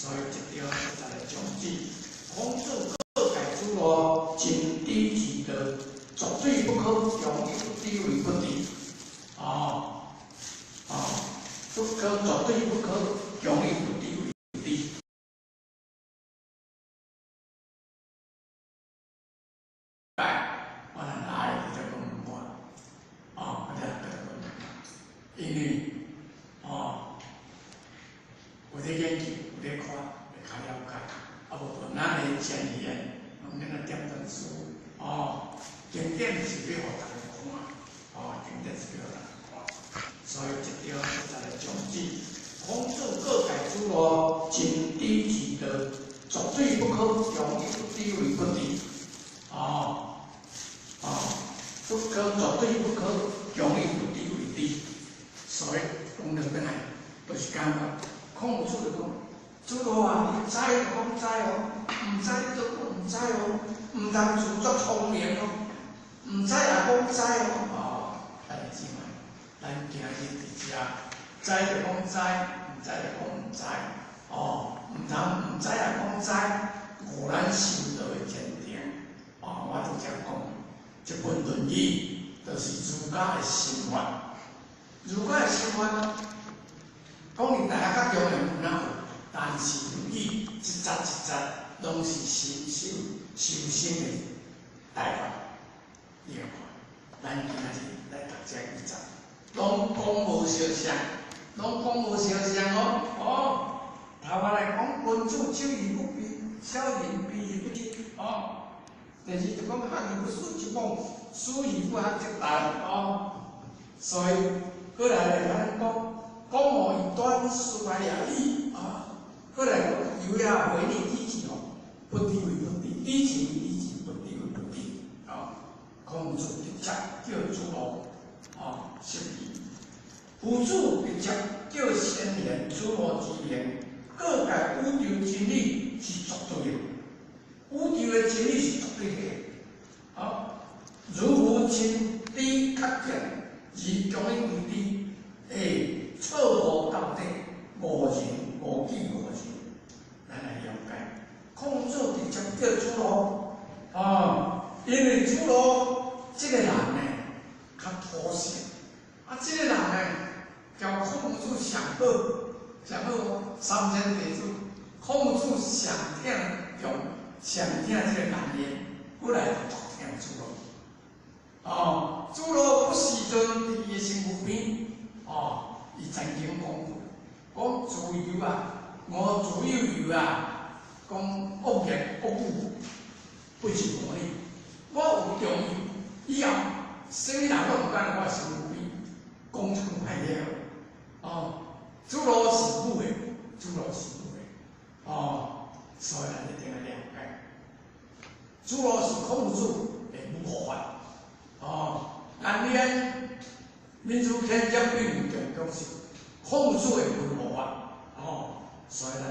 所以這條就來總之，孔子告誡子路盡知其道，絕對不可強以不知為不知。哦，哦，不可絕對不可強以不知為不知。我來就講我，哦，我就講，因為哦，有咧研究，有咧看，會較了解。啊，無就咱的前賢，攏免來點陣書，哦，經典是欲予逐家看，哦，經典是欲予逐家看。所以這條就來總之，孔子告誡子路盡知其道，絕對不可強以不知為不知。哦，哦，不可絕對不可強以不知為知。所以講到轉來，就是感覺孔子就講：子路啊，你知就講知哦，毋知你就講毋知哦，毋通自作聰明哦，毋知也講知哦。哦，兄弟姊妹，咱今日佇遮，知就講知，毋知就講毋知。哦，毋通毋知也講知，誤咱修道的前程。哦，我拄才講，這本《論語》就是儒家的心法。儒家的心法，講伊大學較重要有哪有？但是《論語》一節一節，攏是深修修身的大法。你看，咱今仔日來讀這幾節，攏講無相像，攏講無相像哦。哦，頭仔來講，君子羞而不鄙，小人鄙而不知。哦。第二就講學而不思則罔，思而不學則殆。哦，所以過來來咱講，講無以短，斯來也矣。啊，過來講由也違逆知其哦，不知為不知，知其為知其，不知為不知。啊，孔子直接叫子路，啊，釋疑。夫子直接叫先賢子路之言，告誡宇宙真理是絕對的。宇宙的真理是絕對的，啊！如夫真知確見，而強以為知，會錯誤到底，誤人誤己誤人。咱來了解，孔子直接叫子路，啊，因為子路這個人呢，較土性，啊，這個人呢，交孔子上好，上好三千弟子，孔子上疼用。上疼這個顏淵，過來就足疼子路。哦，子路不時陣佇伊的身軀邊，哦，伊曾經講過，講子游啊，我子游游啊，講惡言惡語，85年，我有中意，以後啥物人攏毋敢來我身軀邊講出歹話。哦，子路是母的，子路是母的，哦，所以咱一定愛了解。子路是孔子的母法，哦，顏淵閔子騫接引重講是孔子的文化法，哦，所以咱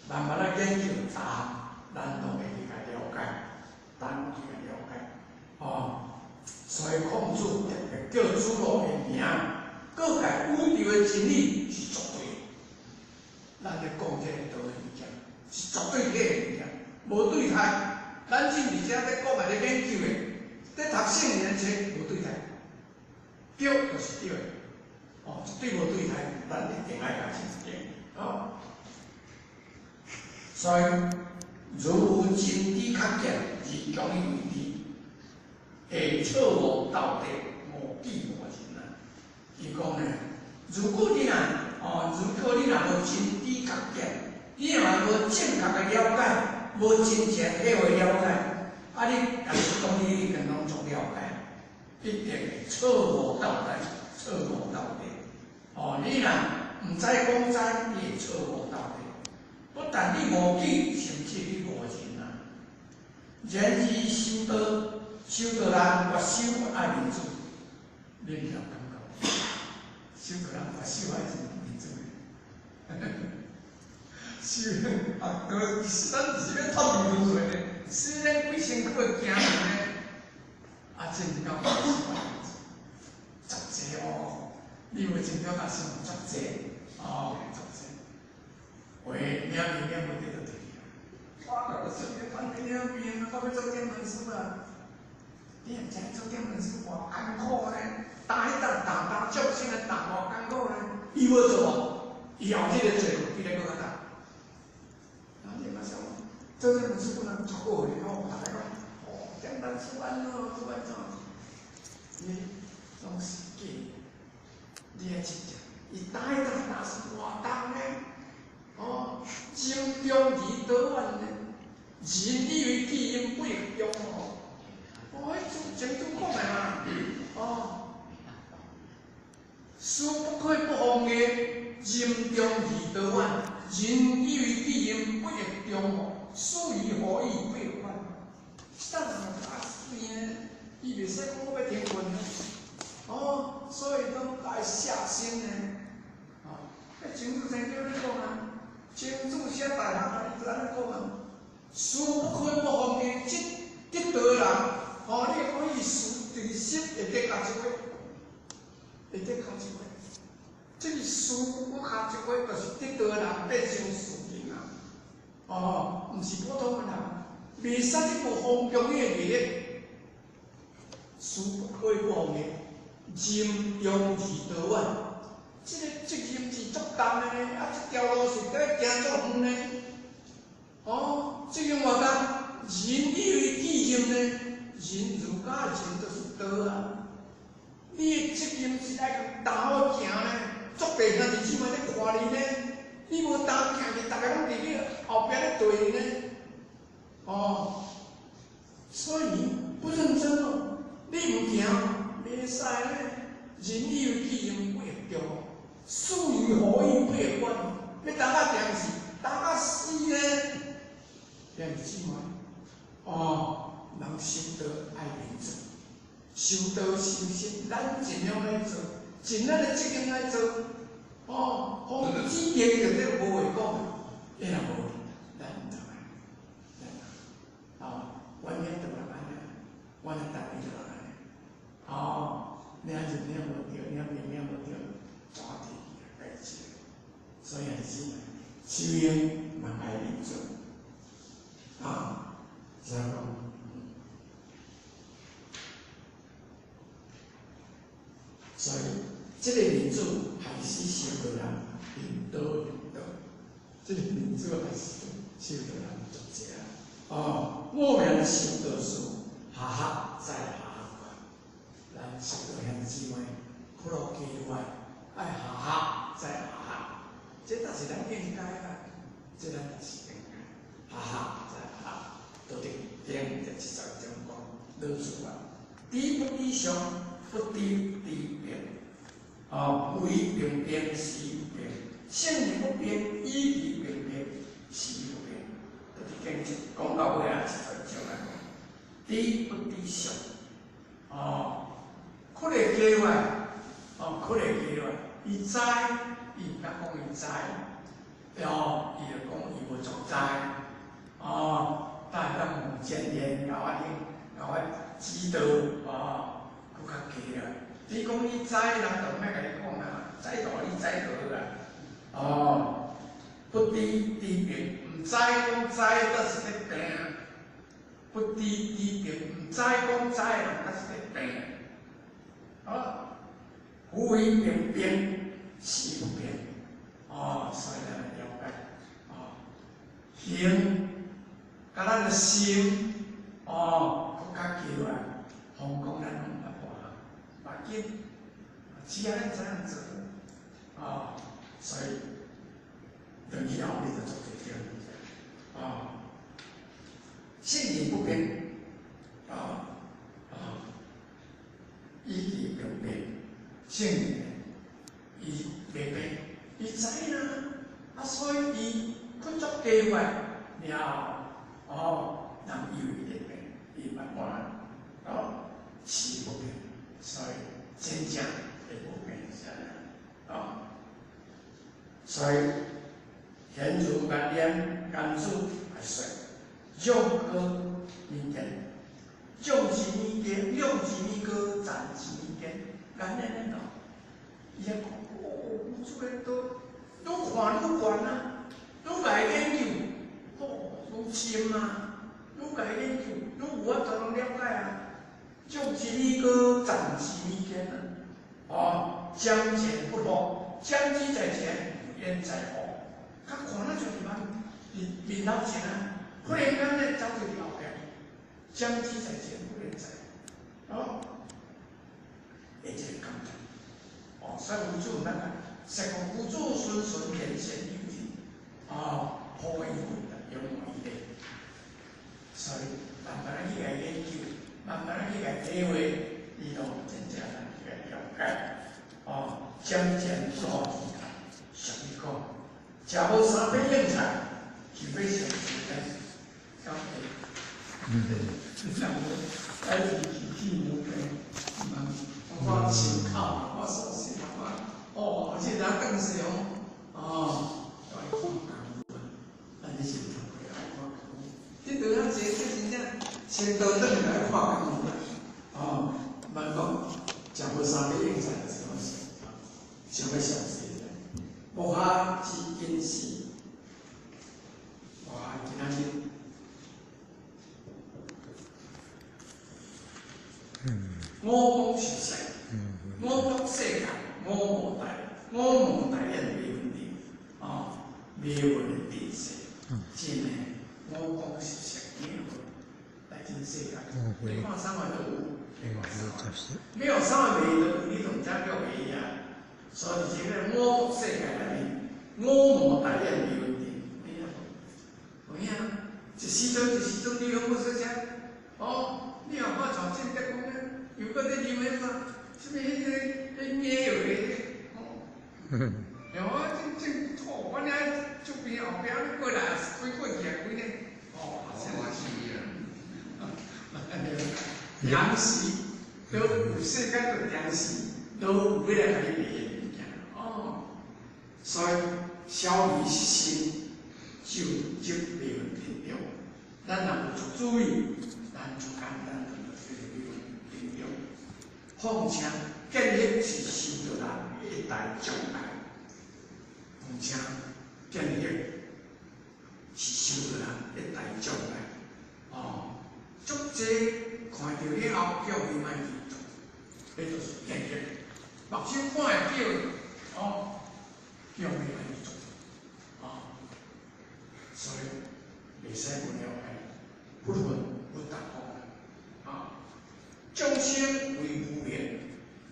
慢慢來研究查，咱攏會去共了解，咱去共了解，哦，所以孔子特別叫子路的名，告誡宇宙的真理是絕對的。咱咧講這個道理物件，是絕對的物件，無對待。咱今佇遮咧講的、咧研究的、咧讀聖言冊，無對待，對就是對的，哦，絕對無對待，咱一定愛共承認，哦。所以，如真知確見，而強以為知，會錯誤到底，誤己誤人啊！伊講呢，如果你若哦，如果你若無真知確見，你若無正確的了解。無真正體會了解，啊！你若是講你已經攏總了解，一定會錯誤到底，錯誤到底。哦，你若毋知講知，你會錯誤到底。不但你誤己，甚至你誤人啊！然而修道，修道人越修越愛面子，你有感覺？修道人越修愛面子。修啊，都咱是欲透面水呢，雖然規身軀會驚呢，啊，真夠足濟哦！你有真了解是足濟哦，足濟。话领面领无对就提去。我讲说你反正领面，我欲做点门师啊！你毋知做点门师偌艰苦呢？担彼担重担，众生的担偌艰苦呢？伊无做啊，伊后这个做，比咱阁较重。啊，你嘛想，做点门师本来足好的吼，逐个讲，哦，点门师按怎做按怎？你拢是假的，你爱真正，伊担彼担担是偌重呢？哦，任重而道远呢？人以为己任不亦中哦。哦，彼前拄讲的嘛，哦，事不可以不放言，任重而道远。人以為己任不亦中哦，事於何以不亦遠？這人啊死呢，伊袂使講我欲停困啊。哦，所以講愛下心呢。哦，彼前主曾經咧講啊，前主寫大學啊，伊就按呢講啊，事不可以不放言，這得道的人，哦，你講伊事就是心會得共一話，會得共一話。這個事不共一話，就是得道的人變成事情啊。哦，毋是普通的人，袂使去無放強伊的毅力。事不可以不放言，任重而道遠。這個責任是足重的呢，啊，這條路是得行足遠呢。哦，責任偌重，人以為己任呢？人儒家任就是道啊。你的責任是愛擔好行呢，足濟兄弟姊妹咧看你呢，你無擔行去，逐个攏佇你後壁咧對你呢。哦，所以你不認真哦，你毋行，袂使呢。人以為己任不亦中，事於何以不亦遠？欲擔到定是擔到死呢？兄弟姊妹，哦，人修道愛認真，修道修心，咱盡量來做，盡咱的責任來做。哦，防止言就這無話講，伊若無，咱毋知，咱哦，阮遐就來按呢，阮遐逐日就來按呢。哦，領就領無著，領面領無著，怎提去該是。所以兄弟姊妹，修行嘛愛認真，啊，所以講，所以這個民主害死修道人，引導引導，這個民主害死修道人足濟啊！哦，我命修道士，下學再下學關。咱修道兄弟姊妹，苦路加外，愛下學再下學，這才是咱應該啊！這咱才是應該，下學再下學，道德經第71章講，老子啊，知不知上，不知知變。哦，為平變時不變，性理不變，意義平變時不變。道德經講到尾啊，71章來講，知不知上，哦，苦會加外，哦，苦會加外，伊知，伊毋敢講伊知，哦，伊就講伊無足知，哦，但會當問前言，共我聽，共我指導，哦，閣較加啊。你講你知，人就莫共你講啊，知道你知就好啊。哦，不知知變，毋知講知，才是咧病。不知知變，毋知講知，人才是咧病。啊，夫為平變，時不變。哦，所以咱來了解，哦，行，佮咱的心，哦，閣較強啊，風講咱攏毋捌破啊，無要緊，只要咱知影做，哦，所以轉去後面就做濟對，哦，性理不變，哦，哦，意義平變，性理伊袂變，伊知啦，啊，所以伊去做計劃了後，哦，人以為伊變，伊毋捌換，哦，時不變，所以真正會無變是按呢，哦，所以賢如顏念，顏子來說，仰高彌堅，仰之彌堅，仰之彌高，讚之彌堅，顏念恁講，伊遐講，哦，這個都愈看愈懸啊，愈研究，哦，愈深啊，愈共研究，愈有法度通了解啊。種一米高，斬之米堅啊！哦，將前不惑，將之在前，焉在後？較看咱就佇面面頭前啊，忽然間咧走佇後壁，將之在前，不焉在後。哦，會這個感覺。哦，所以佛祖毋咱講，說講佛祖循循善善誘人，哦，破疑問啦，勇猛伊咧。所以慢慢去共研究，慢慢去共體會，你攏真正通去共了解。哦，將前所俗語講，食無三百應菜，就欲上時間，交給。人來自自己無病，我心口，我所心我哦，這人更是哦，哦，愛看功夫，咱你是頭過愛看功夫，這對咱這這真正先倒轉來看功夫。哦，莫講食無三百應菜就是講想欲上濟咧，無下之因時，哇，今仔日。五穀是色，五穀世界，五無大，五無大眼沒問題，哦，沒問題色，真的，五穀是色沒來真世界，你看啥物都有，你看啥物，沒有啥物賣都有，你都毋知叫賣啊。所以這個五穀世界內面，五無大眼沒問題，有影無？有影，一時陣一時陣，你攏無說啥？哦，你若看像正德講咧。又閣咧啉彼啥？啥物彼個彼奶藥的哦？然後這這哦，阮遐周邊後壁咧過來開過去啊，開咧哦，糧食都有世間的糧食都有欲來共你賣的物件哦。所以小兒失心就即迷魂陣中，咱若有做注意，咱就簡單就這個迷魂陣中。況且見行是修道人一大障礙。況且見行是修道人一大障礙。哦，足濟看著了後，叫伊莫去做，彼就是見行。目睭看會著，哦，叫伊莫去做，哦，所以袂使無了解，不分不答講，啊，眾生為無明，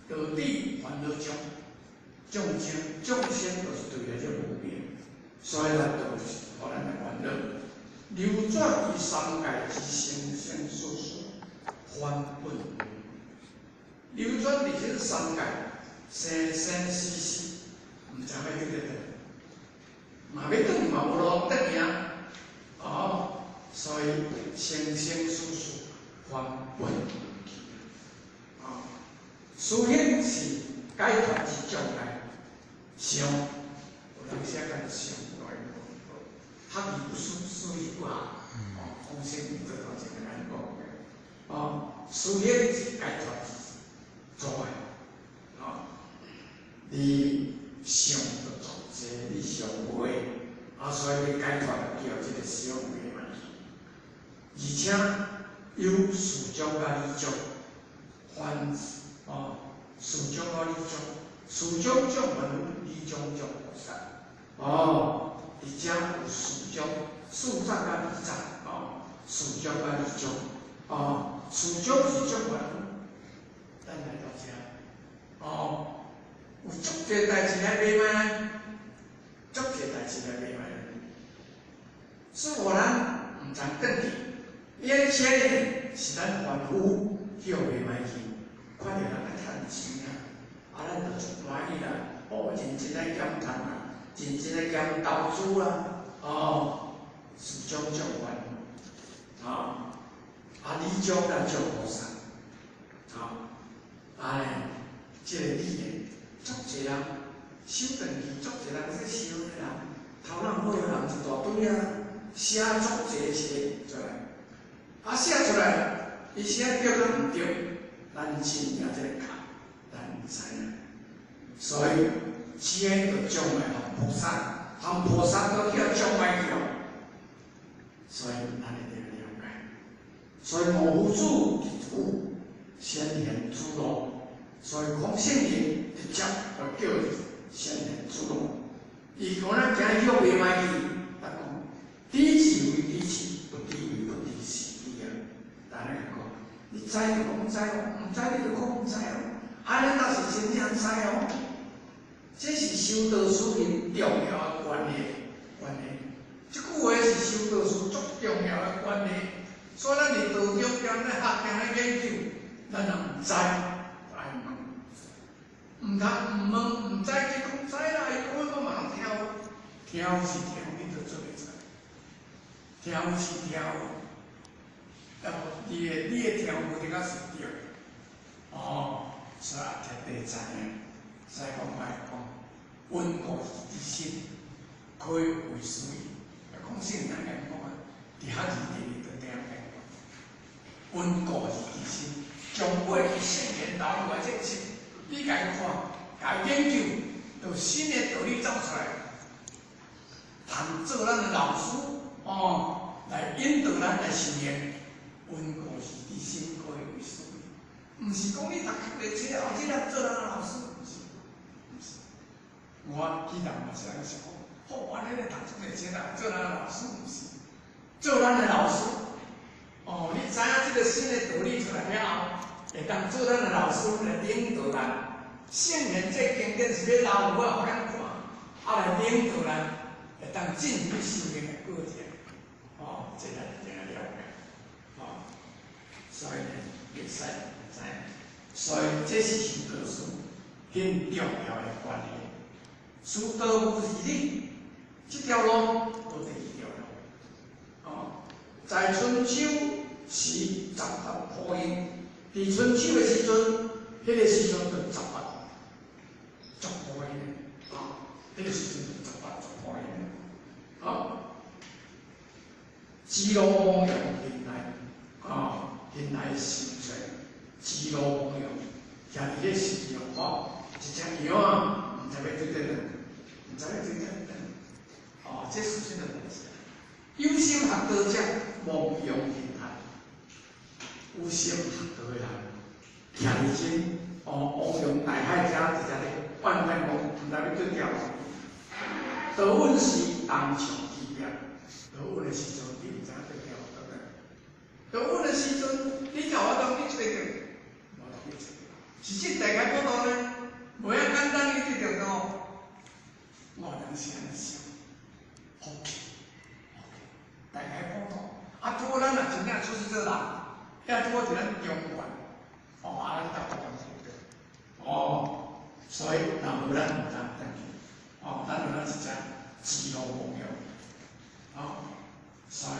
導致煩惱障。眾生，眾生就是對來這無明，所以咱就是予咱的煩惱流轉於三界之生生死死，返本流轉佇這三界，生生死死，毋知欲去佗倒，嘛欲轉嘛無路轉去啊！哦，所以生生死死返本去。啊，思行是解脫之障礙。想，有人寫講想來，學而不思，思而不學。哦，孔先生做頭前安呢講的。哦，思行是解脫之障礙。哦，你想就做這，你想袂，啊，所以欲解脫就叫這個想袂嘛。而且有事障佮理障，凡哦，事障佮理障，事障障凡夫，理障障菩薩。哦，而且有事障，事障佮理障，哦，事障佮理障，哦，事障是障凡夫。咱來到遮，哦，有足濟代誌來袂歹，足濟代誌來袂歹。是予咱毋通轉去，伊寫呢是咱凡夫叫袂歹去，看著人來趁錢啊，啊，咱就足歡喜啦，哦，認真來減趁啦，認真來減投資啦，哦，事障障凡夫，啊，啊，理障咱障菩薩，啊，哎，這個理呢，足濟人收轉去，足濟人去收的人，頭腦好的人一大堆啊，寫足濟寫出來，啊寫出來，伊寫對佮毋對，咱真正這個卡，咱毋知影。所以，這個障礙予菩薩含菩薩都去障礙去哦。所以咱一定要了解。所以無夫子是父，先賢子路。所以孔聖人直接就叫先賢子路。伊講咱行去袂歹去，他講知其為知其，不知為不知是知啊。但係講，你知就講知哦，毋知你就講毋知哦。按呢才是真正知哦。這是修道士很重要的觀念，觀念。這句話是修道士足重要的觀念。所以咱佇道中間咧學行咧研究，咱若毋知，愛問，毋通毋問毋知去講知啦，伊講我嘛攏聽有，聽有是聽，你都做會出來。聽有是聽有，啊無你的聽無一定是對。哦，所以徹底知影，所以講愛講溫故而知新，可以為師。講聖人來講啊，佇遐字佇就聽講，溫故而知新，將過去聖賢留落來這個心，你共伊看，共伊研究，就新的道理走出來，通做咱的老師哦，來引導咱來修行。溫故而知新，可以為師。毋是講你讀較濟冊，後日來做咱的老師，毋是，毋是。我以前嘛是按呢想講，好，我咧咧讀足濟冊來做咱的老師，毋是，做咱的老師。哦，你知影這個新的道理出來了後，會當做咱的老師來領導咱。聖賢這經典是欲留有予咱看，啊來領導咱，會當進入修行的過程。哦，這咱一定要了解。哦，所以呢，會使知影。所以這是修道士很重要的觀念。師道無二你，這條路無第二條路。哦，在春秋時十八鋪印，佇春秋的時陣，彼個時陣就十八族鋪印，啊，彼個時陣就十八族鋪印。好，膣路亡羊天來，啊，天來形成膣路亡羊，徛佇咧時吼，一隻羊啊，毋知欲對佗轉，毋知欲對佗轉，哦，這事實的代誌。有心學道者，亡羊天下。有心學道的人，徛佇這哦，汪洋大海遮直直咧，怨嘆講，毋知欲對佗。道穩時，東牆之壁。道穩的時陣，你毋知影對佗對不對？道穩的時陣，你才有法度去揣著，無法度去揣著。是這大開普度呢，無遐簡單去對著哦。我當時按呢想，福氣，福氣，大開普度。啊，拄好咱若真正出世做人，遐拄好佇咱中原，哦，啊，咱搭台灣去哦，所以若無咱毋通轉去，哦，咱有咱一隻膣路亡羊，哦，所以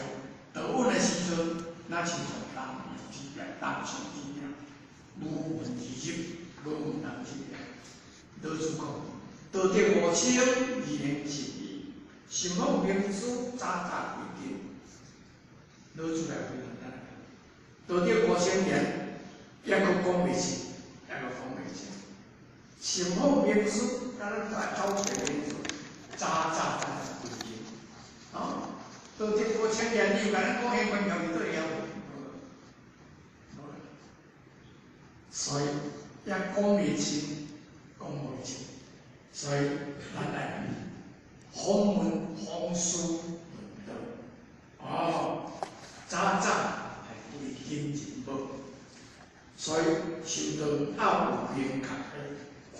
道穩的時陣，咱親像東洋之壁，東牆之壁，無門而入，無門通入。老子講，道德無清，而能盡義；心訪明師，早早歸根。老子來回答咱，道德無清言，抑閣講袂清，抑閣講袂清。心訪明師，咱來走找明師，早早咱就歸根。啊，道德無清言，你有共咱講彼關鍵佇佗位無？所以也講袂清，講袂清。所以咱來訪問訪師問道。哦，早早來歸根入母。所以修道要有明確的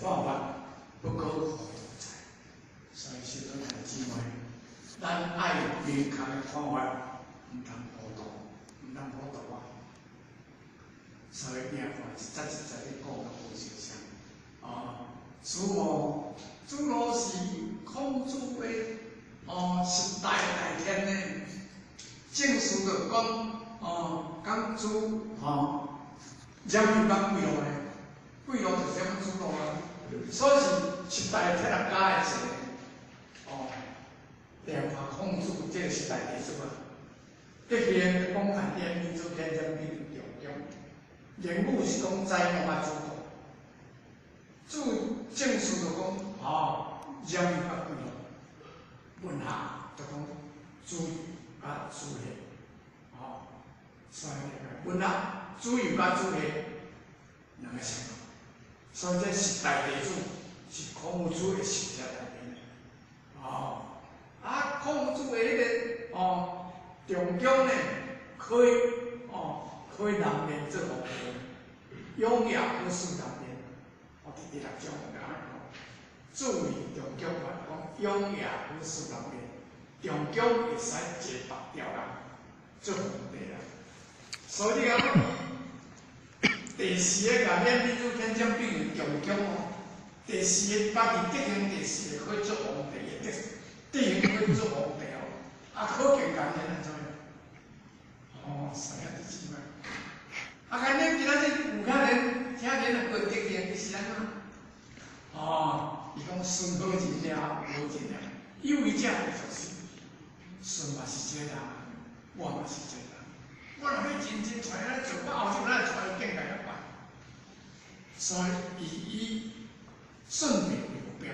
看法，不可糊塗在。所以修道兄弟姊妹，咱愛有明確的看法，毋通糊塗，毋通糊塗啊！所以你看，一節一節咧講甲無相像。哦，子路，子路是孔子的哦十大大天呢。正史就講哦，講子吼，冉有講幾路呢？幾路就是啥物子路啊？所以是十大天啊加的一個哦。你看孔子這個十大弟子啊，德行講看言語做天天比中中，言語是講宰牧啊子路，子正史就講哦，冉有講幾路，就講自由佮自限，哦，所以那個本來自由佮自限兩个相同，所以這十大弟子是孔夫子的學者內面的，哦，啊，孔夫子的彼个哦，中共呢，可以哦，可以南面做皇帝，永夜不輸南面，哦，佇第六章有按呢講，注意中共話講永夜不輸南面，中共會使坐別條人做皇帝啦，所以你講第四个共免民主天將變成中共哦，第四个家己德行第四个可以做皇帝的德行可以做皇帝哦，啊，可見共免安怎樣？哦，啥樣的姊妹？啊，看恁今仔日有可能聽恁兩個德行是按怎？哦，伊講孫好人了，好人了，有為者會做事，孫嘛是這個人，我嘛是這個人，我若欲真正揣按呢做，我後日咱揣伊更加較懸。所以伊以順利為目標，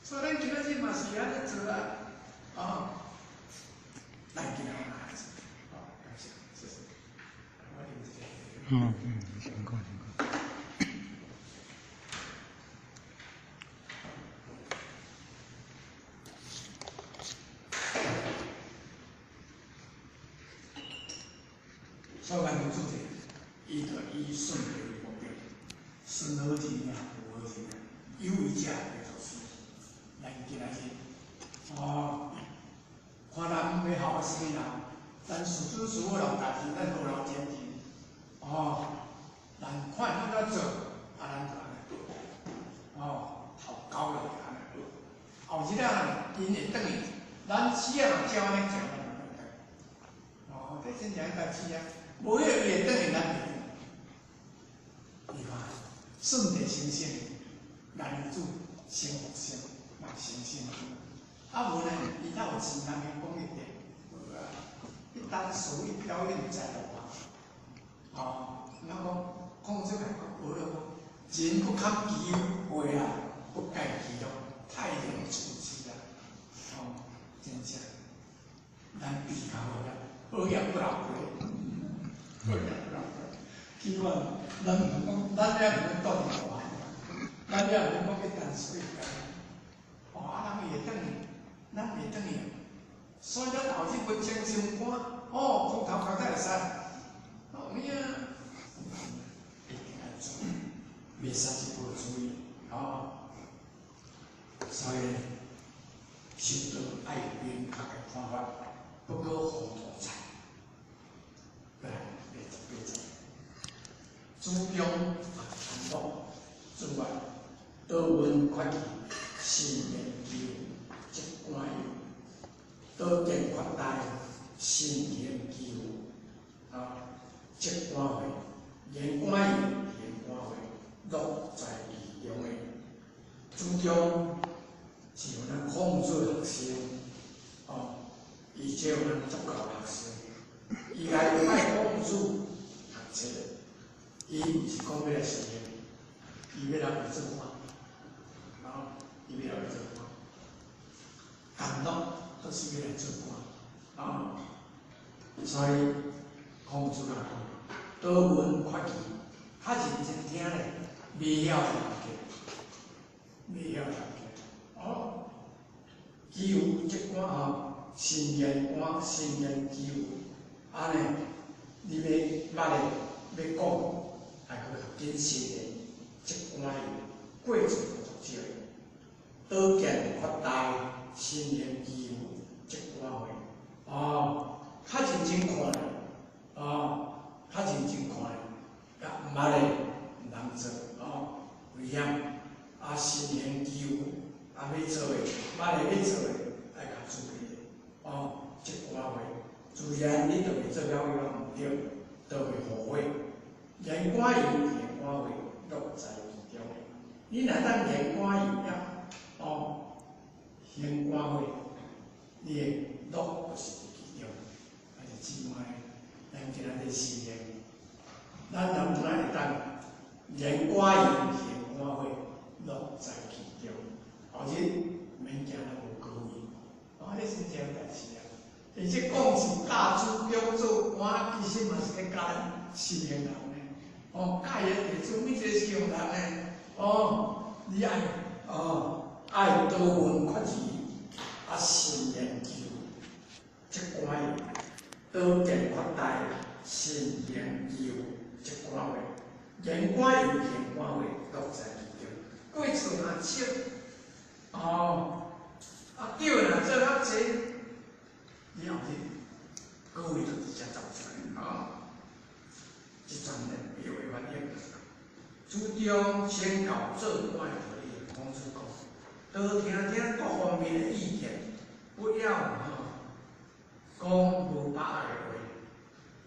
所以咱今仔日嘛是按呢做啊，哦，咱今仔日嘛按呢做，好，感謝，謝謝。我啉一下。嗯嗯，辛苦辛苦。所以萬物主體，伊就以順利為目標，順好人啊，無好人啊，有為者會做事。咱今仔日，哦，看咱欲學啥物人，咱師尊師母留代誌，咱無留前進。哦，咱看按怎做，啊，咱就按呢做。哦，頭交落就按呢做。後日啊，𪜶會轉去，咱死啊若照按呢行，咱就轉去。哦，這真正代誌啊！無彼個伊會轉去，咱袂。你看，順地成聖，男子成佛聖，嘛成聖。啊無呢，伊哪有錢通去講一點？無啊，伊單屬於表演在路啊。哦，咱講孔子講學了講，人不堪其辱啊，不蓋其樂，泰然處之啊。哦，真正，咱比較好啦，好業不留過，好業不留過。希望咱毋講，咱遐毋免倒佇路啊，咱遐毋免講去淡水啊。哦，啊，人伊會轉去，咱袂轉去。所以咱後日要穿心肝，哦，空頭殼才會使。哦，有影，一定愛注意，袂使一無注意，哦。所以修道愛有明確的看法，不可糊塗菜。來，88節，主張啊，傳統之外，多聞發起，心念求，則觀有；多見發大，心念求，啊，則觀慧，言觀有，言觀慧，樂在其中的。主張是予咱孔子學生，哦，伊這予咱足夠學生，伊來拜孔子學冊，伊毋是講欲來修行，伊欲來做官，啊，伊欲來做官，甘樂都是欲來做官，啊，所以孔子講，多聞發起，較認真聽咧，袂曉記，袂曉記，哦，求則觀吼，心言觀，心言求，按呢，你欲捌的，欲講，還閣欲較謹慎的，則觀有，過錯就足少的。多見發大，心言求，則觀慧。哦，較認真看咧，哦，較認真看咧，也毋捌的毋通做，哦，危險。啊，心言求，啊，欲做的，捌的欲做的，愛較注意的，哦，則觀慧，自然你就會做了伊毋對，就會後悔。言觀有，言觀慧，樂在其中的。你若當言觀有了，哦，言觀慧，你的樂就是佇其中。啊，是姊妹，咱今仔日修行，咱若毋會當言觀有，言觀慧，樂在其中。後日免驚咱無果位。哦，你真正代志啊！而且讲是教主叫做官，其实嘛是咧教咱修行人呢。哦，教伊弟子每一个修行人呢，哦，你愛哦愛多聞缺疑，啊慎研究，這寡話，多見擴大，慎研究這寡話，言寡又行寡話，都在其中。過錯若少，哦，啊對若做較濟，你後日各位就直接走出來啊！這陣呢，表的反應就是主張先教做官的道理，孔子講，多聽聽各方面的意見，不要講無把握的話，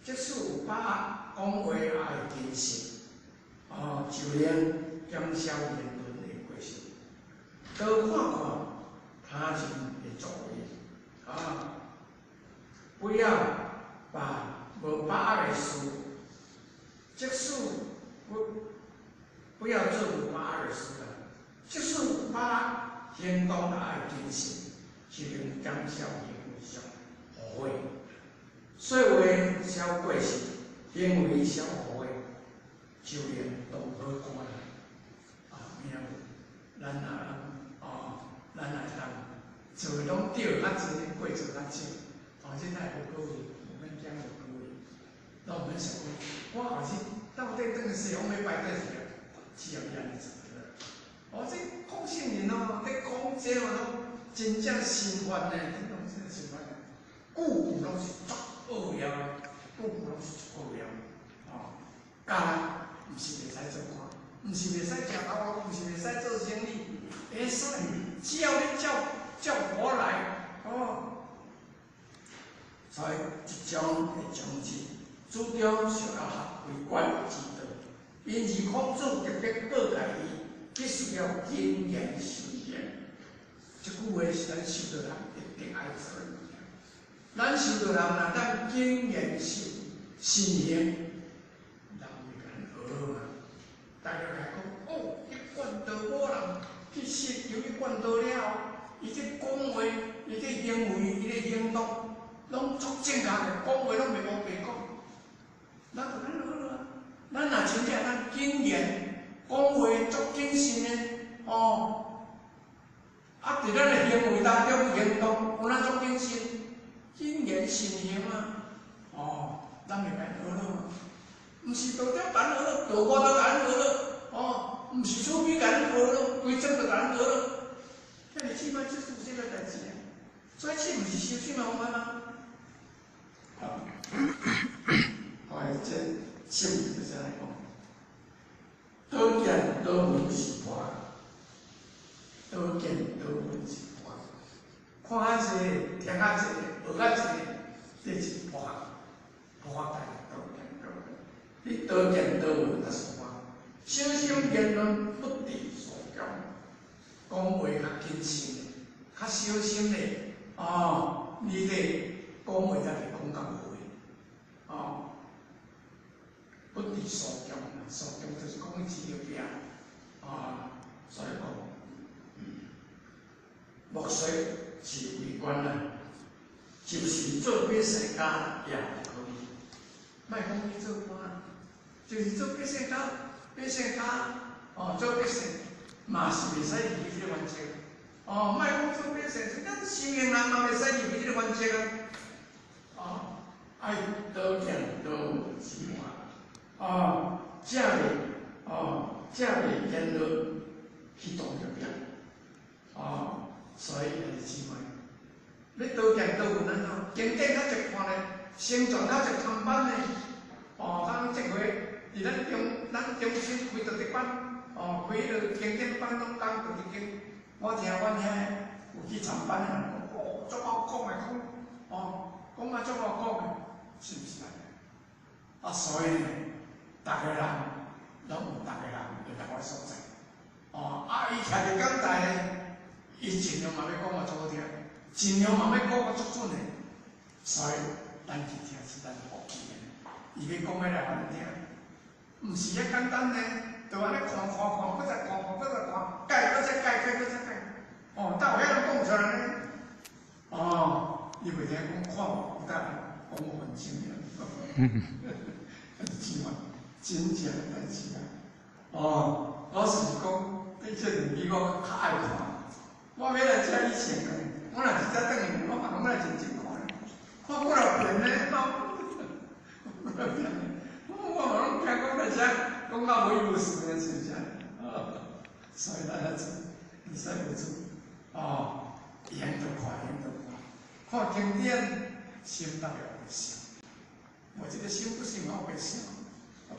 即使有把握，講話也愛謹慎，哦，就能減少言論的過失。多看看他人的作為，啊，不要把無把握的事，即使不要做無把握的事啦，即使有把握，行動也愛謹慎，就能減少行為上誤會。說話少過失，行為少誤會，就能當好官啦。啊，有影無？咱若哦，咱若會當做攏對較濟，過錯較少，哦，這才會好各位，無免驚無各位，攏毋免想講，我後日到底轉西方欲拜佗去啊？只要你按呢做就好。哦，這講聖人哦，咧講這哦，攏真正心煩呢，真正真心煩呢，句句攏是足奧妙的，句句攏是足奧妙的，哦，教咱毋是袂使做官，毋是袂使食頭路，毋是袂使做生意，會使，只要你照照我來，哦。所以這種的種子，主張小要學為官之道，因而孔子特別告誡伊，必須要謹言慎行。這句話是咱修道人一定愛做的物件。咱修道人若當謹言慎慎行，人會共咱學嘛。大家來講，哦，一貫道某人去尋求一貫道了後，伊這講話，伊這行為，伊這行動，攏足正確的，講話攏袂烏白講。咱就按呢學啊。咱若真正咱謹言講話足謹慎的，哦，啊，佇咱的行為當中行動，有咱足謹慎，謹言慎行啊，哦，咱會共學了嘛。毋是道長共咱學了，道官都共咱學了，哦，毋是厝邊共咱學了，規莊都共咱學了。兄弟姊妹，這是這個代誌啊。所以這毋是修身的方法嗎？好，我這聖人就是按呢講，多見多聞是破，多見多聞是破。看較濟，聽較濟，學較濟，這是破，破大多見多聞。你多見多聞才是破。小心言論不致所窮，講話較謹慎，較小心咧。哦，你這講話才袂講到話，哦，不致所窮，所窮就是講伊飼著命，啊，所以講，莫說是為官啦，就是做百姓家也可以。莫講去做官，就是做百姓家，百姓家，哦，做百姓嘛是袂使離這個原則。哦，莫講做百姓，是咱修行人嘛袂使離這個原則啊。哦，愛多見多聞是破，哦，才袂，哦，才袂言論去動著命。哦，所以兄弟姊妹，你多見多聞按怎？經典較濟看咧，聖傳較濟參班咧。哦，咱這回佇咱中心開道德班，哦，開彼个經典班攏講道德經。我聽阮遐有去參班的人講，哦，足好講的講，哦，講啊足好講的，是毋是按呢？啊，所以呢，逐个人攏有逐个人的仝款所在。哦，啊，伊徛佇講台咧，伊盡量嘛欲講啊足好聽，盡量嘛欲講啊足準的。所以，咱去聽是咱福氣的。伊欲講彼來予咱聽，毋是遐簡單呢，就按呢看看看，閣再看看，閣再看，改閣再改，改閣再改。哦，哪有遐人講出來呢？哦，是嘛，真正的代志啊！哦，老实讲，比这两比我較愛看。我欲來遮以前呢，我若是遮轉去，我嘛攏愛認真看，看幾若遍呢，幾若遍，我嘛攏驚講來遮講到無意思呢，是毋是？哦，所以咱來做，會使無做，哦，用就看，用就看，看經典，心內會想，無這個心不想，我會想。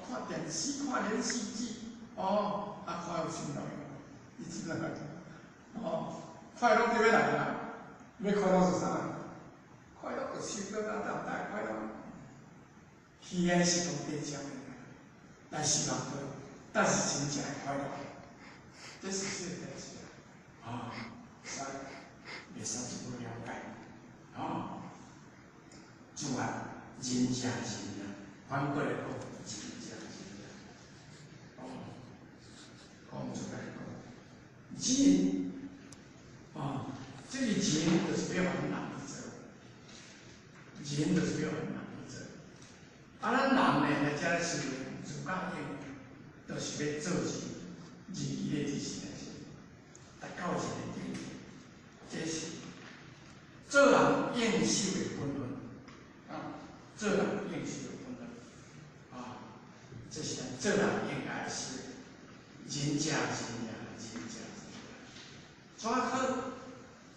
看電視，看連續劇，哦，啊，看有心內，伊真正哦，快樂佇欲來啦，欲快樂是啥？快樂就心內啊，大快樂。虛的是講短暫的，但是人但是真正的快樂，這是這個代誌啊，啊，所以袂使這麼了解，啊，主啊，仁者仁啊，反過來講，仁者仁啊，哦，講出來講，仁，啊，這個仁就是欲予人去做，仁就是欲予人去做。啊，咱人呢來遮修自教應，就是欲做仁，仁義禮智信的是，達到仁的境界，這是做人應守的本分，啊，做人應守的本分，啊，這是咱做人應該修的，仁者仁呀，仁者仁。怎可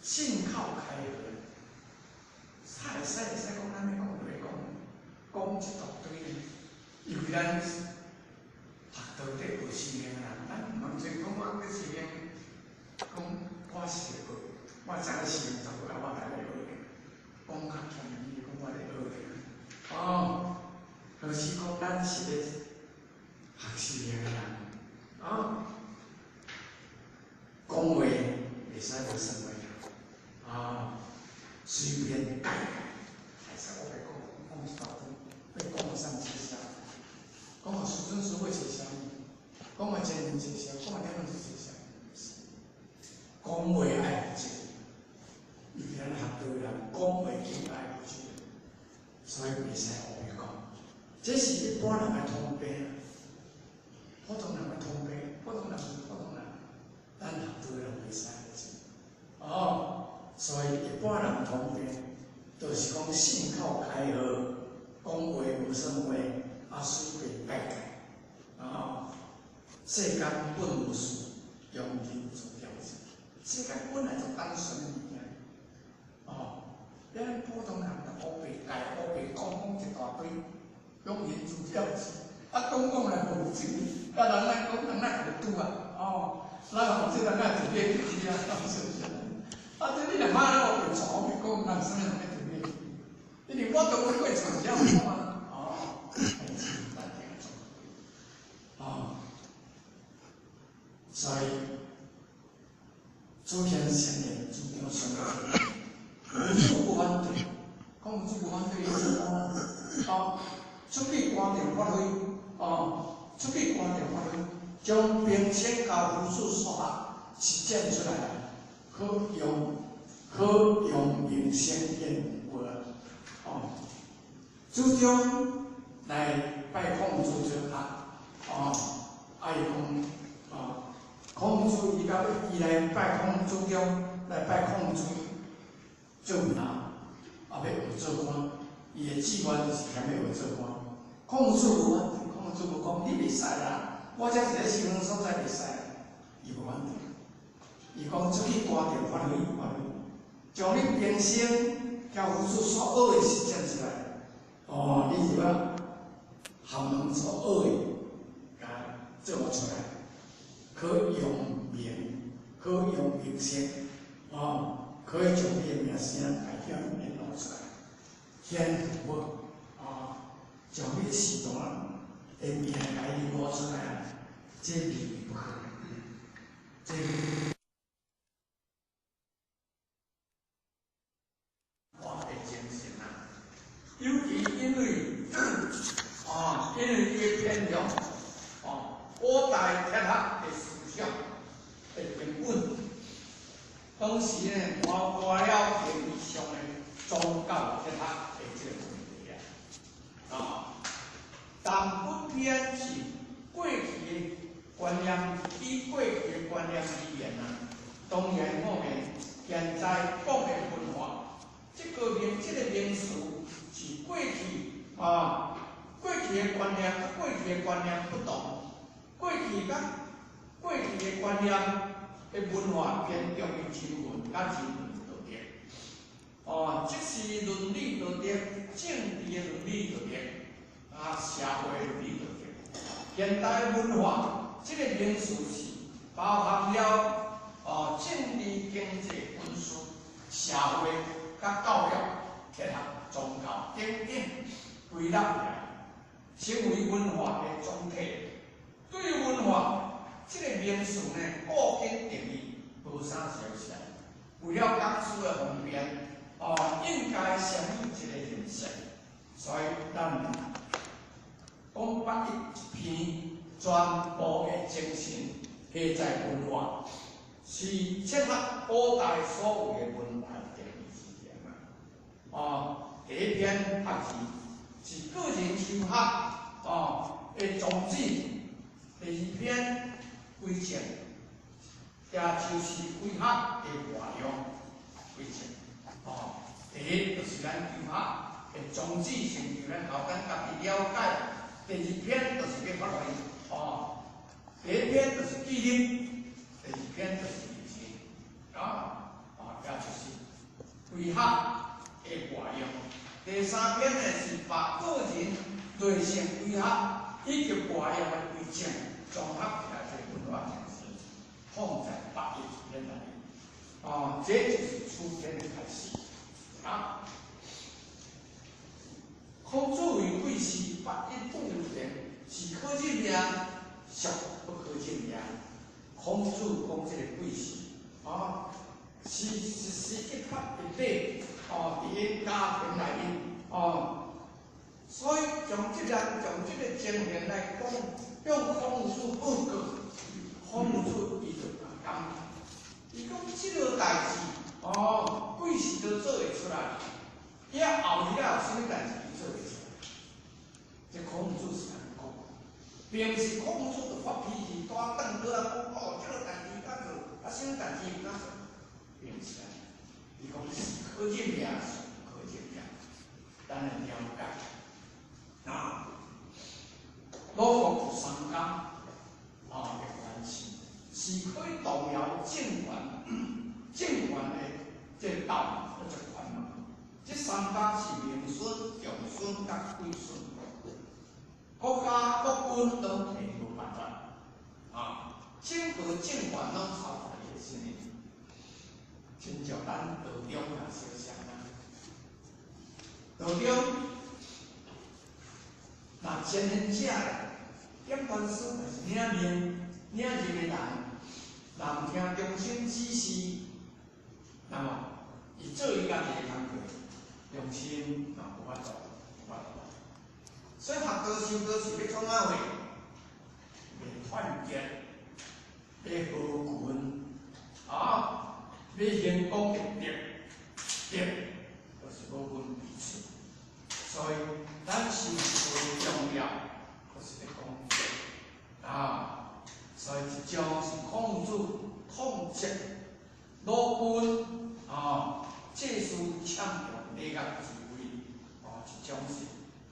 信口開河？會使會使講，咱欲講就欲講，講一大堆呢。因為咱學道底無修行的人，咱毋通做講我去修行，講我是咧學，我知影修行十個我來咧學的，講較謙虛，講我咧學的。哦，就是講咱是咧學修行的人，啊，講話袂使無算話，啊，隨便改改，會使我欲講講一大堆，欲講予啥物介紹？講予師尊師父介紹，講予前人介紹，講予了人介紹，講話愛負責，因為咱學道的人講話更愛負責，所以袂使烏白講。這是一般人的通病，普通人的通病，普通人是普通人，咱學道的人袂使按呢做。哦，所以一般人通病，就是講信口開河，講話無算話，啊隨便改改，啊，世間本無事，庸人自矯情。世間本來就單純的物件，哦，咱普通人就烏白改、烏白講，講一大堆，庸人自矯情。啊，講講來無錢，啊，人來講，人來有拄啊，哦，咱吼這人來就買去啊，是不是？啊，這你若罵咧烏白錯，烏白講，人啥物人欲就買去？因為我都會過場了嘛，哦，咱這樣做，哦，所以祖先先人主張什麼？主不反對，講主不反對，意思講哦，出去官場發揮，哦，出去官場發揮，將兵遷交夫子所學實踐出來，可用可用名聲顯無哦，主張來拜孔子做學，哦，啊伊講，哦，孔子伊甲伊來拜孔子中來拜孔子做門，啊欲學做官，伊的志願就是欲學做官。孔子無反對，孔子無講你袂使啦，我這是咧修行所在袂使，伊無反對。伊講出去官場發揮發揮，將你平生交夫子所學的實踐出來。哦，你是要學問所學的，共做出來，可揚名，可揚名聲，哦，可以將你的名聲代表顯露出來，顯無哦，將你時代的名來留出來，這未不可，這。我的精神啊，尤其因為啊，因為伊的偏向，啊，古代哲學的思想的根本，當時呢，包括了形而上的宗教哲學的這個問題啊，啊，但本篇是過去的觀念，以過去的觀念而言啊，當然我們現在講的文化，這個名詞是過去啊，過去的觀念佮過去的觀念不同，過去佮過去的觀念的文化偏重於人文佮人倫道德，哦，這是倫理道德、政治的倫理道德，啊，社會倫理道德。現代文化這個名詞是包含了哦政治、經濟、軍事、社會、佮教育、哲學、宗教等等歸納起來，成為文化的總體。對於文化這個名詞呢，古今定義無啥相像。為了講師的方便，哦，應該先有這個認識。所以咱講八一一篇全部的精神，下在文化，是切合古代所謂的文化定義之言啊。哦，第一篇學字是個人修學哦的宗旨。第二篇規則，也就是規學的內容規則。哦，第一就是咱求學的宗旨，先求咱後咱家己了解。第二篇就是欲發揮，哦，第一篇就是記錄，第二篇就是認識，啊，啊，也就是規學的內容。第三篇呢是把個人內省規學以及外用的規則綜合起來，這個文化精神放在八一篇內。哦，這就是初篇的開始，啊。孔子為貴是八一不言，是可入命，孰不可入命？孔子講這個貴是，啊，是是是一法一禮，哦，佇𪜶家庭內面，哦，所以從這個情形來講，向孔子報告，孔子伊就感覺，伊講這個代誌，哦，幾時都做會出來，伊後日啊有啥物代誌伊做會出來？這孔子是按呢講，並毋是孔子就發脾氣，大轉過來講，哦，這個代誌敢做，啊，啥物代誌毋敢做，並毋是按呢。伊講是可入命，是不可入命，咱來了解。啊，魯國有三家啊的關係，是可以動搖政權，政權的這個道理或者權嘛。這三家是明孫、長孫佮季孫，國家國軍攏提無辦法，啊，整個政權攏操在伊的身裡。親像咱道中也相像啊，道中若前行者點傳師若是領命領入的人，若毋聽中心指示，那麼伊做伊家己的工課，中心嘛無法度，無法度。所以學道修道是欲創啥貨？欲團結，欲合群，啊，欲行功德，德就是無分彼此。所以咱修道的重要，就是咧講德啊。所以這種是孔子痛斥魯君啊，祭司僭用禮樂之威，哦，這種是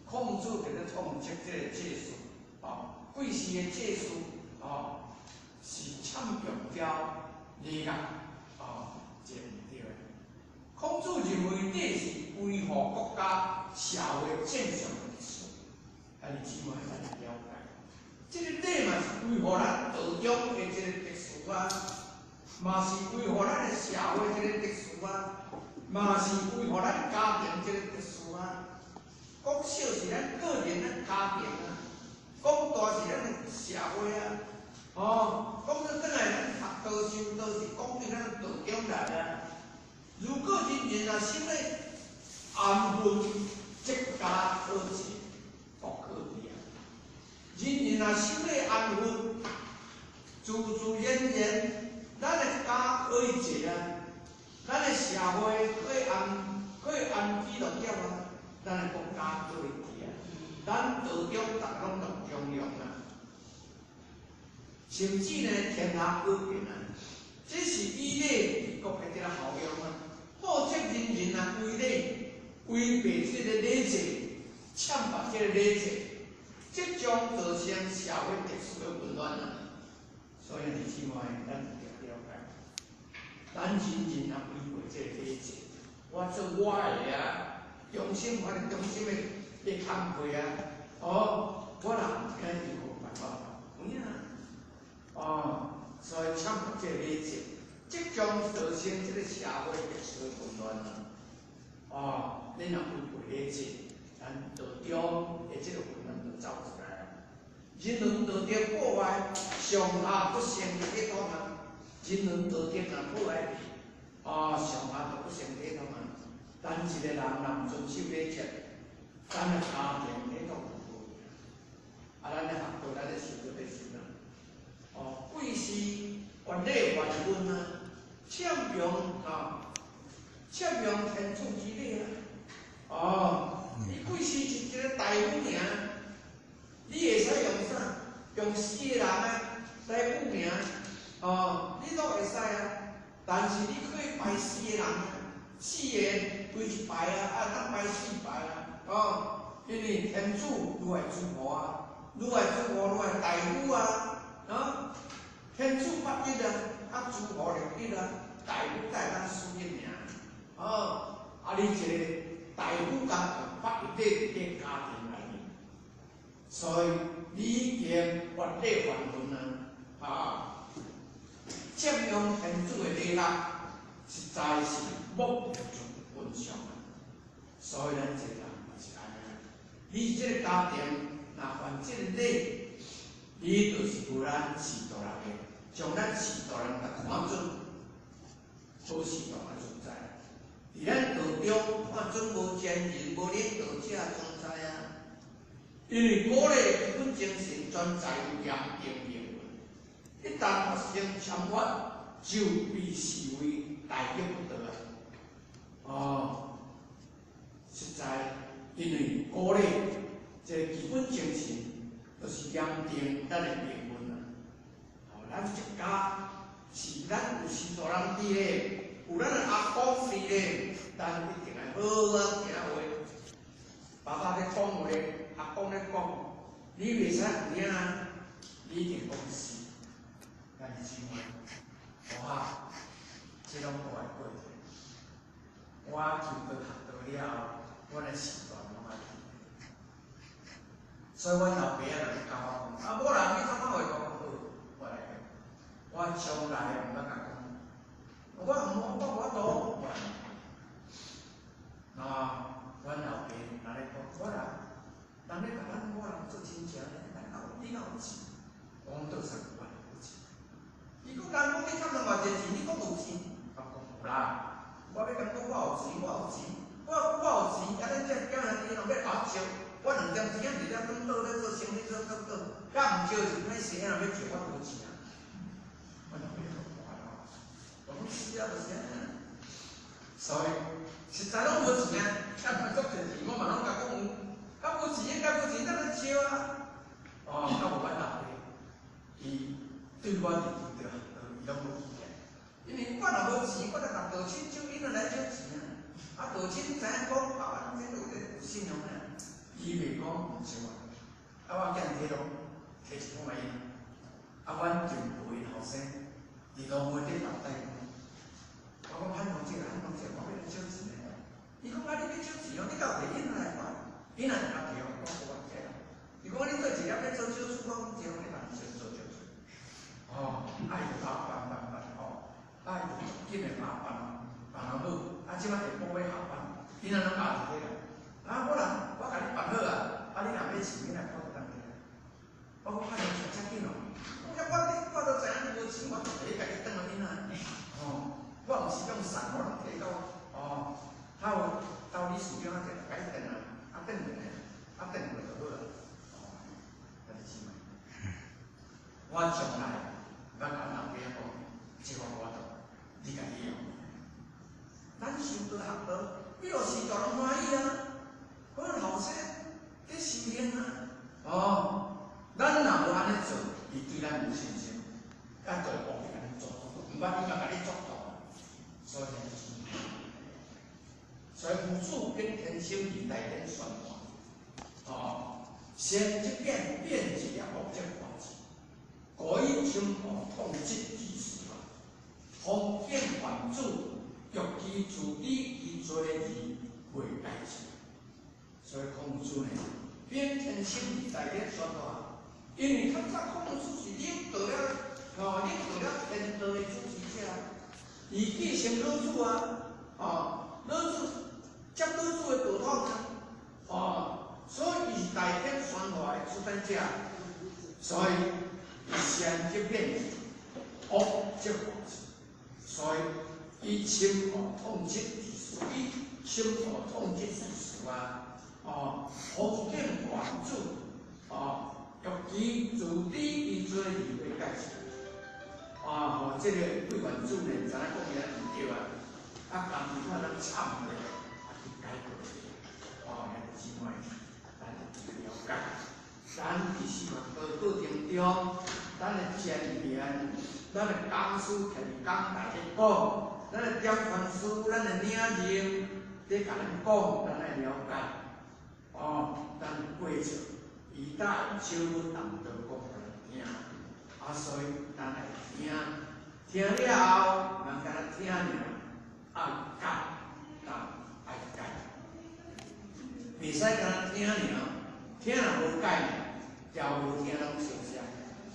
孔子佇咧痛斥這個祭司，啊，貴時的祭司，啊，是僭用了禮樂，啊，這毋對的。孔子認為禮是維護國家社會正常的秩序，兄弟姊妹，咱來了解。這個禮嘛是維護咱道中的這個秩序啊，嘛是維護咱的社會這個秩序啊，嘛是維護咱家庭這個秩序啊。講小是咱個人咱家庭啊，講大是咱的社會啊。哦，講到轉來，咱學道修道是講對咱道中來啊。如果人人若心咧安分，則家可治，國可治啊。人人若心咧安分，自自然然，咱的家可以治啊，咱的社會可以安，可以安居樂業啊，咱的國家可以治啊。咱道中逐拢拢中庸啊，甚至呢天下和平啊，這是以禮治國的這个效用啊。否則人人啊違禮，違背這个禮節，僭越這个禮節，即將造成社會秩序的混亂啊。所以兄弟姊妹，咱一定了解，咱人人啊違背這个禮節，我做我的啊，忠心我的忠心的的工課啊，哦，我若毋聽伊無辦法，有影哦，所以僭越這个禮節，即將造成這个社會秩序的混亂啊。哦，你若違背禮節，咱道中的這个混亂就走出來啊。人倫道德破壞，上下不成體統啊！人倫道德若破壞，哦，上下就不成體統啊！咱一個人若毋遵守禮節，咱的家庭體統就無去啊！啊，咱咧學道，咱咧修就欲修啦。哦，貴是越禮犯分啊，懺揚啊，懺揚天主之禮啊！哦，你貴是一個大夫爾，你會使用啥？用四個人啊來報名，哦，你攏會使啊。但是你可以排四個人啊，四個排一排啊，啊，當排四排啊，哦，因為天主愈愛諸侯啊，愈愛諸侯愈愛大夫啊，啊，天主八一啊，啊，諸侯六一啊，大夫才會當輸一爾，哦，啊，你一個大夫共八一佇個家庭內面，所以你已經越禮犯分啊，啊，佔用天主的禮樂，實在是莫不尊上啊。所以咱這個人嘛是按呢，你這個家庭若犯這個禮，你就是無咱序大人的，將咱序大人共看準，無序大人存在。佇咱道中看準無前人、無領導者存在啊。因為古禮基本精神全在於嚴定命運，一旦發生僭越，就被視為大逆不道啊！哦，實在，因為古禮這個基本精神，就是嚴定咱的命運啊！哦，咱一家是咱有序大人佇咧，有咱的阿公佇咧，咱一定愛好好聽話。爸爸咧講話，阿公咧講，你袂使毋聽啊！你一定講是，兄弟姊妹，我啊，這攏無愛過去。我求道學道了後，阮的時段攏愛記。所以阮老爸仔就教我講，啊，某人你怎啊會講好？我來講，我從來毋捌共講，我毋我無法度。啊，阮老爸若咧講，我啦，人咧共咱某人做親情咧，咱哪有你哪有錢？我講倒三句我無錢。伊講人講你欠人偌濟錢，你講有錢？我講有啦。我欲共講我有錢，我有錢，我有錢，啊！恁這囝兄弟攏欲共我借，我兩點錢仔佇遮轉倒咧做生意做轉倒，甲毋借是歹勢啊，欲借我無錢啊。我老爸就看了，我講是啊，就是按呢。所以實在攏無錢啊，欠阮足濟錢，我嘛攏共講有，較無錢，較無錢，咱來借啊。哦，較無阮老爸，伊對我佇求道學道，伊攏無意見。因為我若無錢，我就共道親借，𪜶就來借錢啊。啊，道親知影講，啊，咱這有這有信用啊。伊袂講毋借我，啊，我囝提攏提一封來𪜶，啊，阮就無𪜶後生，佇路尾頂頭帶我講漢東姐，漢東姐，我欲來借錢的。伊講啊，你欲借錢哦，你敢有提𪜶來還？𪜶若會提哦，我無關係啦。伊講你做一粒欲做少數，我講對，你人先做少數。哦，啊伊就甲我辦辦辦吼，啊伊就足緊的甲我辦辦好，啊這擺下晡欲下班，𪜶仔攏教一個啦。啊好啦，我共你辦好啊，啊你若欲錢，你來我就當提來。我講啊，你遮緊哦，我我我都知影你無錢，我就提家己轉予𪜶仔。哦，我毋是用送，我攏提到哦，頭到理事長仔就共伊轉啊，啊轉轉來，啊轉過就好啊。哦，兄弟姊妹，我從來毋捌共老爸講，這我無法度，你家己用。咱修道學道，彼落時大人歡喜啊！阮後生佇時心灵啊！哦，咱若無按呢做，伊對咱無信心，啊，就會惡去按呢做，毋捌伊嘛共你作動，所以，所以夫子秉天心而大典宣化，哦，善則變，變字啊，惡則化之，故以深惡痛疾之事啊，封建凡主，欲其自知其罪而未改之。所以孔子呢，秉天心而大典宣化，因為較早孔子是領導了，哦，領導了天道的主持者，伊繼承老子啊，哦，老子接老子的道統啊，哦，所以伊是大典宣化的主宰者，所以伊善則變之，惡則化之，所以伊深惡痛疾之事，伊深惡痛疾之事啊。哦，封建凡主，哦，欲其自知其罪而未改之。啊，吼，這個貴元主呢，知影講伊毋對啊，啊，甘願咱懺悔，啊，去改過。哦，兄弟姊妹，咱了解，咱佇四法的過程中，咱的前言，咱的講師徛佇講台咧講，咱的點傳師，咱的領認，咧共咱講，咱愛了解。哦，咱過程，伊搭手動刀講予咱聽，啊，所以咱愛聽，聽了後，毋通干焦聽爾，愛改，啊，愛改，袂使干焦聽爾，聽若無改，調無聽攏相像，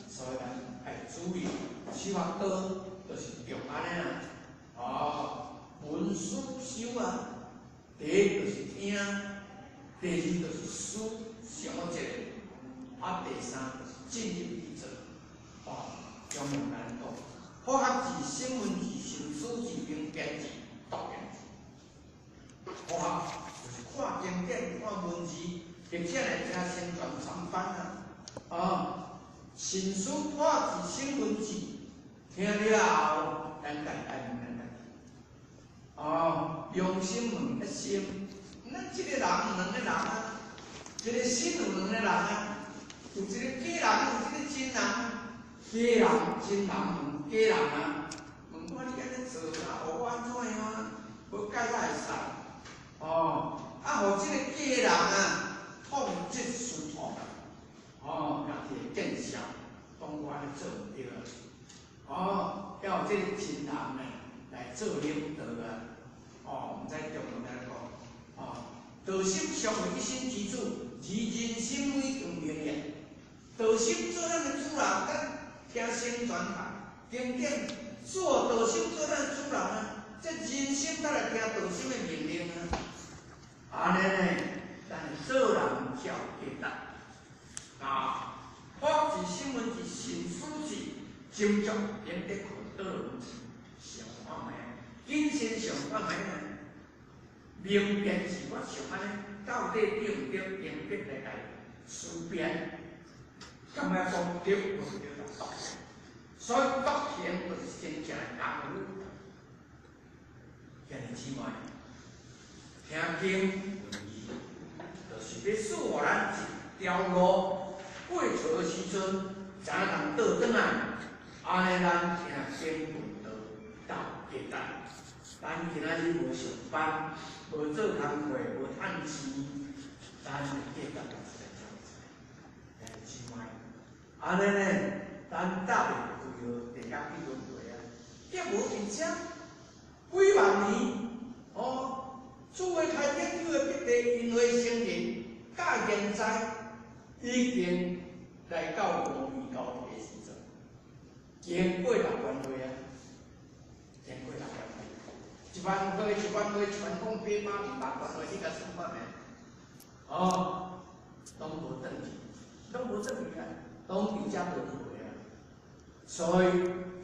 所以咱愛注意，司法刀就是用按呢啊，哦，聞思修啊，第一就是聽。第二就是思想一下，啊，第三就是進入去做，哦，中庸難講。破學字、聲聞字、尋思字、明辨字、獨言字。破學就是看經典、看文字，或者來聽先傳參班啊。哦，尋思破字、聲聞字，聽了後，咱家己愛問咱家己。哦，用心問一心。咱這個人有兩个人啊，一個心有兩個人啊，有一個假人，有一個真人。假人真人問假人啊，問我你按呢做啊，予我按怎樣啊？無改才會使。哦，啊，予這個假人啊，痛疾思痛，哦，家己會見笑，講我按呢做毋對啊。哦，要予這個真人呢來做領導啊。哦，毋知中文按怎講。哦，道心相為一心之主，而人心為強明也。道心做咱的主人，咱聽先傳法，經典做道心做咱的主人啊，這人心才來聽道心的命令啊。按呢呢，咱做人才有價值。啊，破字、聲聞字、尋思字，斟酌連得看倒想看覓，謹慎想看覓呢？明辨是我想按呢，到底對毋對？明辨來來思辨，感覺講對，就是叫做篤行。所以篤行就是真正的功夫。兄弟姊妹，聽經聞義，就是欲賜予咱一條路，過錯的時陣，知影通倒轉來，按呢咱聽經聞道到價值。咱今仔日無上班，無做工課，無趁錢，咱的價值就出來出來。兄弟姊妹，按呢呢，咱搭袂規個地獄去輪迴啊！也無佇遮幾萬年，哦，主的開天主的必地因為成人，到現在已經來到五位交替的時陣，經過6萬歲啊，經過六萬歲，1萬歲1萬歲，全講828萬歲，你共算看覓？哦，攏無轉去，攏無轉去啊，攏佇遮輪迴啊。所以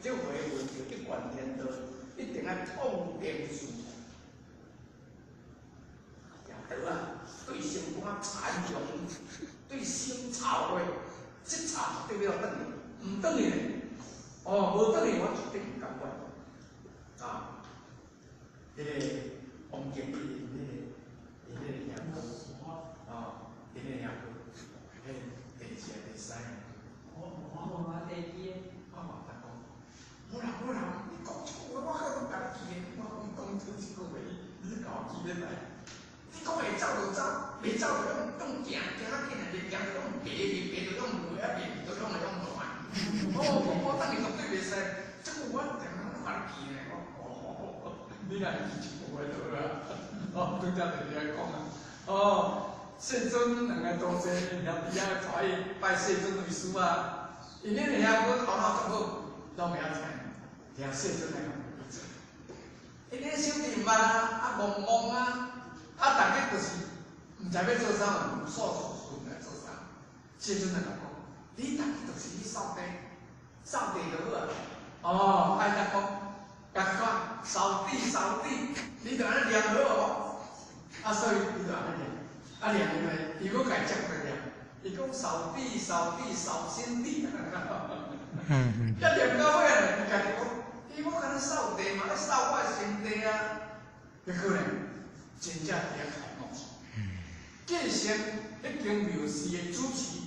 這回問著一貫天道，一定愛痛定思痛。也得啊，對心肝殘容，對心吵落，這吵絕對要轉去，毋轉去呢？哦，無轉去，我絕對毋甘願。啊，彼個王建一，彼個，彼個兄哥，哦，恁的兄哥，彼第二第三个。我第二个。我嘛讲，好啦好啦，你讲错话，我可拢家己记的。我讲讲出这句话，你教我记得来。你讲会走就走，袂走就用用行行较紧啊，袂行就用爬袂爬就用落啊，爬就用来用落啊。哦，我等下绝对袂使，这句我定拢家己记呢。我哦，你若记一句话就好啊。哦，拄才就伫遐讲啊。哦，世尊两个徒弟兄弟仔带伊拜世尊为师啊。因恁兄哥头脑足好，拢袂晓听，听世尊来讲。因恁小弟毋捌啊，啊戆戆啊，啊逐日就是毋知欲做啥嘛，无所事事，毋知做啥。世尊来讲，你逐日就是去扫地，扫地就好啊。哦，爱得讲，共看扫地扫地，你就按呢念好无？啊，所以伊就按呢念，啊念落来，伊阁共接过念，伊讲扫地扫地扫心地。一念到尾啊，伊家己讲，伊我敢若扫地嘛，咧扫我的心地啊。结果呢，真正伫遐开悟。继承彼间庙寺的主持，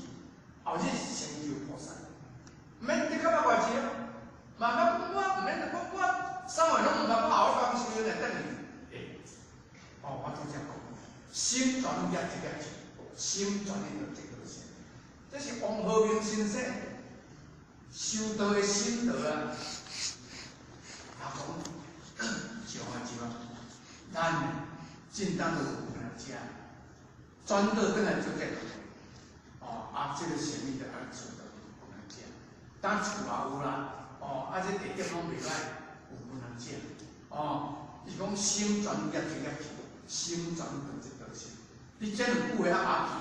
后日成就菩萨。毋免你感觉偌济啊，慢慢讲我毋免讲我，啥物拢毋捌，我后日讲时阵来等你。欸，哦，我拄才讲，心全业一业心全力就这个是，这是王和明先生修道的心得啊。阿讲上啊上啊，咱正当就有来遮，转倒转来做这个。哦，啊，这个生意就按呢做到有人食。当厝也有啦，哦，啊，这地点拢袂歹，有有人食。哦，伊讲心全业一业心全就这个是。你这两句话较阿记，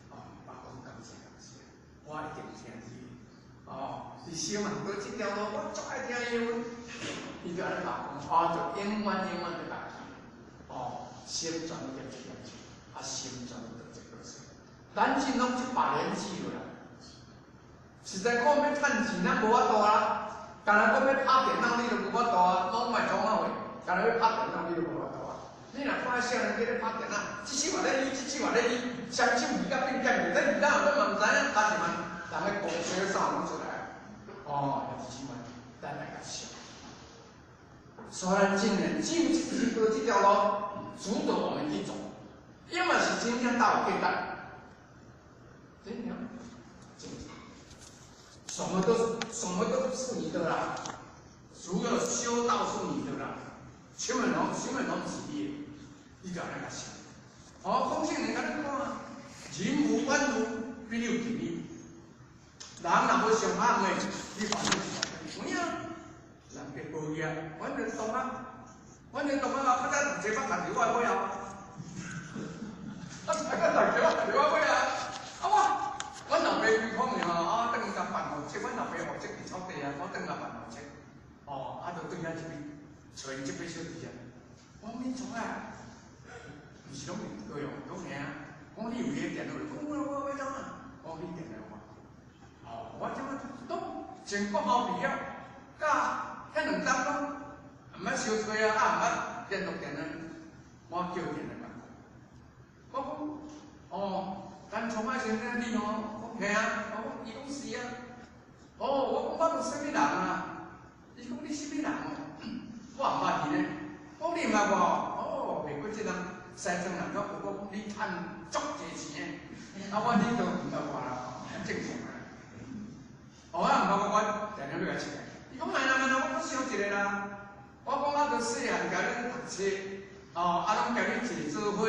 哦，爸讲感谢感谢，我一定听你。哦，伫小万哥这条路，我足爱听伊话。伊就按呢爸讲，哦，就永远永远就家记。哦，心全业一业啊，心全就这个是。咱这拢一把年纪了啦，实在讲欲趁钱，咱无法度啊。干焦讲欲拍电脑，你都无法度啊，拢莫创啊话，干焦欲拍电脑，你都无法度啊。你若看少年家咧拍电脑，这手嘛咧伊，这手嘛咧伊，双手离甲变变，咧伊哪有咱嘛毋知影，打一万，人咧公司啥拢出来。哦，就是这款，咱来甲想。所以咱今年只有这这条路，值得我们去走，因为是真正大有价值。真的，真的，什么都是你的啦，除了修道是你的啦，全部拢全部拢是你的，你就按呢共想。哦，孔圣人共你讲啊，人无完如，必有近忧。人若无上行的，你烦恼是有影，人家无业，反正同学，反正同学啊，较早读册捌读伫我尾后，啊，较早读册捌读伫我尾啊，啊我，阮老爸规空尔啊，转去共办户籍，阮老爸户籍伫草地啊，我转来办户籍，哦，啊，就转遐入去，揣因这笔小弟啊，我讲你创啊？毋是拢高雄，讲嘿啊，讲你有迄个电脑，讲我我欲怎啊？我讲你电脑我，哦，我这摆拢全国后毕业，甲彼两冬拢毋捌相揣啊，啊毋捌联络电话，我叫电话讲，我讲，哦，咱创爱先生你吼，讲嘿啊，我讲伊讲是啊，哦，我讲我是啥物人啊？伊讲你啥物人哦？我毋捌伊咧，讲你毋捌我哦，袂过这人西装人，我讲你趁足济钱的，啊我你都毋捌我啦，正常啊。哦，我毋捌我，我定定欲共切。伊讲莫啦莫啦，我阁想一个啦。我讲我著细汉共恁读册，哦，啊拢共恁坐做伙，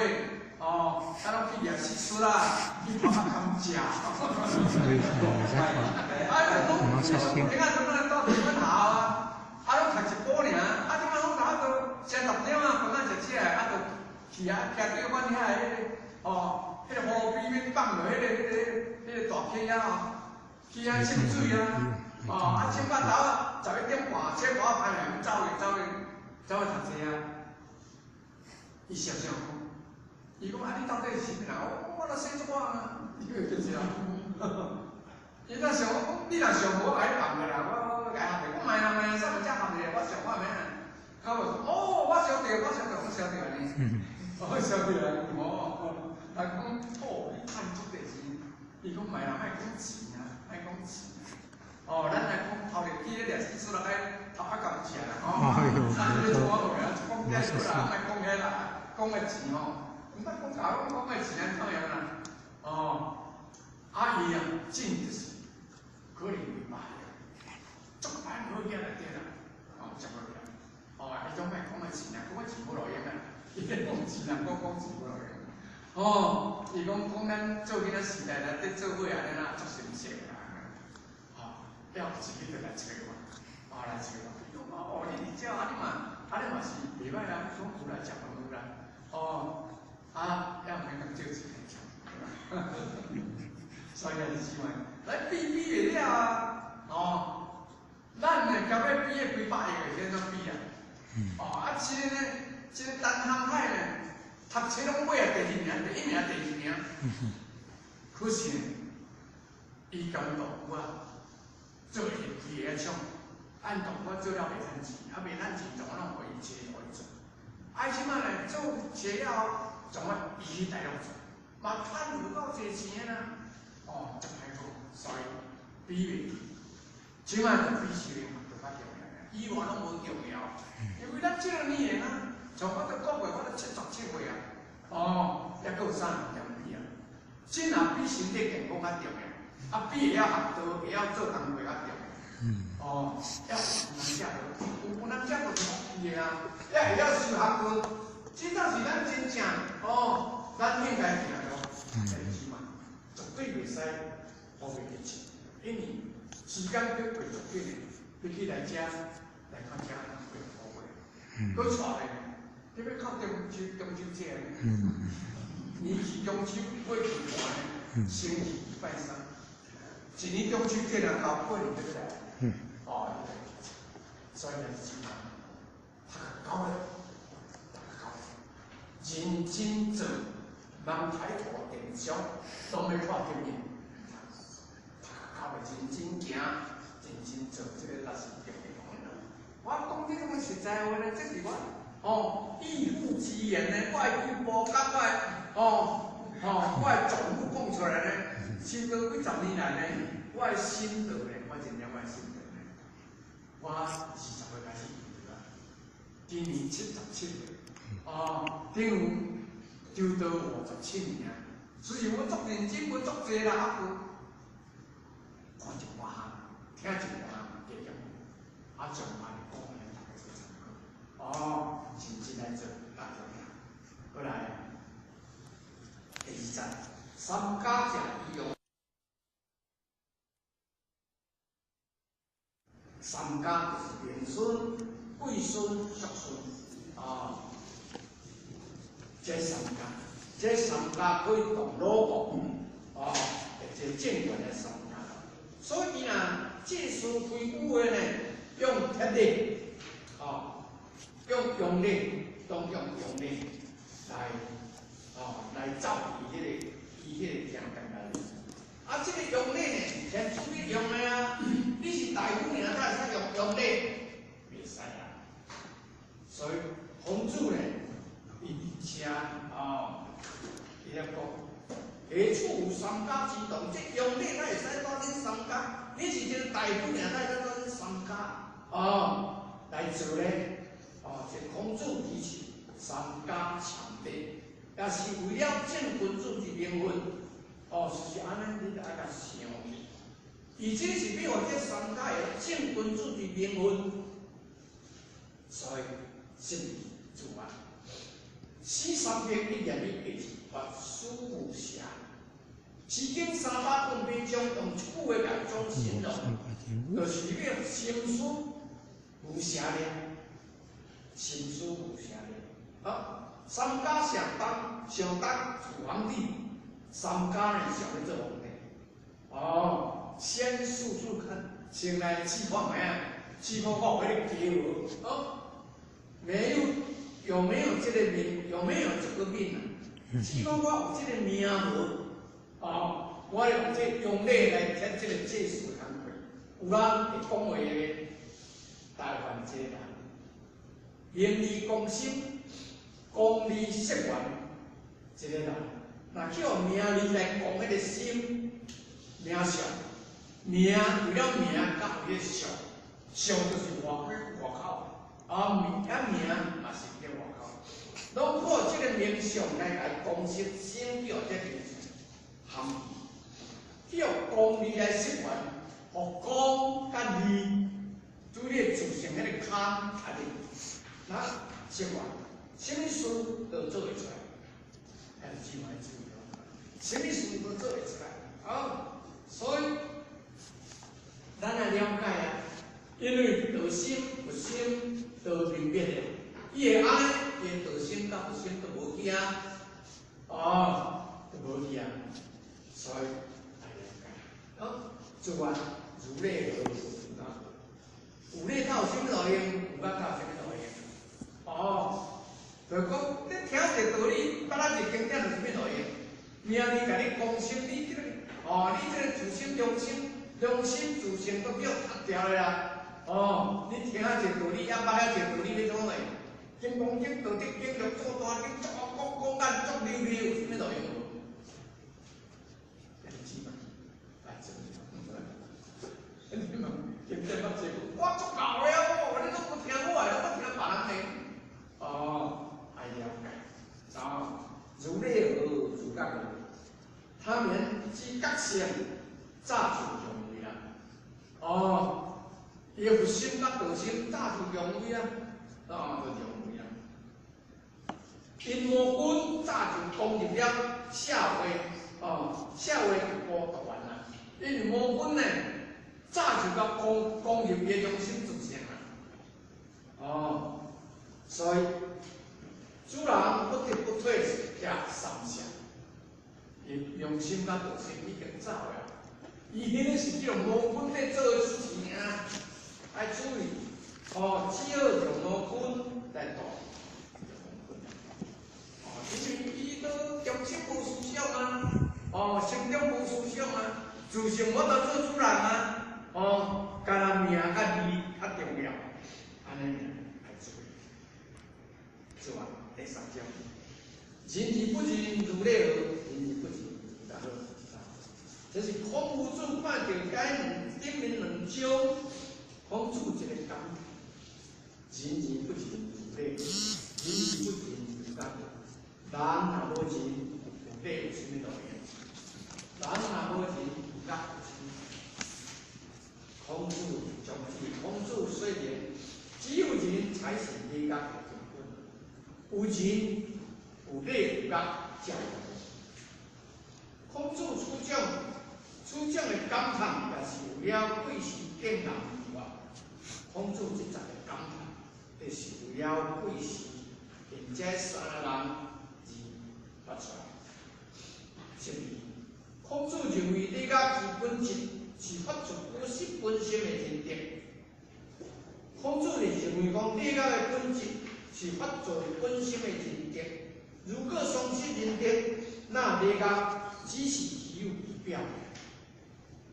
哦，啊拢去掠蟋蟀啦，去偷仔甘蔗。啊，拢你看怎么到伫阮校啊？啊，拢读一晡尔，啊，这摆拢差不多食10点啊，饭仔食食的，啊，就去啊，徛对阮遐个彼个，哦，彼个河边欲放落彼个大溪啊，吼，去遐浸水啊，哦，啊，浸到头啊，11点半，车无歹来，走去走去走去读册啊。伊笑笑讲，伊讲啊，你到底是啥物人？我我著说这话啊，你会记得啊？伊若想我讲，你若想无，我共你放下啦，我我我共合者，我莫啦莫啦，啥物遮合者，我想我免啊。他无说，哦，我晓得，我晓得，我晓得呢，我晓得啊，哦，人講哦，你趁足濟錢，伊講莫啦，莫講錢啊，莫講錢。哦，咱來講頭日記咧掠四出來，頭較甘食啦，吼。咱咧做我話啊，講這個啦，莫講遐啦，講個錢吼，毋捌講教講講個錢按怎樣啦？哦，啊伊啊，真就是可能袂歹，足歹好囝來對啦，哦，食無了。哦，伊種莫講個錢啊，講個錢無路用啊，伊咧講錢啊，講講錢無路用。哦，伊講講咱做囡仔時代內底做伙安尼啦，足心酸啦。吼，了後一日就來揣我，哦來揣我，伊講哦，你佇遮啊，你嘛，啊你嘛是袂歹啊，講有來食飯有來，哦，啊，也毋免共借錢來食，所以也是這款，來比比會了啊，哦，咱呢交尾比個幾百億會怎比啊？哦，啊，這個呢，這個陳航海呢，讀冊攏尾啊第二名，第一名第二名，可是呢，伊共杜甫啊做戲劇的廠，按杜甫做了袂趁錢，啊袂趁錢，總啊攏予伊車予伊做。啊，這擺呢做車了後，總啊伊去大陸做，嘛趁有夠濟錢啦。哦，足歹講，所以比袂起。這擺就比修行就較重要，以外攏無重要，因為咱這個年齡啊，從我佇國外我都77歲啊，哦，抑閣有啥通比啊？真若比身體健康較重要，啊，比會曉學道、會曉做工課較重要。哦，要有人才有，有人才就是福氣的啊！也會曉修學問，這才是咱真正哦，咱應該行路。但是嘛，絕對袂使予袂記錢，因為時間過過足緊的，比起來遮來較遮過寶貴。閣帶來，你欲到中秋中秋節呢？年是中秋，過去寒呢，星期禮拜三，一年中秋節若到，過年就欲來。哦，所以就是講，讀較高咧，讀較高，認真做，茫抬頭電商，攏欲看見面。讀較高咧，認真行，認真做，這個才是重要的。我講這種實在話呢，這是我哦義父之言呢，我的舅婆甲我的哦哦，我的祖母講出來呢，修道幾十年來呢，我的心得呢，我真正我的心得呢，我20歲開始修道啊，今年77歲，哦，等於修道57年。雖然我足認真，無足濟啦，啊，有看一寡項，聽一寡項加減，啊，將來講來大家做參考。哦，認真來做，較重要。過來，第二節，三家者醫用。三家就是明孫、貴孫、叔孫，啊，這三家，這三家可以動魯國，啊，這政權的三家。所以呢，這事開句話呢，用鐵力，啊，用用力，當用用力來，啊，來走伊彼個，伊彼個行動來。啊，這個用力呢，先注意用的啊！你是大夫爾，哪會使用用力？袂使啊！所以孔子呢，伊佇遮哦，伊咧講，何處有三家之動？這用力哪會使帶恁三家？你是一個大夫爾，哪會使帶恁三家？哦，來做咧？哦，這孔子提出三家攕地，也是為了正君子之名分。哦，是按呢，你著愛共想去。伊這是欲予這三家的正君子之名分，所以信義自啊。死三遍一言以蔽之，法師無瑕。詩經308章用一句話共總形容，就是欲心思無瑕了，心思無瑕了。啊，三家想當想當楚皇帝。三家呢想欲做皇帝，哦，先試試看，先來試看覓啊？試看看有彼個機無？哦，沒有，有沒有這個命？有沒有這個命啊？試看我有這個命無？哦，我用這用力來聽這個祭司工課，有人會講話的，台灣這個人，名利公心，功利色緣，這個人。若去予名字來講彼个心名相，名為了名佮予彼个相，相就是外口外口，啊名啊名嘛是伫咧外口，攏靠這个名相來共伊講釋心叫這名相含義，去予講字來釋還，予講佮字對你自性彼个空較入，那釋還，啥物事都做會出來，還是只愛注意哦，啥物事都做會出來，啊，所以咱來了解啊，因為道心佛心都明白的，伊會按呢，伊的道心佮佛心都無去啊，哦，都無去啊，所以來了解，啊，做啊，如理何如覺何？有禮才有啥物路用？有覺才有啥物路用？哦，就是講你聽一個道理，捌啊一個經典有啥物路用？名字共你講心，你這個哦，你這個自心良心、良心自性都叫踢掉了啦。哦，你聽一個道理，抑捌啊一個道理，欲創啥？金剛經、道德經、六祖大經，足講講甲足溜溜，有啥物路用無？你知嗎？來做。你問經典捌這個，我足𠢕的哦，你攏無聽我的，攏聽別人的。哦，愛了解。啊，如理何如覺何？他們之覺性早就強位啦。哦，伊的佛心佮道心早就強位啊，啊，就強位啊。𪜶魔君早就攻入了社會，哦，社會一步讀完啦。因為魔君呢，早就共攻入伊的中心自性啦。哦，所以主人不得不退下三舍，伊良心佮道心已經走了。伊彼个是叫魔君咧做的事情啊，愛注意哦，只好用魔君來度。哦，因為伊都中心無思想啊，哦，心中無思想啊，自性無得做主人啊，哦，干焦名佮利較重要，按呢愛注意。做啊，第三章，仁而不仁，如禮何？仁而不仁，如覺何？這是孔夫子看著該頂面兩章，孔子一個感嘆：仁而不仁，如禮何？仁而不仁，如覺何？人若無仁，有禮有啥物路用？人若無仁，有覺有啥物？孔子從此，孔子雖然只有仁才是禮樂的根本，有仁有禮有覺才有。孔子此種此種的感嘆，也是為了貴時見人以外。孔子這層的感嘆，就是為了貴時現這三個人而發出來。十二，孔子認為禮樂之本質是發自本心本性的仁德。孔子是認為講禮樂的本質是發自本心的仁德。如果喪失仁德，那禮樂只是虛有其表。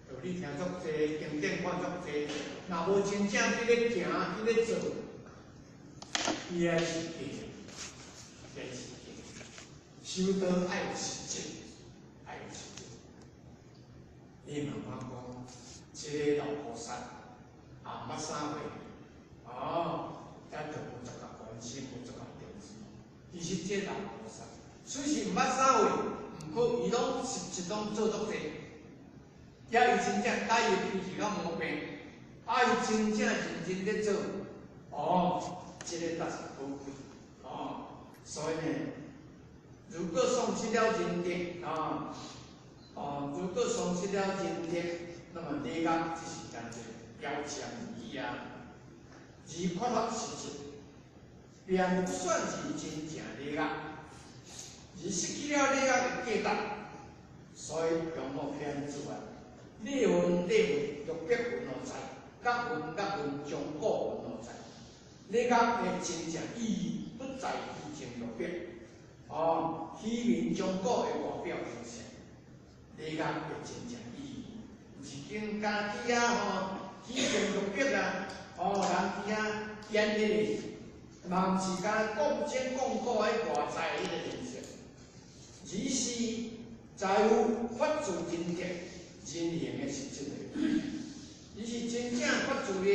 就你聽足濟經典看足濟，若無真正佇咧行，佇咧做，伊還是假，還是假。修道愛有實質，愛有實質。你慢慢講，這个老菩薩也毋捌啥貨，哦，咱就無足夠關心，無足夠重視。其實這老菩薩雖是毋捌啥貨，毋過伊攏實質攏做足濟，也伊真正改伊脾氣較毛病，啊，伊真正認真咧做，哦，這个才是寶貴，哦，所以呢，如果喪失了仁德，啊，哦，如果喪失了仁德，那麼禮樂只是單一標籤而已啊，而缺乏實質，便不算是真正禮樂，而失去了禮樂的價值，所以楊牧偏主啊，禮運禮運，欲必云何在？覺雲覺雲，將古雲何在？禮樂的真正意義不在虛情欲迫，哦，虛名將古的外表形象。禮樂的真正意義，毋是經家己啊吼，虛情欲迫啊，哦，人佇遐演彼個戲，嘛毋是干講真講古的外在彼個形象，而是是在乎发自仁德仁行的实质内容。伊是真正发自的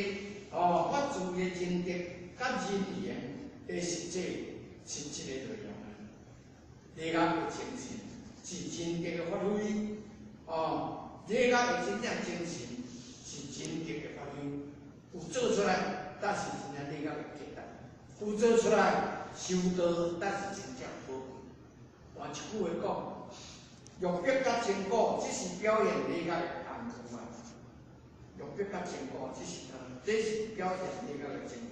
哦，发自的仁德佮仁行的实际实质的内容啊。礼乐的精神是仁德的发挥哦，礼乐的真正精神是仁德的发挥，有做出来，才是真正礼乐的价值；有做出来修道，才是真正宝贵。换一句话讲，玉璧佮钟鼓，这是表现礼乐的工具啊。玉璧佮钟鼓，这是这是表现礼乐的证据。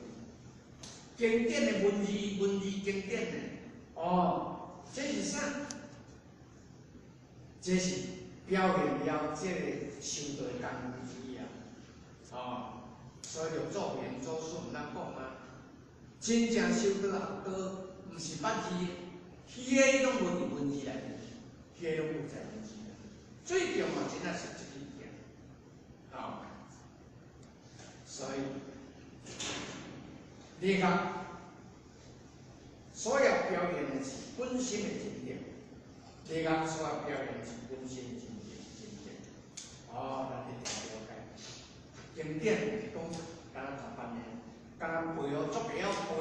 经典的文字，文字经典的，哦，这是啥？这是表现了这个修道的工具之一啊。哦，所以六祖明祖师毋通讲啊，真正修道学道，毋是捌字，彼个拢无伫文字内面，彼个拢无在文字内。最重要真正是这个物件，哦，所以礼乐所要表现的是本身的真德，礼乐所要表现的是本身的真德，真德。哦，咱一定了解。经典是讲敢若读班的，敢若背哦，足会晓背，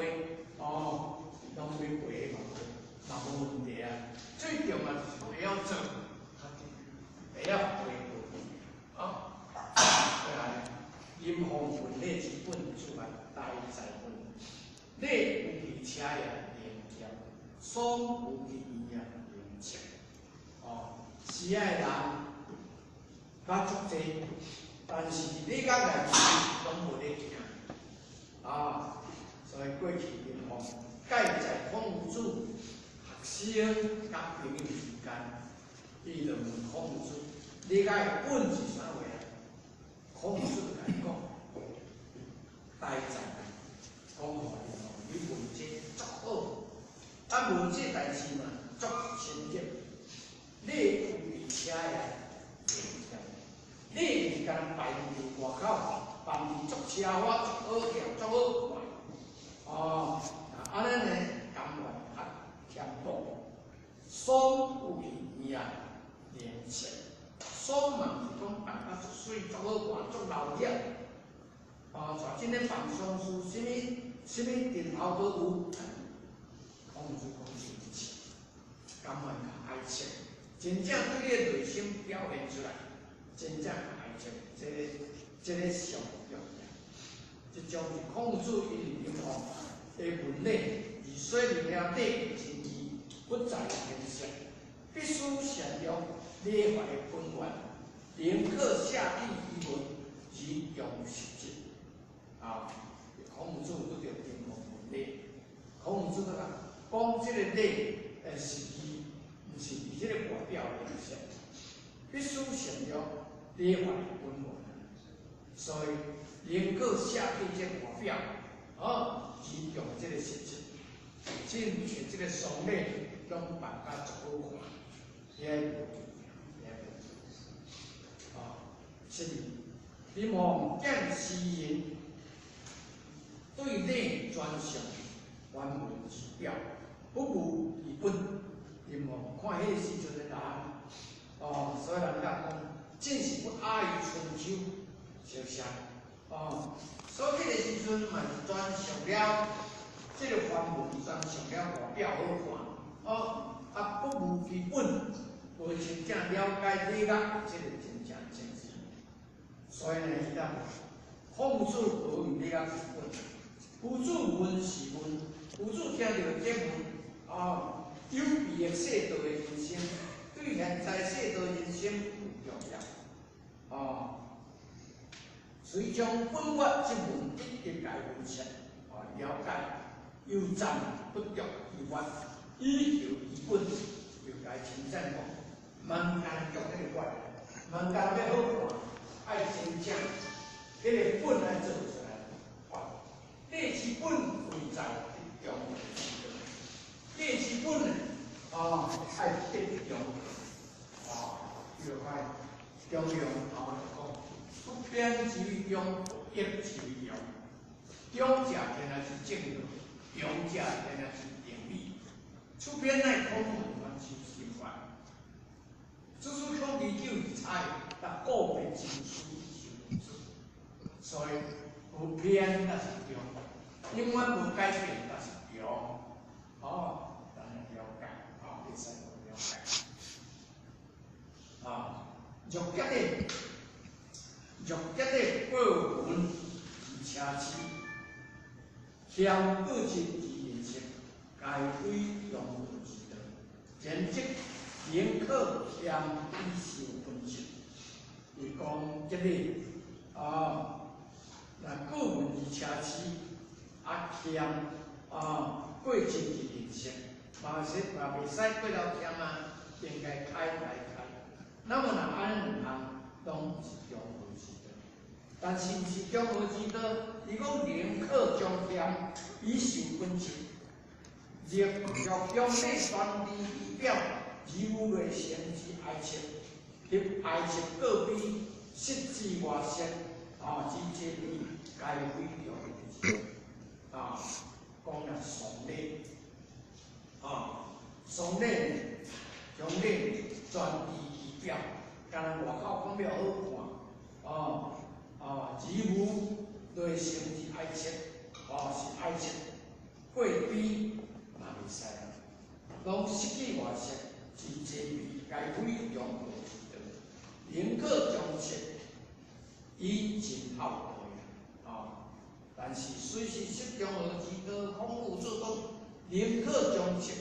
哦，拢欲背嘛，嘛无问题啊。最重要就是会晓做，会晓背。哦，过来，林凤问礼之本，出来大在问。礼有其车也廉洁，丧有其仪也廉洁。哦，时爱人捌足济，但是礼乐内面拢无咧行。啊，所以过去林凤盖在孔子学生佮朋友之间，伊就问孔子：礼乐的本是啥货啊？孔子就共伊讲：大在讲予伊吼，你问这足好，啊问这代志嘛足深入。礼有其车也廉洁，礼是敢若摆伫外口，放伫足奢华、足好看、足好看。哦，按呢呢，甘愿较俭朴。丧有其仪啊，廉洁。丧嘛是讲办甲足媠、足好看、足闹热。哦，像这个办丧事，啥物啥物阵头都有。孔子讲是毋是？甘愿较哀戚，真正对你的内心表现出来，真正较哀戚，这个上重要。这种是孔子因为吼的文理，而说明了礼真义，不在形式，必须善用礼法的本源，宁可下地于文，而用实质。啊，孔子拄著林凤问礼，孔子讲讲这个礼，是义，毋是伫这个外表的形式，必须善用礼法的本源。所以宁可舍弃这外表，哦，而用这个实质，真像这个丧礼拢办甲足好看，遐无遐无。啊，是林凤见诗人对礼专上原文之表，不务其本。林凤看彼个时阵的人，哦，所以人家讲，真是不亚于春秋，是不是？哦，所以彼个时阵嘛是专上了这个梵文，专上了外表好看，哦，啊不务其本，无真正了解礼乐这个真正精神。所以呢，伊当孔子学问礼乐之本，夫子问是问，夫子听著这问，哦，有裨益世道的人生，对现在世道人生有重要，哦。遂将本源之文一一共分析，哦，了解，又赞不著其法，以求其本，又共称赞讲，毋干著彼个法，毋干欲好看，爱真正，彼个本爱做出来。礼之本，贵在得中。礼之本呢，哦，爱得中，哦，就看中庸头就讲。不偏之为中，不逆之为庸。中者天下之正道，庸者天下之定理。出篇乃孔门传授心法，将祈求而差，但个别真书受所以无偏那是中，永远无改变那是中。哦，咱来了解，哦，会使了解。啊，若结的过分而奢侈，嫌过真之认识，该非中和之道。然则宁可嫌以受分析。伊讲这个啊，若过分而奢侈，啊嫌啊过真之认识，嘛是嘛袂使过头俭啊，应该开来开。那么若按呢两项，拢是中和之道。但是毋是中和之道？伊讲宁可将俭以受分析，若若将内全知仪表，而无未成之哀切，翕哀切过比失之外色，啊，之这比该非中和之道。啊，讲了丧礼，啊，丧礼将礼全知仪表，敢若外口讲了好看，哦，啊，而无内心之哀切，哦，是哀切过比嘛袂使啊，拢失去外色，之这比该非中和之道，宁可将切以尽孝道啊。但是虽是失中和之道，孔夫子讲宁可将切，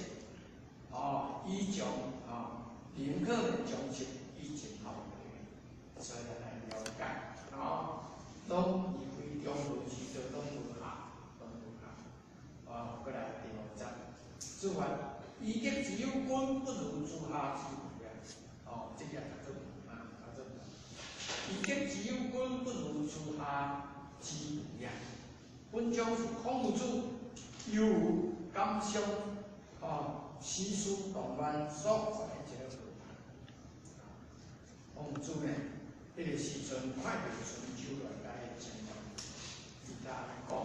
哦，以将啊，宁可将切以尽孝道，所以咱来了解，啊，拢伊非中和之道，拢无合，拢无合。啊，过来第五节，此外，医德之有君，不如诸下之无也。哦，这个较做啊，较做。医德之有君，不如诸下之无也。文章是孔夫子犹有感伤啊，时事动乱所在的一个问题。孔夫子呢，彼个时阵看著春秋内底的情况，伊才按呢讲，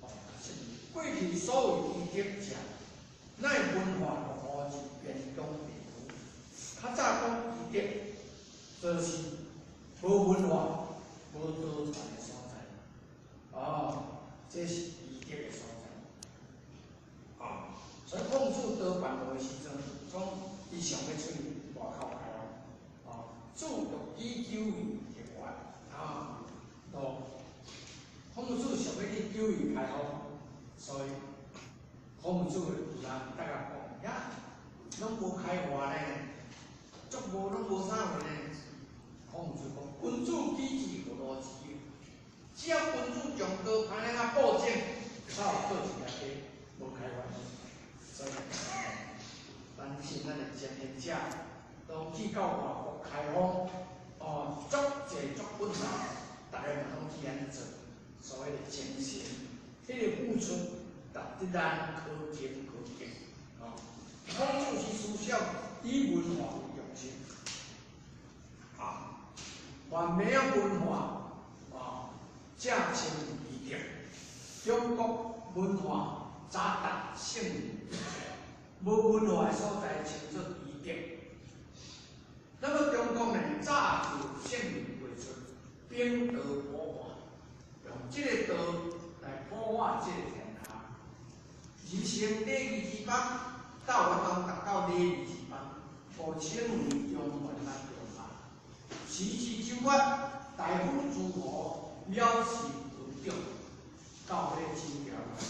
哦，是过去所谓医德者，乃文化落后之边疆地区。较早讲医德，就是无文化、无道传的所在。哦，这是医德的所在。啊，所以孔子倒办学的时阵，讲伊想欲出去外口开放，啊，子欲以求于学啊，都孔子想欲去求于开放，所以孔子有人逐家讲，呀，拢无开化呢，足无拢无啥货呢。孔子讲，君子举止何如此？只要君子将刀攀咧较布正，才有做一条街无开发。所以，咱是咱的前贤者，拢去到外国开放，哦，足济足困难，逐个嘛拢去按呢做。所谓的精神，彼个付出，值得咱可敬可敬。哦，孔子是思想以文化为中心，啊，凡没有文化，啊，正称医德。中国文化早达圣人，无文化的所在称作医德。那么中国呢，早就圣人辈出，秉道普化，用这个道来普化这个天下。人生礼义之邦，到我当达到礼义之邦，故称为中原啊中华。时至周月，大夫诸侯藐视文长，到彼个周朝，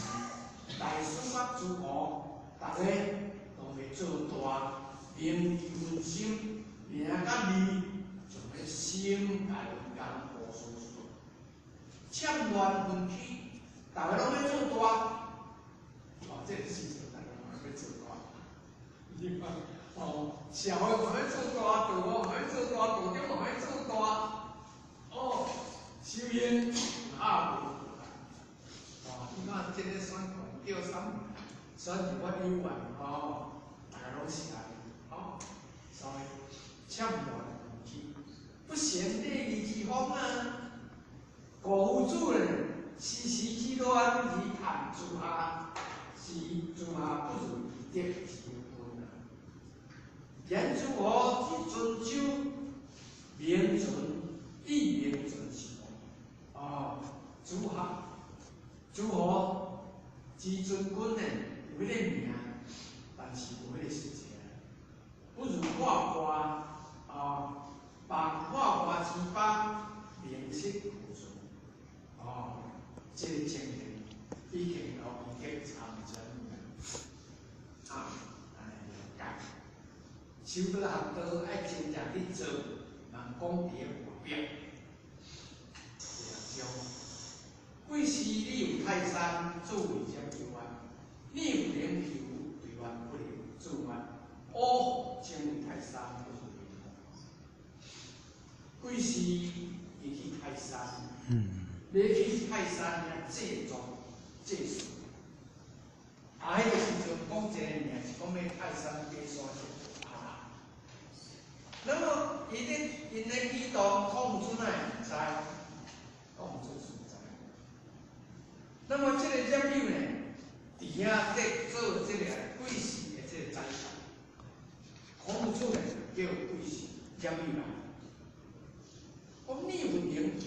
大师甲诸侯，逐个拢欲做大，名利分心，名佮利，从彼心大文工无事事，戕乱纷起，逐个拢欲做大。哦，这个时阵逐个嘛欲做大，你看，哦，社会嘛欲做大，道嘛欲做大，道长嘛欲做大，哦，修行啊无。哦，你看这个选权叫啥物？选我有缘哦，逐个拢是按呢，哦，所以戕乱纷起，不贤礼义之风啊。古夫子呢，时时之乱而叹诸下，是诸下不如医德之有君啊。严诸侯之春秋，名存以名存是无？哦，诸侯，诸侯之尊君呢，有彼个名，但是无彼个实际。不如画卦啊，把画卦之邦，名实无存。哦，这个情形已经都已经参真啊，来了解。修道学道爱真正去做，人讲伫个外表。第二章，贵时你有泰山作为者求愿，你有能求对愿不能做愿，哦，成为泰山不是灵。贵时伊去泰山，要去泰山遐祭祖祭祀。啊，彼个时阵讲一个名是讲欲泰山爬山去。啊，那么伊咧𪜶咧祈祷，孔子哪会毋知？孔子是毋知。那么这个业友呢，伫遐咧做这个鬼事的这个宰相，孔子呢叫鬼事业友来。讲你有能求，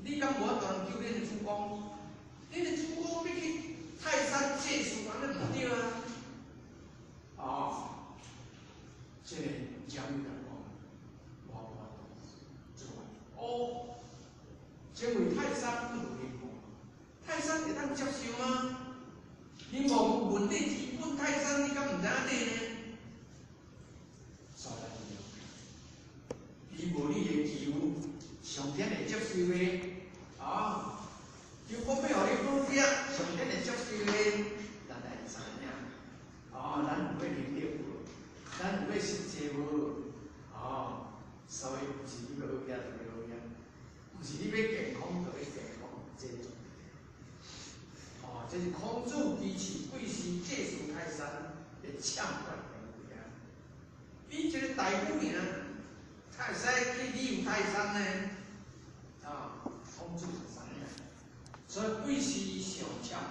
你敢无法度救恁的主公？恁的主公欲去泰山祭祀，按呢毋对啊！哦，这个业友来讲，无法度做。哦，成为泰山不如灵王，泰山会当接受吗？你无问你基本泰山，你敢毋知影底呢？所以，你无你的求，上天会接受的，啊，就讲欲予你好食，上天会接受的，咱来知影。啊，咱有彼能力无？咱有彼实际无？啊，所以毋是你欲好食就欲好食，毋是你欲健康就欲健康，这是重点。哦，这是孔子支持贵时祭祀泰山的呛决行为啊。你这个大夫尔，才会使去利用泰山呢？啊，孔子就知影，所以贵时想忏悔，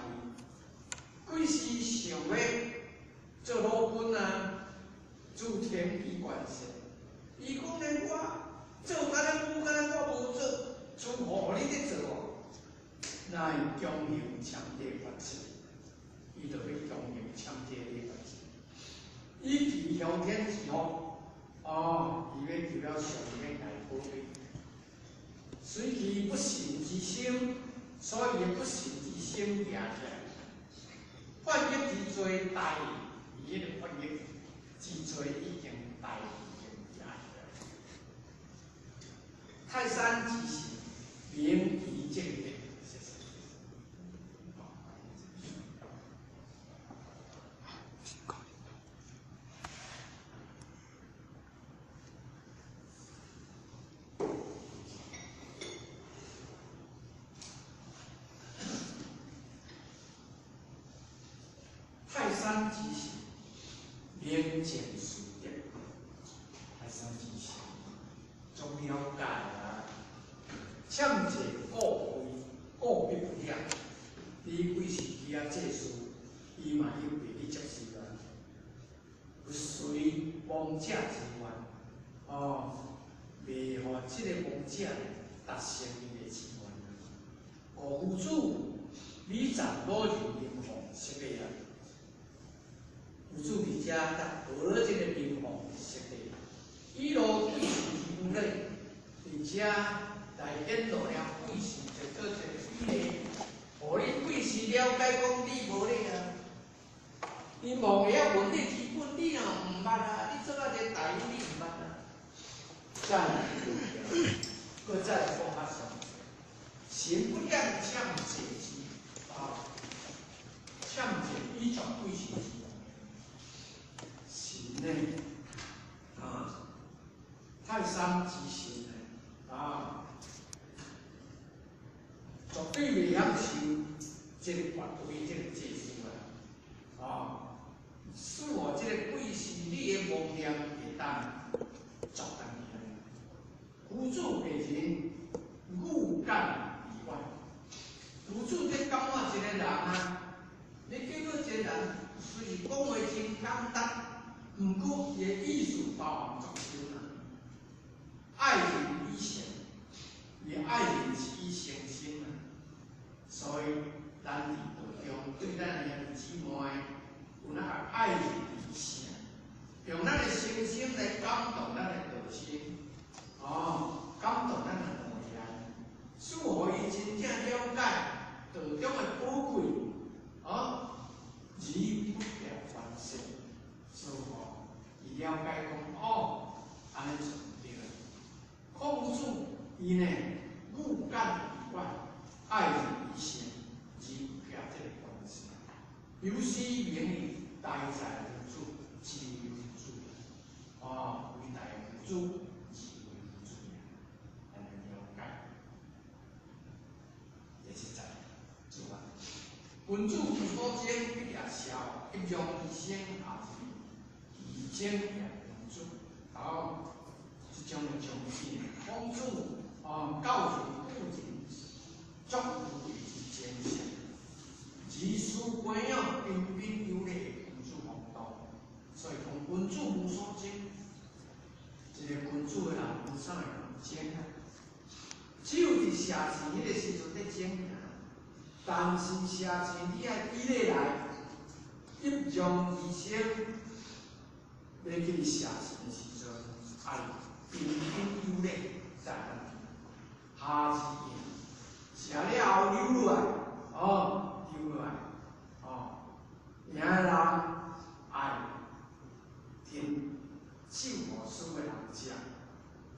贵时想欲做老君啊，诸天地关系。伊讲呢，我做敢若无，敢若我无做，诸侯予你咧做哦，那伊强行签这个决策，伊就欲强行签这个决策。伊祈向天之福，哦，伊欲求了上天来保庇。随其不信之心，所以不信之心举起来，犯业之罪大，伊彼个犯业之罪已经大，已经举起来。泰山之神，名其正德。谢谢。泰山之神，明镜思德。泰山之神，足了解啊！欠债故非，故必不了。你几时去遐祭祀，伊嘛犹袂去接受啊。不随亡者之愿，哦，袂予这个亡者达成伊的志愿。五夫子，你暂老入灵凤设计啊？夫子伫遮甲学了这个灵凤设计，伊路贵氏之母咧，伫遮来显露了贵氏就做一个比例，予你贵氏了解讲你无咧啊。你无会晓问你基本，你若毋捌啊，你做啊一个大夫，你毋捌啊。再来，阁再来讲较详细。神不厌欠债之啊，欠债以绝贵氏之愿。神呢，啊，泰山之神呢，啊，绝对袂晓受这个绝对这个祭祀啊，啊，使予这个贵氏你的妄念会当作动起来。夫子给人语感以外，夫子这感觉一个人啊，你叫做一个人，虽是讲话真简单，毋过伊的意思包含足深啊！愛人以誠，伊愛人是以誠心啊，所以咱佇道中對咱的兄弟姊妹，有哪個愛人以誠，用咱的誠心來感動咱的道心，哦，感動咱的語言，使予伊真正了解道中的寶貴，哦，而不強關係，所以吼，伊了解講，哦，按呢就對。孔子伊呢，語簡意賈，愛人以誠，而不欠這个關係。由是名義，大在君子，智為君子。哦，偉大君子，智為君子，按呢了解。第七節，做啊。君子無所爭，必也孝；一讓其生，也是其爭也君子。好，這種的種子，孔子哦，教訓古人足有伊之精神，自私涵養，彬彬有禮的君子風度。所以講，君子無所爭，一個君子的人無啥會爭啊，只有佇社錢彼個時陣咧爭爾。但是社錢你愛以禮來，一讓其生，欲去社錢的時陣，愛彬彬有禮，才會當下字贏，寫了後溜落來，哦，溜落來，哦，贏的人愛聽手予輸的人食，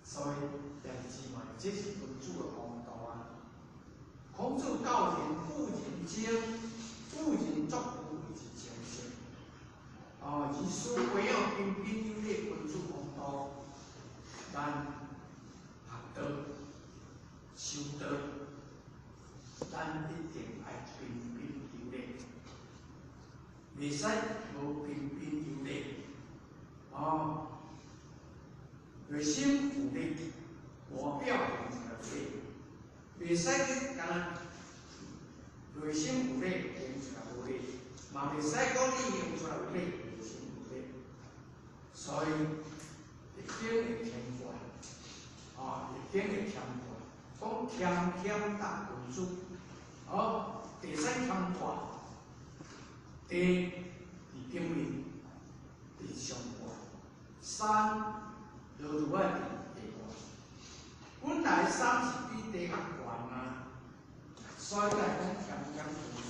所以弟姊妹，這是君子的風度啊。孔子教人婦人爭，婦人作婦是精神。哦，而師培養彬彬有禮君子風度，咱學道、修道，咱一定愛彬彬有禮，袂使無彬彬有禮。哦，內心有禮，外表現出來有禮，袂使去干焦內心有禮，現出來無禮，嘛袂使講你現出來有禮，內心無禮。所以一定會謙卑，啊，一定會謙卑。講謙謙達君子，哦，第三謙卑，地佇頂面，佇上懸，山就拄愛佇下懸。本來山是比地較懸啊，所以才會講謙謙君子，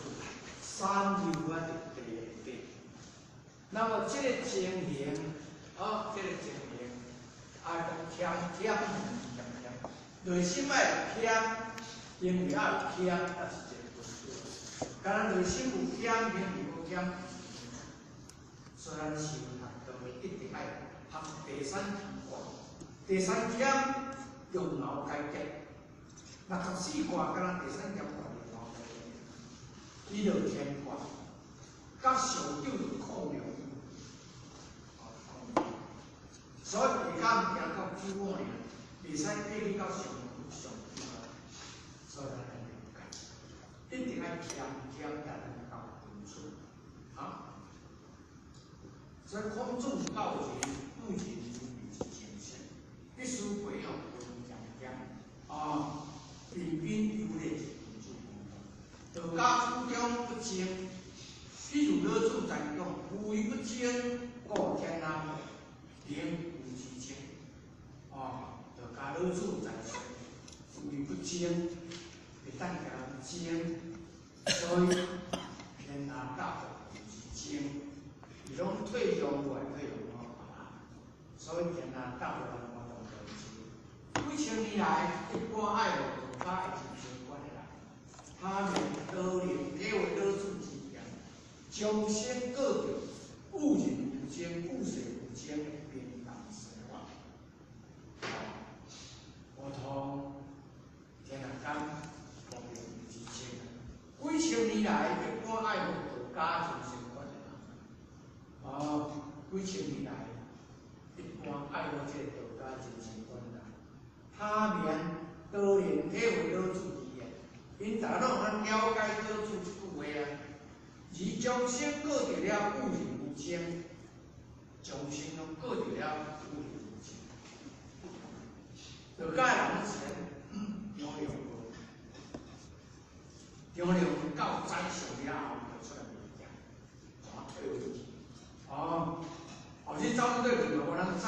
山又愛佇地下底。那麼這個情形，哦，這個情形，愛講謙謙謙謙，內心愛有謙，行為愛有謙，才是一個君子。敢若內心有謙，行為無謙，所以咱修學道一定愛學第三謙卦，第三謙用腦解決。64卦敢若第三謙卦用腦解決，伊就乾卦，佮上九就亢龍。所以下跤毋行到九五爾，袂使過去到上上九啊。所以咱愛了解，一定愛謙謙才能到君子，啊。所以孔子教人，對人有禮之精神，必須培養溫謙謙，啊，彬彬有禮是君子風度。道家主張不爭，譬如老子曾講：夫唯不爭，故天下寧無之爭。哦，道家老子在說：夫唯不爭，會當共人爭，所以天下大無之爭。伊攏退讓落來，退讓落來，所以天下大無人活動就幾千年來，一般愛護道家的人生觀的人，他們都能體會老子之言，終生過著與人無爭、與世無爭的平淡生活。無同天下間無平之爭。幾千年來，一般愛護道家人生觀的人，哦，幾千年來，一般愛護這個道家人生觀的人，他們都能體會老子之言，𪜶逐家攏有通了解老子這句話啊。而終生過著了與人無爭，終生攏過著了與人道家人是張良無，張良到宰相了後就出來賣劍，怎退回去？哦，後日走倒去嘛無人知，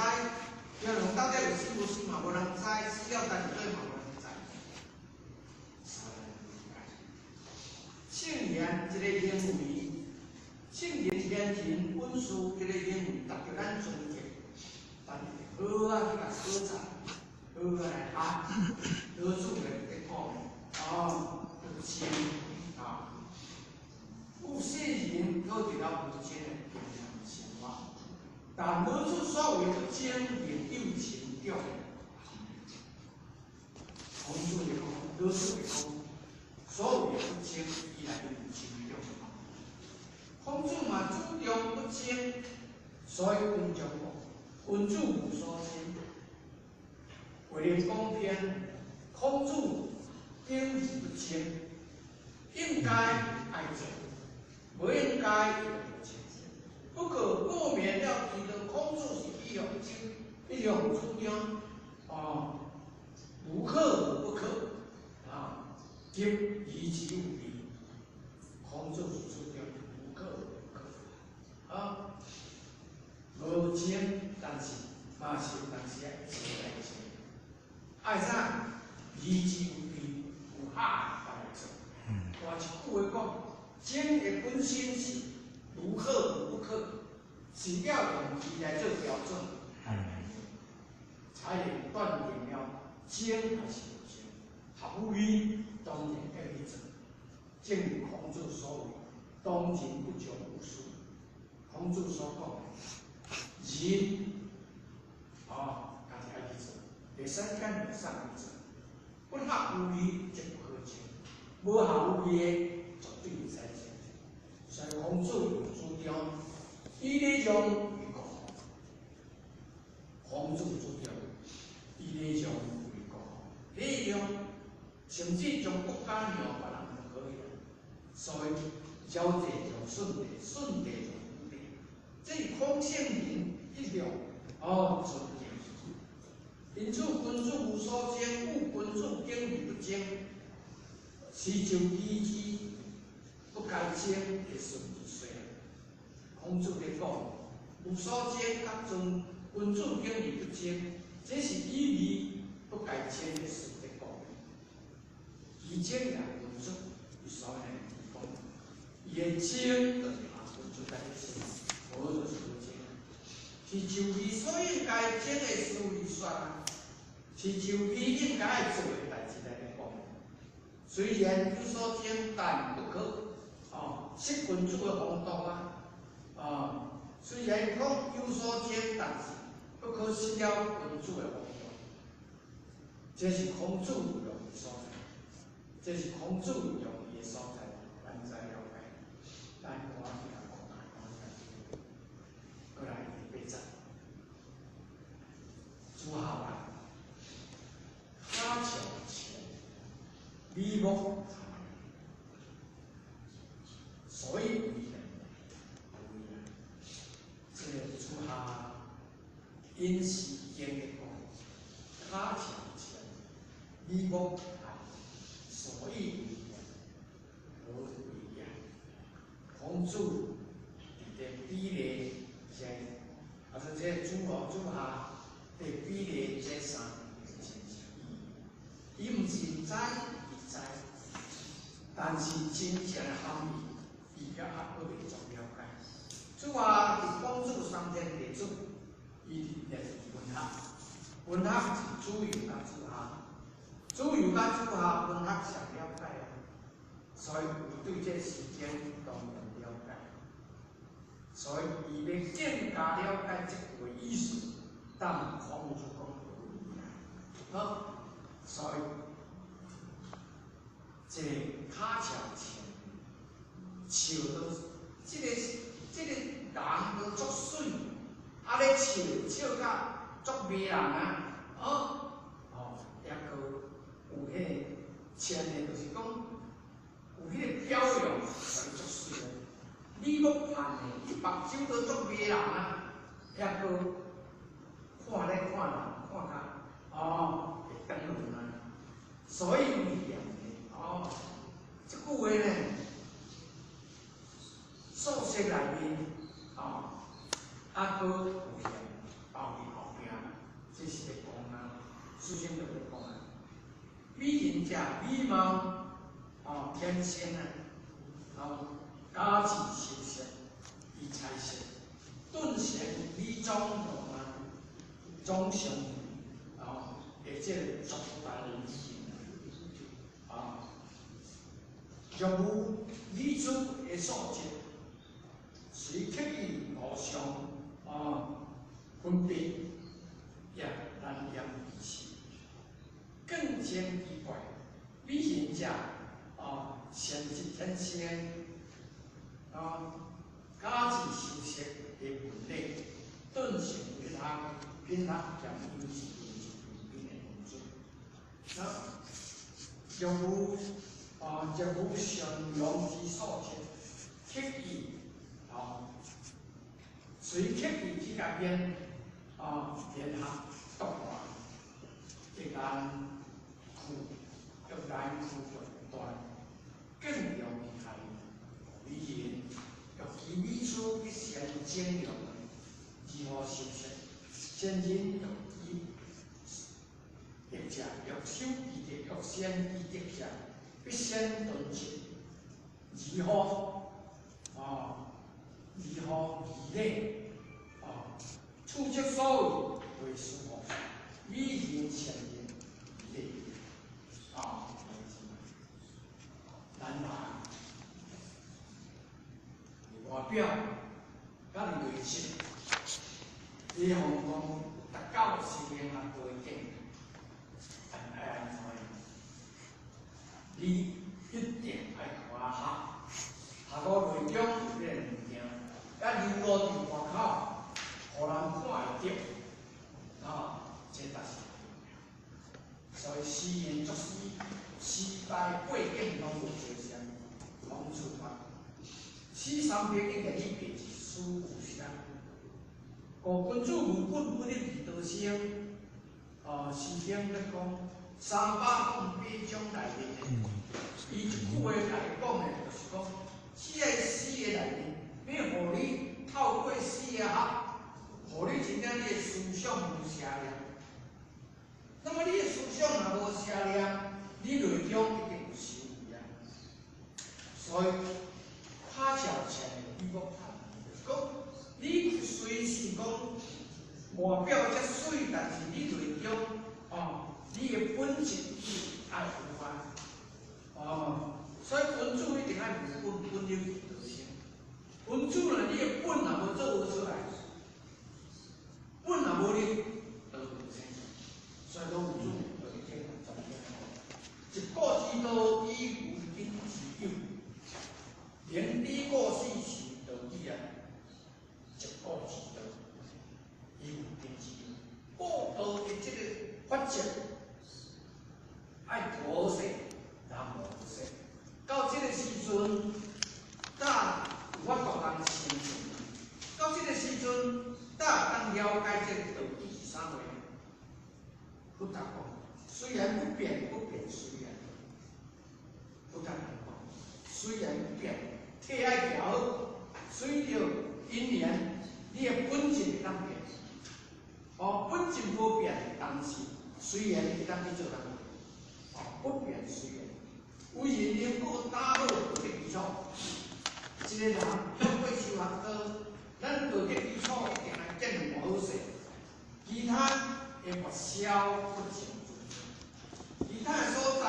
張良到底有死無死嘛無人知，死了但是對嘛無人知。聖賢這個行為，聖人賢人本事這個行為，值得咱尊敬。但是好啊，去共考察，好啊來學，老子來咧講，哦，有情啊，有聖人可得了無情的平常生活，但老子所謂不爭，另有情重。孔子咧講，老子咧講，所謂不爭，伊來有情重。孔子嘛主張不爭，所以文章講，君子無所爭。為了講篇，孔子秉義不爭，應該愛做，無應該就不爭。不過過免了伊的孔子是一向爭，一向主張，哦，無可不可，啊，兼以其無義，孔子是主張無可不可，啊，無爭，但是嘛是有當時愛爭來爭，愛啥？以之有義，有合來做。換一句話講，爭的本身是無可不可，是要用義來做標準，才會斷定了爭還是無爭。合義當然愛去做，正如孔子所謂，當仁不讓無私。孔子所講的仁，哦，家己愛去做，會使揀會使去做。不合乎義則不可爭，無合乎義的絕對袂使爭。所以孔子有主張以禮讓為國，孔子主張以禮讓為國，禮讓甚至將國家讓別人就可以了。所以堯帝讓舜帝，舜帝讓禹帝，這是孔聖人一向哦尊敬。因此，君子無所爭，故君子秉義不爭，是就義之不該爭的順序說。孔子咧講，無所爭，甲尊君子秉義不爭，這是以義不該爭的順序講。其爭也君子，伊所以講，伊的爭就是阿君子在爭，無就是無爭。是就伊所應該爭的事而說啊，是就伊應該愛做的代誌來咧講。雖然有所爭，但不可哦，失君子的風度啊！哦，雖然講有所爭，但是不可失了君子的風度。這是孔子用的所在，這是孔子用的所在，咱知了解。咱趕緊來講，趕緊來過來第八節，子夏啊，跤長前，眉目所以為人為人，這個子夏因時間的講，跤長前，眉目所以為人何為也？孔子佇咧比例這，啊，說這子路子夏佇比例這三個親像，伊毋是毋知，伊知，但是真正的含義，伊猶猶閣袂足了解。子夏是孔子三天弟子，伊佇也是文學，文學是子游佮子夏，子游佮子夏文學上了解啊，所以伊對這時間當然了解，所以伊欲更加了解這句的意思，當孔子講好，所以這個跤長前，笑都這個人都足媠，啊咧笑笑甲足迷人啊，哦，哦，抑閣有彼個倩的，就是講有彼個表樣，足媠的。眉目盼的，伊目睭都足迷人啊，抑閣看咧看人看甲，哦，會啊，閣有嫌包佇後壁，這是咧講啊，師兄就咧講啊，美人者美貌哦，天生啊，哦，假自修飾伊彩色，頓成美妝容啊，總成哦，或者作大的語言啊，若無美術的素質，隨刻意無常啊，分別也難言其事。更兼奇怪，美人者啊，善質天生啊，假自修飾的本領，頓成品學品學兼優是文質彬彬的文字。那若無啊，若無善良之素質，刻意啊，隨刻意去改變啊，聯合獨斷，亦難去，亦難去斷，更容易害美人，欲其美術去先整容，如何修飾？先人欲其德者，欲修其德，欲先其德者，必先頓質。如何啊？如何義禮啊？處則所謂為舒服，美人善人義禮啊！咱人外表佮內心，你方講達到心靈啊高境，但愛按怎樣？你一定愛看學，學到內中有這個物件，佮流露佇外口，予人看會著，啊，這才是重要。所以詩人作詩，時代背景攏無相像，攏出發。詩三百境界你別一絲有相。五君子無本不立而道生，哦，師兄咧講308種內面的，伊一句話來講的，就是講，這個詩的內面，欲予你透過詩的學，予你真正你的思想無邪念。那麼你的思想若無邪念，你內中一定有修為啊。所以，拍照前的比我拍，就是講，你雖是講外表遮媠，但是你內中哦，你的本質愛有法哦。所以君子一定愛無本，本立而道生。君子若你的本若無做出來，本若無立，道無生。所以老子就已經十點一古之道，以無根之有，連理過世是道理啊。一古之道，以無根之有。古道的這個法則，愛妥善，人無說。到這個時陣，才有法度通成就。到這個時陣，才會當了解這個道理是啥物。佛陀講，雖然不變，不變隨緣。佛陀講，隨緣不變，體愛行好，隨著因緣，你的本質會當變。哦，本質無變，但是隨緣會當去做工。哦，不變隨緣。為人能夠打好道德基礎，一個人透過修學道，咱道德基礎一定愛建立好勢，其他會抹消不淨。其他的所在，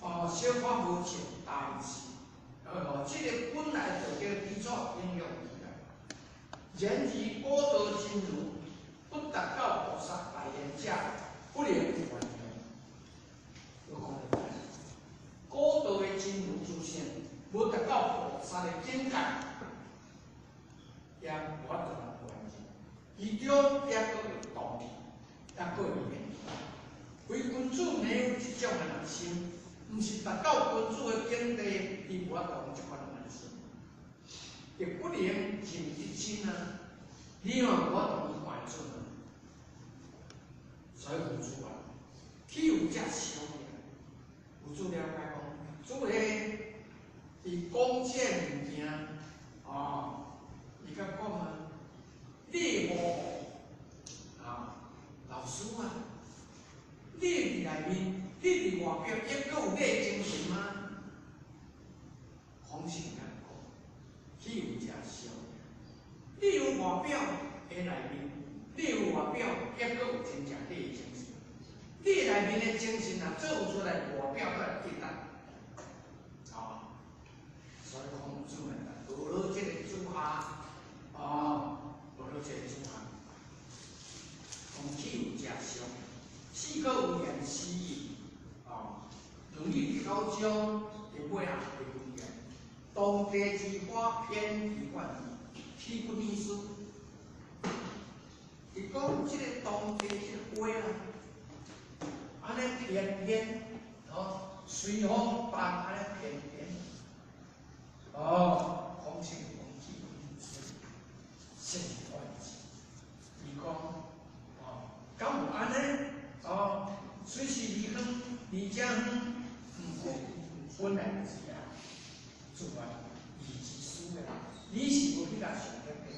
哦，小可無淨，但是，哦，這個本來道德基礎應用起來。然而果道真如，不達到菩薩大願者，不能還原。我講的，果道的真如自性，無達到菩薩的境界，也無法度還原。其中也閣會動，也閣會變。非君子沒有這種的耐心，毋是達到君子的境地，伊無法度有這款的耐心。亦不能認得真啊，你嘛無法度看會出啊。所以佛子啊，豈有這小命？佛子了解講，主咧伊講這個物件，哦，伊甲講啊，你面，你佇外表抑閣有你的精神嗎？孔子講，豈有這相？你有外表的內面，你有外表，抑閣有真正你的精神。你內面的精神若做出來，外表都會記得。哦，所以孔子呢，學了這個子夏，哦，學了這個子夏，講豈有這相？四個有言思義，哦，《論語》第九章第尾啊第文言，當地之花偏其貫意，豈不逆思？伊講這個當地這個花啦，按呢翩翩，哦，隨風辦按呢翩翩，哦，孔子講起聖萬字，伊講，哦，敢有按呢？哦，雖是離遠離遮遠，毋過本來就是啊，自然義之思的，你是無去共想得的，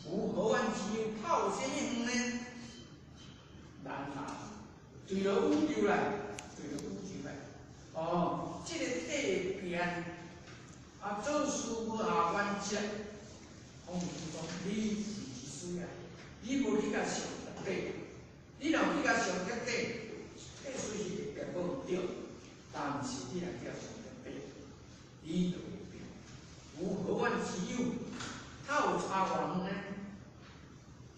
有何願之有？透啥物遠呢？難啊！對了宇宙來，對了宇宙來，哦，這個體變啊，做事無下原則，孔子講你是之思啊，你無去共想徹底，你若去共想徹底，彼雖是會變無對，但是你若去共想徹底，你就會變。有何願之有？他有差偌遠呢？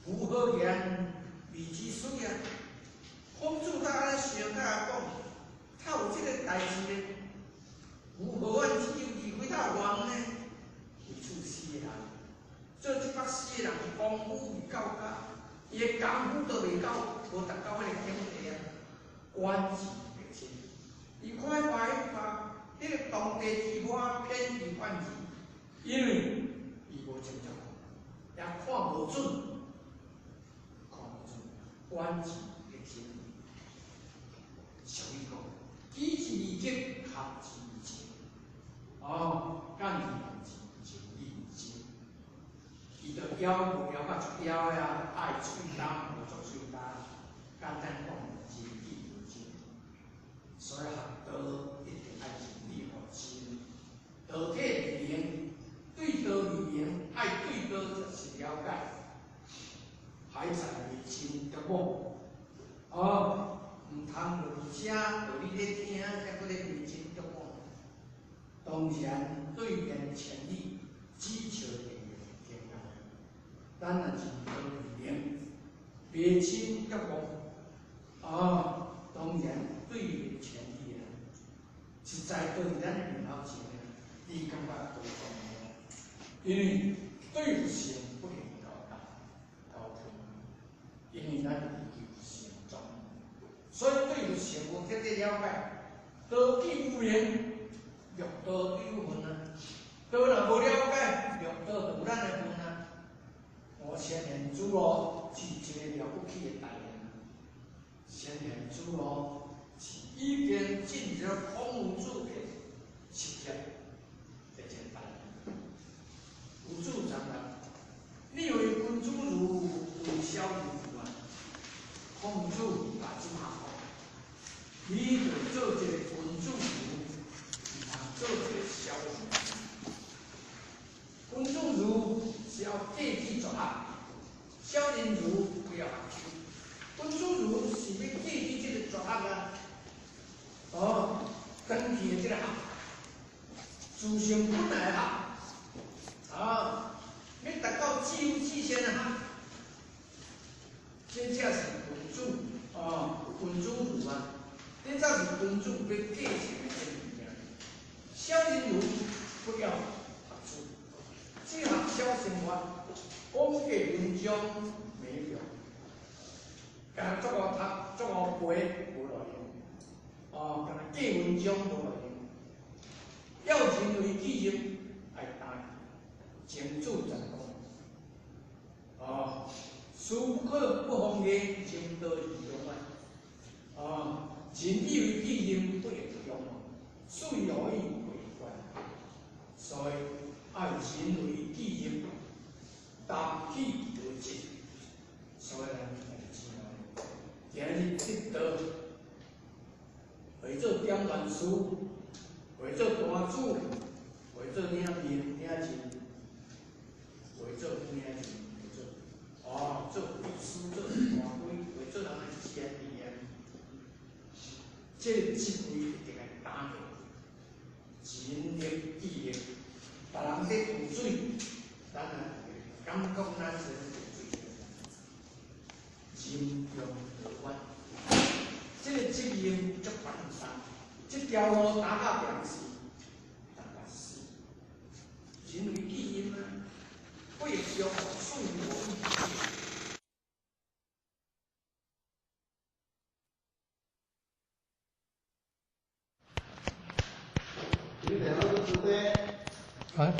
夫何言未之思啊？孔子他按呢想，他講，他有這個代誌呢。夫何遠之有？離開他有偌遠呢？為此四個人，做這百四個人功夫未到家，伊的功夫都未到，無達到彼個境界啊。觀之若清，伊看外把彼個當地之花偏其貫意，因為伊無清楚，也看無準，看無準，觀之若清。俗語講，己之利極，合之情。哦，干之情義情。伊就枵無枵甲足枵的啊，愛喙焦無足喙焦，簡單講，仁義禮智。所以學道一定愛仁義禮智，道體而言，對道而言，愛對道就是了解，還在未深著摸。哦，毋通落伫遮，予你咧聽，抑閣咧迷津著摸。當然對面千里，只求天天涯。咱若是道而言，迷津著摸。哦，當然對面千里啊，實在都佇咱的面頭前啊，你感覺無重要？因為對佛性不能高大高通，因為咱是求成長，所以對佛性無徹底了解，道既無明，六道有分啊。道若無了解，六道就有咱的分啊。五千年諸羅是一個了不起的大人，先賢子羅是已經進入孔夫子的實踐的一個大人。有主張啦，你為君子如為小人如啊？孔子共子夏講，你就做一個君子如，毋通做一個小人。君子儒是要繼之絕學，小人儒不要學修。君子儒是欲繼之這個絕學啊，哦，根據的這個學，自性本來的學，啊，欲達到自由自在的學，這才是君子哦，君子儒啊，這才是君子欲繼承的這個物件。小人儒不要學書，只學小生活，講過文章沒用，敢若足𠢕讀，足𠢕背無路用，哦，敢若過文章無路用。要人為己任，愛擔情主在講，哦，事不可不防的，人道而用啊，哦，人以為己任不能用，水何以為官？所以愛人為己任，擔起為責。所以咱兄弟姊妹，今日得道，大师，或做大主，或做领面领人，或做副领人，或做哦，做律师，做大规，或做人的先知啊。这个职位一定爱担起，尽力意力，别人伫渡水，咱也会感觉咱是渡水，尽量乐观。这个责任足繁重，这条路担到别人死，担到死。人为己任啊，不会相恕我一。哎，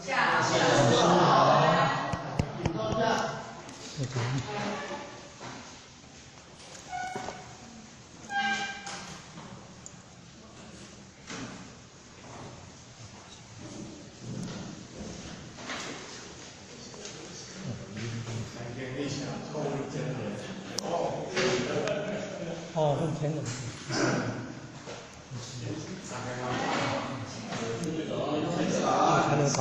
下哦，分钱的。还能跑。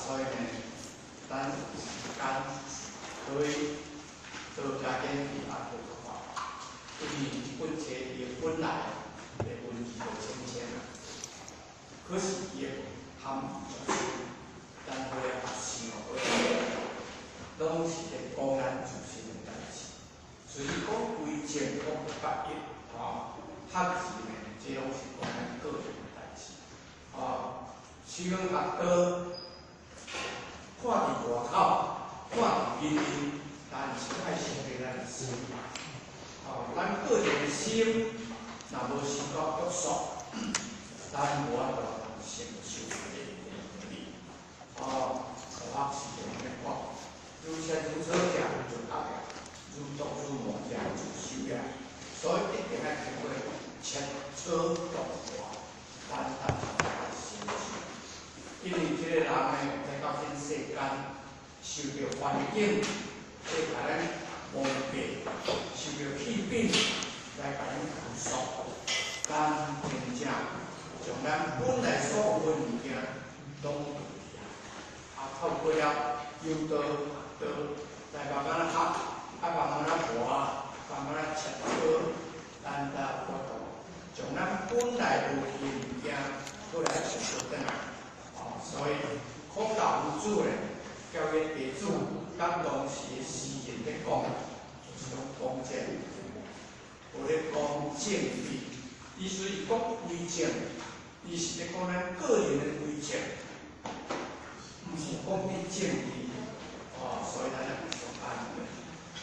所以呢，咱有时间可以多加点去学看，因为这本册伊本来的文字就浅浅啊，可是伊的含义足深，咱好来学想，好来拢是咧讲咱自身的代志。所以讲规正讲八一吼，学字呢，这拢是讲咱个人的代志。哦，西方学道。看伫外口，看伫人人，但是爱想著咱的心。哦，咱个人的心，若无受到约束，咱无法度成就这个能力。哦，学是按呢讲，愈切愈好食就学了，愈读愈磨食就修了。所以一定爱经过切磋琢磨，咱才会成就。因为这个人呢，来到这世间，受著环境来共咱蒙蔽，受著气氛来共咱约束，咱真正将咱本来所有的物件拢丢去啊！啊，透过了求道学道，来慢慢仔学，啊，慢慢仔磨，慢慢仔切磋，咱才有法度将咱本来无去的物件，阁来拾倒转来。所以，孔老夫子咧，教伊弟子，佮当时的诗人咧讲，就是讲讲这，无咧讲政治。伊虽然讲为政，伊是咧讲咱个人的为政，毋是讲伫政治。哦，所以咱也毋相安的。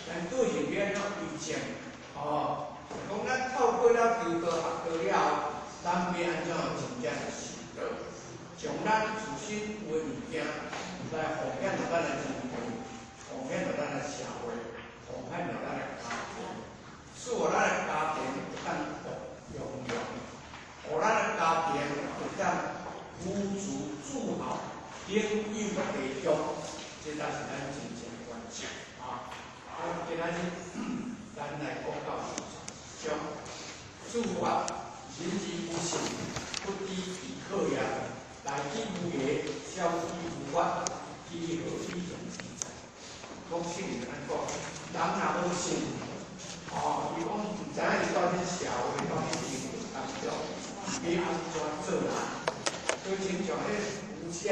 咱个人欲按怎为政？哦，讲咱透过了求道学道了后，咱欲按怎真正修道？将咱自身有的物件来奉献予咱的政府，奉献予咱的社会，奉献予咱的家庭，使予咱的家庭会当福洋洋，予咱的家庭会当富足自豪，享有地中，这才是咱真正的原则啊！啊，今仔日咱来讲到将诸法人之不信，不知其可也。大智无言，小智无法，知何以从自在？讲圣人按讲，人若无信，哦，伊讲毋知影伊到底社会到底生活当中，欲按怎做人？就亲像彼牛车，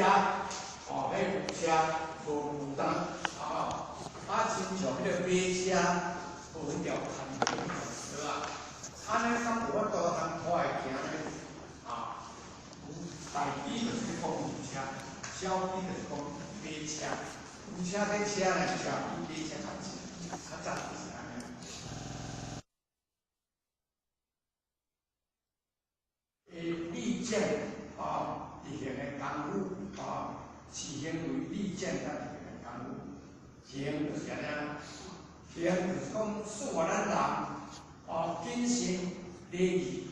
哦，彼牛车无负担，啊，啊，亲像彼个马车无彼条牵对吧？按呢，敢无法度通拖会行呢？啊，大智就是讲牛车，小智就是讲马车。牛车底车呢，车比马车较济，较早就是按呢。诶，利剑啊，行就是讲使予咱人哦谨慎礼义，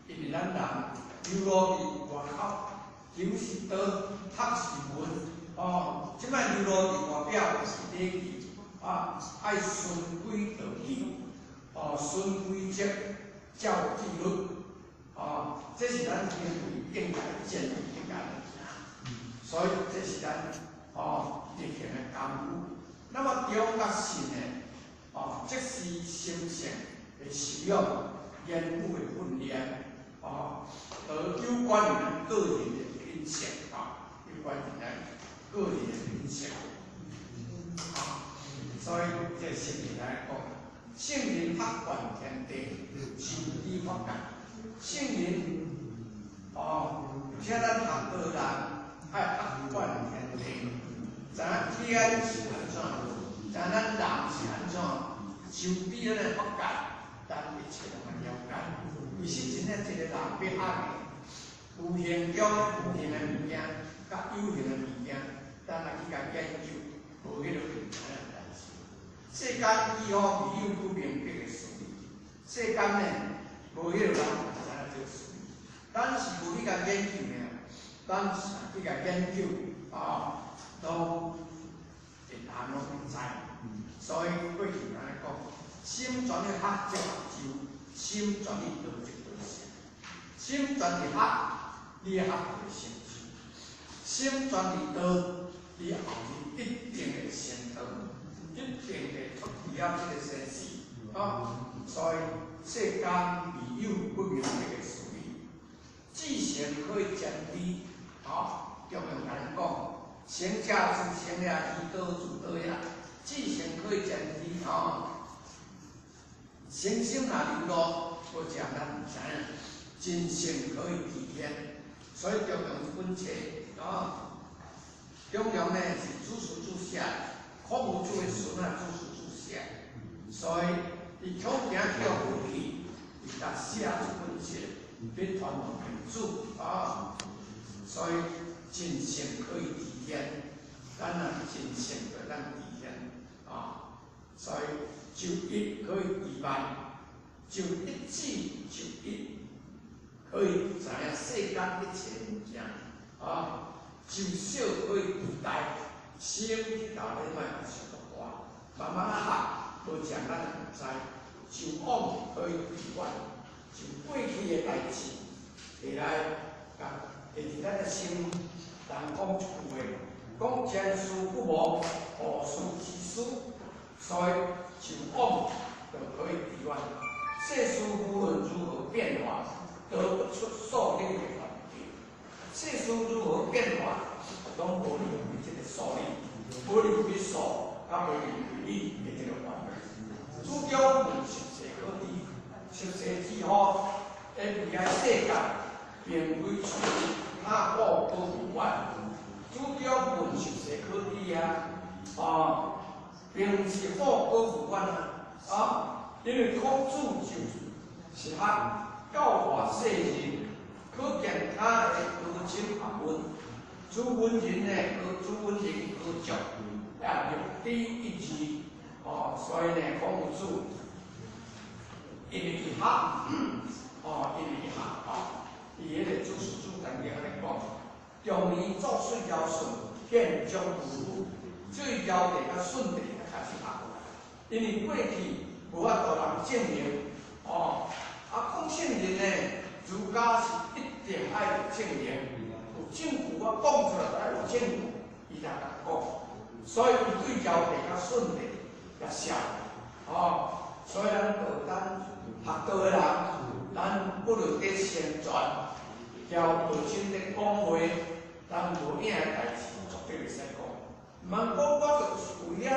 因為咱人流露佇外口，求是道，學是文，哦，這擺流露佇外表是禮義，啊，愛循規蹈矩，哦，循規則，照紀律，哦，這是咱行為應該建議應該來行，所以這是咱哦日行的功夫。那麼忠佮信呢？哦，這是心性的修養、言語的訓練，哦，都有關於咱個人的品性，啊，有關於咱個人的品性。啊，所以這聖人來講，聖人學貫天地，修理法界。聖人，哦，像咱學道人，愛學貫天地，知影天是按怎，知影咱人是按怎，修理咱的法界，咱一切攏會了解。其實真正一個人欲學的，無形中無形的物件，佮有形的物件，咱若去共研究，無彼落毋知影代誌。世間幾乎未有不明白的事理，世間呢，無彼落人毋知影這個事理。咱是無去共研究爾，咱是去共研究，啊，都會答案攏會知。所以過去按呢講，心全力學則學就，心全力道則道成。心全力學，你的學會成就；心全力道，你後日一定會成道，一定會脫離了這個生死。啊，所以世間未有不明白的事理，至誠可以見知。啊，中庸按呢講，成者自成也，離道自道也。至誠可以見知，吼。誠心若流露，無講咱毋知影。真性可以知天，所以中庸這本冊，啊，中庸呢是祖師祖寫，孔夫子的孫仔祖師祖寫，所以伊恐驚去予誤去，伊才寫這本冊，欲傳予弟子啊。所以真性可以知天，咱若真性就當知天啊。所以就一可以知萬，就一智就一可以知影世間一切物件啊。就小可以知大，心去到咧莫想予大，慢慢學，無講咱毋知。就往可以知遠，就過去的代誌，提來共會佇咱的心，人講一句話，講前事不忘，後事之師，所以就往就可以知遠。世事無論如何變化，都不出數理的範圍。世事如何變化，攏無離開這個數理，無離開數，佮無離開理的這個範圍。主張無實際可知，實際之後，的未來世界並非出他果都無關。主張無實際可知啊，啊，並是後果無關啊，啊，因為孔子就是學教化世人，可見他的高深學問。朱文仁呢，朱文仁高足，也略知一二。哦，所以呢，孔夫子因為伊學，哦，因為伊學，哦，伊彼個祖師祖曾經按呢講，中年作水堯舜，憲章杜甫，最堯帝佮舜帝才開始學，因為過去無法度人證明，哦，啊，講聖人呢，儒家是一定愛有證明，有證據我講出來愛有證據，伊才敢講，所以伊對堯帝佮舜帝也寫，哦，所以咱道咱學道的人，咱不論佇宣傳，交道親咧講話，咱無影的代誌絕對袂使講。毋通講我就是為了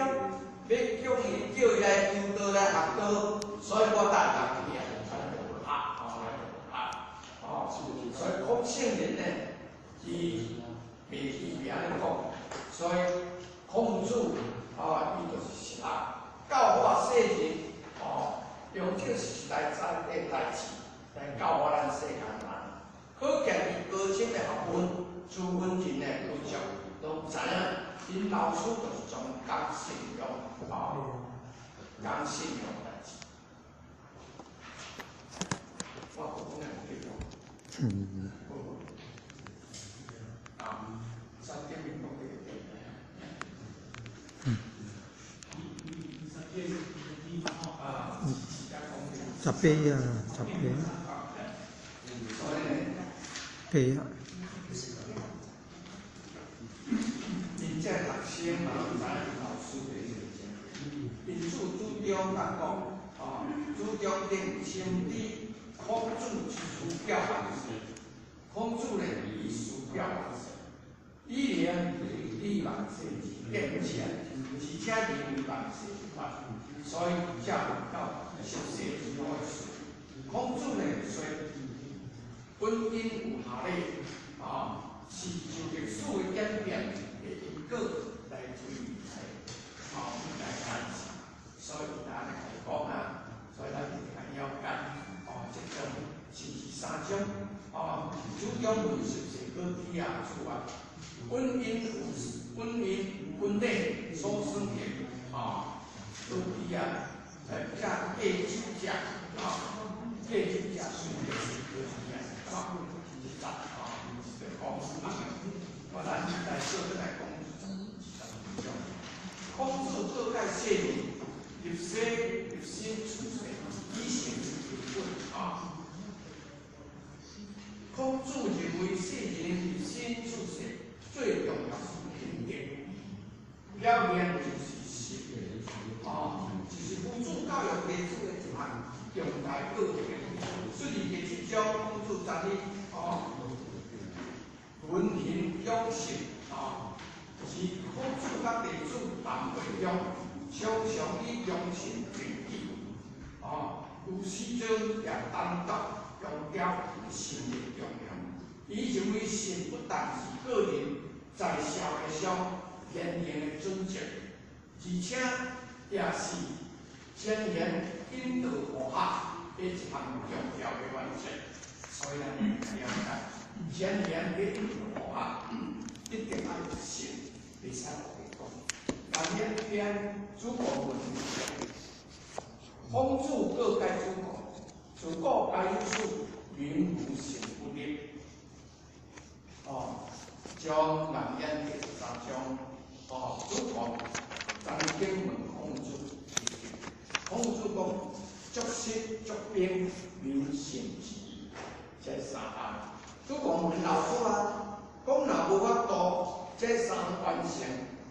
欲叫伊叫伊來求道來學道，所以我帶人去啊，按呢就無合，哦，按呢就無合，哦，所以講聖人呢，伊袂伊袂按呢講，所以孔子啊，伊就是實學教化世人，哦，用這個實實在在的代誌來教化咱世間人。可見伊高深的學問，朱文仁的高足，攏知影，𪜶老師就是專講信仰，哦。講信用代誌。我講的無對哦。啊，三點零講這個對。啊， 18啊，十八。所以呢，八啊。因這學生嘛，有知老師的意見。因此主張甲講，啊，主張定深知孔子之師表萬世，孔子呢以師表萬世，以仁禮萬世之變遷，而且認為萬世不變，所以才會到十世之後的事。孔子呢說，本因有下禮，啊，是就歷史的演變的因果來推來，啊，來解釋。所以伊安呢來講啊，所以咱一定愛了解，哦，這種是三種，哦，主張為十世果體啊，處啊，本因有本因本禮所生的，啊，果體啊，這繼酒者，啊，繼酒者算的是果體啊，啊，二十，啊，是講我咱來做轉來講20種。孔子告誡世人，立身立身處世，以誠為本啊。孔子認為世人立身處世最重要是品德，表現就是信啊，就是夫子教育弟子的一項重大道德。所以第七章孔子昨日啊，文行養性啊，是孔子佮弟子談話中，常常以良心定義啊，有始終也單獨強調信的重要。伊認為信不但是個人在社會上言行的準則，而且也是前賢引導後學的一項重要的原則。所以咱了解，前賢的引導後學，一定愛有信，袂使胡講。但一篇主顧問，孔子告誡子貢，自古皆有此，民無信不立。哦，將人言第13章，哦，子貢曾經問孔子，孔子講：足食足兵，民信之。這三項。子貢問老師啊，講若無法度，這三項完成，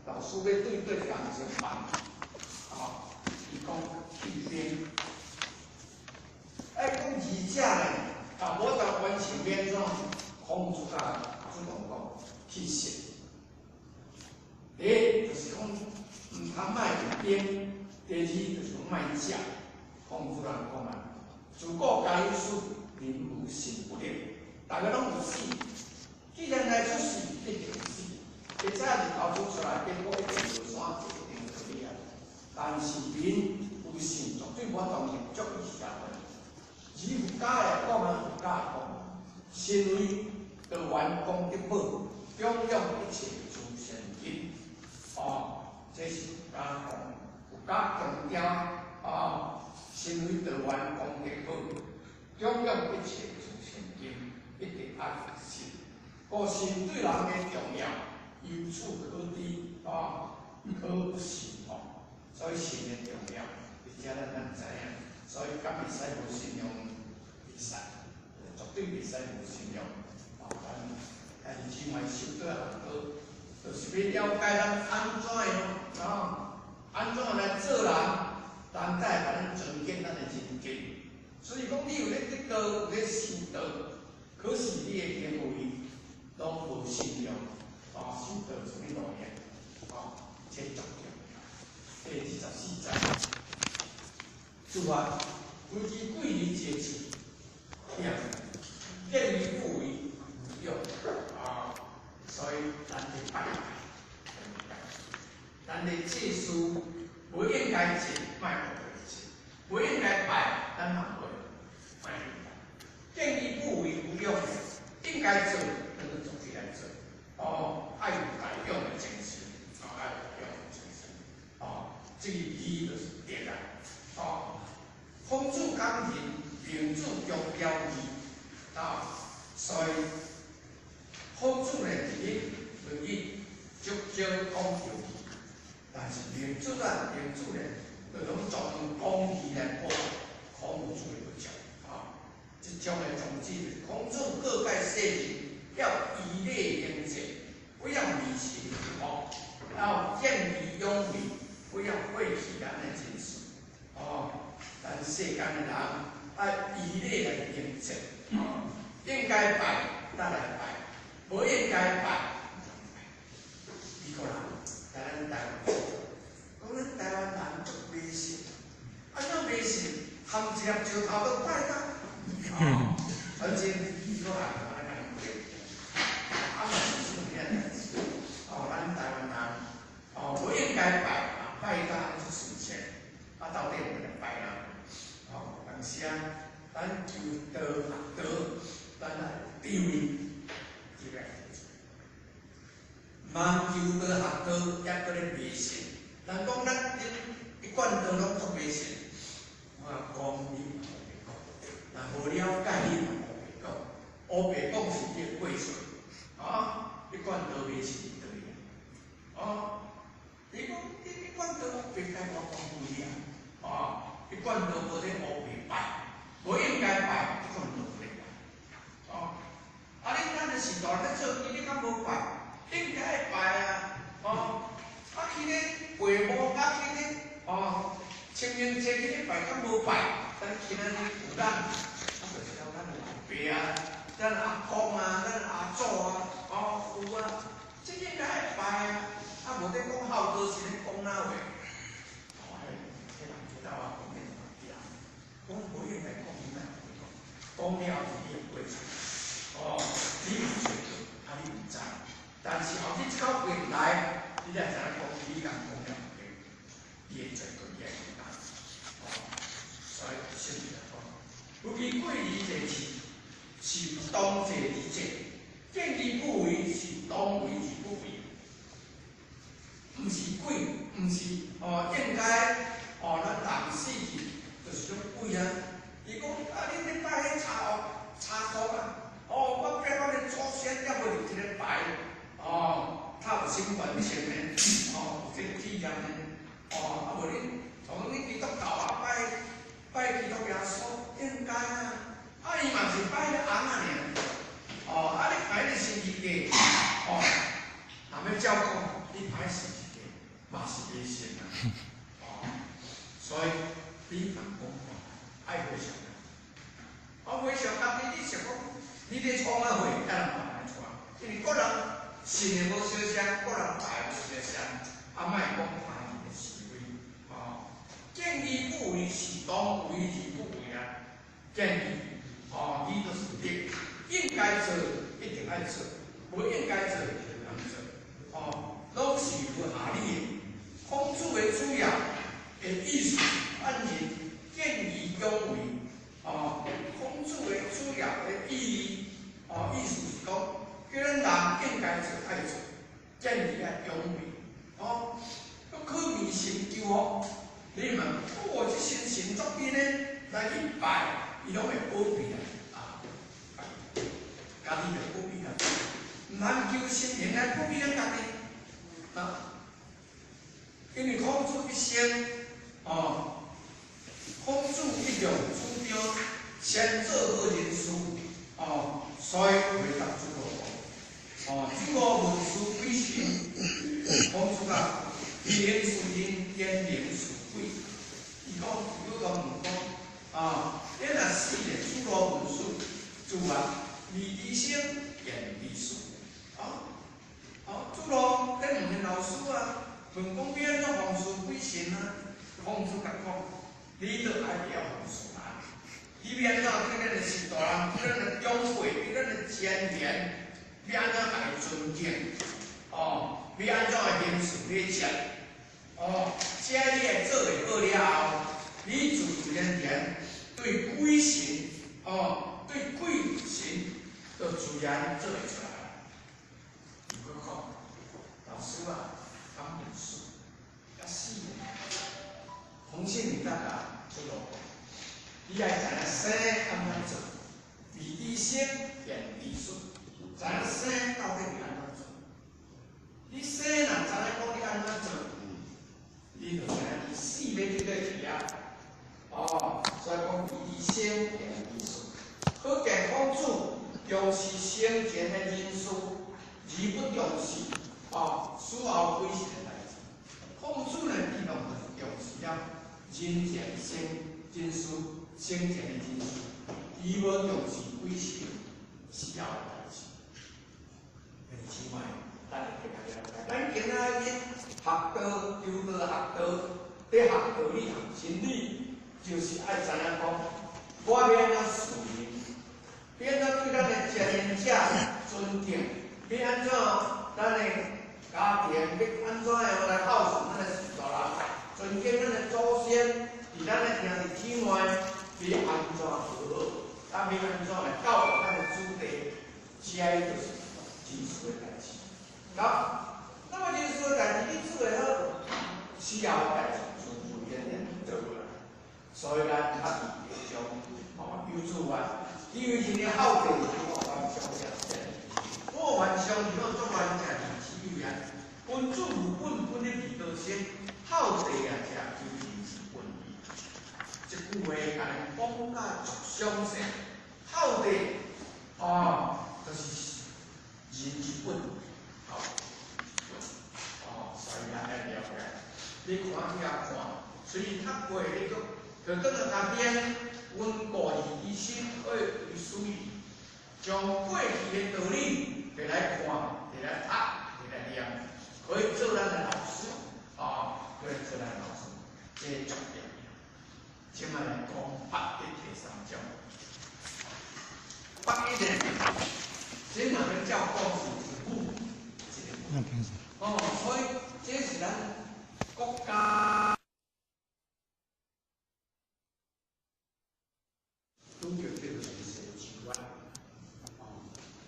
老師欲對對人怎辦？啊，伊講去兵。哎，講二者呢，若無法度完成，欲按怎？孔子共子貢講去食。第一就是講毋通莫去兵，第二就是講莫食。孔子人講啊，自古皆有死，民無信不立。逐个攏有死，既然來出世，一定有死。或者日頭出出來，結果一定落山，一定落去啊。但是民有信，絕對無法度逆足於社會。而儒家來講啊，儒家講，身為道源功德寶，供養一切諸善根。哦，這是儒家講，儒家強調啊，身為道源功德寶，供養一切諸善根，一定愛信。故信對人的重要，由此可知啊，可不信哦。所以信的重要，而且咱知影，所以敢會使無信用比賽，絕對袂使無信用。啊，咱兄弟姊妹修得學道，就是欲了解咱按怎的啊，按怎來做人，咱才會咱增進咱的人格。所以講，你有咧得道，有咧修道，可是你的行為攏無信用，啊，修道有啥物路用？啊，這足重要。第24節，主啊，夫之貴人之處，見義不為無勇啊，所以咱咧拜拜，咱咧祭祀無應該祭，莫誤會祭；無應該拜，咱嘛袂莫去拜。見義不為無勇，應該做，咱就做起來做。哦，愛有大勇的精神，哦，愛有勇的精神。哦，這個義就是德啊。孔子講仁，孟子強調義，啊，所以孔子呢，佇咧論語足少講到義，但是孟子啊，孟子呢，就攏專門講義來講孔子的不足，啊，這種的宗旨就是孔子告誡世人要依禮行政，不要迷信哦，要見義勇為，不要廢棄咱的精神，哦。咱世間的人愛依禮來行政，哦，應該拜，才來拜；無應該拜，毋通拜。美國人來咱台灣，講咱台灣人足迷信，按怎迷信？含一粒石頭都拜到，哦，反正美國人就按呢共講，啊嘛是這樣代誌。哦，咱台灣人，哦，無應該拜，嘛拜到按呢出事情，啊，到底有來拜人。哦，當時啊，咱求道學道，咱來智慧，這個毋通求道學道，抑閣咧迷信。人講咱一貫道攏足迷信，我講你嘛烏白講，若無了解你嘛烏白講，烏白講是你的過錯，啊，一貫道迷信佇佗位啊？哦，你講你一貫道烏白講我講鬼啊，啊，一貫道無咧烏白拜，無應該拜，一貫道無咧拜，哦，啊，你咱的時代咧做，你敢無拜？應該拜啊，哦，啊去咧過墓，啊去咧，哦，清明節去咧拜，敢無拜？咱今仔日有咱，啊，就是了咱的老爸啊，咱阿公啊，咱阿祖啊，哦，有啊，這應該愛拜啊，啊，無咧講孝道是咧講哪話？哦，彼人知道我講的對，講無應該講，你莫講，講了是你的過錯，哦，你有做啊，你毋知。但是後日這口話來，你才知影講你共講了毋對，你會絕對你愛承擔。哦，所以聖人講，不其過而濟事，是當濟而濟；見義不為，是當為而不為。毋是鬼，毋是哦，應該哦，咱人死去就是種鬼啊。伊講啊，恁咧拜彼茶茶祖啊，哦，我拜我的祖先，猶無入這个牌。哦，他有身份證的，哦，有這個體驗的，哦，啊無恁，從恁基督教啊拜拜基督耶穌，應該啊，啊伊嘛是拜咧尪仔爾，哦，啊你拜咧十字架，哦，若欲照講，你拜十字架嘛是迷信啊，哦，所以你嘛講愛回想，啊回想家己，你想講，你咧創啥貨，別人嘛來創，因為各人信的無相像，各人拜無相像，啊，莫講他人的是非，哦，見義不為是當為而不為啊。見義，哦，義就是禮，應該做一定愛做，無應該做就毋通做，哦，攏是有合理的。孔子的主要的意思，反正見義勇為，哦，孔子的主要的意義，哦，意思是講，叫咱人應該做愛做，見義愛勇為，哦，閣靠迷信求福，你問，哦，這神神足緊呢，來去拜，伊攏會保庇啦，啊，家己就保庇啦，毋通求神明來保庇咱家己，啊，因為孔子一生，哦，孔子一向主張先做好人事，哦，所以回答諸羅。哦，諸羅問事鬼神，孔子講，天是人，天靈是鬼。伊講，伊講問講，啊，你若死咧，諸羅問事，主啊，未知生，焉知死？啊，啊，諸羅咧問𪜶老師啊，問講欲按怎奉事鬼神啊？孔子共講，你著愛會曉奉事人，你欲按怎對咱的序大人，對咱的長輩，對咱的先賢，欲按怎共伊尊敬？哦，欲按怎來行事禮節？哦，這你會做會好了後，你自自然然對鬼神，哦，對鬼神，就自然做會出來。伊閣講，老師啊，敢問事，抑死咧？洪聖你大家出路講，你愛知影生按怎做，未知生便知術，知影生到底是按怎做。你生若知影講你按怎做，你就知影你死欲佇佗去啊。哦，所以講未知生便知術。可見孔子重視生前的人事，而不重視哦死後鬼神的代誌。孔子呢，伊攏就是重視了人前生人事，生前的人事，伊無重視鬼神死後的代誌。兄弟姊妹，咱會更較了解。咱今仔日學道、求道、學道，佇學道理、學真理，就是愛知影講，我欲按怎事人，欲按怎對咱的責任者尊敬，欲按怎咱的家庭，欲按怎樣來孝順咱的大人，尊敬咱的祖先，佇咱的兄弟姊妹，欲按怎和好，咱欲按怎來教育咱的子弟，這就是人事的代誌。好，那麼人事的代誌你做會好，死後的代誌自自然然做落來。所以咱較佇將哦有主啊，因為人的孝弟是我原上正正，我原上是我做完正是有緣，君子無本，本的義道生，孝弟啊，正求仁是本義。這句話共咱講甲足詳細，孝弟哦，就是仁之本，哦，哦，所以咱愛了解。你看遐看，所以讀過你閣就轉來甲編，溫故而知新，可以為師矣。將過去的道理摕來看，摕來讀，摕來念，可以做咱的老師，哦，可以做咱的老師，這足重要。這擺來講八一第三章，八一呢，這若欲照講是母一个那平時。哦，所以這是咱國家。拄著這個世樹啊，哦，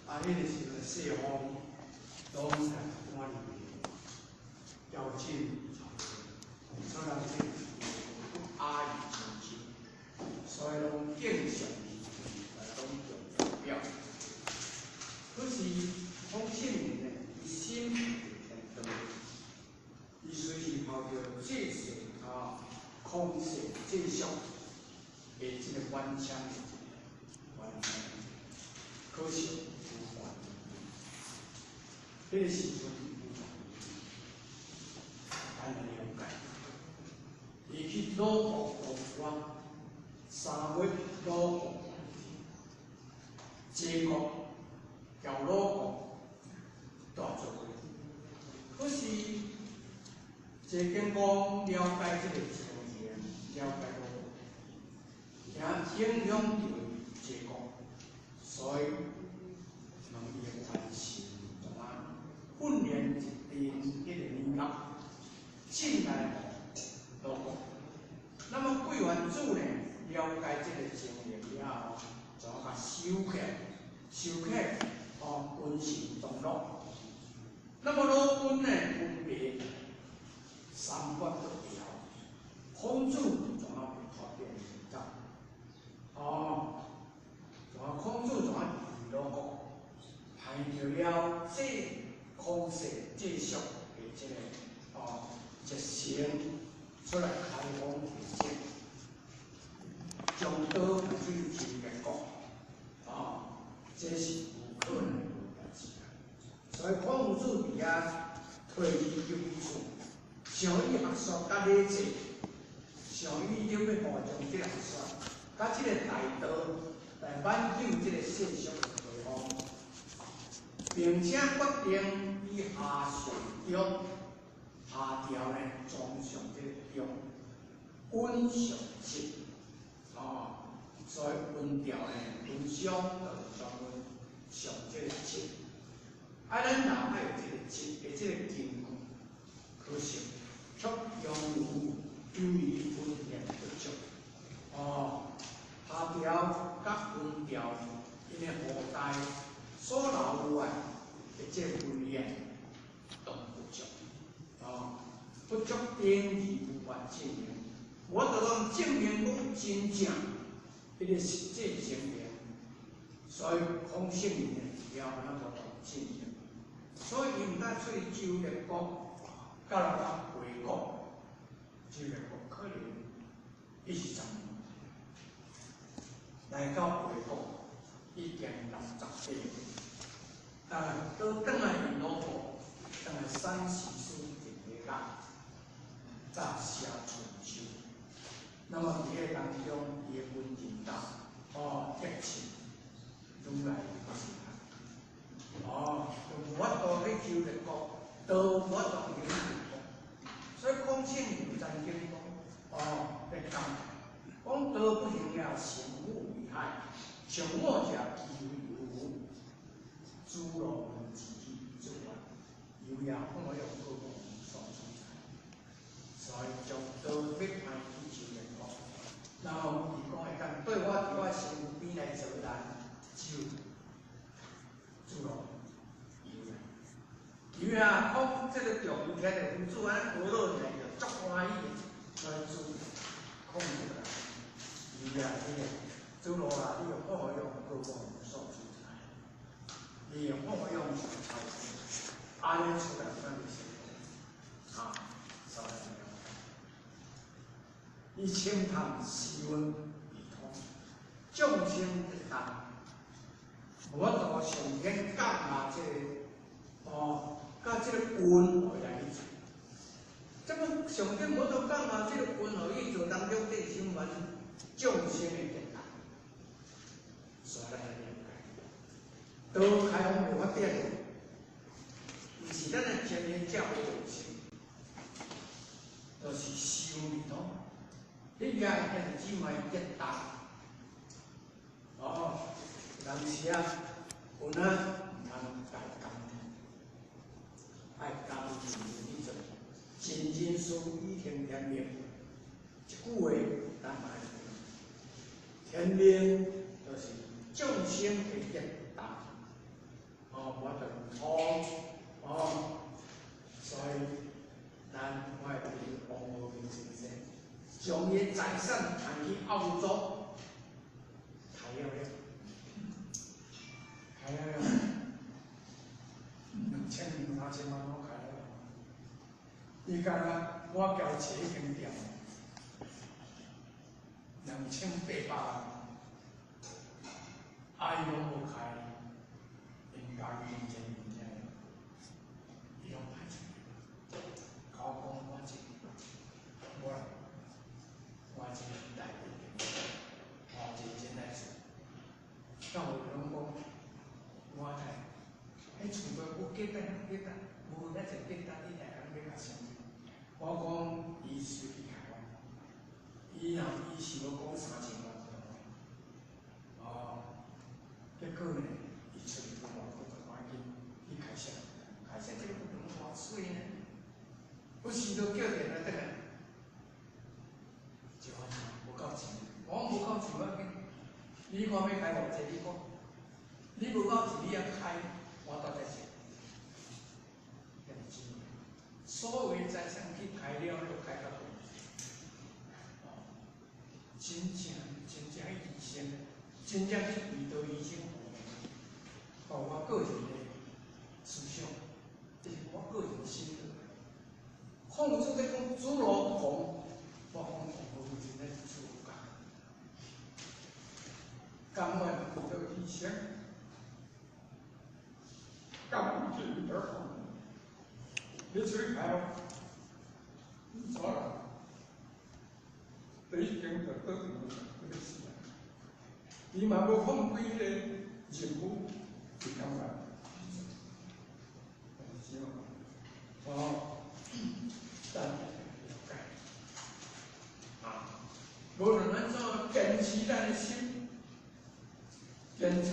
啊，彼个時陣四方攏來趕入來，邀請朝廷，所以人這不阿諛之心，所以攏敬上來攏用代表。可是孔聖人呢，伊心是天道，伊隨時抱著這世啊，空世這相。的這個頑強的這個頑強，可惜無法。彼個時陣無法，咱來了解。伊去魯國攻關，3月魯國，齊國交魯國帶做伙。可是齊景公了解這個情形，了解魯國。也影響著齊國，所以問伊的權臣怎啊訓練一陣彼個年老進來魯國。那麼桂元子呢，了解這個情形了後，就共收起來，收起來，哦，軍事同樂。那麼魯軍呢，分別三國不調，孔子怎啊被拖變走？哦，怎啊孔子怎啊佇魯國，排著了這孔氏這俗的這個哦，一成出來開放地政，將刀去秦國，哦，這是有可能的代誌啊。所以孔子佇遐退而求其次，想以學說佮禮制，想以欲吼將這個學說，佮這個大道來挽救這個世俗的地方，並且決定以下上中，下調呢裝上這個中，穩上質，哦，所以溫調呢，溫上就是專門上這個質。啊，咱人愛有這個質的這個根據，可惜卻由於訓練不足，哦，下調佮溫調，𪜶的後代所留落來的這個訓練都不足，哦，不足等於無法證明。我就講證明講真正，彼个实际情形，所以孔圣人了那无同进行，所以伊毋但出去周列国，到了到回国，周列国可能伊是十来到回国已经68岁，当然倒转来𪜶老婆，转来陕西省定个早写春秋。那么伫彼当中，伊的文人道哦，激情愈来愈深。哦，就无法度去周列国，都无法度去回国。所以孔圣人曾经讲，哦，咧讲，讲道不行了，行无危害，上恶者其为有，诸罗门之做法，有也可用过往所取材，所以将道欲派去周列国，然后伊讲会当对我伫我身边来做难，就诸罗有啊，有啊，讲这个重听着夫子按呢学落来就足欢喜的，所以主控制啦，有啊，迄个诸罗啊，你用好用过往所取材，你用好用所操作，按呢出来算是成功，啊，所以伊清谈时温未通，众生得道，无法度上天降下这个哦，佮这个运予伊来去做。这么上天无度降下这个运予伊做当中，这是什么众生的得道，所以咱来了解，道开放无法变，毋是咱的前面教的众生，就是修未通。你遐兄弟姊妹激动，哦，有当时啊，有哪毋通家己爱家己认真去做，真真事以行天命。一句话，咱嘛爱天命就是众生的业道，哦，无得通，哦，所以咱我的朋友王和平先生，将伊的财产赚去澳洲，开了了，开了了，两千两三千万拢开了。伊敢若我交钱已经掉，2800万，啊伊拢无开，𪜶家己认真认真，伊拢歹出去，甲我讲我这，我我这来不及，我认真来做。到有人讲，我来，彼厝都有价值，价值，无咱就价值，你来讲欲共啥？我讲伊随去开我，伊若伊是要讲3000万，哦，结果呢，伊出去外国就赶紧去开设，开设这个不能偌水呢，有时就叫电话转来，一万钱无够钱，我讲无够钱无要紧，你看欲开偌济，你讲，你无够钱你也开，我倒再说。所有的财产去开了，都开较悬。哦，真正真正去医生，真正去为道医生。哦，我个人的思想，这是我个人心得。孔子咧讲子路讲，我讲孔无真咧自觉，甘愿为道医生，甘愿为道你出去开哦，你走了，第一间就倒转去要死啊！伊嘛无放几个任务，就感觉，是哦，咱了解啊，无论按怎坚持咱的心，坚持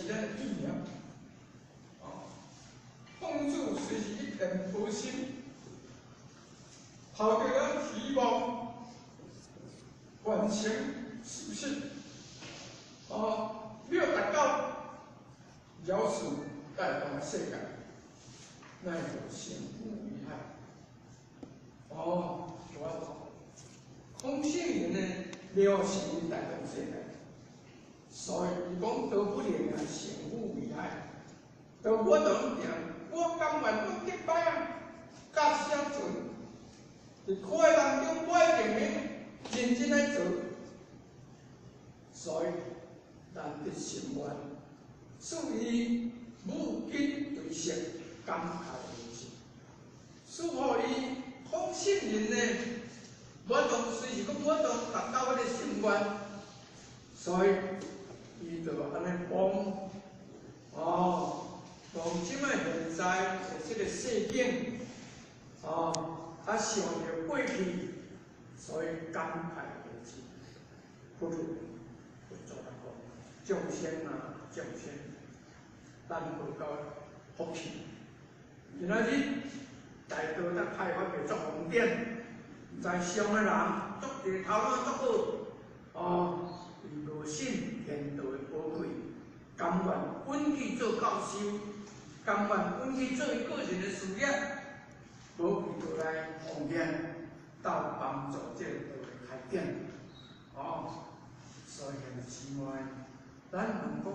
咱的意念。孔子虽是一片好心，后给咱希望完成事实，哦，你要达到饶恕带动世界，乃就成富危害。哦，我讲，孔圣人呢，了成带动世界。所以伊讲道不能啊，成乎未来。道我就定，我甘愿讲得摆啊，甲写做，伫苦海当中，我一定认真来做。所以咱得心愿，赐伊母亲对色感慨为止，赐予伊空信任呢，无当随时讲无当达到彼个心愿，所以伊就按呢讲，哦，当这摆现在的这个世境，哦，啊想著过去，所以感慨为止，不如佛祖来讲，众生啊，众生，咱无够福气。今仔日大道才开发的足方便，毋知上的人足济头脑足好，哦，伊无信天道的宝贵，甘愿允去做教授，甘愿允去做伊个人的事业，无伊就来奉献，到帮助这个道的开展，哦，所以兄弟姊妹，咱问讲，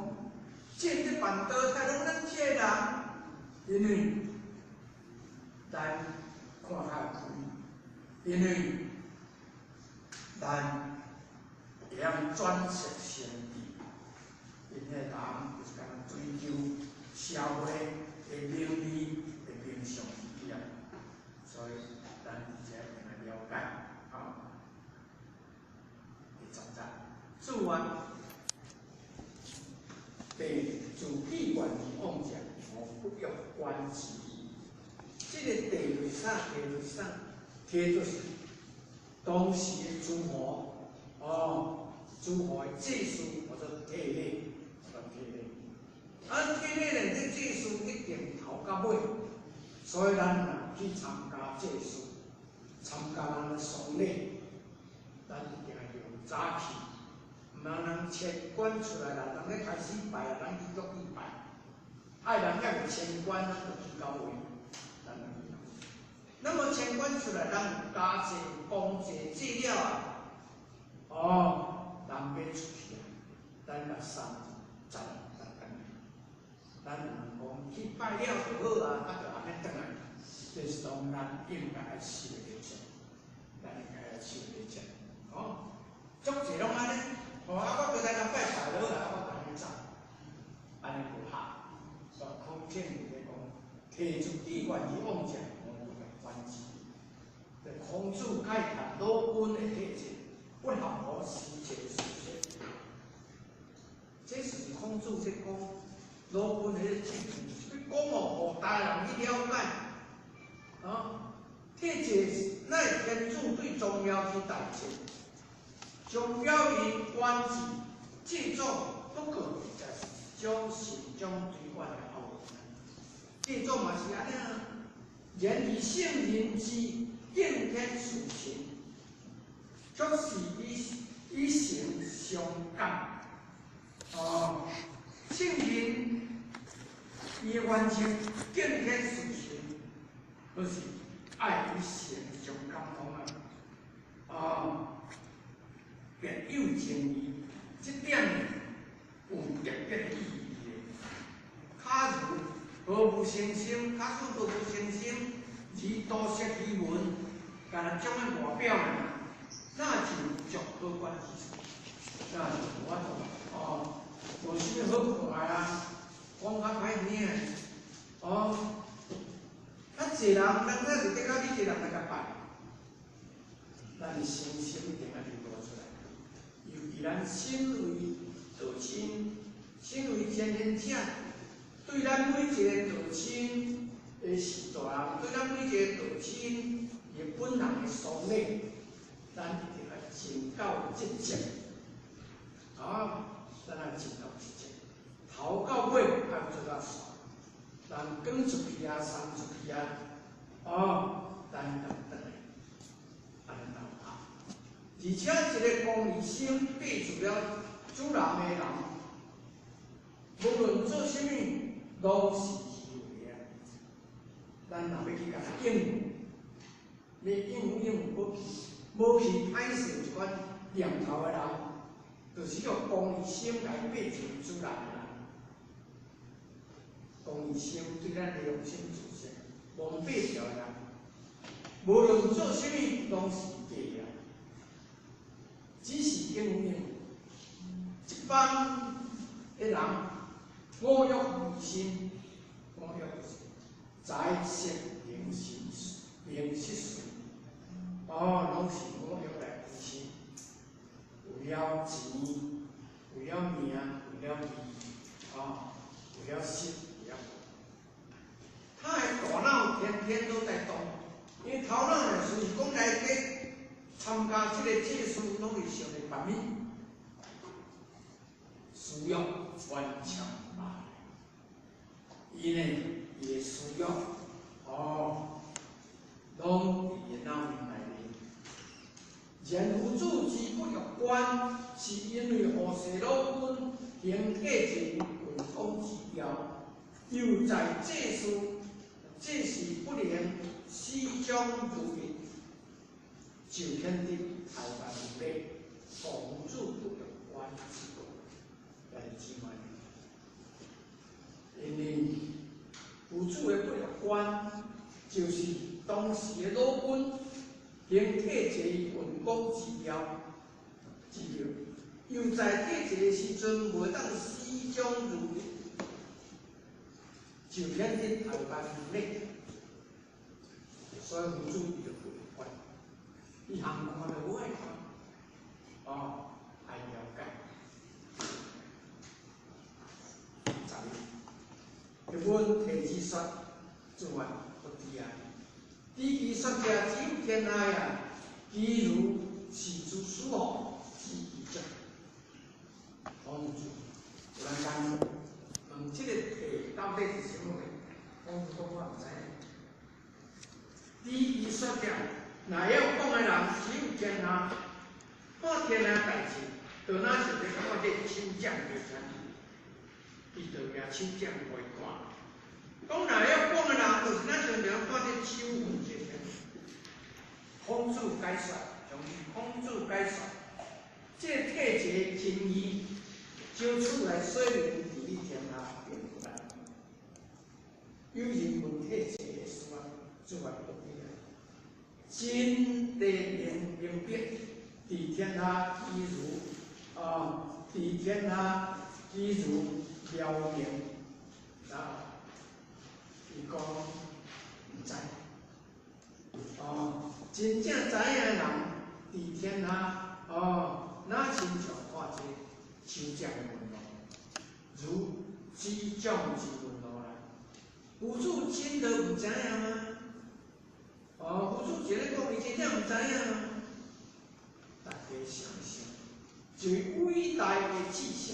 这个办道，太拢咱这个人，因为咱看较开，因为咱会晓转识成智，𪜶个人就是敢若追求社会的名利的名相一样，所以咱这一定爱了解，啊。第十节，自愿地自记愿而往者，无不欲观之。这个地就是啥？地就是啥？地就是当时的诸侯，哦，诸侯的祭司或者体礼，或者体礼。啊，体礼呢，这祭司一定头到尾，所以咱若去参加祭司，参加咱的丧礼，咱一定爱用早去，毋通人签官出来啦，人咧开始拜啊，咱去阁去拜，爱人犹未签官，咱就去到位，咱就去。那么签官出来，咱有加祭、公祭祭了啊，哦，人欲出去啊，咱来送站咱转去，咱毋通讲去拜了就好啊，啊就按呢转来，这是当咱应该爱守的礼节，咱应该爱守的礼节，哦，足济拢按呢，哦，啊我阁来人拜拜好啊，我按呢走，按呢无合，所以可见伫咧讲，提出志愿而往者，无不欲观之。这孔子慨叹鲁君的体制，不合乎时节事实。这是孔子在讲鲁君彼个制度，欲讲哦，予大人去了解。啊，体制乃天子对宗庙之代志，宗庙因管制制作，不过就是一种慎终追远的后文。制作嘛是按呢啊，然以圣人之敬天事神，却是与神相感。哦，圣人伊完成敬天事神，就是爱与神相感通啊。哦，别有情义，这点有特别的意义的。假如毫无诚心，假使毫无诚心，而多识其文，干焦种的外表尔，那就足可观之处，那就无法度哦，无啥物好看的啊，讲较歹听，哦，较济人，咱那是得到你一个人来共拜，咱的诚心一定爱流露出来。尤其咱身为道亲，身为前贤者，对咱每一个道亲的序大人，对咱每一个道亲伊本人的丧礼，咱一定爱尽到职责。啊，咱爱尽到职责，头到尾爱做到煞，人赶出去啊，送出去啊，哦，咱共转来，按呢斗合。而且一个公义心背住了主人的人，无论做啥物，拢是虚伪的。咱若欲去共应付，欲应付应付无去，无去歹势一款，念頭的人，就是叫功利心來變成主人的人。功利心對咱的良心自信，無變掉的人，無論做啥物攏是假的，只是應用這幫的人五欲為心，五欲就是財色名食名食睡，哦，攏是五欲來為心，為了錢，為了名，為了利，哦，為了色，為了。他的大腦天天都在動，因為頭腦呢，就是講來去參加這個祭事，攏是想著別物，私欲完全罷。伊呢，伊的私欲，哦，攏佇伊的腦面內面。然夫子之不欲觀，是因為予世老君行繼承運功之業，又在祭事，祭事不能始終如一，就顯得太辦無禮，孔子不欲觀之故，來姊妹。因為夫子的不欲觀，就是當時的老君行繼承運功之業之業，又在繼承的時陣，袂當始終如一，就顯得太辦無禮，所以夫子伊就不欲觀，伊行看就無愛看，哦，愛了解。11，阮提子說，主啊，不知啊。知其說者只有天下啊，其餘是諸死亡之異象。孔子突然間問這個題到底是啥物話？孔子講我毋知影。知其說者，若曉講的人只有天下，看天下代誌，就若像咧看這手掌袂聽，伊就舉手掌予伊看。講若曉講的人，就是若像咧看這手痕這聽。孔子解說，從孔子解說，這個體制真義，照此來說明治理天下並不難。有人問體制的事啊，主啊不知啊。真地明明白，治天下其如啊，治天下其如辽明，啊，伊講毋知。哦，真正知影的人，治天下，哦，若親像看這手掌的紋路，如指掌之紋路啦。夫子真的毋知影嗎？哦，夫子一咧講，伊真正毋知影嗎？大家想一想，一位偉大的智聖，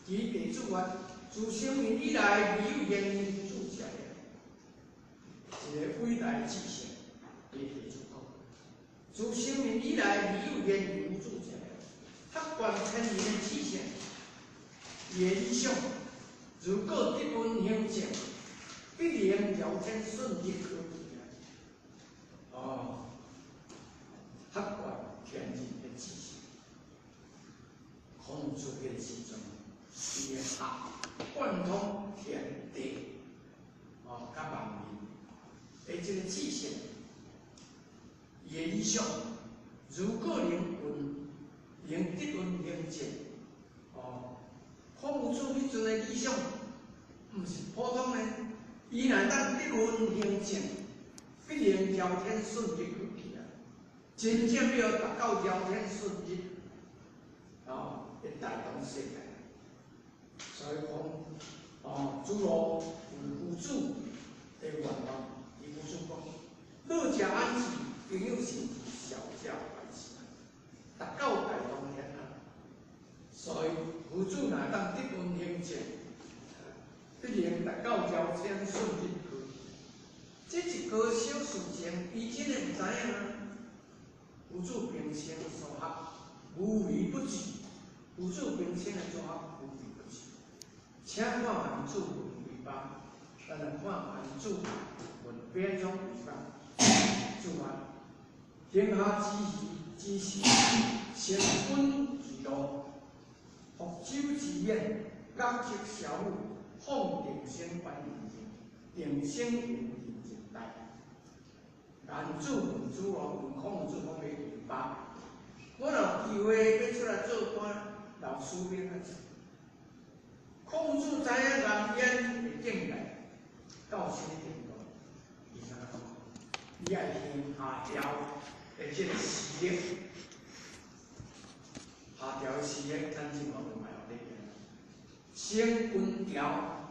其弟子說，自生命以來，未有言夫子者，一個偉大的智聖，伊弟子講，自生命以來，未有言夫子者，學貫天人的智聖，伊的理想，如果得運行正，必能姚天順日可期啊！哦，學貫天人的智聖，孔子彼個時陣，伊的學貫通天地，哦，佮萬民的這個智聖，伊的理想，如果能運，能得運行正，哦，孔子彼陣的理想，毋是普通的，伊若當得運行正，必能姚天順日可期啊！真正要達到姚天順日，哦，會帶動世界。所以講，哦，子路問夫子的願望，伊夫子講：樂者安之，朋友甚至小者壞事，達到大同天下。所以夫子若當得運行正，必能達到姚天順日可期。這一個小事情，伊真的毋知影啊。夫子平生所學，無微不至。夫子平生的所學，無微不至。請看孟子問毀謗，咱來看孟子問邊種毀謗。注啊，天下之義之事，成本其路，福州之免，乐色小武，放定生关人情，定生有人情大。颜子问主哦，问孔子讲欲明白。我若有机会欲出来做官，老师免较济。孔子知影颜渊的境界到啥物程度，伊怎讲？你爱行下条的这个事业，下条的事业，咱这嘛无卖予你。先温条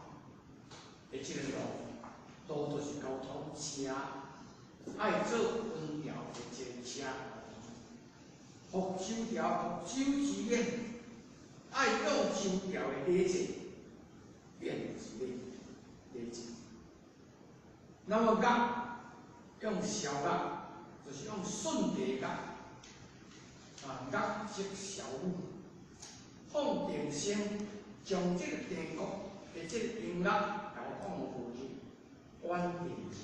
的这个路，路就是交通车，爱做温条的这个车。福州条，福州之免，爱用周条的礼节，免就是礼礼节。那么乐用小乐，就是用顺地乐，啊，乐即小武，放定声，将这个地国的这个音乐来放过去，关定声，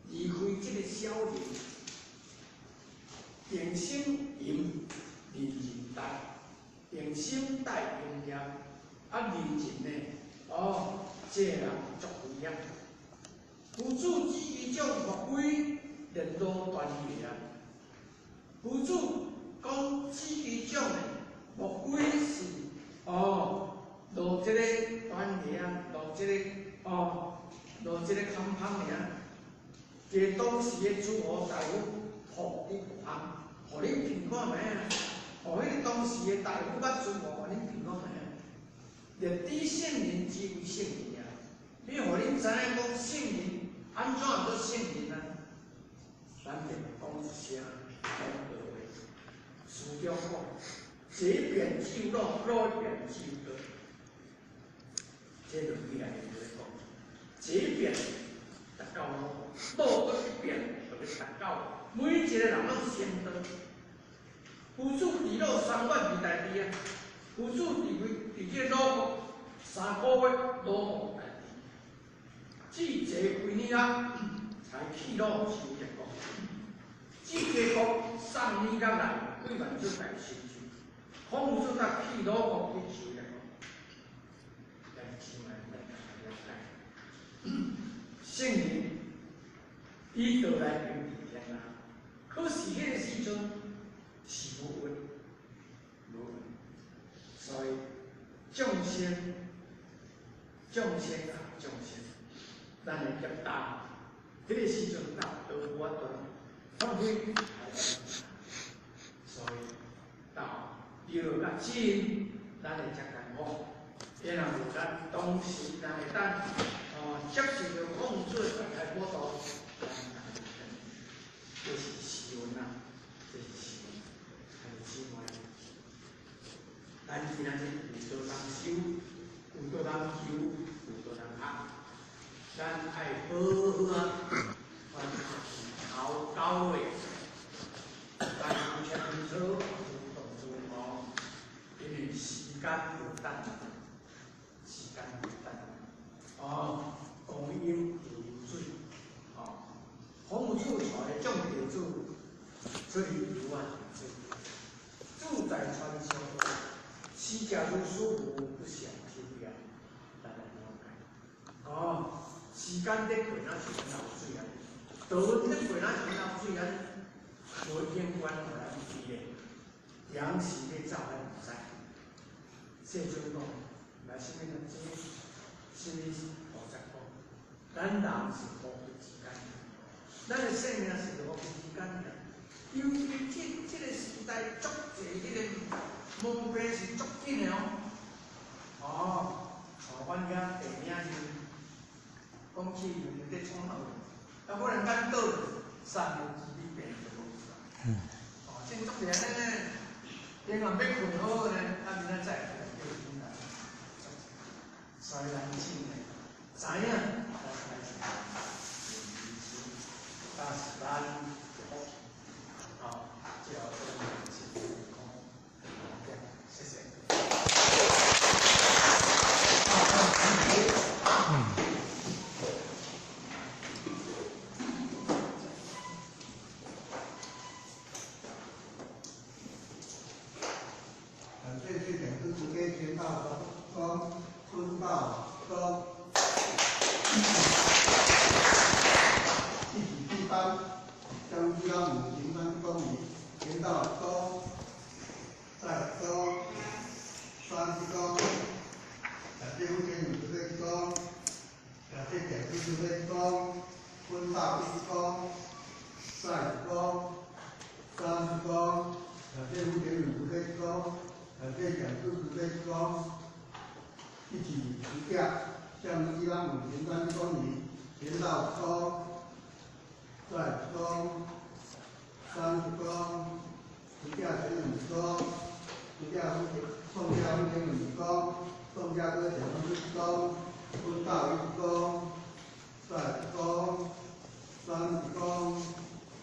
离开这个小人。定心淫，人人大；定心带阴业，啊，人情呢？哦，这个人足危险。夫子指伊种莫非连路断崖啊？夫子讲指伊种呢，莫非是哦，落这个断崖啊，落这个哦，落这个坎旁尔。这当时的诸侯大夫服你不通，予恁品看觅啊！予彼个当时的大夫甲诸侯，予恁品看觅啊！立知圣人之为圣人啊！你予恁知影讲圣人按怎做圣人啊？咱就讲一声讲道话，书中讲：这边只有路，那边只有道。这论语内面就咧讲，这边达到路，路阁一边就欲达到。每一个人拢成道。夫子伫鲁3月二代志啊，夫子伫位伫这鲁国3个月鲁国代志，至这几年啊，才去鲁收叶国。至这国送年甲来，几万出来收拾。孔子才去鲁国去收叶国。来，请来来了解。圣人以道来平治天下，可是彼个时阵是无运，无运，所以众生，众生啊，众生，咱的业担，彼个时阵到都无法度发挥，所以到对甲真，咱会遮艰苦。伊若无咱当时咱会当哦接受著孔子的大开普度，这是时运啊，这是时运，兄弟姊妹，咱今仔日有多通修，有多通求，有多通学，咱爱好好啊，头九月，咱有清楚，有动作哦，因为时间无等，时间无等，哦，光阴如流水，哦，孔子带的众弟子出去游玩，自在传授，死者如斯夫，不想天涯，咱来了解。哦，时间咧过，若是流水啊，道咧过，若是流水啊，无永远予咱记的，人时咧走，咱毋知。世尊讲，来啥物人这，啥物菩萨讲，咱人是呼吸之间，咱的生命是呼吸之间尔。尤其这个时代，足济彼个毛病是足紧的哦。哦，像阮遐地名是，讲起就伫创闹，啊，忽然间倒3年之你病就无去啊。哦，真足济安呢，另外欲困好呢，啊明仔载就叫醒来。所以咱真的知影，咱开始但是咱就福气，好，最后祝你身体健康，谢谢。这讲师慈悲签到十公，分到十公。一起第班，将伊朗五平方公里填到公，再公，30公，两这副天慈悲公，两这讲师慈悲公，分到1公，再公，30公，两这副天慈悲公，两这讲师慈悲公，一起持架，向伊朗五平方公里填到公。再公，30公，十架前2公，十架分宋家分前2公，宋家哥前1公，分到1公，再公，30公，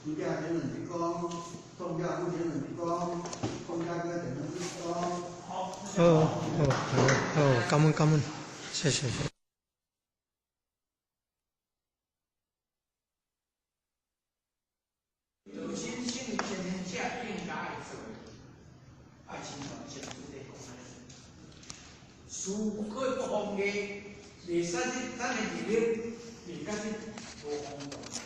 十架前2公，宋家分前2公，宋家哥前1公。好，好，好，感恩感恩，谢谢。事过不妨碍，袂使去咱的日力，袂甲去无妨碍。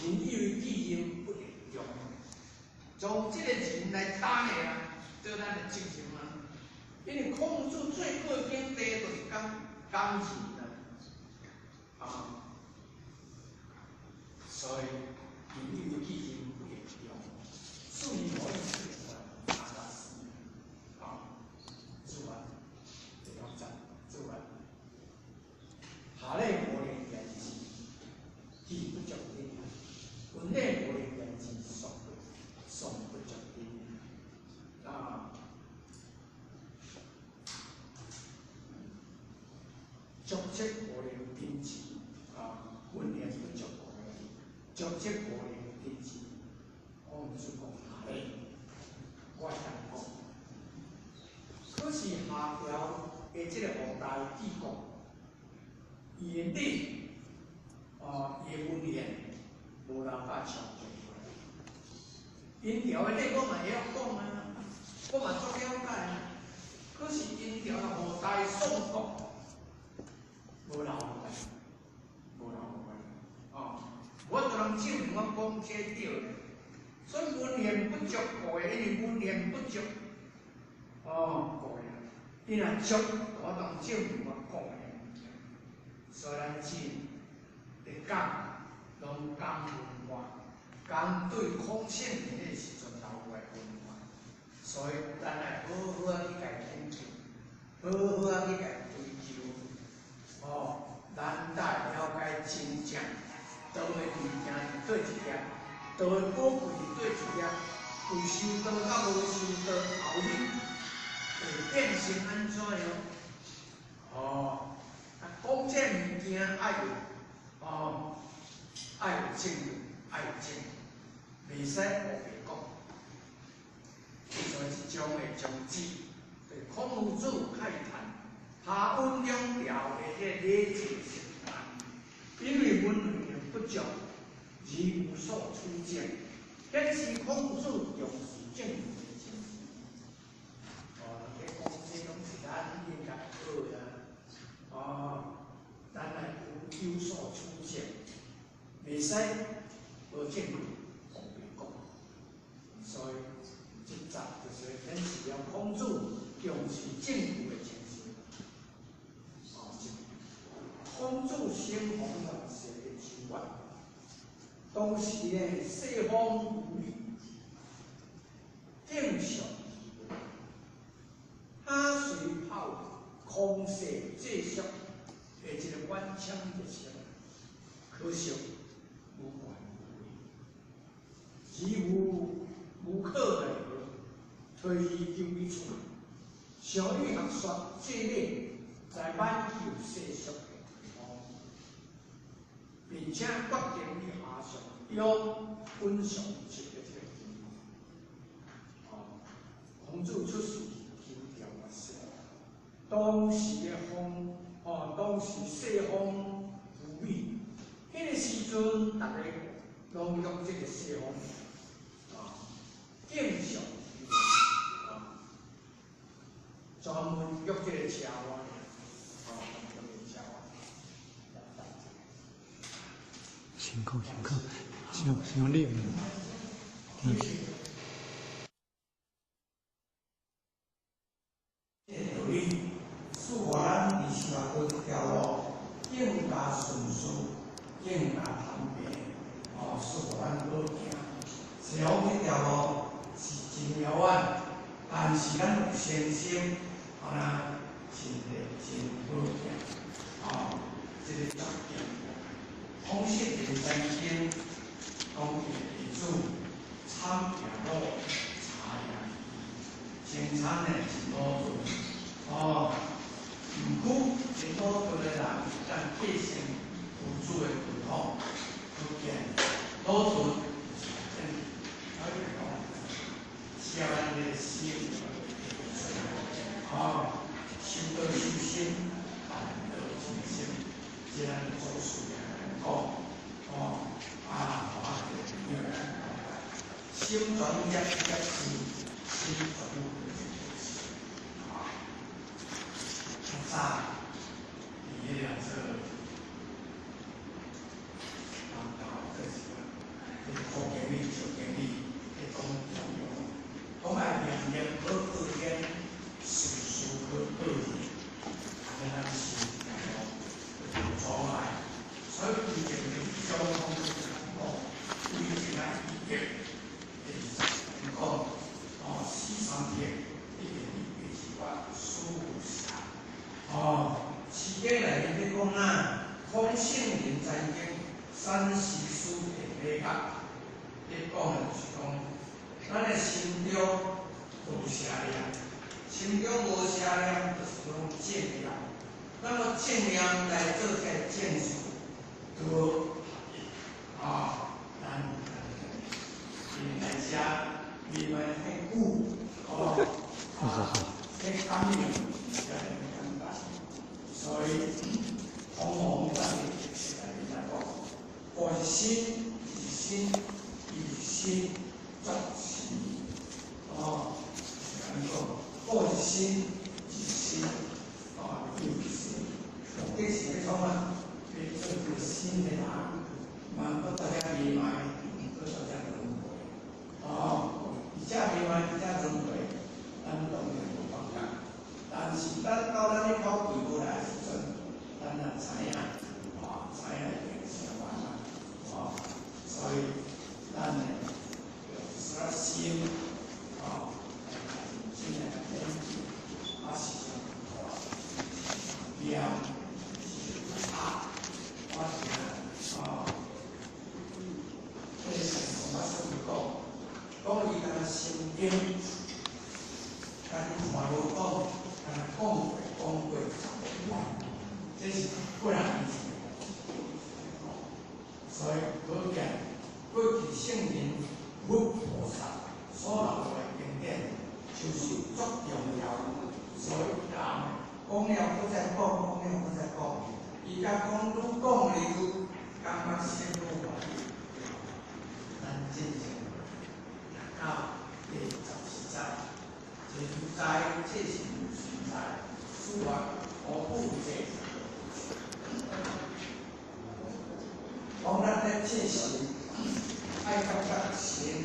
人以为己任不能用，从这个人来担的啊，做咱的责任啊。因为孔子最高境界就是讲讲仁啊，啊，所以人以为己任不能用，所以可以阿达斯啊，做完。做完，下礼无能言之，志不足天；文礼无能言之，丧不丧不足天。啊，足迹无能定志，啊，文言不足足迹无能定志。我毋是讲下礼，我会当讲，可是下条。的这个五大帝国，伊的礼，哦，伊的文献，无人甲抢救过来。殷朝的礼我嘛会晓讲啊，我嘛足了解啊。可是殷朝的五代宋国，无人有关，无人有关。哦，我就能证明我讲这对的。所以文献不足过的，因为文献不足，哦，过的。你若足，我当证明我讲的物件。所以咱真伫讲，拢讲文化，讲对孔圣人的时阵留下文化。所以咱爱好好啊去共研究，好好啊去共追求。哦，咱才会了解真正道的物件伫佗一粒，道的宝贵伫佗一粒，有修道佮无修道后日会变成按怎样？哦，啊，讲这物件爱有，哦，爱有证据，爱有证据，袂使乌白讲。所以这种的宗旨，对孔夫子慨叹，下温两条的这个礼节习惯，因为文献不足，而无所取证，显示孔子重视证据的精神。哦，人家讲这拢是咱应该学的啊，哦，咱爱有有所取证，袂使无证据乌白讲。所以这集就是显示了孔子重视证据的精神。哦，孔子生逢乱世的秋月，当时的西方无礼，正常。哈随炮空势继续的一个满腔热情，可惜无权无位，而无无可奈何，退而求其次，想欲学说这礼，来挽救世俗的地方，并且决定去下上用本上级的这个情况。哦，孔子出世求调乐事，当时的风，哦，当时西方浮美，彼个时阵，逐家拢用这个西方，啊，正常啊，專門約這個車我，哦，專門約這個車我。辛苦辛苦，傷傷冷。嗯。這個道理，使予咱佇修道這條路更加順遂，更加坦平，哦，使予咱好行。雖然這條路是真遙遠，但是咱有信心，啊，真的真好行，哦，這個決定。孔聖人曾經講一個例子，慘贏老，茶贏真慘的是老尊，哦，毋過這老尊的人咱繼承父祖的傳統，可見老尊是真，所以講，寫咱的心，哦，修道修心，辦道修心，這咱祖師講，哦，啊，我心轉業業事，心轉業事，啊，較早佇彼個做，啊，這是這副經理、小經理，彼種重要，講愛念念好過天，事事好過日，按呢咱心無阻礙，所以規定的交通講，規定愛醫講，哦，四三天一定伫八十万四五下，哦，诗经内面咧講啊，孔聖人曾經三思書的禮覺，咧講的就是講，咱的心中無邪念，心中無邪念，就是講正念。那麼正念來做這個正事，道合一，啊，咱來遮未免太久，哦，啊，這感應才會簡單，所以往往咱來來講，觀心是心，以心作心，哦，是按呢講，觀心是心，哦，又是心，目的是欲創啊？欲做一個新的人，嘛閣大家迷茫，閣大家輪迴，哦，而且迷茫，而且輪迴，咱當然無放假，但是咱到咱這口氣無來的時陣，咱也知影，哦，知影已經成完啊，哦，所以咱呢，用心，哦，來認真來研究，啊，是念是啊，我是哦，這個我說講，講伊敢若心經，敢若看無講，敢若講過講過十萬，這是過人以前。所以可見過去聖人佛菩薩所留落來經典，就是足重要。所以人講了閣再講，講了閣再講，伊甲講愈講愈感覺心愈歡喜。咱真正來到第14載，這如在這是如實在，諸法無不這。講咱咧這時愛感覺神，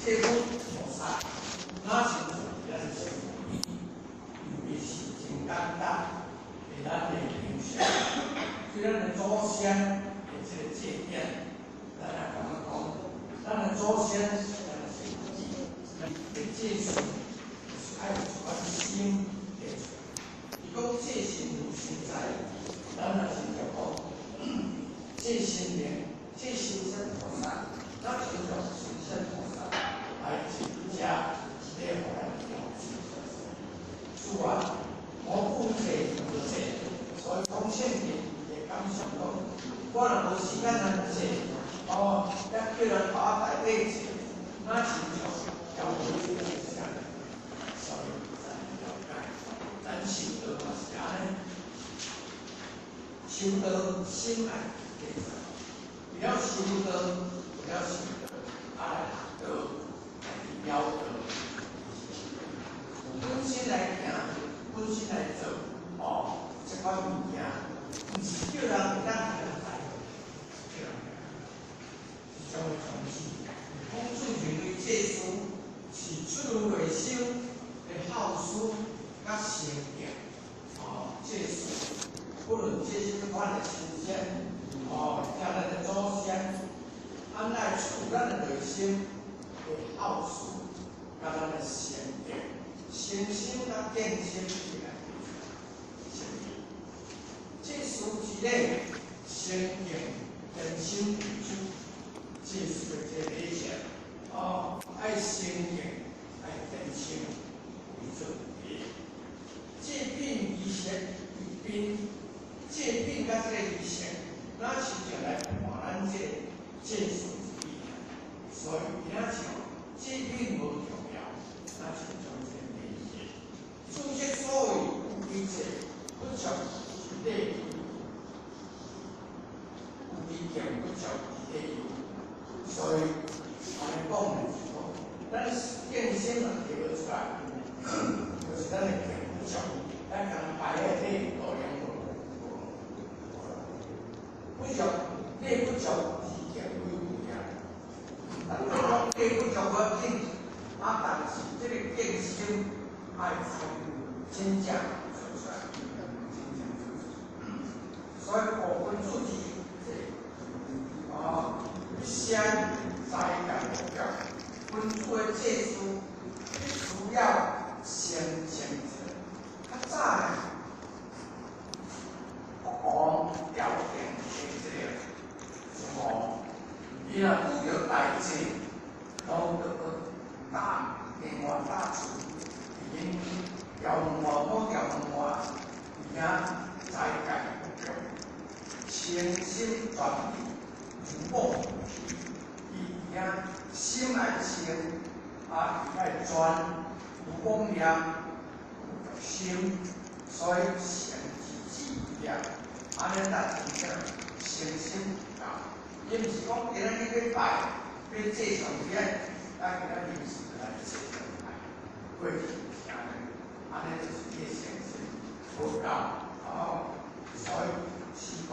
這佛菩薩，哪親像咱是因為是真簡單，佇咱的平常，對咱的祖先的這個祭典，咱也感覺講，咱的祖先是咱的神蹟，的祭祀就是愛有一款心的出來。伊講祭神如神在，咱若是就講。這神靈，這神聖菩薩，咱親像神聖菩薩來真正咧予咱調節。主啊，無顧這無這，所以講聖人會感想講，我若無時間來這，哦，才叫人把我帶底這，那親像交無這啥，所以咱了解，咱修道嘛是按呢，修道心愛。為了修道，為了修道，啊來學道，來了道。本身來行，佮诚敬，哦，祭祀，不论祭啥物款的神仙，哦，或者咱的祖先，按来处咱的内心的孝顺，佮咱的诚敬，诚心佮敬心起来，诚敬。祭祀之礼，诚敬虔心为主，祭祀的这个礼节，哦，爱诚敬，爱虔心为主。祭品仪式，宾祭品佮这个仪式，若是就来看咱这个祭祀之礼。所以伊若像祭品无重要，若是将这个礼仪。诸这所谓有仪式，不足是礼，有仪敬不足是礼。所以按呢讲呢是讲，咱敬心若提无出来，就是咱的敬不足。咱共拜个礼路用无？不足，礼不足，是敬为贵啊。咱讲礼不足无要紧，啊，但是这个敬心爱真正做出来，真正做出来。所以五分主持，啊，先斋戒目标，君子的祭祀必须要先清楚。较早呢，国王朝廷的这个什么，伊若拄著大祭，拢著去打另外打厝，已经调换好调换，而且斋戒目标，诚心专意，如梦伊遐心爱诚，啊，伊爱专，有妄念。心，所以善之志业，按呢才真正诚心啊！伊毋是讲今仔日欲拜，欲祭上帝，啊，今仔临时来祭上帝，过去是按呢，按呢就是伊的诚心无够哦。所以是讲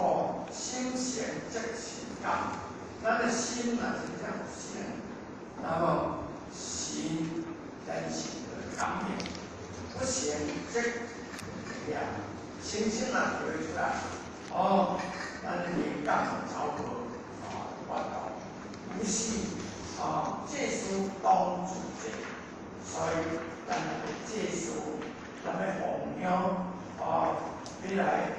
心诚则神感，咱的心若真正有诚，那么神咱是会感应。不诚则呀，诚心若提出来，哦，咱的灵感就走无，啊，无法度。于是啊，祭司当主祭，所以咱的祭司，咱欲奉香，啊，欲来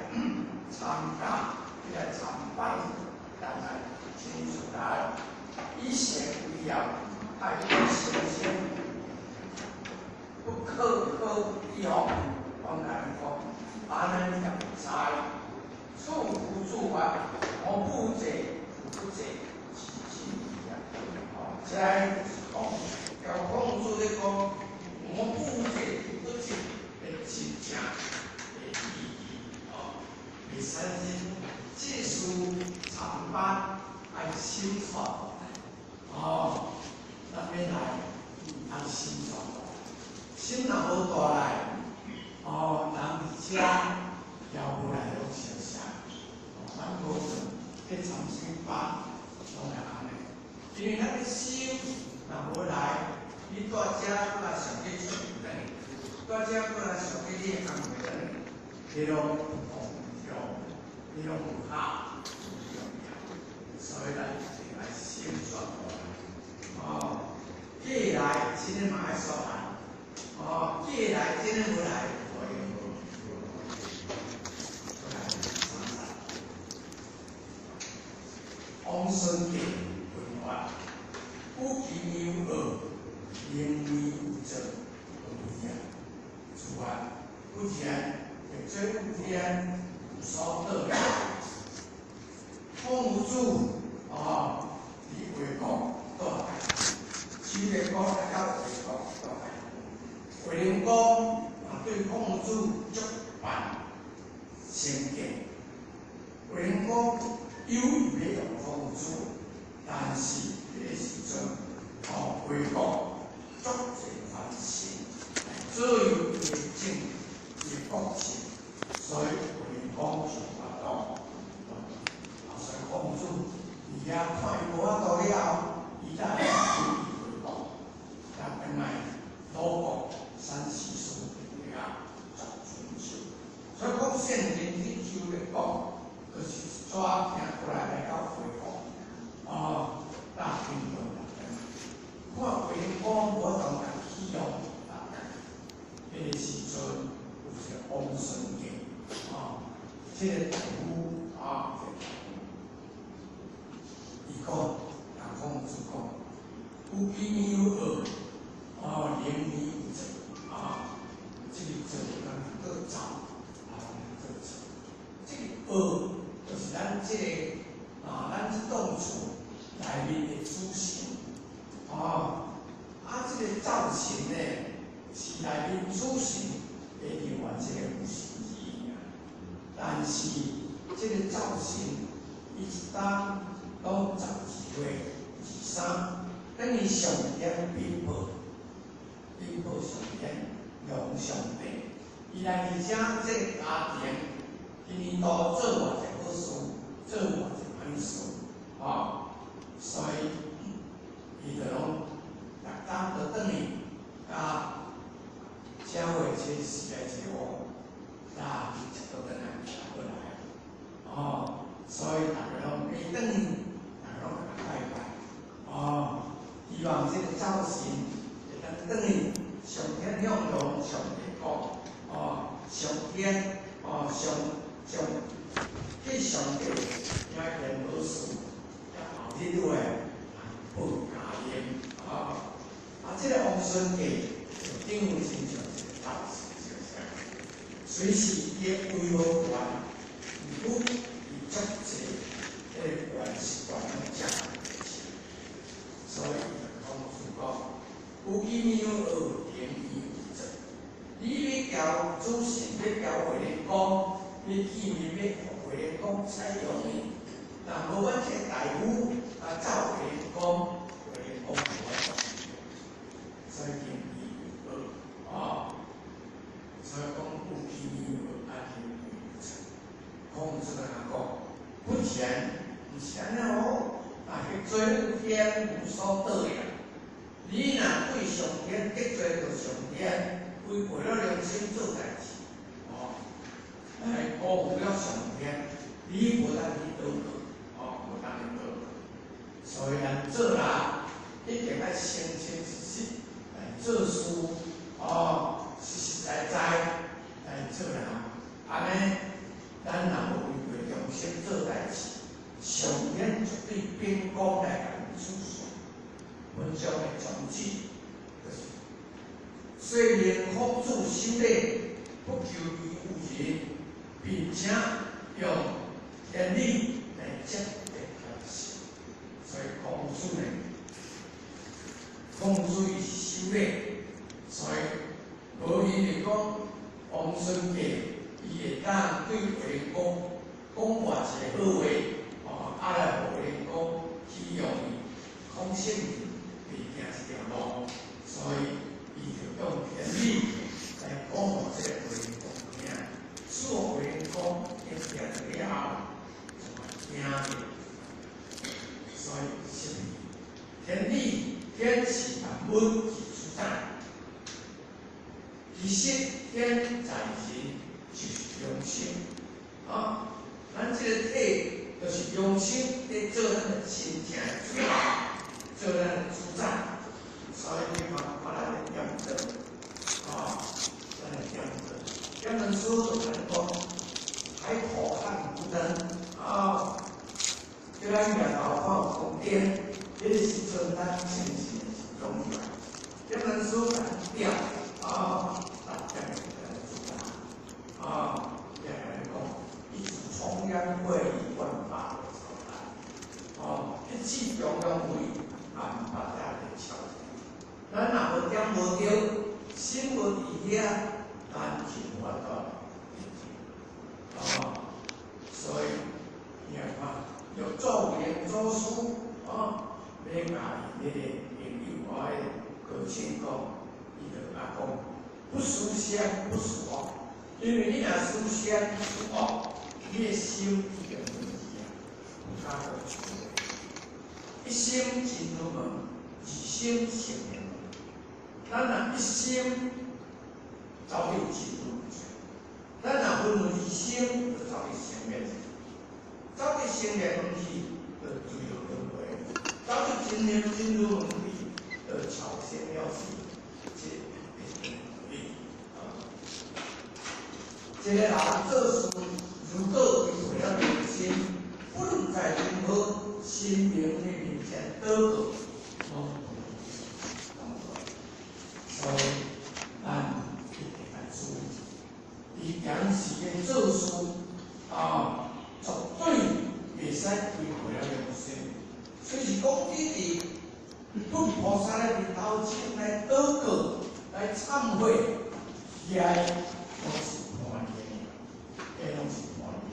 参加，欲来参拜，咱来亲自来，以善为要，爱以诚心。不可可以哦，讲来讲，按呢你就知，处无住啊，我不济不济是真义啊。哦，这就是讲，交孔子咧讲，我不济不济的真正的意义哦。第三是祭司参班爱心传哦，咱欲来爱心传。心若无带来，哦，人伫遮也无来拢相像，哦，咱无去参什物班，拢会按呢。因为咱的心若无来，你蹛遮阁来上去厝等，蹛遮阁来上去你的工课等，你拢无用，你拢无效，无重要。所以咱一定爱心转过来，哦，过来真的嘛爱煞来。哦，过来真的无来，无用无。来，王孙杰文化，有其有恶，名为有作，有天，此外，不然，或者有天有所得。孔夫子啊，伫卫国倒来，周烈国来到卫国倒来。卫灵公嘛对孔子足办诚敬，卫灵公有意欲用孔子，但是彼个时阵，哦，卫国足济番臣来左右伊的政伊的国政，所以卫灵公就无法度。啊，所以孔子伊遐看伊无法度了后，伊才来归依卫国，才转来鲁国。山西省遐，這個大夫啊，伊講，人孔子講，有見有惡，啊，寧為有罪，啊，這個罪咱做造，啊，做錯。這個惡就是咱這個啊，咱這棟厝內面的主神，啊，啊，這個灶神呢，是內面主神的另外一個有神之意。但是這個灶神，伊一冬攏12月23，等於上天稟報，稟報上天龍上帝，伊來佇遮這個家庭，今年度做偌濟好事，做偌濟歹事，啊，所以伊就攏逐工就轉去，佮正月初四來初五，早起食倒轉來，過來，哦，所以逐家攏加轉去，逐家攏共拜拜，哦，希望這個灶神會當轉去上天向龍上帝講，哦，上天，哦，上上去上帝遐件好事，遐後日落來報家應，啊，啊，這個王孫繼就等於親像這個灶神相像，隨時伊的威無懸，毋過伊足濟彼個權勢權攏掌握，所以孔子講，有見有惡，寧為有罪。你欲交主神，欲交火靈公，欲見面欲火靈公採用伊，若無阮這個大夫啊走火靈公，火靈公無法度。所以寧為有惡啊，所以講有見有惡，啊寧為有罪。孔子共咱講，不然，毋是按呢哦，若得罪天無所得也。你若對上天得罪著上天，違背了良心做代誌，哦，來辜負了上天，你無當去禱告，哦，無當去禱告。所以咱做人一定愛誠誠實實來做事，哦，實實在在來做人，按呢，咱若無違背良心做代誌，上天絕對秉公來共咱處算。文章的宗旨就是：雖然孔子守禮，不求於有人，並且用天理來接得天時。所以孔子呢，孔子伊是守禮，所以無因為講王孫繼伊會當對衛公講偌濟好話，哦，啊來予衛公起用伊，孔聖袂行這條路，所以伊就用天理來講予這個衛公聽，使衛公一聽了後就嘛驚著，所以是天理天賜萬物之主宰，其實天在人就是良心啊，咱這個體就是良心佇做咱的親情的主，做咱的主宰，所以你看，我來念經，啊，咱來念經，念經書就共咱講，抬頭看圖騰，啊，叫咱抬頭看宮殿，彼個時陣咱精神是集中起來，念經書共咱調，啊，咱念的主宰，啊，也共咱講，一柱重陽會萬法的所在，哦，一氣中央會萬法在咧敲。咱若無點無著，心無佇遐，咱就無法度。啊，所以你看，有祖靈祖師啊，欲共伊彼個朋友啊，彼個高清講，伊就共講，不思善不思惡，因為你若思善思惡，你的心已經分去啊，有較好處。一心真如門，二心聖言門。咱若一心走去真如門，咱若分為二心，就走去聖言門。走去聖言門去，就墜落輪迴；走去真如門去，就超生了死。這是道理啊。一個人做事如如果伊為了良心，不論在任何神明的面前禱告，攏所以咱一定愛注意，伊當時的做事啊，絕對袂使違背了良心。所以是講，你佇佛菩薩的面頭前來禱告、來懺悔，遐攏是歡喜的，遐攏是歡喜。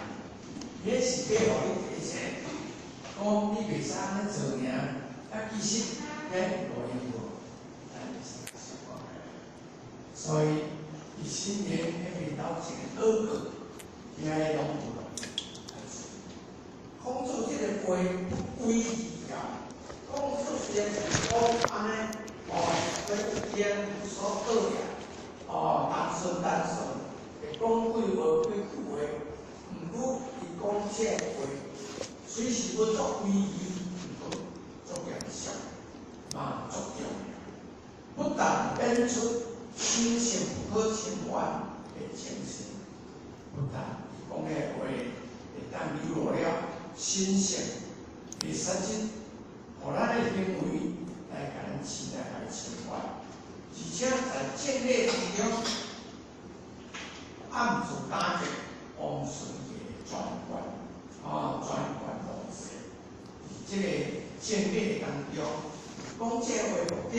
彼是欲予你提醒，講你袂使按呢做爾，啊，其實遐無用無，咱會使習慣。所以，佇神明的面頭前禱告，遐攏有。孔子這个話不歸而教，孔子雖然是講按呢，哦，這有言有所道也，哦，單順單順，會講幾話幾句話，毋過伊講這個話，雖是欲作威儀，毋過足嚴肅，嘛足重要，不但顯出神聖不可侵犯的精神，不但伊講的話會當留落了神聖的實質，予咱的行為來共咱期待來侵犯，而且在正禮當中暗自打擊王孫的專權，啊，專權模式。佇這个正禮當中，講這話目的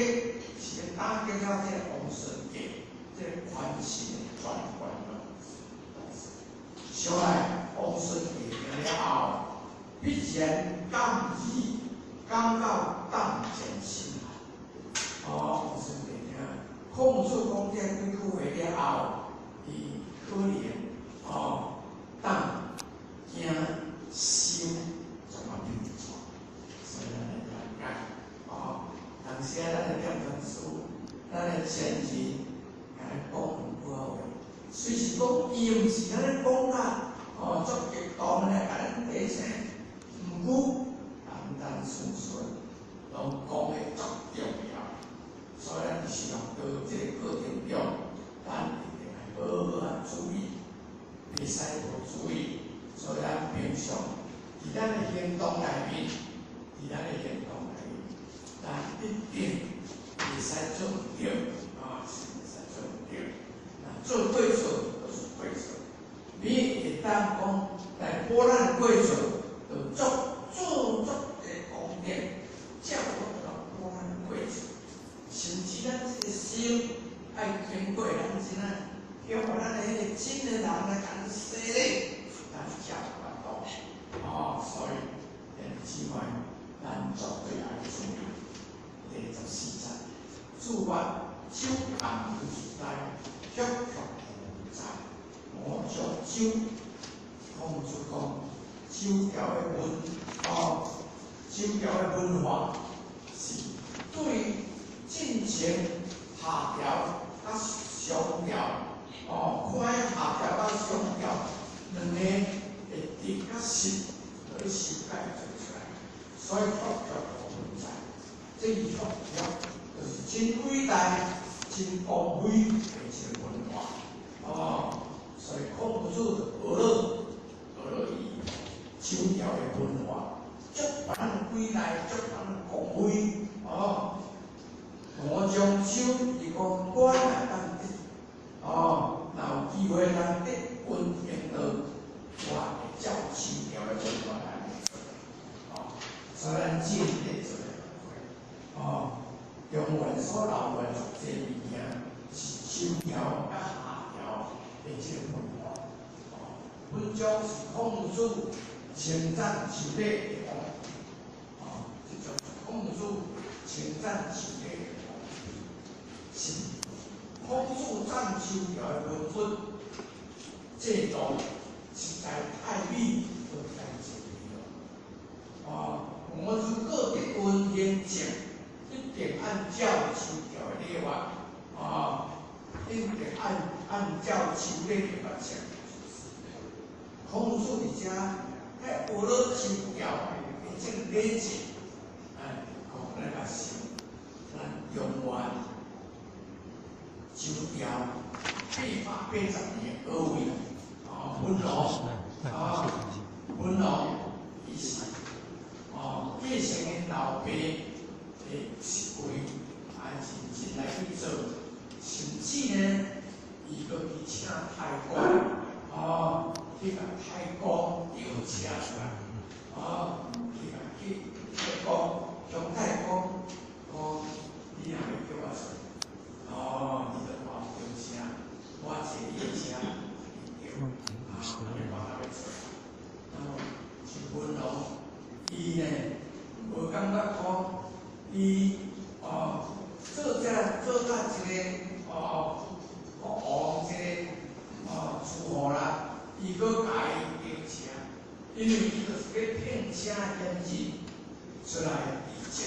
是欲打擊了這个王孫的這个權勢的專權模式。將來王孫繼承了後，必然感以感到膽戰心驚。哦，王孫繼聽孔子講這幾句話了後，伊可能哦膽驚心總啊變錯，所以咱來了解哦。當時咱的點傳師，咱的前人共咱講有句話，雖是講伊毋是按呢講啊，哦，足激動來共咱提醒，毋過單單純純攏講的足重要，所以咱是用到這个過程中，咱一定愛好好啊注意，袂使無注意。所以咱平常佇咱的行動內面，佇咱的行動內面，咱一定袂使做毋對，啊，是袂使做毋對。若做過錯就是過錯，你會當講來補咱的過錯，就做做足的功德，才有法度補咱的過錯。甚至咱這个心愛經過咱這啊，叫予咱的彼个真的人來共咱洗禮，咱才有法度。哦，所以兄弟姊妹，咱絕對愛注意。第14節，注目酒暗時代，悒悒無在，我將周，孔子講，周朝的文，哦，周朝的文化是對進前夏朝佮商朝，哦，看夏朝佮商朝兩个的得佮失，去修改做出來，所以悒悒無在，這伊悒悒就是真偉大、真光輝的一个文化，哦，所以孔子就學了，學了伊周朝的文化，足番偉大，足番光輝，哦。我將手伊講，我若當得，哦，若有機會咱得聞賢道，我會照周朝的文化來做，哦，所以咱正咧做的哦，中原所留的足濟物件是周朝佮夏朝的這个文化，哦，文章是孔子稱讚周禮的方法，哦，這種孔子稱讚周禮的方法，是孔子讚周朝的文物制度實在太美，閣太精了。哦，我如果得聞賢政，一定按照周朝的禮法，啊，一定按照周禮的法則。孔子佇遮，遐學了周朝的這个禮節，哎，講咱來想，咱中原周朝880年的學位，啊，文儒啊，文王伊是哦，继承𪜶老爸的职位，啊，认真来去做，甚至呢，伊閣去請太公，哦，去共太公調車出來，哦，去共去太公，向太公講，你若欲叫我做，哦，你就幫我調車，我坐你的車，你調，啊，你幫我去做。那麼是文王，伊呢，無感覺講，伊哦做這做甲一个哦國王一个哦諸侯啦，伊閣共伊調車，因為伊就是去聘請賢人出來議政，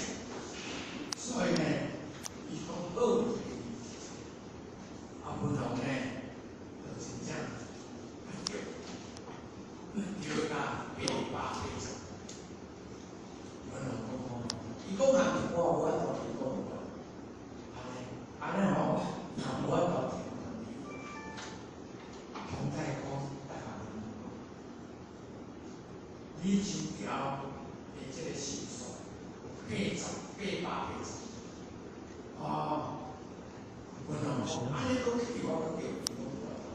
所以呢，伊講好，啊文王呢，就真正對，對甲880。文王講講，伊講啊，我無法度，伊講無法度，按呢，按呢吼，若無法度聽孔太公大家你周朝的這個壽數880，哦，文王講，按呢講去我閣對，伊講無法度，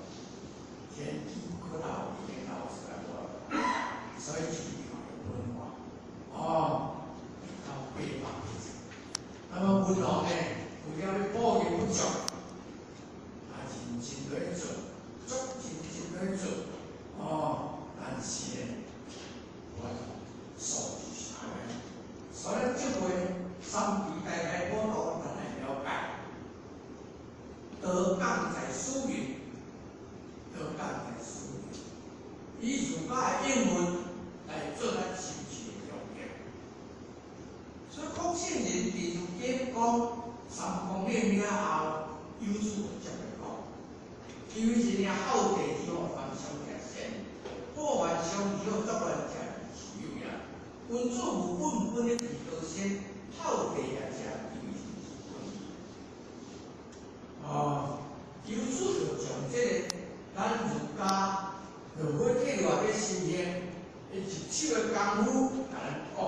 天機不可漏，已經漏出來無，所以周朝的文化，哦，到880。那麼文王呢，為了欲報業不足，啊，認真來做，足認真來做，哦，但是呢，無法度，數就是按呢，所以這回三皮大開普度，咱來了解，道降在斯雲，道降在斯雲，以儒家的應文來做咱修持的重點。所以孔聖人佇儒經講三公了了後，有主就接來講，因為是領孝弟之後凡上者善，過凡上之後作亂者是有影。君子無本本的提高先，孝弟也者因為是本。哦，由此就將這個咱儒家落尾計劃咧修行的一手的功夫，共咱講，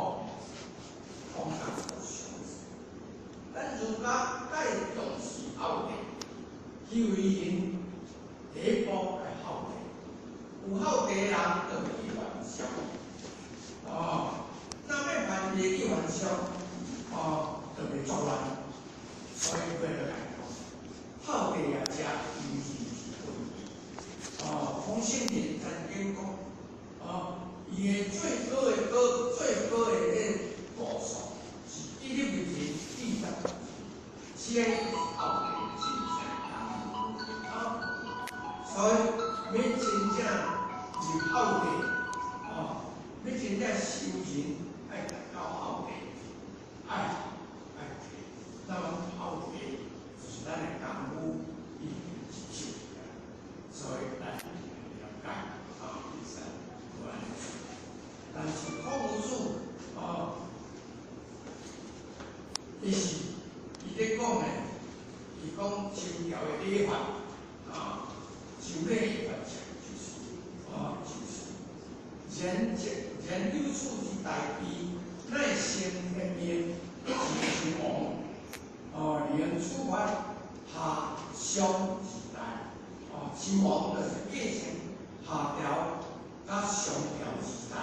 講甲足詳細。咱儒家介重視孝弟，因為𪜶第一步愛孝弟，有孝弟的人就會去還俗。哦，若欲還袂去還俗，哦，就袂作亂。所以為了來講，孝弟也者，尤其是本。哦，孔聖人曾經講，哦，伊的最高的高、最高的迄個高數是一日為人，四十，先孝弟真正啊，所以欲真正入孝弟，哦，欲真正修行，愛達到孝弟，愛愛悌，那麼孝弟就是咱的功夫已經一手，所以咱了解啊，其實有按呢。但是孔夫子哦，伊是伊咧講的，伊講周朝的禮法啊，周禮法則就是啊，就是人人有處之大悲，乃先天命之周王，哦，連處法夏商時代，哦，周王就是繼承夏朝佮商朝時代，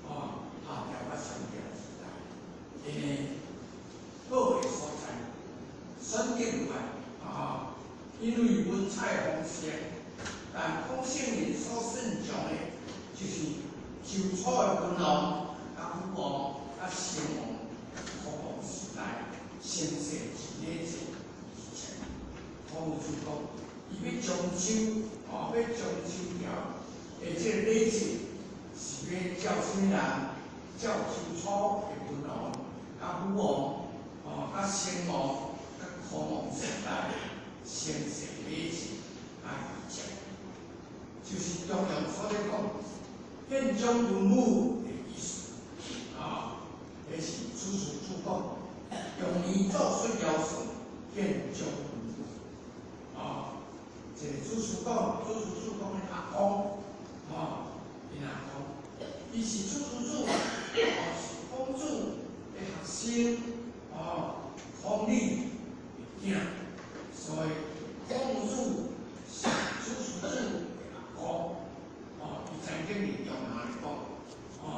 哦，夏朝佮商朝時代，因為好的所在，選擇落來啊，因為文采豐盛，但孔聖人所信仰的，就是周初的文王、佮武王、佮成王、楚王時代，盛世之禮節以前，孔子講，伊欲將周，哦，欲將周朝的這個禮節，是欲照啥物人？照周初的文王、佮武王、哦，佮成王、佮康王時代盛世禮節來講，就是中庸所咧講，憲章文武的意思，啊，彼是此事主講，用年做出尧舜，憲章文武，啊，這個祖師講，祖師主講的阿公，啊，伊伊若講，伊是主主主，哦，是孔子的學生，哦，孔鯉的囝，所以孔子是主主主的阿公，哦，伊曾經佇中來講，哦，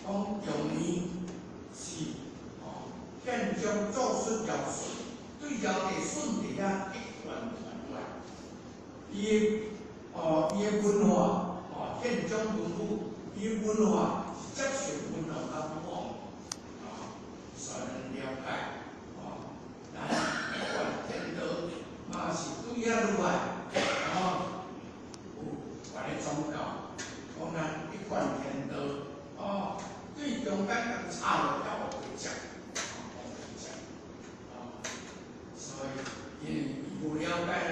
講仲尼是哦，憲宗祖孫堯舜，對堯帝舜帝遐一貫傳來，伊的哦，伊的文化，哦，憲宗文武，伊的文化是接受文化甲武王，哦，所以咱了解，哦，咱一貫天道嘛是對遐落來，哦，有別个宗教，講咱一貫天道，哦，對中間共插落遐有對接，哦，有對接，哦，所以因為伊無了解咱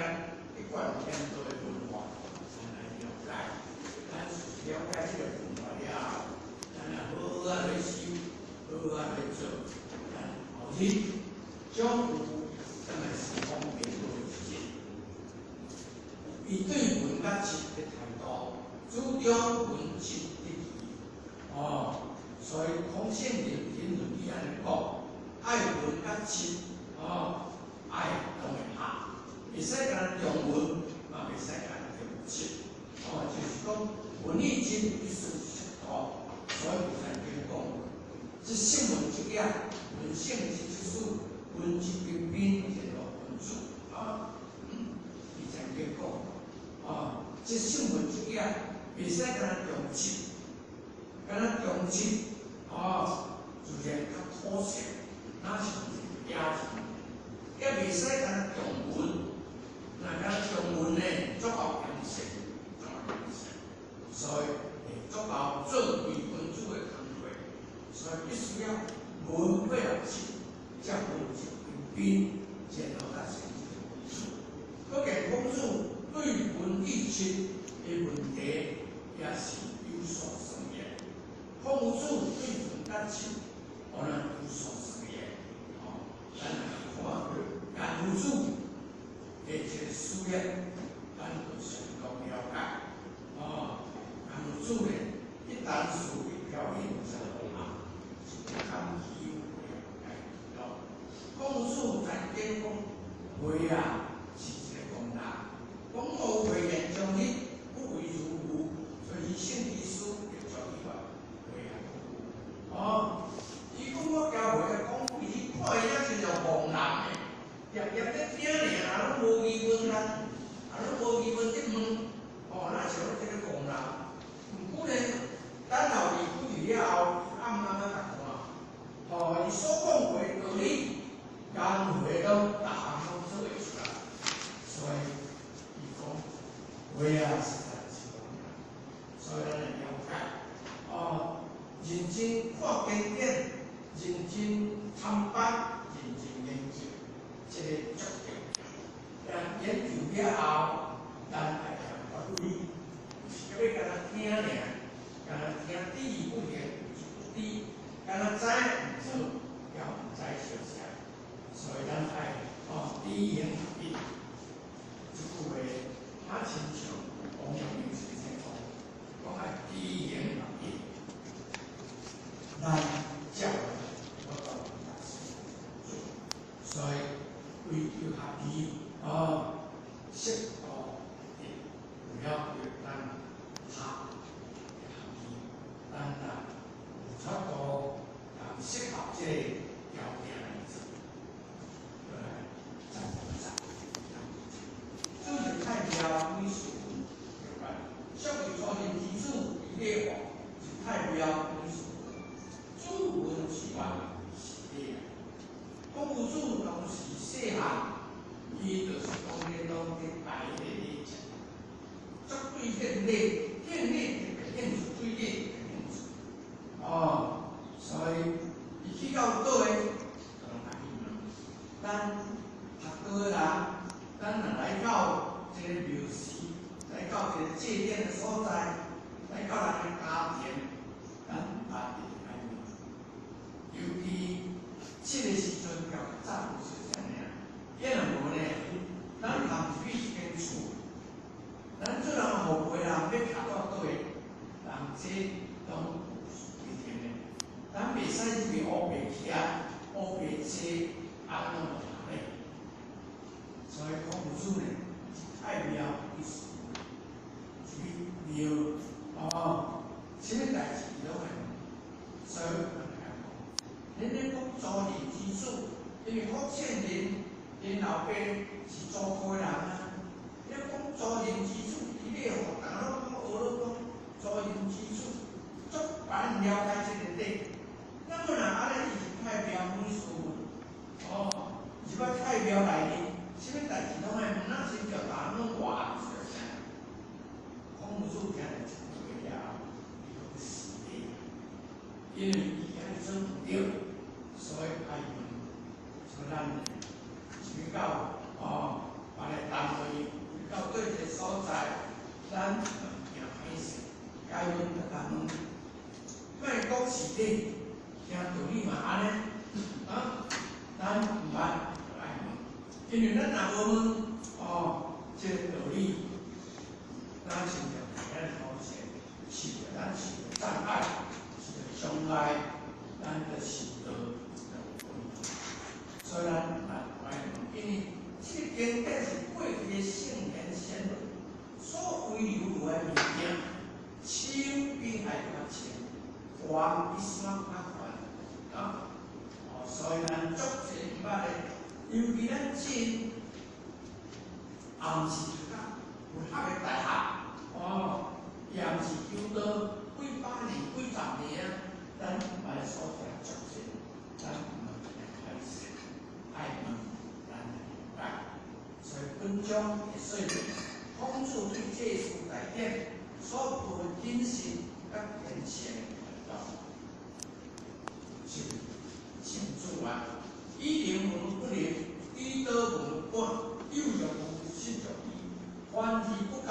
一貫天道的文化，咱來了解，咱是了解這個文化了後，咱來好好啊來修，好好啊來做，咱後日將有轉來西方面對一日。伊對文甲質的態度，主張文質得義，哦，所以孔聖人評論伊按呢講，愛文甲質，哦，愛攏會合，袂使干焦重文，嘛袂使干焦重質，哦，就是講文與質必須適度，所以有曾經講，這聖文質也，文聖質之始，文質彬彬，然後君子，啊，伊曾經講。啊，這聖文質也，袂使干焦重質，干焦重質，啊，自然較土色，若像一個野人，也袂使干焦重文，若干焦重文呢，足夠嚴肅，足夠嚴肅，所以會足夠做偽君子的工課，所以必須要文配合質，才文質彬彬，然後才成一個君子。可見孔子對文與質的問題也是有所鑽研。孔子對文甲質，可能有所鑽研。哦，咱來看顏夫子的這個事業，咱就相當了解。哦，顏夫子呢，一旦事一表演就啊，是不堪其辱的。孔子曾經講話啊，是一個功能。講無慧言將日，不為如無，所以聖醫師就做伊話話啊。哦，伊講我交話啊，講伊看伊遐親像戇人的，挹挹咧聽爾，攏無疑問啦，啊攏無疑問咧問，哦，若像這個戇人。毋過呢，等後離開去了後，暗暗仔共看，哦，伊所講話道理，顏回攏逐項攏做會出來，所以伊講話啊，實在是戇人，所以咱來了解，哦，認真看經典，認真參拜，認真研究，這個足重要。研究了後，咱愛曉發揮，毋是叫欲干焦聽爾，干焦聽知而不言，是不知，干焦知毋做，也毋知相啥。所以咱愛哦，知行合一。這句話，若親像王陽明先生講，講愛知行合一，咱才有法度達成。所以追求合義，哦，適度的，有了咱合合義，咱若有法度通適合這個條件來做，來讚讚。主是太廟與事有關，俗語初人之子禮法，是太廟與事。主文之外是禮。孔夫子當時細漢，伊就是講咧攏咧拜彼個禮節，足對獻禮，獻禮特別興趣，對禮特別興趣。哦，所以伊去到佗位，就攏來去問。咱讀書的人，咱若來到這個廟寺，來到這個祭典的所在，來到人的家庭，咱嘛一定愛問。尤其這個時陣較早是啥物啊？伊若無呢，咱含入去一間厝，咱做人後輩人欲徛到佗位，人這因為福建人𪜶老爸是祖國的人啊，你講祖人之子，伊咧予逐家攏講學咧講祖人之子，足別人了解這個底。那麼若按呢，伊是太廟粉絲，哦，入去太廟內面，啥物代誌攏愛問，咱先叫逐人攏活啥？孔子聽著一句話了後，伊就欲死咧，因為伊驚做毋對，所以愛問。像咱去到哦，別个單位，去到對一個所在，咱嘛驚歹勢，該問就共問，莫講是理，聽道理嘛按呢，啊，咱毋捌就愛問，因為咱若無問，哦，這個道理，咱親像佇咱頭前，受著咱受著障礙，受著障礙，咱就受到。所以咱毋捌愛問，因為這個經典是過去的聖賢先人所遺留落來的物件，手比海較淺，懸比山較懸，啊！哦，所以咱足濟毋捌的，尤其咱進，也毋是讀甲佛學的大學，哦，也毋是修道幾百年、幾十年啊，咱毋捌的所在足濟，咱毋捌來開始。愛問，咱來了解。所以本章會說明，孔子對祭祀大典所抱的謹慎佮虔誠的態度，是清楚啊。以靈聞不靈，以道聞不幼若無，失若遺，反而不教，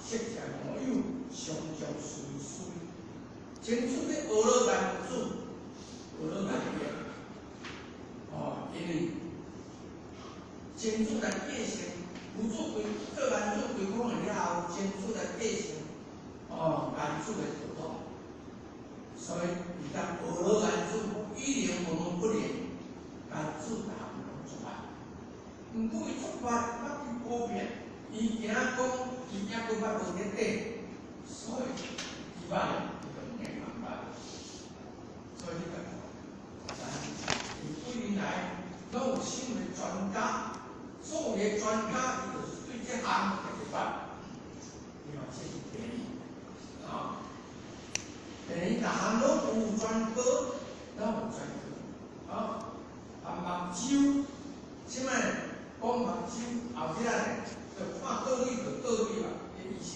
色邪無有，常常隨隨。清楚咧學了顏子，學了顏子。哦，因為曾子來繼承，夫子規做顏子歸空了後，曾子來繼承，哦，顏子的道統。所以伊當學了顏子，以靈聞不靈，顏子逐項攏做捌。毋過伊做捌，捌去普遍，伊驚講，伊抑閣捌無徹底，所以伊捌的，伊就毋免明白。所以你看，咱伊幾年來攏有新的專家，所有的專家，伊就是對這項特別捌。你嘛這是第二，啊，第二逐項攏有專科，攏有專科，啊，啊目睭，這擺講目睭後壁咧，就看倒位就倒位啦，彼醫生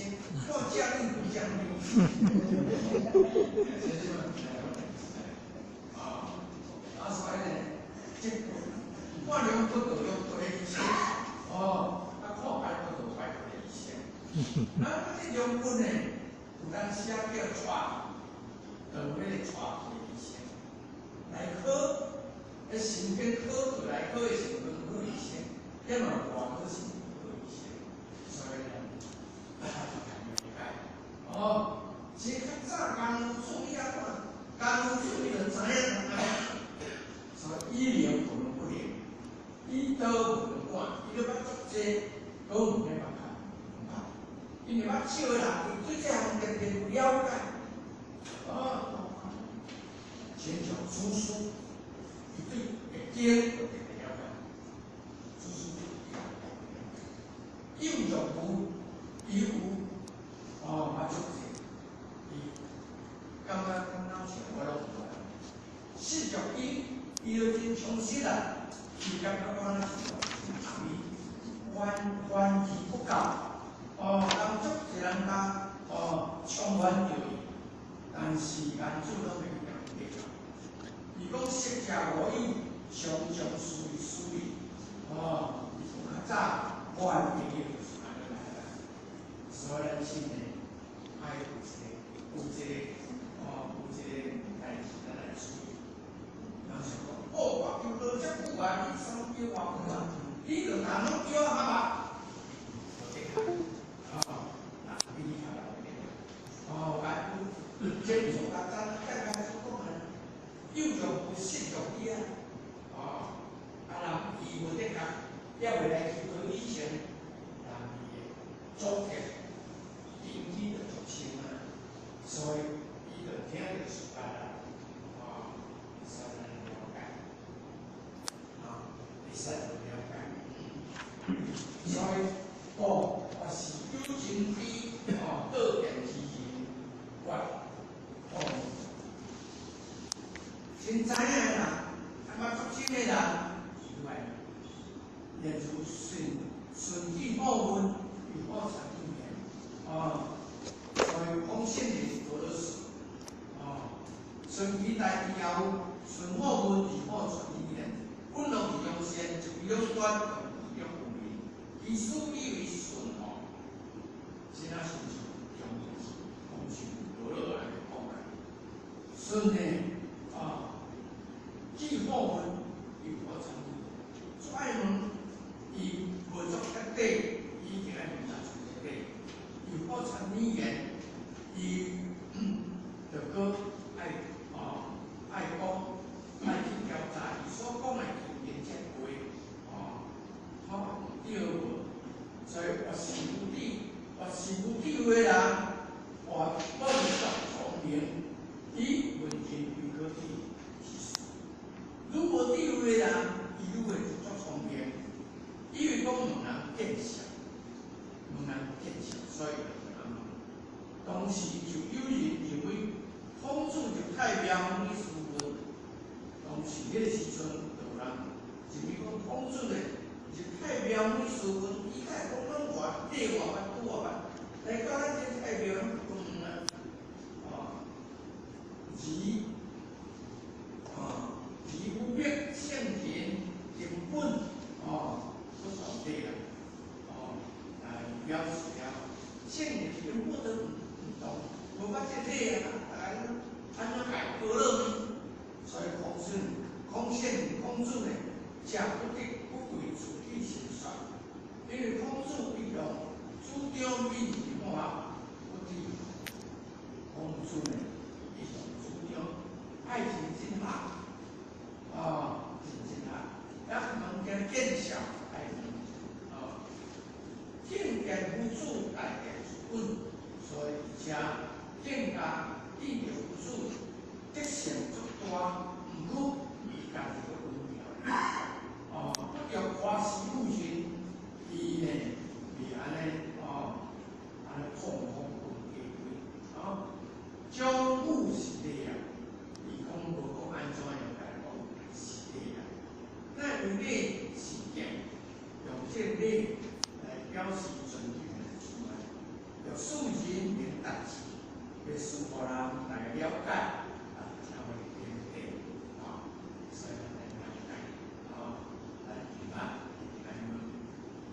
看正位就正位。啊，啊所以呢，這看兩骨就兩骨的醫生，哦，啊看排骨就排骨的醫生。啊，這兩骨呢，有當時啊叫帶，就有彼個帶的醫生。內科，彼神經科就內科的神經科醫生，抑嘛有外科神經科醫生，所以呢，大家就了解。哦，這較早江主伊啊看，江主伊就知影按呢，所以醫療不能不靈，醫道不能管，伊都捌足濟，閣毋免捌看，毋捌，因為捌少的人，伊對這項特別有了解，哦，親像祖師，伊對會經就特別了解，祖師對幼若無，伊有，哦，捌足濟，伊感覺講老像我攏有啊，失著伊，伊就真充實啦，伊感覺講是伊反反而不教，哦，人足濟人家，哦，充滿著伊，但是顏子攏袂去共伊計較。伊講色邪無有，常常隨隨，哦，伊從較早我的朋友就是按呢來啦。所以咱心內愛有一個，有一個，哦，有一個代誌咱來處理。人想講，哦，我求道遮久啊，你啥物叫偌久啊？你就逐項攏叫我較捌，無的確，哦，啊，比你較捌的，哦，啊，有這從較早剛開始講的，幼若無，失若遺啊，哦，啊，人伊無的確，猶未來求道以前，人伊的祖籍根基就足深啊，所以伊就聽著習慣啦，哦，所以咱了解，啊，顺其大以后，顺好文，二好顺语言，本乐而用善，就用端，用有名，其书以为顺吼，真啊亲像中讲是罗乐安尼讲来，顺呢啊，记好文，又好参与，做爱问，伊无做彻底，伊一定爱问查彻底，又好参语言，伊就阁爱哦爱讲，爱去调查伊所讲的语言才对，哦，好对无？所以越是有智，越是有智慧人，越笨拙聪明，以文凭为可智是事。愈无智慧的人，伊愈会自作聪明，因为讲问人见识，问人见识，所以就安怎。当时就有人认为孔子入太庙去思问，当时彼个时阵就有人认为讲孔子呢入太庙去思问，伊敢会讲拢外地外捌拄外捌，来到咱这太庙拢问啊，哦，而哦，而有欲圣人根本哦不懂得啊，哦，来表示了圣人根本都毋懂，无捌这礼啊，大家安怎解歌乐呢？所以孔子、孔圣、孔子呢，才不得不为自己申说，因为孔子一向主张民化，不知孔子呢，一向主张爱情真好，啊，真真好，也物件见笑爱问，啊，见贤夫子，大贤之本，所以而且更加见着夫子德性足大，毋过伊家己阁温柔，哦，不着夸饰物形，伊呢袂按呢，哦，按呢放放放低低，哦，将武是礼啊，伊讲无讲按怎样来讲是礼啊，那为礼是敬，用这个礼来表示尊敬的出来，用世人明达志，要使予人来了解，啊，才会变对，啊，所以咱来了解，啊，咱今仔来问，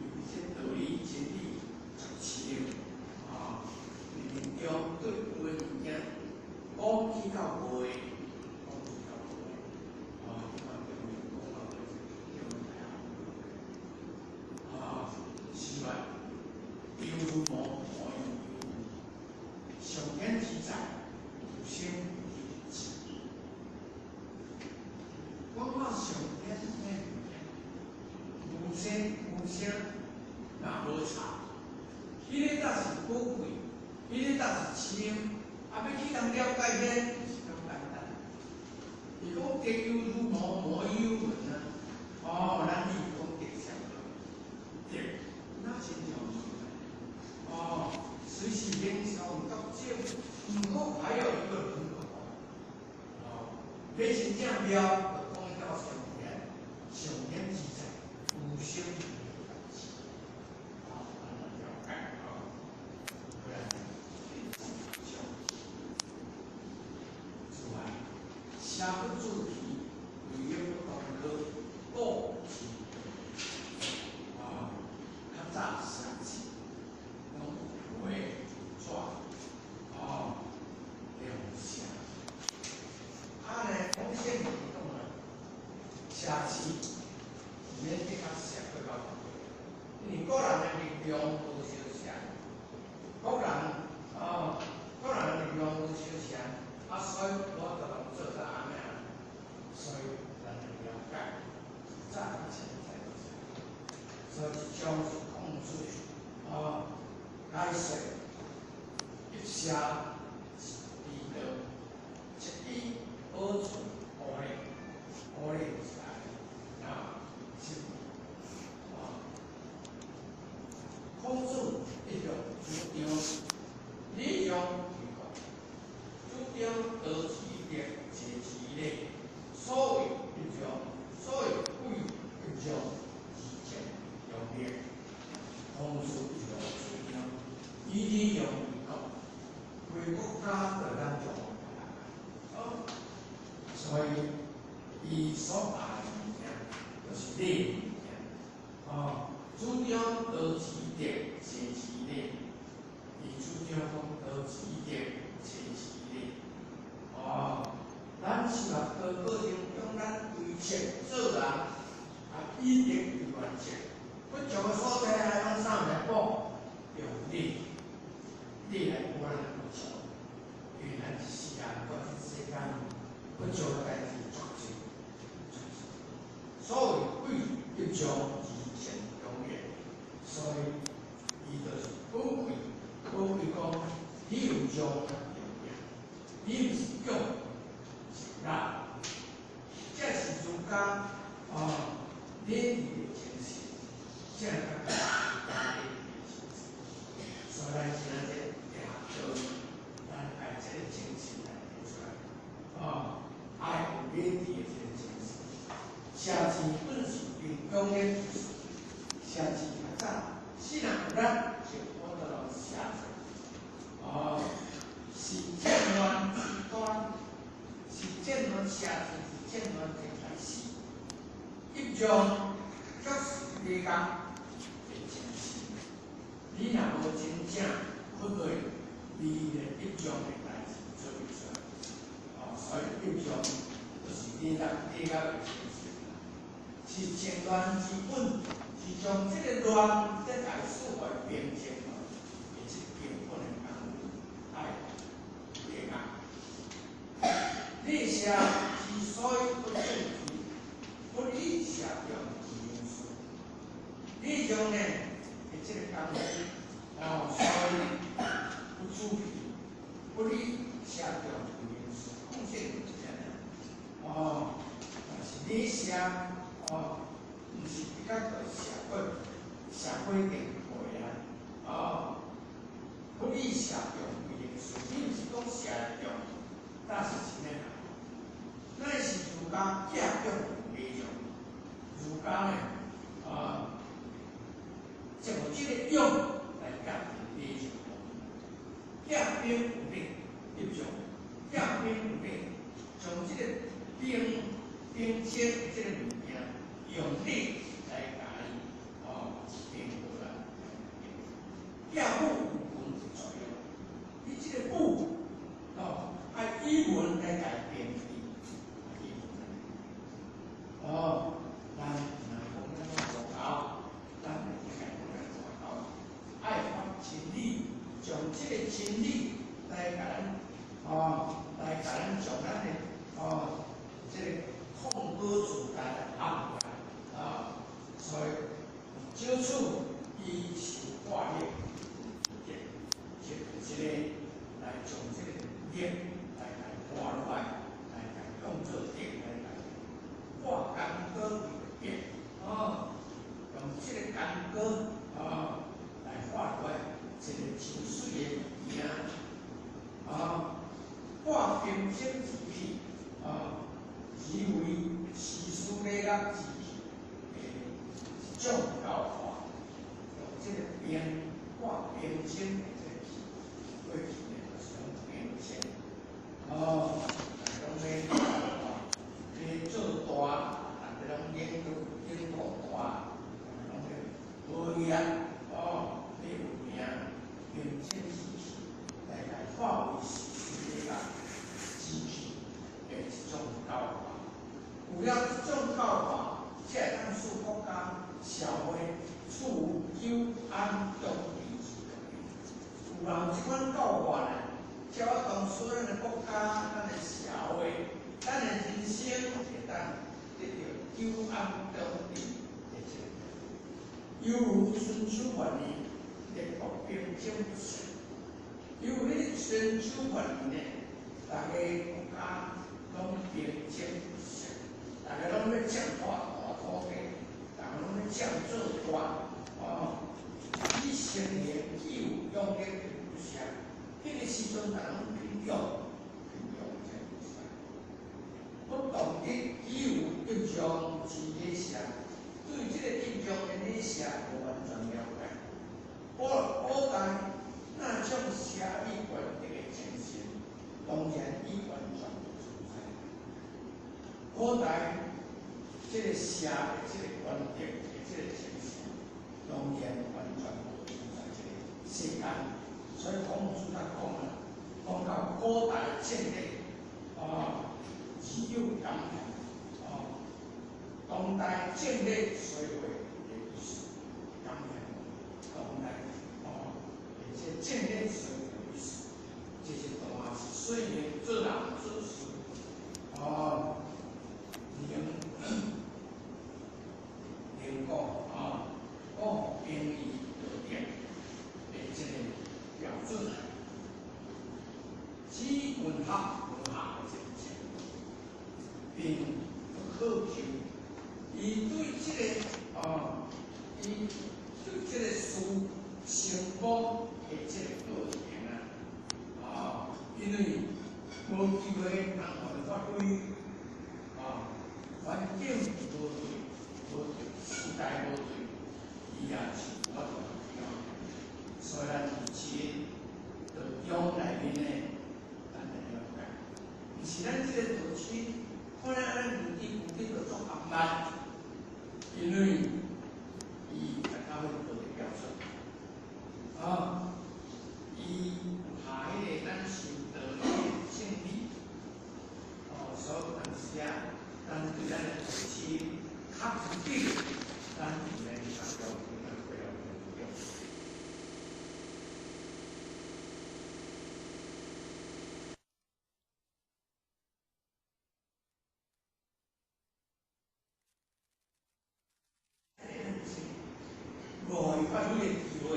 有这道理真理十七啊，临终对有的物件讲起到无的，讲起到无的，啊，这款中文讲到尾中文大学，啊，此外，犹如无无有上天之在，无生无灭。讲到上天的物件，无声无声，若无吵，彼个才是宝贵，彼个才是深，啊，欲去通了解彼个，毋是咁简单。伊讲德有如无，无有闻啊，哦，咱伊讲德相德，那亲像哦，随是英雄得少，毋过还有一个人哦，你真正妙，就讲到上天，上天之在，无生无灭。啊，咱了解啊，不然像此外，写不主题，为了不同乐，故是啊，较早写字，拢有画纸，哦，用写。啊呢，讲圣人讲啊，写字毋免比较写阁较因为古人的力量无相像，古人哦，古人的力量无相像，啊，所以我就通做到按呢，所以咱就了解，早到现在都是，所以一种是控制，哦，解说一写一知道，一以保存乌礼，乌礼就是爱啊，是啊。孔子一向主张礼让为国，主张道之德，节之礼。所谓一让，所谓贵一让，而见用力。孔子一向主张以礼让为国，为国家就咱做。哦，所以伊所愛的物件，就是禮物件。哦，主張多持德，齊持禮。伊主張講多持德，齊持禮。哦，咱修學道過程中，咱為善做人，啊，以德為原則。不同的所在愛用啥來講？用禮，禮來保咱不足，因為咱一世人過這世間，不足的代誌足濟，足濟。所謂貴一將而善永遠，所以伊就是寶貴，寶貴講你有將較重要，你毋是勇，是力，這是儒家哦，禮義的精神，這個較大禮義的精神。所以咱今仔日學道，咱愛這個精神來提出來，哦，愛有禮義的這個精神。寫字本是憑勇力之事，寫字較早，死若有力就有法度寫出。哦，是戰亂之端，是戰亂寫字是戰亂的開始。一將卻是禮樂的精神。你若無真正去對你的一將的代誌做袂出來。哦，所以一將就是禮樂禮樂的精神。是戰亂之本，是將這個亂這大事來平靜落，的這根本的工具，愛禮樂。禮社之所以不正氣，不以社中之因素。禮將呢，的這個工具，哦，所以不主氣，不以社中之因素，講這個就是按呢。哦，但是禮社。哦，毋是比較個社會社會定會啊，哦，不以社中為因素，你毋是講社中，但是啥物啊？乃是儒家寄養禮讓，儒家呢，啊，就用這個勇來甲定禮讓，甲兵有禮，一種，甲兵有禮，從這個兵兵戎這個物件。用禮來共伊哦，平和來。甲武有文的作用，你這個武哦，愛以文來共伊平治，以文來。哦，咱若講咱講外交，咱會使講咱外交，愛發真理，將這個真理來共咱哦，來共咱將咱的哦，這個控高自在來壓落來。啊，所以少處伊受掛力，這這個來將這個力來來掛落來，來來當做力來來掛干戈為玉，哦，用這個干戈啊來畫落來一個真媠的物件，啊，掛兵戎之氣，啊，其為詩書禮樂之氣。一種教化，用這個兵掛兵戎的這個氣，過去呢就是用兵戎，哦，大家攏咧咧做大，大家攏研究研究大，大家攏咧學業，哦，咧有名，兵戎之氣，來來化為詩書禮樂之氣的一種教化。有了這種教化，才會當使國家社會處於久安長治之中。有人這款教化呢，才會當使咱的國家、咱的社會、咱的人生會當得到久安長治的這個。猶如春秋末年，列國兵爭不息。猶如春秋末年呢，逐个國家攏兵爭不息，逐个攏欲佔大大土地，逐个攏欲佔做大，哦，以成年具有勇力的不相，彼個時陣逐个攏貧勇，貧勇才不相。不懂得具有一將之禮社，對這個一將的禮社無完全了解。古古代那種社會權力的精神，當然已完全不存在。古代這個社會這個原則的這個精神，當然完全無存在這個世間。所以孔子才講啊，講到古代建立啊，只有感嘆啊，當代建立社會的意思，感嘆當代啊，而且建立社會的意思，這些都是水面做人做事啊。能講啊，講兵儀道德的這個標準，只文學文學的精神，並不苛求。伊對這個啊，伊對這個事成功的這個過程啊，啊，因為無機會通予發揮啊，環境無對，無對，時代無對，伊也是無法度發揮。所以咱佇這個道中內面呢，咱來了解，毋是咱這個道親，看咱按呢規矩規矩就足緩慢，因為伊達到彼個道德標準，啊，伊有下彼個咱修道的正理，哦，所以有當時啊，咱對咱的道親較不對，咱就來達標準，咱過了標準。無予伊發揮的機會，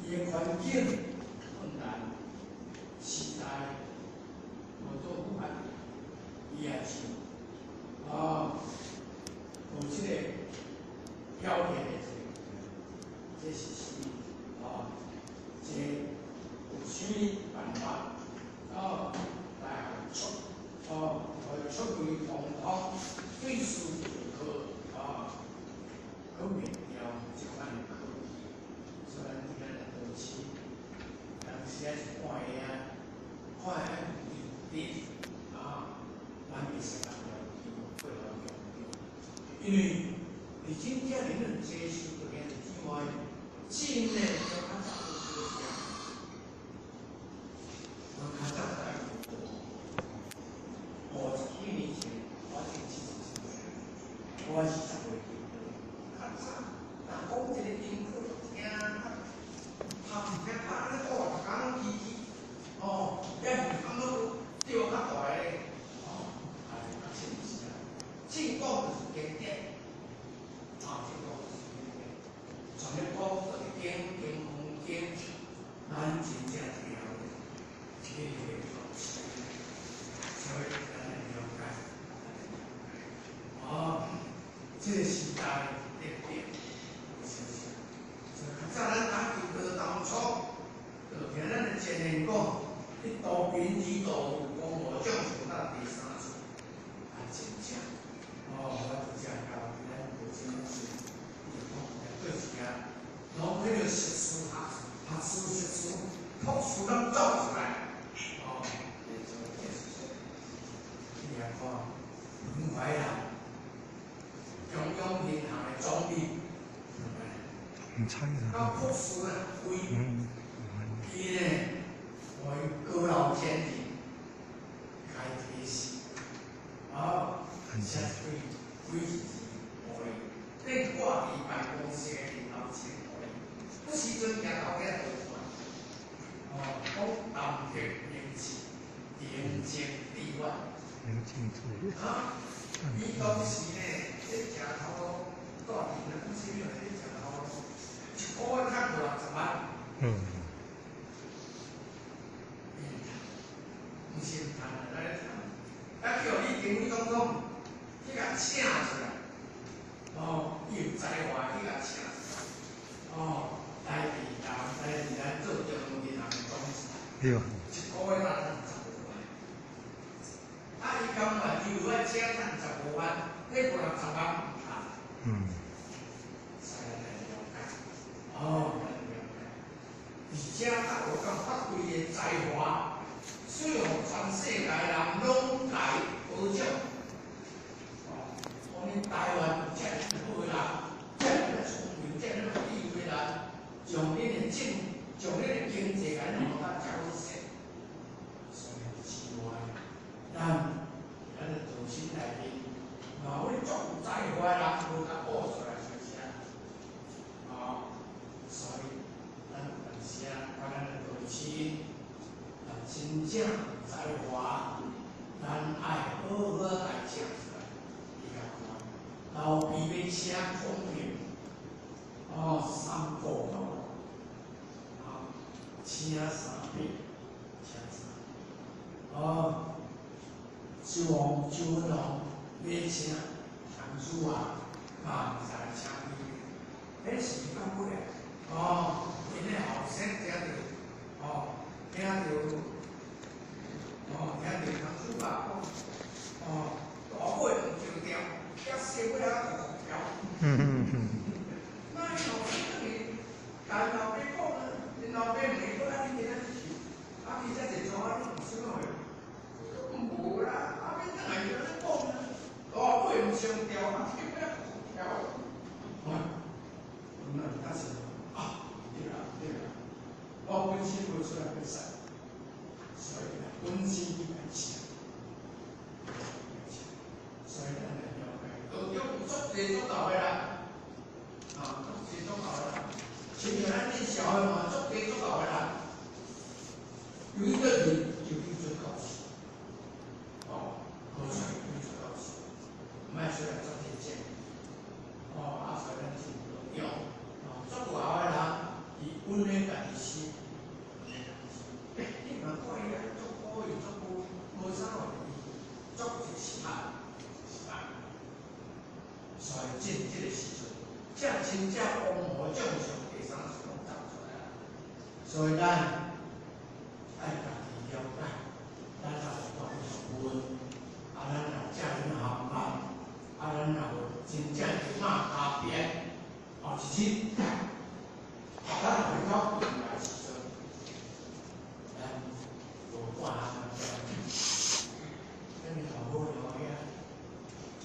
伊的環境困難，時代無做符合，伊也是啊，有這個表現的這個，這是是啊，這有啥物辦法啊來出啊，來出類拔萃，對事就可啊，去免掉這款的考驗。所以咱伫咱的道親，當時啊是看下啊，看下有伫啊，咱會使共要求配合強調，因為佇真正恁兩接受的兄弟姊妹，真的就較早做這個事。我較早在50幾年前，我已經70歲，我是十歲。較早，若講一個丁克，聽頭聽拍咧，哦，逐工攏起起，哦，遐銀行攏钓較大个，哦，啊，較清是啊。正講就是經典，啊，正講就是經典。全咧講就是經經空經，咱真正重要的一個一個東西，所以咱來了解，哦，這個時代在變，是不是？所以較早咱打球道當初，就聽咱的前人講，你道貧而道富，講無將上到第三處，啊，真正，哦，我就正交咱道親老師，伊就講，對一啊，攏彼個碩士學學士碩士，博士攏走出來，哦，這做這是說，你來看，彭淮南，中央銀行的總理，係咪？唔猜到博士啊，會，伊呢，為高樓前進，開提示，啊，寫幾幾字予伊，咧掛佇辦公室的頂頭前予伊，彼時陣行頭家就看，哦，講淡泊明志，寧靜致遠。寧靜致遠。啊，伊當時呢，咧食頭路，住佇咱啥物咧食頭路，一個月趁50萬。毋是毋趁啊，來趁。啊，叫李登輝總統去共請出來，哦，伊有才華去共請出來，哦，來佇咱來佇咱做中央銀行的董事，對。一個月才趁15萬。啊，伊甘願伊有愛請趁15萬，彼50萬毋趁。使咱來了解，哦，咱來了解。而且他有敢發揮的才華，所以予全世界人攏來褒獎。正有才華，咱愛好好來請出來。你甲看，老爸欲請孔明，哦，三步到，啊，請三遍，請三遍，哦，周王、周文王欲請唐叔華，嘛毋知請幾遍，彼是講過來，哦，𪜶的後生聽著，哦，聽著，哦，聽著唐叔華講，哦，大尾毋上調，遐細尾仔就調。那𪜶後生轉去，共𪜶老爸講啊，𪜶老爸問伊講啊，你今仔日去，啊，去遮濟怎啊，你毋啥物話？無啦，啊，欲轉來就按呢講啊，大尾毋上調，啊，細尾仔就調。啊，那但是啊，對啦對啦，我本身無出來袂使，所以本身你來請，所以咱來了解，道中有足濟足夠的啦，啊，足濟足夠的啦，親像咱這社會嘛，足濟足夠的啦，有一個人就叫做教師，哦，無出來叫做教師，毋愛出來做真正，哦，啊，所以咱是道中，哦，足有效的人，伊穩咧家己心，穩咧家己心，欸，你嘛看伊啊，足好伊足無無啥話，足一失敗，失敗。所以進這個時陣，這真正王侯將相第三世攏走出來啦。所以咱愛家己了解，咱若有講學問，啊，咱若遮爾含慢，啊，咱若有真正的馬家鞭，哦，一日，咱回到原來時陣，咱無半項仔，咱頭好了遐，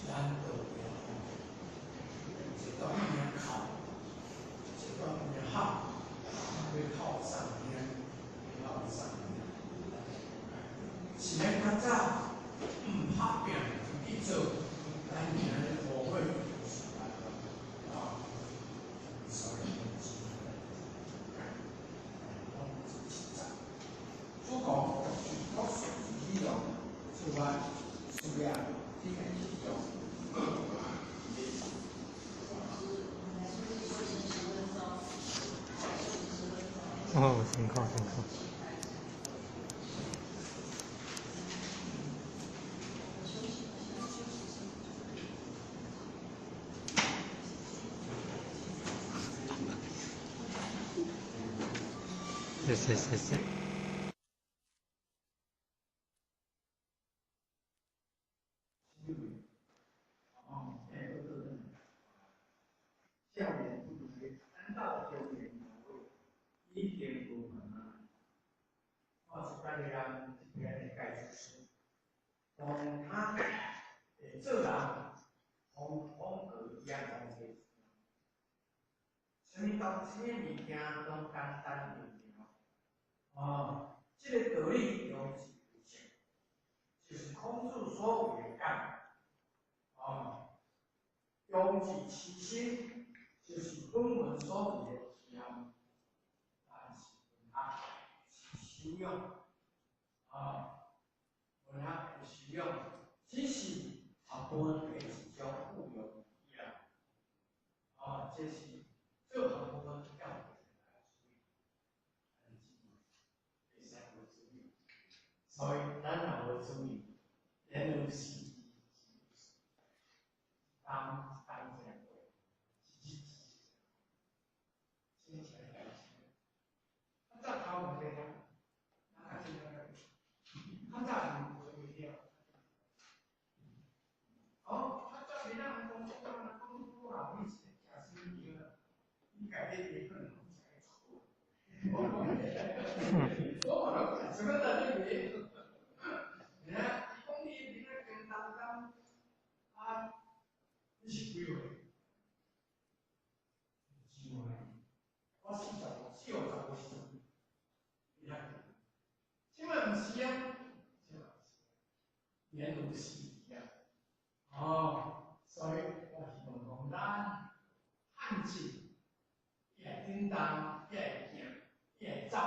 咱就會一段命哭，一段命喊，欲哭啥物啊？欲哭啥物啊？是咱較早毋拍拚去做，咱今仔日後悔就是啊，所以主講我屬於用，此外需要你來去用。哦，辛苦辛苦。謝謝謝謝。少年不讀書，咱到中年已經無問啊。我一般的人一般的解釋，當他會做人，風風雨一樣風吹。啥物東啥物物件攏簡單明了。哦，這個道理用是有性，就是孔子所謂的講。哦，用是其心，就是本文所謂的謙，但是文學是修養，啊，文學的修養，只是學問的一種應用而已。啊，這是做學問要來處理，會使無注意，所以咱若無注意，然後是當當這樣過，一日一日，真正代誌。較早頭無這樣，哪較真正較早毋會了。哦，較早囡仔人講，講講講老你是食啥物藥啊？你家己會可能攏食會錯。我嘛，什麼都你袂。你看，伊講你囡仔跟當當啊，你是幾歲？幾歲？我45，45歲。你看，這擺毋是啊，這擺毋是，年老是啊。哦，所以我希望講咱漢字，伊會叮當，伊會行，伊會走，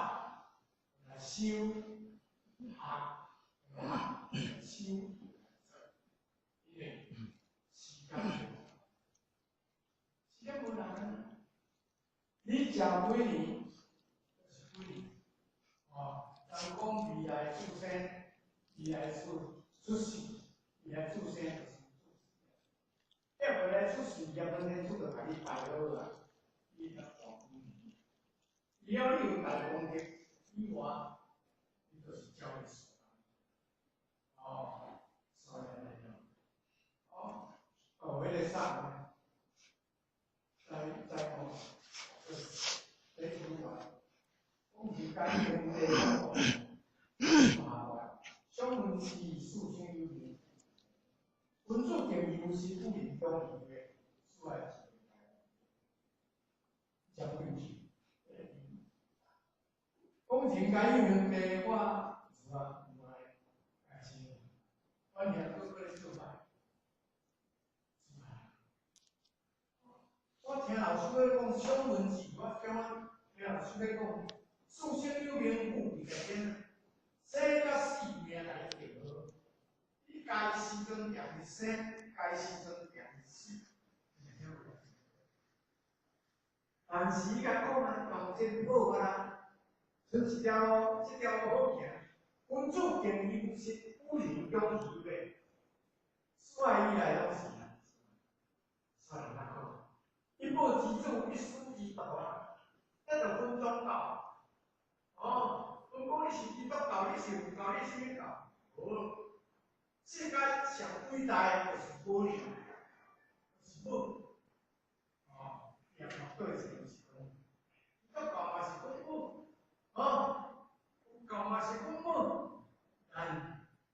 來修，学修，因为时间，时间无难。你食几年就是几年，哦，人讲未来出生，未来出世，未来出生就是出世。要未来出世，业本天主就共你排好啊，你就活几年。只要你有大功德以外，你就是交易所。哦，所以来讲，哦，哦，迄个啥，在讲，在出来，讲是讲功德嘛，相闻是四生有明，君子敬义无私，不仁忠义的，出来是将军去。讲人间有兄弟，我有啊有爱，但是我兄哥哥咧做歹，做歹。我听老师咧讲相闻字，我感觉听老师咧讲，四生有明，富贵在天，生甲死命来定好。你该时阵定是生，该时阵定是死。但是伊共讲啊，当真好啊啦。剩一条路，这条路好行。君子敬义无私，不仁忠义的，所以以来拢是啊，所以咱讲，一报之主，一师之徒啊，咱就分宗教。哦，分讲你是基督教，你是佛教，你是啥物教？无，世间上伟大的就是母娘，就是母。哦，也嘛对是就是讲，基督教嘛是讲母。哦，佛教嘛是讲母，咱嘛是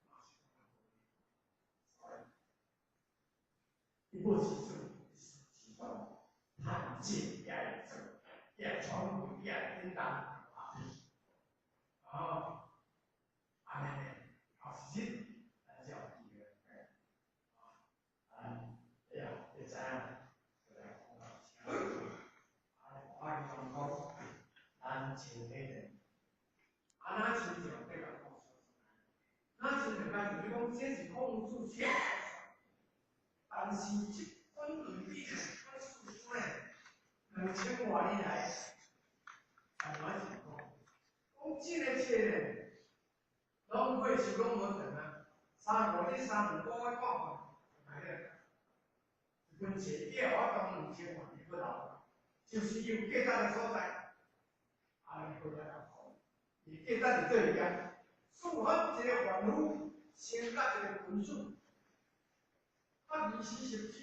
讲母。一报之主，一师之徒，探进也会做，也会传贵，也会叮当。哦，按呢呢，后一日，咱才有机会。啊，哎呀，会知影，就来讲到这。啊，我希望讲，咱全体人。啊，若亲像这个讲说，若亲像敢像你讲，这是控制权，但是这款对比，款事实呢，2000外年来，台湾是讲，讲这个册呢，拢过是拢无长啊，三五日三两个月看看，来了，这本册以后我当2000外年不老，就是有价值的所在，啊，你过来较好。伊价值伫佗位啊？四法一个凡夫，先甲一个君子，啊，24十支，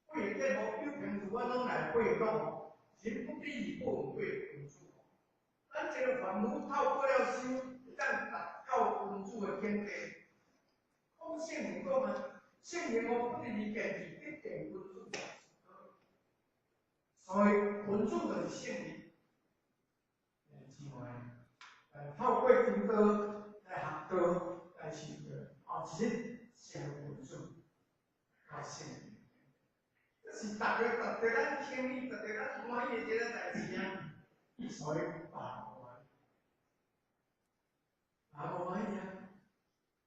八个节目有平自我拢来八个讲，人不必不为君子。咱一个凡夫透过了修，会当达到君子的境界。讲圣人讲啊，圣人哦，不离见智，得见君子。所以君子就是圣人。姊妹。透过听道来学道来修道，后一日成君子，到圣人。这是逐个值得咱庆祝、值得咱欢喜的一个代志啊！所以别无欢喜，别无欢喜啊！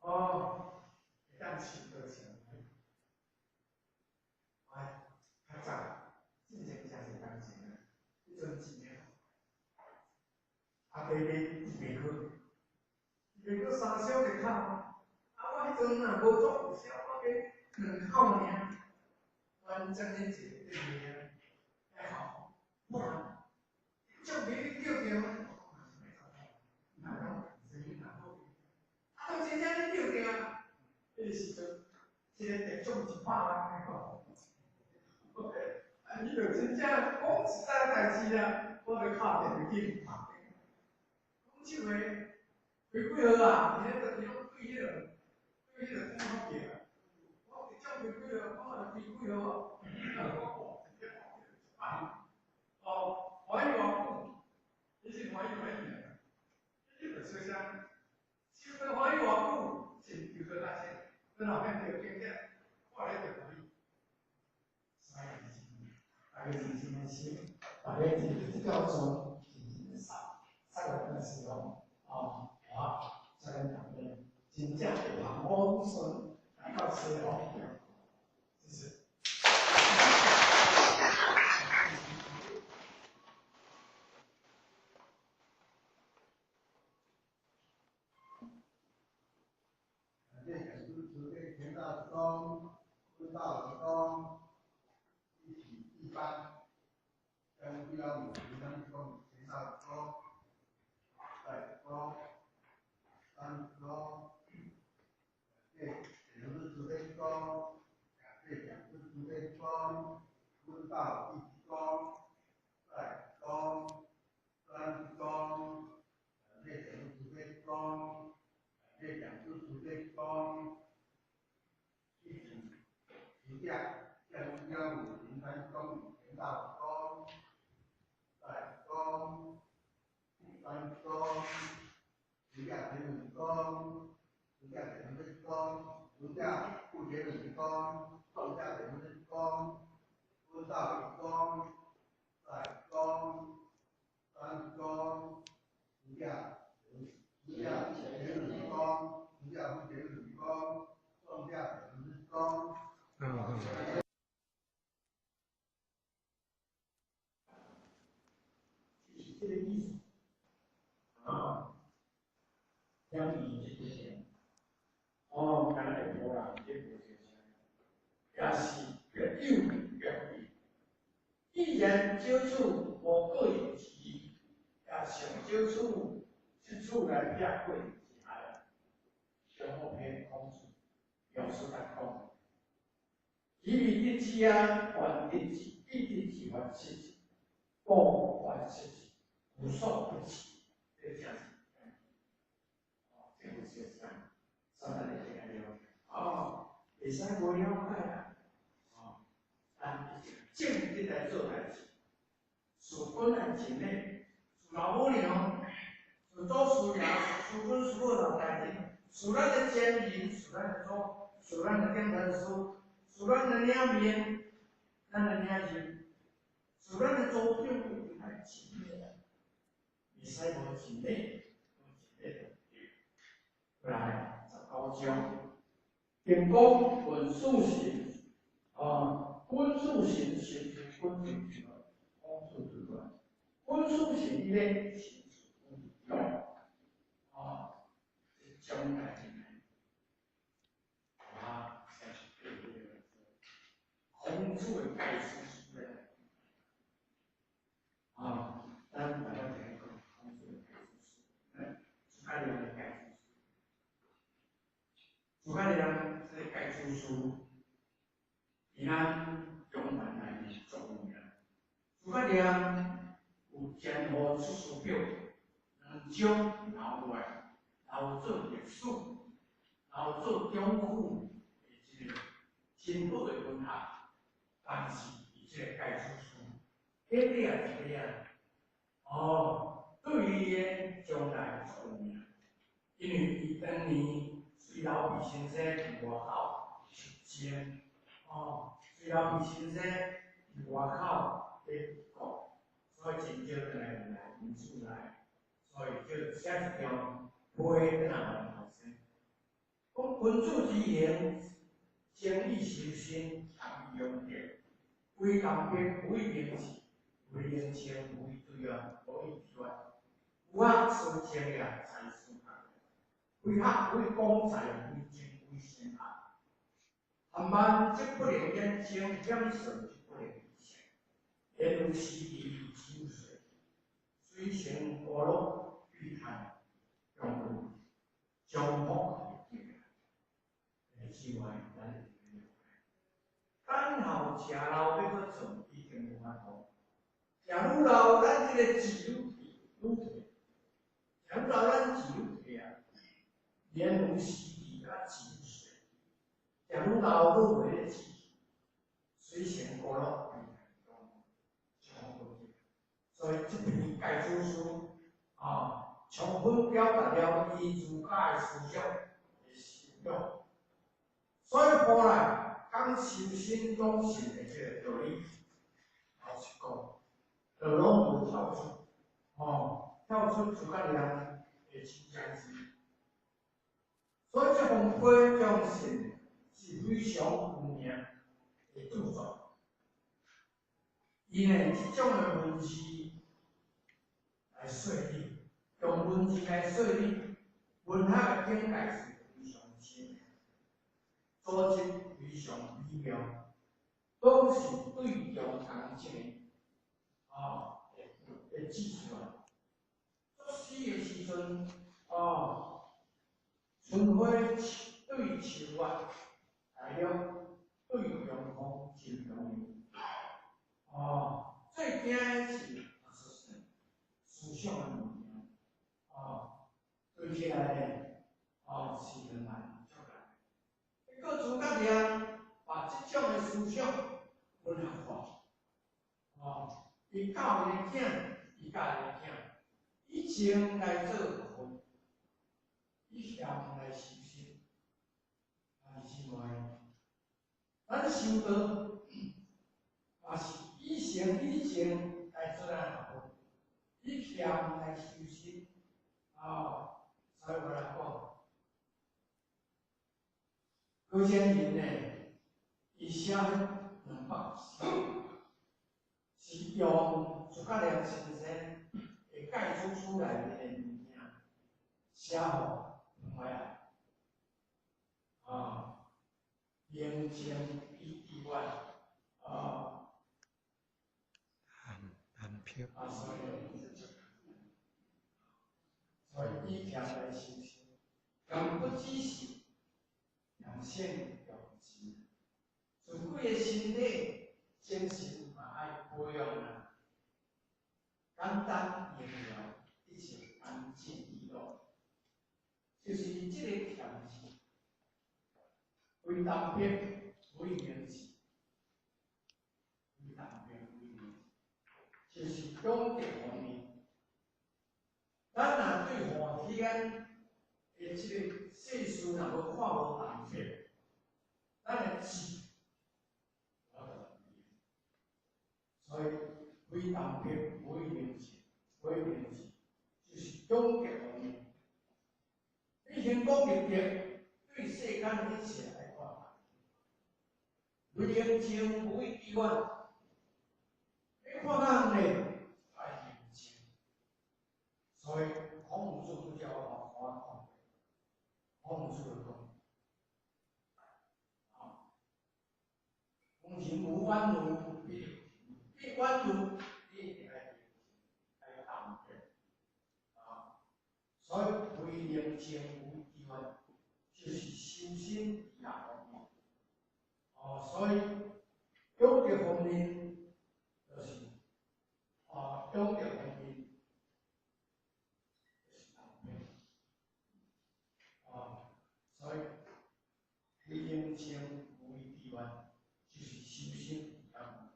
哦，会当修道成欢喜。哎，较早，进前诚济工程啊，彼阵真正。啊，第二，伊袂好，伊袂好三小就哭啊！啊，我彼阵若无做有痟，我加两口尔，完整的一个对面还好，哇！足袂你叫著啊！若讲声音若好，啊，当真正你叫著啊，彼个时阵，这个得奖100万个。啊，你著真正讲实在代志啊，我著敲电话去拍。讲这话开几号啊？伊咧就是拢对彼个，对彼个讲法叫啊。我得奖开几号，我嘛就开几号啊。我哦，直接讲100，哦，欢喜偌久？你是欢喜欢喜啊？你就小声，小声欢喜偌久？是就搁较先，搁后面就经典，看咧就欢喜。所以大家真正的心，大家伫这条路上真正的杀，杀个那时候，哦，好，再来。真正会往顺来到西方。谢谢。感谢讲师慈悲田大师公、温道师公一起一班，将必要母平安公田大师公、大公、三公，感谢讲师慈悲公，感谢讲师慈悲公、温道一公、大公、三公，感谢讲师慈悲公。感谢讲师慈悲公，一起持驾将15003公里田大公、大公、三公，持驾田文公，持驾田文公，持驾顾田文公，持驾田文公，温道一公、大公、三公，持驾。持驾田文公，持驾顾田文公，送驾田文公。就是这个意思。啊，两仪这些，哦，敢若会无人，这无这啥，也是越有越贵。既然少处无个人之意，也上少处这处来拆过之爱，上好篇孔子表示来讲，其未得知啊，还得知，必得知还失之，不还失之，无所不至，这真是。哦，这有些啥？啥咱会这个了解？哦，会使无了解啦。哦，咱正直来做代志，事本来真的，事老母娘，事祖师爷，事尊师母老大人，事咱的先人，事咱的祖，事咱的顶头师，事咱的领面，咱的领袖，事咱的祖长一定爱真的啦，袂使无真的，无真的就对。来，19章，定讲文殊神，啊，君主神神是君主之来，孔子之来，君主神伊咧神是君主，啊，是将来的，啊，才是对这个孔子的解释出来，啊，咱大家听讲孔子的解释书，来，诸葛亮的解释书，诸葛亮这个解释书。伫咱中原内面足有名。诸葛亮有前后出师表两种留落来，留做历史，留做中古的一个真好的文学。但是伊这个解释书，一点一点，哦，对于伊的将来足有名，因为伊当年随刘备先生伫外口出征。哦，随刘备先生伫外口咧讲，所以真少转来来因厝内，所以就写一张批转来予后生。讲君子之行，精义修身，含义用德，为公平，无以明志，为人情，无以对外，无以之外。有学思精也，才思学；为学为广才，为精为神学。含慢则不能言精，险胜则不能言胜。言有时利，智有水，水成果乐，必叹中有将福的境界。之外，咱会了解。等候食老欲阁做，一定无法度。食愈老，咱这个志愈愈退；食愈老，咱志愈退啊。言有时利，啊智有水。食愈老，愈袂咧志，水成果乐，所以这篇解子书啊，充分表达了伊儒家的思想的修养。所以后来讲修身养性的这个道理，老实讲，就拢无跳出，哦，跳出诸葛亮的真正是。所所以這封批中信是非常有名的著作。伊呢，這種的文字來說理，用文字來說理，文學的境界是非常深的，組織非常美妙，攏是對中工整的，會指出來。作詩的時陣，春花對秋月，大約對中風真重要。最驚的是思想的物件，對起來咧，是很難足難。結果諸葛亮把這種的思想文學化，伊教伊的囝，伊教伊的囝，以情來做學問，以嫌來修身。啊，姊妹，咱修道嘛是以誠以情來做咱學問，以嫌來修身。所以我來講，高仙人呢，伊寫200首，是用諸葛亮先生的蓋出出來的物件寫予兩位啊，寧靜比之遠啊，男票。啊，所以以俭來修身，俭不只是良性用錢，自己的身體、精神嘛愛保養啊，簡單明了，一切安靜利落，就是這個儉字，非單筆非名字，非單筆非名字，就是功德方面。咱若對歡喜安的這個世事若無看無大撇，咱的志所以非單筆非名字，非名字，就是功德方面。你先講入德，對世間一切來看，為寧靜不為低遠，你看較遠咧，愛寧靜。所以孔子拄才我嘛看講，孔子就講，講人無遠慮，必有遠慮，你一定愛寧靜，愛淡定，所以為寧靜無低遠，就是修身佇遐方面。所以養德方面，就是養德方面就是淡定。所以為寧靜無為低遠，就是修身佇遐方面。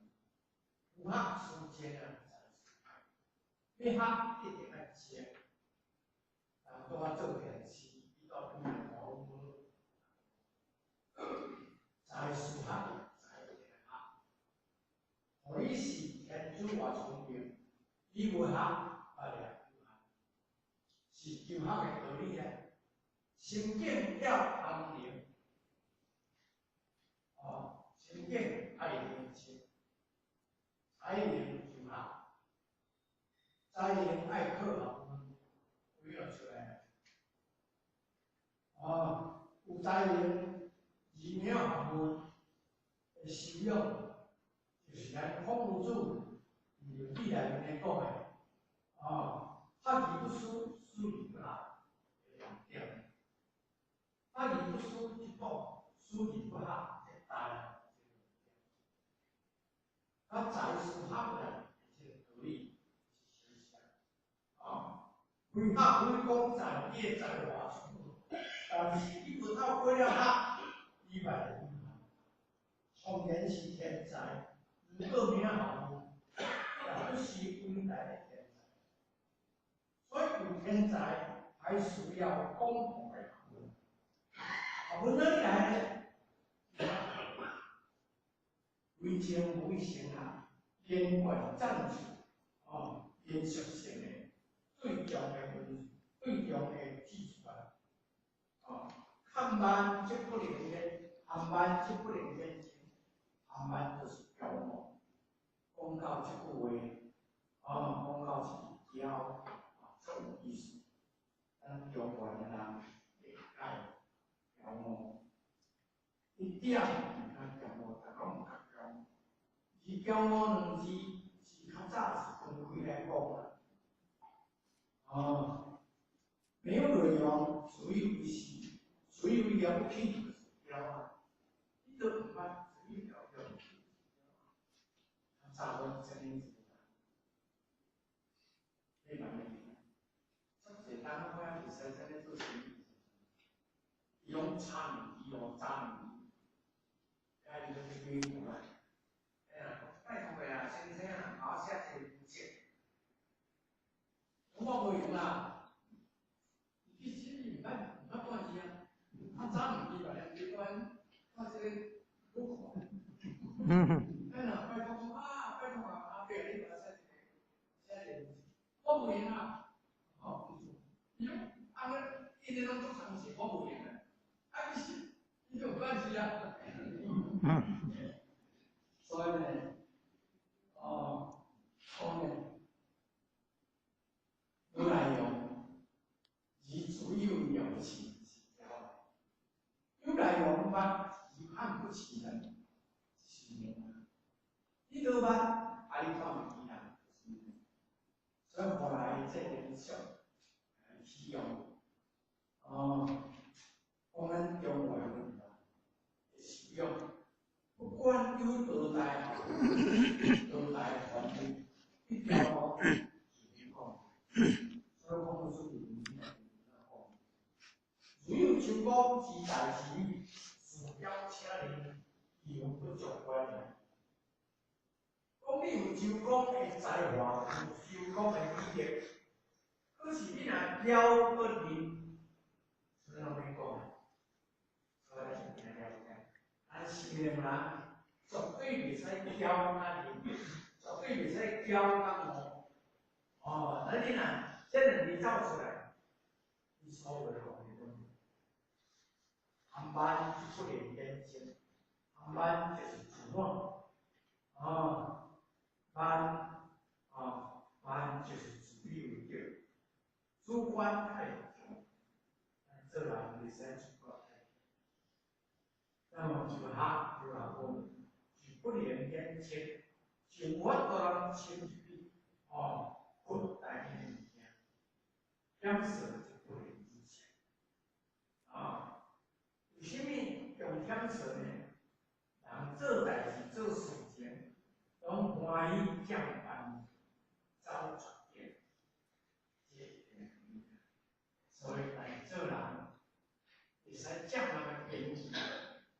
有學思精啊，才你學一定愛精，人拄仔做電視，伊到邊來看阮無？才思學，才一定愛學。予你是天主偌聰明，你無學，啊掠有限，是求學的道理咧。心境要安寧，心境愛寧靜，才能求學，才能愛靠學問，為了出來。有才能，而名學問的修養，就是咱孔夫子佇《論語》內面講的，學而不思，思而不學的重點。學而不思則罔，思而不學則殆。啊，才思學來的這個道理是相像。非學非講在，你的才華出，但是你無透過了學，你嘛會有限。縱然是天才，如果名學問，也不是偉大的天才。所以有天才，還需要廣博的學問。學問哪裡來呢？為情為先學，連貫戰術，連續性的對象的文，對象的指出來，確含慢則不能言，含慢則不能言情，含慢就是驕傲。講到這句話，哦，講到是驕傲，足有意思。咱中原的人會解驕傲，一點毋較驕傲，逐個毋較驕傲。而驕傲兩字是較早是分開來講啦。哦，沒有內容，自以為是，自以為了不起，就是驕傲。你都毋捌自以為了不起，較早阮這樣子，你慢慢聽。足濟當我會使這呢做生意，伊攏插物機哦，扎物機，啊，伊攏去買無啦。哎呀，拜託的啦，先生啊，幫我寫一個文件。我無閒啦，其實伊毋捌看伊啊，啊早物機吧，你管看這個好看。哎呀，拜託講啊，拜託啊，阿伯你幫我寫一個，寫一個文件。我無閒啦，吼，伊講啊，𪜶咧攏足相信，我無閒啊，啊其實伊就有關係啊。所以呢，哦，講呢，無內容，而自以為了不起是驕傲，有內容捌而看不起人，是慢啊。你都捌，啊你看毋起人，就是慢。所以後來這個想來使用，哦，講咱中華文化的修養，不管有多大多大權力，一條路是免講。所以講出去，講，如有周公之大之語，自驕且佞，猶不足觀也。講你有周公的才華，有周公的美德，可是你若驕閣佞，所以攏免講。所以咱就了解，咱少年人絕對袂使驕甲佞，絕對袂使驕甲傲。哦，那你若這兩字走出來，你所有的講的攏含慢不能言情，含慢就是自我，哦，慢，哦，慢就是自以為對，主觀太強，做人袂使主觀太強。那麼就學就學講，就不能言情，就無法度人親入去，哦，佛大的物件，減少就不能言情，啊，為什麼用減少呢？人做代誌做事情，攏歡喜減慢，走絕境，這個所以來做人，會使減慢言語，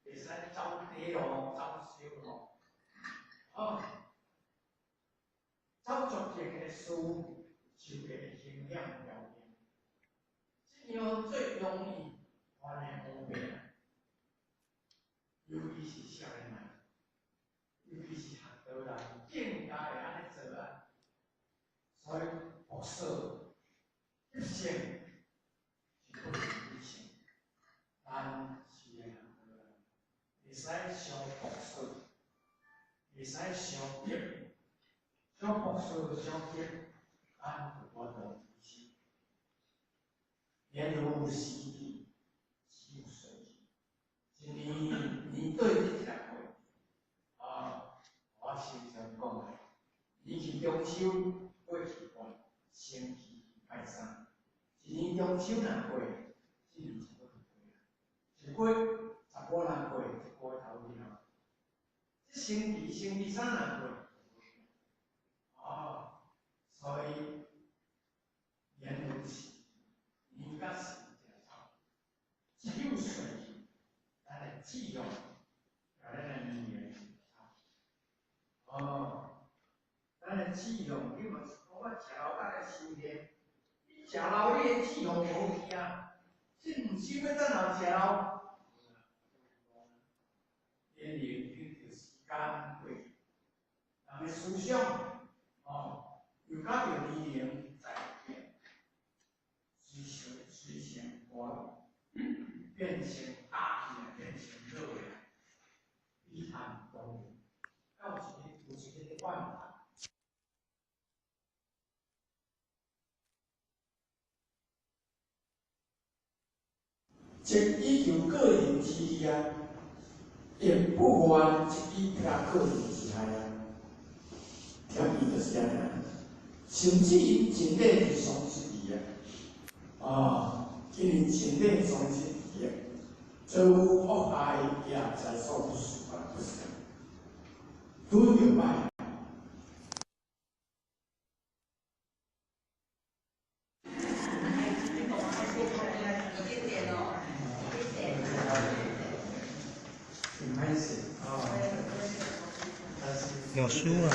會使走短路、走小路，哦，走絕境的事，就會影響條件。這樣最容易犯的毛病，尤其是少年人，尤其是學道人，更加會按呢做啊。所以，樸素、急性是不能理性，咱是學道人，袂使傷樸素，袂使傷急，傷樸素、傷急，咱就無得理性。年如時地，只有隨去。一年年對這一個月，啊，我常常講的，年去中秋，過去半，星期拜三。一年中秋若過，這年差不多就過啊。一個月15若過，一個月頭去啊。這星期星期三若過，哦，所以年如時，年甲時就走，只有隨去，咱的志向，甲咱的年齡走。哦，咱的志向，你嘛是講我食老甲來修煉，你食老你的志向無去啊，這毋是欲等到食老。年齡跟著時間過去，人的思想，哦，又佮著年齡在變，隨時隨成改變。變成焦起來，變成熱的，伊含當到一個有一個辦法。即以求個人之利啊，亦不願一以他個人之害啊。聽伊就是按呢，甚至𪜶盡力去喪失伊啊，啊，因為盡力喪失伊啊，做惡害也在所不辭啊，不是？拄著歹。有書啊。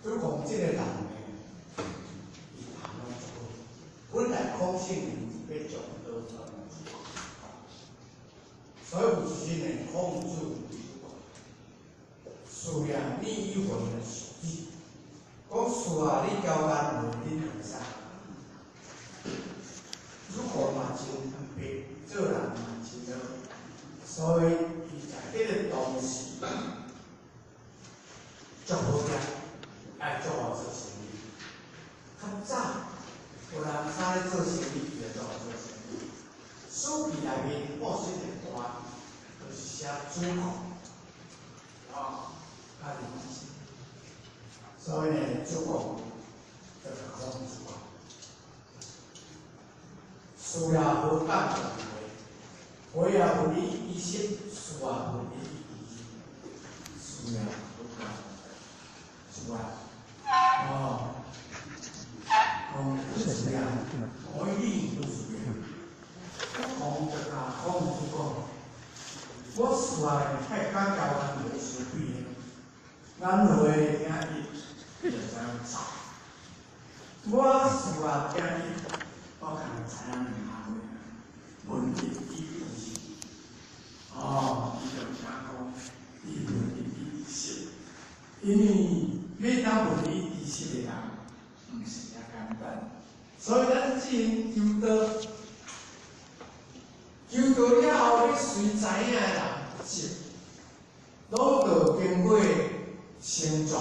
主講這個人呢，伊談攏足好。本來孔聖人是欲將道傳予主，所以有一日呢，孔子講：師爺，你以何來授子？講師啊，你教咱問恁學啥？主公嘛真坦白，做人嘛真好，所以伊在彼個當時足好者，愛做好做生意。較早有人啥咧做生意，伊就做好做生意。書記內面報說一段，就是寫主公，哦，家己知。所以呢，主公就是孔子講。師也何敢忘懷，懷也無你以失，師也無你以失，師也何敢忘懷，哦，講師也可以不是？我講就甲孔子講，我師也太敢交眼淚相比，眼淚聽伊就知影走，我師也聽伊。我可能知影兩項話，問題伊不是，哦，伊就聽講，伊問題伊識，因為欲當問題知識的人，毋是遐簡單，所以咱只求道，求道了後，欲隨知影的人識，攏著經過成全，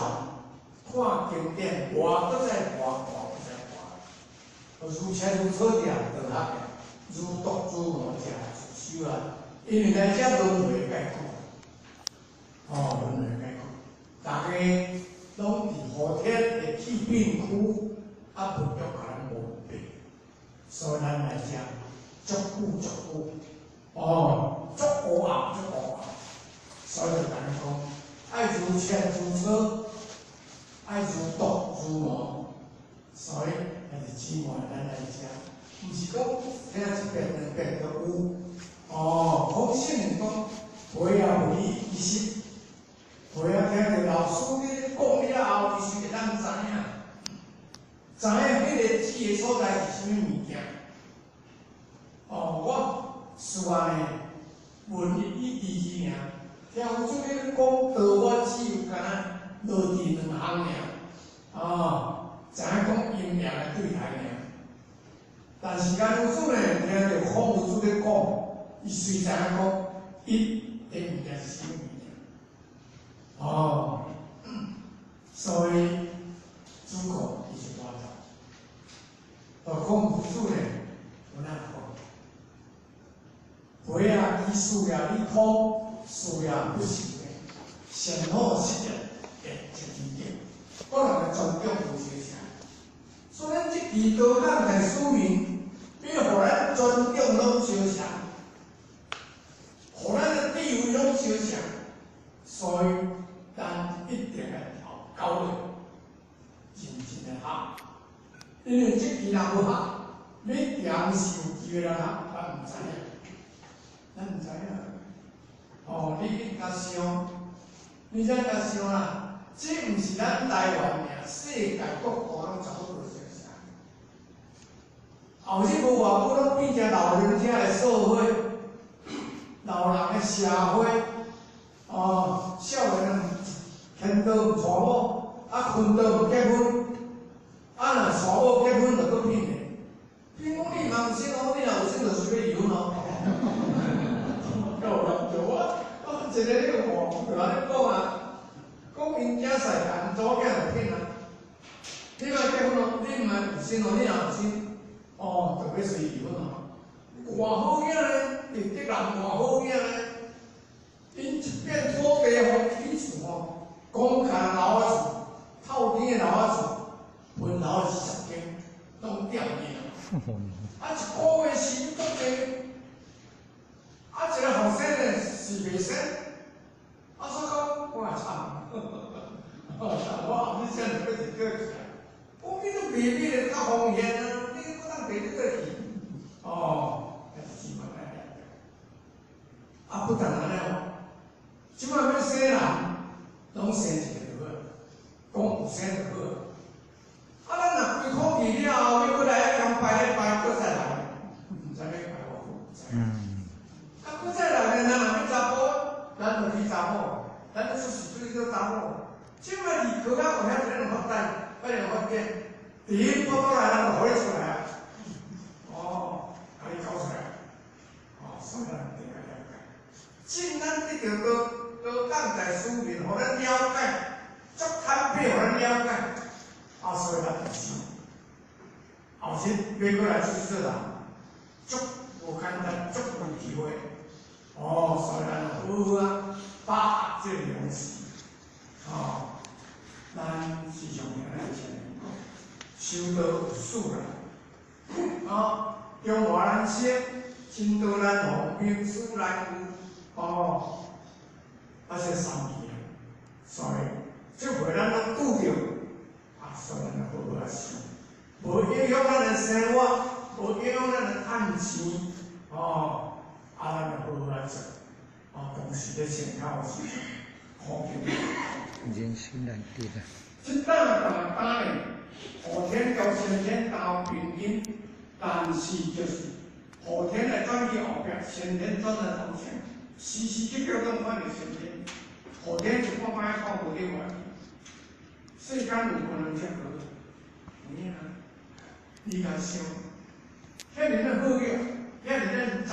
看經典，活閣再活，活閣再活。如切如磋者道學，如讀如悟者自修啊。因為來遮輪迴解苦，哦，輪迴解苦，大家攏佇後天的氣病苦，啊，佛著共咱無病，所以咱來遮足久足久，哦，足烏暗足烏暗，所以就共咱講，愛如切如磋，愛如讀如悟，所以。兄弟姊妹，咱來遮，毋是講聽一遍兩遍就有。哦，孔聖人講，話也無你其實，話也聽著老師咧講了後，伊是會當知影，知影彼個指的所在是啥物物件。哦，我事後呢問伊伊知爾，聽有主咧講道，我只有敢若落佇兩項爾，哦。知影講陰陽的對台爾，但是間有主呢，聽著孔有主咧講，伊雖知影講，伊的物件是啥物件，哦，所以主公伊是大道，而孔有主呢，有哪講？回啊，伊事業你通，事業不行的，善好失業，會一支點，我人的尊重有相像。所以咱這支刀工在使命，欲予咱尊重攏相像，予咱的地位攏相像，所以咱一定愛學教育，認真來學。因為這支人無學，欲長壽機會人學，咱毋知影，咱毋知影。哦，你去共想，你怎共想啦？這毋是咱台灣爾，世界各國攏差不多相像。後日無偌久，攏變成老人家的社會，老人的社會，哦，少年人牽天道毋娶某，啊坤道毋结婚，啊若娶某结婚就阁骗咧。骗讲你嘛有生哦，你若有生就是欲离婚哦。够严重啊！我一个咧个话就按呢讲啊，讲𪜶囝婿共查某囝就骗啊。你莫结婚哦，你毋爱有生哦，你若有生，哦，就欲随离婚哦。偌好囝呢？伫竹南偌好囝呢？𪜶一片土地吼，起厝吼，公囥楼仔厝，透天的楼仔厝，分楼20间，拢吊面啊！啊，一个月收入足济，啊，一个后生呢是袂生，啊，所以讲我也惨，我后日生就欲摕倒去啊！讲你都袂比咧较风险啊，你阁当摕你倒去，哦，还是千万爱了解。啊，不但按呢哦，这摆欲生人，拢生一个就好，讲有生就好。啊，咱若规口气了后，欲阁来遐共拜咧拜，阁再来，毋知欲拜偌久，毋知。啊，阁再来呢，咱若欲查埔，咱就去查某，咱就出事出去做查某。这摆离科学有遐济种发展，遐济发展，伫彼肚内咱就予你出来啊。哦，共你搞出来。哦，所以咱一定爱了解。真咱得著道，道降在书面，予咱了解，足坦白予咱了解。啊，所以咱就修。后日欲阁来出世做人，足无简单，足有机会。哦，所以咱好好啊，把握这个良时。哦，咱时常听咱前人讲，修道有术啦。哦，中华难生，真道难逢，名师难遇。哦，啊，这三句啊，所以这回咱拢拄著，啊，所以咱就好好啊修，无影响咱的生活，无影响咱的趁钱，哦，啊，咱就好好啊做，哦，同时咧穿口的时阵，看见。人生难得啊！这胆共胆呢，后天交先天斗平均，但是就是后天来转去后壁，先天转来头前，时时刻刻拢看著先天。后天一半摆看无伫外去，世间有可能遮好？有影啊！你共想，遐尔仔好个，遐尔仔才，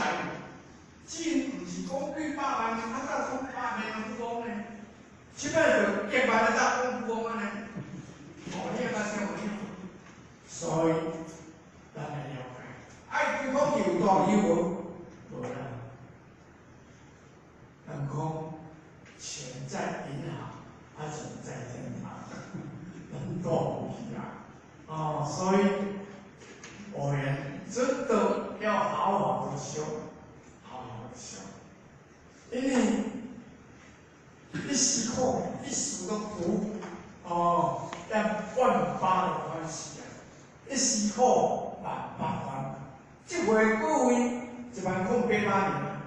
真毋是讲几百万，较早讲百万富翁呢。这摆就百万的大讲富翁按呢，哦，你也较想有影？所以咱来了解，爱对讲有道理无？无啦。人讲钱在银行，还是在天堂？人都有去啊！哦，所以我们真的要好好的修，好好的修，因为一时苦，一时的苦，哦，要万发的欢喜啊！一时苦，万发欢。这回各位108,000年啊！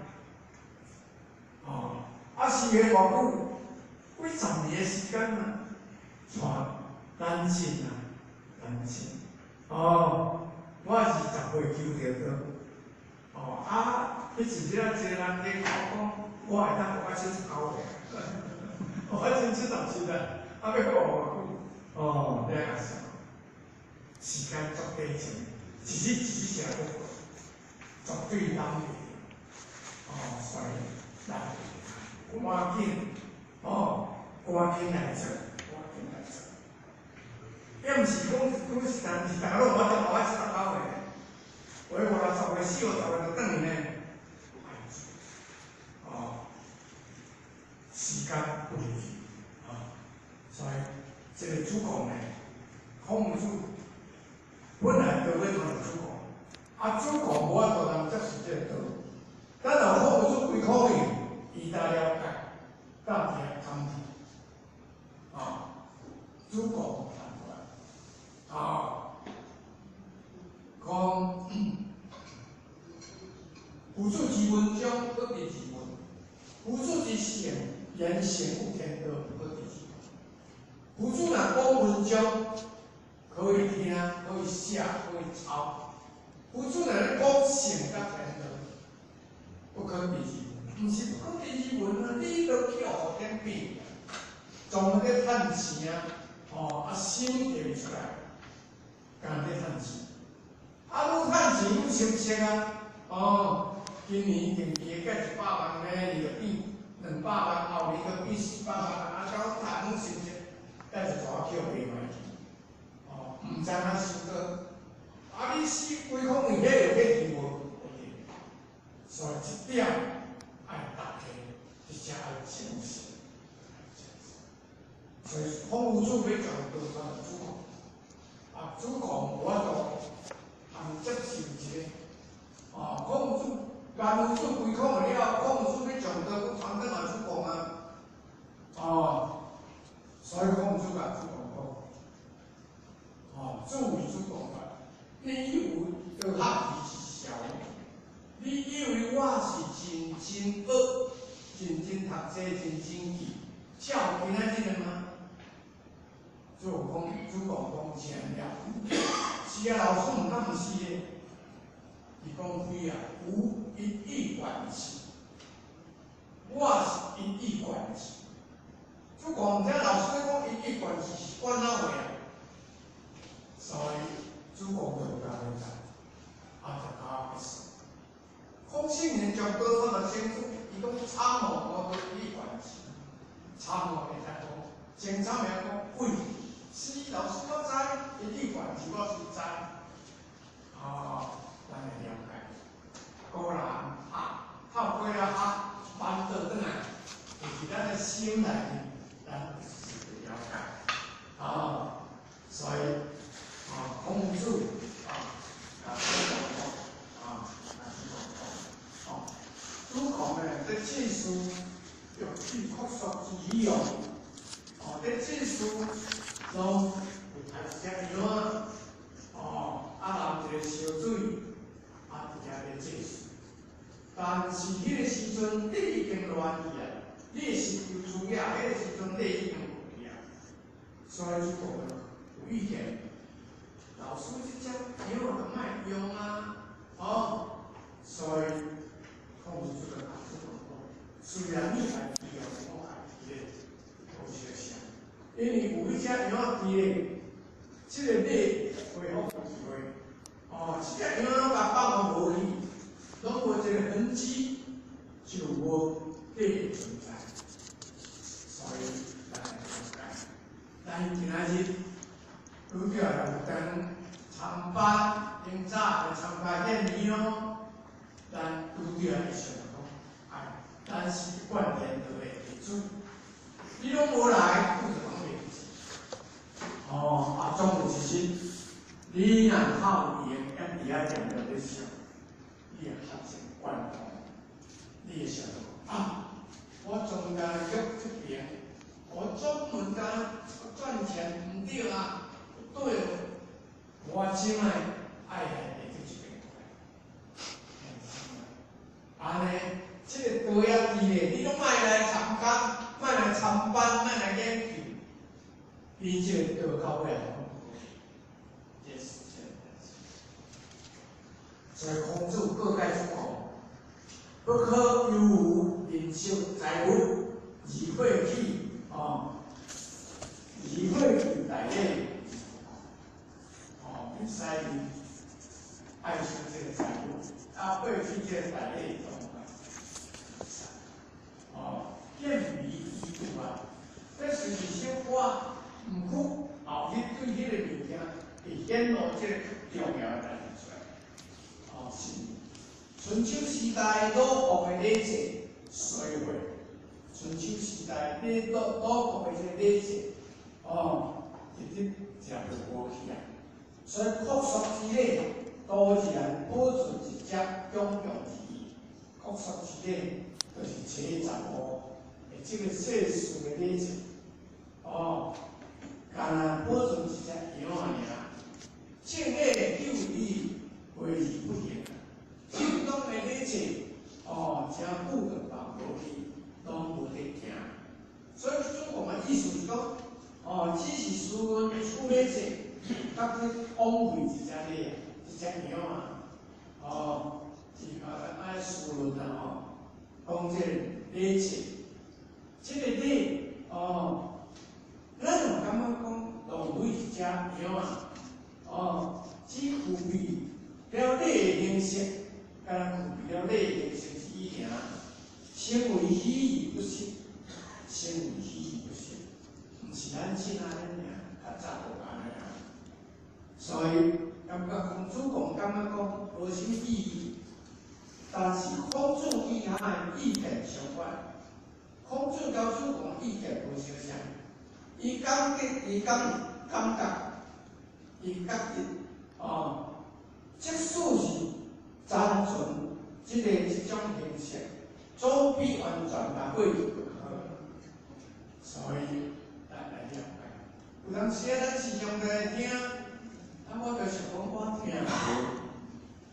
哦，啊，修行偌久？几十年的时间啊，带难信啊，难信。哦，我20岁求著道。哦，啊，彼时阵一个人伫讲，我会当活到79岁。我真77啊，啊，欲阁活偌久？哦，你来想，时间足短暂，一日一日成阁过，绝对等袂著。哦，所以咱赶紧，哦，赶紧来做，赶紧来做。也毋是讲拄时阵，是逐个拢有法度活到79岁，有的50岁、40、50岁就转去呢。哦，时间不离去，啊，所以这个主公呢，孔子本来就欲当做主公，啊，主公无法度通接受这个道，咱若孔子规口气，伊才了解，才伫遐讲啊，主公谈出来，啊，讲夫子之文章，不伫自问；夫子之圣言圣悟天道，不伫自问。夫子若讲文章，可以听，可以写，可以抄。夫子若咧讲圣佮天道，不可置疑，毋是不可置疑问啊！你都去后天变，总咧趁钱啊，哦，啊心会出来，敢咧趁钱，啊愈趁钱愈生色啊，哦，今年定期计100万咧，伊就变200万，后年就变400万，啊，到趁愈生色，但是大叫卖卖去，哦，毋知影收倒，啊你死规空为遐有去去无？所以这点爱大家一定爱重视。所以孔夫子欲将道传予子贡，啊，子贡无法度通接受这个，哦，孔夫子、颜夫子归孔了，孔夫子欲将道阁传转来子贡啊，哦，所以孔子共子贡讲，哦，子谓子贡啊，你以为道学是潲？你以为我是真真学、真真读册、真真记，才有今仔日个吗？子贡讲，子贡讲真了，是啊，老师毋敢毋是的。伊讲非啊，吾一以贯之，我是一以贯之。子贡毋知老师咧讲一以贯之是管哪话啊？所以子贡就有共回答，啊，就甲我说。孔圣人将道传予曾子，伊讲参悟我一以贯之，参悟会使讲，曾参会讲，喂，是老师我知，一以贯之我是知，哦，咱会了解。古人学，透过了学，返倒转来，就是咱的心内面，咱是了解。哦，所以，啊，孔子啊，啊，子贡讲，啊，子贡讲，哦，子贡呢，伫祭祀欲取阔束之器哦，哦，伫祭祀拢有杀一只羊啊，哦，啊淋一个烧水，啊，伫遐咧祭祀。但是彼个时阵，礼已经乱去啊，礼是有需要，彼个时阵礼已经无去啊，所以子贡有意见。老师这只羊就莫用啊，哦，所以孔子就共子贡讲，虽然你家己用，我家己咧无相像，因为有彼只羊伫咧，这个礼恢复机会，哦，这只羊拢共放予无去，拢无这个痕迹，就无礼存在。所以咱来了解，咱今仔日拄著有当参班，顶早来参加宴礼哦，咱拄著会想讲，哎，咱是一贯练道的弟子，你拢无来，拄著拢袂记。哦，啊，总有一日，你若较有闲，踮伫遐定定咧想，你会发现观通，你会想到啊，我中间约这边，我专门干赚钱毋对啊，对，我这摆爱来会去这边过来，按呢，这个道仔伫咧，你拢莫来参加，莫来参班，莫来研究，你这个道到尾拢无去，这是这个代志。所以孔子告诫子贡，不可有无人色财物，而废弃哦，而废弃大礼。哦，袂使爱惜这个财物，啊，废弃这个大礼总哦，见微知著啊，这随是小可，毋过后日对彼个物件会显露这个重要的代志出来。哦，是春秋时代鲁国的礼制衰毁。春秋时代，礼鲁鲁国的这个礼制，哦，一直诚就无去啊。所以阔束之礼，徒然保存一只奖赏之意。阔束之礼，就是初十五的这个祭祀的礼制，哦，干焦保存一只羊仔尔。正礼久矣，废而不行。正当的礼制，哦，真久就放无去，拢无伫行。所以子贡的意思是讲，哦，只是事论处礼制，佮去枉费一只礼啊，一只羊啊，哦，是啊，爱事论啊吼，讲这个礼制，这个礼，哦，羊啊，哦，只具备了礼的形式，敢若具备了礼的形式是伊尔，成为虚而不实，成为虚而不实，毋是咱凊彩咧尔，较早无按呢啊。所以感觉孔子讲，感觉讲无啥物意义，但是孔子与他的意见相反。孔子佮子贡意见无相像，伊感觉，伊感感觉，伊觉得，哦，即使是残存这个这种形式，总比完全共毁去阁较好。所以，咱来了解，有当时啊，咱时常来听，啊，我就想讲我听无，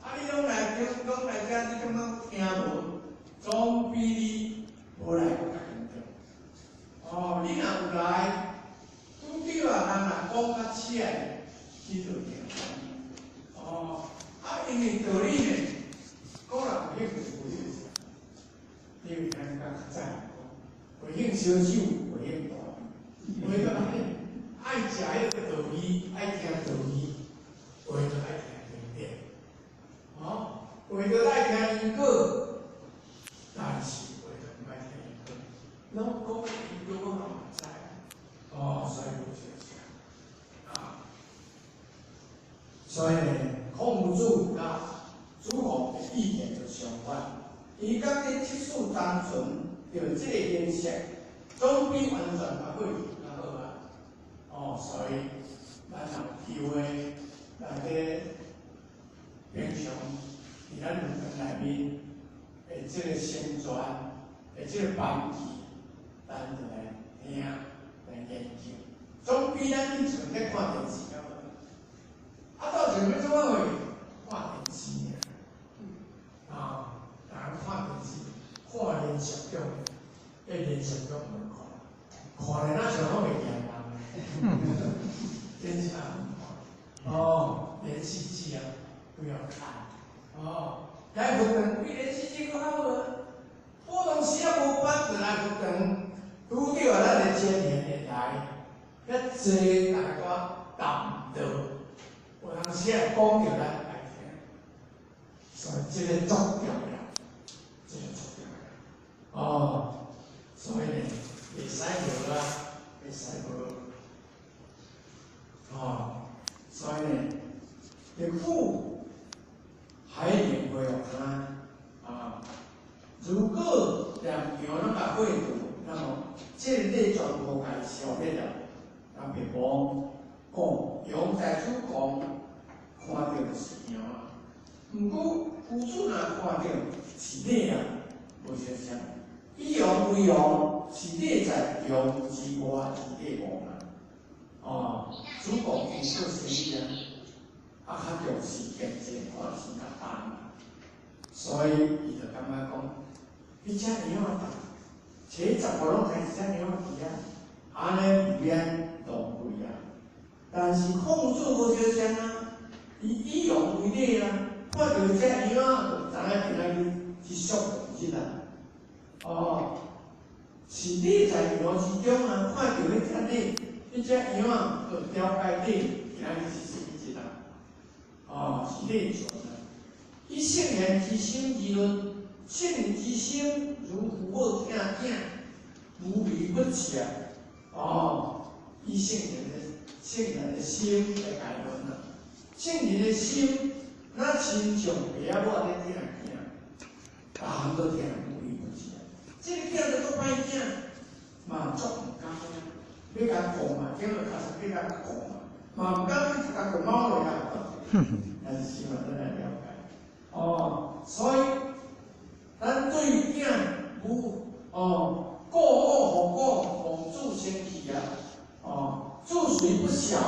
啊，你拢来听，拢来遮，你感觉听无，总比你无来阁较严重。哦，你若有来，拄著啊，人若讲较浅，你就听。哦，啊，因为道理呢，个人有兴趣无兴趣，你有听较较早讲，回应小手，回应大，有的就爱食彼个道理，爱听道理，有的就爱听经典，哦，有的就爱听因果，但是有的就毋爱听因果，拢讲因果我嘛毋知，哦，所以无相像啊，所以呢，孔子佮子贡的意见就相反，伊觉得即使单纯著这个形式，总比完全共毁去较好啊。哦，所以咱若有机会来咧平常伫咱佛堂内面的这个宣传的这个班级，咱就来听来研究，总比咱去厝咧看电视较好。啊，到时欲创啥货？看电视尔。啊，人看电视，看连续剧，迄连续剧无看，看咧若像拢会厌人。真正看。哦，连续剧啊，不要看。哦，来佛堂比连续剧阁较好啊。普通时啊无班，就来佛堂，拄著啊咱的青年会来，遐济大家谈道，有当时啊讲著咱爱听，所以这个足重要，这个足重要。哦，所以呢，袂使无啊，袂使无。哦，所以呢，这父海宁回复他啊，如果连羊拢共毁掉，那么这个礼全部共消灭了，那别讲讲羊在子贡看著是羊啊，毋过夫子若看著是礼啊，无相像。以羊为王，是礼在羊之外是礼王啊。哦，子贡是做生意啊，啊较重视经济，看钱较重，所以伊就感觉讲，彼只羊啊，找十个拢刣一只羊去啊，按呢毋免浪费啊。但是孔子无相像啊，伊以羊为例啊，看著只羊啊，就知影今仔日是赎日啊。哦，是礼在羊之中啊，看著彼只礼，彼只羊啊，就了解礼今仔日是啥物日啊。哦，是礼传啊。以圣贤之心而论，圣人之心如父母疼囝，无微不至啊。哦，以圣人的心来解论啊。圣人的心，若亲像爸仔母咧疼囝，逐项都疼无微不至啊。这个囝就足歹囝，嘛足毋甘啊，欲共讲嘛，叫做确实欲共讲嘛，嘛毋甘去共讲猫落啊。但是希望咱来了解。哦，所以咱对囝母哦，顾母奉果，望子成器啊，哦，子虽不孝，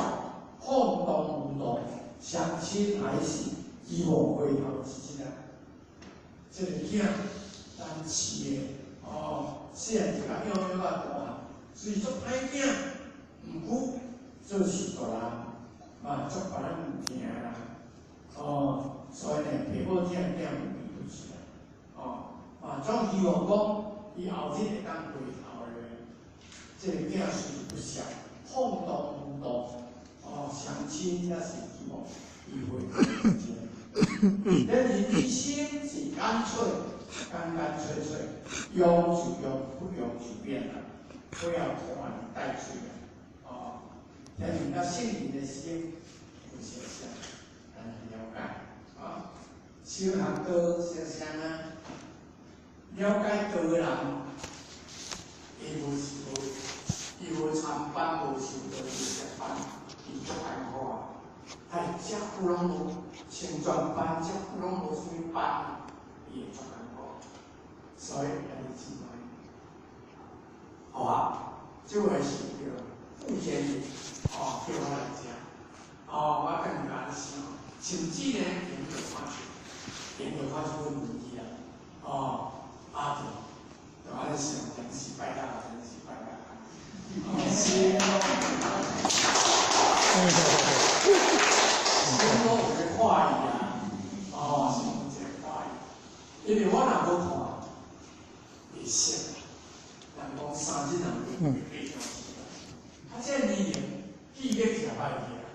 放荡无度，相亲还是期望回头之日啊。这个囝，咱饲的哦，细汉就共养养到大汉，虽足歹囝，毋过做是大人嘛，足别人毋疼啦。哦，所以呢，爸母疼囝无微不至啊。哦，嘛总希望讲，伊后日会当回头的。这个囝虽不孝，放荡无度，哦，相相亲，才是希望伊会真。咱人之心是干脆，干干脆脆，用就用，不用就免啦，不要拖泥带水啦。哦，但是咱圣人的心有相像，咱了解啊。修行道相像啊，了解道的人，伊无是无，伊无参班，无修道，无接班，伊足艰苦啊。他遮久攏無成全班，遮久攏無啥物班，伊會足艱苦。所以，兄弟姊妹，好啊，這位是叫副監理，哦，叫我來遮，哦，我轉去按呢想，甚至呢，研究看出，研究看出阮問題啊，哦，啊就按呢想，真是拜六，真是拜六。哦，是。心攏有咧看伊啊，哦，是有一个看伊，因為我若無看，袂識。人講三日人會變成是，啊，這年齡記憶誠歹去啊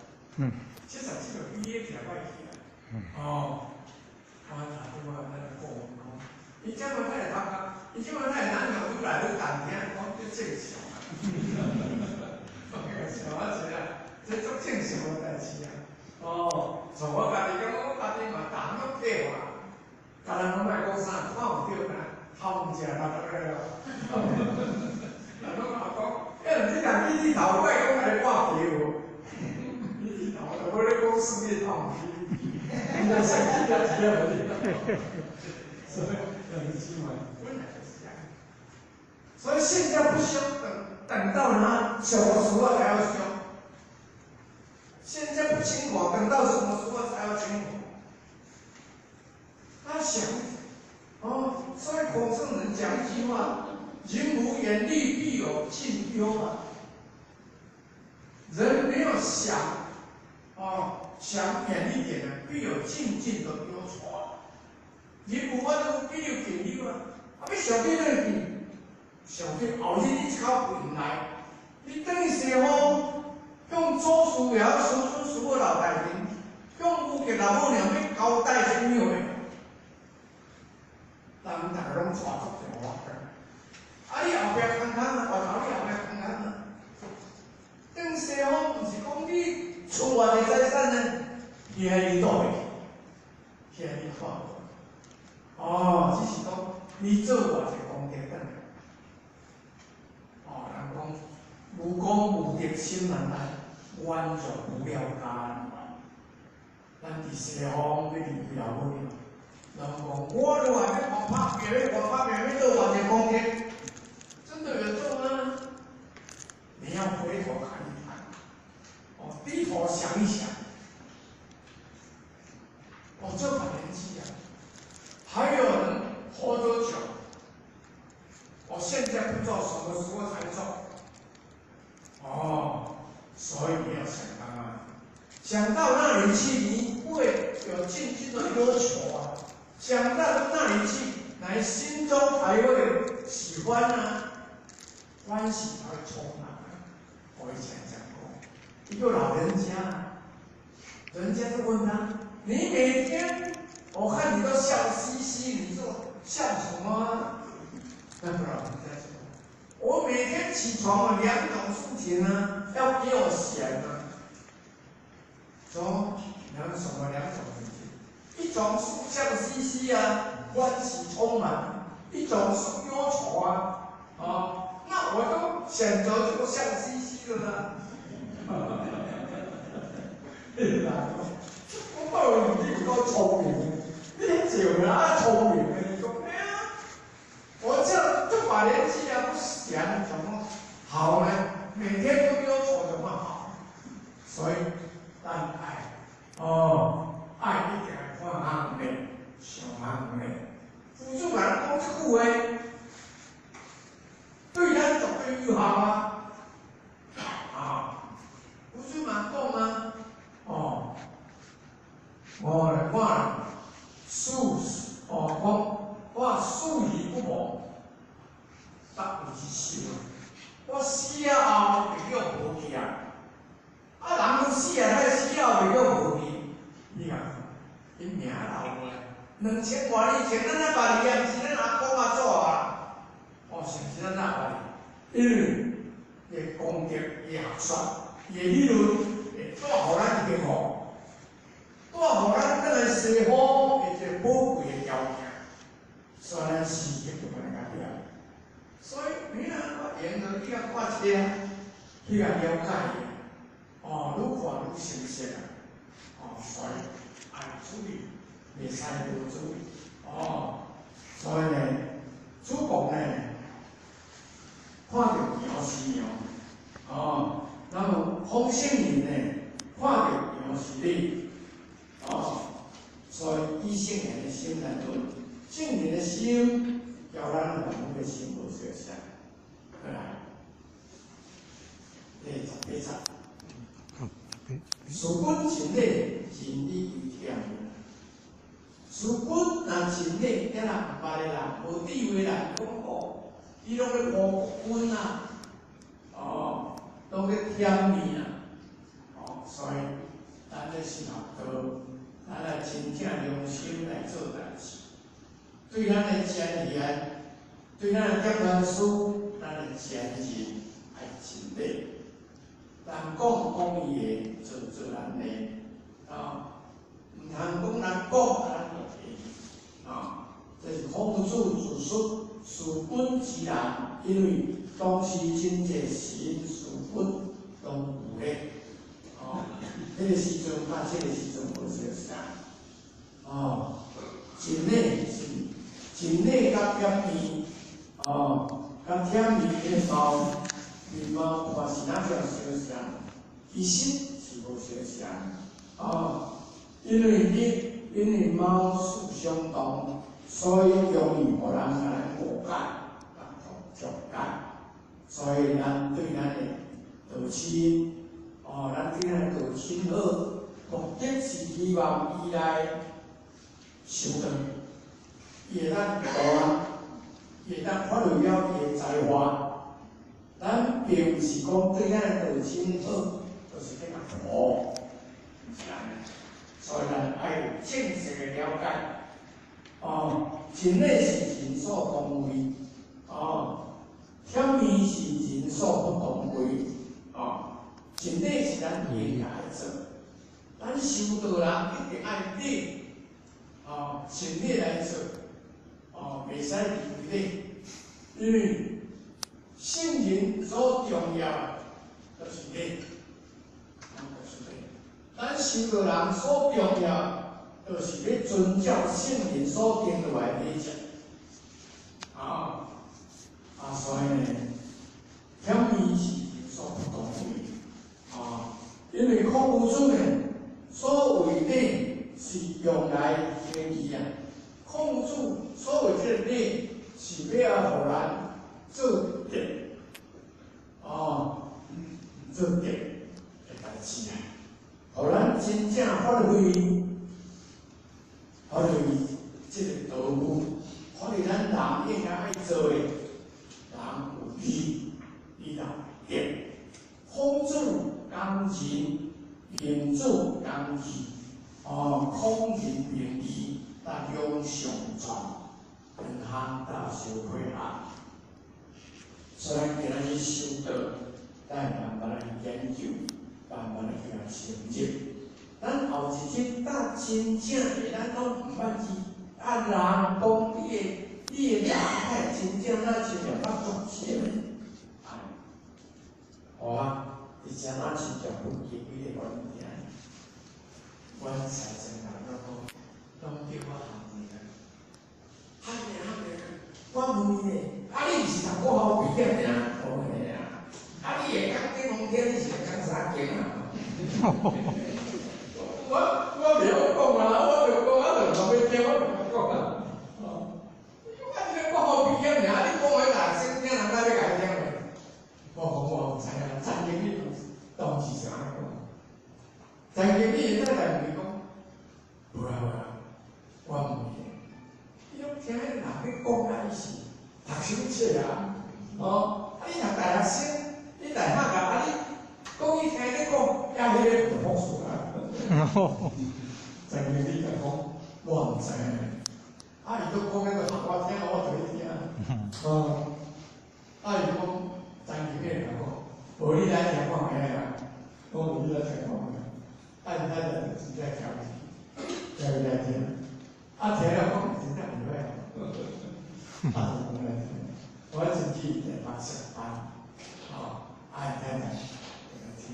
，77歲記憶誠歹去啊，哦，我頭拄仔咱講講，伊這擺會感覺，伊這擺會咱就愈來愈難聽，講這正常啊，像啊是啊，這足正常的代誌啊。哦，像我家己感覺，我家己嘛，逐項攏計劃，逐人攏愛講啥，看有對啦，頭毋食六個了。人攏嘛講，欸，你若起日頭，我會講共你掛皮無？起日頭，就無咧講耍日頭毋起，你若想起來是了無？所以，兄弟姊妹，本來就是這樣。所以現在不修，等到他什麼時候才要修？現在不清火，等到什麼時候才要清火？他想，哦，所以孔聖人講一句話：人無遠慮，必有近憂啊。人沒有想，哦，想遠一點呢，必有靜靜的憂愁啊。人無法度必有近憂啊。啊，欲想去哪去？想去後日你這口運來，你轉去西方。向祖師爺、師祖師母留代誌，向有吉老母娘欲交代啥物話？人逐个攏帶足濟我講。啊，你後壁空空啊，外頭你後壁空空啊。轉西方毋是講你厝偌濟財產呢？伊遐你倒袂去，遐你看無。哦，只是講你做偌濟功德轉來。哦，人講無功無德心難來。完全無了解。咱佇西方欲離開老母娘，人講我都還欲狂拍拼，欲狂拍拼，欲做偌濟功德，真的有做嗎？你要回頭看一看，哦，低頭想一想，哦，這把年紀啊，還有能活多久？我現在不做，什麼時候才做？哦。所以你要想到啊，想到那裡去，你會有進進的要求啊。想到那裡去，來心中才會喜歡啊，歡喜才會充滿啊。我以前講過，一個老人家，人家就問他：你每天我看你都笑嘻嘻，你說笑什麼啊？那個老人家說：我每天起床啊，兩種事情呢。要給我選啊，說兩什麼兩種事情，一種是笑嘻嘻啊，歡喜充滿；一種是憂愁啊，啊，那我就選擇這個笑嘻嘻的啦。對啦，我講你有夠聰明，你就啊聰明的，你講咩啊？我這把年紀啊，不想怎麼好呢？每天都憂愁怎麼好？所以咱愛哦，愛一定愛看較遠，想較遠。佛祖共咱講這句話，對咱絕對有效啊！啊，佛祖嘛講啊，哦，我來看事哦，講我死而不亡，得為之修。我死了後會叫無去啊！啊，人死啊， 2000外年前，咱阿爸哩啊，毋是咱阿公阿祖啊，哦，是毋是咱阿爸哩？因为伊的功德、伊的学说、伊的理论，会带予咱幸福，带予咱转来西方的一个宝贵的条件，所以咱时刻就按呢对。所以你若我闲着，你共看册，去共了解，哦，愈看愈清晰啊！哦，所以爱注意，袂使无注意。哦，所以呢，主公呢，看著羊是羊，哦，那么方圣人呢，看著羊是理，哦，所以以圣人的心来论，圣人的心，交咱凡夫的心无相像。过来，第18节。事君尽礼，仁礼为忝。事君若尽礼，咱若毋捌的人，无智慧人讲哦，伊拢咧夸国君啊，哦，拢咧忝伊啊，哦，所以咱咧修学道，咱来真正用心来做代志，对咱的前贤，对咱的点传师，咱的前人爱尽礼。人讲讲伊的，做做咱的，啊，毋通讲人讲，啊咱就提，啊，这是孔子自述事君之人，因为当时真济神事君拢有咧，哦，彼个时阵佮这个时阵无相像，哦，尽礼是尽礼佮忝面，哦，佮忝面彼个猫。面貌看是哪样相像，其实是无相像。哦，因为貌似相同，所以容易予人共咱误解、曲解。所以咱对咱的道亲，哦，咱对咱的道亲好，目的是希望伊来修道，伊会当度人，伊会当发挥了伊的才华。咱并毋是讲对咱的道亲好，就是去共唬，毋是按呢。所以咱爱有正确的了解。哦，尽礼是人所当为，哦，忝面是人所不当为，哦，尽礼是咱应该做。咱修道人一定爱礼，哦，尽礼来做，哦，袂使离礼，因为圣人所重要的就是礼，就是礼。咱修道人所重要，就是欲遵照圣人所定落来的礼节。啊，啊，所以呢，忝面是人所不当为，啊，因为孔夫子呢，所谓礼是用来行义啊。孔夫子所谓这个礼，是欲啊，予咱做德，哦，做德的代志啊，予咱真正发挥这个道务，发挥咱人应该爱做的，人有义，你人有德。孔子讲仁，孟子讲义，哦，孔仁孟义，大勇相传，两项大相配合。所以今仔日修道，咱慢慢来研究，慢慢来去共深入。咱后一日搭真正的，咱拢毋捌去。啊，人讲你的人，会真正咱亲像捌作践。哎，好啊，而且咱亲像飞机几个阮听，阮财政人拢讲，拢叫我含你啊。含你含你，我问伊咧，啊你毋是读国校毕业尔，讲嘿啊，啊你会讲顶拢听，你是会讲啥经啊？我袂晓讲啊，我袂晓讲，啊就无欲听，我袂晓讲啊。哦，我这个国校毕业尔，你讲话大声听，人哪欲共你听咧？我讲我毋知影，陈经理当时是按呢讲。陈经理会当来问伊讲，无啦无啦，我问伊，伊拢听彼人咧讲啊，伊是读啥物册啊？哦，啊你读大学生，你大学啊，啊你讲伊听你讲，遐彼个就朴素啊。陈经理共讲，我毋知影。啊，伊都讲那个我聽，我就去聽。哦，啊，伊講張經理講，無你來聽看覓啊？講無你來聽看覓，啊，伊太太就直接調去，調去來聽。啊，聽了講真正袂歹，啊，就講來聽。我真去台北上班，哦，啊，伊太太就來聽。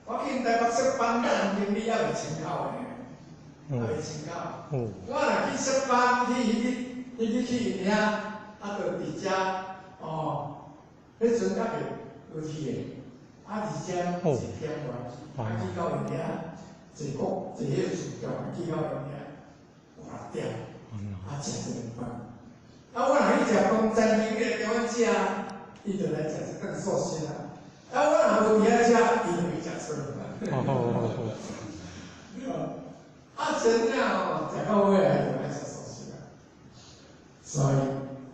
我去台北上班，陳經理猶未清口的，猶未清口。我若去上班，去彼去彼去𪜶遐，啊，就佇遮，哦，彼陣猶未落去的，啊，佇遮一點外，啊，去到𪜶遐坐國坐彼個船去到𪜶遐五六點，啊，食一頓飯。啊，我若去食飯，陳經理來叫阮食，伊就來食一頓素食啊。啊，我若無佇遐食，伊就去食素。啊，真正哦，食到尾還是愛食素食啊。所以，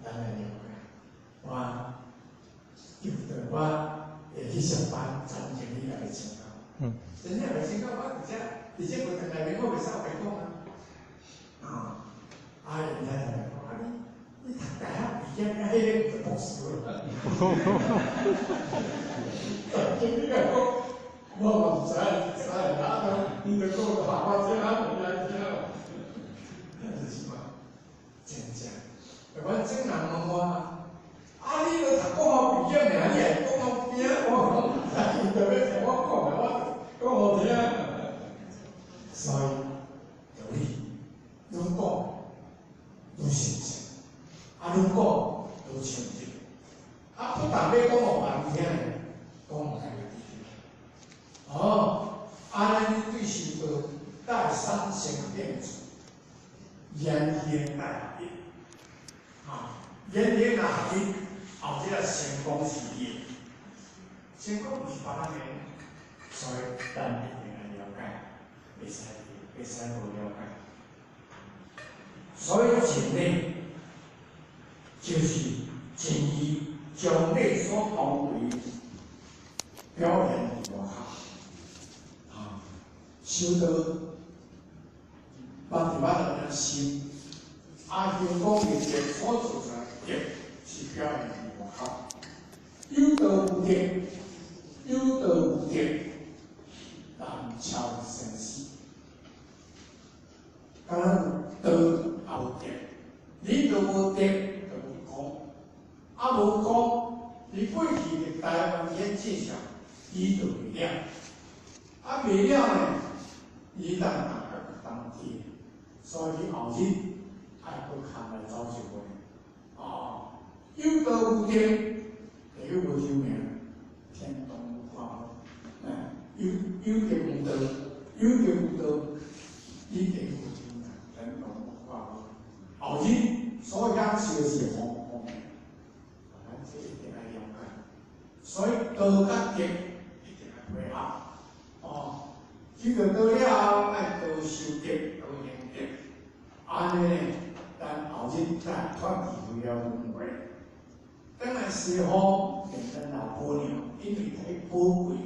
咱來了解，我對不對？我會去上班，陳經理也袂清口。真正袂清口，我佇遮，佇這過程內面，我袂使白講啊。啊，啊，𪜶太太講，啊你，你讀大學畢業，啊，彼個就博士了。陳經理講，我嘛毋知，知啊，伊就講話我聽，我來聽。就是講，真正，阮種人問我，啊，你都讀國校畢業爾，你會講予聽？我講，啊，伊就欲聽我講的，我講予聽。所以，道理愈講愈深切，啊，愈講愈清楚。啊，不但欲講予別人聽，講予家己聽。哦，按呢你對修道，才會產生興趣，言行愛合一，啊，言行若合一，後這個成功是你的，成功毋是別人的，所以咱一定愛了解，袂使無了解。所以真理就是真義將理所包圍，表現佇外口。啊，修道，捌佇捌咱心，啊，行功立德所做出來的德，是表現佇外口。有道無德，有道無德，難超生死。敢若有道也無德，你都無德，就無功。啊，無功，你過去的台灣天志上，伊就袂了。啊，袂了呢，伊當大家當天，所以後日愛閣較來走一回。哦，有道無德，就有無壽命，天動無法。哎，有德無道，有德無道，你就無壽命，天動無法。後日所享受的是豐豐的，咱這一定愛了解。所以道佮德一定愛配合。哦，修著道了後，愛多修德，多行德，按呢，咱後日才會脫離了輪迴。轉來西方變咱老婆娘，因為太寶貴啦。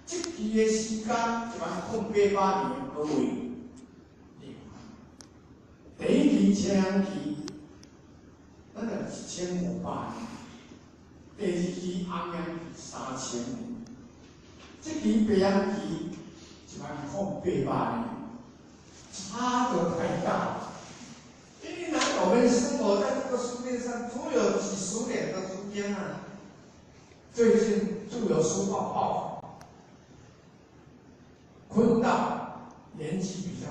這期的時間10800年各位，第一期青陽期，咱就1500年；第二期紅陽期3000年，這期白陽期10800年，差得太大。因為呢，我們生活在這個世界上，足有幾十年的時間啊。最近《自由時報》報，坤道年紀比較。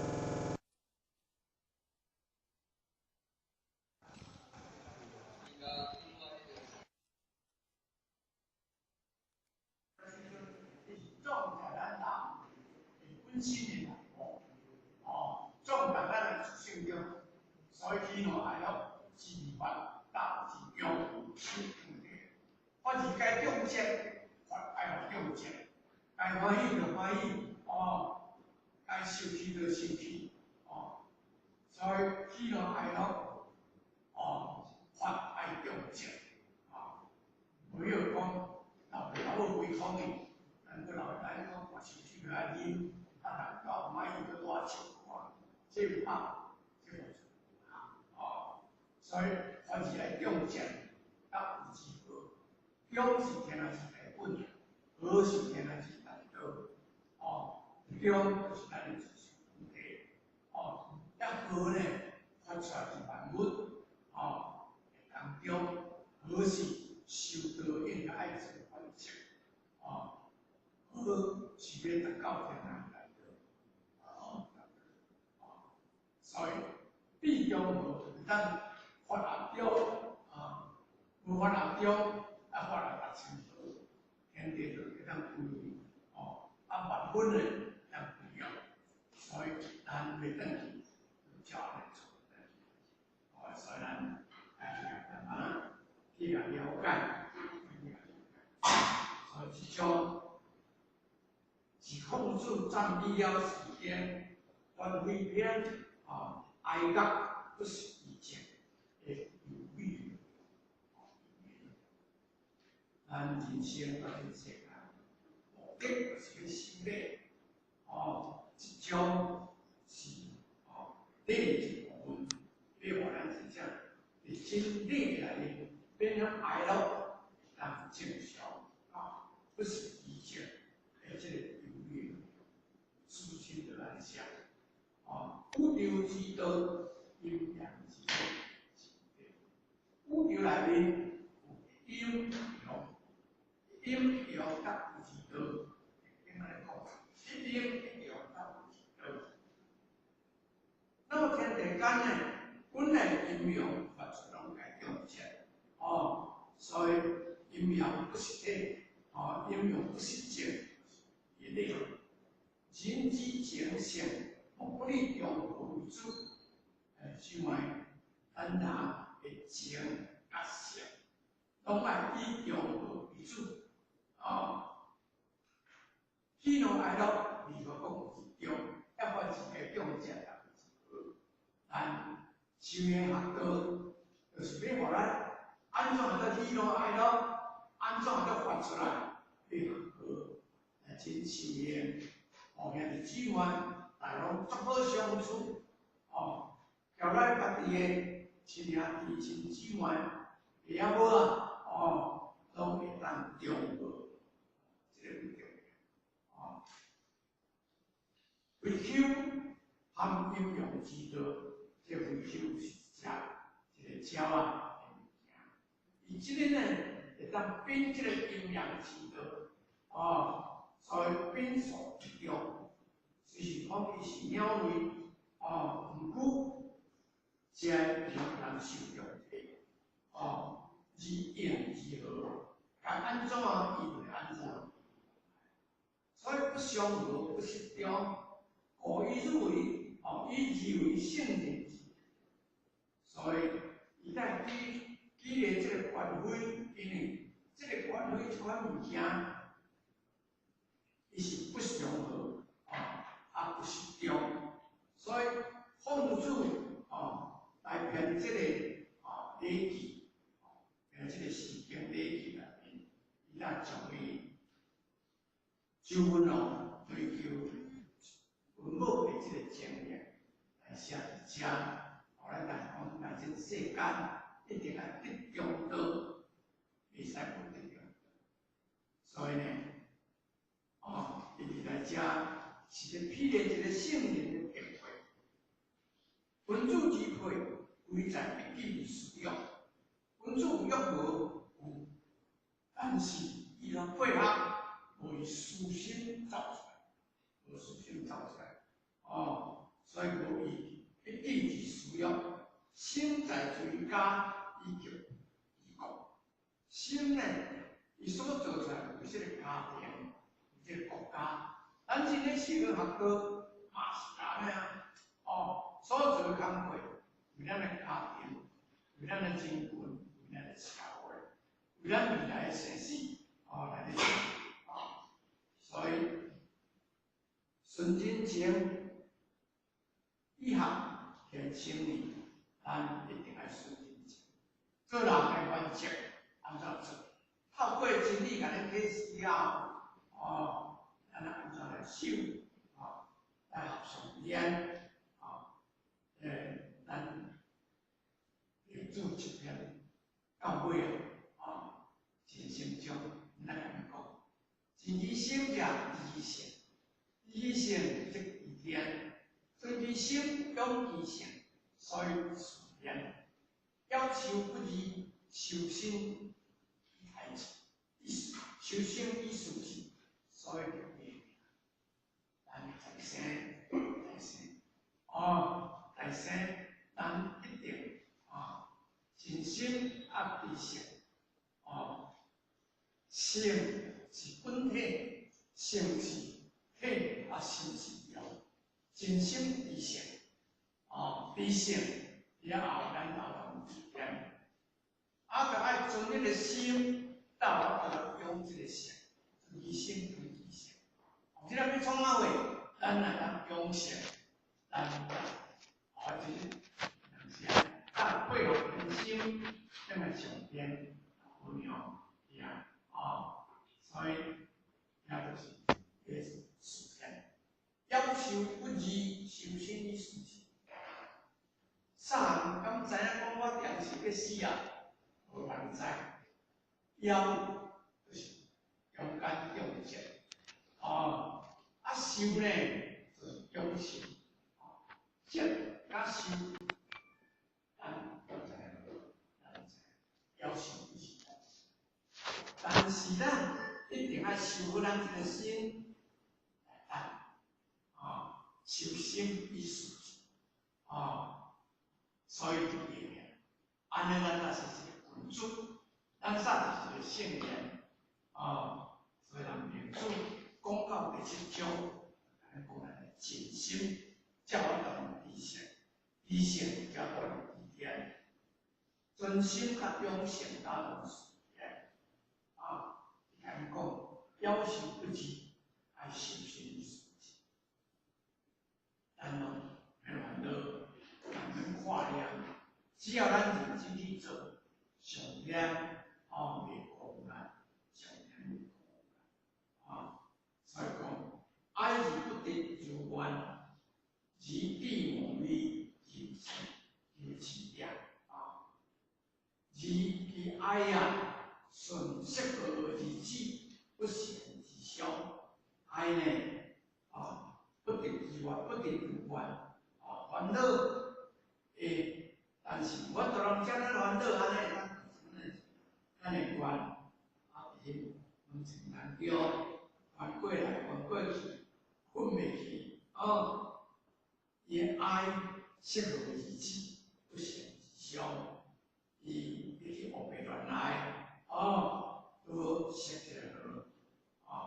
壯大咱人本身的內部，哦，壯大咱的自信中，所以喜怒哀樂自發大自用，反正該中正，愛予中正，該歡喜就歡喜，哦，該受氣就受氣，哦，所以喜怒哀樂，哦，發愛中正，啊，無要講老爸老母規空去，咱閣老咱講我生氣就愛啉，啊，人到毋愛伊閣大笑，看，這有拍，這無錯，啊，哦，所以凡是愛中正，甲有之和，中是天啊之大本，和是天啊之大道。哦，中就是咱的自性本体。哦，一和呢，發出來是萬物，哦，當中和是修道應該愛做方式。哦，和是欲達到天啊大道。哦，哦，所以必中和會當發阿中，啊，無發阿中，啊發阿達成和，天地就會當歸哦，啊萬物呢會當歸用，所以咱欲轉去就照按呢做。哦，所以咱來去共慢慢去共了解，去共了解。所以這種是孔子讚美了時間，觀非篇啊，哀樂不是意境的優美。咱人生到這個世界，目的就是欲修禮，哦，這種是哦禮一部分，欲予咱真正佇真理內面變成哀樂，當正常啊，不是意境的這個優美，私心就來寫，哦，宇宙之道，陰陽之道，宇宙內面有陰陽，陰陽甲有之道，點按呢講？一陰一陽甲有之道。那麼天地間呢，本來陰陽發出攏該中正，哦，所以陰陽不是體，哦，陰陽不是靜，一理。人之情性，莫不以中和為主。想看咱人的情佮性，攏愛以中和為主。哦，喜怒哀樂，如何講是中，抑或是個中正也是和。咱修行學道，就是欲予咱按怎會當喜怒哀樂，按怎會當發出來，欲學和來真修行。哦，兄弟姊妹，大家攏足好相處，哦，交咱家己的親兄弟親姊妹，會曉無啊？哦，攏會當中和，這個很重要。哦，非修含陰陽之道，這個非修是食一個鳥仔的物件，伊這個呢會當變這個陰陽之道，哦。所以變數一中，雖是講伊是鳥類，哦，毋過這會曉人受用的，哦，以應之和，該按怎伊就會按怎。所以不相和不適中，故以汝為，哦，以字為聖人之。所以伊在舉舉例這個權威，因為這個權威這款物件。伊是不相和，啊，不適中，所以孔子哦來編這個啊禮記，編這個詩經禮記內面，伊來將伊周文王追求文武的這個經驗來寫佇遮，予咱來講，來這世間一定愛得中道，袂使無得中道。所以呢，哦，伊佇來遮是咧披露一個聖人的智慧，君子之配，貴在一己私欲。君子有欲無？有，但是伊若配合，無伊私心走出來，無私心走出來，哦，所以無伊一己之私欲，心在追加以及治國。心呢，伊所做出來為這個家庭，為這個國家。咱今日修學道嘛是按呢啊，哦，所做的工課，為咱的家庭，為咱的人群，為咱的社會，為咱未來的生死，哦來咧做，哦，所以順人情，以學天青年，咱一定愛順人情。做人的原則按怎做？透過真理共咱啟示了後，哦，咱按怎來修？哦，來合上緣，哦，咱要注重。盡其心者知其性，知其性則知天。存其心，養其性，所以事天。夭壽不二，修身以待志，修身以事志，所以就滅。咱在生，在生，哦，在生，咱一定啊，盡心啊，知性，哦，性是本體，性是體啊，心是用，盡心知性，哦，知性了後，咱後當知天。啊，就愛存這個心，到我用這個性，存其心，存其性。這個欲創啥貨？咱若當用性，咱哦，就是是啊，配合人心，那麼上天好娘呀，哦，所以遐就是個事天。夭壽不二，修身以事志。啥人敢知影講我定是欲死啊？無人知。夭就是中間中節，哦，啊修呢就是養性，節佮修，咱都知影，咱知影，夭壽不二。但是咱一定愛修好咱這個心來等，啊，修心以事志，啊，所以就會用。按呢，咱才是一個君子，咱才是一個聖人，啊，所以咱明主講到第七章，咱講咱的盡心，才有當知性，知性才當知天，存心佮養性打同事天，啊，伊講夭壽不二，愛修身以事志，咱攏免煩惱，免看念，只要咱認真去做，上天哦袂辜負咱，上天袂辜負咱，啊，所以講愛而不得如願，而必無美，人生有起點啊，而其愛啊，順色而止，不善而消，愛呢啊，不得如願，不得如願啊，煩惱會，但是我都人遮爾煩惱，按呢，咱會怨啊，佇彼兩層難中，翻過來翻過去，睏袂去，哦，伊的愛適可而止，不善而消，伊會去烏白亂來，哦，拄好識這個好，啊，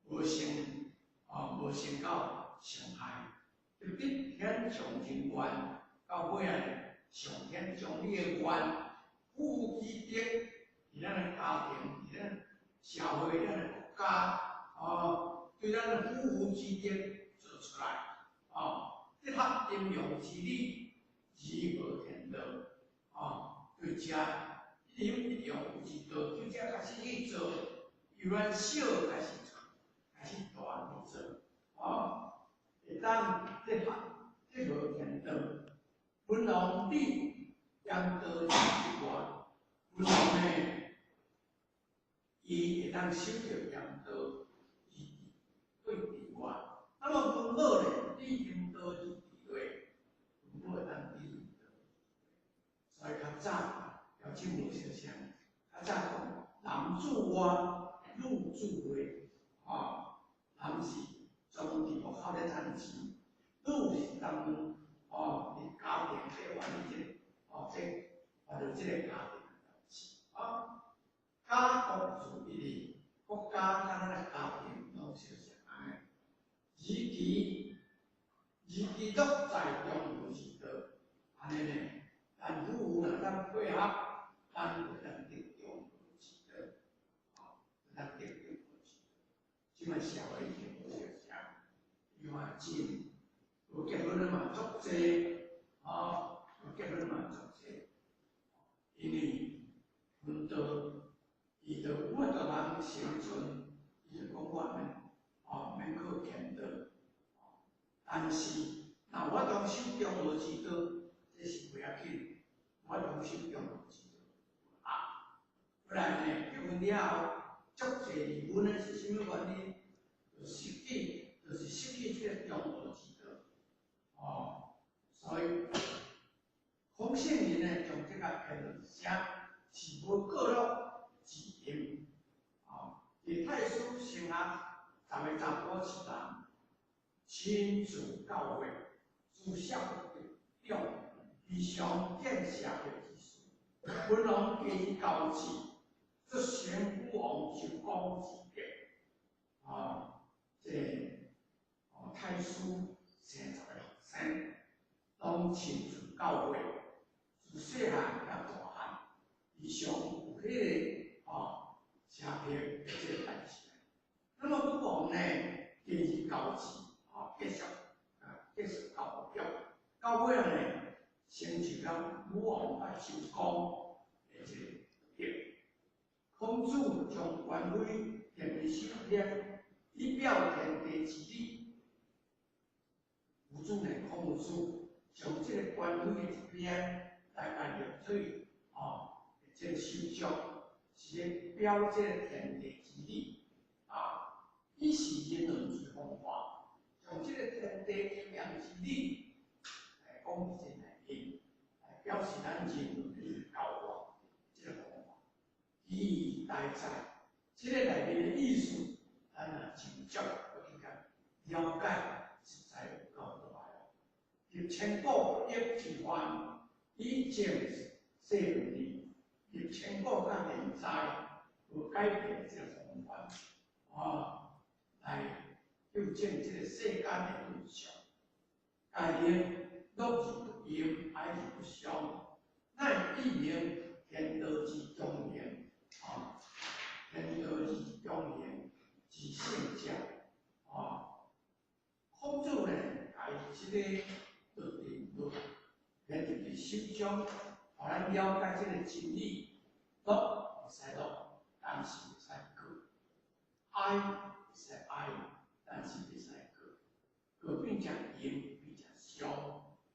無先，啊，無先到傷害，對得天上人願，到尾仔上天將你的願賦予德，佇咱的家庭，佇咱社會，咱的國家，哦，對咱的夫婦之德做出來，哦，結合陰陽之理，如何天道，哦，對遮陰陽之道，對遮開始去做，由咱小開始做，開始大去做，哦，會當結合結合天道，文王立陰道之願，文王呢，伊會當守著陰道而對治外，那麼文武呢，立陰道而治內，文武會當立陰道，所以較早標準無相像，較早講男主外，女主內，啊，男是專門佇幕後咧趁錢，女是專門哦佇家庭計劃這個，哦這為著這個家庭的代誌，啊，家國如一理，國家佮咱的家庭攏相像按呢，而其而其樂在中和之道，按呢呢，咱夫婦若當配合，咱就當得中和之道，哦，就當得中和之道。這擺社會已經無相像，伊嘛真無結婚的嘛足濟，哦，無結婚的嘛足濟，因為奮鬥，伊就有法度通生存，伊就講我免，哦，免靠虔道，但是若我當守中和之道，這是袂要緊，我當守中和之道，啊，不然呢，結婚了後，足濟離婚的是啥物物原因？就失去，就是失去這个中道之道。哦，所以孔聖人呢，將這个編落寫，是無過樂之音。哦，佇太師生學十个查埔一人，親自教誨，自小得長，非常見社會之事。文王加高志，做先武王周公之德。啊，這哦太師生十个學生，攏親自教誨，自細漢到大漢，非常有彼个哦社會的這個代誌。那麼武王呢，加高志，哦繼續啊繼續教育，到尾呢，成就了武王佮周公的這個德。孔子將權威掂佇手邊，以表天地之理。夫子呢，孔子將這個權威的一邊來共掠取，哦，這個手足是咧表這個天地之理。啊，以示人倫之風範，將這個天地陰陽之理來講這內面，來表示咱人倫的教化這個方法。以大在，這個內面的意思，咱若真足去共了解，實在有夠大哦。立千古一之範，以正世倫理，立千古到現在無改變這個風範，啊，來糾正這個世間的現象。該言樂而不淫，哀而不傷，乃以明天道之中行，啊，天道之中行之聖者，啊，孔子呢，共伊這個律定律編入佇手中，予咱了解這個真理。樂會使樂，但是袂使過；哀會使哀，但是袂使過。過變成淫，變成傷，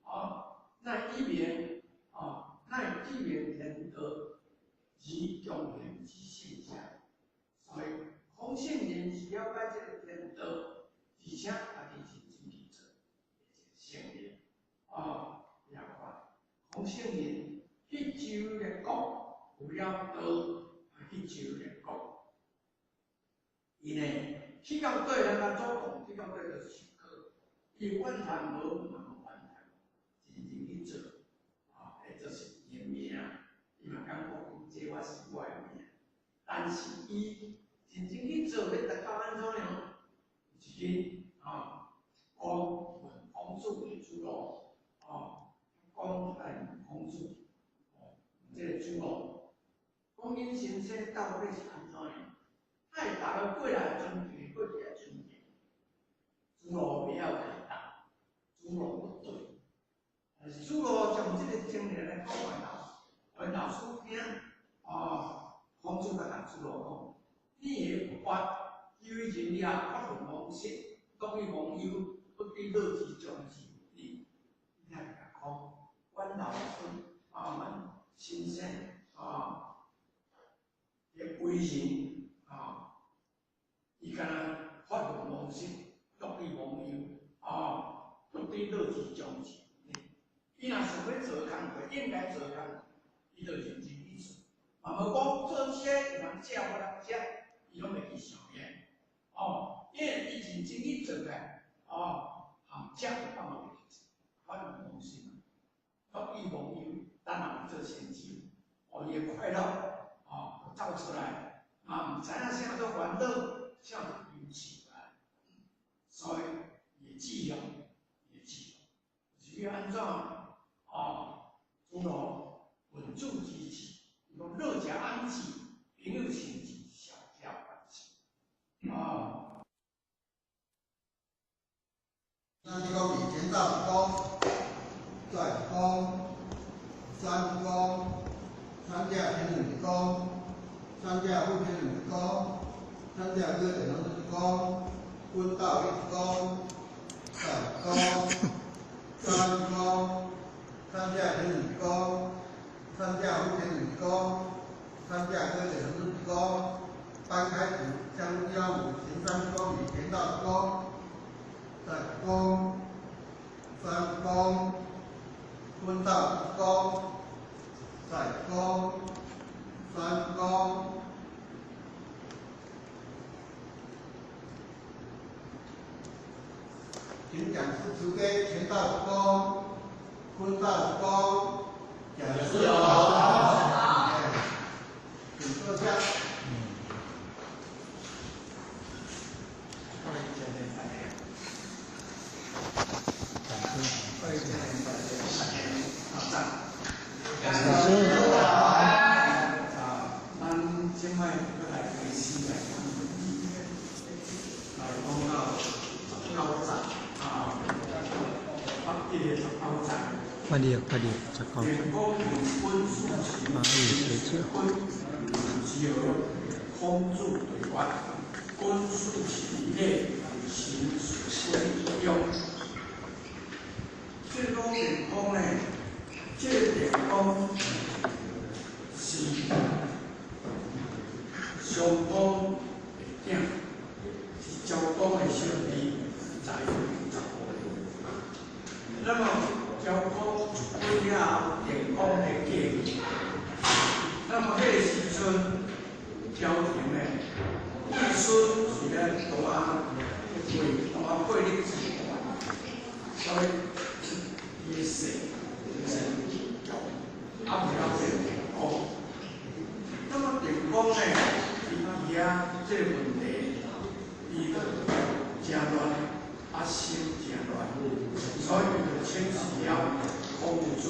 啊，乃以明，啊，乃以明天道而中行之聖者。所以孔聖人是了解這個天道，而且家己認真去做，這個聖人，啊，也看孔聖人去周列國，有了道，去周列國。伊呢去到底，咱較祖公去到底就是受過，伊有怨嘆無？嘛無怨嘆，認真去做，啊，彼就是伊的命，伊嘛感覺講這我是我的命，但是伊認真去做，欲達到按怎樣？一日啊，講問孔子的子路，啊，講來問孔子，哦，這個子路，講𪜶先生到底是按怎樣？哪會逐个過來尊敬，過來尊敬？子路袂曉回答，子路不對。但是子路將這個經驗來講予老師，予老師聽，哦，孔子就共子路講：你的不法，由於人也發奮忘食，樂以忘憂，不知樂之將至矣。你來共講，阮老孫啊，阮先生啊，的為人啊，伊敢若發奮忘食，樂以忘憂，啊，不知樂之將至。伊若想欲做工課，應該做工課，伊就認真去做。嘛無講做這有人食無人食，伊攏袂去想遐。哦，因為伊認真去做個，哦，含食都放袂去，發奮忘食嘛，樂以忘憂，咱也有做成就，哦，伊的快樂，哦，就走出來，嘛毋知影啥做煩惱，啥做憂愁啊。所以，伊的志向，伊的志向，是欲按怎？哦，子路問子之志，伊講樂者安之，朋友親之，孝者遠之。哦。咱這講以前到公，再公，三公，三者天倫一公，三者副天倫一公，三者果地龍一公，阮道一公，再公，三公，三者天倫一公，三者副天倫一公，三者果地龍一公，搬开土，将115行3公里填到沟，再沟三公分到沟，再沟三公。请讲师慈悲，填到沟，分到沟，讲师好，请坐下。咱这摆阁来开始来讲，来讲到19节啊，北记的19节。快点，快点，十九。定公有君主持，君之何？孔子对曰：君主持礼，神君以中。这鲁定公呢？这个定公是襄公的囝，是昭公的小弟，在15岁。那么昭公出婚了后，定公来继位。那么彼个时阵，朝廷呢，意思是咧大为大过日子，所以伊的姓就是叫阿不了这个定公。那么定公呢，伊啊这个问题，伊就诚乱，啊心诚乱，所以伊就请示了孔子。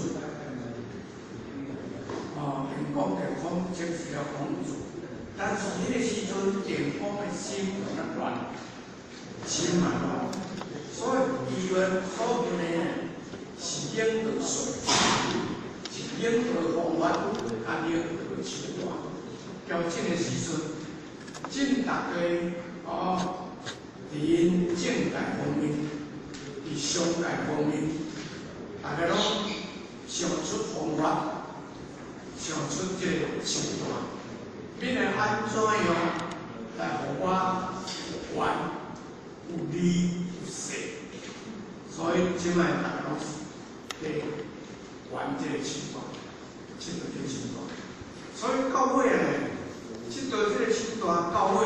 哦，定公就讲请示了孔子，但是彼个时阵定公的心有较乱，心嘛乱，所以伊问所问的呢是领导术，是领导方法，甲领导手段。到这个时阵，真大家哦，伫𪜶政界方面，伫商界方面，大家拢想出方法，想出这个手段，欲来按怎样来予我有权、有利、有势？所以这摆大家拢是伫玩这个手段，佚佗这个手段。所以到尾呢，佚佗这个手段到尾，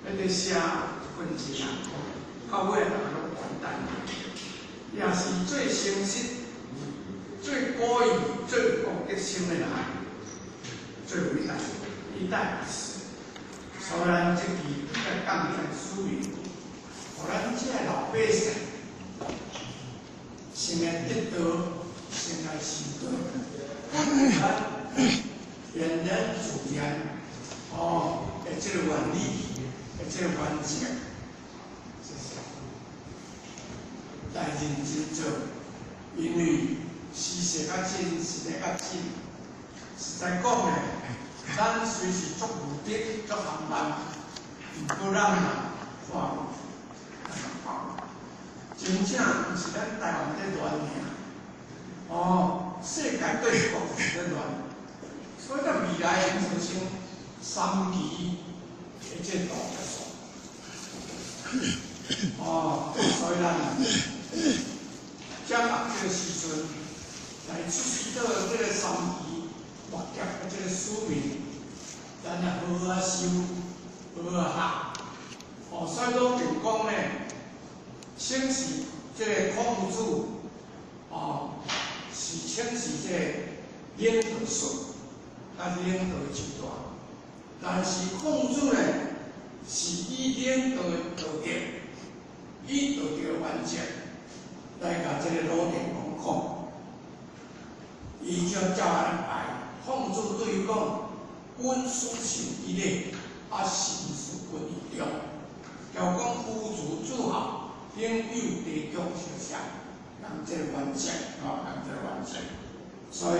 彼个写分钱啊，到尾大家拢完蛋。也是最诚实、最古意、最有公德心的人，最伟大，伊代会死。所以咱这期要感谢使命，予咱这个老百姓先来得道，先来修道，咱天然自然哦，的这个原理，的这个原则，谢谢。来认真做，因为事实较真，实在较真。实在讲呢，咱虽是足无德、足含慢，毋过咱嘛看有，真正毋是咱台湾咧乱尔，哦，世界各国是咧乱，所以到未来会造成三期的这个大结束。哦，所以咱将来这个时阵来出示到这个三期末劫的这个使命，咱也好好修，好好学。哦，所以鲁定公呢，请示这个孔子，哦，是请示这个领导术，还是领导手段？但是孔子呢，是以领导的道德，以道德的原则来共这个鲁定公讲，伊就照按呢排。孔子对伊讲：君思行以礼，啊，神思君以忠。交讲夫子自好，应有地中相相，人这个原则，哦，人这个原则。所以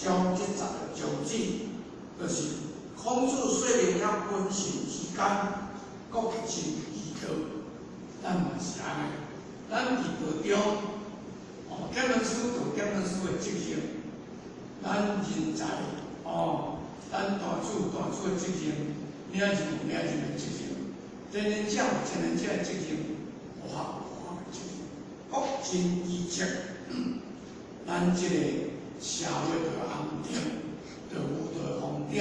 将这10个宗旨，就是孔子说明了君臣之间各尽其道，咱嘛是按呢。咱伫道中，哦，检验师做检验师的责任，咱人才，哦，咱大主大主的责任，领人有领人的责任，天人者有天人者的责任，和学有和学的责任，各尽其责，咱这个社会就安定，就有就会方便。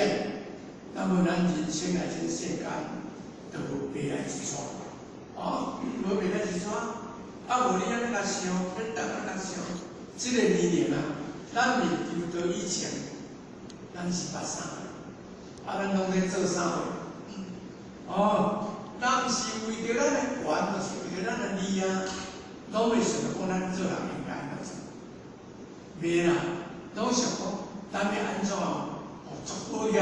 那么咱人生来这世间，就无白来一逝，哦，无白来一逝。啊，无你按呢共想，免当按呢想，这个年龄啊，咱未求道以前，咱是捌啥？啊，咱拢咧做啥货？哦，咱毋是为著咱的权，就是为著咱的利啊，拢袂想著讲咱做人应该按怎做。袂啦，拢想讲咱欲按怎，予足好额，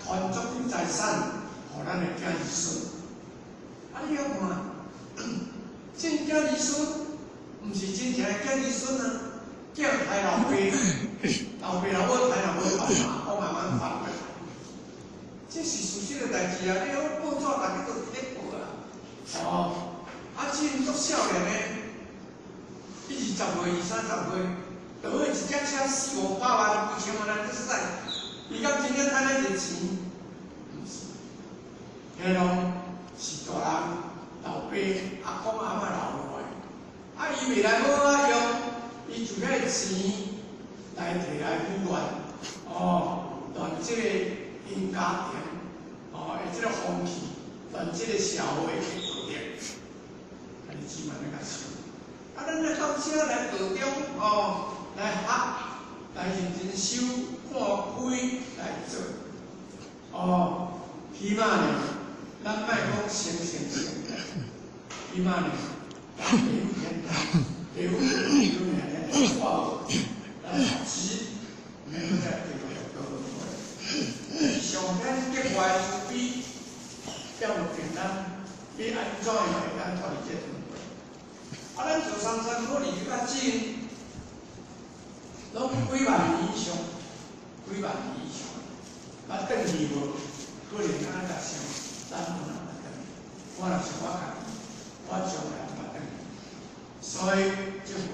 传足济财产，予咱的囝儿孙。啊，你晓看，真囝儿孙，毋是真正的囝儿孙啊，囝刣老爸，老爸老母刣老母，阿公阿嬷反过来。这是事实的代志啊！你讲报纸，逐家都伫咧报啊。哦，啊，真足少年的，伊20岁、20、30岁，就好一只车四五百万、几千万来咧驶，伊敢真正趁咱一个钱？毋是，彼拢是大人、老爸、阿公阿嬷留落来，啊，伊未来好啊用，伊就遐钱来提来胡乱，哦，乱这个因家庭，哦，的这个风气，乱这个社会的道德，啊，你只嘛咧共想，啊，咱来到遮来道中，哦，来学，来认真修，看开来做，哦，起码呢，咱莫讲成成成，起码呢，地府天堂，地府有名咧，挂无，咱学习，免阁再地狱六道轮回。上天格外慈悲，才有定咱欲按怎样会当脱离这轮回。啊，咱做三餐可能较近，拢几万年以上，几万年以上，啊，转去无？可能按呢共想，咱无人会转去。我若是我家己，我将来毋捌转去。所以这回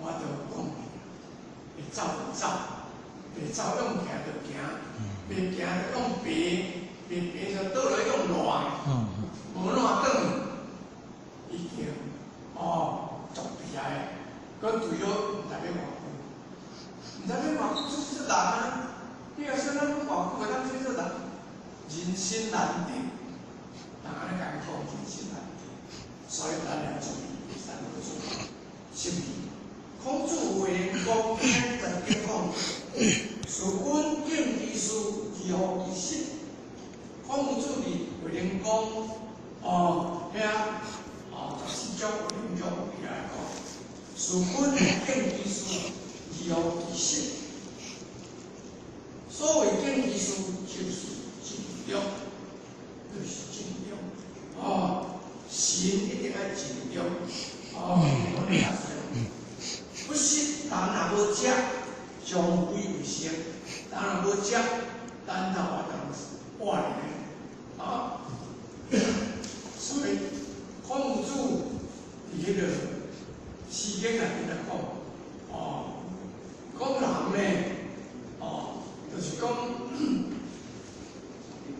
我就讲，会走就走，袂走用行就行，袂行就用爬，袂爬就倒落用烂，无烂转去，已经哦，足悲哀的，阁对了毋知欲偌久，毋知欲偌久，出世难啊！你若说咱讲偌久会当出世难，人生难定，人按呢共讲，人生难定，所以咱要注意第三个注意，是毋是？孔子卫灵公天曾经讲，事君敬其事，而后其身。孔子伫卫灵公哦，遐哦14章卫灵公伊来讲，事君敬其事，而后其身。所谓敬其事，就是尽忠，就是尽忠。哦，心一定爱尽忠。哦，不是人若无食，将鬼为生；人若无食，咱就活当活咧。啊，所以孔子伫彼个《诗经》内面来讲，哦，讲人呢，哦，就是讲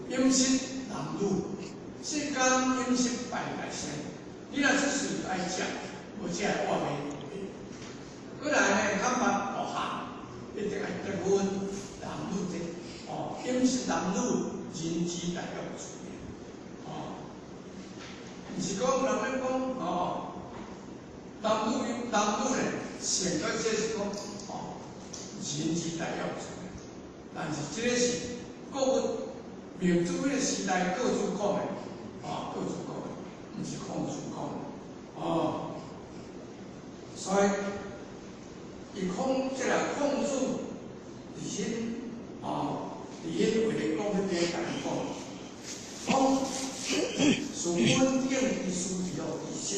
饮食男女，世间饮食百百姓，你若出世就爱食，无食会活袂。过来呢，较捌学校，一定爱结婚，男女这，哦，饮食男女，人之大欲处理，哦，毋是讲人咧讲，哦，男女男女咧，性格这是讲，哦，人之大欲处理，但是这个是各民主彼个时代各自讲的，哦，各自讲的，毋是孔子讲的，哦，所以。伊孔这个孔子伫彼哦，伫彼卫灵公彼边共伊讲，讲事君敬其事而后其身。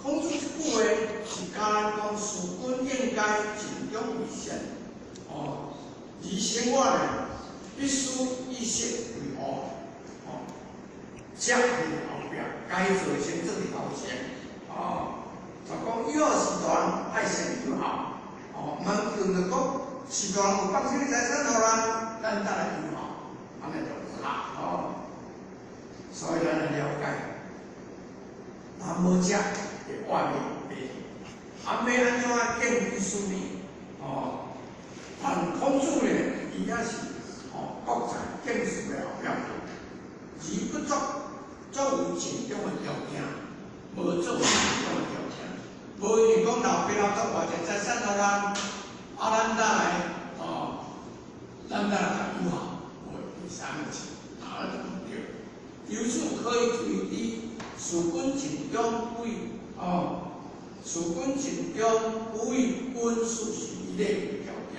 孔子这句话是教咱讲，事君应该尽忠为先。哦，而生活呢，必须以食为务。哦，食伫后壁，该做的先做伫头前。哦，就讲以后是大人爱先友好。哦，毋通想著讲是大人有放啥物财产予咱，咱才来友好，按呢就无啦。哦，所以咱來了解，南無遮會活袂袂，啊，欲按怎敬畏師呢？哦，但孔子呢，伊也是哦，國在敬師的後壁，而不作，作有盡忠的條件，無做盡忠的條件，無因為講老爸老祖偌濟財產予咱，啊，咱才來哦，咱才來友好，無會使按呢做，啊，就毋對。由此可以推知，事君盡忠為哦，事君盡忠為君事是以禮為條件，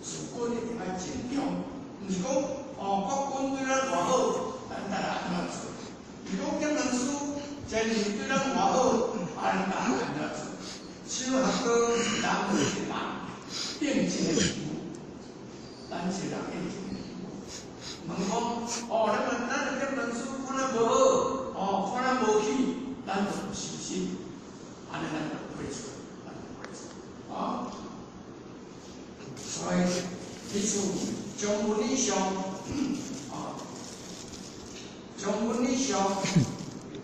事君一定愛盡忠，毋是講哦，國君對咱偌好，咱才來按怎做？毋是講檢問師前任對咱偌好，啊，咱才來按怎做？小學哥人是人，變一個義務，咱是人變一個義務。問講哦，咱的檢問師看咱無好，哦，看咱無起，咱就毋相信，按呢咱就會錯，咱就會錯，啊。所以，彼此將文以上，啊，將文以上，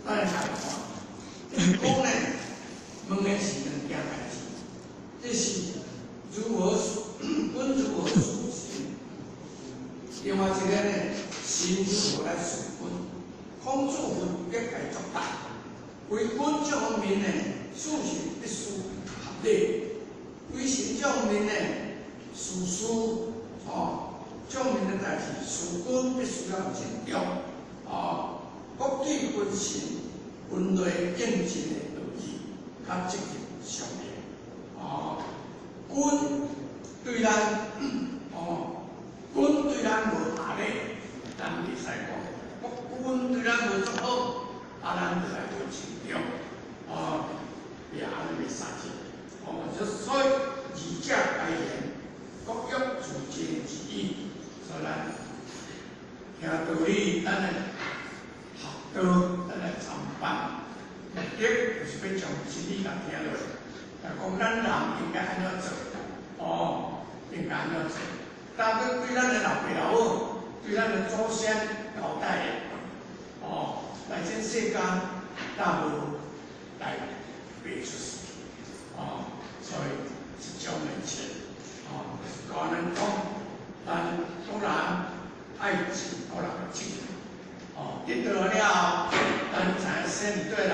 咱來看，講呢，問的是兩件代誌，這是如何君如何事神，另外一個呢，神如何來事君？孔子分別來作答，為君這方面呢，事事必須合禮；為神這方面呢，事事哦，這方面的代誌，事君必須要盡忠，哦，國對君臣分類應盡的道義，佮責任相連，哦，君對咱，哦，君對咱無下禮，咱袂使講；國君對咱無足好，啊，咱就來無盡忠，哦，也按呢袂使去，哦，就所以二者該連，各欲自盡其意，所以咱聽道理，咱來學道，咱來參拜，目的就是欲將真理共聽落來，講咱人應該按怎做，哦，應該按怎做。但閣對咱的老爸老母，對咱的祖先交代的，哦，來這世間，若無來袂出事，哦，所以是種的錢，哦，就是教咱講，咱各人愛盡各人的責任，哦，得到了後，咱知影生佇佗來，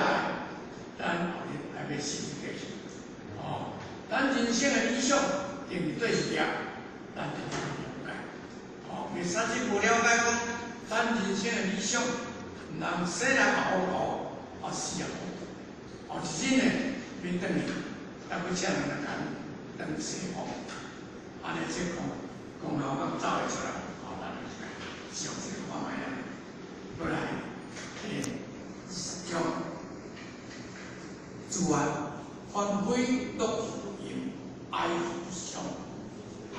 咱後日愛欲死佇佗去，哦，咱人生的理想定佇佗一粒，咱就了解，哦，袂使去無了解講，咱人生的理想，毋通生來也糊塗，啊死也糊塗，哦，一日呢，欲轉去，抑閣請人來共轉西方，按呢這講，講後閣走會出來，哦，咱就想一下看覓啊，過來，第10章，自然歡喜樂如盈，哀如傷，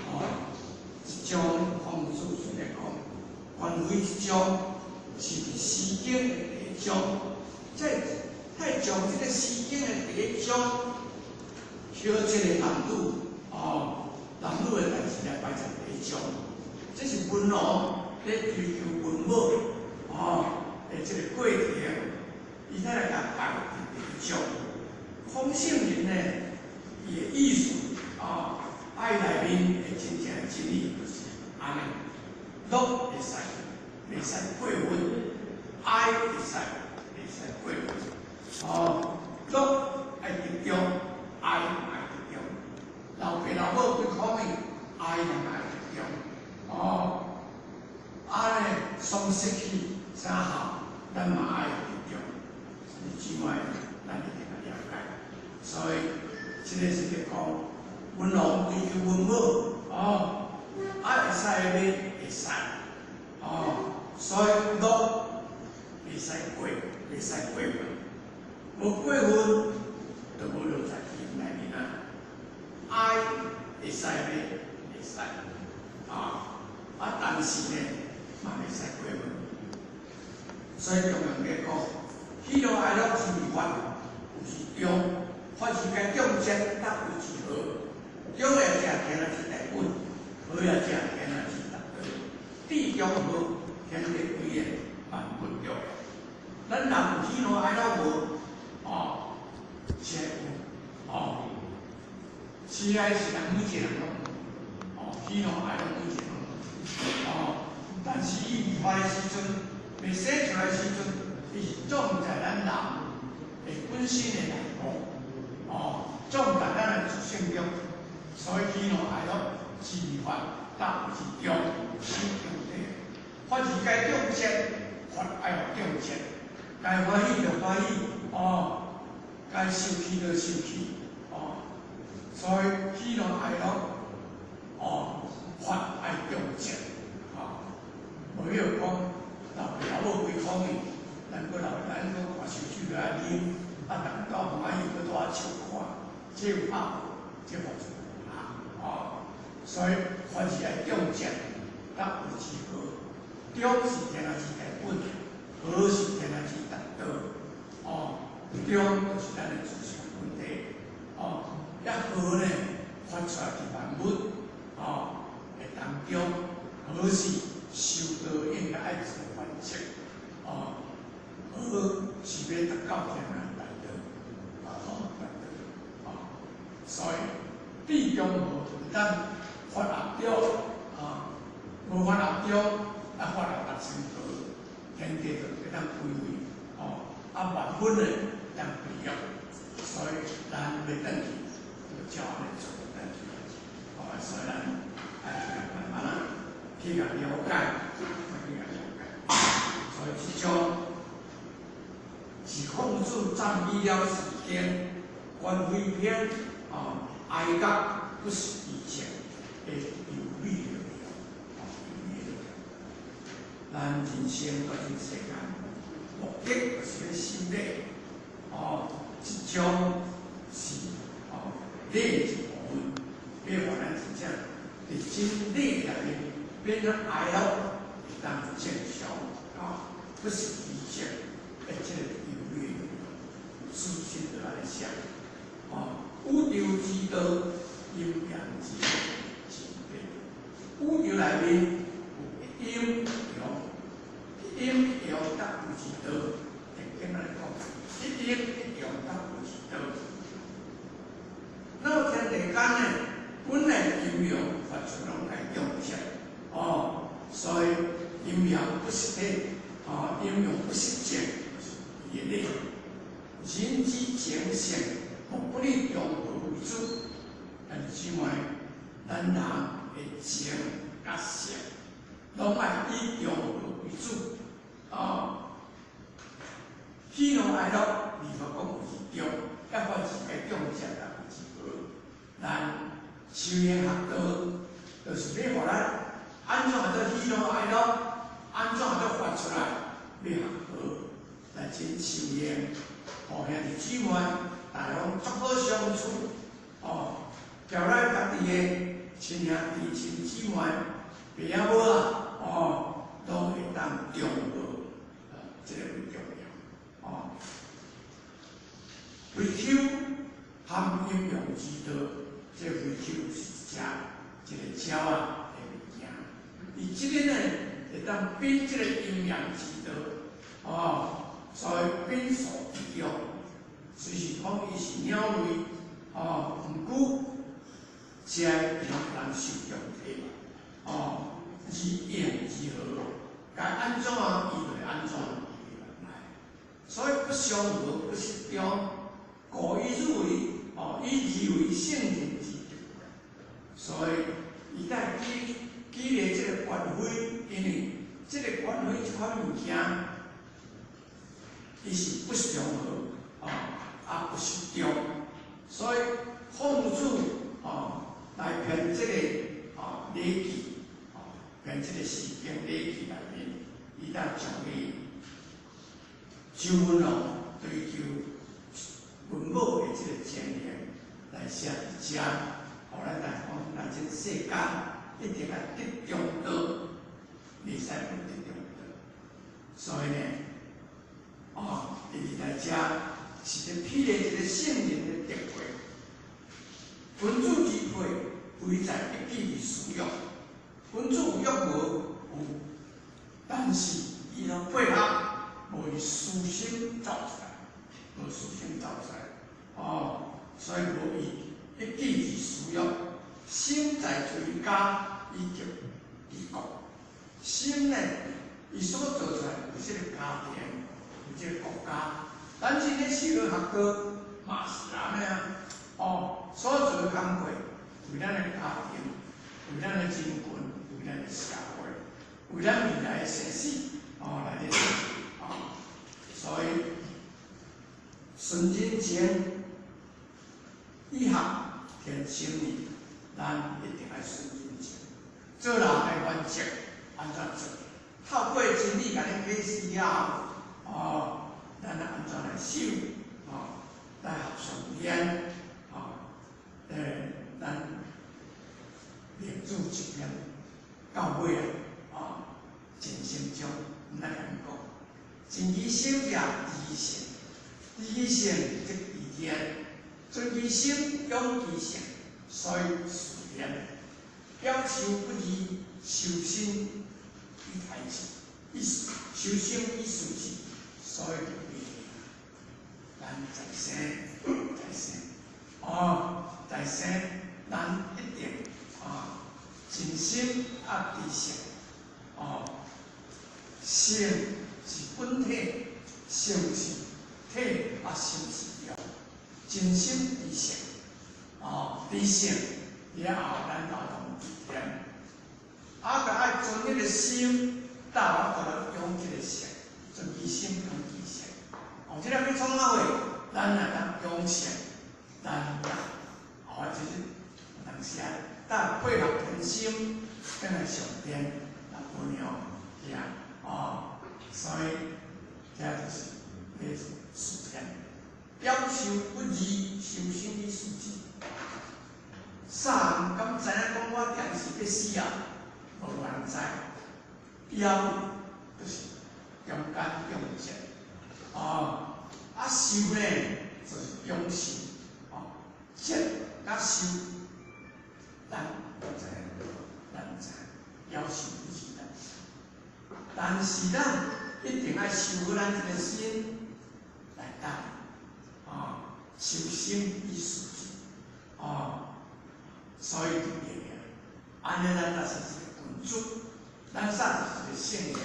哦，這章孔子是咧講，關於這章是佇《詩經》的第一章，這太將這個《詩經》的第一章，抾這個男女，哦，男女的代誌來擺在第一章，這是文王咧追求文武，哦，的這個過程，伊才來共擺佇第一章。孔聖人呢，伊的意思，哦，愛內面的真正的真理就是按呢，樂會使，袂使過分；哀會使，袂使過分。哦，樂愛適中，哀愛適中。老爸老母對苦命，哀嘛愛適中。哦，啊呢，喪失去啥孝，咱嘛愛適中。兄姊妹，咱一定愛了解。所以，這個是咧講文王追求文武，哦，啊會使的會使，哦，所以樂袂使過，袂使過分，無過分就無樂在其內面啊。哀會使的會使，啊啊，但是呢，嘛袂使過分。所以中庸咧講，喜怒哀樂之未發，有是中。凡是該中間，得為之和。中也者，天下之大本；和也者，天下之大道。至中和，天地為言，萬物中。咱人有喜怒哀樂無？哦，是有，哦，是愛是人每一個人攏有，哦，喜怒哀樂每一個人攏有，哦，但是伊未發的時陣，未寫出來時陣，伊是種在咱人的本身的內部，哦，種在咱的自性中，所以喜怒哀樂是未發，但是中心中的，凡是該中節，發愛予中節，該歡喜就歡喜，哦，該受氣就受氣，哦，所以喜怒哀樂，哦，發愛中節，哦，無要講老爸老母規苦去，咱閣老咱閣看燒酒落來啉，啊，逐個毋歡喜閣帶笑看，這有拍無？這無做啊，哦，所以凡是愛中節，才有之好。中是天仔之大本，和是天仔之大道。哦，中就是咱的自性本體。哦，一和呢，發出來佇萬物哦的當中，和是修道應該愛做原則。哦，和是欲達到天仔大道，哦，大道。哦，所以至中和就當發合中，啊，無發合中。啊，發來達成和，天地就會當歸位，哦，啊，萬物呢當培育，所以咱欲轉去，就照按呢做轉去，哦，所以咱愛慢慢啊去共了解，去共了解，所以這種是孔子讚美了時間，觀非篇，哦，哀樂不失其情的優美的。咱人生到這世間，目的就是欲修禮，哦，這種是哦禮一部分，欲予咱真正佇真禮內面變做哀樂會當正常，啊，不失其情，的這個優美的事實就按呢寫，哦，宇宙之道，陰陽之之變，宇宙內面有陰陽。陰陽搭有之道，簡單來講，一陰一陽搭有之道。那麼天地間呢，本來陰陽發出攏愛中節，哦，所以陰陽不失體，哦，陰陽不失情，伊的禮。人之情性，莫不以中和為主。但是姊妹，咱人的情佮性，攏愛以中和為主。哦，喜怒哀樂，二法講有是中，抑凡是該中節啦，有是和。咱修行學道，就是欲予咱按怎做喜怒哀樂，按怎做發出來，欲學和來真修行。哦，兄弟姊妹，大家攏足好相處。哦，交咱家己的親兄弟親姊妹、爸仔母啊，哦，攏會當中和。這個很重要，哦。非丘含陰陽之道，這個非丘是食一個鳥仔的物件，伊這個呢會當秉這個陰陽之道，哦，所以秉素之用，雖是講伊是鳥類，哦，毋過這伊攏會當受中體，哦，而應而和，該按怎伊就會按怎。所以不相和，不失中，故以汝為哦，以義為聖人之德。所以伊在舉舉例這個觀非，因為這個觀非這款物件，伊是不相和，哦，啊不失中，所以孔子哦來編這個哦禮記，哦編這個詩經禮記內面，伊才將伊周文王追求文武的這個情形來寫佇遮，予咱來講，咱這世間一定愛得中道，袂使無得中道。所以呢，哦，伊佇來遮是咧披露一個聖人的德慧，君子之配，非在一己私欲。君子有欲無？有，但是伊若配合。無伊私心走出來，無私心走出來，哦，所以無伊一己之私欲，心在追加以及治國。心呢，伊所做出來有這个家庭，有這个國家，咱今日修學道嘛是按呢啊，哦，所做的工課，為咱的家庭，為咱的人群，為咱的社會，為咱未來的生死，哦，來咧做，哦，所以順人情，以合天心意，咱一定愛順人情，做人的原則按怎做？透過真理共你解釋了後，哦，咱按怎來修？哦，來合上天，哦，咱明主一篇到尾啊，哦，盡心中，咱來講，盡其心者知性，知性則知天，存其心，養其性，所以事天。表修不二，修身以待己，以修身以事己，所以就變。咱在生，在生，哦，在生，咱一定啊，盡心啊，知性，哦，性是本體，性是體啊，心是用，盡心知性，哦，知性了後，咱就通知天。啊，就愛存彼个心，到我就來養這个性，存其心養其性。哦，這个欲創啥貨？咱若當養性，咱哦，就是有當時啊，搭配合天心，轉來上天來保養遐哦，所以這就是咧事天。表修不二，修身以事己。啥人敢知影講我定是欲死啊？無人知。表就是中間中節，哦，啊修呢就是養性，哦，節佮修，咱知，咱知，表修不二咱，但是咱一定愛修好咱這个心來等，哦，修心以事己，哦，所以就變啊，按呢咱才是一个君子，咱才是一个聖人，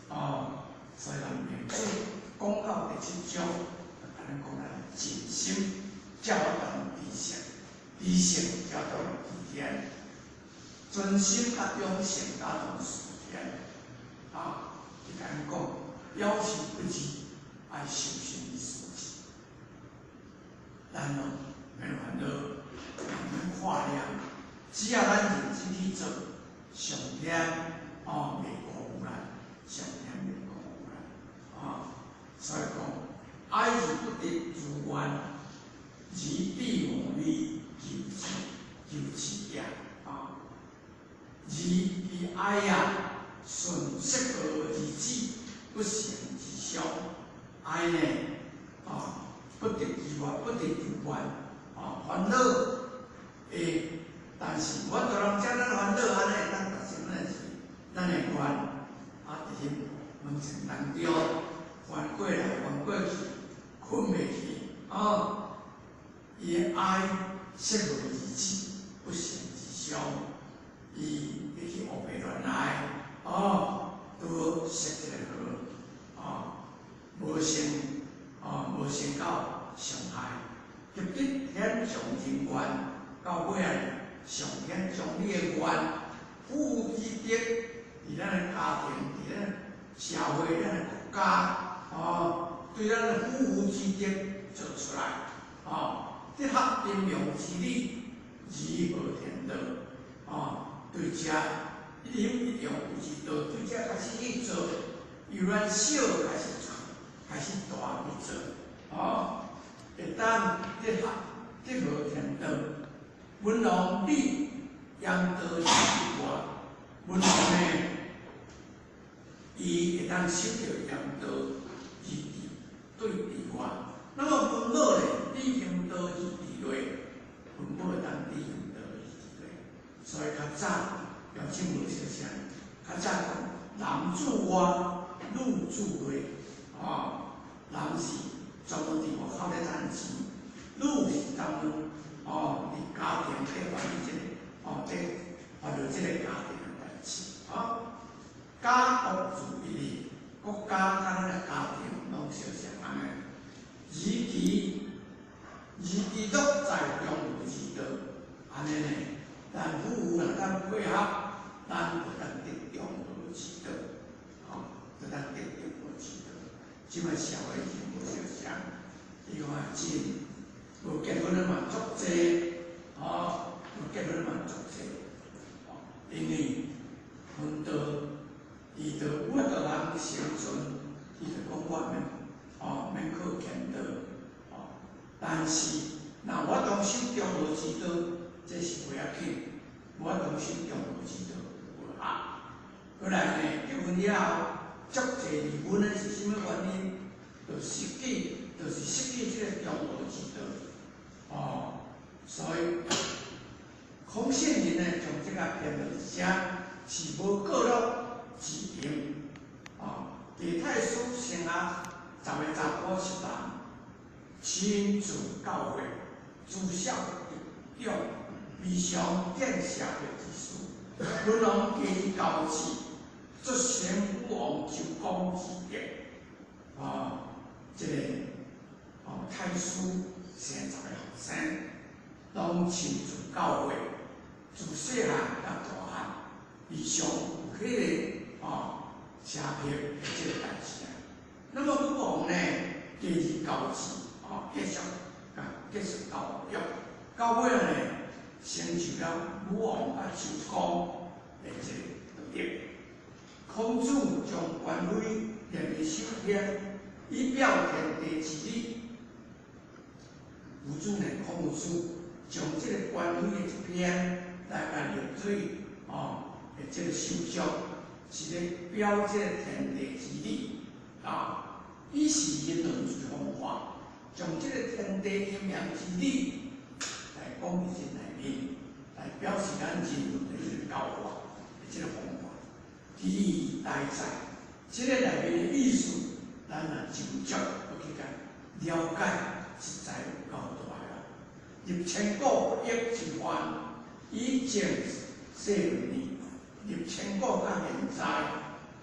哦，所以咱明主講到第七章，就共咱講咱盡心才有當知性，知性才當知天，存心佮養性佮同事天，啊，伊共咱講表修不二，愛修身以事己，咱哦免煩惱，免看念，只要咱認真去做，上天哦袂辜負咱，上天袂辜負咱，啊，所以講愛而不得如願，而必無利求之求之也，啊，而其愛也，順色惡而止，不成之傷，愛呢，啊，不得如願，不得如願，啊，煩惱會，但是我大人遮咱煩惱，按呢會當達成咱是咱的願，啊，佇彼門前當中翻過來翻過去，睏袂去，啊，伊的愛色無而止，不成之傷，伊會去烏白亂來，哦，拄好識這个河，啊，無成，啊，無成到傷害，特別顯上人願，到尾啊，上顯將你的願付之德，佇咱的家庭，佇咱社會，咱的國家，哦，對咱的夫婦之德做出來，哦，得合陰陽之理，如何天道，哦，對這一陰一陽有之道，對這開始去做，由咱小開始做，開始大去做，哦，會當得合得合天道。文王你養道是外，文王呢，伊會當修著陽道而治對治外，那麼文武呢，理行道而治內，文武會當理行道而治內，所以較早標準無相像，較早講男主外，女主內，哦，男是專門佇外口咧趁錢，女是專門哦佇家庭咧辦理這個哦，這辦理這個家庭的代誌，哦，家國自一理，國家佮咱的家庭攏相像按呢，而其樂在中和之道，按呢呢，咱夫婦若當配合，咱就當得中和之道，吼，就當得中和之道。這擺社會已經無相像，伊講啊真，無結婚的嘛足濟，吼，無結婚的嘛足濟，吼，因為很多伊就有法度通生存，伊就講我免，哦，免靠虔道，哦，但是若無法度守中和之道，這是袂要緊，無法度守中和之道無效。過來呢，結婚了後，足濟離婚的是啥物原因？就失去，就是失去這個中和之道，哦，所以孔聖人呢，將這個編落寫是無過樂之用，哦，佇太師聖學十个查埔十男，親自教誨，知孝得長，未嘗見社會之事，文王繼高志，卒成武王周公之德，哦，這個哦太師生十個後生，攏親自教誨，自細漢到大漢，未嘗有彼個哦邪僻的這個代誌啊。那麼武王呢，繼而高志，哦，繼續共繼續教育，到尾呢，成就了武王佮周公的這個德。孔子將權威列於首篇，以表天地之理。夫子呢，孔子將這個權威的一篇來共列水，哦，的這個首章，是咧表這個天地之理啊。以是人倫之方法，將這個天地陰陽之理來講佇這內面，來表示咱人倫的這個教化的這個方法。其義大在，這個內面的意思，咱若就足去共了解，實在有夠大啦。入千古不易之患，以證世倫理。入千古到現在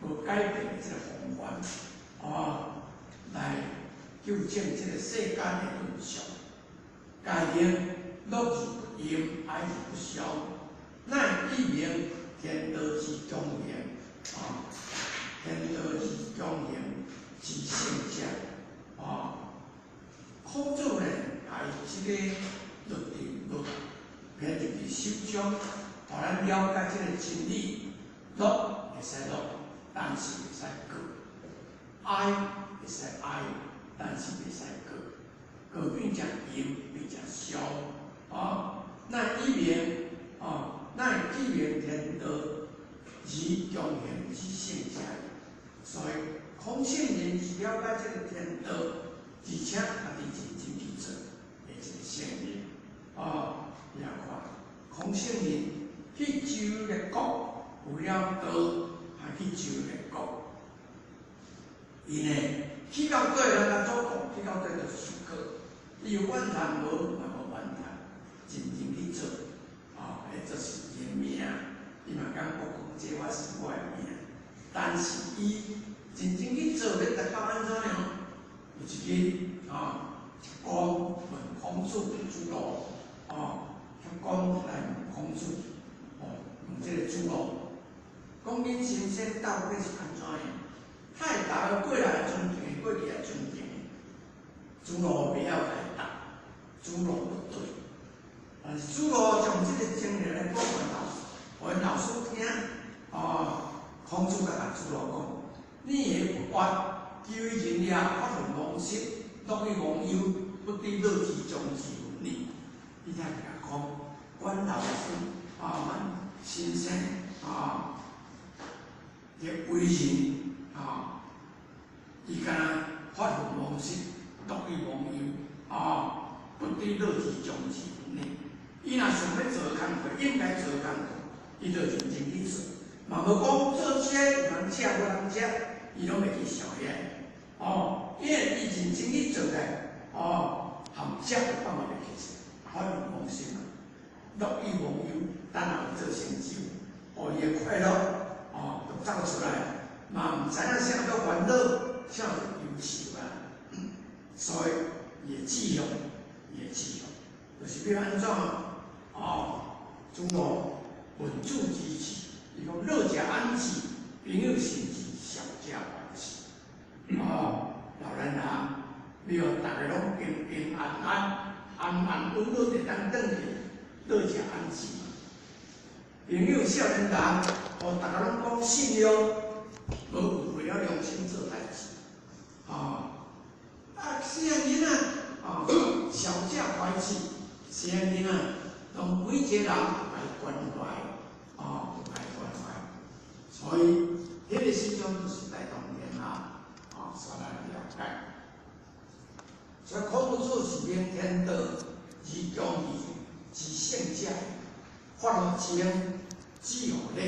無改變的這個方法，哦，來糾正這個世間的倫常。該言樂而不淫，哀而不傷，乃以明天道之中行，啊，天道之中行之聖者，啊，孔子呢，共這個律定律編入佇首章，予咱了解這個真理。樂會使樂，但是袂使過；哀會使哀，但是袂使過。過變成淫，變成傷，啊，乃以明，啊，乃以明天道而中行之聖者。所以孔聖人是了解這個天道，而且家己認真去做的一個聖人。啊，你也看，孔聖人去周列國，為了道，還去周列國。伊呢，去到底咱較祖講，去到底就是受課。伊有怨嘆無？嘛無怨嘆，認真去做，哦，彼就是伊的命。伊嘛感覺講，這我是我的命。但是伊認真去做，欲達到按怎樣？有一日，哦，一公問孔子子路，哦，一公來問孔子，哦，問這個子路，講恁先生到底是按怎樣？太大過來尊敬，過去也尊敬。子路袂曉來答，子路不對。但是子路將這個經歷來講予老師，予老師聽，哦，孔子共子路講：你也不冤，求於人也，發奮忘食，樂以忘憂，不知樂之終是倫理。你聽伊講，阮老師啊，阮先生啊，的為人啊，伊敢若發奮忘食，樂以忘憂，啊，不知樂之終是倫理。伊若想欲做工課，應該做工課，伊就認真去做，嘛無講做這個有人食無人食，伊攏會去想遐。哦，因為伊認真去做咧，哦，含食就放袂去食，發明妄心啊，樂以忘憂，等下做成就，哦，伊會快樂，哦，就走出來，嘛毋知影啥叫煩惱，啥叫憂愁啊，所以伊的志向，伊的志向，就是欲按怎，哦，諸羅問子之志，伊講樂者安之，朋友信之，孝者懷之。哦，老年人，你予逐家攏平平安安、安安穩穩會當轉去，樂者安之。朋友少年人，予逐家攏講信用，無違背了良心做代誌。哦，啊，細漢囡仔，哦，孝者懷之，細漢囡仔，當每一個人來關懷，哦，來關懷。所以，彼個時陣就是大同天下。啊，所來了解。所以孔夫子是明天道，而忠義，之聖者，發乎情，止乎禮。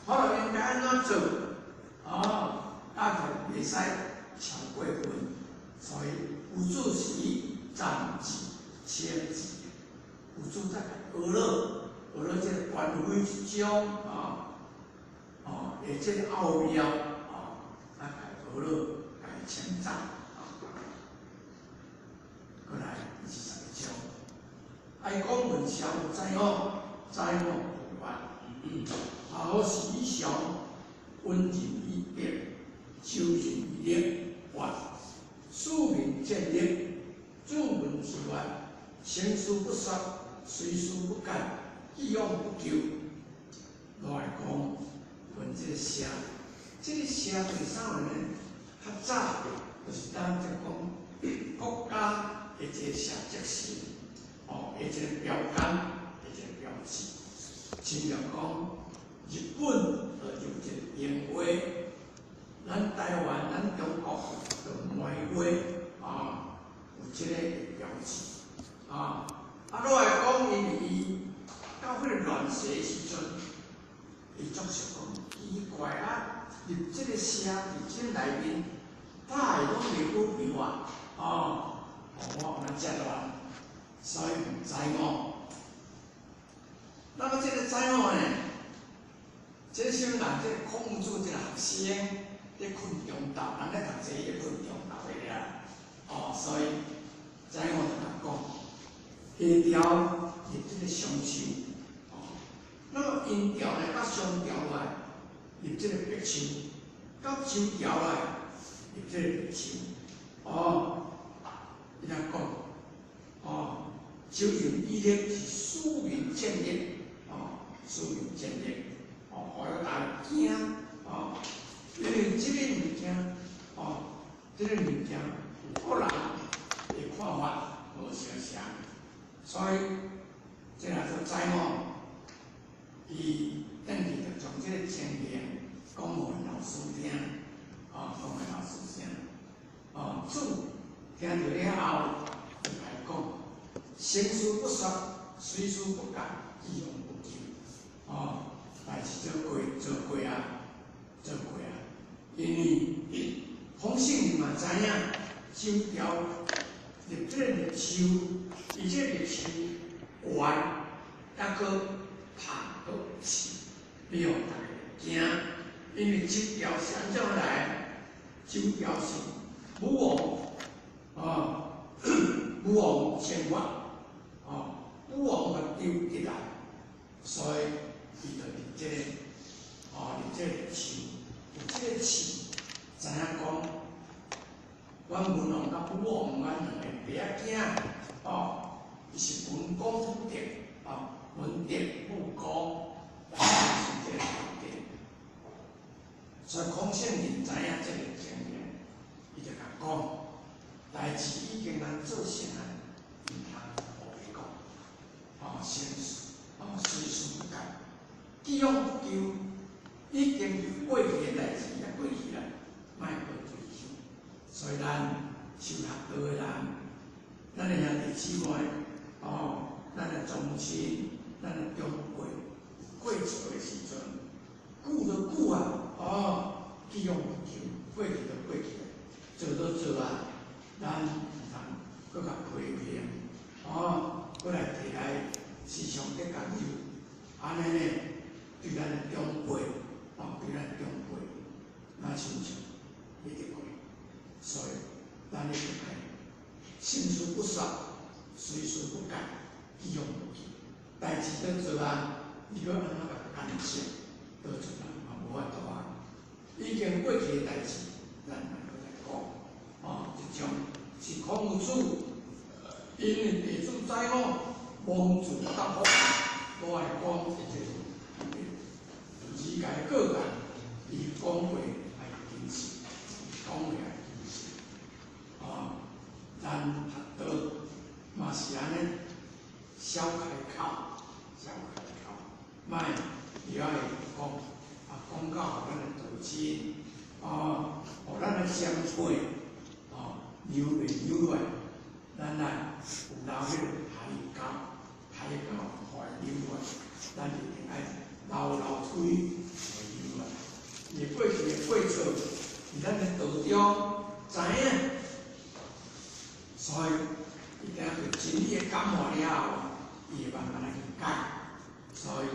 法律應該按怎做？哦，啊，就袂使超過分。所以有主是暫時簽字，有主才學了，學了這個權威之章啊，哦，或這個奧妙啊，啊，學了來稱讚啊。過來22章，愛講文祥知我，知我無怨。好是以祥，溫仁以德，修仁以禮，願庶民見力，主文之願，成事不說，隨事不改，既往不咎。來講，問這個社，這個社對啥物呢？較早就是當就講國家的一個社責心，哦，的一個標桿，的一個標誌。親像講，日本就有一個櫻花，咱台灣、咱中國就梅花，啊，有這個標誌，啊，啊，落來講，因為伊到彼個亂世時陣，伊總是講奇怪啊，入這個社佇這內面，大家攏袂好朋友啊，哦，我按呢遮亂，所以毋知我。那麼這個知我呢？這啥物人？這個孔子這個學生咧睏中晝，人咧讀冊咧睏中晝的啦。哦，所以知我就共講，下朝入這個商丘，哦，那麼殷朝呢，佮商朝來入這個白丘，到周朝來入這個白丘，哦，伊來講，哦，周人以禮是庶民見力，哦，庶民見力，哦，予大家驚，哦，因為這個物件，哦，這個物件有個人的看法無相像，所以這若做知我，伊轉去就將這個情形講予老師聽，哦，講予老師聽，哦，子聽著了後，就來講。成事不說，隨事不改，既往不咎。哦，代誌做過做過啊，做過啊。因為孔聖人嘛知影，周朝立這個立秋，伊這個立秋懸，抑閣拍閣刺，你予逐家驚。因為周朝是按怎來？周朝是武王，哦，武王征伐。哦，武王嘛丟起來，所以伊就立這個，哦，立這個立秋，有這個刺，知影講，阮文王佮武王，阮兩个爸仔囝，哦，伊是文公武德，哦，文德武功，是這個條件。所以孔聖人知影這個情形，伊就共講，代誌已經咱做成啊，毋通烏白講。哦，成事，哦，隨事不改，既往不咎，已經是過去的代誌也過去啦，莫閣追究。所以咱修學道的人，咱的兄弟姊妹，哦，咱的宗親，咱的長輩，過錯的時陣，久就久啊，哦，既往不咎，過去就過去了，做都做啊，咱毋通閣共批評，哦，閣來提來時常咧共救，按呢呢，對咱的長輩，哦，對咱的長輩，若親像彼個過，所以咱一定愛心思不說，隨事不改，記用無記，代誌都做啊，你閣按怎共干涉，都做啊嘛無法度啊。已經過去的代誌，咱莫閣再講。哦，一種是孔夫子，因為弟子知我，妄自答覆，無愛講一個理解個案，伊講話愛謹慎，講話愛謹慎。哦，咱學道嘛是按呢，少開口，少開口，莫伊愛講，啊講到予咱的道親，哦，予咱的前輩，哦，留袂留落來，咱來有留彼个海溝，海溝予伊留落來，咱一定愛留留推予伊留落來。伊過去的過錯，佇咱的道中知影，所以伊定對真理的感化了後，伊會慢慢來去改。所以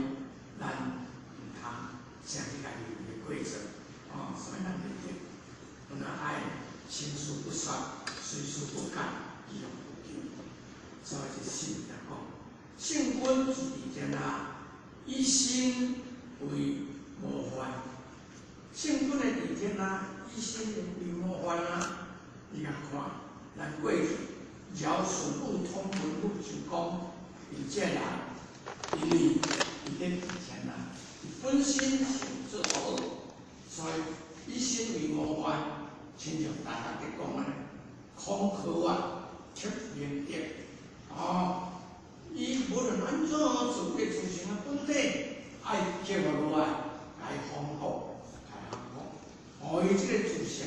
咱毋通啥去共伊有的過錯，哦，所以咱一定有哪愛心思不說，隨事不改，記用不記。所以這聖來講，聖君是佇天啊，以心為模範。聖君的佇天啊，以心為模範啊。你共看，咱過去饒順武統文武就講，伊這人，因為伊咧佇天啊，伊本身是做好，所以以心為模範，親像大家咧講按呢，孔和啊，刻明德，哦，伊無論按怎做個自性的本體，愛結合落來，來豐富，來豐富，予伊這個自性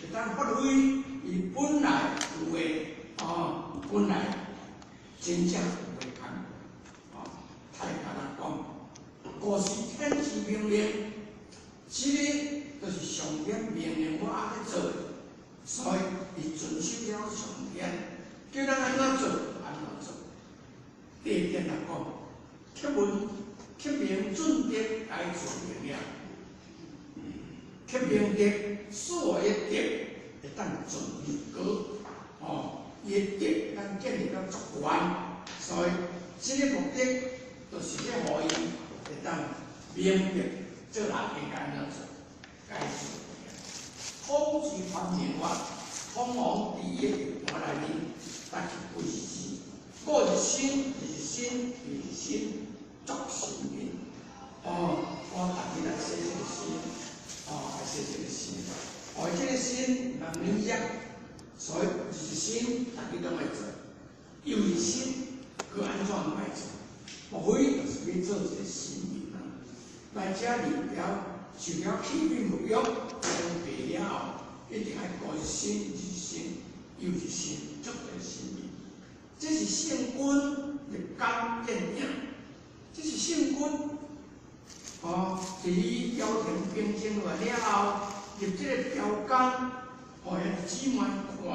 會當發揮伊本來有的，哦，本來真正有的工課，哦，太簡單講，古時天之命令，這個就是上天命令我按呢做的，所以伊遵守了上天，叫咱按怎做，按怎做。第一點來講，刻文刻明準德該做明了，刻明德所有的德會當盡入高，哦，伊的德咱建立到足懸，所以這個目的就是咧，予伊會當明白做人應該按怎做，該做的。統治繁榮我，統王佇伊的地盤內面，達去規時，過一心、二心、二心，作神明。哦，我逐日來洗這個身，哦，來洗這個身，哦，這個身人理解，所以二心逐日攏愛做，又一心閣按怎愛做？無非就是欲做一個神明啊。來遮入了，受了器皿沐浴，裝備了後，一定愛過一心、二心、又一心，做一個神明。這是聖君立竿見影，這是聖君。哦，佇伊朝廷平靜落來了後，入這個標杆，予遐姊妹看，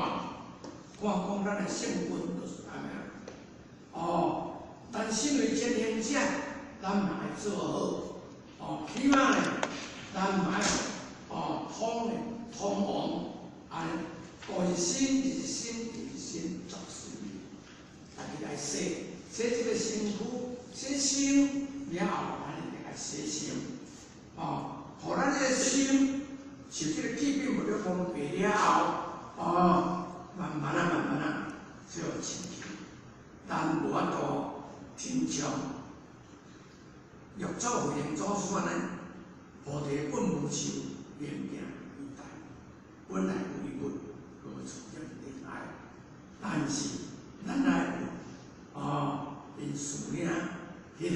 看講咱的聖君就是按呢。哦，咱身為前行者，咱嘛愛做好。哦，起碼呢，咱嘛愛哦，統呢，統王，按呢，過一心、二心、二心作神明，家己來洗，洗這個身軀，洗心了後，咱一定愛洗心，哦，予咱這個心受這個器皿沐浴封閉了後，哦，慢慢啊，慢慢啊，就清氣，咱無法度親像六祖慧能祖師按呢，菩提本無樹，明鏡亦非台，本來無一物，何處惹塵埃？但是咱愛有哦，𪜶師兄彼個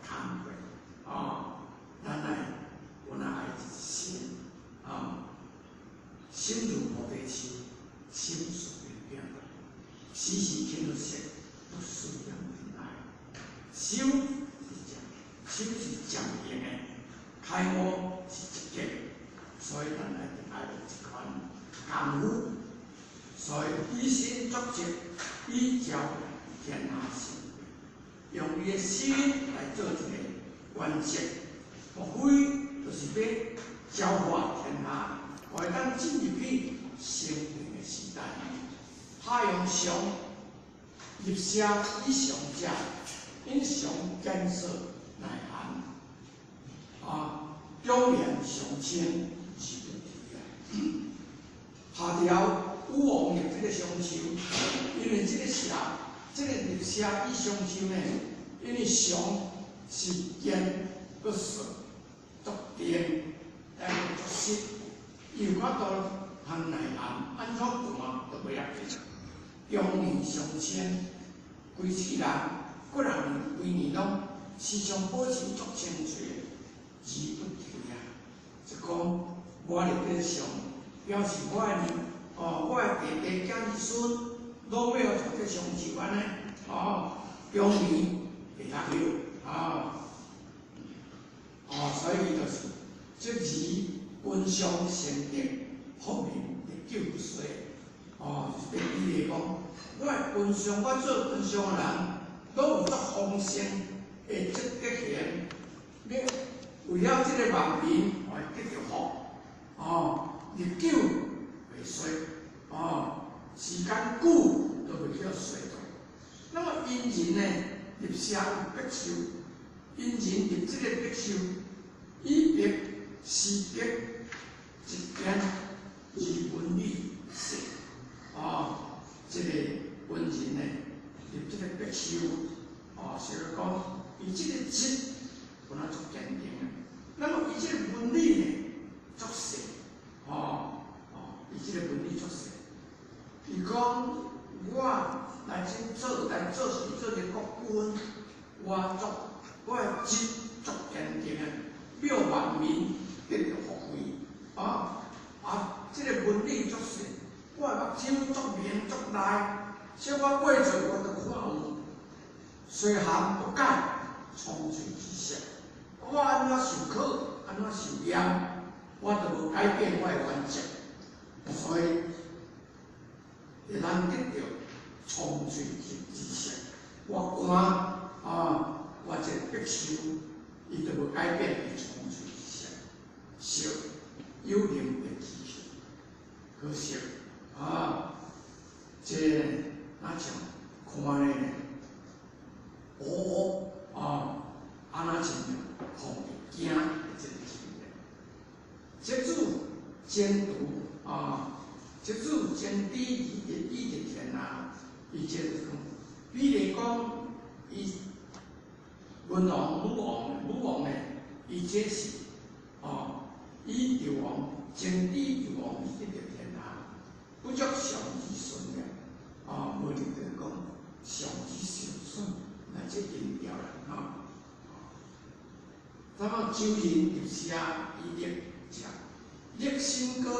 工課，哦，咱愛有那愛一心，哦，心如菩提樹，心似明鏡台，時時勤拂拭，不使惹塵埃。修是漸，修是漸行的，開悟是一結，所以咱一定愛有這款功夫。所以以身作則，以昭天下成，用伊的心來做一個原則，莫非就是欲教化天下，會當進入去聖明的時代。太陽上入舍以上者，因上堅實耐寒，啊，終年常青而不凋啊。夏朝武王立這个松樹，因為這个舍，這个入舍以松樹呢，因為松是堅閣實，足定，但是足實，伊有法度通耐寒，按怎寒都袂要緊。終年常青，規世人幾若年、規年攏時常保持足青翠的，而不凋啊。就講我立這个松，表示我的哦，我的弟弟、囝兒孫攏欲予像這松樹按呢，哦，終年袂落葉，啊，哦，所以就是這字君上成德，福民歷久不衰。哦，就是比喻講，我的君上，我做君上的人，攏有足豐盛的這德行，欲為了這个萬民會得著福，哦，歷久袂衰，哦，時間久都袂叫衰退。那麼殷人呢，入舍有柏樹，殷人入這个柏樹，以柏施德，一堅而文理細。哦，這个文人呢，入這个柏樹，哦，是講伊這个質本來足堅定的，那麼伊這个紋理呢，足細，哦，哦，伊這个紋理足細。伊講我來這做來做事做一个國君，我足我的質足堅定的，欲萬民得著福惠，啊啊，這个紋理足細。我的目睭足明足利，小可過做我就看有，雖寒不改蒼翠之色。我按怎受苦，按怎受驗，我都無改變我的原則，所以會當得著蒼翠之色。我寒啊，我這個柏樹，伊都無改變伊蒼翠之色，惜有能的知識，可惜。啊，這若像看咧，烏烏啊，啊若像予驚的這个情形。這主前途啊，這主前知以得以得天下，伊這就是講，比如講，伊文王、武王、武王呢，伊這是哦，以紂王前知紂王以得天下。不足上之順了，啊，無就講上之上順，來這音調啦，哈。那麼周人入舍以立者，立身高，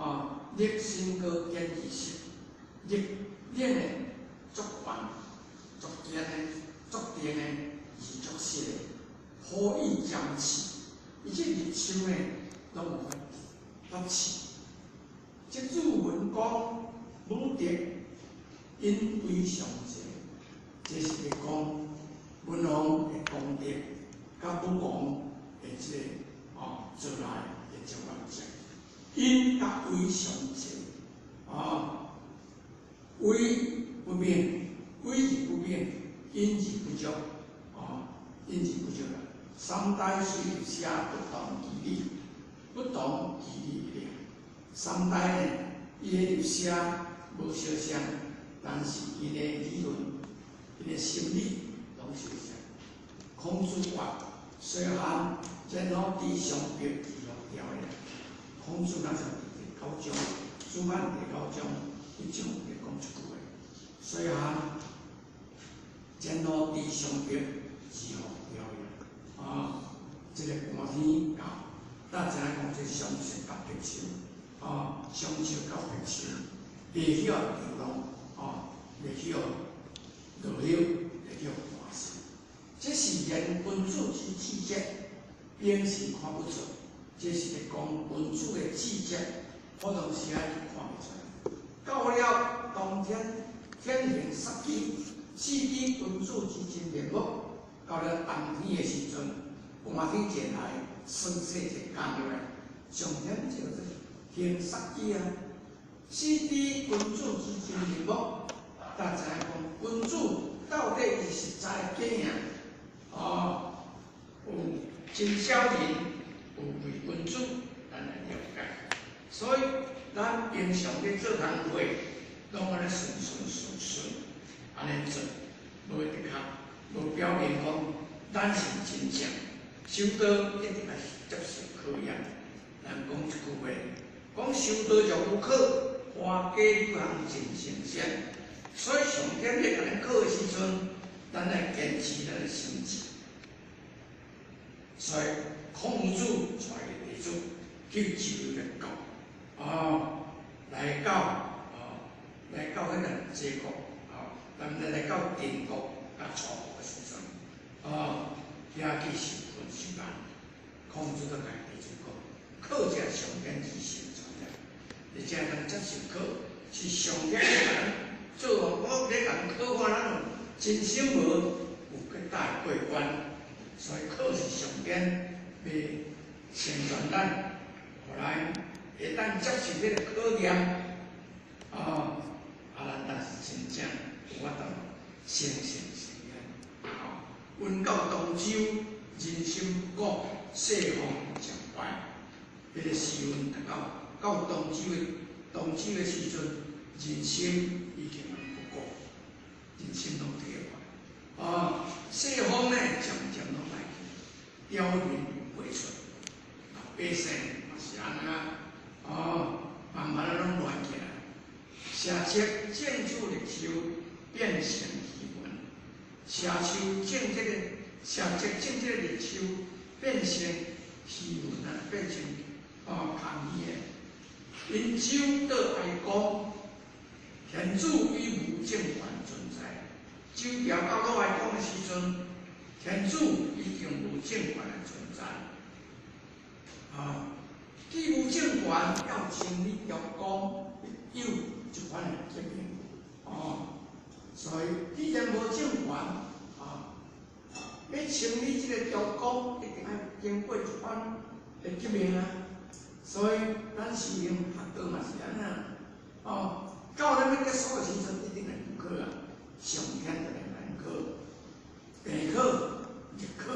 啊，立身高堅而實，立練的足懸、足堅的、足定的，是足實的，何以將刺？伊這立樹呢，攏有發刺。這主文公武德因威上濟，這是咧講文王的功德，佮武王的這个哦做來的這原則，因佮威上濟，啊，威不變，威而不變，因而不足，啊，因而不足啦。三代雖入舍不動其理，不動其理了。三代呢，伊的入舍無相像，但是伊的理論、伊的心理攏相像。孔子話：雖漢然後知上柏而後凋的。孔子若像佇第九章，子罕第九章，彼章會講一句話：雖漢然後知上柏而後凋的。啊，這个寒天到，咱知影講這松樹佮柏樹。啊，松樹佮柏樹，袂曉掉落，啊，袂曉落葉，會曉寒死。這是言君子之氣節，平時看不出。這是咧講君子的氣節，普通時仔看袂出來。到了當天天行殺機，四知君子之真面目。到了冬天的時陣，寒天前來，霜雪就降落來。上天就做行殺機啊！四知君子之真面目，才知影講君子到底伊實在假啊？哦，有真小人，有偽君子，咱來了解。所以咱平常咧做工課，攏按呢順順順順按呢做，無的確，無表明講咱是真正修道，一定愛接受考驗。咱講一句話，講修道就有考，花果柳項盡神仙。所以上天咧共咱考的時陣，咱愛堅持咱的心志。所以孔子帶弟子去周遊列國，哦，來到哦，來到彼個齊國，哦，咱來到鄭國佮楚國的時陣，哦，遐去受訓受難。孔子就共弟子講，考者上天之成全的，而且咱接受考，是上天咧共咱做，我咧共考看咱有真心無，有結大過關。所以考是上天欲成全咱，予咱會當接受這個考驗，哦，啊，咱才是真正有法度成聖成賢。哦，阮到東周，人心不古，世風漸壞。彼個時陣達到到東周的時陣，人心已經不古，人心攏退化。哦，世風呢，漸漸攏來去，凋零不存，百姓嘛是按呢啊，哦，慢慢仔攏亂起來。社稷政治綠樹變成虛雲，社樹種這個社稷種這個綠樹變成虛雲啊，變成哦空虛的。殷周倒哀公，天子已無政權存在。周朝到魯哀公的時陣，天子已經無政權的存在。啊，既無政權，要清理朝綱，有這款的革命。哦，所以既然無政權，啊，欲清理這個朝綱，一定愛經過一番的革命啊。所以咱修行學道嘛是按呢，哦，到咱欲結束的時陣，一定會有考啊。上天就來難考，病考、日考，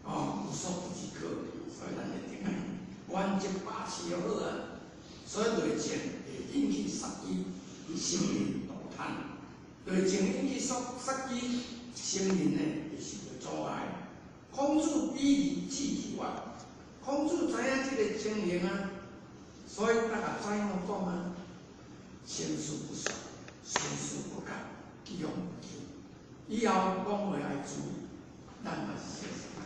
哦，無所不知考，所以咱一定愛原則把持好啊。所以內戰會引起殺機，生靈塗炭；內戰引起殺機，生靈呢會受到阻礙。孔子比喻智其外，孔子知影這個情形啊，所以大家知影講啊，生死不說，生死不改。吉凶不求，以後講話愛注意，咱嘛是說實在。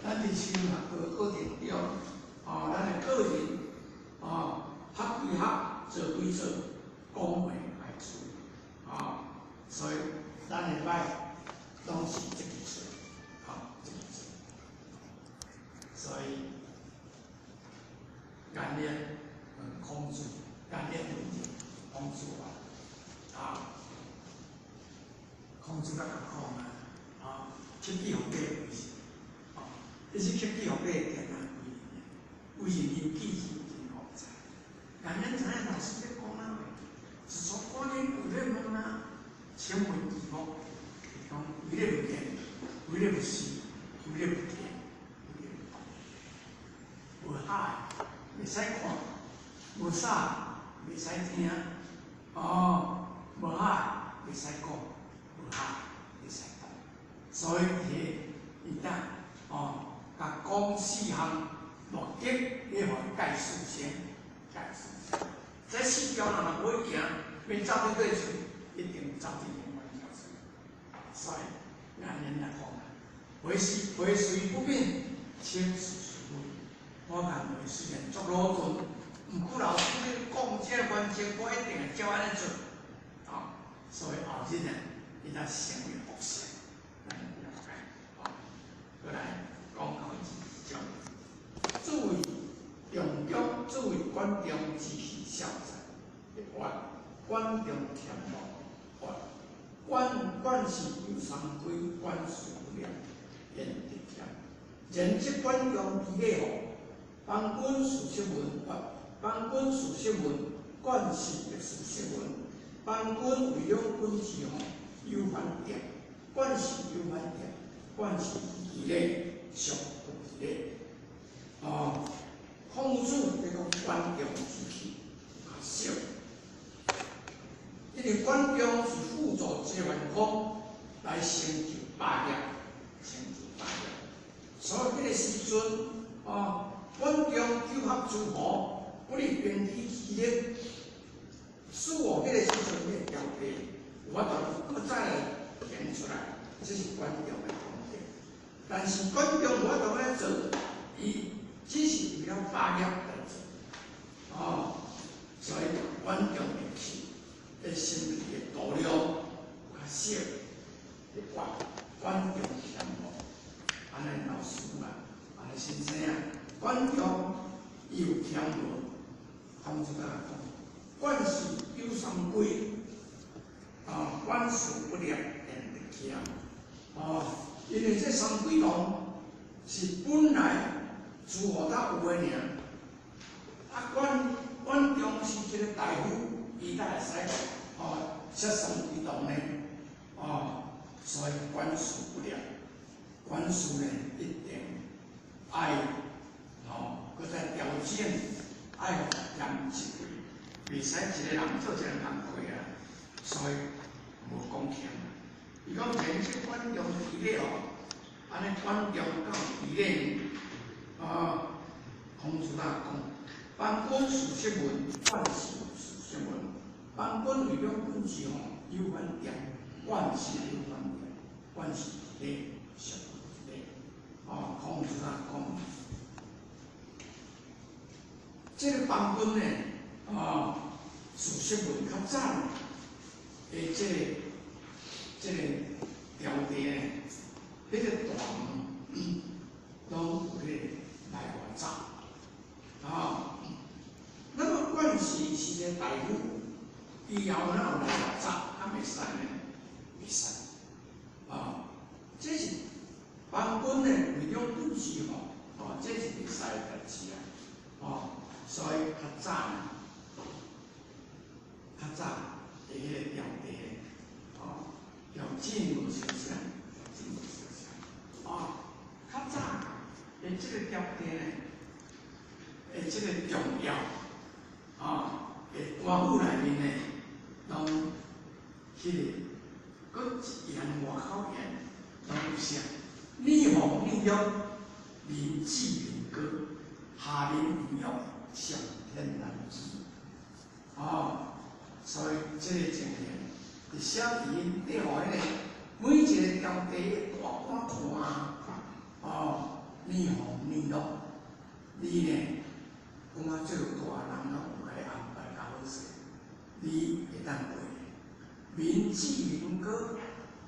咱佇修學道過程中，哦，咱的個人，哦，學歸學，做歸做，講話愛注意，哦，所以咱的歹攏是這個做，哦，這個做。所以，顏淵問孔子，顏淵問孔子啊，啊。孔子佮講啊，啊，克己復禮為是，啊，你是克己復禮定啊為人，為人由己真好在。顏淵知影老師咧講啥話，自從觀音有咧問啊，請問其目，伊講為咧不見，為咧不思，為咧不聽，為咧不動。無海袂使看，無沙袂使聽，哦，無海袂使講。無下袂使動，所以伊當哦，共講四項目的，咧予伊解四先，解四先。這四條人若無去行，欲走佇佗處，一定走佇另外一條處。所以，顏淵來講啊，為時為隨不變，請事隨不。我共問雖然足魯鈍，毋過老師咧講這個原則，我一定會照按呢做。啊，所以後日呢，伊才成為博士，咱了解。好，過來講到一種，注意重中，注意觀中之氣消散的話，管仲谦无，管管是有三归，管事不了，言得谦。然这管仲之礼吼，邦君事实文，邦君事实文，管事亦事实文。邦君为两军之吼，有反点，管事有反点，管事其礼，上不其礼。哦，孔子咧讲管仲之气较少，因为管仲是辅助齐桓公来成就霸业，成就霸业。所以彼个时阵，哦，管仲纠合诸侯，不利兵器之力，使哦，彼个时阵彼个朝廷有法度阁再来显出来，这是管仲的功德。但是管仲有法度咧做，伊只是为了霸业来做，哦，所以管仲的气，的心气的度量有较少，咧管管仲谦无。按呢老师啊，按呢先生啊，管仲伊有谦无？孔子甲讲，管事有三归，啊，管事不力，便得谦。哦，因为这三归堂是本来诸侯才有的尔，啊，管管仲是一个大夫，伊才会使哦设三归堂呢，哦，所以管事不力。管事呢，一定爱吼，阁再调整，爱予严一袂使一个人做一个人工课啊，所以无讲谦。伊讲前这管仲之礼哦，按呢管仲敢有之礼呢？啊，孔子啊讲，邦君事实文，管事事实文。邦君为两军之吼，有反点，管事有反点，管事之礼上。哦，孔子啊讲，这个邦君呢，啊，事实文较早的这个朝廷呢，彼个大门拢有彼个内外闸，啊，那么管事是一个大夫，以后哪有内外闸，敢会使呢？袂使，啊，这是。邦君呢，为两军之吼，哦，这是袂使的代志啊，哦，所以较早，较早伫彼个朝廷，哦，条件无相像，条件无相像，哦，较早伫这个朝廷呢，的这个重要，哦，的官府内面呢，拢彼个，阁一言外口言，拢有写。女红女玉，民脂民膏，下民易虐，上天难欺。哦，所以这个情形，伫写伫𪜶底吼，彼个每一个朝廷的大官看，哦，女红女玉，你呢，讲啊做大人拢有共你安排较好势，你会当过。民脂民膏，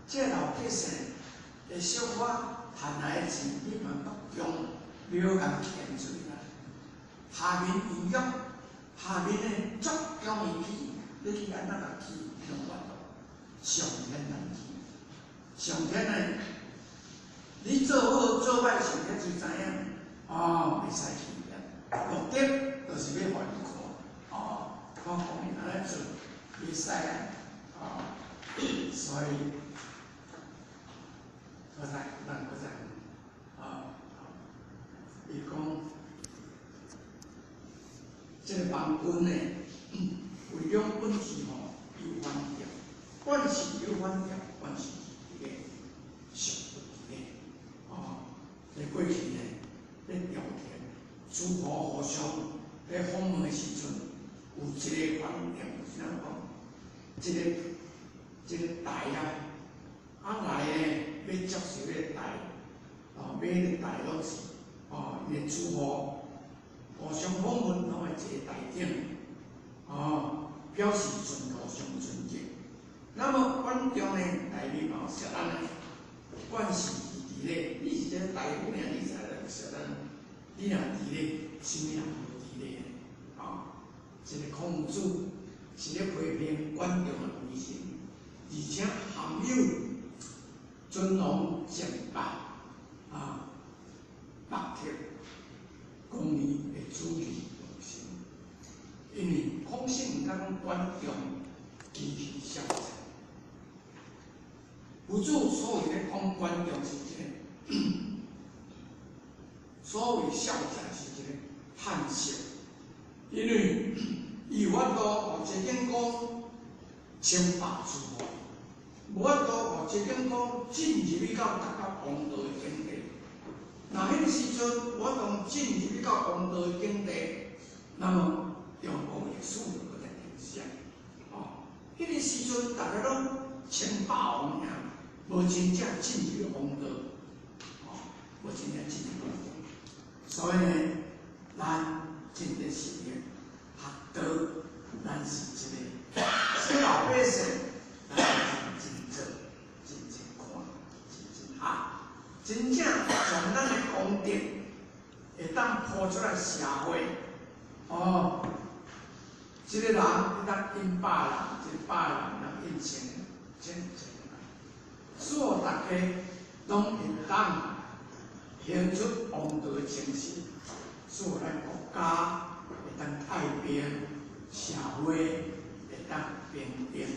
这老百姓会小可赚来的钱，你嘛阁用庙共献出来。下民易虐，下面的足容易起，你去按怎共起，拢无法度。上天难欺，上天呢，你做好做歹，上天就知影。哦，袂使欺骗，目的就是欲予伊看，哦，看讲伊按呢做，袂使啊，哦，所以。阁再，咱阁再，啊，伊讲，这个邦君呢，为两军之吼有反点，管事有反点，管事伫咧上伫咧，哦，在过去呢，咧朝廷诸侯互相咧访问的时阵，有一个反点，是按怎讲？这个台啊，啊来呢，欲接受彼个台，哦，买彼个台拢是，哦，伊的诸侯互相访问，拢会坐台顶，哦，表示尊互相尊敬。那么管仲呢，内面嘛有写咱呢，管事伫咧，你是这个大夫尔，你才来写咱，你若伫咧，啥物人无伫咧？啊，这个孔子是咧批评管仲的为人，而且含有尊王崇拜啊、目的功利的主义路线。因为孔圣人讲管仲机器小贼，佛祖所谓咧讲管仲是一个，所谓孝者是一个叹息，因为伊有法度予齐景公称霸诸侯，无法度予齐景公进入去到达到王道的境地。若彼个时阵无法度进入去到王道的境地，那么中国历史就阁再停歇。哦，彼个时阵大家拢称霸王尔，无真正进入王道，哦，无真正进入王道。所以呢，咱真得实力学道，咱是一个小老百姓，咱真做、真真看、真真学，真正从咱的功德会当铺出来社会，哦，一个人会当引百人，一百人会当引千千千人，所有大家拢会当行出王道的精神，使咱国家会当太平，社会会当平定。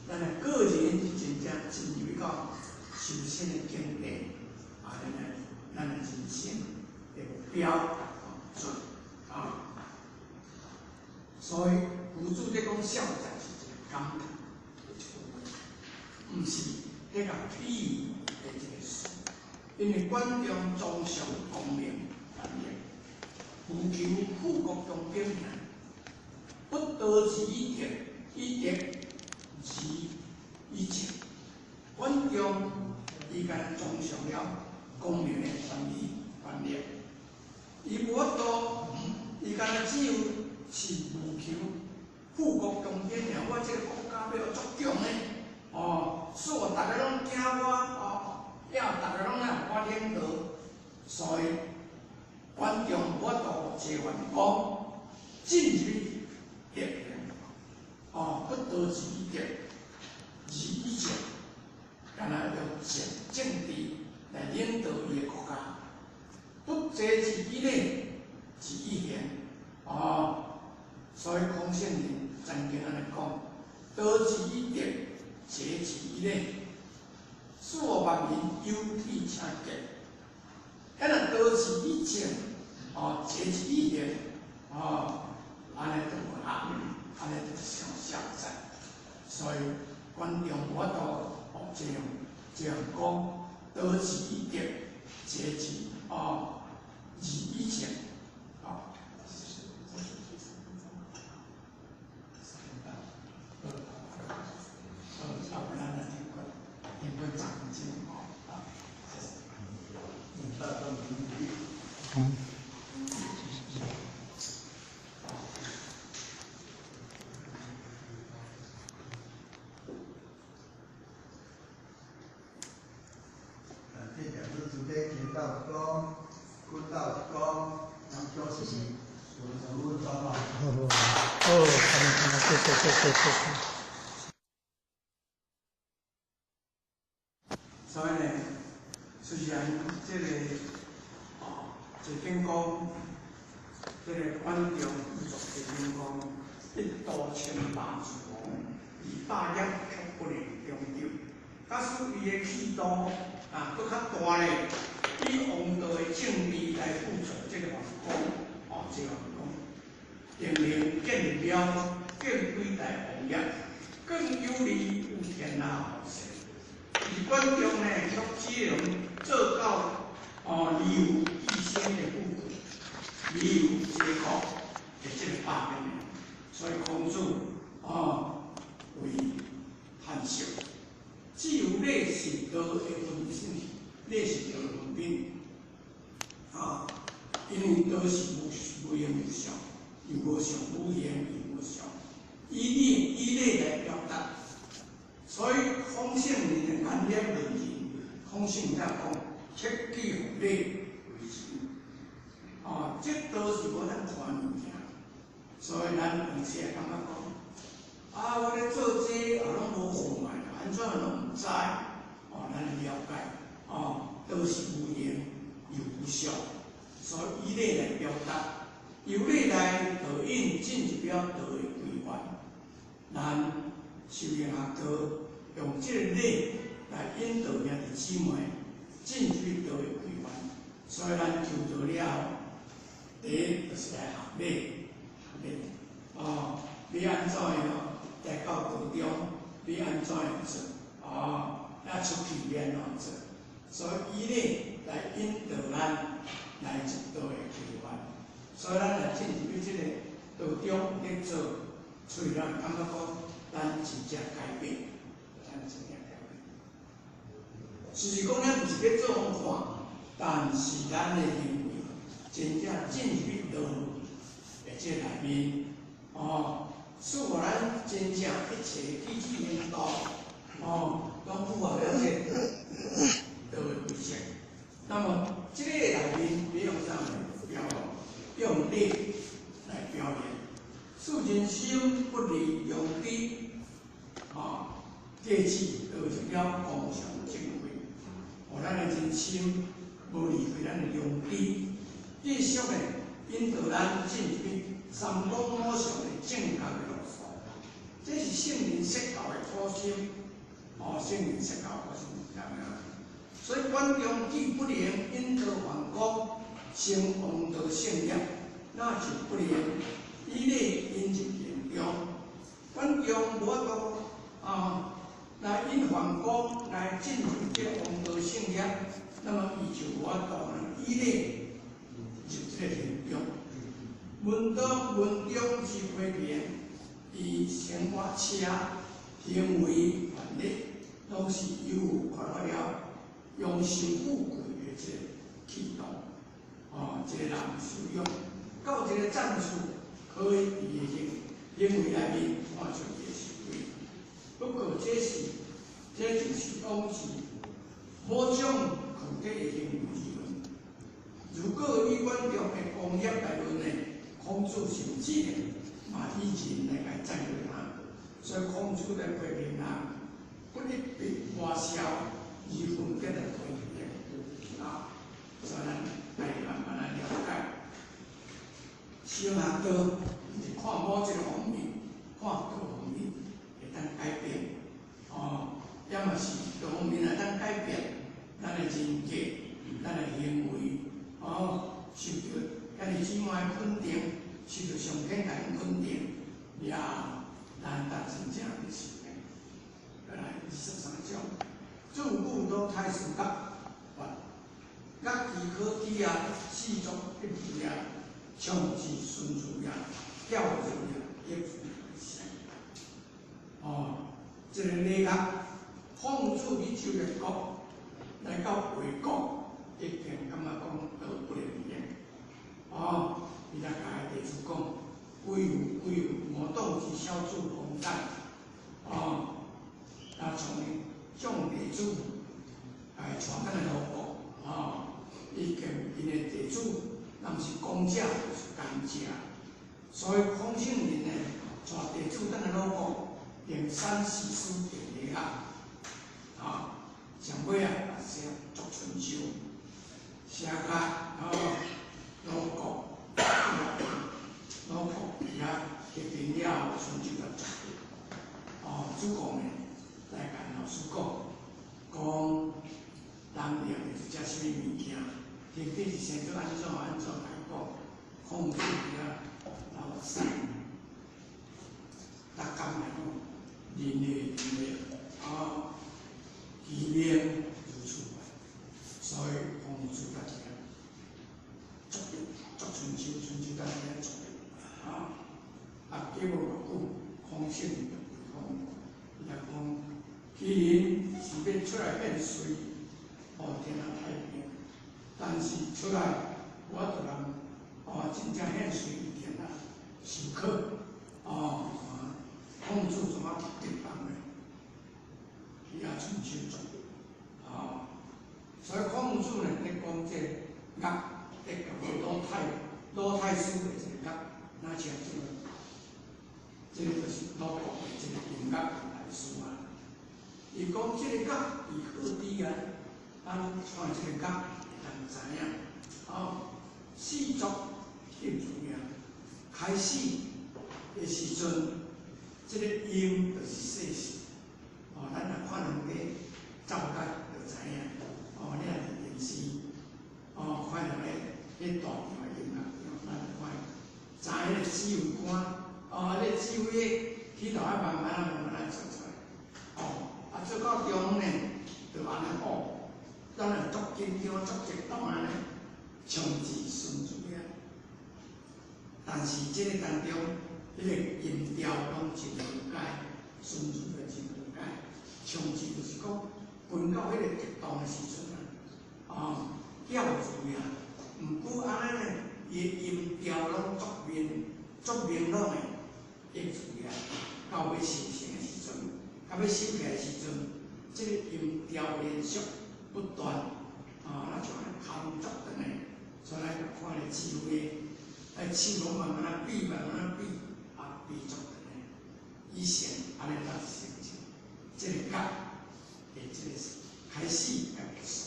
咱的个人是真正进入到修身的境界，啊，咱的人生的目标准啊。所以佛祖咧讲孝者是一个感叹的一句话，毋是咧共鄙夷的一个事。因为管仲崇尚功名权力，务求富国强兵，不得志以德，以德而以政。管仲伊敢若崇尚了功名的权力，权力，伊无法度，伊敢若只有是务求富国强兵尔。我这个国家要足强的，哦，所以大家拢惊我，哦。了，逐家拢来予我领导，所以管仲无法度齐桓公进入德行，哦，不得志以德，而以政，敢若用政政治来领导伊的国家，不择之以礼，而以行，哦，所以孔圣人曾经按呢讲：得之以德，节之以礼。使万民有体请节，咱若得之以政，哦，节之以行，哦，按呢就无啦，按呢就伤小哉。所以管仲无法度哦这样这样讲，得之以德，节之哦，而以政，哦。所以呢，虽然这个哦，齐景公，这个管仲辅佐齐景公，一度称霸诸侯，而霸业却不能长久。假使伊的气度啊，阁较大咧，以王道的政治来辅佐这个桓公，哦，齐桓公，定能建了更伟大王业，更有利于天下后世。而管仲呢，却只能做到哦，利有一生的富贵，利有结果的这个霸业。所以孔子哦为叹息，只有礼是道的分身，礼是道的分品啊，因为道是无无形无相，又无相无形又无相，以礼以礼来表达。所以孔圣人的眼力论人，孔圣人讲克己复礼为仁，哦，这都是无咱传物件，所以咱有时会感觉讲，啊，我咧做這也攏無看覓，按怎攏毋知？哦，咱了解，哦，都是無形又無相，所以以禮來表達，由禮來導引進入了道的規範。咱修行學道，用這個禮來引導兄弟姊妹進入道的規範。所以咱求道了後，第一就是來學禮，學禮，哦，欲按怎樣來到道中，欲按怎樣做，哦，啊出去欲按怎做，所以以禮來引導咱來入道的規範。所以咱來進入去這個道中咧做，出去咱感覺講，咱真正改變，咱真正改變。事實講，咱毋是咧做予看，但是咱的行為真正進入去道的這內面，哦，使予咱真正一切舉止行動，哦，攏符合咱這個道的規則。那麼，這個內面欲用啥來表現？用禮來表現。使人心不離良知，啊，借此導入了光祥正慧，予咱的人心無離開咱的良知，繼續的引導咱進入三綱五常的正確的路數。這是聖人設教的初心，哦，聖人設教的初心是這樣。所以觀中既不能引導梵光，成王道聖業，那就不能以禮引入行中。觀中無法度啊，來引梵光來進入這個王道聖業，那麼伊就無法度以禮入這個行中。文中文中之批評，伊生活車行為權力，攏是有缺乏了用心富貴的這個氣度，哦，這個人修養，到這個層次，可以佇伊的行為內面看出伊的修為。不過這是，這就是講是某種具體的行為而論。如果以觀眾的功業來論呢，孔子甚至呢，嘛以仁來共讚許他。所以孔子來批評人，不一筆抹消，而分別來批評啊。所以咱愛慢慢來了解。修學道是看某一個方面，看各方面會當改變，哦，抑嘛是各方面會當改變咱的人格、咱的行為，哦，受著兄弟姊妹的肯定，受著上天共阮肯定，了後，咱才真正佇修行。過來23章，自古魯太師樂，樂其可知啊，四族一無也，長之順序也，教育也，亦是。哦，這個禮樂，孔子去周列國，來到衛國，已經感覺講道不能言。哦，伊來共伊弟子講，鬼有鬼有，吾黨之小子公旦。哦，啊，從眾弟子來帶轉來魯國，哦，已經𪜶的弟子，若毋是恭者，就是奸者。所以孔聖人呢，帶弟子轉來魯國，用三世書定禮樂，啊，上尾啊，寫作春秋，寫甲哦，魯國，魯國佇遐決定了後，春秋就作。哦，子貢呢，來共老師講，講人念的是食啥物物件，天地是生做按怎按怎來講，孔子佇遐流目屎。逐工來講，人的人的啊，其命如此，所以孔子才佇遐作作春秋，春秋才佇遐作啊。啊，過無偌久，孔聖就講，伊就講，其人是欲出來獻瑞，哦，天下太平，但是出來無法度人，哦，真正獻瑞伊定啊受苦，哦，孔子怎啊激人呢？伊也春秋作，啊，所以孔子呢，咧講這個樂，咧講魯太魯太師的這個樂，若像這個這個就是魯國的這個音樂大師啊。伊講這個樂伊好佇啊，咱看這個樂會當知影。哦，四作興趣啊，開始的時陣，這個音就是細細。哦，咱若看人家奏樂就知影。哦，你若佇電視，哦，看著咧彼大場的音樂，咱就看，知彼個指揮官，哦，彼個指揮起頭愛慢慢啊慢慢啊做出來。哦，啊做到中呢，就按呢哦，咱若足緊張、足激動按呢，唱字順出來。但是這個當中，彼個音調攏真和諧，順出來真和諧。唱字就是講，分到彼個激動的時陣啊，哦，叫字啊，毋過按呢呢，伊的音調攏足明、足明朗的，應出來。到欲收成的時陣，到欲收起來的時陣，這個音調連續不斷，啊，咱像按呢空足轉的，所以咱看咧指揮，哎，手攏慢慢仔比，慢慢仔比，啊，比足轉的，以前按呢才成就，這個樂的這個開始甲結束。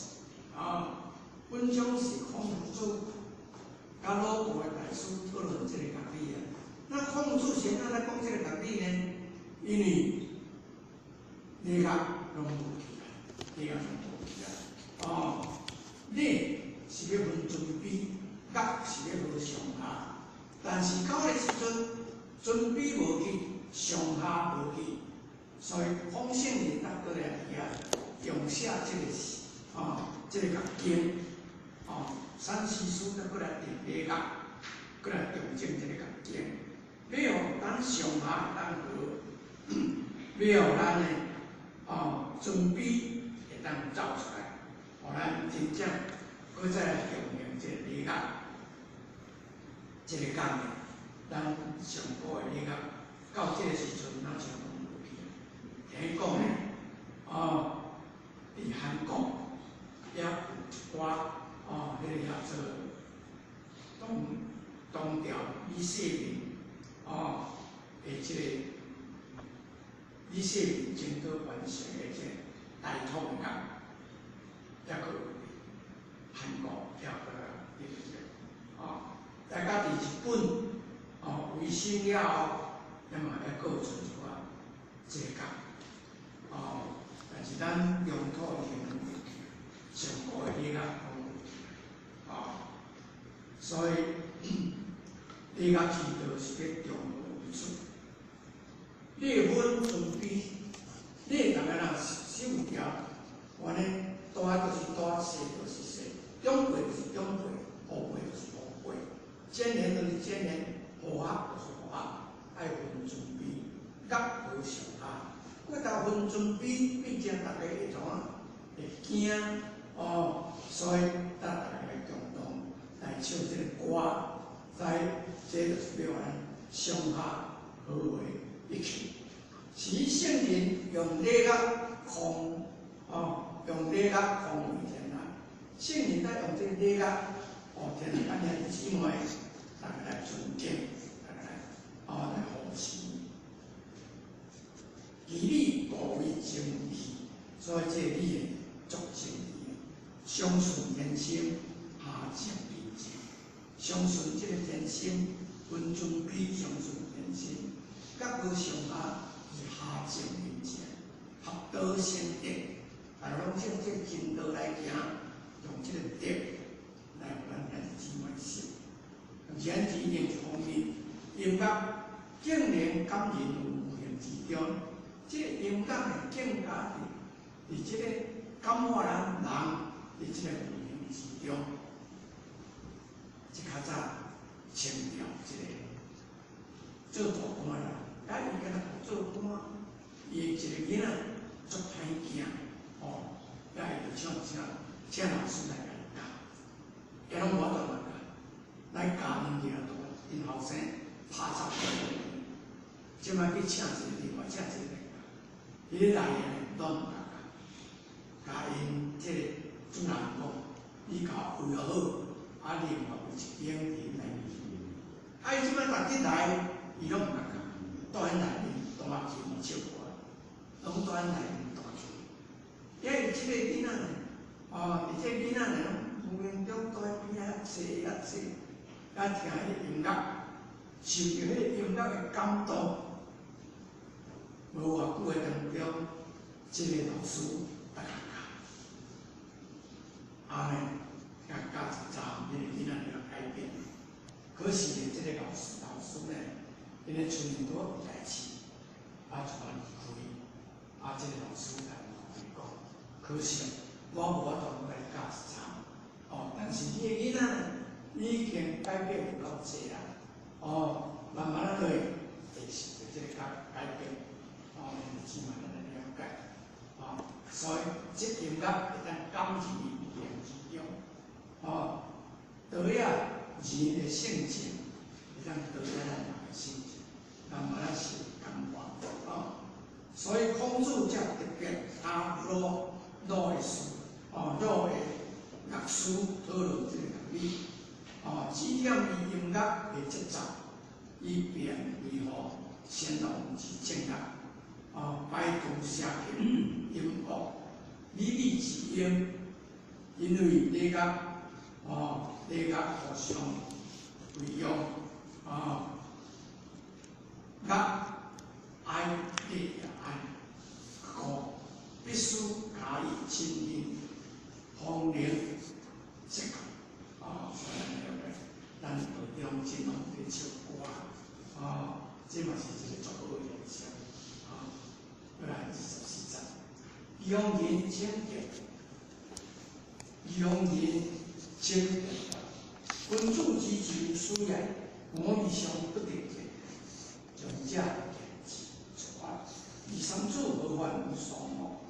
啊，本章是孔子佮魯國的大師討論這個樂理啊。那孔子是按怎來講這個樂理呢？因為禮樂攏無去啊，禮樂攏無去啊。哦，禮是欲分尊卑，樂是欲和上下。但是到彼個時陣，尊卑無去，上下無去，所以孔聖人才閣來佇遐重寫這個哦，這個樂經，哦，三師師才閣來定禮樂，閣來重整這個樂經，欲予咱上下會當和，欲予咱的哦尊卑會當走出來，予咱真正閣再來重用這個禮樂，這個講的，咱上古的禮樂，到這個時陣，咱像攏無去啊。聽講呢，哦，佇韓國也有一寡哦，彼個叫做東東條李世民哦，的這個李世民征討完成的這個大統樂，抑閣有韓國也閣來這個，哦，大家佇日本哦維新了後，也嘛抑閣有剩一寡這個樂，哦，但是咱中土已經無去，上古的禮樂攏無去，哦，所以禮樂之道是欲中和為主，禮分尊卑，禮逐个人守條，按呢大就是大，細就是細，長輩就是長輩，後輩就是後輩，賤人就是賤人，和合就是和合，愛分尊卑，樂和上下。過頭分尊卑，變成逐家會怎啊？會驚哦，所以咱逐家來共同來唱這個歌，在這就是欲予咱上下合為一體。是聖人用禮樂匡哦，用禮樂匡為天下。聖人在用這個禮樂哦，天下咱兄弟姊妹，逐家來尊敬，逐家來哦來扶持。其禮無為精義，所以這個禮足精義。上順天心，下正人情。上順這個天心，分尊卑上順天心，甲閣上下是下正人情，合道成德，大家攏用這個真道來行，用這個德來予咱兄弟姊妹信。言辭另一方面，音樂竟然感人於無形之中。這個音樂呢，更加佇佇這個感化咱人佇這個無形之中。這較早清朝這個做大官人，啊，伊敢若做官，伊一個囡仔足歹囝，哦，啊，伊就請請請老師來共伊教，伊攏無法度來教，來教物件都𪜶後生拍雜這擺去請一個另外請一個來教，彼個來的攏毋共教，共𪜶這個主人講，你共我維好，啊，另外有一間佇內面，啊，伊這擺逐日來，伊攏毋共教，住喺内面弹琴唱歌，拢住喺内面弹琴。因为这个囡仔呢，哦，伫这个囡仔呢，无形中住喺边仔坐啊坐，啊听彼个音乐，受著彼个音乐的感动。无偌久的当中，这个老师来教，啊呢，共教一阵，彼个囡仔就改变。可是呢，这个老师呢，𪜶咧厝里拄有代志，啊，就离开。啊，这个老师来问伊讲，可惜我无法度来教一阵，哦，但是你的囡仔呢，已经改变有够济啦，哦，慢慢仔落会受著这个改变，哦，姊妹咱来了解，哦，所以这音乐会当感人于言之中，哦，导演人的性情，会当导演咱人的性情，慢慢仔受感化，哦，所以孔子才特别阿鲁鲁的事，哦，鲁的乐师讨论这个道理，哦，指点伊音乐的节奏，以便维护先王之正乐，哦，排除邪见音乐，美丽之音，因为礼乐，哦，礼乐互相为用，哦，乐爱礼也爱，故必须加以亲近，方能适合。哦，所以咱了解，咱道中真拢伫唱歌，哦，这嘛是一个足好的现象，啊，过来24节，用人请见，用人请见，君子之求师也，我未尝不得见，将者见之出发。二三子何患无双目？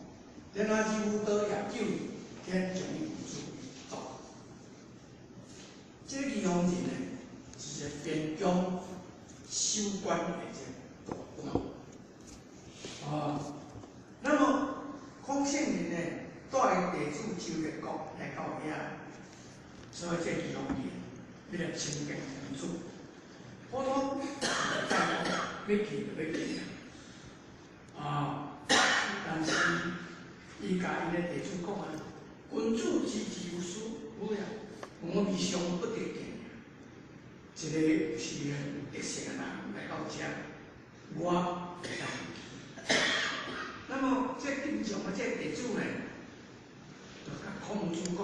天下之无道也久矣，天将伊付诸道。这个义方人呢，是一个边疆守关的一个大官。啊，那么孔圣人呢，带伊弟子周列国来到遐，所以这义方人要来亲近孔子。普通大国欲去就欲去啊，但是伊共𪜶的弟子讲啊，君子之之有师，好呀，我未尝不得见。一个是有德性的人来到遮，我会当去。那么这经常的这弟子呢，就共孔子讲，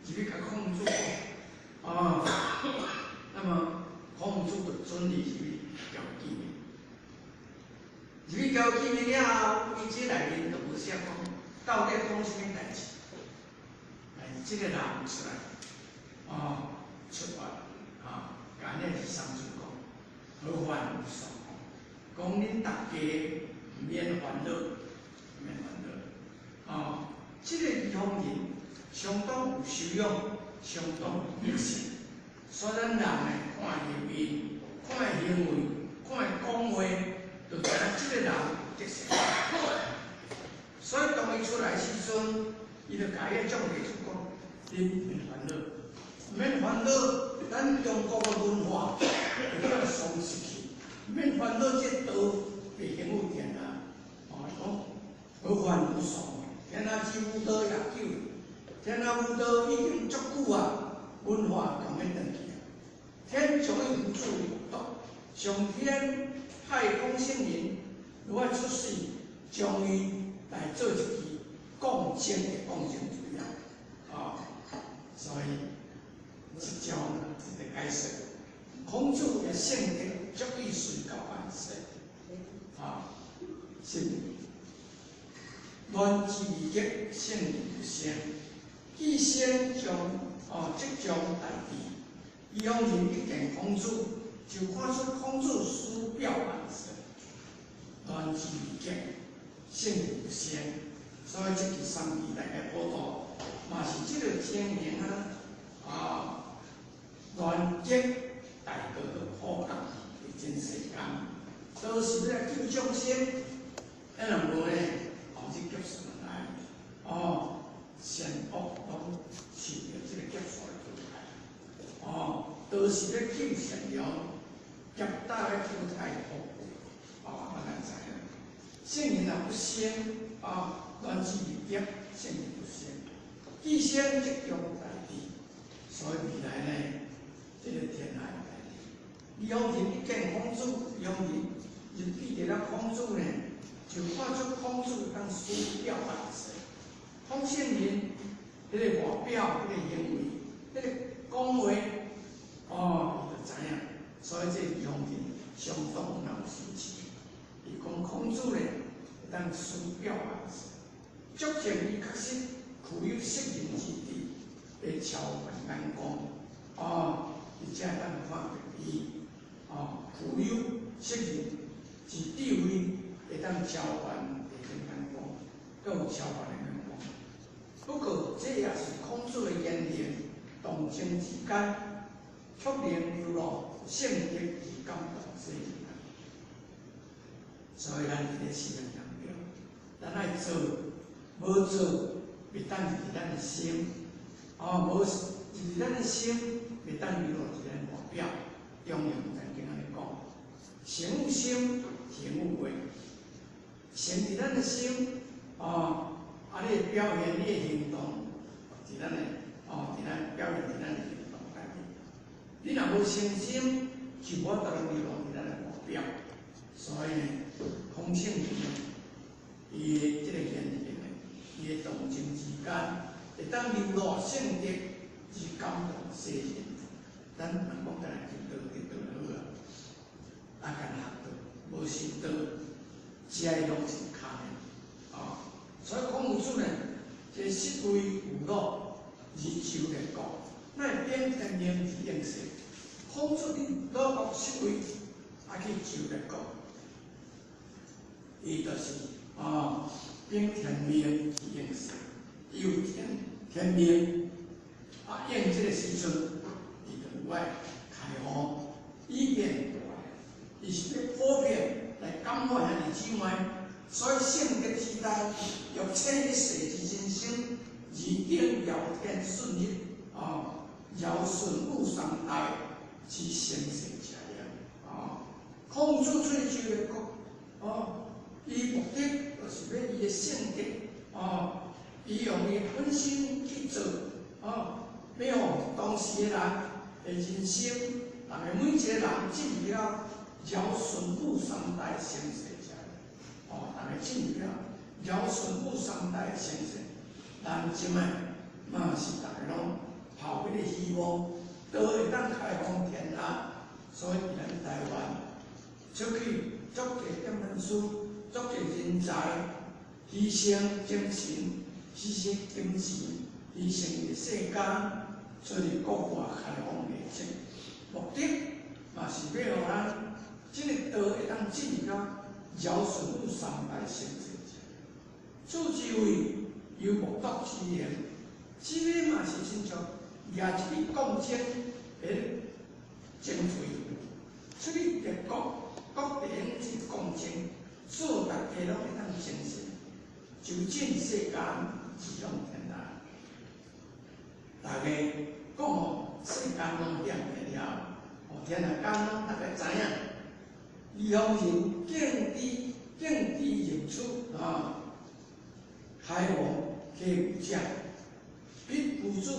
入去共孔子讲，啊，那么孔子就准伊入去交见面。入去交见面了后，伊这内面就无写讲到底讲啥物代志。但是这个人出来，啊，出来，啊，共恁二三子讲，何患无双？讲恁大家毋免烦恼，毋免烦恼。啊，这个义方人相当有修养，相当有德性，所以咱人呢，看伊面，看伊行为，看伊讲话，就知影这个人有德性。所以当伊出来时阵，伊就共伊个众弟子讲：恁免烦恼，免烦恼，咱中国的文化会较丧失去，免烦恼这道袂行有天啊！哦，讲何患无双？天下之无道也久，天下无道已经足久啊，文化强欲断去啊。天将伊付诸于道，上天派孔圣人如爱出世，将伊来做一支讲经的讲经槌啊！啊，所以这章一个解释，孔子的性格足以随教万世，啊，是乱之未极，圣人有声。既先将哦，即将大治。义方人一见孔子，就看出孔子师表万世，乱之未极，圣人有声。所以这支三字来个普渡，嘛是这个情形啊！啊，乱极大道的普及伫人世间，都是欲来救众生。啊，若无呢，后日劫数来，哦，善恶拢受著这个劫数的淘汰。哦，都是欲救善良，劫大欲救太福贵。聖人若不生啊，亂智立德，聖人不生，既生則中大智，所以未來呢，這個天下大治。李方人一見孔子，李方人入記得了孔子呢，就看出孔子當師表萬世。孔聖人彼個外表、彼個行為、彼個講話，哦，伊就知影。所以這李方人相當有修持。伊講孔子呢，會當師表萬世，足證伊確實具有聖人之智，會超凡眼光。哦，伊才會當看著伊，哦，具有聖人之智慧，會當超凡的眼光，閣有超凡的眼光。不過，這也是孔子的言行，動靜之間，卻能流露聖德而感動世人。所以咱佇咧世人強調，咱愛做，無做，袂當入咱的心，哦，無入咱的心，袂當流露佇咱外表。中庸曾經按呢講，誠有心，行有為，誠佇咱的心，哦，啊，你的表現，你的行動，佇咱的，哦，佇咱表現佇咱的行動內面。你若無誠心，就無法度流露佇咱的外表。所以呢，孔聖人呢，伊的這個言行呢，伊的動靜之間，會當流露聖德而感動世人。咱人講干焦修道，修道就好啊，啊，干焦學道，無修道，這個攏是空的，啊。所以孔夫子呢，這個失位有魯而周列國，乃秉天命而應世。孔子佇魯國失位，啊去周列國，伊就是啊秉天命去應世，伊有天命啊應這個時陣，伊就愛開放，以便伊是欲普遍來感化兄弟姊妹。所以聖德之大，欲稱一世之人生，而頂堯天順日，啊，堯舜禹三代之成聖者也。啊，孔子出去周列國，哦，伊目的就是欲伊的聖德，哦，伊用伊本身去做，哦，欲予當時的人的人生，逐个每一個人進入了堯舜禹三代成聖者。哦，逐个進入了堯舜禹三代成聖，咱這擺嘛是逐个攏抱彼個希望，都會當開放天下。所以佇咱台灣出去足濟點文書，足濟人才犧牲精神、犧牲金錢、犧牲伊的世間，出去國外開放的這目的，嘛是欲予咱這個道會當進入到堯舜禹三代成聖者，此之謂有木篤之言，這個嘛是親像舉一支鋼針佇征錘，出去列國，各地用這個鋼針，做逐家攏會當成聖，就盡世間，自用天下。大家講哦，世間攏曉得了，哦，天下間攏逐家知影。李方人敬之敬之入出啊，開王啟有者，彼夫子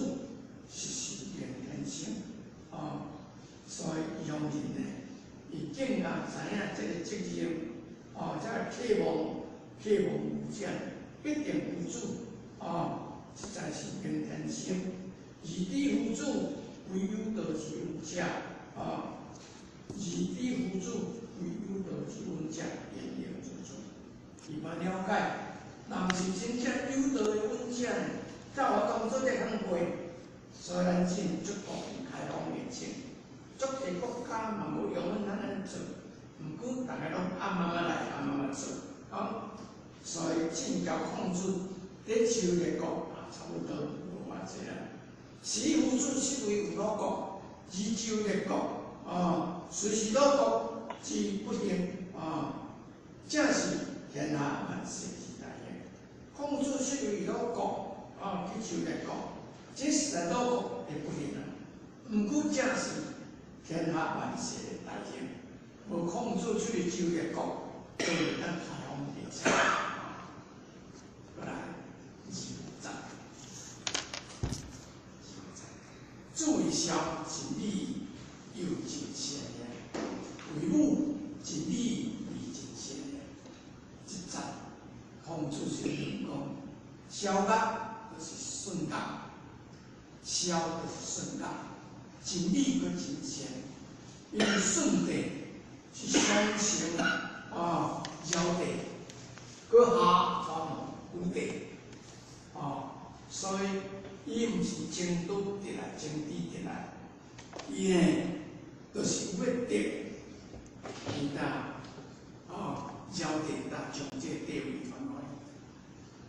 實是明天生啊，所以李方人呢，伊更加知影這個責任，哦，這個啟望啟望有者，必定夫子啊，實在是明天生，而彼夫子唯有道之恩者啊，而彼夫子。唯有道之恩者，言行之處。伊嘛了解，若毋是真正有道的恩者呢，才有當做這工過。所以咱進足國開放的情，足濟國家嘛無用咱按呢做，毋過逐家攏暗暗仔來，暗暗仔做，啊，所以進教孔子佇周列國也差不多無偌濟啊。時夫子失位有魯國，而周列國啊，雖是魯國之不幸啊，正是天下萬世之大幸。孔子失位魯國啊，去周列國，這實在魯國的不幸啊。毋過正是天下萬世的大幸。無孔子出去周列國，都會當開放地就是過來25節，25節，子為孝盡禮又盡善的，為母盡禮為盡善的。這節孔子是講，蕭樂就是順覺，蕭就是順覺，盡禮閣盡善，因為舜帝是相承啊，堯帝，閣下傳予禹帝，啊，所以伊毋是前拄得來，前佇得來，伊呢，就是有欲得，伊才啊，堯帝才將這個帝位傳予伊。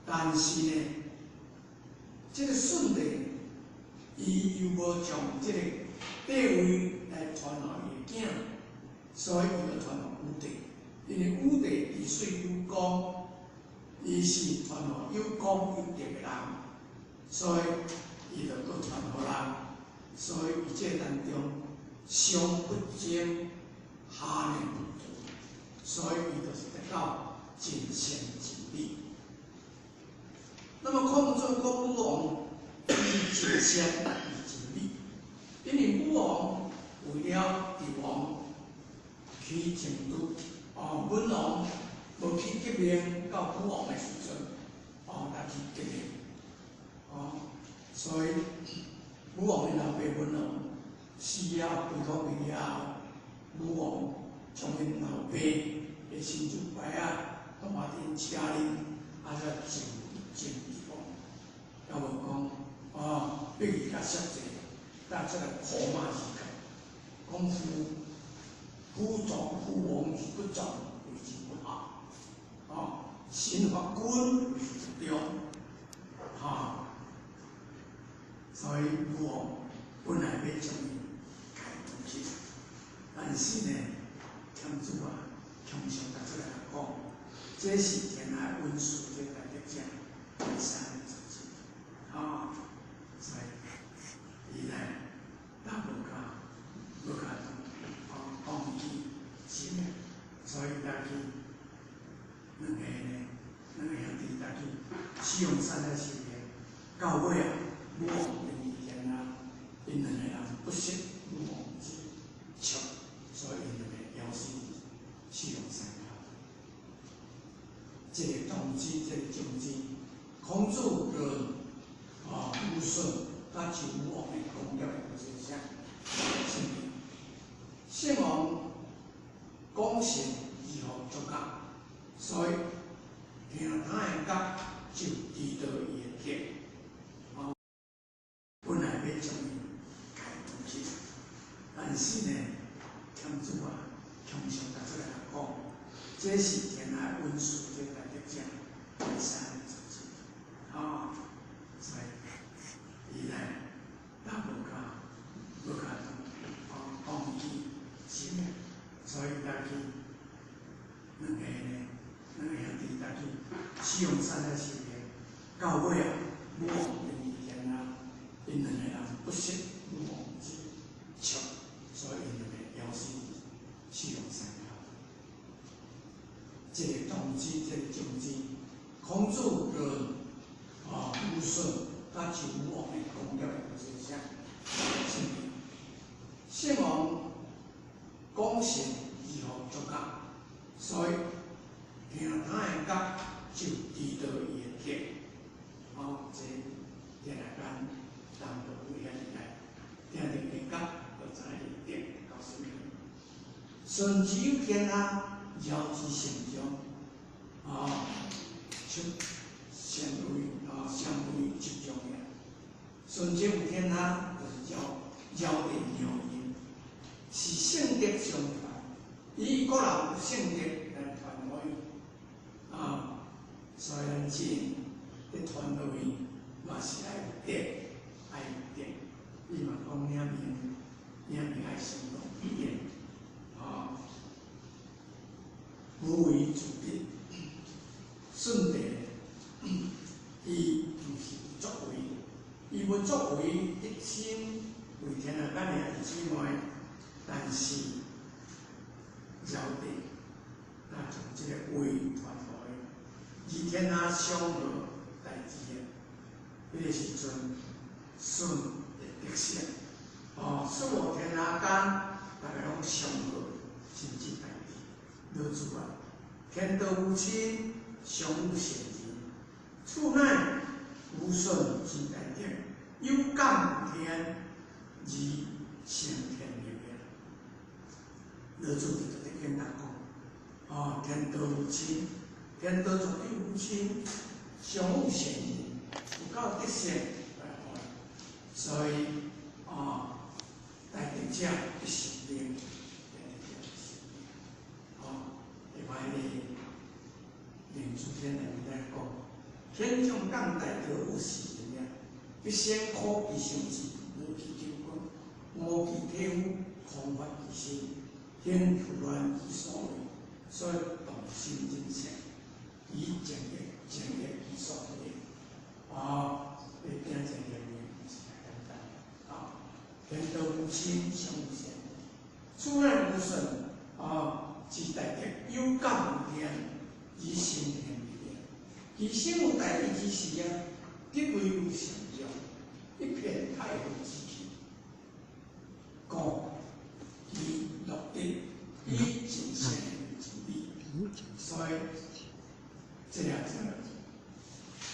但是呢，這個舜帝，伊又無將這個帝位來傳予伊的囝，所以伊就傳予禹帝。因為禹帝治水有功，伊是傳予有功有德的人，所以伊就閣傳予人。所以伊這當中上不爭，下呢不圖，所以伊就是得到盡善盡禮。那麼孔子講武王伊盡善伊盡禮，因為武王為了帝王去成都，哦，文王無去革命到武王的時陣，哦，才去革命，哦，所以武王的老爸文王死了，歸土去了後，武王將𪜶老爸的神主牌仔，攏嘛佇𪜶車裡，啊，才贈贈帝王，猶無講哦，逼伊較攝濟，才出來苦馬而去，講夫夫壯夫亡而不壯，為之不孝。哦，身發君為之不忠，哈，所以武王本來欲將伊開除去，但是呢，孔子啊，常常甲出來講，這是天下恩師這個大德者，會使按呢做事，哈，所以伊呢，也無敢放棄是呢，所以才去兩个呢，兩个兄弟才去士陽山遐修煉，到尾啊，武王登基天下，𪜶兩个人不惜武王之策，所以𪜶兩個枵死士陽山下。這個動機，這個種子，孔子論啊，虞舜佮周武王的功業有這啥？什物？聖王講善如何作覺，所以聽他的覺就知道伊的德。哦，本來欲將伊開除去，但是呢，孔子啊，常常甲出來講，這是天下恩師這個大德者，會使按呢做事，啊，所以伊呢，也無敢放棄是呢，所以才去兩个呢，兩個兄弟才去士陽山遐修煉，到尾啊，武王登基天下，𪜶兩個人不惜武王之策，所以𪜶兩個枵死士陽山下。這個動機，這個種子，孔子論啊，虞舜佮周武王的功業有這啥？什物？聖王講善如何作覺，所以聽他的覺就知道伊的德。哦，這天下間人都有遐厲害，聽著伊覺就知伊德到啥物。舜之有天下，堯之成將，啊，出善為啊，善為集中的。舜之有天下，就是叫堯帝堯人，是聖德相傳，伊個人有聖德來傳予伊，啊，所以咱這咧傳落去嘛是愛有德，愛有德。伊嘛講領命，領命愛相當變，啊，無為自得，舜帝伊毋是有作為，伊無作為，一心為天下間的兄弟姊妹，但是堯帝，那將這個位傳予伊，而天下祥和大志啊，彼个时阵舜会得胜，哦，所有天下间，逐家拢祥和，甚至大治。老子啊，天道无亲，常有善人，此乃无舜之大德，有感于天，而成天立的。老子就伫简单讲，哦，天道无亲。天道绝对无亲，常有善人，有够得胜，所以哦，大德者必成兵，大德者必成兵。哦，另外个灵主天内面来讲，天将降大德于斯人也，必先苦其心志，劳其筋骨，劳其体肤，空乏其身，行拂乱其所为，所以动心忍性。以正业、正业其所为，啊，你行正业毋是太简单，啊，天道无亲，常有善，此乃无舜，啊，之大德，有感于天，而成天立的。其身有大义之时啊，得位有善将，一片太和之气，故其乐得以尽善尽美，所以。这个这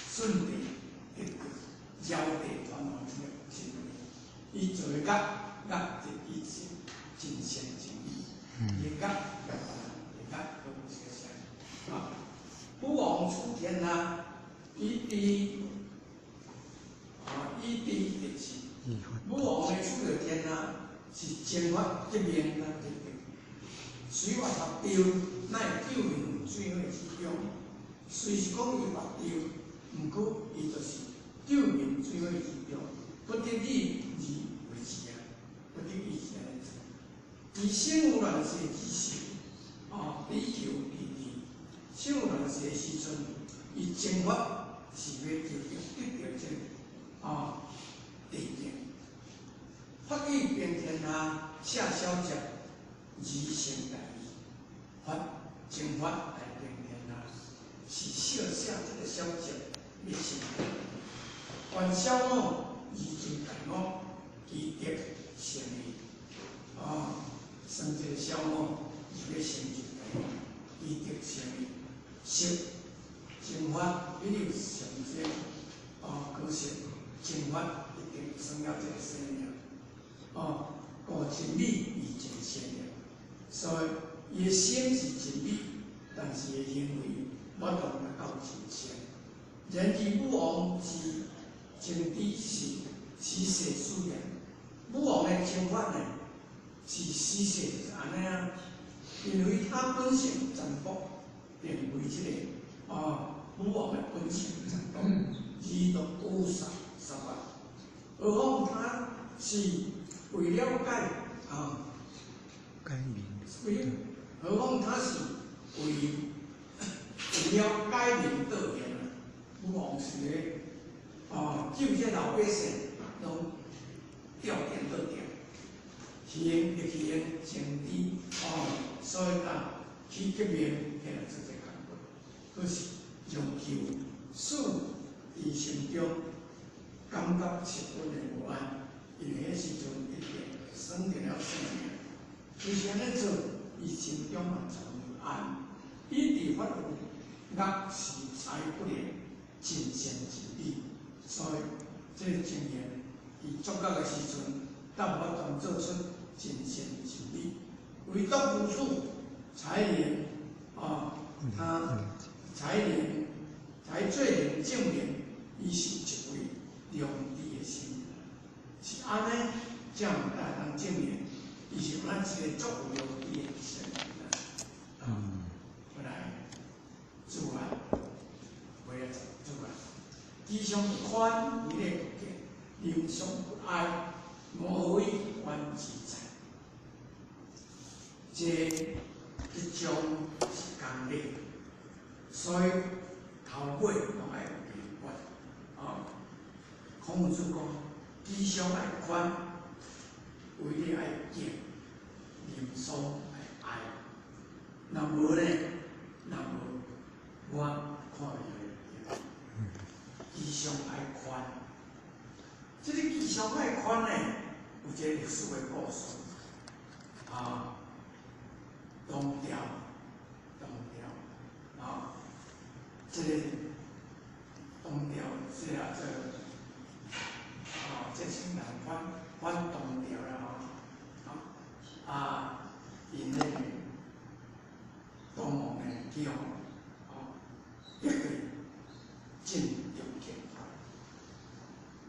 舜帝一个尧帝传王这个行为，伊做乐乐就伊是尽善尽美，伊乐乐伊乐都有这个声。啊，武王处天下，以知啊以知得志。武王的处的天下是征发革命甲得德，虽话合著，乃救民水火之中。虽是讲伊跋著，毋过伊就是救民水火之中，不得已而为之啊，不得已而安呢做。伊身有乱世之时，啊，以求其义。身有乱世的时阵，伊征发是欲求得得到这个啊地位。发意平天下，下小节而成大义，发征发来平天下。是小写这个小节欲成大义，观小我而尽大我，其德成义。啊，算这个小我而欲成就大我，其德成义。色征发，比如上这啊，可惜征发一定算了这个生命。哦，故真理伊真善良，所以伊的心是真理，但是伊的行为无当达到真善。然而武王之征知是死世使然，武王的征法呢是死世就是按呢啊，因为他本性残暴，并非这个啊武王的本性残暴，而都屠杀杀伐，何况他是为了解啊，改名，为何况他是为了改名道行啊，武王是咧啊，救这老百姓拢吊点倒吊，行入去用政治哦，所以啊去革命，起来做这工作，可是让求使伊心中感觉十分的无安。因为彼时阵一定算定了性命，其实按呢做，伊心中嘛就无安。伊伫发有乐是才不能尽善尽美，所以这个经验，伊作乐的时阵，才无法度做出尽善尽美。唯独如此，才能啊，他才能才最能证明，伊是一位良知的心。是按呢，才有当当证明，伊是咱一个足有良知的圣人啊。过来，主啊，为了主啊，吉祥不宽，为礼不敬，临丧不哀，无为观自在。这一种是功力，所以头尾拢爱有秘诀。啊，孔子讲。吉祥爱宽，为礼爱敬，临丧爱哀。若无呢？若无，我看伊个吉祥爱宽，这个吉祥爱宽呢，有一个历史的故事啊，唐朝，唐朝啊，这个唐朝这个这个啊，这姓人反反唐朝啦吼，啊，𪜶那个唐王呢去予哦得罪晋中庆，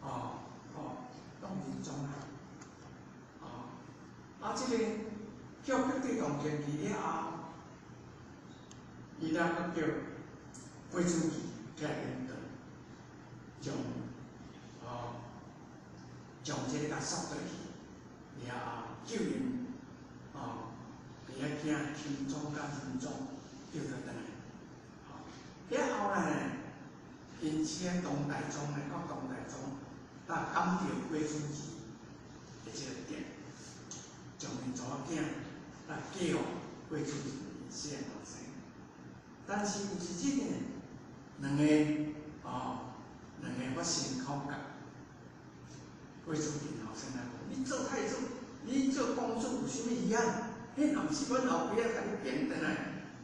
哦哦，唐仁宗啊，哦，啊这个叫得罪唐庆去了后，伊才阁叫郭子仪起来领导，将哦将这个共杀倒去，了后救𪜶哦，伫遐囝钦宗佮仁宗救倒转来，吼，了后呢，因此唐太宗呢，到唐太宗，才感著郭子仪的这个德，将𪜶查某囝来嫁予郭子仪四个后生。但是有一日呢，两个哦，两个发生口角，郭子仪后生来讲：你做太子，你做公主有啥物遗憾？彼若毋是阮后壁共你变转来，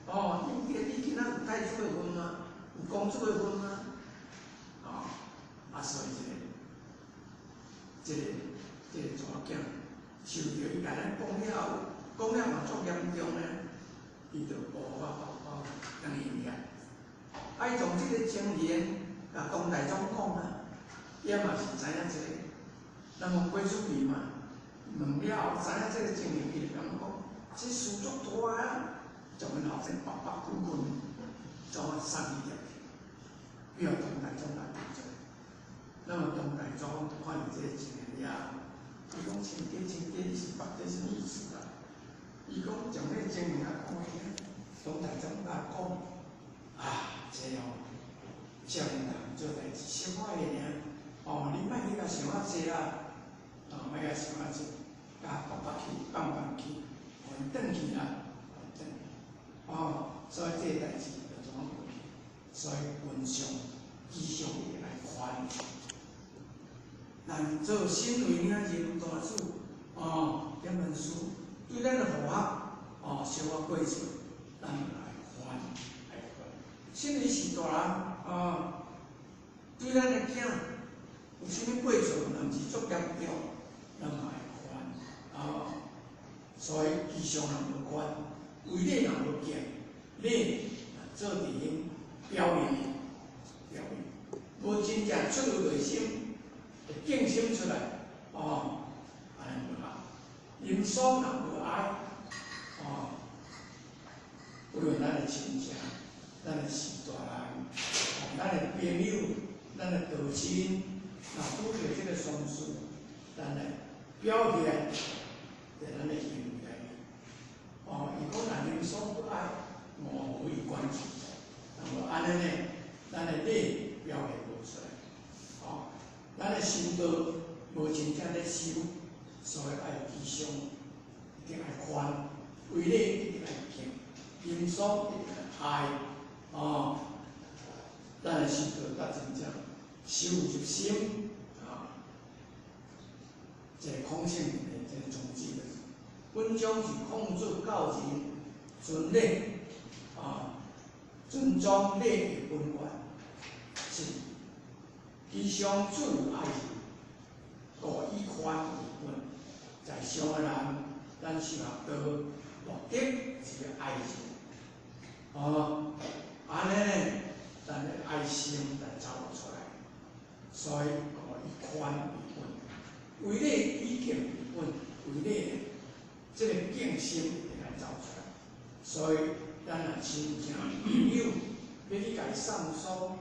哦，你你今仔有太子的份吗？有公主的份吗？哦，啊，所以这个查某囝受著伊共咱讲了后，讲了嘛足严重呢，伊就无法度哦，转去遐。啊，伊从这个情形，共唐太宗讲啊，伊嘛是知影这个。那么郭子仪嘛，问了后知影这个情形，伊就感觉讲，这事足大啊，将𪜶后生白白滚滚，怎啊送去入去，叫唐太宗来定罪。那么唐太宗看著这个情形了后，伊讲亲家亲家，你是别个啥物意思啊？伊讲将这个情形啊讲听，唐太宗共讲，啊，这哦，少年人做代志小可会尔，哦，你莫去共想啊济啦，哦，莫共想啊济，共拔拔去，放放去，予𪜶转去啦，予𪜶转去，哦，所以这个代志就怎啊过去？所以君上吉祥会来宽。咱做身为领任大主，哦，点文书对咱的护学，哦，小可过错，咱就爱宽，爱宽。身为是大人，哦，对咱的囝有啥物过错，若毋是足严重，咱嘛爱宽，哦。所以吉祥若无宽，为礼若无敬，礼若做伫彼表面的，表面，无真正出于内心。敬心出来，哦，按呢无效。忍爽若无爱，哦，无论咱的亲情、咱的序大人、咱的朋友、咱的道亲，若拄著这个丧事，咱的表现伫咱的行为内面。哦，伊讲若忍爽不爱，无无伊关系。那么按呢呢，咱的礼表现无出来，哦。咱的修道无真正咧修，所以爱吉祥，一定爱宽，为礼一定爱敬，忍爽一定爱爱，哦，咱的修道才真正修入心啊。这个空性的这个宗旨就是，本章是孔子教人尊礼啊，尊重礼的本源是。吉祥自有爱心，故以宽为本。在上个人，咱修学道目的是爱心。哦，按呢，咱的爱心来走出来。所以故以宽为本，为礼以敬为本，为礼这个敬心会来走出来。所以咱若亲情朋友欲去共伊送丧，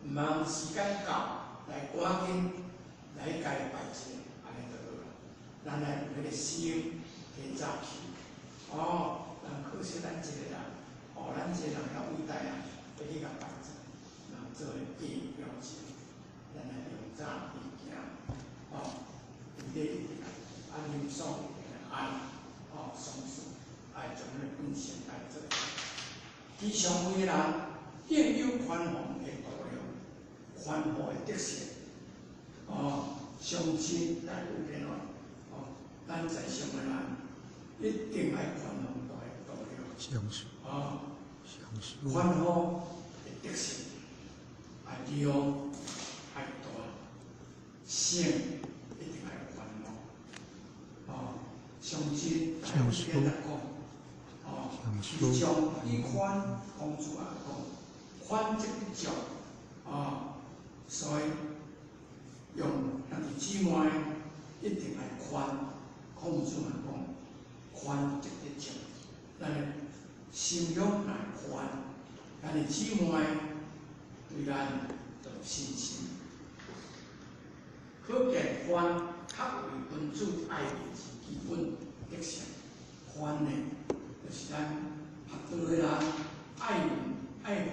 毋通时间到来赶紧来共伊拜一下，按呢就好啦。咱来有彼个心提早去，哦，人可惜咱一个人，哦，咱一个人较伟大啊，欲去共拜祭，人做个假表情，咱来用早去行，哦，为礼一定爱，啊，忍爽一定爱，哦，丧事爱将彼个本性来做。吉祥为人，敬有宽宏。宽厚的德性，哦，相信来有变化，哦，咱在上的人一定爱宽容大家度量，哦，宽厚的德性，爱量爱大，性一定爱宽容，哦，相信来有变来讲，哦，以将以宽，孔子也讲，宽则必将，啊，所以用兄弟姊妹一定爱宽，孔子嘛讲，宽则得将，咱的心胸若宽，咱的姊妹对咱就有信心。可见宽较为君子爱人之基本德性。宽呢，就是咱学道的人爱人爱人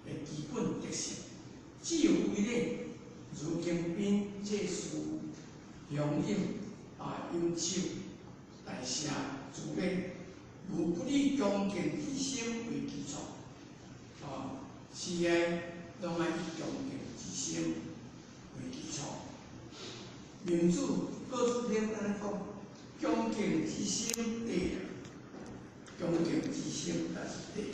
的基本德性。只有为礼，如经兵这事，乡饮啊饮酒，大赦诸礼，无不以恭敬之心为基础。啊，是的，拢爱以恭敬之心为基础。民主各自天安呢讲，恭敬之心对，恭敬之心才是对。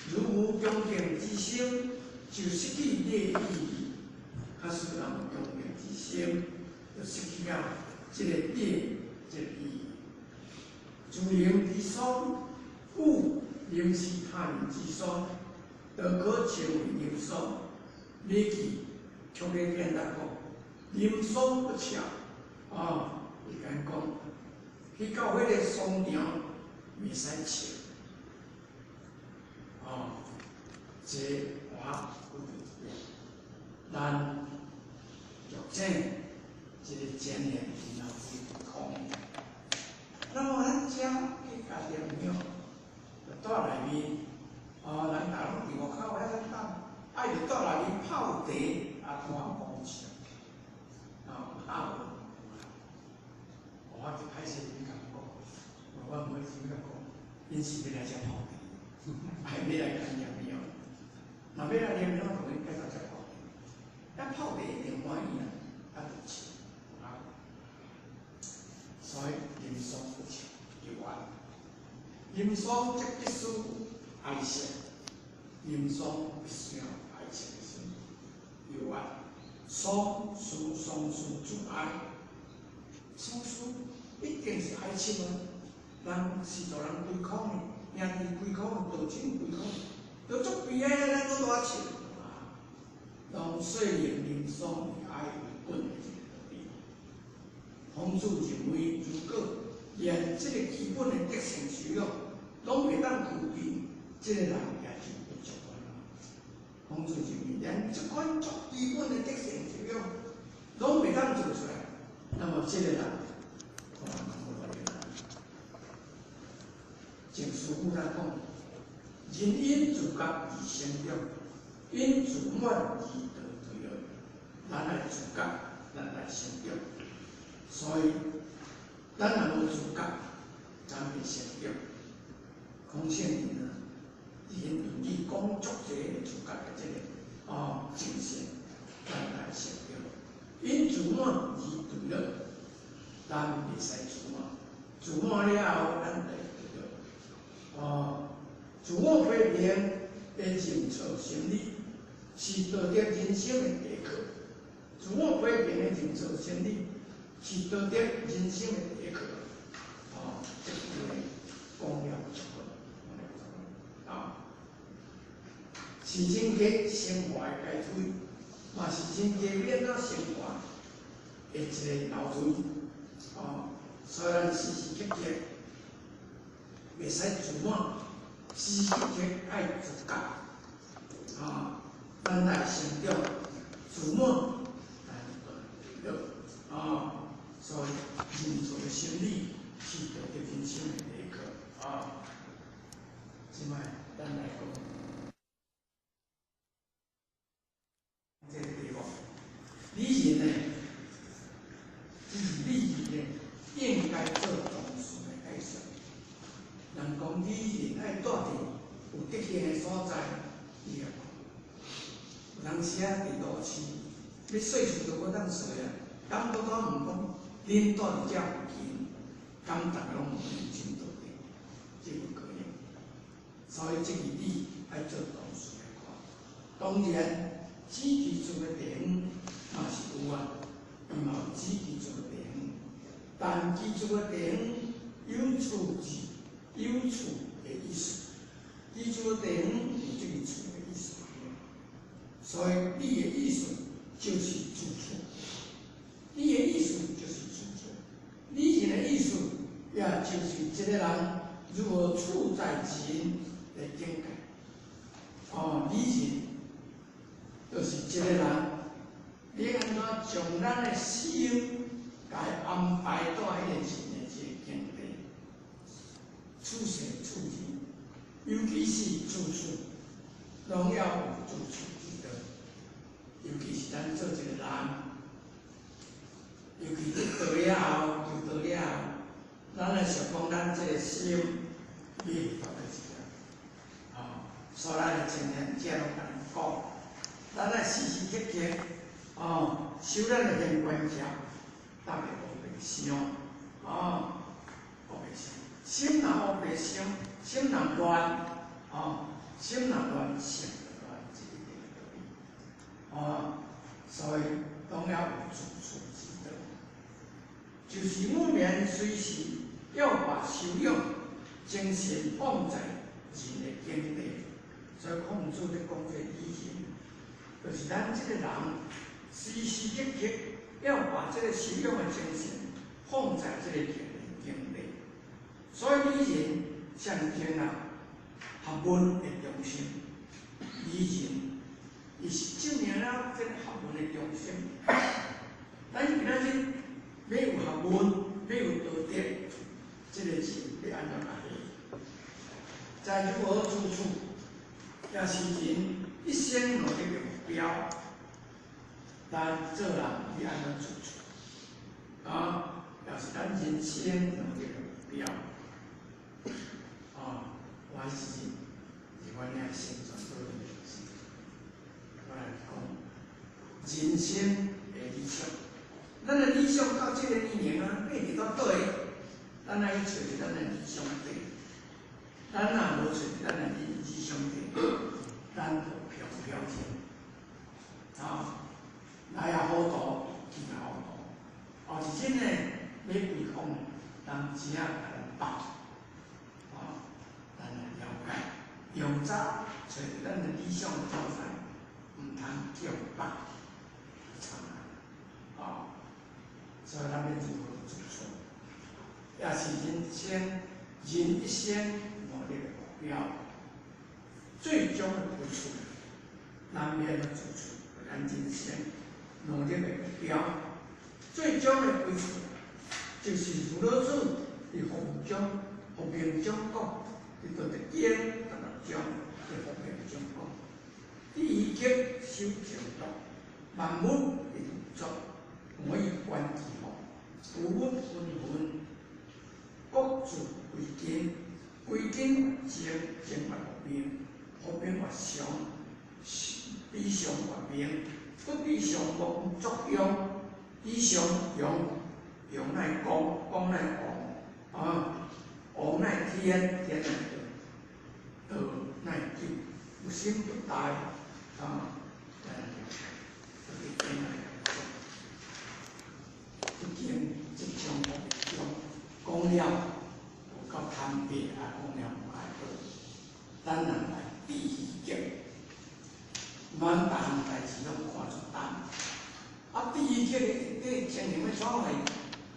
如无恭敬之心，就失去礼意义。假使人有恭敬之心，就失去了这个礼，这个意义。自能之丧，故临视他人之丧，都可称为临丧。礼记《曲礼典》来讲，临丧不俏，啊，伊敢讲，去到彼个丧场袂使笑，啊，这我有一点，咱作者这个前言然后去讲，那么咱遮去家念庙，就住内面，哦，咱大拢伫外口遐等，爱伫住内面泡茶，啊，看讲笑。啊，我就歹势去共讲，我唔会去共讲，𪜶是欲来遮泡茶，还欲来看念庙。若欲来念庙，就应该到遮泡茶。啊，泡茶一定欢喜啊，啊，就笑啊。所以临丧不笑，有缘。临丧则必须爱惜，临丧必须要爱惜的心，有缘。丧事丧事主爱，丧事一定是爱情啊！人是做人规空的，兄弟规空，道亲规空，都足悲哀啊！咱阁大笑啊！拢说明临丧以爱为本的这个道理。孔子认为，如果连这个基本的德性修养拢袂当具备，这个人也就不足了。孔子认为，连这款足基本的德性修养拢袂当做出来，那么这个人可能无路用。正师傅来讲，人因自觉而成长，因自满而得坠落。咱爱自觉，咱来成长。所以，咱若无自觉，咱袂成长。孔圣人啊，伫𪜶论语讲足济个自觉的这个哦精神，咱来成长。因自满而坠落，咱袂使自满，自满了后，咱就会坠落。哦，自我批评的认错心理，是道德人生的第一课。自我批评的认错心理，是道德人生的第一课。哦，这句话讲了足够，讲了足够。啊，是人格生活的阶梯，嘛是人格变怎生活的一个楼梯。哦，所以咱时时刻刻袂使自满，时时刻刻爱自觉。啊，咱来成长，自满，咱就对啊，所以认错的心理是道德人生的第一课啊。这摆咱来讲这个题目，礼仁呢，这是礼仪呢，应该做重视的介绍。人讲礼仁爱住伫有德行的所在，伊也讲。有当时欲洗厝都無当洗啊！敢拄拄问讲，恁住伫遮附近，敢逐个拢问认真道德，这无可能。所以这个理爱做同事来看。当然，只记住的地方嘛是有啊，伊嘛有只记住的地方，但记住的地方有处字，有处的意思，记住的地方有这个处的意思。所以你的意思就是住处，你的意思就是住处，你的意思也就是这个人如何处在人的境界。哦，理人就是这个人，你按怎将咱的心共伊安排到彼个人的这个境地，处世处人，尤其是住处，拢要有住处之道。尤其是咱做一个人，尤其得道了后，求道了后，咱来想讲咱这个心，你会发觉一个，哦，所以咱的前贤者拢共咱讲，咱爱时时刻刻，哦，修咱的现观念，特别乌白想，哦，乌白想，心若乌白想，心若乱，哦，心若乱，性就乱，这一定的道理。哦，所以拢要有自处之道，就是每年随时要把修养精神放在人的境地。所以孔子咧讲这个理行，就是咱这个人时时刻刻要把这个修养的精神放在这个人的境地。所以理人象征啊学问的中心，理人。伊是证明了这个学问的中心。咱今仔日欲有学问，欲有道德，这个人欲按怎来？在如何处处，也是人一生努力的目标。咱做人欲按怎处处？啊，也是咱人生努力的目标。啊，我是是阮遐先传道的。我来讲，人生的理想，咱的理想到这个年龄啊，变伫到佗位？咱爱去揣著咱的理想地。咱若无揣著咱的理想地，咱就飘飘然。啊，来也糊涂，去也糊涂。哦，是真的欲归空，人钱仔共咱放。啊，咱来了解，用早揣著咱的理想的所在。毋通叫放，惨啊！所以咱欲如何自处，也是人生人一生努力的目标，最终的归处，咱欲按怎自处，咱人生努力的目标，最终的归处，就是如老子伫佛中、佛经中讲，伫道德经十六章伫佛经中讲。第一节修正道，万物的运作，我以观其法，有物纷纷，各自为根，归根静，静越无明，无明越常，比常越明，阁比常无作用，比常用，用乃光，光乃王，啊，王乃天，天乃道，道乃境，无生不殆。啊，特别来讲，这经这章中讲了有够贪白啊，讲了无爱好，咱人来知觉，满逐项代志拢看出重。啊，知觉的底情形欲创啥？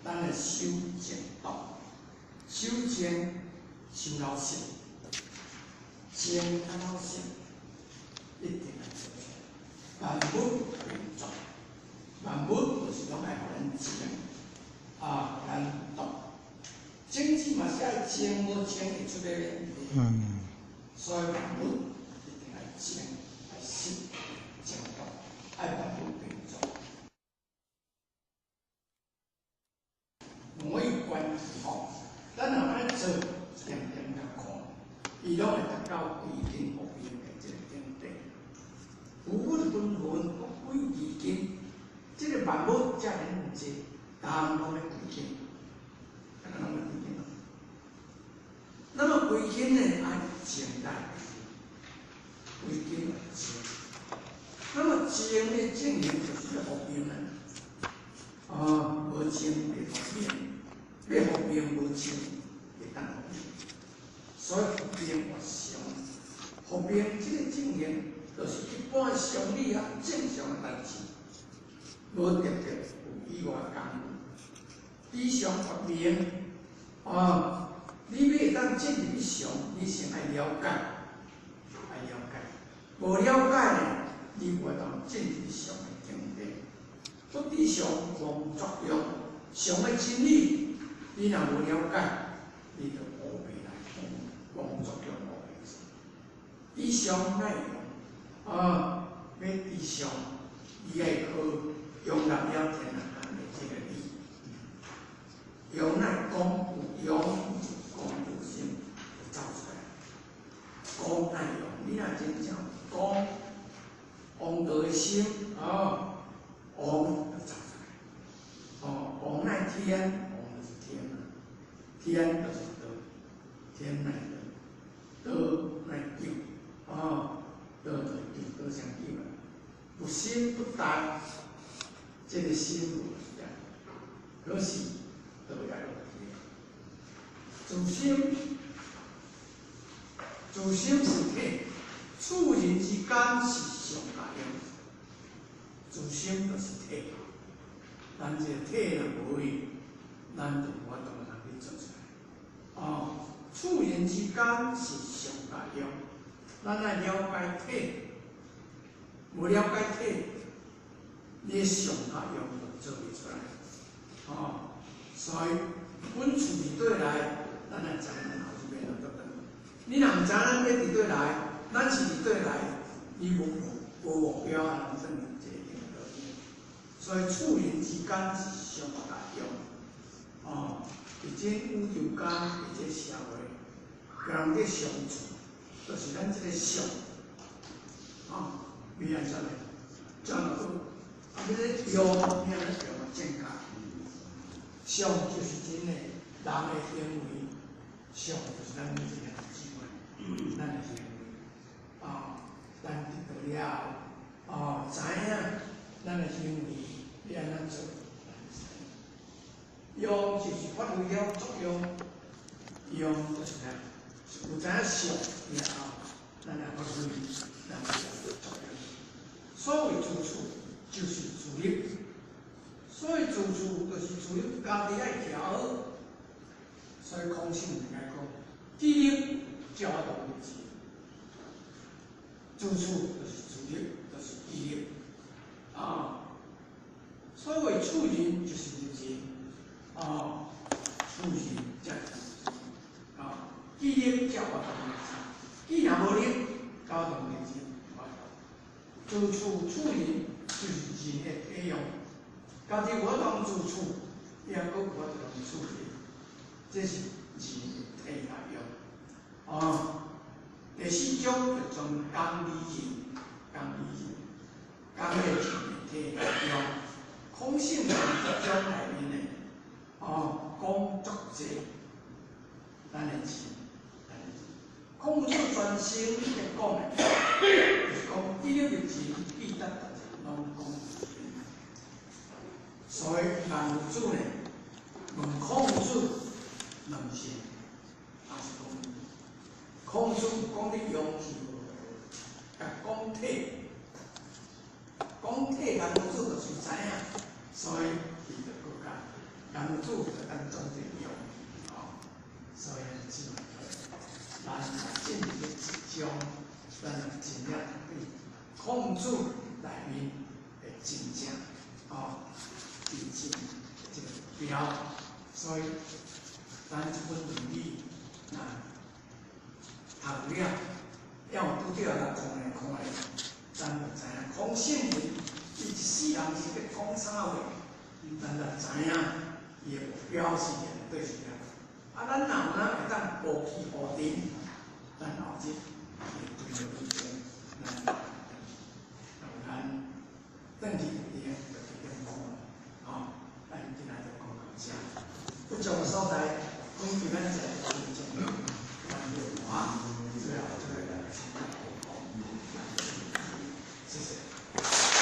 咱来修正道，修正修老实，正较老实。一定爱做出来，万物运作，万物就是拢爱予咱静，啊，予咱动。种子嘛是爱静，无静会出来咧。所以万物一定爱静，爱实，静动，爱万物运作。我以观其法，咱若按呢做，点点共看，伊拢会达到归根复明的这个境界。有物纷纷，各归其根，遮爾濟，逐項攏咧歸心，逐項攏咧歸心。那麼歸心呢，愛靜待，歸心靜。那麼靜的正行就是要復命啊！啊，無靜袂復命，欲復命無靜袂當復命，所以復命活常。復命這個正行，就是一般常理啊，正常的代誌，無特別有意外工夫。知常復明啊！你欲會當進入去常，你先愛了解，愛了解，無了解呢，你無法度進入去常的境界。不知常妄作用，常的真理，你若無了解，你就烏白來講，妄作用烏白做。知常乃用啊，欲知常，伊愛靠容納了天下間的這個理，用乃講有用，講有心就走出來。講乃用，你若真正講王道的心啊，王就走出來。哦，王乃天，王就是天啊，天就是道，天乃道，道乃究，啊，道就是究，道相究啊。不心不呆，這個心無去啊，可是道也落去。自心，自心是體，處人之間是上佳用。自心就是體，咱這個體若無去，咱就無法度通去做出來。哦，處人之間是上佳用，咱愛了解體，無了解體，你的上佳用就做袂出來。哦，所以阮厝佇佗來，咱愛知影咱後一遍就倒轉。你若毋知咱欲佇佗來，咱是佇佗來，你無無目標啊，轉去這個地方。所以處人之間是上佳用。哦，佇這宇宙間，佇這社會，共人咧相處，就是咱這個相，哦，欲按怎呢？怎樣做？啊，欲咧用，欲按怎用正確？相就是真的人的行為，相就是咱每一個人姊妹，咱的行為，啊，咱得到了後，哦，知影咱的行為欲按怎做，咱知影。用就是發揮了作用，用就是啥？有知影相了後，咱來發揮咱的作用。所謂自處，就是自律。所以自處就是自律，家己愛徛好。所以空性應該講，紀律才有法度維持。自處就是自律，就是紀律。啊，所謂處人就是入人，啊，處人才是啊，紀律才有法度維持。紀若無律，才有法度維持，無法度。自處處人就是人的體用。家己無法度自處，也閣無法度處人，這是人的體用。啊，第四種就專講理人，講理人，講的人的體用。空性這種內面的，哦，講足濟，咱的錢，咱的錢。孔子全身咧講的，就是講記錄入錢，記得逐個攏講。所以萬物主呢，問孔子兩性，也是講孔子講你勇氣無，共講體，講體萬物主就是知影，所以伊就閣較萬物主就當裝做勇氣，哦，所以姊妹，咱進入一章，咱真正對孔子內面的真正，哦。真正這個目標，所以咱這本論語啊，讀了，要拄著來看來看來，咱就知影孔聖人伊一世人是咧講啥話，咱就知影伊的目標是對是啥。啊，咱若有哪會當無去無定，咱後日會對著路程，咱咱轉去就對就去點講。哦，不同的所在，讲今仔日真正啊，最后这个来请谢谢。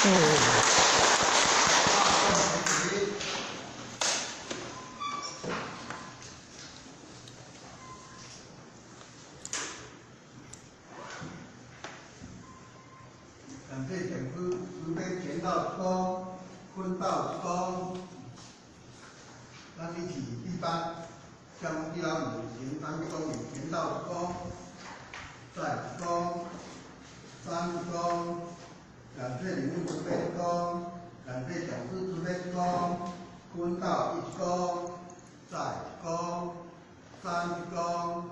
哦。感谢讲师慈悲传道公、坤道公，咱一起一班，向一老五前三公里传道公，再公、三公，感谢你们慈悲公，感谢讲师慈悲公，坤道一公，再公、三公，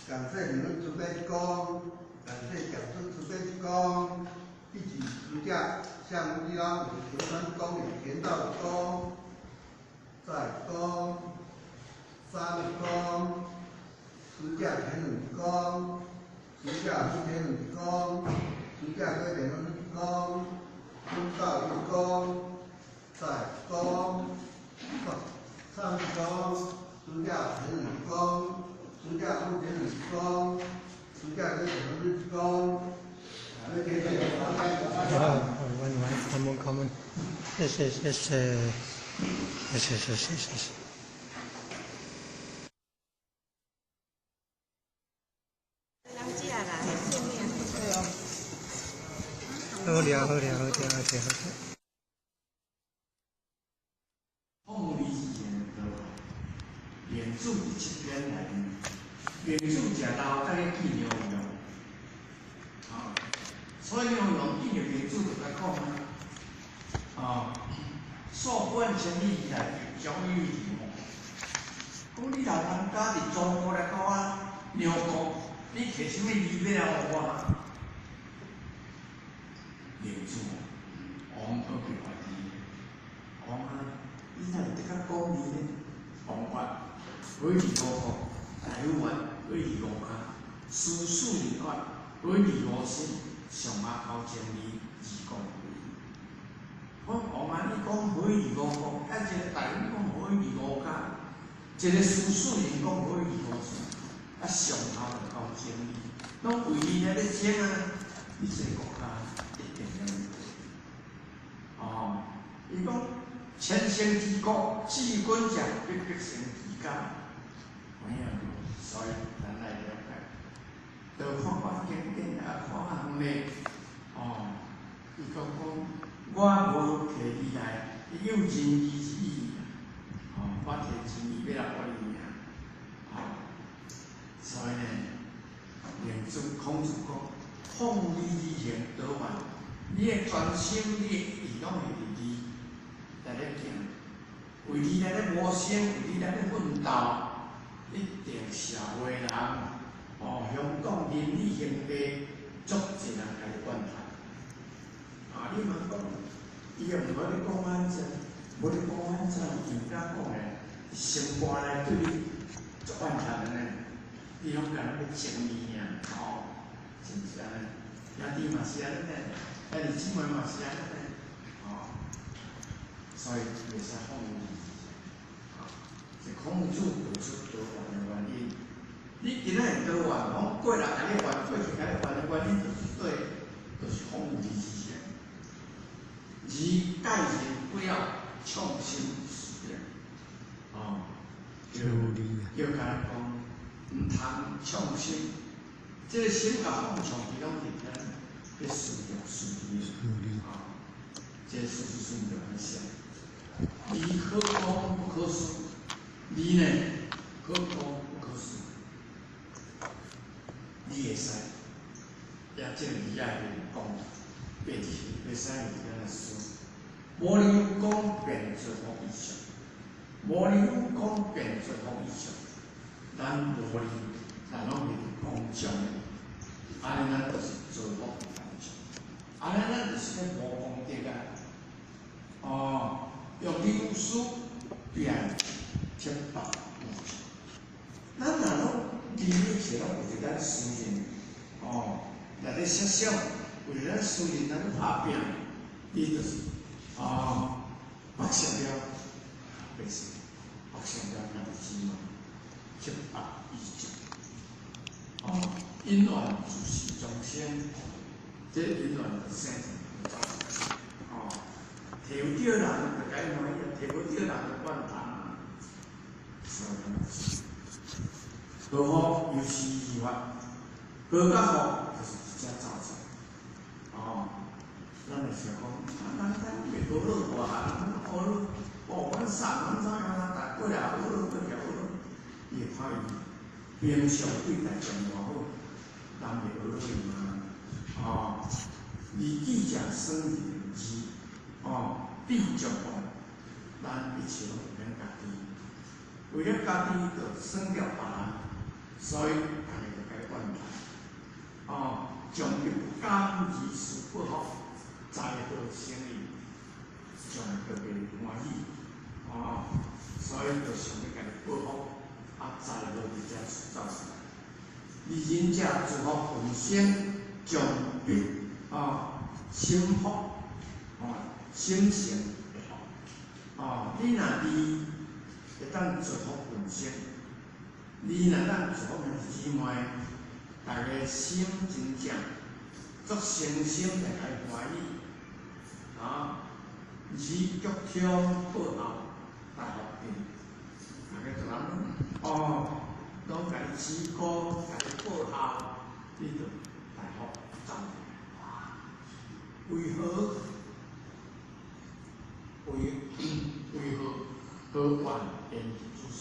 感谢你们慈悲公，感谢讲师慈悲公。一起持架向一拉五前3公里田道公，再公，三公，持架前2公，持架后前2公，持架归前2公，坤道1公，再公，三公，持架前2公，持架后前2公，持架归前2公。好，晚安，感恩感恩，谢谢谢谢，谢谢谢谢谢谢。好了好了好了好了好了。凤梨是的，莲子伫七边内面，莲子食老，再去见牛羊。所以牛羊见着莲子就甲讲啊，数万千里以来教育你哦，讲你老人家伫中国来到啊，牛国，你摕啥物字要来予我？莲子，王都叫我字，王啊，你哪会得较讲字呢？王法，毁义五国，大有愿，毁义五卡，思数人法，毁义五心，上下口千里，二公里。我王啊，你讲毁义五国，啊，一个大有讲毁义五卡，一个思数人讲毁义五心，啊，上头就到千里，拢为你来咧争啊！你这个国家一定要哦，伊讲千乘之国，治君者必必成其家，有影无？所以咱来了解，就看看经典啊，看看远的，哦，伊讲讲我无摕你来，伊有仁义之意，哦，我摕仁义欲来予你尔，哦，所以呢，连子孔子讲。奉礼而行得愿，你的专心，你的意拢会伫你来咧行，为你来咧谋生，为你来咧奋斗，一定社会人，哦，乡党邻里兄弟，足济人共你怨叹。啊，你嘛讲，伊也毋无咧讲安怎，无咧讲安怎，人家讲的，心肝内对你足怨叹的呢，你拢敢若欲争伊尔，吼，是毋是按呢？兄弟嘛是按呢，兄弟姊妹嘛是按呢，吼，所以袂使放弃。是孔子提出道愿的原因。你今仔会道愿，讲过来共你怨，过去共你怨的原因，就是对，就是放弃之前。而盖人不要创新事业，哦，叫叫甲讲，毋通创新。这个心共放创，伊拢伫遐咧思量思虑，啊，这个事实上就安写。理可攻不可失，理呢可攻不可失，你会使，也这个理爱讲，变去，袂使用安尼说。无理有讲便做福以上，无理有讲便做福以上，咱无理，咱拢是讲将的，按呢咱就是造福当中，按呢咱就是咧无功德啊！哦，用理有事变天白无常。咱若拢利益起拢为着咱私人，哦，来咧设想，为着咱私人，咱拍拼，你就是哦，白色了，白色。福生了兄弟姊妹，710。哦，因缘自是众生，这因缘就生成就走。哦，提有著人就共伊欢喜，提无著人就怨叹。所以，何福由是而发，何甲福就是直接走出来。哦，咱会想讲，啊，咱咱袂学好大汉，咱学哦，阮送阮怎样啊？但过来学好，过来学好，伊会看伊平常对待上偌好，人会学好伊嘛？哦，二记者生人字，哦，必足愿，咱一切拢为咱家己，为了家己就耍著别人，所以逐个就共伊怨叹。哦，将欲不甘而施不福，灾祸生意，将特别欢喜，哦，所以就想欲共伊报复，啊，灾祸直接走出来。二仁者自福运生，将必哦心福，哦心成会福，哦，你若离会当造福运生，你若当造福兄弟姊妹，逐个心真正足诚心来共伊欢喜，啊，而脚听报后大福定，逐个就人哦，拢共伊持歌，共伊报孝，你就大福走。为何？为为何何怨延子孙？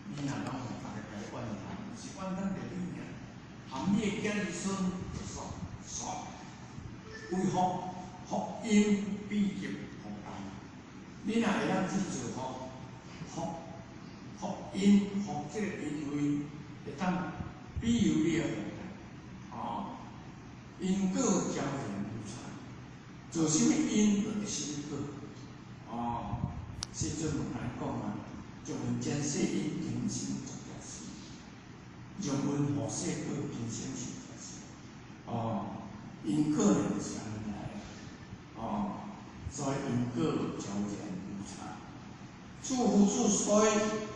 你若拢互逐个共伊怨叹，毋是怨叹著你尔，含你的囝儿孙就煞煞。为福福因必及福大。你若会晓去造福，福福因福这个因位会当庇佑你的后代，哦，因果交然如传，做啥物因就得啥物果，哦，世尊嘛共咱讲啊，将人间世因，今生作业事；将闻福世果，今生受者是。哦，因果呢就是按呢来的，哦，所以因果昭然如常。诸夫子所以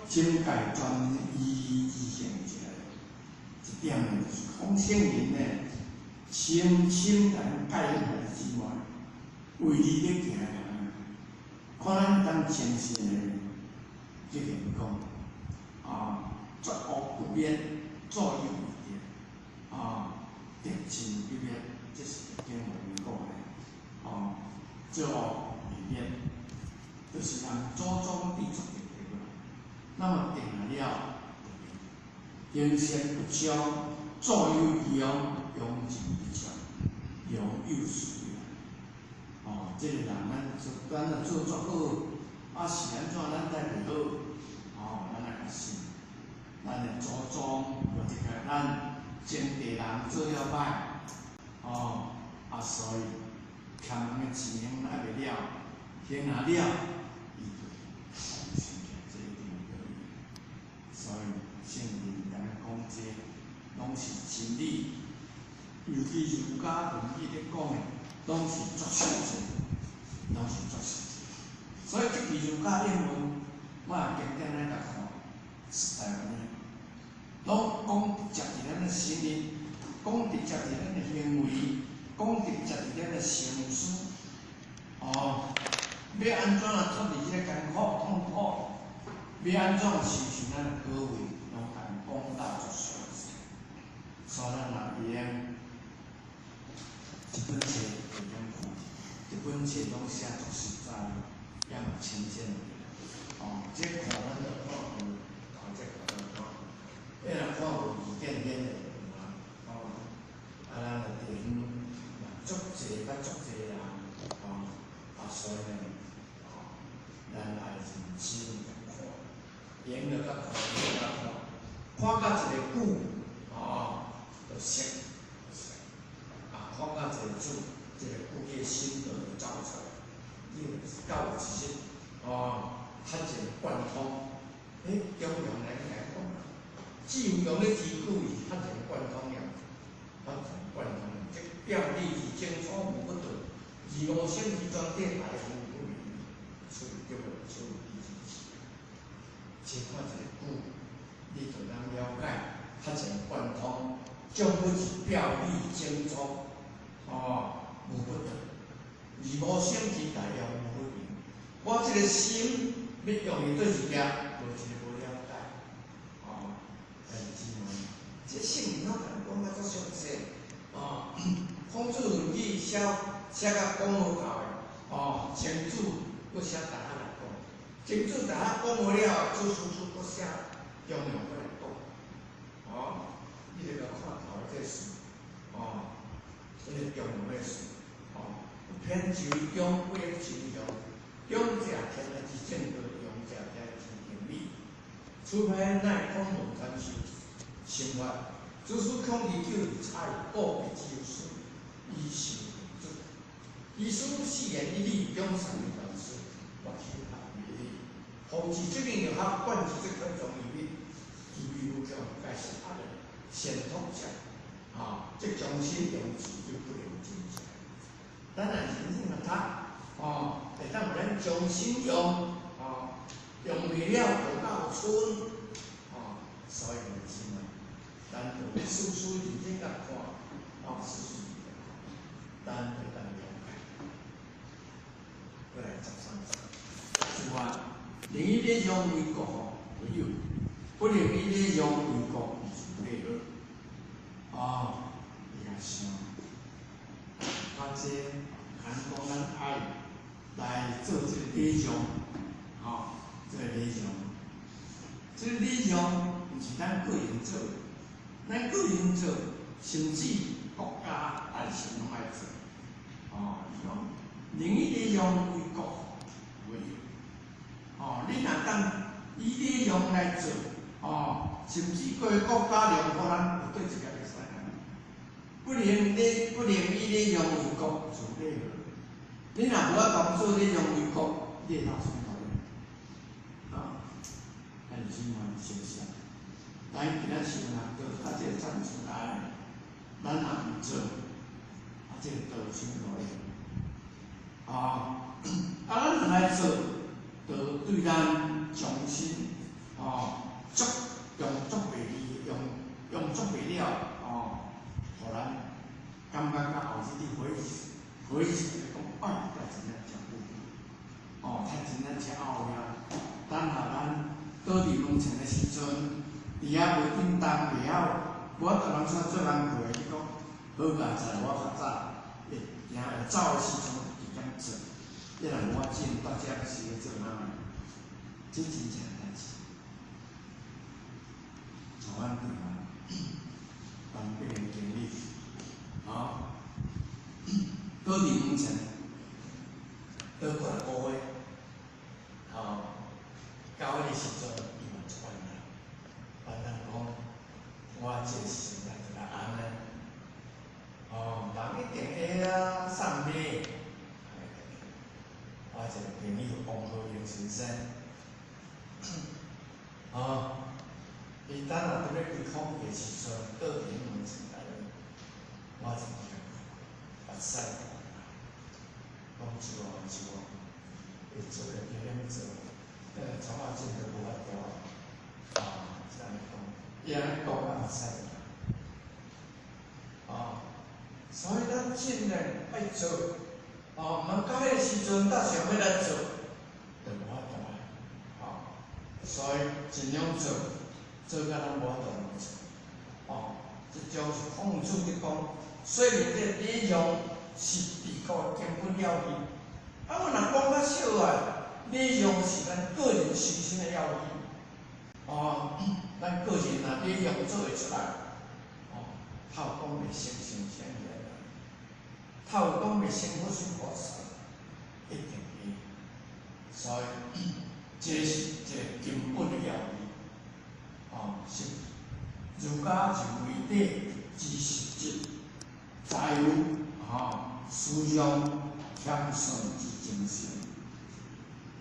境界专一之行一点呢，就是讲圣人呢，深深共咱教育兄弟姊妹，为你咧行的人，看咱当诚信的去言讲，啊，绝恶不变，作有余德，啊，德尽不灭，这是经内面讲的，哦，作恶未灭，就是人祖宗伫做的对无？那么定了，行善不彰，作有余用，用尽不彰，用有时。哦，这个人咱做，咱若做足好，啊是按怎咱待袂好，哦，咱来共信，咱的祖宗或者个咱前地人做了歹，哦，啊所以欠人的钱还袂了，还若了，伊就放生起来，这一定会得。所以圣人共咱讲这拢是真理，尤其儒家论语咧讲的，拢是足实际，拢是足实际。所以这句儒家英文，我也经典来共看，实在安呢，拢讲直接伫咱的心里，讲直接伫咱的行为，讲直接伫咱的心思。哦，欲按怎啊脱离这个艰苦痛苦，欲按怎修行咱的果位，拢共讲到足详细。所以咱若会用这本册会用看，这本册拢写足实在，也嘛浅显。哦，这看咱就看有，哦，这看咱看，彼若看无字典典的有啊，哦，啊，咱就地方嘛足济甲足济人，哦，啊，所以呢，哦，咱来认真共看，闲就佮看，闲就佮看，看到一个久，哦，就熟，就熟，啊，看到一个字，这个句的心就会走出来，你就到有一日，哦，较一个贯通，欸，中庸来来讲，只有用咧字句是较一个贯通尔，较一个贯通，这表里是清楚无不对，而无生之全体大夫不明，所以叫做所以之。先看一个句，你就通了解，较前贯通，将不是表里精足，哦，无不得，而无生之大用无不明。我这个心欲用伫佗一件，无一个无了解，哦，但是姊妹，这圣人拢共咱讲甲足详细，哦，孔子论语写写甲讲无够的，哦，曾子阁写大学来讲，曾子大学讲无了，子思子阁写中庸阁来讲，哦，你著共看头的这事，哦，这个中庸的事，哦，偏求中，不应求用，中者天下之正道，用者天下之定理。此篇乃孔孟传授心法，子思孔其久而差异，故必之有师，以授子。以师四言一理，中三为万事，万事合为理。夫子这边又合，贯之这个中义理，其味无穷，该是阿人先通者。啊，这将心用智就不能真相。咱若是认真读，哦，会当予咱将心用，哦，用袂了就到剩，哦，所以姊妹，咱就事事认真共看，哦，事事认真看，咱会当了解。过来13节，是话，能以礼让为国为友，不能以礼让为国是礼乐。哦，你也想，啊这，咱讲咱爱来做这个礼让，吼，这个礼让，这个礼让毋是咱个人做，咱个人做，甚至国家大事拢爱做，哦，伊讲能以礼让为国为友，哦，你若当以礼让来做，哦，甚至各个国家让予咱有对一个会使啊？不能礼，不能以礼让为国做礼乐。你若无法度做礼让为国，你会当创啥物？啊，咱是怎款现象？咱今仔想啊，就啊这个站出来，咱若毋做，啊这个道伤路啊，啊咱若来做，就对咱将心，哦，足用足袂利，用用足袂了，哦，予咱感觉到后日你回回想来讲，哎，我真正真有，哦，他真正真后呀。等下咱倒伫门前的时阵，伫遐无叮当，袂晓，无法度人煞做工课，你讲好佳哉，我较早会行会走的时阵就咁做，你若无我进到遮是咧做啥物？这真正代志。像阮台湾东北的经理，啊，倒伫门前，倒过来个月，吼，到彼个时阵，伊嘛足困难，困难讲，我这个时阵来就来按呢，哦，人一定会啊送礼，我一个朋友王和平先生，哦，伊等下伫咧开空的时阵，倒伫门前内，我就共目屎讲主啊主啊，会做会记点做，从阿进都无法度啊，是按呢讲，伊按呢讲啊目屎就啊，所以咱尽量爱做，哦，毋通到彼个时阵才想欲来做，就无法度啊，哦，所以尽量做，做甲咱无法度毋做，哦，这种是孔子伫讲，说明这礼让是治国的根本要义。啊，我若讲较少啊，礼让是咱个人修身的要义。哦，咱个人若礼让做会出来，哦，透讲袂成圣贤贤，透讲袂成佛圣菩萨，一定会。所以，这是一个根本的要义。哦，是儒家认为礼之实质，在于吼思想谦逊之精神，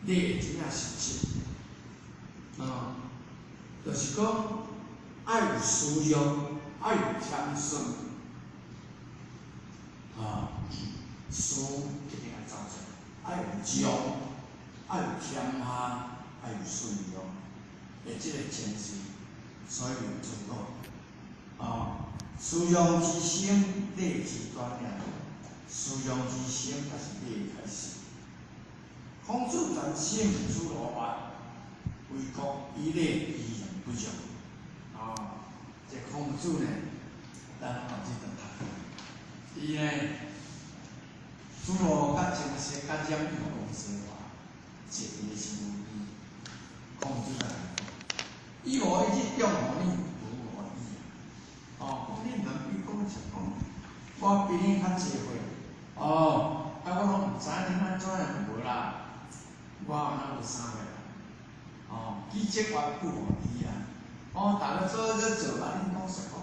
礼真正实质，啊，就是讲爱有思想，爱有谦逊，啊，思一定爱走出来，爱有让，爱有谦下，爱有顺用，的這个情绪，所以做好。哦，思量之生，礼之端也。思量之生，才是礼的开始。孔子全心子路曰：为国以礼，其言不详。哦，这孔子呢，咱嘛这段读。伊呢，子路佮前世佮冉有讲说话，一个是无义。孔子来讲，以我意志中乎你，如我意啊。哦，讲你毋通比讲是讲，我比你较济岁。哦，啊，我拢毋知恁按怎样无啦，我哪有三岁啦？哦，记这我不何知啊。哦，逐个做做做啊，恁讲实讲，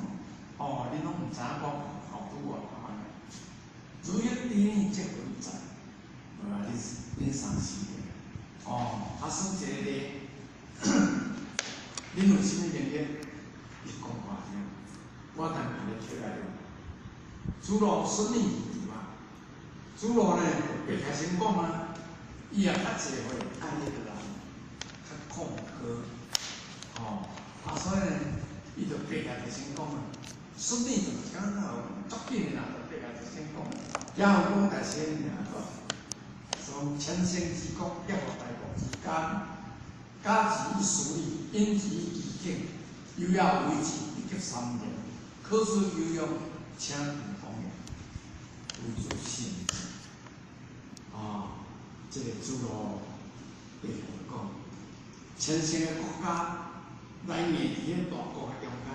哦，恁拢毋知影我后拄啊。如欲知你则何在？无啦，恁三四个，哦，啊，算一个例，恁有啥物能力？伊讲看听，我等下咧出来。子路孙女对吧？子路呢，白开先讲啊，伊也较济岁，爱迄个人较控歌，吼，啊，所以呢，伊就白开先讲啊，孙女就讲到足紧的啦，就白开先讲。也有讲大仙尔个，从千乘之国，结合大国之间，假之以事理，引之以机警，又要为之一击三连，可使有用，请求讲言，为主信。啊，这个子路会讲，千乘的国家来硬伫咧大国的中间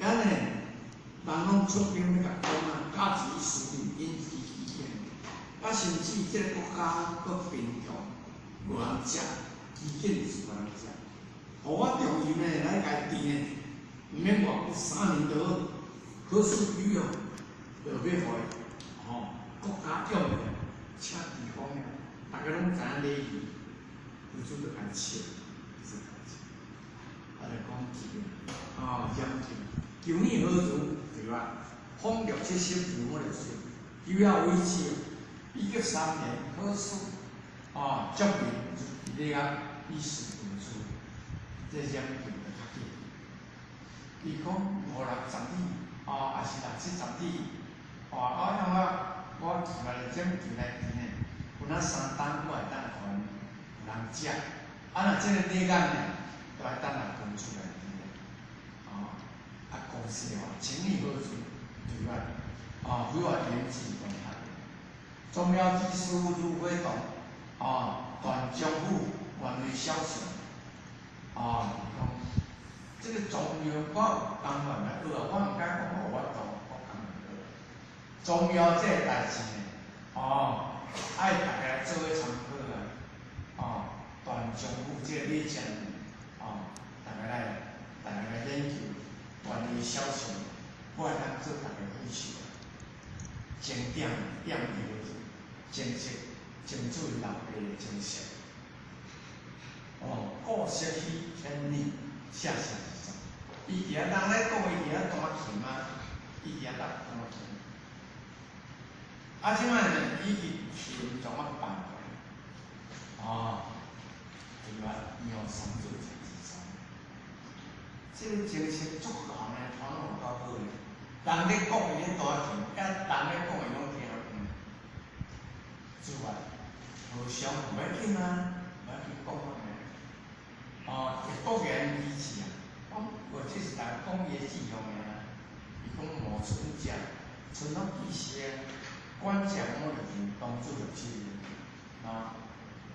啊，安呢，人拢出兵欲共讲啊，假之以事理，引之以机警，啊，甚至这个国家阁贫穷，无人食，饥饉是无人食。予我重油呢来共治呢，毋免偌久，3年就好。可是有用，就欲予伊吼国家用的，请地方的，逐家拢知影礼仪，有主就共笑，就是共笑。啊，就讲一个，啊，严禁，求你何如？对吧？风六七十，如我六十，又要维持，一个3年，可是啊，足民伫咧遐以事论事，这严禁就较紧。伊讲五六十里，啊，抑是六七十里，哦，啊，像我起来针球来治呢，有那3担我会当予人食，啊，若这个礼案呢，就爱等人讲出来治呢，哦，啊，讲实话，情理何处？对吧？啊，不要言之讲他。宗庙之师如火动，啊，断将府原为小乘，啊，讲这个宗庙我有当然来学啊，我毋敢讲我有法度，我当然学。宗庙这个代志呢，哦，爱大家来做伙参考啊，哦，断将府这个礼节，哦，大家来研究，原为小乘，我会当做大家分析。经典点对，正式正注老爸的精神。哦，故色虚天理，下下之中。伊伫遐人咧讲，伊伫遐弹琴啊，伊伫遐弹琴。啊，这摆呢，伊伫琴怎啊放过来？哦，对吧？庙三祖之中，这个精神足够呢，头脑有够好的。人咧讲伊咧弹琴，啊，人咧讲伊拢听。之外，和尚无要紧啊，无要紧讲啊。哦，国言机智啊，讲无这是人讲伊的志向尔。伊讲无春者，春拢记声，管者我就是当主六七年。啊，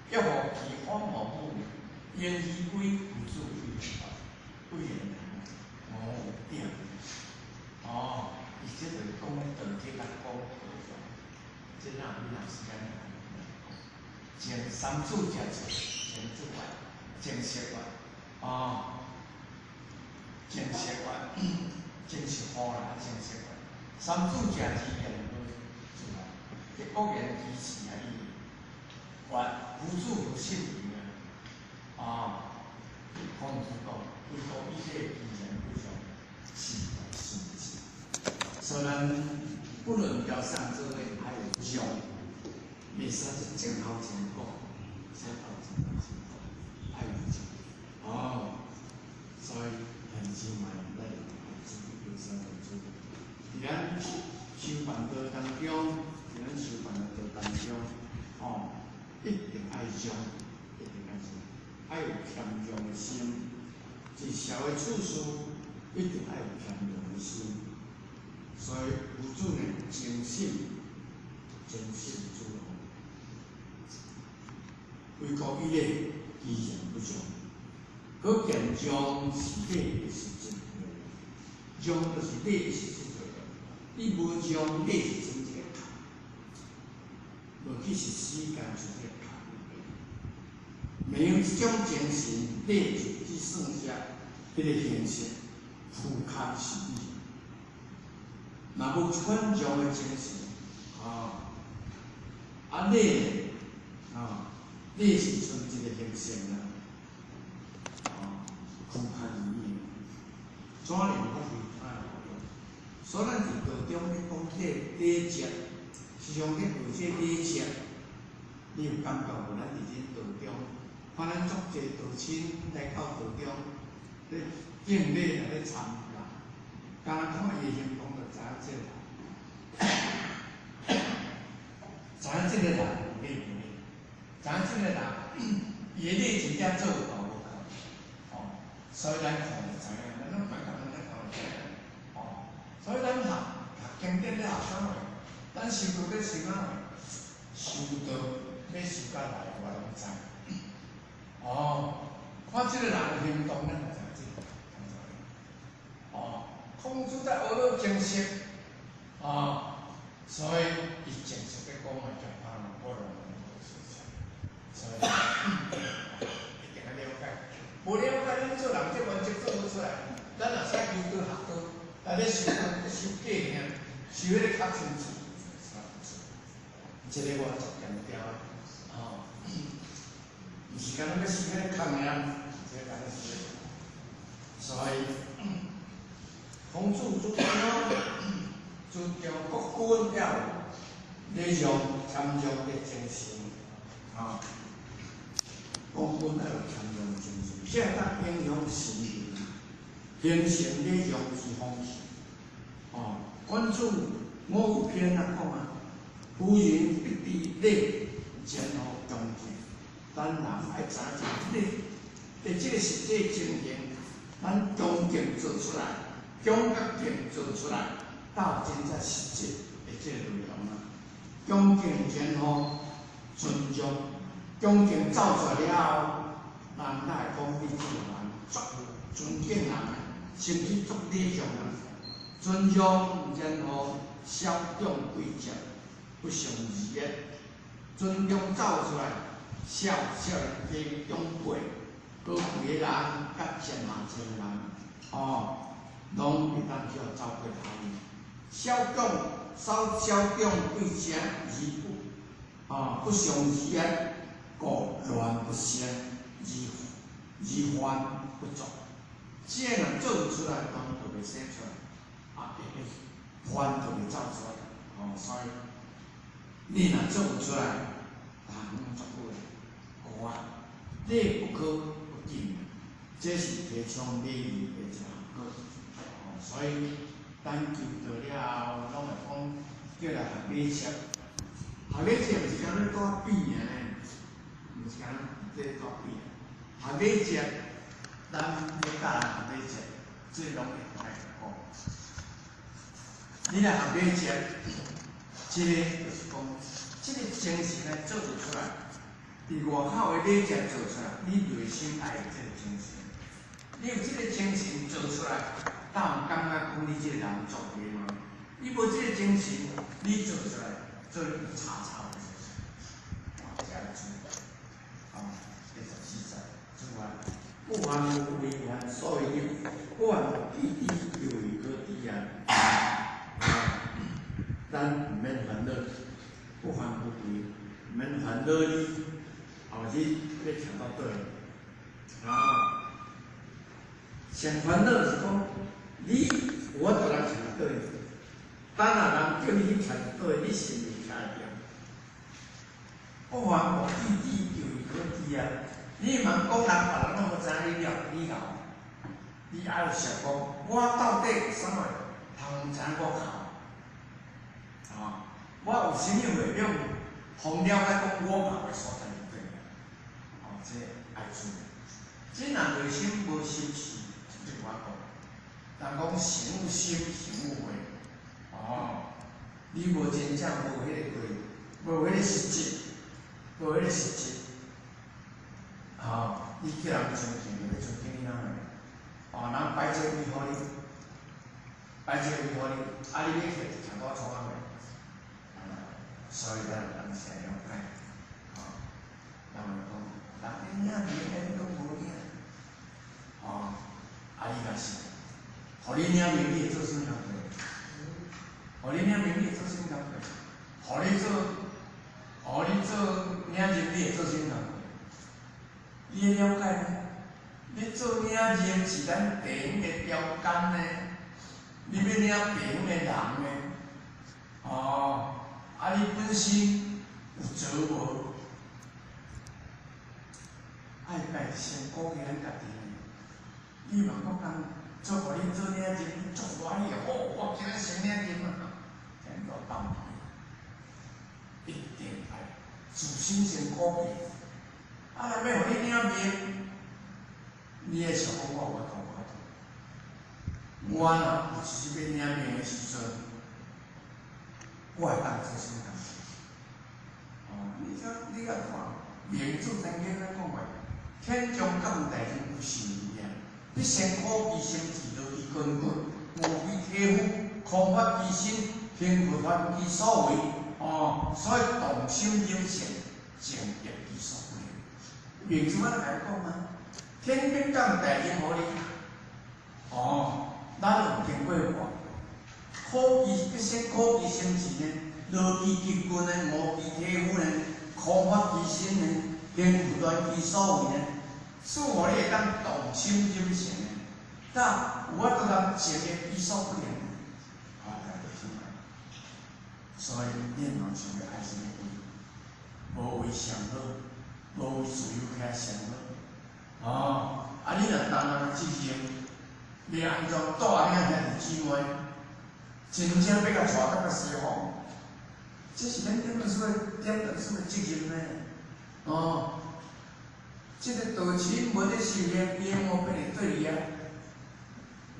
欲何其荒无母，言而归不住为言无点。哦，伊这就是讲咧道德甲讲和尚，这哪有你时间来讲？前三祖者做，前祖啊，前色啊，哦，前色啊，前色好啦，前色啊，三祖者之言都出来，这国言机智啊，伊话无主有信义啊，啊，孔子讲，为国以礼，其言不详，是信之。所以咱不论标上这位还有将，袂使说正头前讲，使头前头前讲，爱有将。愛有謙讓的心。佇社會處事，一定愛有謙讓的心。所以夫子呢，誠心，誠心主為國以禮，其言不讓。可見讓是禮的實質內容，讓就是禮的實質內容。你無讓，禮是真一個空，無去實施，干是一個空。沒有這種精神，禮就只算是彼個形式，虛空是禮。若無這款讓的精神，啊禮呢，禮是賰一個形式啦，空空而已。怎能發揮它的效用？所以咱佇道中咧講這個禮節，實際上咧學這個禮節，你有感覺無？咱佇這道中，看咱足濟道親來到道中，咧敬禮來咧參加，敢若看伊的行動就知影這個人，知影這個人有禮無禮，知影這個人伊的禮真正做有夠無夠，所以咱看就知影，咱攏毋愛講，咱看就知影，所以咱學讀經典咧學啥物？咱修道咧修啥物？修道欲修到內，我攏知。看這個人的行動，咱就知這個人。孔子在學了精識，所以伊正式咧講嘛，就怕我攏無事所以一定愛了解，無了解，咱做人這原則做無出來。咱若使求道學道，來咧修道修假爾，修彼個較清楚。這個我足強調的，毋是干焦欲修彼個空爾，這個干焦修。所以，孔子主張主張國君要禮讓謙讓的精神，國君要有謙讓的精神，這會當影響市民，形成禮讓之風氣。管子五篇啊講啊，夫人必知禮，然後恭敬。咱人愛知影禮，佇這個實際情形，咱恭敬做出來，恭甲敬做出來，到真正實質的這個內容啊。恭敬然後尊重，恭敬走出來了後，人才會講你這個人足尊敬人的，甚至足禮讓人。尊重然後小長貴賤，不相異言。尊重走出來，小小人長輩，高貴的人佮賤下賤的人，攏會當叫走過頭。小長小小長貴賤而不不相異言，故亂不生，而患不作。這個若做出來，亂就袂生出來，患就袂走出來。所以你若做毋出來，人足好的，好啊，禮不可不敬，這是提倡禮儀的一項好。所以咱求道了後，攏會講叫來學禮節。學禮節毋是干焦帶比爾呢，毋是干焦這帶比爾。學禮節，咱欲教人學禮節，這攏會愛講。你來學禮節，這個就是講，這個精神來做出來，佇外口的禮節做出來，你內心愛有這個精神。你有這個精神做出來，才有感覺講你這個人足禮貌。你無這個精神，你做出來做吵吵的做出來，這愛注意。第14節，注啊，不患無位，患所以不患無知之猶可知啊。咱毋免煩惱，不患無位，毋免煩惱你後日欲徛到佗。上煩惱是講你有法度來徛佗，等下人叫你去徛佗，你是毋是徛會著？不患無知之猶可知啊！你毋通講人，別人攏無知影你了你𠢕。你愛有想講，我到底有啥物通知影我𠢕？我有啥物會用，予了解講我𠢕的所在就對了。這愛注意。這若內心無修持，就無法度。人講行有心，行有慧。哦，你無真正無彼個慧，無彼個實質，無彼個實質。哦，你叫人尊敬，就欲尊敬你人的。哦，人擺這個位予你，擺這個位予你，啊，你欲徛就徛倒創啊未？所以咱人是愛了解。哦，人會講，人領名，你攏無領。哦，啊，你若是，予你領名，你會做啥物工課？予你領名，你會做啥物工課？予你做，予你做領認，你會做啥物工課？你會了解呢？你做領認是咱地方的標杆呢，你欲領地方的人呢？哦，啊，你本身有做無？愛家先顧起咱家己呢。你嘛講人做予你做領認，你足歡喜，哦，我今仔先領認啊！這樣做放屁，一定愛自身先顧起。啊，若欲予你領名，你會想講我有法度無法度？我若有一日欲領名的時陣，我會當做啥物工課？哦，你這你甲看，明主曾經咧講過，天將降大任於斯人也，必先苦其心志，勞其筋骨，餓其體膚，空乏其身，行拂凡其所為。哦，所以動心忍性，靜業其所不能。明主安呢共你講啊，天必降大任予你。哦，咱有經過無？苦其必先苦其心志呢，勞其筋骨呢，餓其體膚呢，空乏其身呢，行拂亂其所為呢，使予你會當動心忍性呢，但有法度通靜業其所不能。啊，大家聽下。所以，恁若想欲愛啥物位，無位上好，無位自由起來上好。哦，啊，你若擔人的責任，欲按怎帶領兄弟姊妹，真正欲共帶到個西方，這是咱點傳師的點傳師的責任呢。哦，這個道親無咧修行，伊無變會對伊啊。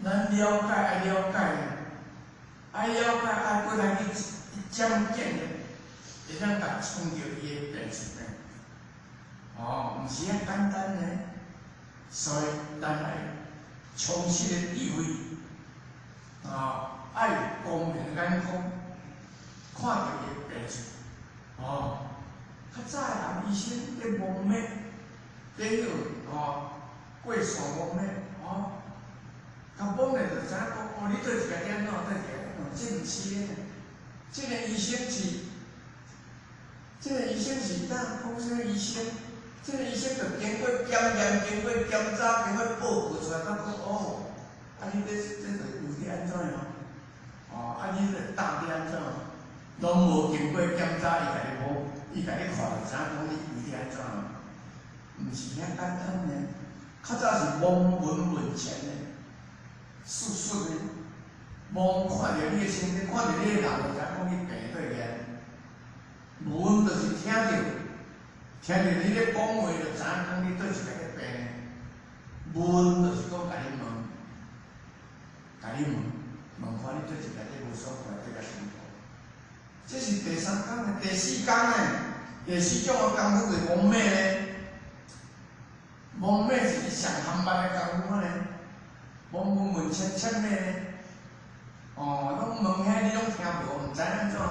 咱了解愛了解，愛了解愛閣來去漸漸的，會當共創著伊的變數呢。哦，毋是遐簡單呢。所以咱愛充實的智慧，啊，愛有光明的眼光，看著伊的病處。哦，較早的人醫生咧摸脈，咧彼個哦過線摸脈，哦，較摸咧就知影講，哦，你佗一个點怎，佗一個點怎，這毋是的。這個醫生是，這個醫生是當講啥醫生？這個醫生就經過檢驗、經過檢查、經過報告出來，才講哦，啊你這這就有滴按怎樣？哦，啊你這膽滴按怎？攏無經過檢查，伊共你無，伊共你看就知影講你胃滴按怎？毋是遐簡單呢。較早是望聞問切呢，事實呢，望看著你的身體，看著你的人，就知影講你病佗去。聞就是聽著，聽著你咧講話，就知影講你佗一個咧病。問就是講共你問，共你問，問看你佗一個咧無爽快，佗個辛苦。這是第三工的，第四工呢？第四種的功夫就是摸脈呢。摸脈是上含慢的功夫呢，摸聞問切切脈呢。哦，攏問遐你攏聽無，毋知按怎講。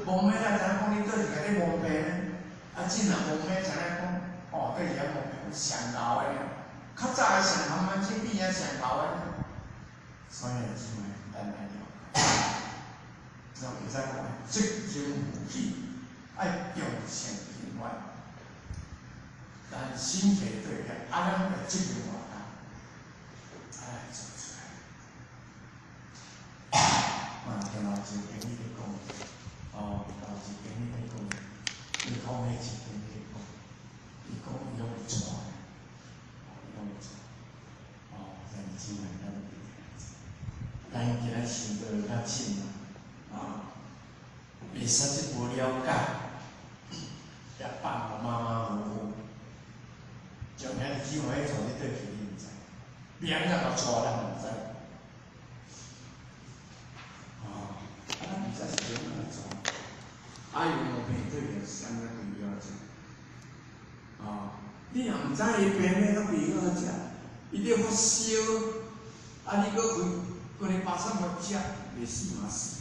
摸脈才知影講你佗一個咧摸病呢。啊，真若摸脈知影講，哦，佗一個摸病，上𠢕的。較早的上含慢，這變啊上𠢕的。所以姊妹，咱愛了解。咱會使講責任負起，愛重性平安。咱身體對個，啊，咱的責任偌大，愛做出來。啊，聽老師跟你咧講，哦，老師跟你咧講，伊講彼是跟你咧講，伊講伊攏會帶，哦，伊攏會帶，哦，咱姊妹咱咱今仔生活較深啊，袂使這無了解，也放予馬馬虎虎。将遐机会带你倒去，你毋知，别按怎共带咱毋知。哦，啊，咱毋知是欲按怎带。啊，伊有病对个是按怎规药食？哦，你若毋知伊病咩，拢袂好食，伊咧发烧，啊，你阁开规个巴刹互食，袂死嘛死。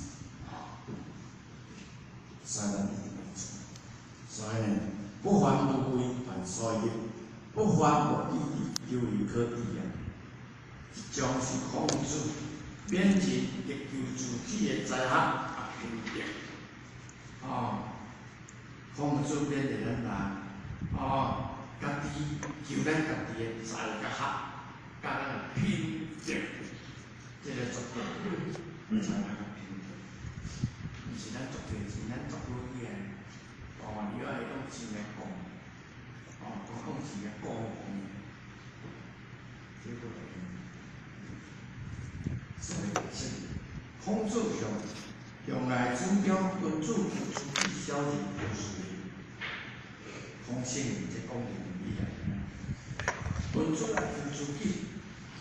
所以咱一定要注意。所以呢，不烦无畏，犯所业；不烦无记忆，犹为可知啊。一种是孔子勉人欲求自己的才学甲品德。哦，孔子勉励咱人，哦，家己求咱家己的才甲学，佮咱的品德，這个足够，才學佮品德。毋是咱足濟錢，咱足好起來。哦，你愛用錢來講，哦，講講錢來講這個所以是孔子向向來主張君子求自己，小人求事業。孔聖人這講的理啊，君子來求自己，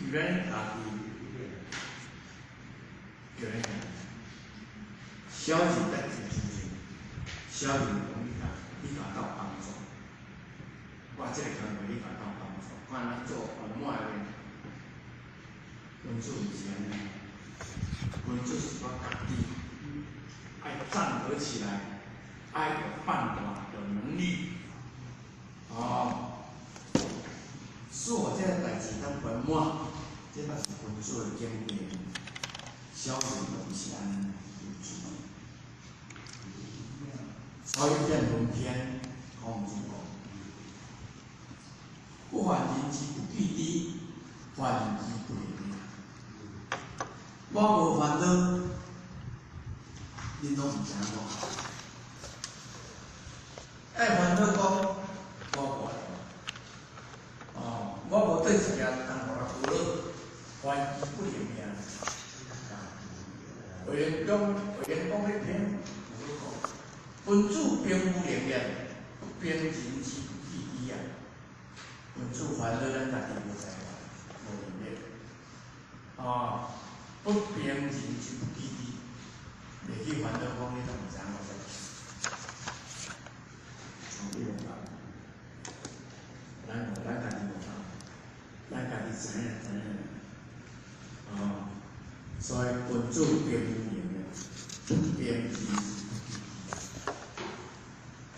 求咱家己，求咱家己。小人來求自己，小人講你共鬥幫助，我這个工課你共鬥幫助，看咱做圓滿的。君子毋是按呢，君子是講家己愛站合起來，愛有判斷，有能力。哦，做這個代誌當圓滿，這嘛是君子的境界。小人就毋是按呢，要注意。所以變論篇，孔子講：不患人之不己知，患其不能。我無煩惱，恁攏毋知影我。愛煩惱講，我無愛。哦，我無對一件當予人苦惱，患其不能命。魏元講，魏元講彼篇有咧講，君子兵無能也，不兵人之不己知啊。君子煩惱咱家己無才華，無能力。哦，不兵人之不己知，袂去煩惱講你攏毋知影我在。你無講，咱無，咱家己無講，咱家己知影知影。哦，所以君子兵無能的，不兵人之不己知。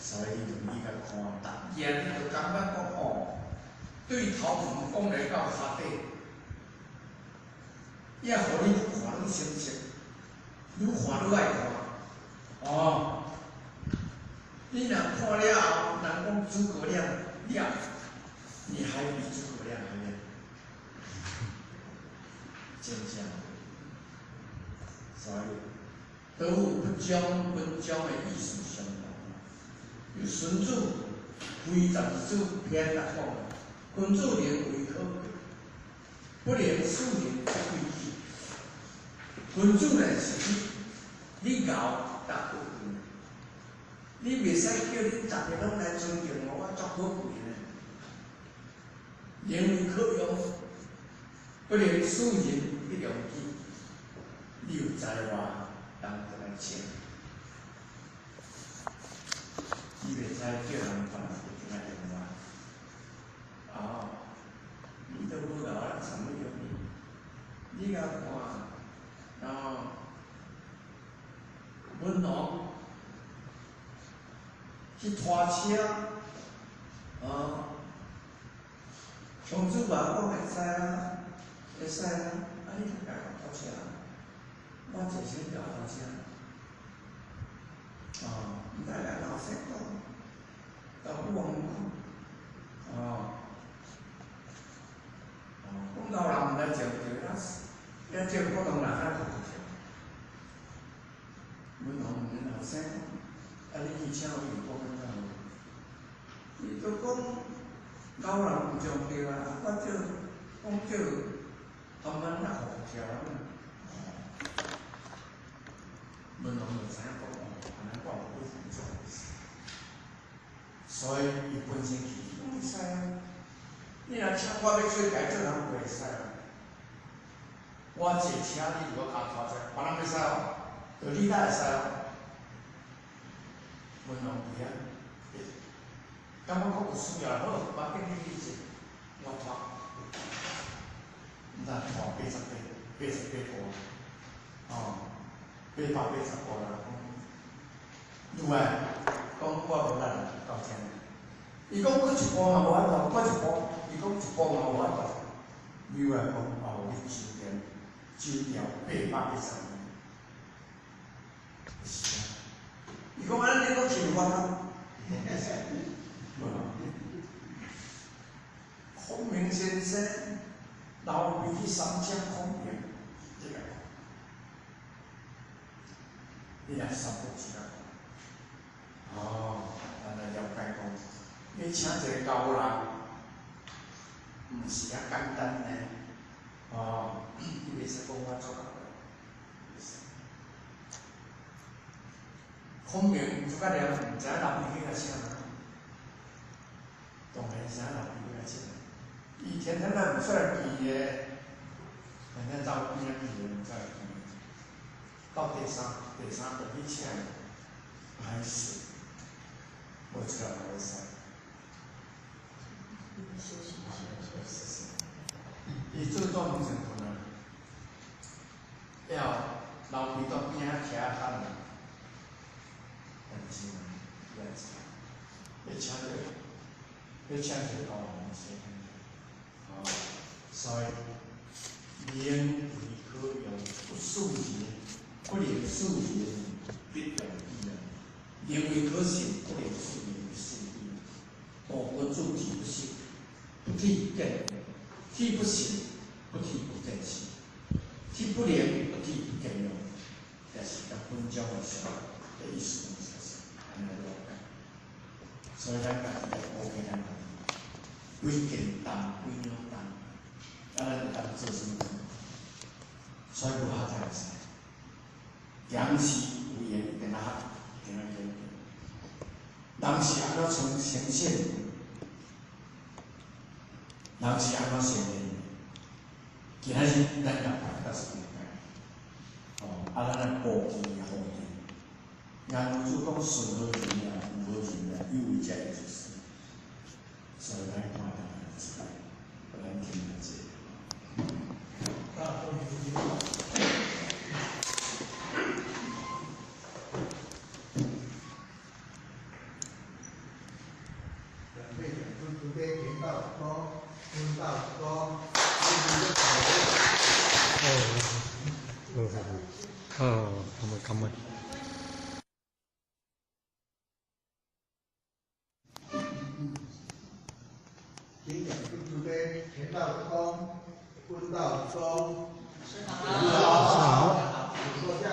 所以你就你甲看，逐件你就感覺講吼，對頭毛講來到跤底，也予你愈看愈清晰，愈看愈愛看。哦，你若看了後，人講諸葛亮了，你還比諸葛亮還了，真正。所以，德有不將跟將的意思相同。有孫子非十二子篇來講，君子能為可貴，不能使人不貴己。君子呢是你敖但可貴，你袂使叫恁逐个攏來尊敬我，我足可貴呢。能為可用，不能使人不用己。你有才華，人就來請。你袂使叫人別人一定愛用我。哦，你都無敖，人啥物用你？你共看，哦，文王去拖車，哦，孔子嘛講會使啊，會使啊，啊你就家拖車，我坐先叫拖車。哦，毋知來老師講，老母王講，哦，哦，講老人毋知照對，啊，遐照普通人較糊塗。文王問𪜶後生講，啊你去請伊講安怎無？伊就講老人毋上對啊，我照講照含慢仔糊塗啊。文王就知影講哦，按呢我無不做，所以伊本身去講會使啊，你若请我欲出来做人袂使哦。我坐车，你如果共拖车，别人袂使哦，就你才会使哦。文王伫遐，感觉讲有需要，好，无要紧，你去坐，我拖。毋知拖88，88步，哦，880步啦。讲，愈来，讲我无力到遮。伊讲阁一步嘛无法度，阁一步，伊讲一步嘛无法度。愈来讲哦，你收掉，收掉880年。是啊。伊讲按呢你阁去有法度？无。孔明先生，刘备去三请孔明，你来讲，你来三步之讲。哦，咱来了解讲，你请一个高人，毋是遐简单呢。哦，你袂使讲我做到的，袂使。孔明诸葛亮毋知影刘备去共请，当然知影刘备去共请。伊天天咱毋出来记的，天天走边仔记的，毋出来记。到第三步去请，歹势，无出来嘛袂使。伊做做问成困啊，了后刘备在边仔徛等，但是嘛，伊也知，欲请一个，欲请一个高人先。哦，所以名为可用，不恕人，不能恕人，必用之啊。名为可信，不能恕人，不恕之。哦，我主体不信，不体见，体不信，不体不见信，体不灵，不体不见用，也是甲本章的上的意思拢是按呢了解。所以咱家己来保护咱家己，几件担，几两担，啊，咱会当做啥物？所以无合才会使。阳是有缘，一定合，一定合。人是按怎呈现？人是按怎呈现？今仔日咱共款，是应该。哦，啊，咱来布置好地。颜如主讲顺好人啊，有好人啊，有为者就是。所以咱看到这个，咱听下这个。准备讲出慈悲，田道高，坤道高，哦，哦，感恩感恩。请讲出慈悲，田道高，坤道高。好，请坐下。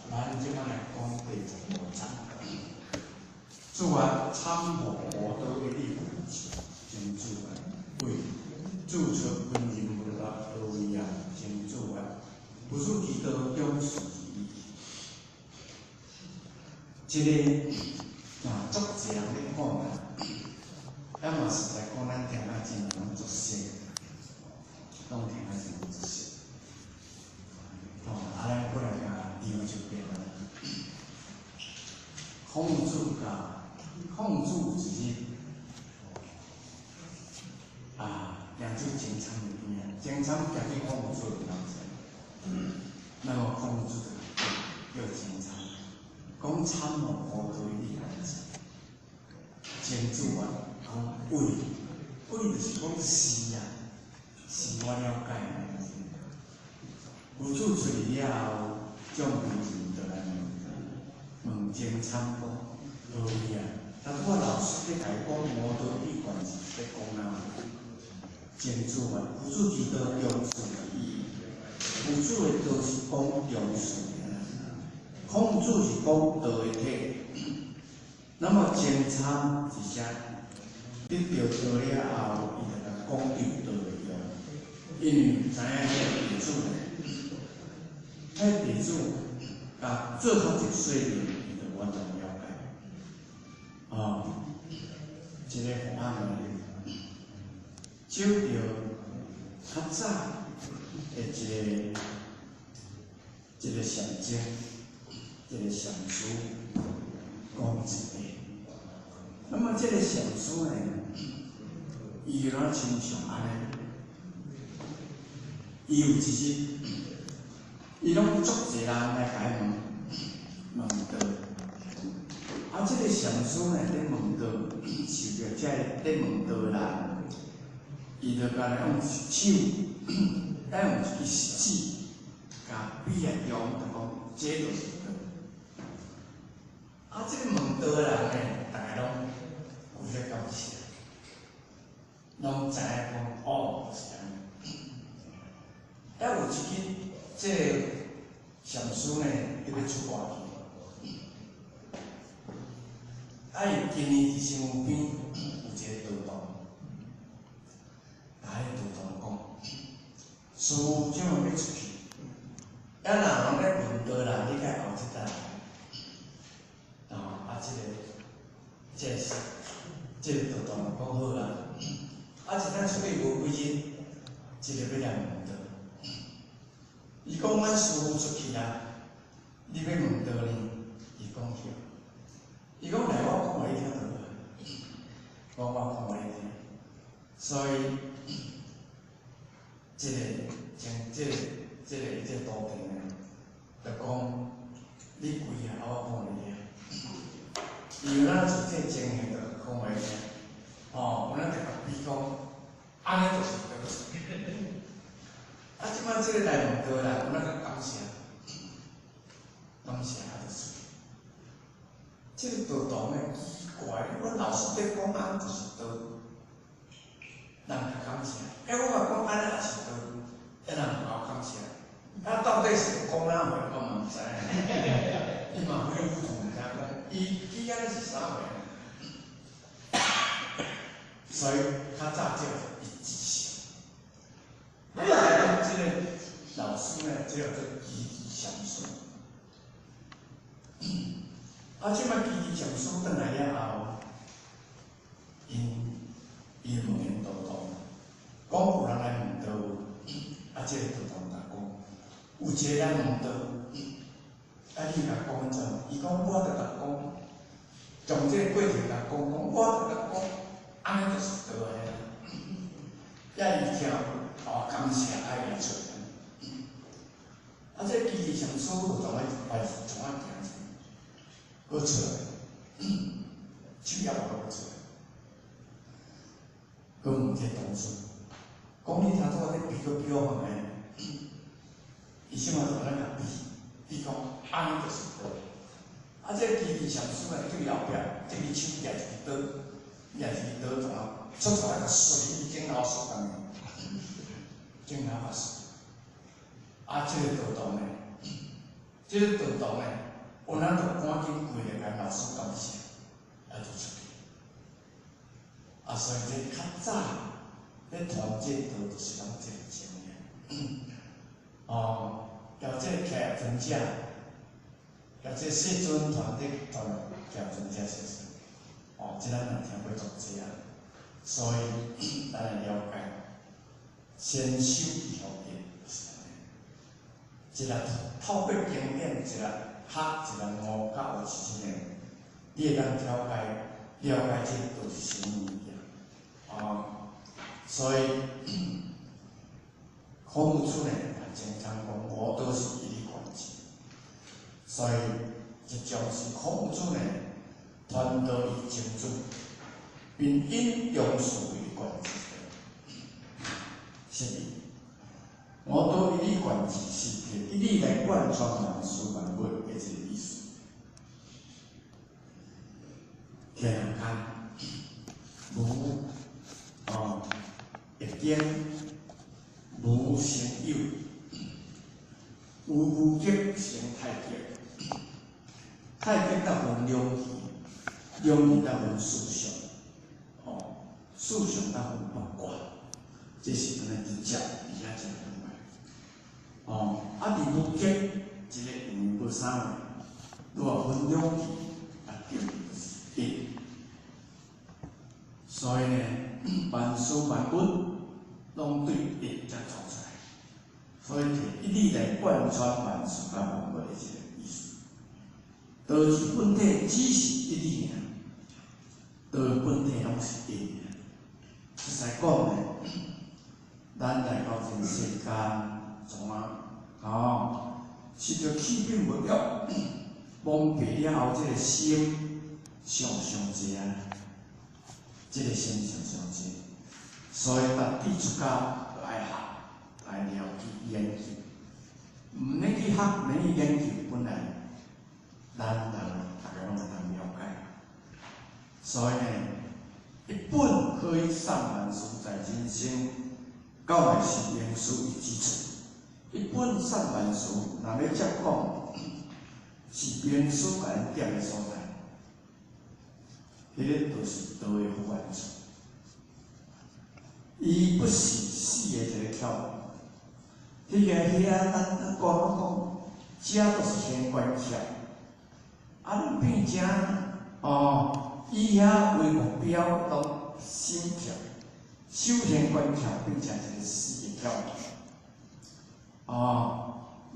咱这摆来讲第15章，主啊，参悟无道一理，真主啊，为注出分人无力何为啊？真主啊，不出其道中事而已。这个嘛，足济人咧讲啊，啊嘛实在讲，咱听啊真拢足熟，拢听啊真足熟。哦，啊，咱过来共念一遍啊。孔子共孔子一日，啊，行至前参的边仔，前参行去孔子的面前，那么孔子就叫前参，讲参悟无道理代志。前主啊，讲为，为就是讲是啊，是我了解的。夫子出去了后，众人就来问，问前参讲，何为啊？头拄仔老师咧共伊讲无道理关是咧讲哪？前主啊，夫子之道中恕而已。夫子的道是讲中恕的，孔子是讲道的体。那么前参是啥？得到道了后，伊就共讲对。因為知影彼个地主呢，彼个地主共做較濟說明，伊就完全了解。哦，一个和尚呢，找著較早的一个禪僧，一个禪師講一个。那麼這個禪師呢，伊若親像按呢，伊有一日，伊攏足濟人來共伊問問道。啊，這個禪師呢，咧問道，受著這个咧問道的人，伊就干焦用手，愛用一支指，共比來中，就講這就是道。啊，這個問道的人呢，逐家攏有咧感謝，攏知影講哦，就是按呢。啊，有一日，這個禪師呢，伊欲出外去，啊，伊今年佇身軀邊有一个道童，共彼道童講，師父這馬欲出去，啊，若有人咧問道啦，你共後這搭來。哦，啊，這個道童講好啊，啊，一旦出去無幾日，一个欲來問道。伊講阮師父出去啊，你欲問道呢？伊講對。伊講來，我講予你聽就好。講我講予你聽。所以，這個像這個徒弟呢，就講你跪下，我講予你聽。伊有哪做這個情形，就講予你聽。哦，有哪就共比講，按呢就是對。啊，這擺這個來問道啦，有哪較感謝，感謝啊，就出去。這個道童呢奇怪，阮老師咧講按就是道，人較感謝。欸，我嘛講按呢也是道，欸，人嘛感謝。啊，到底是講哪回，我嘛毋知影。伊嘛非糊塗，毋知影講，伊記按呢是啥貨？所以較早叫一致性。你來講這個老師呢，這叫做奇迹禪師。啊，這擺奇迹禪師轉來了後，𪜶伊問𪜶道童，講有人來問道，啊，這個道童就講，有一個人問道，啊，你共講按怎？伊講我就共講，從這個過程共講，講我就共講，按呢就是道的啦。遐伊聽，哦，感謝愛伊出來。啊，這個奇迹禪師就從啊，從啊行出，閣出來，手也無閣出來，閣問這個同事，講你頭拄仔咧比閣比我看覓？伊啥物就按呢共比，比講按呢就是道。啊，這個奇迹禪師呢，對後壁，這支手舉一支刀，舉一支刀從啊出出來，共媠伊頸喉媠共，頸喉共媠。啊，這個道童呢，這個道童呢，有哪就趕緊跪來共老師感謝，啊，就出去。啊，所以這較早咧傳這道，就是攏這個情形。哦，後這個徛尊者，後這世尊傳的傳徛尊者說說，哦，這咱若聽過足濟啊，所以咱來了解，先修以後定就是按呢。一個透過經典，一個學，一個悟，甲學是啥物，你會當了解了解這道是啥物物件，哦，所以孔夫子呢，也經常講，吾道是一以貫之，所以這種是孔夫子呢，傳道以精準，並引用事以貫之的，是。吾道一以貫之，是一理來貫穿萬事萬物的這個意思。天間無哦，易經無生有，有無極生太極，太極才分兩氣，兩氣才分四象，哦，四象才分八卦，這这是按呢直接伫遐真明白。哦，啊，伫无极一个有无三位，如果分两去，啊，对，就是一。所以呢，万事万物拢对一才做出来，所以提一理来贯穿万事万物的这个意思。道之本体只是一理尔，道本体拢是一尔。实在讲呢，咱来到人世间，从啊，哦，受著气变物欲蒙蔽了后，这个心上上济啊，这个心上上济，所以达地出家就爱学，来了解研究，毋免去学，免去研究，本来咱人大家拢会当了解。所以呢，一本可以上万事在人生，到尾是名师为基础。一本上万事，若欲接讲，是名师共咱点的所在，彼个就是道的发源处。伊不是死的一个窍门。彼个遐，咱咱讲拢讲，遮都是玄关窍。啊，你变成哦，以遐为目标，当心窍，修玄关窍变成一个死的窍门。哦，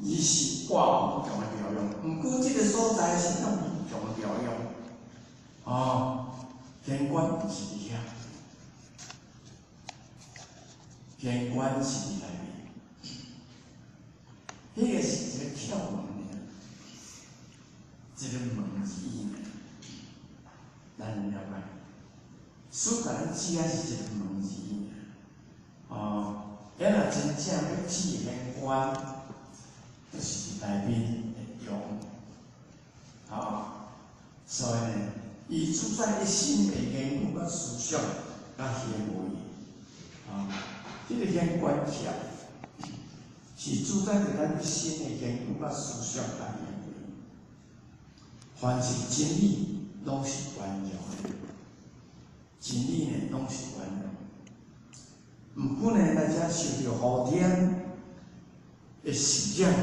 伊是挂无穷的妙用，毋过这个所在是用无穷的妙用。哦，玄关毋是伫遐，玄关是伫内面，彼个是一个窍门尔，一个门而已尔，咱了解。师共咱指仔是一个门而已尔，哦，遐若真正欲指玄关，就是伫内面的用，哦，所以呢，伊主宰一心的言语佮思想佮行为，啊，这个玄关窍是主宰著咱一心的言语佮思想佮行为。凡是真理，拢是圆融的；真理呢，拢是圆融。毋过呢，来遮受著后天的习染，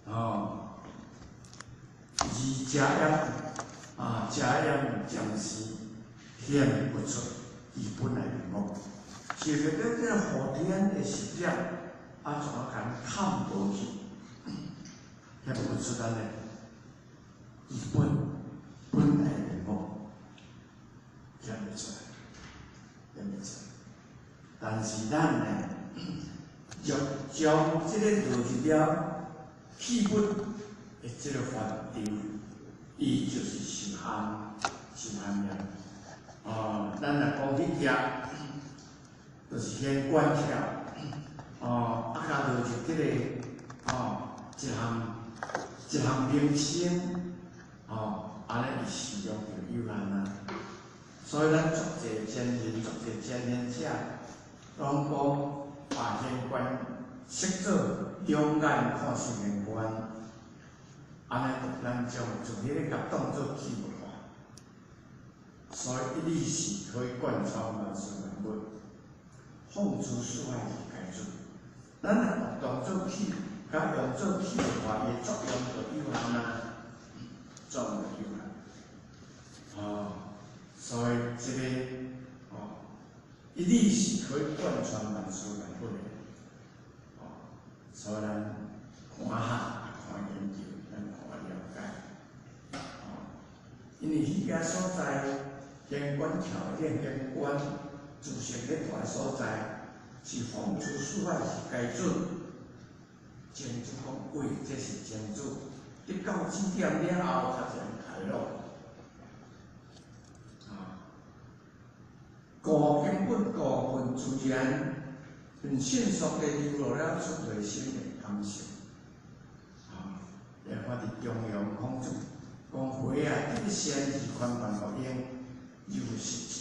哦，而遮掩啊，遮掩暂时显不出伊本来面目。受著这个后天的习染，啊，怎啊共看无去，显不出咱的伊本来面目，显袂出来，显袂出来。但是咱呢，若将这个落入了器物的这个范畴，伊就是受含，受含了。哦，咱若讲彼业，就是玄关窍，哦，啊，共落入这个，哦，一项一项名称，哦，按呢伊受用就有限啊。所以咱足济前人、足济前贤者，拢讲把玄关释做两眼看玄关，按呢咱将从彼个共当做器物化。所以一理是可以贯穿万事万物，放诸四海而皆准。咱若当做器，共用做器物化，伊作用就有限啊，作用就有限。哦，所以这个哦，一理是可以贯穿万事万物的。哦，所以咱看学、看研究，咱看了解。哦，因为彼个所在，玄关窍的玄关，自成咧大所在，是放诸四海是皆准。真主讲，喂，这是真主。得到指点了后，才会开朗。啊，顾根本顾分自然，很迅速地流露了出内心的感受。啊，来看伫中庸孔子讲回啊，得善而宽宽国应，有实质。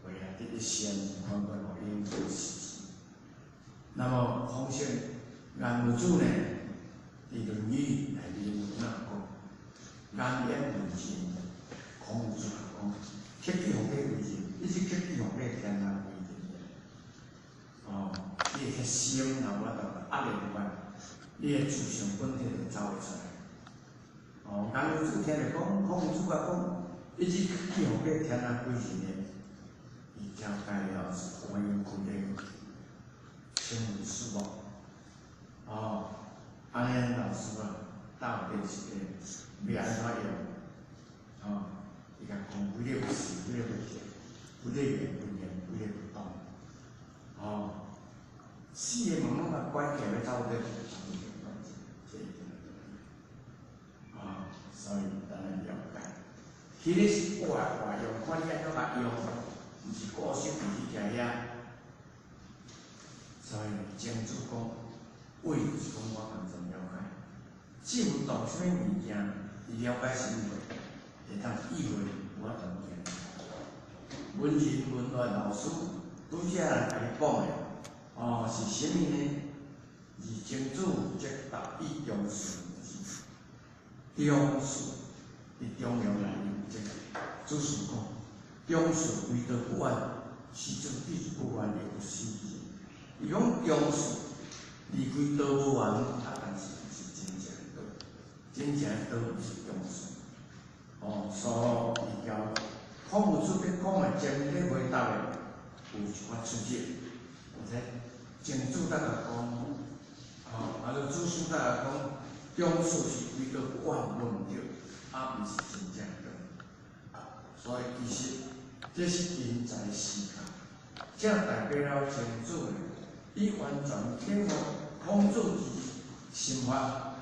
回啊，得善而宽宽国应，有实质。那么孔圣颜文子呢？伫《论语》内面有哪讲？颜渊为仁，孔子讲，克己奉公为仁，你是克己奉公天下为仁。的心若无法度压力落来，你的自性本体就走会出来。哦，孔夫子听著讲，孔夫子甲讲，一直去予过天下鬼神的，伊了解了是关于开个声闻四无。哦，按呢老师啊，到底是个欲按怎用？哦，伊共讲几个事，几个问题，几个缘不缘，几个不动。哦，四个门拢共关起来，欲走咧，啊，所以咱来了解，彼个是活活用，看你按怎共用，毋是固守伫彼遐。所以庄子讲，伪就是讲我完全了解，只有动啥物物件，伊了解啥物，会当意会有法度行。文人文学老师拄才人共你讲的，哦，是啥物呢？而庄子则答以中恕中恕伫中庸内面，这个祖师讲，中恕为道不远，时阵必不远也不失。伊讲中恕离开道无远，啊，但是毋是真正的道，真正的道是中恕。哦，所以交孔夫子咧讲的前咧回答的有一寡出入，有且庄子咱来讲，哦，啊，就祖师咱来讲，中恕是为道不远，无毋对，啊，毋是真正的道。所以其实这是因材施教，这代表了庄子伊完全体悟孔子之心法，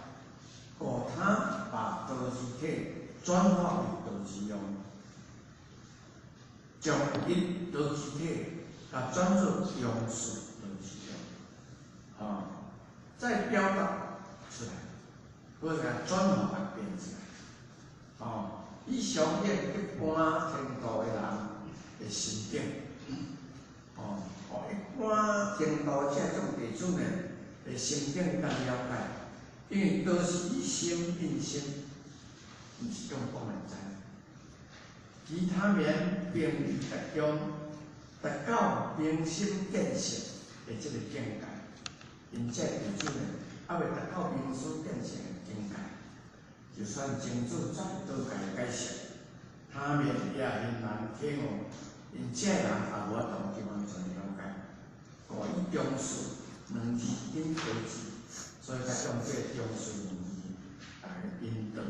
故他把道之体转化为道之用，将一道之体共转做中恕道之用，啊，再表达出来，或者转化变出来，哦，以消遣一般程度的人的心境，哦，哦，一般程度这种弟子呢的心境较了解，因为都是以心印心，毋是用讲的知。其他面并未达中，达到明心见性的这个境界，𪜶这弟子呢，犹未达到明心见性的境界，就算庄子再多共伊解释，他面也很难体悟，𪜶这人也无法度去完全了解。故以中恕两字引道字，所以才用这个中恕两字来引导。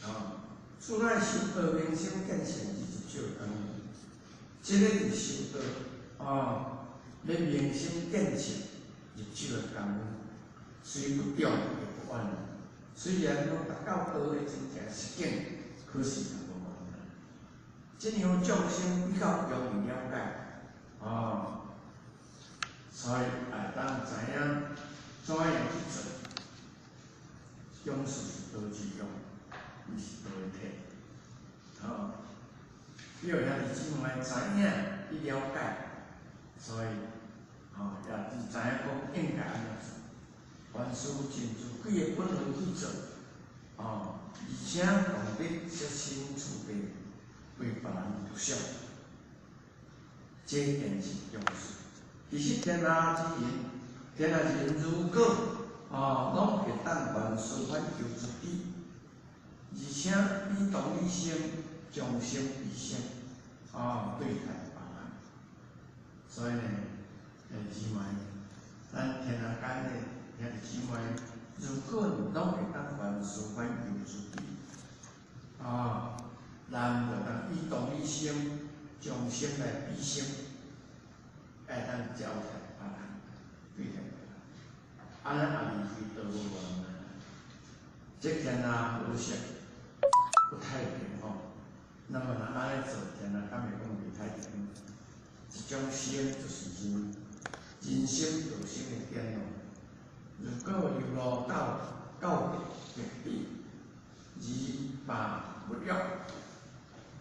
啊，此乃修道明心见性之入手功夫。这个是修道，哦，欲明心见性入手的功夫，虽不中也不远。虽然讲达到道的真正实境，可是也无远。这样众生比较容易了解，哦，所以会当知影怎样去做。中恕是道之用，毋是道的体。哦，你有兄弟姊妹知影去了解，所以，哦，也是知影讲应该按怎做。凡事尽自己的本分去做，哦，而且懂得设身处地为别人着想，这便是中恕。其实天下之人，天下之人如果哦，拢会当凡事反求诸己，而且以同理心、将心比心，哦，对待别人。所以呢，姊妹，咱天下间的兄弟姊妹，如果拢会当凡事反求诸己，啊，咱就当以同理心、将心来比心，会当照待别人，对待别人，按呢也离开道无远啊。这天下和谐不太平吼，那么若按呢做，天下敢会讲袂太平？一种心就是人，人心道心的颠倒。如果由路到到达彼，而把物欲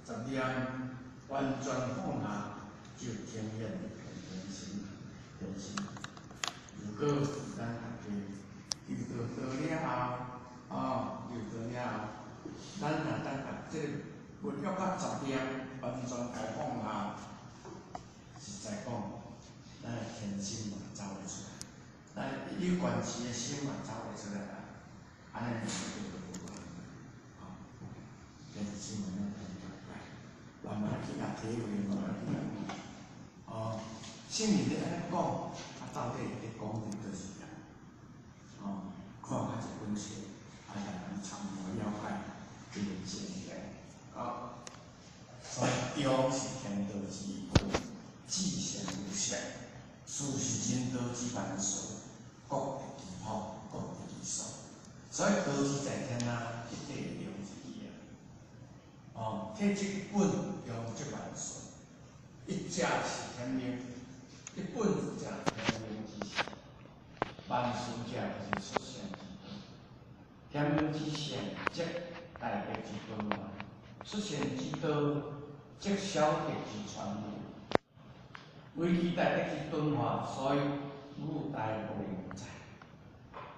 杂念完全放下，就呈现天心，天心。如果咱大家求道道了后，哦，求道了后，咱若当共这个物欲佮杂念完全共放下，实在讲，咱的天心嘛走会出来。你关持的心嘛走袂出来啦，按呢就叫做无关。哦，这是新闻了解，慢慢去共体会，慢慢去共讲。哦，圣人咧按呢讲，啊到底咧讲伫佗是啦？哦，看较一本册，啊，让咱参悟了解这个情形。啊，所以中是天道之本，至善无上，事是人道之万事，各得其好，各得其所。所以道之在天啊，一体两之义啊。哦，体即本，用即万事，一者是天命，一本者天命之善，万事者就是出善之道。天命之善，则大德之敦化；出善之道，则小德之传流。唯其大德之敦化，所以五大无能在；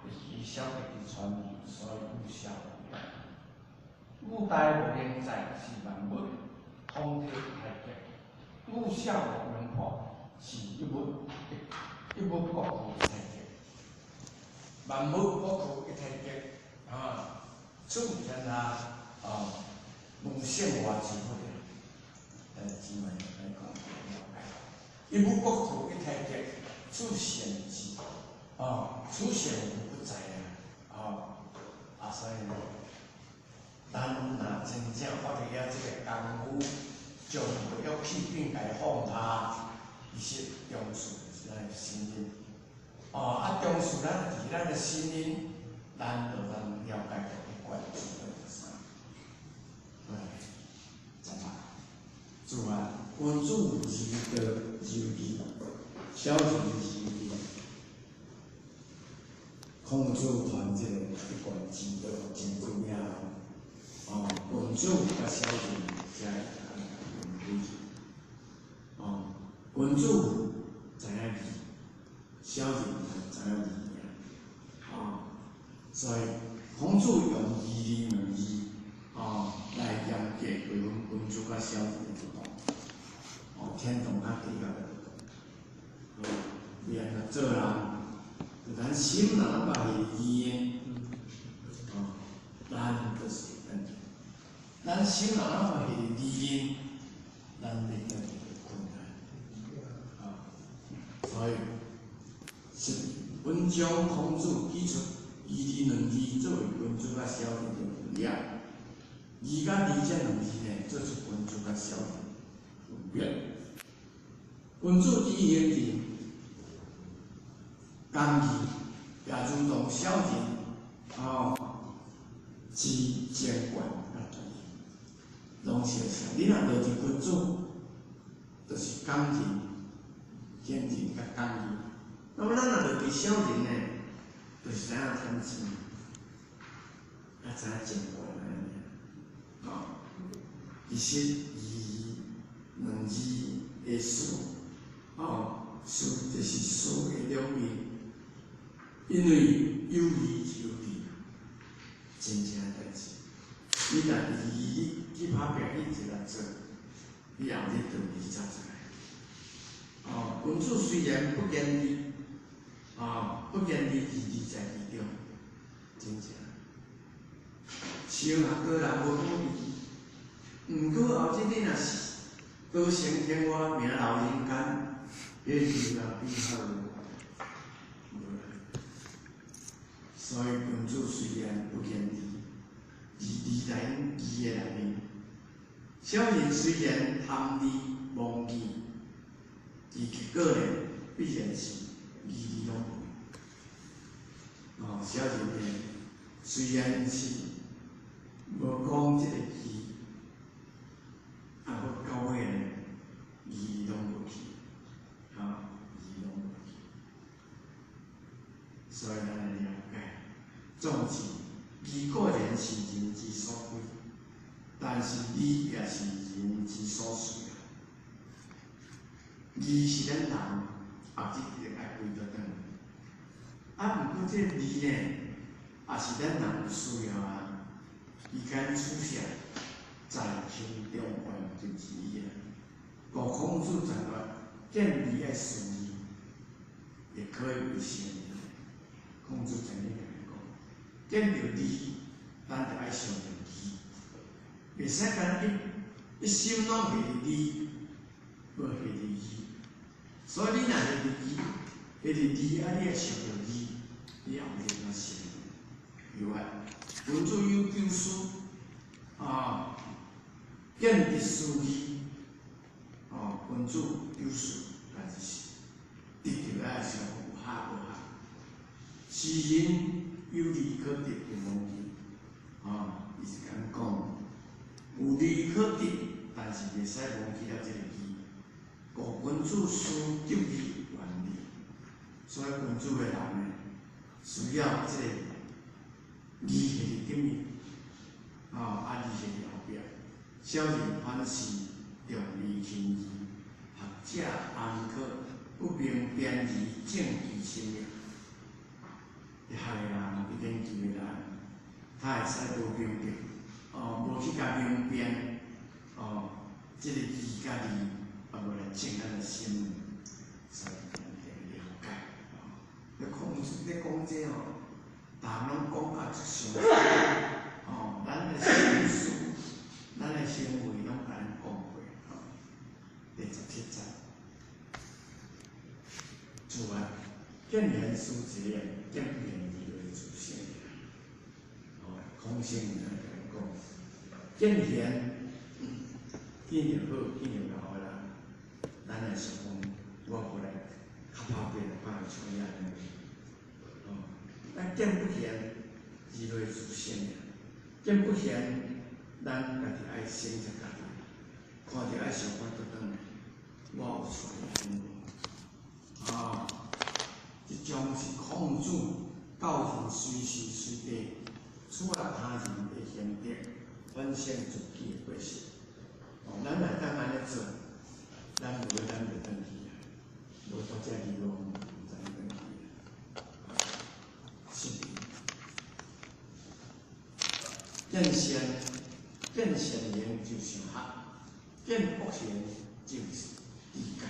唯其小德之传流，所以五小无能。五大无能在是万物通体太极，五小无能破是一物一物各具一太极，万物各具一太极啊！处天下啊，无圣化之物的，姊妹来讲了解。一物各具一太极，处善之啊，处善无不在啊！啊，所以咱若真正发挥了这个功夫，将欲气并共放下，其实重视是咱的心灵。哦，啊，重视咱伫咱的心灵，咱就咱了解到去关注到是啥？对，知影。主啊，君子仁德柔义，小人仁义。孔子传这个一贯之道真重要。哦，君子佮小人才会分开去。哦，君子知影义，小人知影义尔。哦，所以孔子用义利两字，哦，来严格区分君子佮小人的不同。哦，天堂佮地狱的不同。哦，你按怎做人？就咱心若拢嘛是义的，哦，咱就是咱。咱心若拢嘛是利的，咱会得一个困难。啊，所以是文章孔子举出义利两字作为君子佮小人的分野，义佮利这两字呢，做出君子佮小人分别。君子之行仁，刚义，也如同小人，哦，之坚决佮独立，拢相像。你若落伫君子，就是刚仁、坚韧佮刚义。那么咱若落伫小人呢，就是知影贪钱，也知影争权按呢。哦，其实义两字的事，哦，事就是事的两面，因为有义就有利，真正代志。你若义去拍拼去一力做，你后日就利走出来。哦，君子虽然不言利，啊，不言利，义利在其中，真正。像若个人无讲义，毋过后这你若是高升天外，名留人间，彼就啊比较无啦。所以君子虽然不言利，而利在义的内面。小人虽然贪利忘义，其结果呢，必然是义利拢无。哦，小人呢，虽然是无讲这个义，啊，阁到尾呢，义拢无去，啊，义拢无去。所以咱来了解，总之，义固然是人之所归，但是利也是人之所需啊。义是咱人后日一定爱归倒转，啊，毋过这利呢，也是咱人有需要啊。伊间取舍在轻重缓急之意啊。故孔子在话，见利爱顺义，也可以为圣人。见著利，咱就爱想著义，袂使干一一心攏系伫利，无系伫义。所以你若系伫义，系伫利，啊，你会想著义，你后日怎想？有啊，君子有九思，啊，见得思义，哦，君子有思，但是得著爱想有合无合。世人有利可得，就忘记，啊，伊是按呢讲，有利可得，但是袂使忘记了這個義。故君子思得義遠利，所以君子的人呢，需要這個義係佇頂面，啊，啊利係佇後壁。小人凡事重利輕義，學者安可不明辨義，正其心也。學的人，去研究的人，他會使無明白，哦，無去共明辨，哦，這個義佮利，啊，無來正咱的心，所以咱得了解。哦，咧孔子咧講這吼，逐項攏講甲足詳細，哦，咱的心思，咱的行為攏共咱講過，哦，第17節，主啊，見賢思齊，見不賢疑為自省。哦，空性來講，見賢見著好，見著𠢕的人，咱來想講，我無來較拍拼來拍像伊按呢。哦，咱見不賢疑為自省，見不賢，咱家己愛省察家己，看著愛想法倒轉來，我有錯無？啊，這種是孔子教人隨時隨地處理他人的賢德，反省自己的過失。哦，咱若當按呢做，咱無咱袂轉去啊，無大只疑問，毋知轉去啊。是。見善，見善言就想學，見惡言就是理解。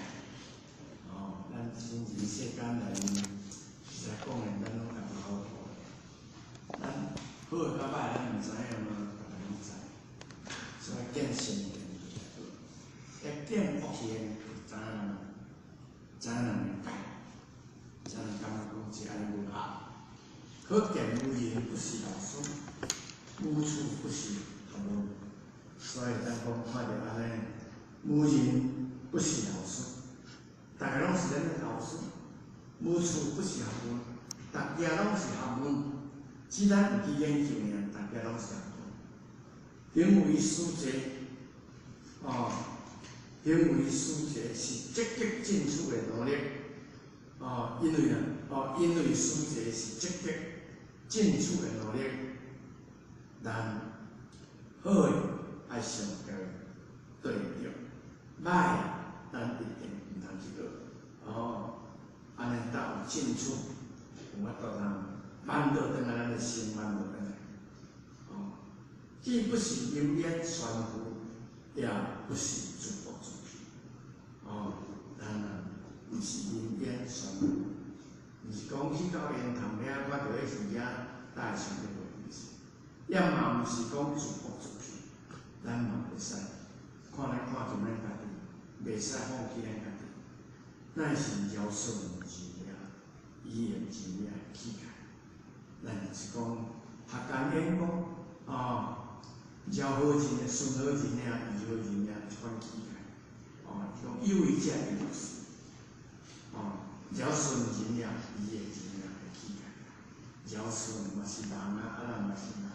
哦，咱生人世間內面，實在講的，咱攏感覺好好。咱好的佮歹，咱毋知影嘛，逐个攏知。所以見善言就是好，一見惡言就知影人，知影人會改，知影人感覺講這按呢無合。可見無人不是老師，無處不是學問。所以咱講看著按呢，無人不是老師，逐个攏是咱的老師。無處不是學問，逐家攏是學問。只咱毋去研究爾，逐家攏是學問。行為思齊，哦，行為思齊是積極進取的努力，哦，因為啊，哦，因為思齊是積極進取的努力，咱好的愛想著對著，歹的咱一定毋通去學，哦，按呢才有進取，有法度通挽倒轉來咱的心，挽倒轉來，哦，既不是陰言酸腐，也不是自暴自棄，哦，咱啊，毋是陰言酸腐，毋是講去到煙囱遐看著彼魚仔，才會想欲話，毋是，也嘛毋是講自暴自棄，咱嘛袂使看咱看著咱家己，袂使放棄咱家己，咱是饒順之了，語言之了氣概，咱是講學間演講，哦，饒好人的、順好人的、義好人的，這款氣概，哦，講有為者有事，哦，饒順人了，伊會人了的氣概，饒順嘛是人啊，啊咱嘛是人啊，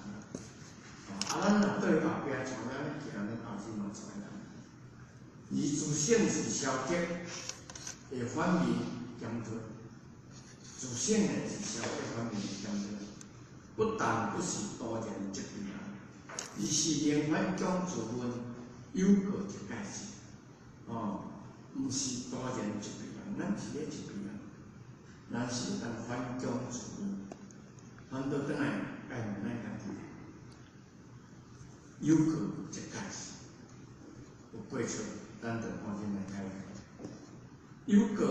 哦，啊咱若對後壁帶咱咧行，咱後日嘛帶咱。而自省是消極，會反面檢討。自省的是消極反面檢討，不但不是徒然責備人，而是能反躬自問，有過則改之。哦，毋是徒然責備人，咱是咧責備人，咱是會當反躬自問，反倒轉來該問咱家己，有過則改之，有過錯，咱就趕緊來改。有過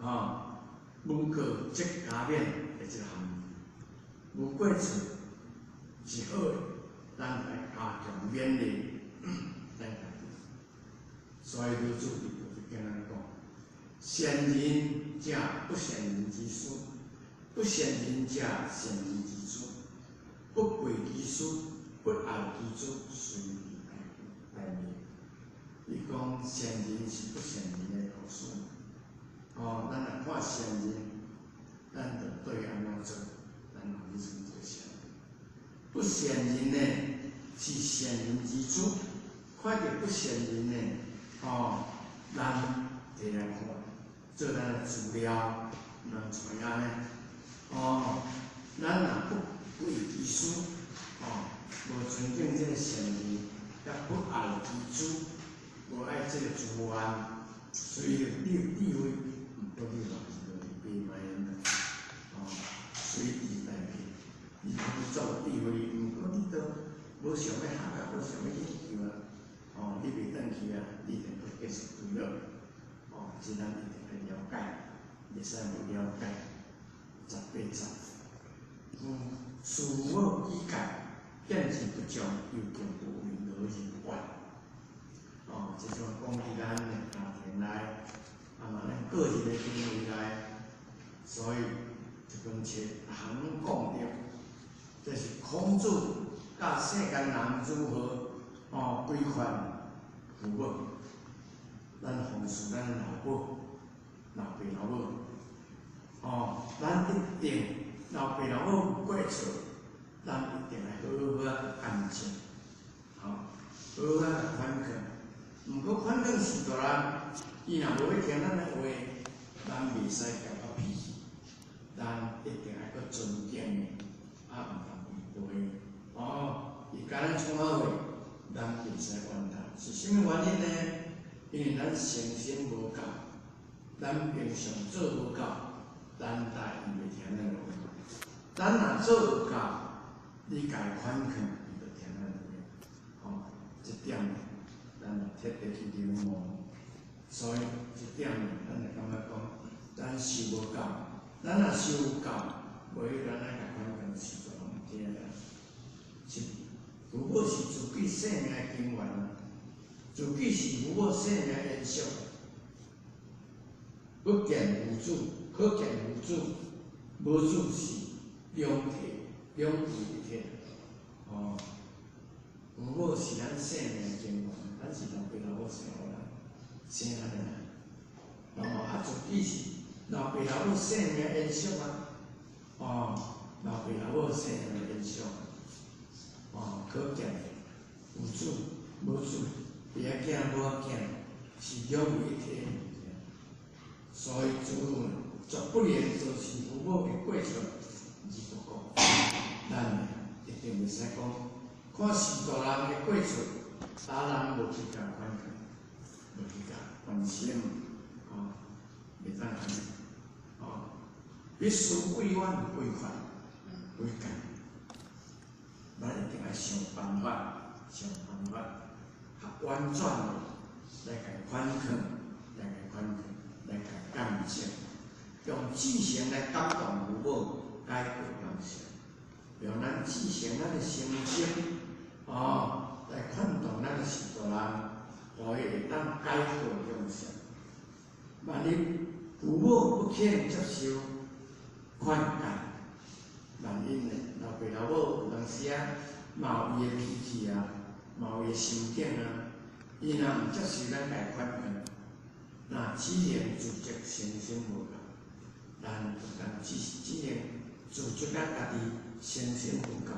吼，無過則加勉的這個含義，無過錯，是好的，咱來加強勉勵咱家己。所以老子佇道德經按呢講：善人者不善人之師，不善人者善人之師，不貴其師，不愛其子，隨地大滅。伊講善人是不善人的導師。哦，咱若看善人，咱就對按怎做，咱予伊算做善人。不善人呢，是善人之師。看著不善人呢，哦，咱摕來看，做咱的資料，咱知影呢。哦，咱若不貴其師，哦，無尊敬這个善人，也不愛其子，無愛這个資源，所以你有智慧，毋過你嘛是落去變歹啦。哦，隨地大滅。你講你做智慧，毋過你都無想欲學啊，無想欲研究啊。哦，你袂轉去啊，你就閣繼續墜落。哦，這咱一定愛了解，袂使無了解。18節，慈母以戒，見之不忠，猶更不為而怨。哦，這種講佇咱的家庭內，啊嘛咱個人的行為內，所以這本冊通講著，這是孔子教世間人如何哦規範父母，咱奉事咱的老母、老爸老母，哦，咱一定老爸老母有過錯，咱一定愛好好仔安靜，吼，好好仔勸勸。毋過勸勸序大人，伊若無欲聽咱的話，咱袂使共發脾氣，咱一定愛閣尊敬的，啊，毋通違背。哦，伊共咱創啥話，咱袂使怨他，是啥物原因呢？因為咱誠心無夠，咱平常做無夠，咱待伊袂聽咱的話。咱若做有夠，你共伊勸勸，伊就聽咱的話。哦，這點咱就徹底去領悟。所以這點咱就感覺講，咱修無夠，咱若修有夠，無伊咱愛共勸勸時陣攏毋聽啦。是父母是自己生命的根源啊，自己是父母生命的延續。不見無子，可見無子，無子是兩體，兩位一體。哦，父母是咱生命的根源，咱是老爸老母生予咱，生咱的。哦，啊，自己是老爸老母生命延續啊。哦，老爸老母生命延續。哦，可見有子無子，爸仔囝母仔囝是兩位一體的物件，所以子女絕不能造成父母的過錯而不顧。咱一定袂使講，看序大人的過錯，啊，咱無去共勸勸，無去共關心，哦，袂當按呢，哦，必須委婉規範規勸。咱一定愛想辦法，想辦法，較婉轉的來共勸勸，來共勸勸，來共感召，用至誠來感動父母，改過向善。用咱至誠咱的心情，哦，來勸動咱的序大人，予伊會當改過向善。萬一父母不肯接受勸誡，萬一呢，老爸老母有當時啊，嘛有伊的脾氣啊，嘛有伊的心境啊，伊若毋接受咱共勸勸，那只能自責誠心無夠，咱就當只能自責咱家己誠心無夠，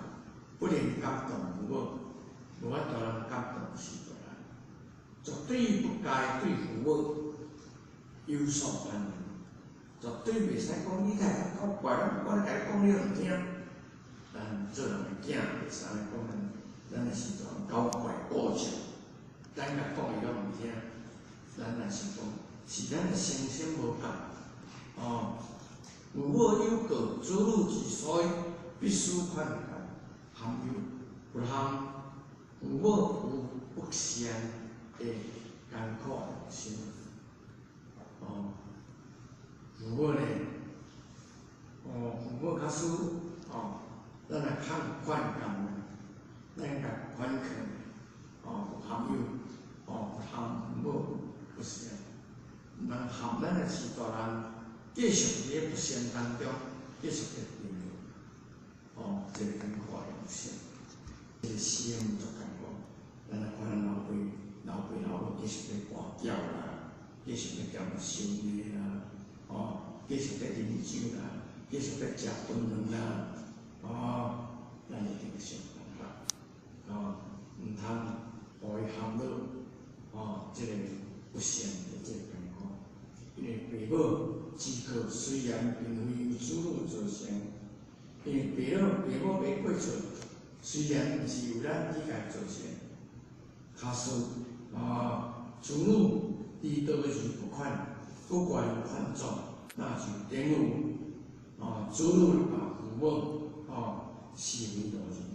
不能感動父母，無法度通感動序大人，絕對不該對父母有所攀緣，絕對袂使講你會較古怪，我咧共你講你都毋聽。咱做人的囝袂使按呢講，咱的序大人古怪固執，咱共講伊攏毋聽，咱若是講是咱的誠心無夠，哦，父母有過，子女之所以必須勸誡，含有不含父母有不善的艱苦心，哦，父母呢，哦，父母假使哦，咱來勸勸教呢，继续伫咧不善当中，继续伫停留，哦，这个艰苦的不善，这个心足艰苦。咱来看咱老爸、老爸老母继续咧跋筊啦，继续咧兼收的啦，哦，继续咧啉酒啦，继续咧食槟榔啦，哦，咱一定想办法，哦，毋通予伊陷落，哦，这个不善的这个艰苦，因为爸母之过虽然并非由子女造成，因为爸母爸母的过错，虽然毋是由咱去共造成，假使啊，子女伫道而不款，不管宽纵，那就等于啊，子女把父母啊视为路人。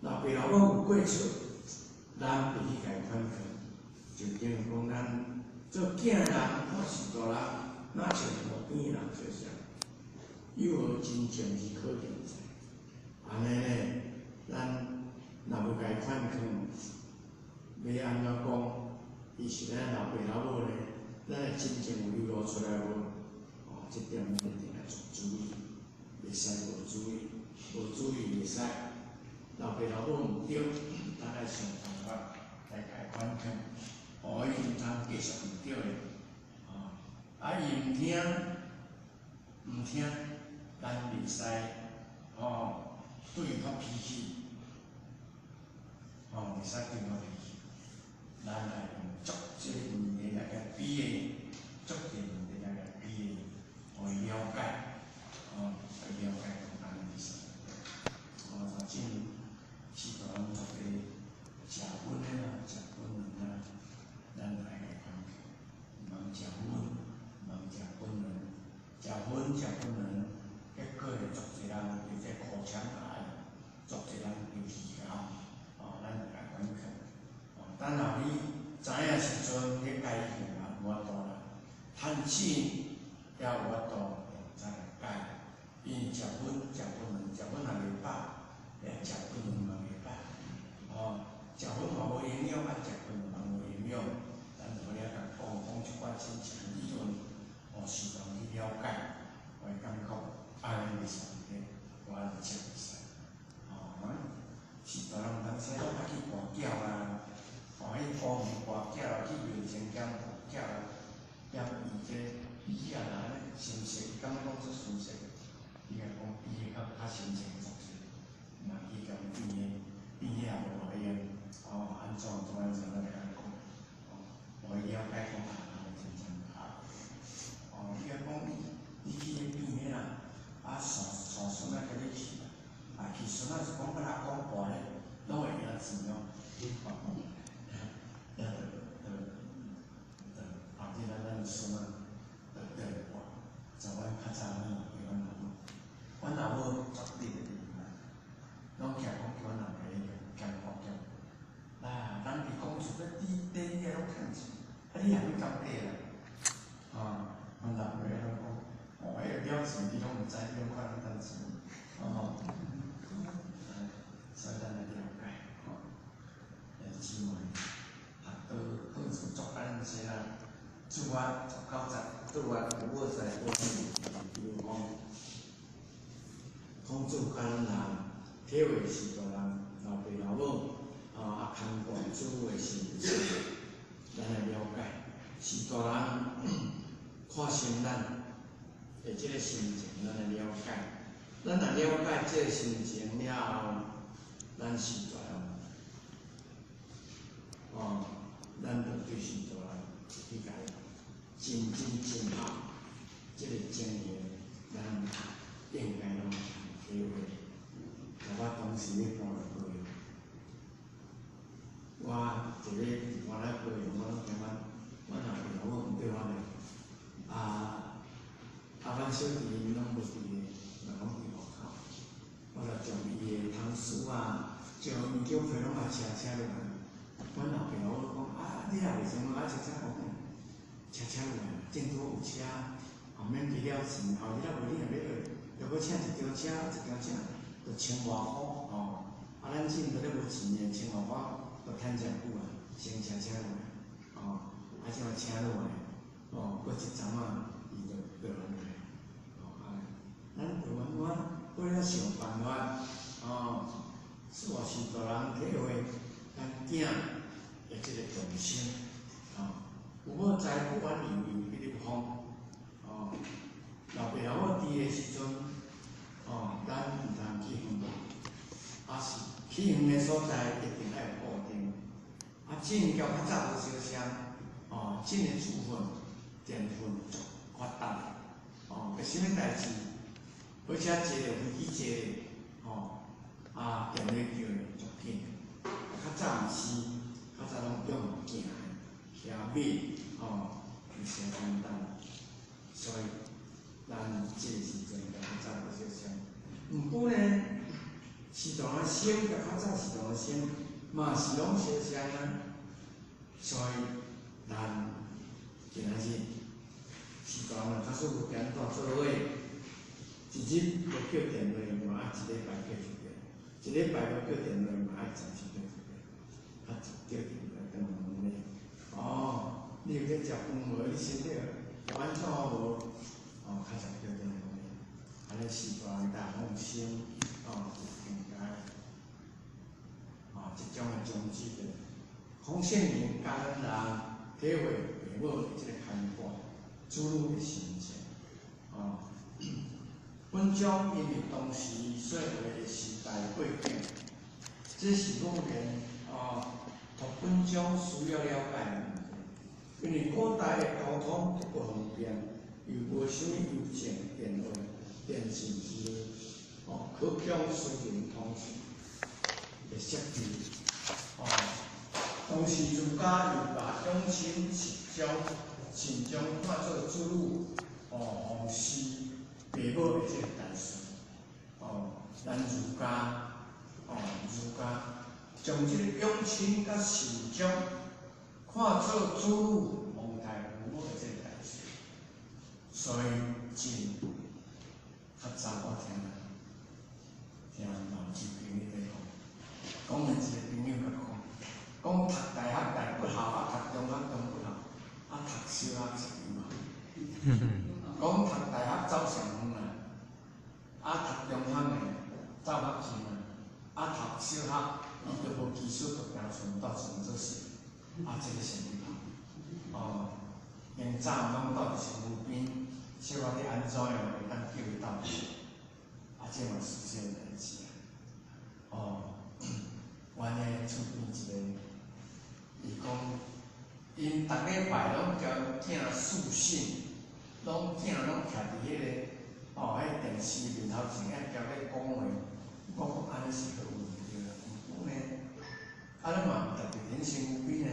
若爸老母有过错，咱袂去共款劝，就等于讲咱做囝人看是大人，若像路边的人相像，有何真情是可见哉？按呢咧，咱若无共款劝，欲按怎讲？伊是咱老爸老母咧，咱的真情有流露出来无？哦，这点咱一定爱注意，袂使无注意，无注意袂使。老爸老母毋对，咱爱想办法来共款劝，予伊毋通继续毋对的。哦，啊伊毋听，毋听，咱袂使哦对伊发脾气，哦，袂使对伊发脾气。咱爱用足济问题来共比的，足济问题来共比的，予伊了解，哦，予伊了解讲按呢意思。哦，反正是大人做个食薰的啦，食薰卵啦，咱爱共款劝，毋通食薰，毋通食薰卵，食薰食薰卵，结果会足济人得这口腔癌，足济人得乳癌，哦，咱著共款劝。哦，等候你知影时阵，你改变也无法度啦，趁钱也有法度再来改。因为食薰、食薰卵、食薰也袂饱，食薰卵嘛袂饱。哦，食薰嘛无营养，啊，食薰卵嘛无营养。咱就好了共讲讲一寡亲情理论，哦，适当去了解，予伊感觉按呢袂使咧，我就食袂使。哦，是大人有当时拢爱去跋筊啦。哦，彼公园跋筊啦，去庙前兼跋筊啦，兼伊这语啊啦，按呢心色，伊感觉讲做心色，伊共讲比较较心情作势，嘛去共变的，变的也无偌用，哦，按怎怎按怎咱来共讲，哦，予伊了解讲啊，安呢真正毋好。哦，伊共讲你去彼变的啦，啊，带带孙仔共你去啦，啊，去孙仔是讲欲阿公跋咧，拢会赢钱哦。就就就后日咱咱孙仔就缀跋，就阮较早阮嘛叫阮老母，阮老母绝对会啉啦，拢徛讲叫阮老爸兼顾兼。啊，人伫公厝咧滴底遐拢趁钱，啊你也欲甘底啦？啊，阮老爸拢讲，哦，彼个了钱你拢毋知，你拢看人趁钱，哦，所以咱来了解，吼，姊妹。都当初作咱这啦，主啊，19节，主啊，我在我比如讲，孔子教咱人体会是大人老爸老母啊，牵挂子的心情，咱来了解，是大人看成咱的这个心情，咱来了解。咱若了解这个心情了后，咱是大人，哦。咱就对是大人去共真真真好，这个经验，咱应该拢体会。我当时咧搬来高雄，我一个搬来高雄，我拢听阮阮老爸老母毋对我咧，啊啊，阮小弟𪜶拢无伫咧，嘛拢伫外口。我就将伊的通书啊，将伊叫批拢也车车落来。阮老爸老母讲啊，你也袂成啊，车车讲，车车落来，正拄有车，后免加了钱，后日仔无你若欲学，又阁请一条车，一条车就千外箍吼。啊，咱凊彩咧无钱的，千外箍就趁诚久啊，先车车落来，吼，啊，这摆车落来，哦，阁一阵仔，伊就阁对安尼，哦，咱台湾我过了想办法，哦，是我是大人体會咱囝的這個重心，哦，有無知不管有有比如風，哦，老爸老母佇的時陣，哦，咱毋通去遠，啊是去遠的所在一定愛有固定，啊，種較較早無相像，哦，種的主分、澱粉足發達，哦，啥物代誌，火車坐咧，飛機坐咧，哦，啊，電話叫咧足緊。較早毋是，較早攏用行的，騎馬，哦，毋是簡單。所以，咱這個時陣共較早無相像。毋過呢，時代的先佮較早時代的先，嘛是攏相像啊。所以，咱今仔日時代若假使有變怎做伙，一日無叫電話嘛愛一禮拜叫一遍，一禮拜無叫電話嘛愛10日叫一遍，啊，叫電話轉問你，哦，你有咧食飯無？你身體有按怎無？哦，較常叫電話，按呢時代大放心，哦，應該，哦，這種的宗旨的，孔聖人教咱人體會父母的這個牽掛，子女的心情，哦。本章因為當時說話的時代背景，這是語言哦，讀本章需要了解的問題。因為古代的交通足不方便，又無啥物郵政、電話、電信之類，哦，可供私人通訊的設備，哦，當時儒家又把養親善終、善終看做子女，哦，奉事父母的這個大事，哦，咱儒家，哦，儒家將這個養親佮善終看做子女奉待父母的這個大事，所以真較早我聽聽老周朋友咧講，講阮一個朋友佮講，講讀大學大不好，啊讀中學中不好，啊讀小學是嘛？講讀大學走上遠啊，啊讀中學呢走較近啊，啊讀小學伊就無技術，就定順鬥順做事，啊這個啥物哦，因早攏鬥佇身軀邊，小可咧按怎樣會當叫伊鬥去，啊這嘛是事實代誌啊。哦，阮的厝邊一個，伊講，𪜶逐禮拜攏交囝視訊。攏囝攏徛佇彼個，哦，彼電視面頭前愛交咧講話，我講按呢是好問題啦。毋過呢，啊你嘛毋特別恁身軀邊呢，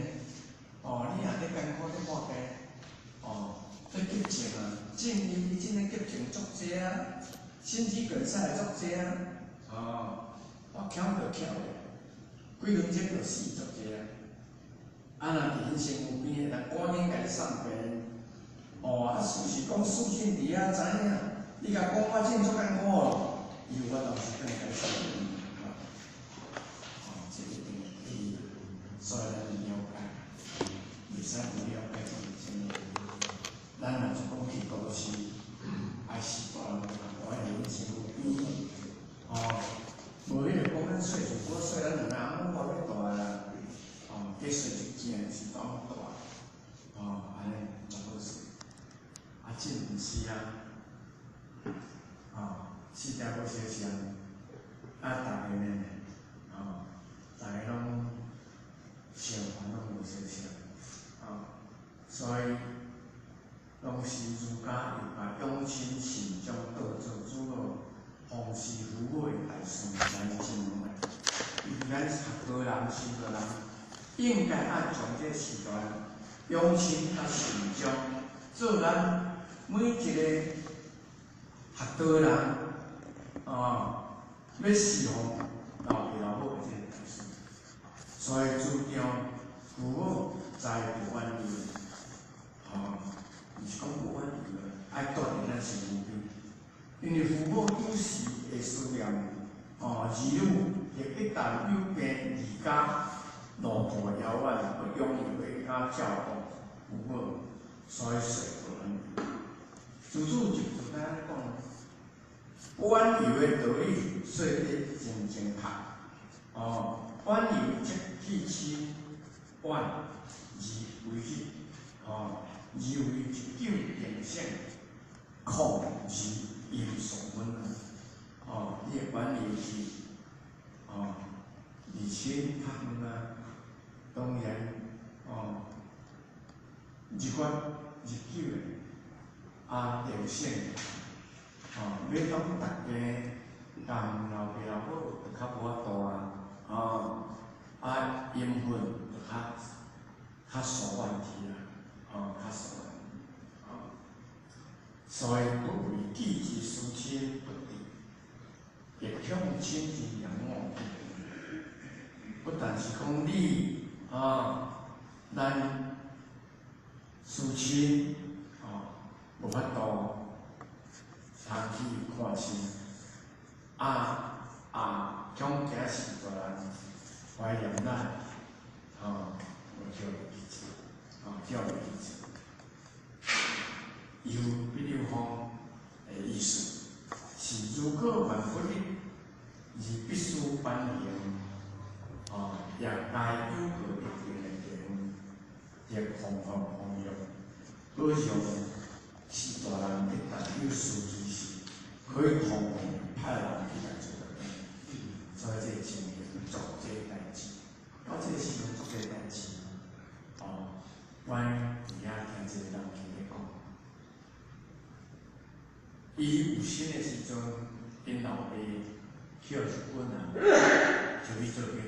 哦，你若咧艱苦咧看病，哦，咧急症啊，正醫真咧急症足濟啊，心肌梗塞會足濟啊，哦，哦，巧就巧咧，幾分鐘就死足濟啊。啊，若佇恁身軀邊的，若趕緊共伊送病。哦，啊，事實講，事實佇遐知影，你共講我真足艱苦咯，伊有法度是轉來送病，哦，這一定會去，所以咱了解，袂使無了解這個真。咱若就講去都市，愛是大人大人身軀邊，哦，無彼個講咱細陣，我細咱兩個翁某要大啦，哦，計細一件是當大，哦，按呢足好勢。啊，真毋是啊，哦，四條無相像，啊，逐个呢，哦，逐个攏想法攏無相像，哦，所以當時儒家又把養親善終當做主要奉事父母的大事來進行來。伊咱學道人、修道人，應該愛將這時代養親佮善終做咱每一個學道人，哦，欲侍奉老爸老母的這個大事。所以主張父母在不遠遊，吼，毋是講不遠遊啊，愛蹛佇咱身軀邊，因為父母有時會思念，哦，兒女亦一旦有病離家，路途遙遠，不容易回家照顧父母，所以說不遠遊。自主就就安尼讲，缘由的道理说得真正确。哦，缘由则去亲远而为日，哦，而为一久定性，空而阴所分。哦，你的缘由是，哦，离亲较远啊，当然，哦，日月日久的。啊，定性，哦，欲当逐家共老爸老母就较无法度啊，哦，啊，缘分就较较疏远去啦，哦，较疏远，哦，所以不为己之思亲不至，亦向亲之仰慕不。不但是讲你，啊，咱思亲。无法度通去看亲，啊啊，恐惊是大人怀念咱，吼，无叫伊去做，吼，叫伊去做。由比如方的意思是，如果万不得而必须反行，哦，也该有过一定的定的方法方用，好像。是大人一旦有事之时，可以通派人去来做的。所以这个情形做这个代志，到这个时阵做这个代志，哦，阮伫遐听这个人听咧讲，伊有生的时阵，𪜶老爸去予日本啊，就去做兵，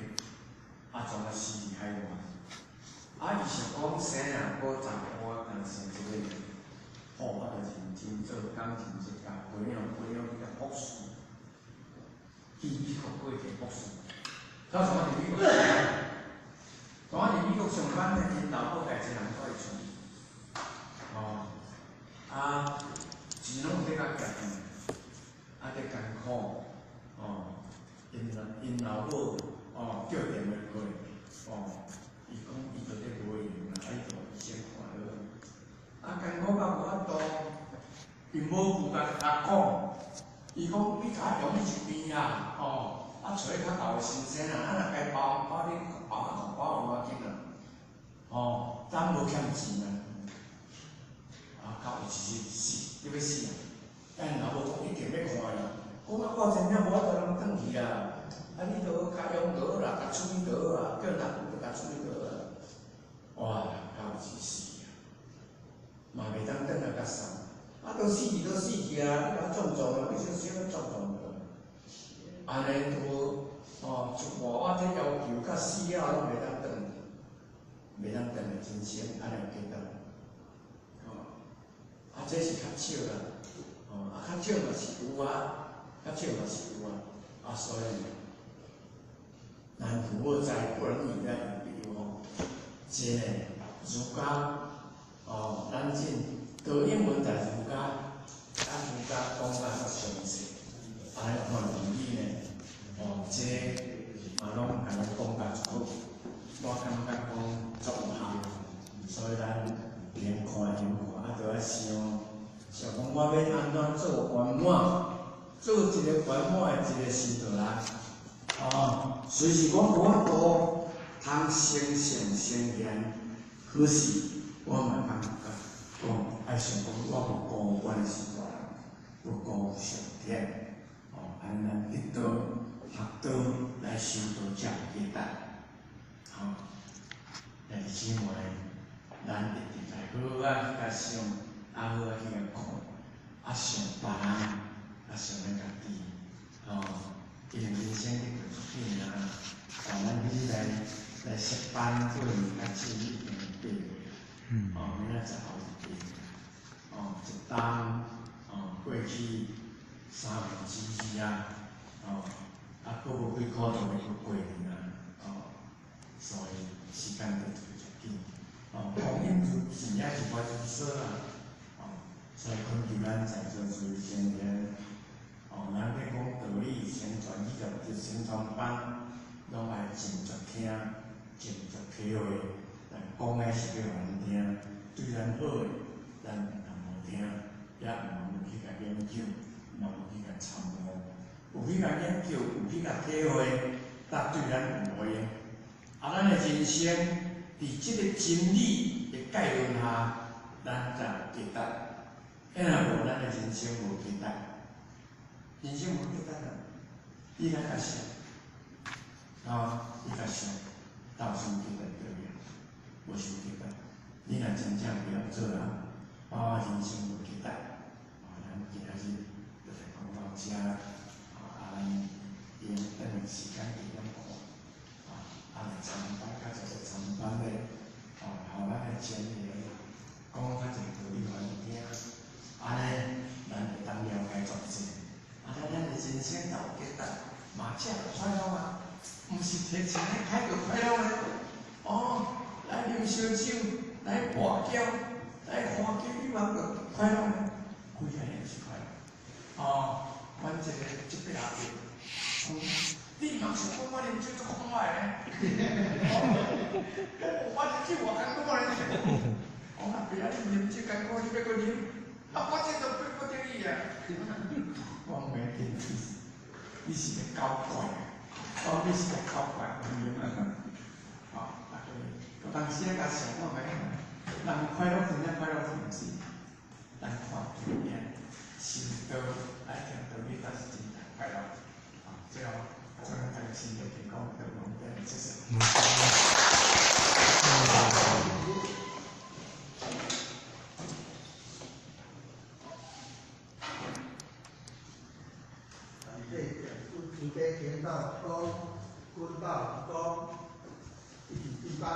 啊，怎啊死伫海外？啊，伊想讲生啊，阁查甫啊，敢生一个。好，啊，就认真做工，认真共培养培养去读博士，去美国过一个博士。他从伫美国上班，从伫美国上班呢，𪜶老母家一人蹛伫厝。哦，啊，钱拢有伫共夹啊，伫艰苦，哦，𪜶老母哦叫电话过来，哦，伊讲伊就伫无闲啦，啊，伊就先看好。啊，艰苦到无法度，𪜶某旧共讲，伊讲你共我用一边啊，哦，啊揣较𠢕的先生啊，啊若该包包你包啊包无要紧啊，哦，咱无欠钱啊，啊，到有一日死，你欲死啊！咱老母讲一定欲看伊，讲啊，我真正无法度通转去啊，啊，你都共用就好啦，共处理就好啊，叫人就共处理就好啊。哇，到有一日死啊，嘛袂当转来共送，啊，都死去都死去啊，你共创创啊，你小小创创就。按呢都哦，出外我这要求甲死了拢袂当转去，袂当转来人生，按呢有几当？哦，啊，这是较少啦，哦，啊，较少嘛是有啊，较少嘛是有啊，啊，所以咱父母在，不能以咱比如吼，这个儒家，哦，咱进导引文在儒家，咱儒家讲甲较详细，按呢看道理呢，哦，这嘛拢共咱讲甲足好，我感觉讲足有效，所以咱连看连看，啊，著爱想，想讲我欲按怎做圆满，做一个圆满的一个修道人，哦，虽是我无法度通成圣成贤，可是我嘛感觉讲，爱想讲我无辜阮的序大人，无辜上天，哦，按呢咱得道学道来修道才有价值，吼，兄弟姊妹，咱一定来好好啊去共想，啊好啊去共看，啊想别人，啊想咱家己，吼，因为人生得过足紧啊，哦，咱彼来来设班过年较少已经8月，哦，明仔载后是8月，哦，一冬，哦，过去2/3啊，哦，啊，阁无几箍就欲阁过年啊，哦，所以时间就过足紧，哦，光阴如箭，也是无如梭啊，哦，所以恳求咱在座诸位青年，哦，咱欲讲道理，成传以及就成传班，拢爱斟酌听，斟酌体会，咱讲的是欲予咱听，对咱好的，咱也无听，也毋通有去共研究，嘛无去共参悟，有去共研究，有去共体会，但对咱有无用。啊，咱的人生伫这个真理的概论下，咱才有价值。若无咱的人生无价值，人生无价值啊！你来甲想，啊，你甲想，到什么价值对无？无什么价值。你若真正袂晓做人，啊，人生无价值。啊，咱今仔日就来讲到遮，啊，咱用等下时间去点看，啊，啊来参班，较济个参班的，啊，予咱的前言讲较济道理，予咱听，按呢，咱会当了解足济，啊，咱的人生就有价值，嘛才会快乐啊，毋是提钱来开就快乐的，哦，来啉烧酒，来跋筊，来欢喜欲望就快乐呢？规个毋是快乐。哦，阮一个这边阿伯，讲你嘛是讲我啉酒足看我的呢？哦，我啉酒偌艰苦咧。讲阿伯啊，你啉酒艰苦，你欲阁啉？啊，我这都逼不得已啊。我讲袂要紧，你是个狗怪，我讲你是个狗怪，明啊？哦，啊对，有当时啊，共想看觅，人快乐真正快乐是毋是？咱看经典，修道来听道理，才是真正快乐。啊，最后，祝大家身体健康，得龙天，谢谢。感谢讲师慈悲田道公、君道公一起进班，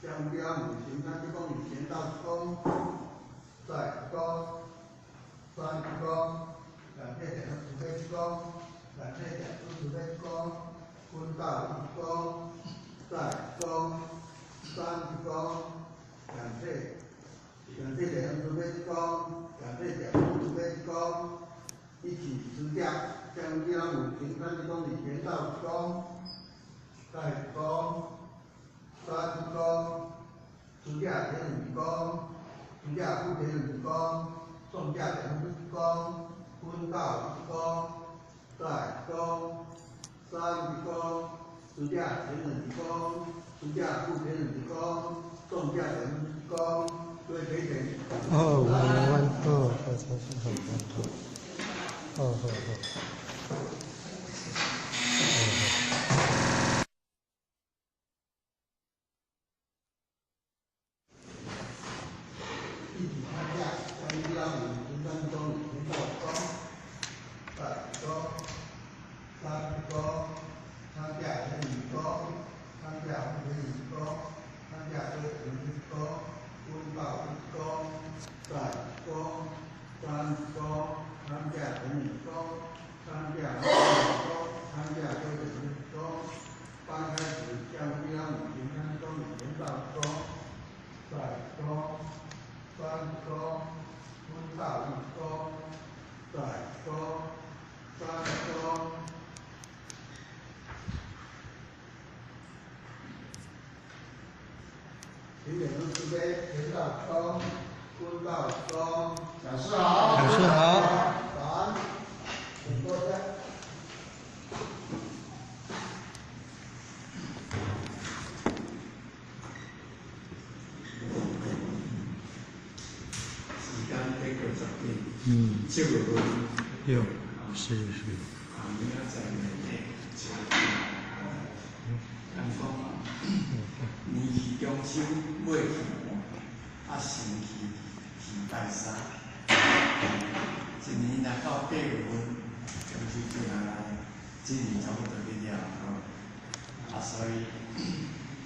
将标母行三鞠躬礼，田道公再鞠躬，三鞠躬，感谢讲师慈悲鞠躬，感谢讲师慈悲鞠躬，君道一鞠躬，再鞠躬，三鞠躬，感谢感谢讲师慈悲鞠躬，感谢讲师慈悲鞠躬。一起辞掉，将标母行三鞠躬礼，田道公再鞠躬，三鞠躬，辞掉田五鞠躬，辞掉副田五鞠躬，送驾田五鞠躬，坤道一鞠躬，再鞠躬，三鞠躬，辞驾田两鞠躬，辞驾副田两鞠躬，送驾田五鞠躬，各位陪请。哦，one one，哦，好好好好好，哦好好。一起参加，将标母行三鞠躬礼，田道公再鞠躬，三鞠躬，参加田五鞠躬，参加副田五鞠躬，参加各田五鞠躬，坤道一鞠躬，再鞠躬，三鞠躬，参加田五鞠躬，参加副田五鞠躬，参加各田五鞠躬。班开始，将标母行三鞠躬礼，田道公再鞠躬。三鞠躬，坤道一鞠躬，再鞠躬，三鞠躬。请点师慈悲，田道公、坤道公，讲师好。讲师好。早安，请坐下。时间过过足紧，7月份，对，是是。啊，明仔载年底7月份，人讲年去中秋，尾去半，啊，生去去拜三。一年若到8月份，中秋节若来，一年差不多去了吼。啊，所以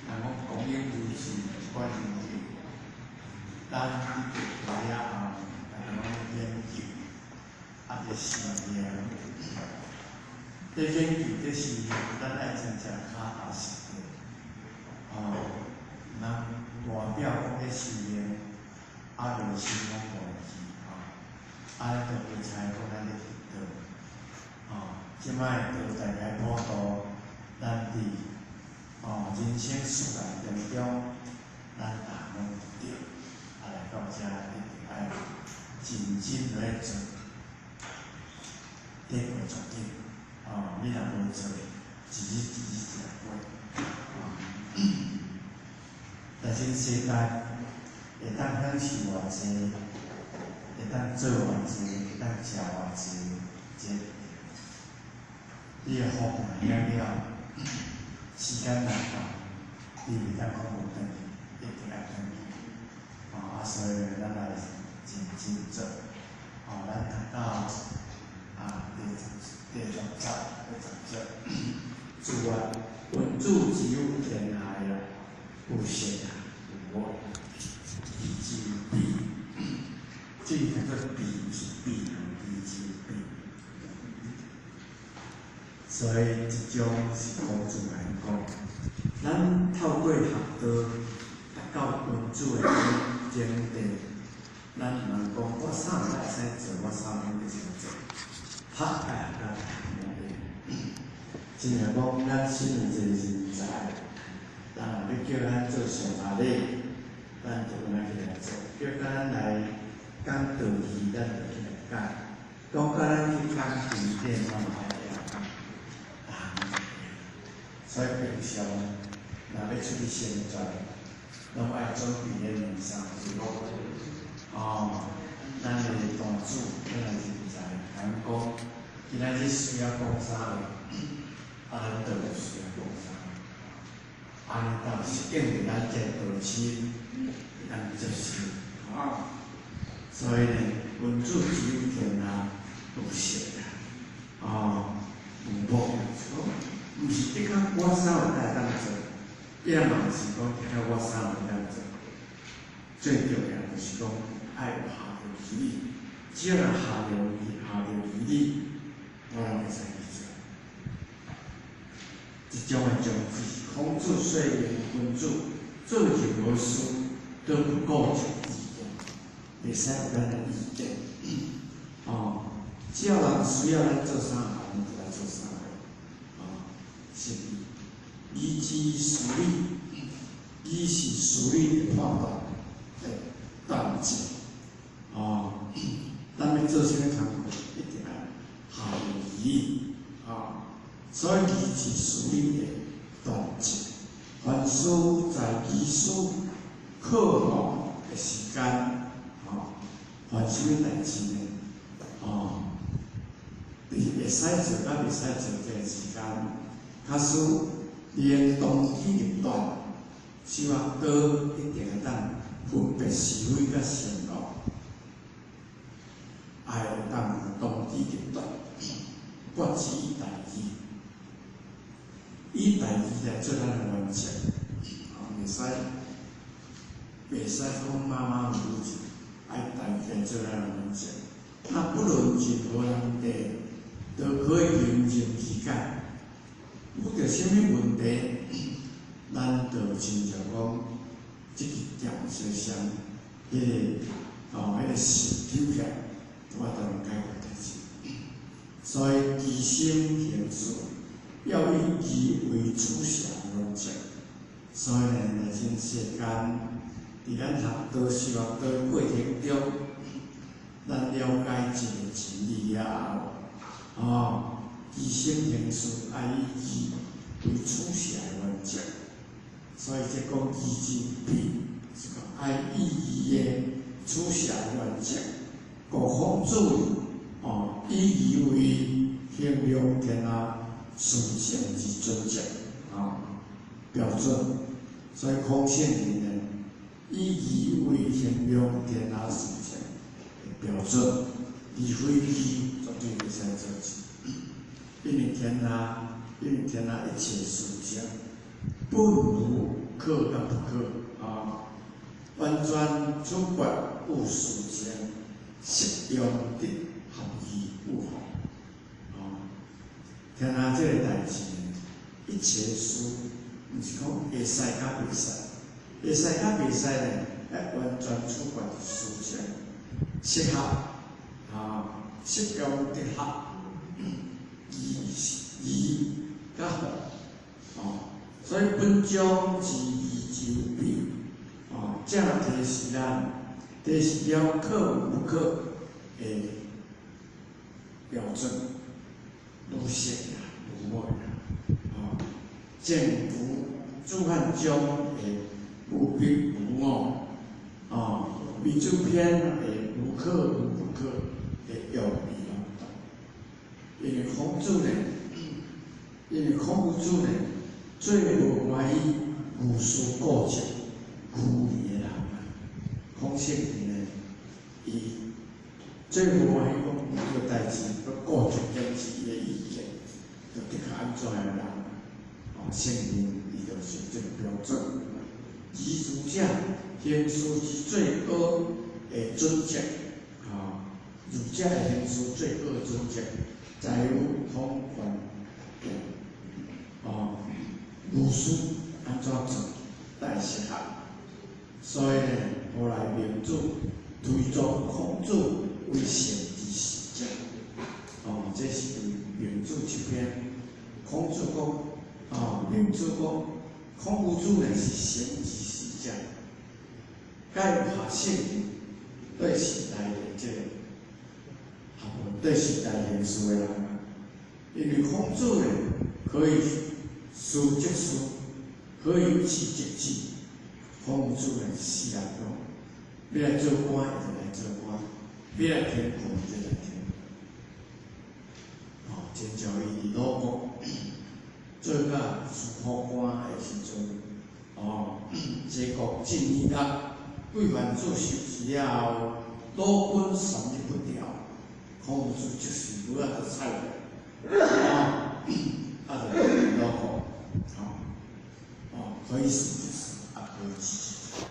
人讲光阴如水，一寡人情，咱得到了后，大家拢研究，啊，这修行，这研究这修行，咱爱真正脚踏实地。哦，人外表讲咧修行，啊，内心拢无去吼，啊，咱就袂知讲咱咧去佗。哦，这摆道大家普度，咱伫哦人生事业当中，咱大拢对，啊来到遮一定爱认真来做，这过足紧。哦，你若无做，一日一日就过。哦，但是世间会当享受偌济，会当做偌济，会当食偌济，这你的福若享了，时间若到，你袂当讲无转去，一定爱转去。哦，啊，所以咱来认真做。哦，咱读到啊第十节、第十节，主啊，君子只有天下啊，有善啊，有恶，义之比，这个叫做比，是比，义之比。所以这种是孔子来讲，咱透过学道达到君子的境界，咱毋通讲我啥物会使做，我啥物袂使做，学爱学到无用。亲像讲，咱身为一个人才，人若欲叫咱做上下礼，咱就按呢起来做；叫咱来讲道义，咱就起来讲；讲甲咱去讲经典，咱嘛爱会晓讲。所以平常若欲出去宣传，拢爱准备彼两三句话。哦，咱的大主，咱的人才，共阮讲，今仔日需要讲啥话，啊，咱就有需要讲啥话。按呢才适应着咱这个道亲，会当接受。啊，所以呢，君子只有天下有善啊，哦，有恶，毋是的确我啥会当做，也嘛毋是讲的确我啥会当做。最重要就是讲爱有下著义理，只要若下著义理，我拢会使去做。这种的宗旨，孔子说明君子做任何事都不顾及意见，袂使有咱的意见。哦，只要人需要咱做啥，咱就来做啥。哦，是义之事理，义是事理的判断的断证。哦，咱欲做啥物工课，一定爱下义理。啊，所以义是事理的断证。凡事在义事克服的时间，吼，凡啥物代志呢？哦，伫会使做佮袂使做这个时间，假使连当机立断，小可刀一定会当分别是非佮善恶，爱会当当机立断，决之以大义，以大义来做咱的原则，哦，袂使讲马马虎虎，爱大义来做咱的原则。那不论任何问题，都可以迎刃而解。遇著啥物问题，咱就亲像讲，这个点小相，彼个心抽起来，我都能解决代志。所以其心行事，要以义为取舍原则。所以呢，内心世间，伫咱学道修学道的过程中，咱了解这个真理了后，哦，其心行事爱以义为取舍的原则。所以这讲义之比，是讲爱以义的取舍原则。故孔子哦，以义为衡量天下事情之准则，啊，标准。所以孔圣人呢，以义为衡量天下事情的标准，而非义绝对袂使做事。因为天下一切事情，本无可佮不可啊，完全取决于事情适用得合义与否。哦，天下这个代志，一切事，毋是讲会使佮袂使，会使佮袂使呢，爱完全取决于事情适合啊，适用得合义义佮否哦，所以本将之义之有比，哦，这提示咱，提示了可有不可，的标准，愈熟啦，愈尾啦，哦，正如朱汉章的无彼无我，哦，民主篇的无可无不可的用意拢同。因为孔子呢，因为孔夫子呢，最无欢喜无事固执、虚伪的人啊。孔圣人呢，伊最无欢喜讲这个代志，阁固执坚持伊的意见，就的确按怎的人，哦，圣人伊就是这个标准。儒者行事之最高的准则，哦，儒者的行事最高的准则，在于通权变，哦，无私按怎做才适合。所以呢，后来孟子推崇孔子为圣之时者，哦，这是对孟子这篇。孔子讲，哦，孟子讲，孔夫子呢是圣之时者，盖有下圣对时代的这个学问，对时代行事的人啊，因为孔子呢可以思则思，可以知则知。孔夫子呢，世人讲，欲来做官，伊就来做官；欲来天国，就来天国。哦，亲像伊伫鲁国做甲司户官的时阵，哦，齐国晋年乐，贵凡子受治了后，鲁君三日不调，孔夫子就是无法度采用，哦，啊，就伫鲁国，哦，哦，可以思则思，啊，可以知则知，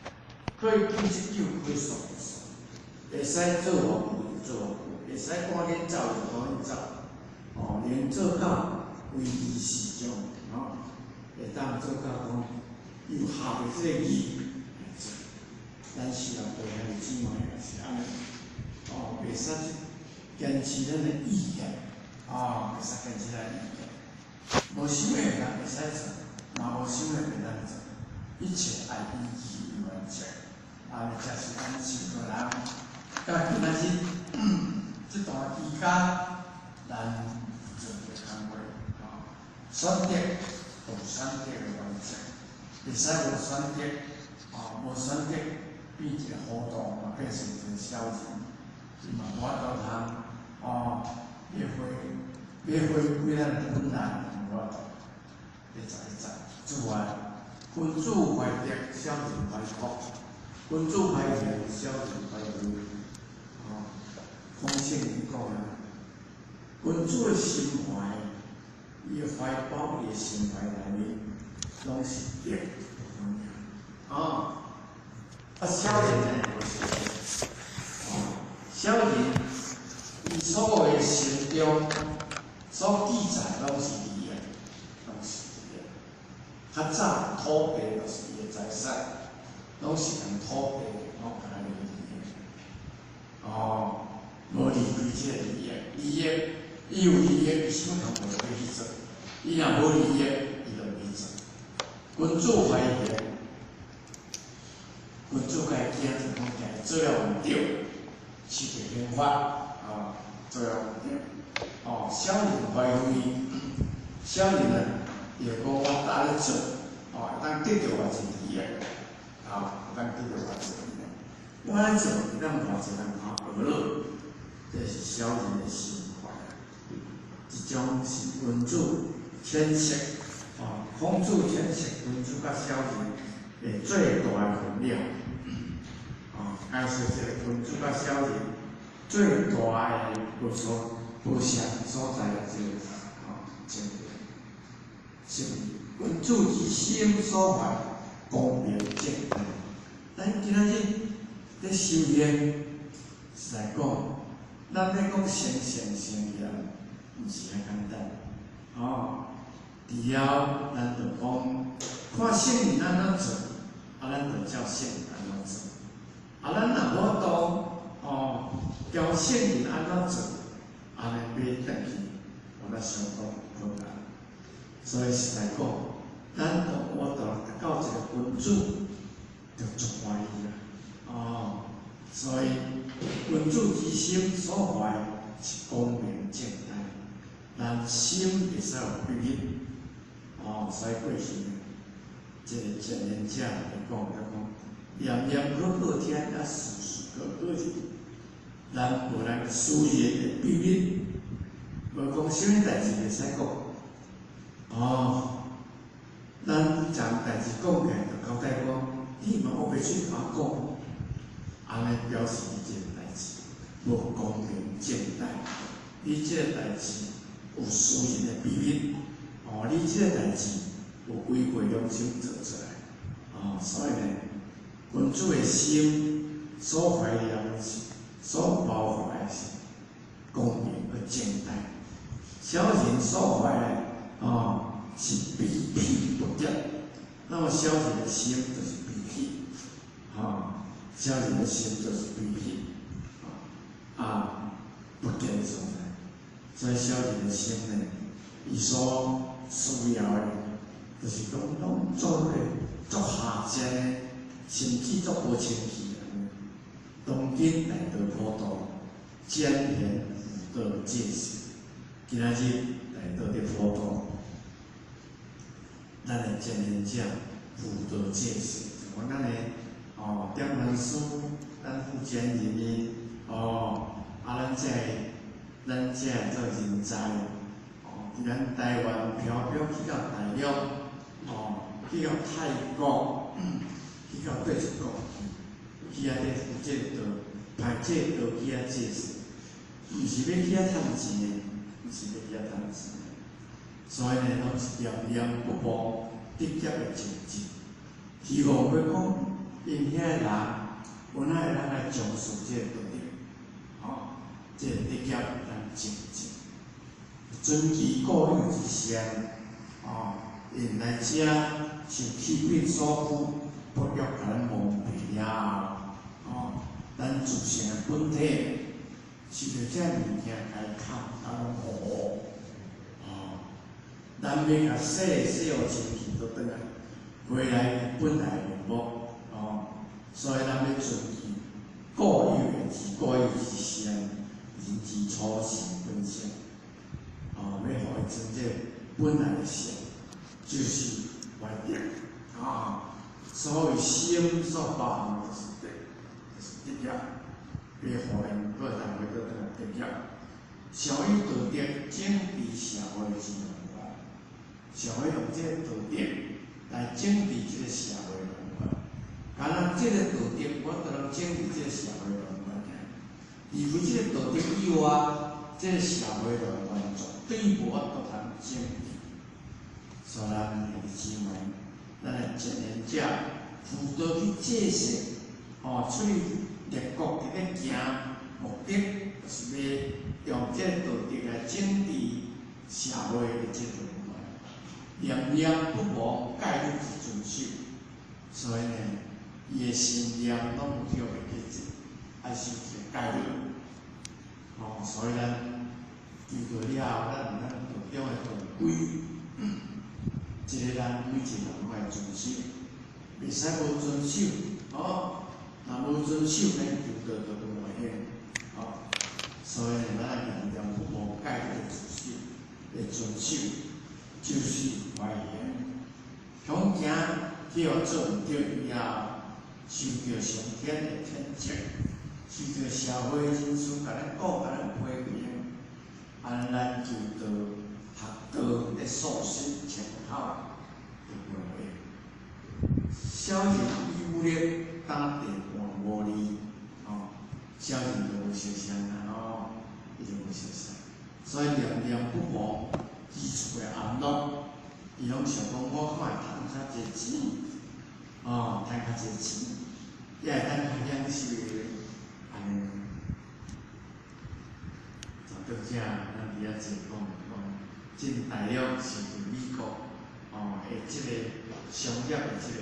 可以救则救，可以算则算，会使做偌久就做偌久，会使赶紧走就赶紧走，哦，连做到唯义是从，哦，会当做到讲有合的这个义来做。咱是啊，对兄弟姊妹也是按呢，哦，袂使去坚持咱的意见，哦，袂使坚持咱的意见，无想的人会使做，嘛无想的袂当做，一切爱依义为原则，按呢才是咱四个人，佮今仔日这段期间，咱做的工课，哦，选择有选择的原则，袂使无选择，哦，无选择变一个糊涂，嘛变成一个小人，伊嘛无法度通，哦，欲回归咱的本来，无法度。第11节，自爱，君子怀德，小人怀福；君子怀仁，小人怀义。哦，孔圣人讲啊，君子的心怀，伊的怀抱，伊的心怀内面，拢是德，哦，啊，小人呢，无是，哦，小人，伊所有的心中所记载拢是利益，拢是利益。较早土地就是伊的财产，拢是共土地拢共伊利益。哦，无离开这个利益，利益，伊有利益，伊啥物工课都欲去做；伊若无利益，伊就袂做。君子怀贤，君子该惊就讲惊做了毋对，受著刑罚，哦，做了毋对。哦，小人怀威，小人啊，伊会讲我搭咧做，哦，会当得著偌济利益，啊，会当得著偌济利益。我咧做，会当偌济人看学乐，这是小人的心怀。一种是君子浅识，哦，孔子浅识君子佮小人的最大的分了。哦，解释这个君子佮小人最大的无所无相所在的这个哦，真是君子之心所怀，光明正大。咱今仔日咧修行，是来讲，咱欲讲成圣成贤，毋是遐简单。哦，除了咱就讲，看圣人按怎做，啊，咱就照圣人按怎做。啊，咱若无法度，哦，教圣人按怎做，按呢欲转去，有咧相当困难。所以实在讲，咱都我都达到一个君子，就足欢喜啦。哦，所以君子之心所怀是光明正大，咱心袂使有秘密。哦，所以过去这个前贤者来讲，就讲念念可可天，啊事事可可人。咱无咱私人的秘密，无讲啥物代志袂使讲。哦，咱将代志讲起来，就交代讲，你嘛乌白喙共我讲，按呢表示你这个代志无光明正大，你这个代志有私人的秘密，哦，你这个代志有违背良心做出来，哦，所以呢，君子的心所怀念的是，所包怀的是光明和正大，小人所怀的哦是卑鄙不洁，那么小人的心就是卑鄙，吼，小人的心就是卑鄙，啊，不洁的所在。所以小人的心呢，伊所需要的，就是讲拢做个足下贱的，甚至足无清气的。当今大道普度，简贤辅道济世。今仔日大道伫普度，咱的前贤者辅道济世，就讲咱的哦，点传师，咱负责人的哦，啊，咱这个做人才，哦，伫咱台湾飘飘去到大陆，哦，去到泰国，去到佗一国去，去遐咧负这个道，派这个道去遐济世，毋是欲去遐趁钱的，毋是欲去遐趁钱的，所以呢，拢是念念不忘德业的精进，希望欲讲𪜶遐个人，有哪会当来从事这个道德，吼，这个德业咱精进，尊其固有之善，哦，𪜶来遮受欺骗所驱，不欲共咱蒙蔽了后，哦，咱自性的本体受著这物件共伊砍，啊拢糊，哦，咱欲共洗洗予清气，倒转来，回来本来面目，哦，所以咱欲尊其固有的之固有之善，人之初性本性，哦，欲予伊成这本来的性，就是怀德，啊，所谓心所包含的就是德，就是德业，欲予𪜶各单位倒转来德业，常以道德整治社会之轮回，常以用这个道德来整治这个社会轮回。敢若这个道德，我就能整治这个社会轮回。除非这个道德以外，这个社会轮回绝对无法度通整治。所以咱兄弟姊妹，咱的前贤者辅导去济世，哦，出去列国伫咧行，目的就是欲用这个道德来整治社会的这轮回，念念不忘戒律之遵守。所以呢，伊的心念拢有叫袂记住，爱守一个戒律。哦，所以咱求道了后，咱有咱道中的道规，这个咱每一个人拢爱遵守，袂使无遵守，哦，若无遵守，咱求道就无偌用，哦，所以呢，咱爱念念不忘戒律的遵守，的遵守，就是怀贤。恐惊去予做毋著以后，受著上天的谴责，受著社会人士共咱讲、共咱批评，按呢咱求道、学道的素质穿口就无用。小人以武力当地盘无利，哦，小人就无相信啦，哦，伊就无相信。所以念念不忘知足的安乐，伊拢想讲我看会趁较济钱，哦，趁较济钱，也会当较享受的按呢。就拄才咱伫遐坐讲讲，进大陆受著美国哦的这个商业的这个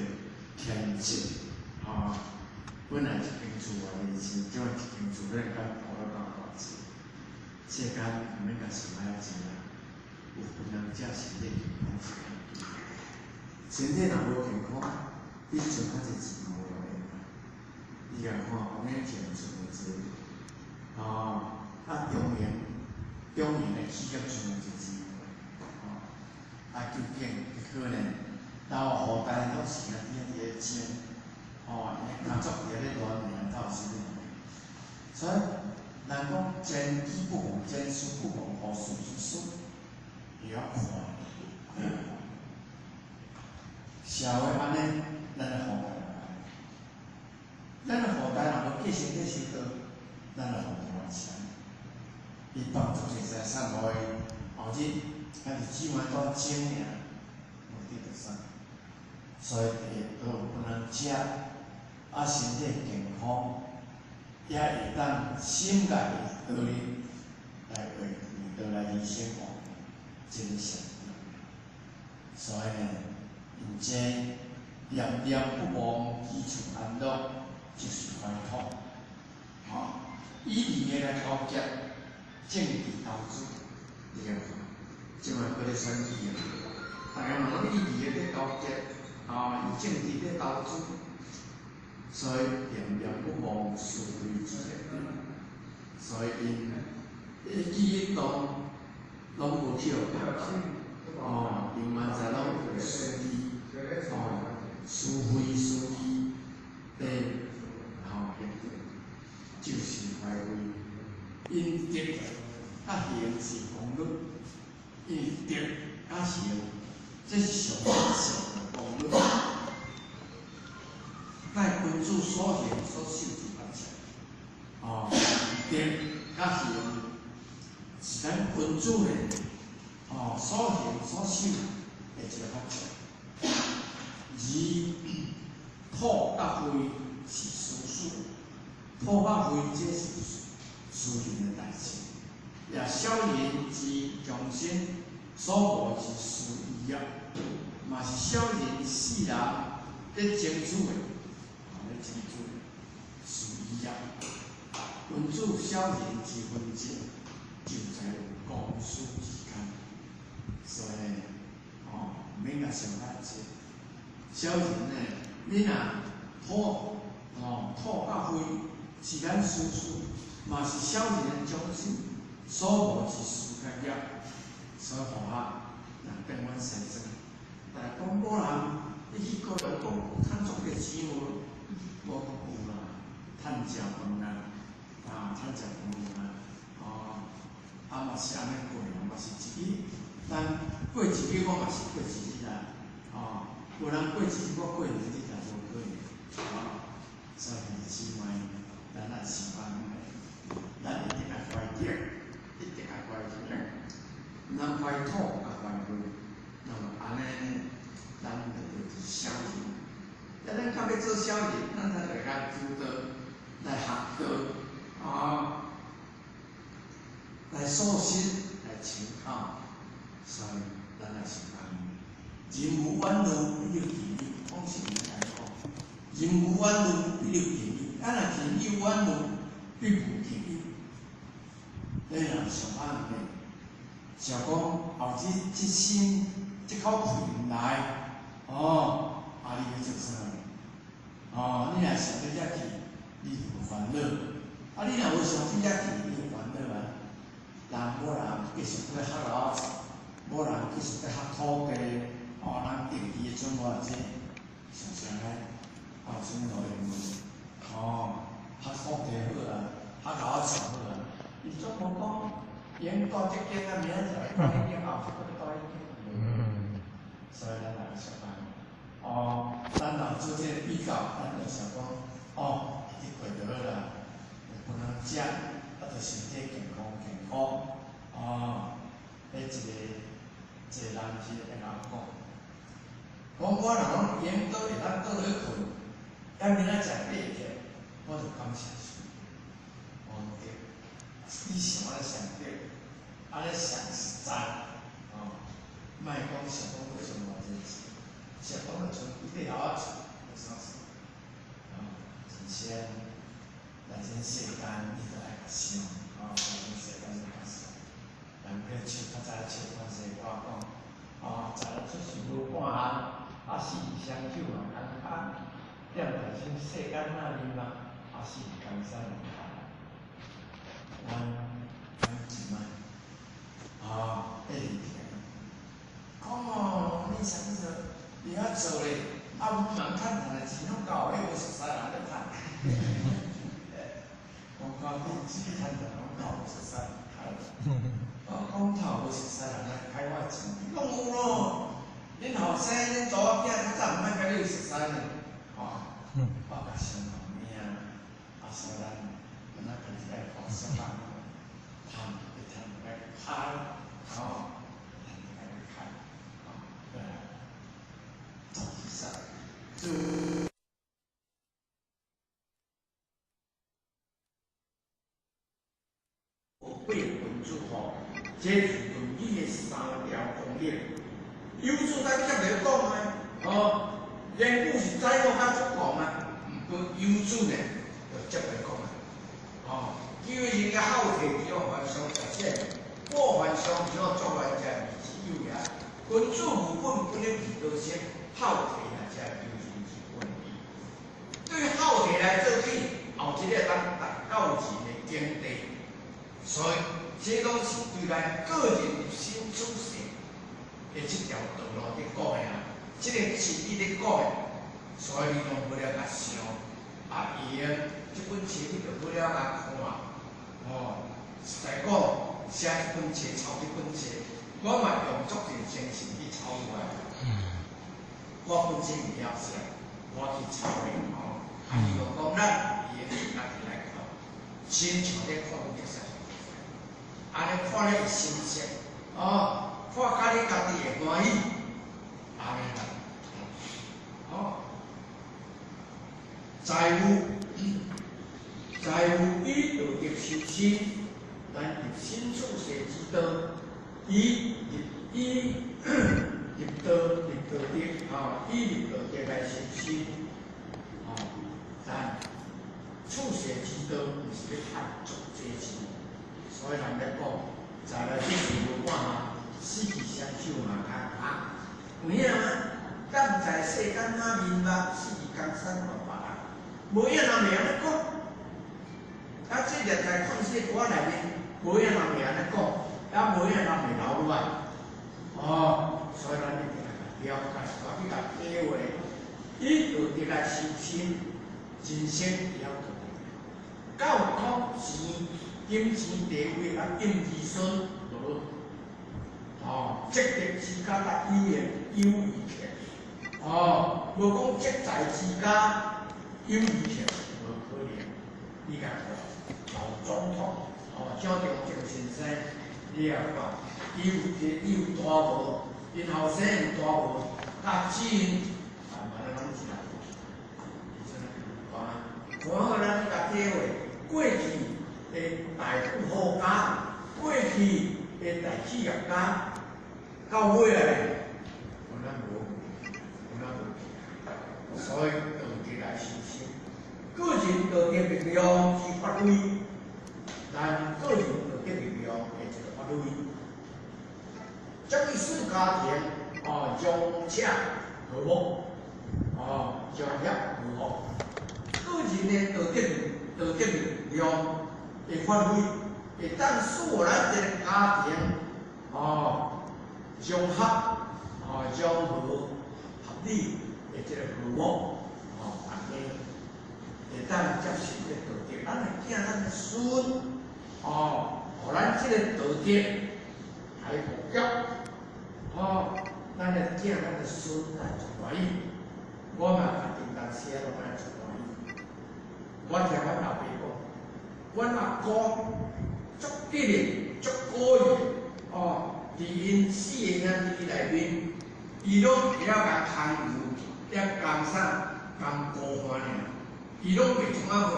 牵制，哦，本来一间厝偌济钱，这摆一间厝欲甲糊了偌偌济，世间毋免共想遐济啦，有分人遮身体健康是较紧，身体若无健康，你存较济钱嘛无偌用啊。你共看王永庆存偌济，哦，啊中营，中营的企业像有一个哦，啊究竟结果呢？老后代拢是兄弟伫咧争，哦，𪜶的家族伫咧乱名斗啥物物。所以人讲前机不忘，前事不忘，后事之师，会晓看，社会按呢，咱的后代咱的后代若无继承这修道，咱的后代嘛是按呢。伊帮助一个散互伊，后日咱是姊妹当争尔，无得到啥。所以第一都不能食，啊身体健康，也会当心内的道理来为为道来牺牲哦，这个上重要。所以呢，因这念念不忘，知处安乐，就是怀土。吼，以利的来勾结政治投资，你看，这摆阁咧选举啊，大家嘛拢以利的咧勾结，啊，以政治咧投资，所以念念不忘是非之个，所以𪜶一举一动拢无去予改哦，永远在拢有私利，哦，是非私利的吼，就是怀非。𪜶德佮行是功德，因德佮行，这是上上的功德。乃君子所行所守之法则，哦，德佮行是咱君子的哦所行所守的一个法则。而土佮灰是私事，土佮灰这是私人的代志，也小人之终身所无之私意业，嘛是小人世人咧争取的，哦，咧争取的私意业。君子小人之分际，就在有公私之间。所以，哦，免共想较济。小人呢，你若土，哦，土佮灰是咱私事，嘛是小人的终身所无之私佮业，所以互我人转阮西装。但讲某人，你去高雄讲趁足济钱无？无讲有啦，趁食饭啦，啊，趁食饭有啦，哦，啊嘛是按呢过啦，嘛是一日，咱过一日我嘛是过一日啦，哦，有人过一日，我过两日也无可能，哦，所以兄弟姊妹，咱爱想按呢，咱一定爱怀德，一定爱怀德，毋通怀土佮怀灰，那么按呢，咱就就是小人。啊，咱到欲做小人，咱才会较求道，来学道，啊，来素食，来清口，所以咱来想按呢。人无远虑，必有近忧，讲实在讲，人无远虑，必有近忧。啊，若人有远虑，必无近忧。你若想按呢，想讲后日这心这口气毋来，哦，啊，你欲做啥？哦，你若想到遐去，你就有烦恼；啊，你若无想到遐去，你有烦恼啊。人某人继续咧学老子，某人继续咧学土地，哦，人定期的剩偌济，想啥呢？啊，有啥物路用无？哦，学土地好啊，学老子好啊。伊总无讲，用住这间啊，明仔载住彼间，后日阁欲住彼间。所以咱也想按呢，哦，咱若做这个比较，咱就想讲，哦，一直过就好啦，有饭通食，啊，就身体健康健康，哦，彼一个一个人是会晓讲，讲我若讲闲倒会当倒落去睏，抑明仔载爬起来，我就感谢神。我讲对，你想按呢上对，按呢上实在，哦，莫讲想讲要剩偌济钱，想讲就剩几块头仔厝，就啥事，哦，人生来这世间，你著爱共想，哦，来这世间就共想。人去笑较早笑看西我讲，哦，早出世无半项，啊死双手嘛空空，踮内心世间那尔嘛，啊死江山无。阮姨妈，哦，一直听，讲哦，你啥物做？你遐做咧，啊，阮茫趁趁的钱拢够，彼无熟似人咧趁。我讲你钱趁趁拢够，无熟似人开。我讲头无熟似人来开我钱，伊讲有咯。恁后生恁查某囝较早毋爱共你有熟似呢，吼。我甲想老命，啊，所以咱咱家己爱放松啊，趁会趁来开，吼，趁来开，吼，对。做做。八分子吼，这是论语的三条功能。有主咱接来讲啊，哦，言语是宰我较足讲啊，毋过有主呢，就接来讲啊，哦，叫人家好客只有凡上特显，过凡上只有作愿者是有也。君子无本，不能为多先，好客啊，才有人之本意。对好客来做起，后一个当达到人的境地，所以这拢是对咱个人立身处世的这条道路伫讲的啊，这个真理伫讲的，所以你拢好了共想，啊，伊的这本书你就好了共看，哦，实在讲，写这本书、抄这本书，我嘛用足尽精神去抄落来。我本身毋晓写，我去抄的吼。啊，伊就讲咱伊的家己来看，亲像咧看会使，按呢看咧会新鲜，哦，看甲你家己会欢喜，按呢啦，哦，财务，财务以道德修身，咱立身处世之道，以立以立道立道德，吼，以立道德来修身，吼，咱处世之道，毋是欲趁足济钱，所以人咧讲，在来这世无半项，死去双手嘛空空。有影吗？敢毋知世间哪面目，死去江山还别人。无影人袂按呢讲。啊，这个在旷世歌内面，无影人袂按呢讲，啊，无影人袂留落来。哦，所以咱一定爱了解，去共体会，以道德来修身，人生会晓道德。敢有讲钱、金钱、地位甲应儿孙无？哦，积德之家甲有缘有余客，哦，无讲积财之家有余客，无可能。你共看，老总统，哦，蒋中正先生，你也看，伊有伊有大无？𪜶后生有大无？甲钱，啊，嘛拢一来。看，看好咱去共体会，过去的大富豪家，过去的大企业家，到尾仔咧，有咱无，有咱无，所以道德来修身，个人道德力量之发挥，咱个人道德力量的一个发挥，将伊使家庭哦融洽和睦，哦融洽和睦，个人的道德力量的发挥，会当使咱这个家庭哦融合哦融和合理的这个和睦哦，安呢会当接受这道德，咱的囝、咱的孙哦，予咱这个道德来护教哦，咱的囝、咱的孙来足欢喜，我嘛家己当时拢爱足欢喜。我听阮老爸讲，阮阿公足得力、足古意哦，伫𪜶四个兄弟内面，伊拢会晓共空油、点工啥、共孤寒尔，伊拢袂创啊货，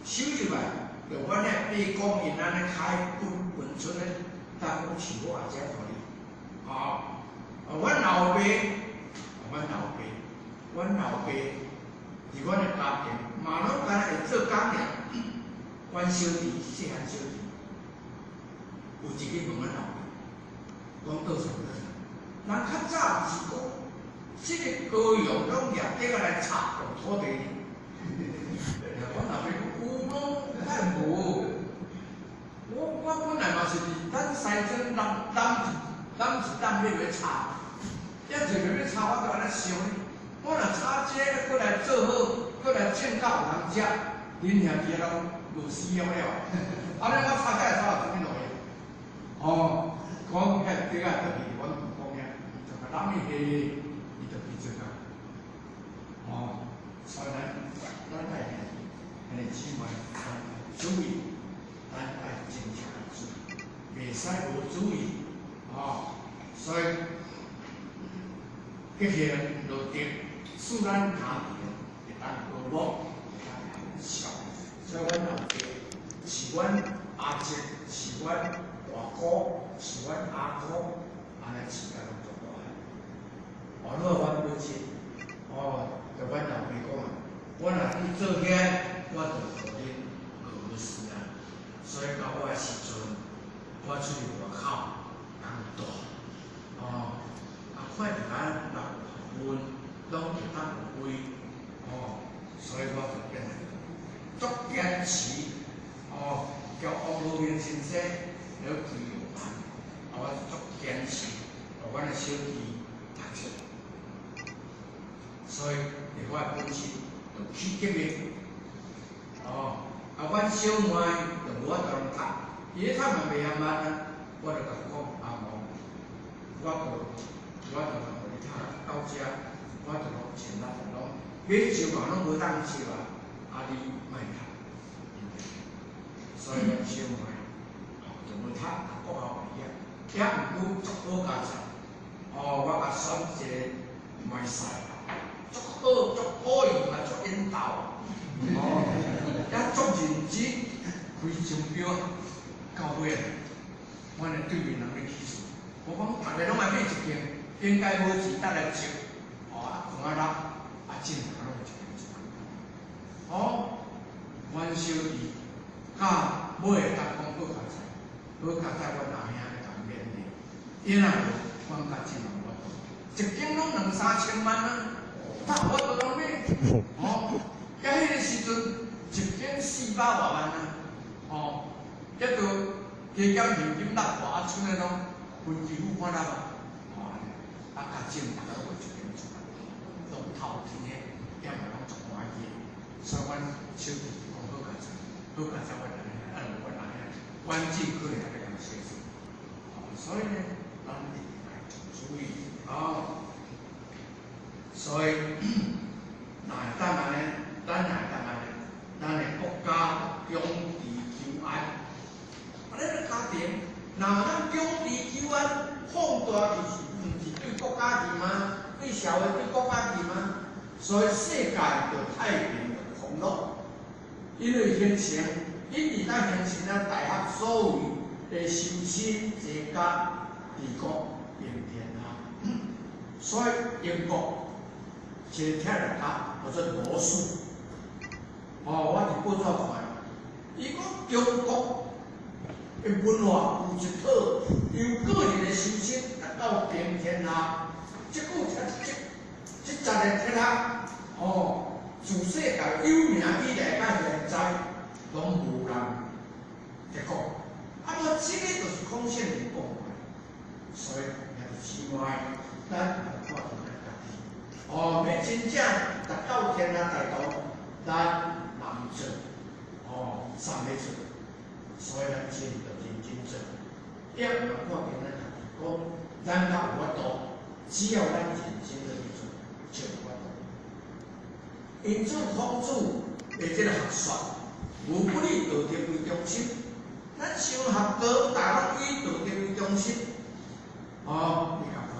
收入来，就阮遐伯公𪜶按呢开分分出咧，搭讲树我也遮互你，哦，阮老爸，阮老爸，阮老爸，伫阮的家庭嘛拢敢若会做工尔。阮小弟细汉小弟，有一日问阮老爸，讲倒啥倒啥，人较早毋是讲，这个高阳拢掠底仔来插落土地里。阮老爸讲有咯，敢无？我嘛是伫咱西庄揽揽一揽一担欲来插，遐济欲插，我就按呢想呢。我若插这个阁来做好，阁来种到有人食，恁兄弟拢无死了了。按呢我插这插有啥物路用？哦，讲遐竹仔就是阮舅公遐，就共揽去下，伊就去做啊。哦，所以咱爱兄弟姊妹注意，咱爱真正注意，袂使无注意。哦，所以结行落德，使咱家庭会当和睦，会当和谐。所以阮老爸是阮阿叔，是阮大姑，是阮阿姑，按呢饲甲拢足大汉。哦，你阮母亲，哦，就阮老爸讲啊，我若去做遐，我就予恁饿死啊。所以到我的时阵，我出去外口工大，哦，啊，看著咱六份拢会当有位，哦，所以我就变足坚持，哦，叫王和平先生来开药班，啊，我足坚持，予阮的小弟读册，所以伫我的本身就去革命，哦，啊，阮小妹就无法度通读，伊咧读嘛袂晓慢啊，我就共讲阿母，我就予你读到遮，我就拢尽力拢买石嘛拢无当笑啊，啊你莫读，所以阮小妹哦就无读，读国校毕业，也毋过足好佳哉，哦，我共选一个卖赛，足好足可以嘛足缘投，哦，也足认真，开钟表到尾，阮的对面人咧起厝，我讲逐个拢爱买一间，应该无钱等来借，哦啊看啊落，啊进人拢有一间一间，哦，阮小弟到尾会当讲好佳哉，好佳哉，阮阿兄咧共勉励，伊若无，阮较真无法度，一间拢两三千万啊，哪有法度通买？哦，遐彼个时阵一间400外万啊，哦，结果加减现金六外，啊，剩的拢分期付款啊嘛，哦，啊，较正逐个拢有一间厝，拢头天的，也嘛拢足欢喜的，所以阮小弟讲好佳哉，好佳哉，阮阿兄，啊，阮阿兄，阮姊可能也欲共洗做，哦，所以呢，咱一定爱注意哦。所以，若会当按呢，咱若会当按呢，咱的国家长治久安。啊，咱的家庭，若咱长治久安，放大就是毋是对国家去吗？对社会、对国家去吗？所以世界就太平就康乐，因为形成，因为咱形成咱大学所谓的修身齐家治国平天下，所以英国一个哲学家叫做罗素，哦，我伫报纸看，伊讲中国的文化有一套，由个人的修身达到平天下，这句这这十个哲学，哦，自世界有名以来到现在，拢无人结果。啊，无这个就是孔圣人讲的，所以兄弟姊妹，咱来看著咱家己，哦，欲真正达到天下大同，咱难做，哦，送欲做，所以咱真著认真做。也嘛看见咱家己讲，咱较有法度，只要咱认真的去做，就有法度。因此，孔子的这个学说，无不以道德为中心。咱想学道，大拢以道德为中心。哦，你共看，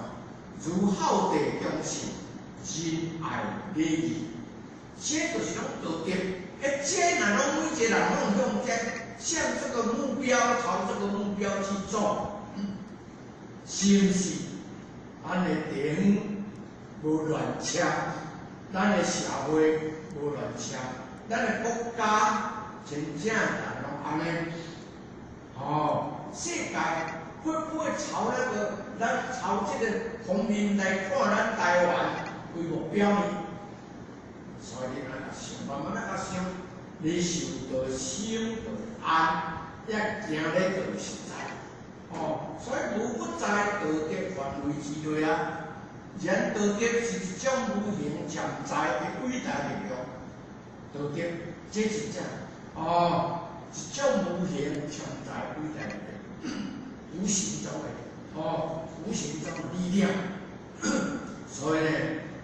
如孝弟忠信，仁爱礼义，这就是拢道德。欸，这若拢每一个人拢向这向这个目标，朝这个目标去做，是毋是？咱的地方无乱车，咱的社会无乱车，咱的国家真正大拢按呢。哦，世界会不会朝那个咱朝这个方面来看咱台湾为目标呢？所以你按呢想，慢慢仔想，你受到心就会安，也行咧就实在。哦，所以无不在道德范围之内啊。然道德是一种无形潜在的伟大力量。道德这真正哦，一种无形潜在伟大力量，无形中的哦，无形中的力量。所以呢，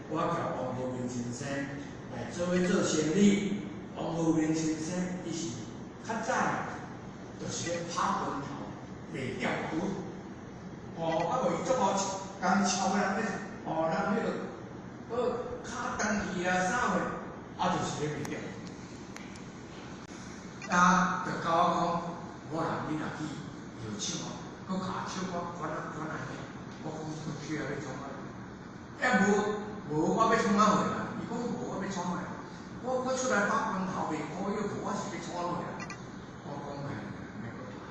我共王浩明先生来做伙做生理。王浩明先生伊是较早就是咧拍拳头卖吊刀。哦，啊无伊足好工超人咧，哦，人彼个跤断去啊啥货，啊就是咧卖吊。啊，就共我讲，我人你若去药厂哦，阁共小可管啊管啊尔。我讲去啊欲创啊？抑无无我欲创啊货啦？伊讲无我欲创啊？我出来拍拳头卖苦药，我是欲创啊货啊？我讲莫莫阁拍，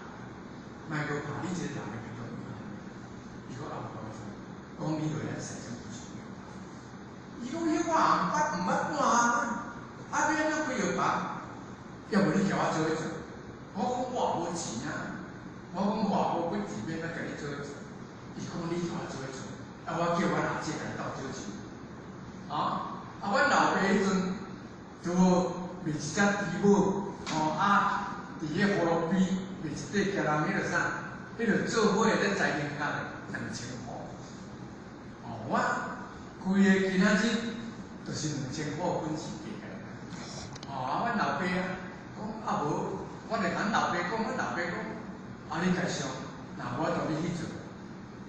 莫阁拍，你这个人会变做伊讲啊无讲啥，讲你落来西装不重要。伊讲彼我也毋捌毋捌半项啊，啊欲按怎开药房？要无你共我做伙做？我讲我也无钱啊，我讲我也无本钱，欲按怎共你做伙做？伊讲你共我做伙做，啊我叫阮阿姐共你斗少钱。啊，啊阮老爸彼阵拄好卖一只猪母，吼啊，伫咧葫芦边卖一块共人彼个啥，彼个做伙咧财政局2000箍。哦，我规个今仔日就是2000箍本钱加起来。哦，啊阮老爸啊。讲啊无，我就共阮老爸讲，阮老爸讲，啊你家想，若无法度你去做，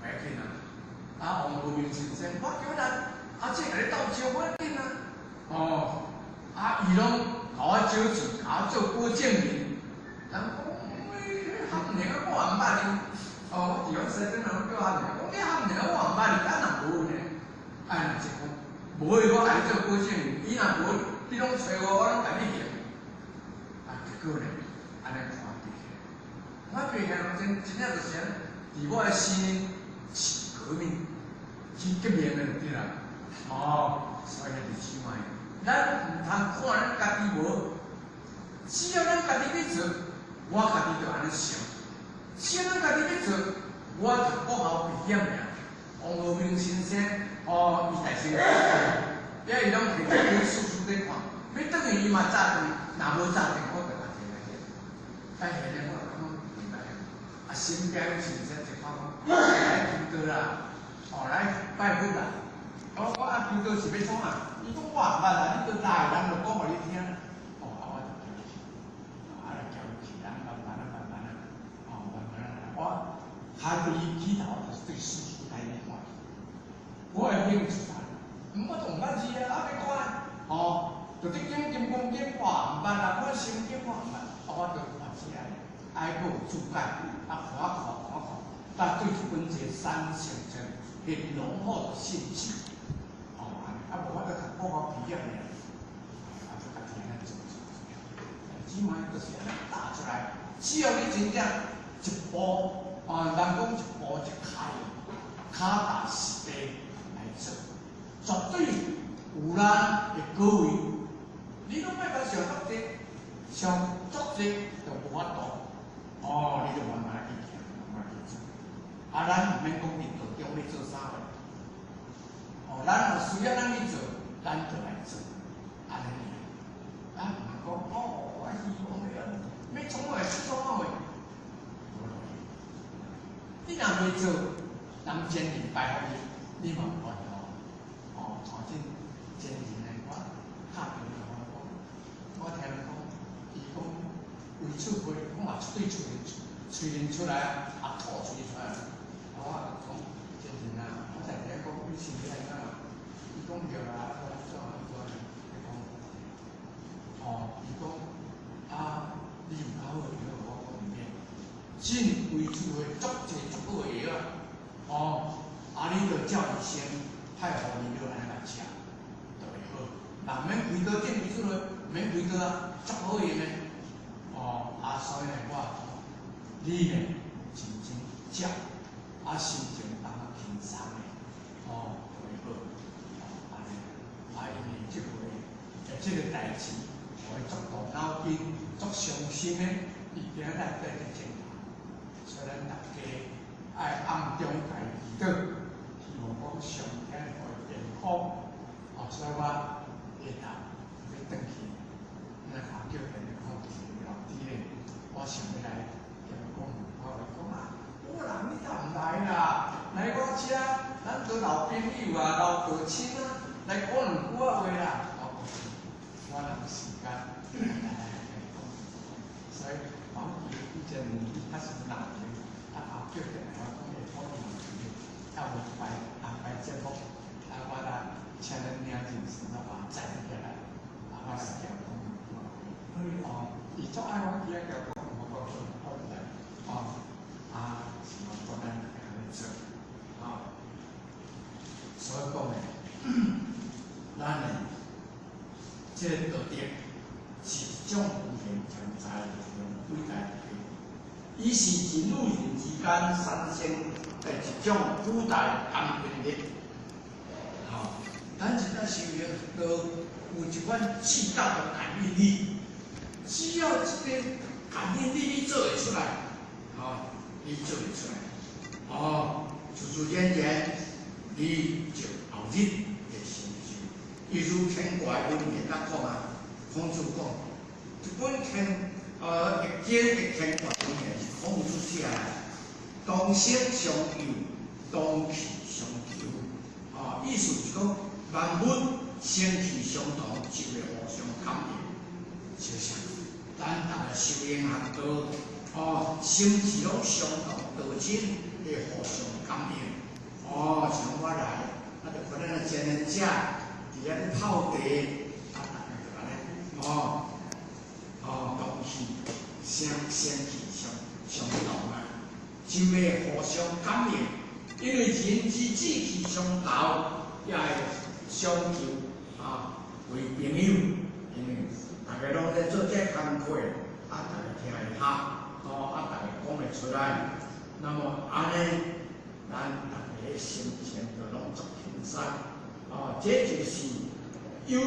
袂要紧啊。啊王浩明先生，我叫咱阿姐共你斗招，无要紧啊。哦，啊伊拢共我招钱，共我做保证人。人讲，含娘我也毋捌你。哦，我伫阮西庄人拢叫含娘，讲你含娘我也毋捌你，啊若无呢？啊若是讲，无我共你做保证人，伊若无，你拢揣我，我拢共你还。结果呢，按呢看比起来，我比起来真真正就是按呢，伫我的心是革命，去革命的就对啦。哦，所以弟姊妹，咱毋通看咱家己无，只要咱家己去做，我家己就按呢想。只要咱家己去做，我读国校毕业尔，王浩明先生，哦，伊大声，遐伊拢提一本书书咧看，欲转去伊嘛早转，若无早转，我就。哎，现在我感觉明白啊，身边有先生一看讲，来求道啦，哦，来拜佛啦。我讲啊，求道是欲创啊？伊讲我毋捌啦，你都来，人就讲予你听。哦，啊，我就行去，啊，就行去，咱慢慢啊，慢慢啊，哦，慢慢啊，我开对伊起头就是对师父来看，我的兴趣啥？我都毋捌字啊，啊欲看，哦，就咧讲金刚经我毋捌啦，看圣经我毋捌，啊，我就。爱阁有注解，啊，看啊看，看啊看，啊，对这本一个产生一个很浓厚的兴趣，哦，啊，无我就读国校毕业尔，啊，就家己按呢做做做，姊妹就是按呢打出来，只要你真正一步，啊，人讲一步一开，跤踏实地来做，绝对有咱的果位。你拢莫共想足济，想足济就无法度。哦，你就慢慢去行，慢慢去做。啊，咱毋免讲伫道中欲做啥货。哦，咱若需要咱去做，咱就来做，按呢尔。啊，毋通讲哦，我希望欲按呢，欲创啊，创啊货。无路用。你若袂做，人前人拜予你，你嘛无法度。哦，像这前人呢，我敲电话我讲，我听人讲，伊讲胃出血，讲嘛对喙喙面出来啊，吐喙出来。我就讲前人啊，我才知影讲你身体按怎啦？伊讲对啦，我按怎按怎伊讲，哦，伊讲啊，你有较好的药，我讲毋免。进胃出血足济足好的药啊，哦，啊你著照医生派予你药按呢来食，就会好。若毋免开刀进胃出血，毋免开刀啊，足好用的。哦，啊所以呢，我讲你呢认真食，啊心情放较轻松的，哦，就会好。哦，按呢，啊因为这回这个代志，予伊足动脑筋，足伤心的，伊今日缀伫前头，所以咱大家爱暗中共伊祈祷，希望讲上天予伊健康。哦，所以我下昼欲转去，咱下叫电话讲老弟咧，我想欲来共伊讲，我讲啊，有人你若毋来啦，來我遮，咱做老朋友啊，老道親啊，來講兩句仔話啦。我講，我若有時間，來來來講。所以黃記以前較是鬧的，啊後叫電話講會講兩句，啊有排安排節目，啊我來請咱領人時，我把載起來，啊我來共講兩句話。哦，伊足愛我去遐共講，我講我來，哦，啊是我講咱按呢做，啊，所以講呢，咱呢，這個道德是一種無形潛在的一種偉大的，伊是人與人之間產生的一種古代感應力。吼，咱一旦修行道，有一款巨大的感應力，只要這個感應力你做會出來，吼，你做會出來，哦，自自然然，你就後日會成就。伊如乾卦文言甲講啊，孔子講，一本易經的乾卦文言是孔子寫的，同聲相應，同氣相求。啊，意思是講萬物聲氣相同，就會互相感應。就像咱逐个修行學道，哦，心智攏相同，道親會互相感應。哦，像我來，啊，就看咱的前人者佇遐咧泡茶，啊，逐个就按呢，哦，哦，同氣聲聲氣相相同啊，就會互相感應。因為人之志氣相投，也會相求啊為朋友。因為大家攏咧做這工課，啊，大家聽會合，哦，啊，大家講會出來。那麼按呢，咱大家心情就攏足輕鬆。哦，這就是有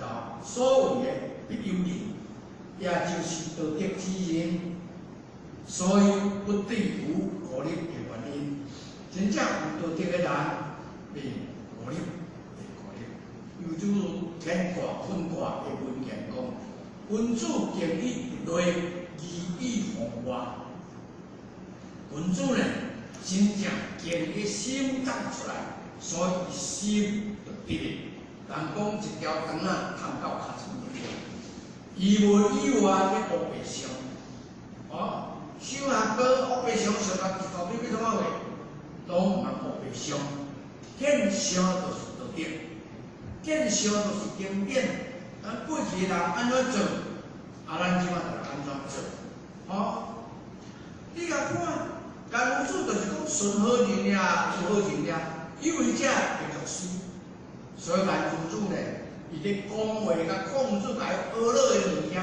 啊所謂的必有人，也就是道德之人。所以不對有孤立的原因。真正有道德的人，袂孤立，袂孤立。猶如乾卦、坤卦的文言講：君子敬以直內，義以防外。君子呢，真正敬伊心長出來，所以伊心就直的。人講一條腸仔通到尻川就對。伊無以外咧烏白相，哦，想若閣烏白相相甲一到底欲創啥貨？攏毋通烏白相，見相就是道德，見相就是經典。咱過去的人按怎做，啊，咱這擺就按怎做。哦，你共看，顏如子就是講順好人爾，有好人爾，有為者會作師。所以顏如子呢，伊咧講話共孔子共伊學落的物件，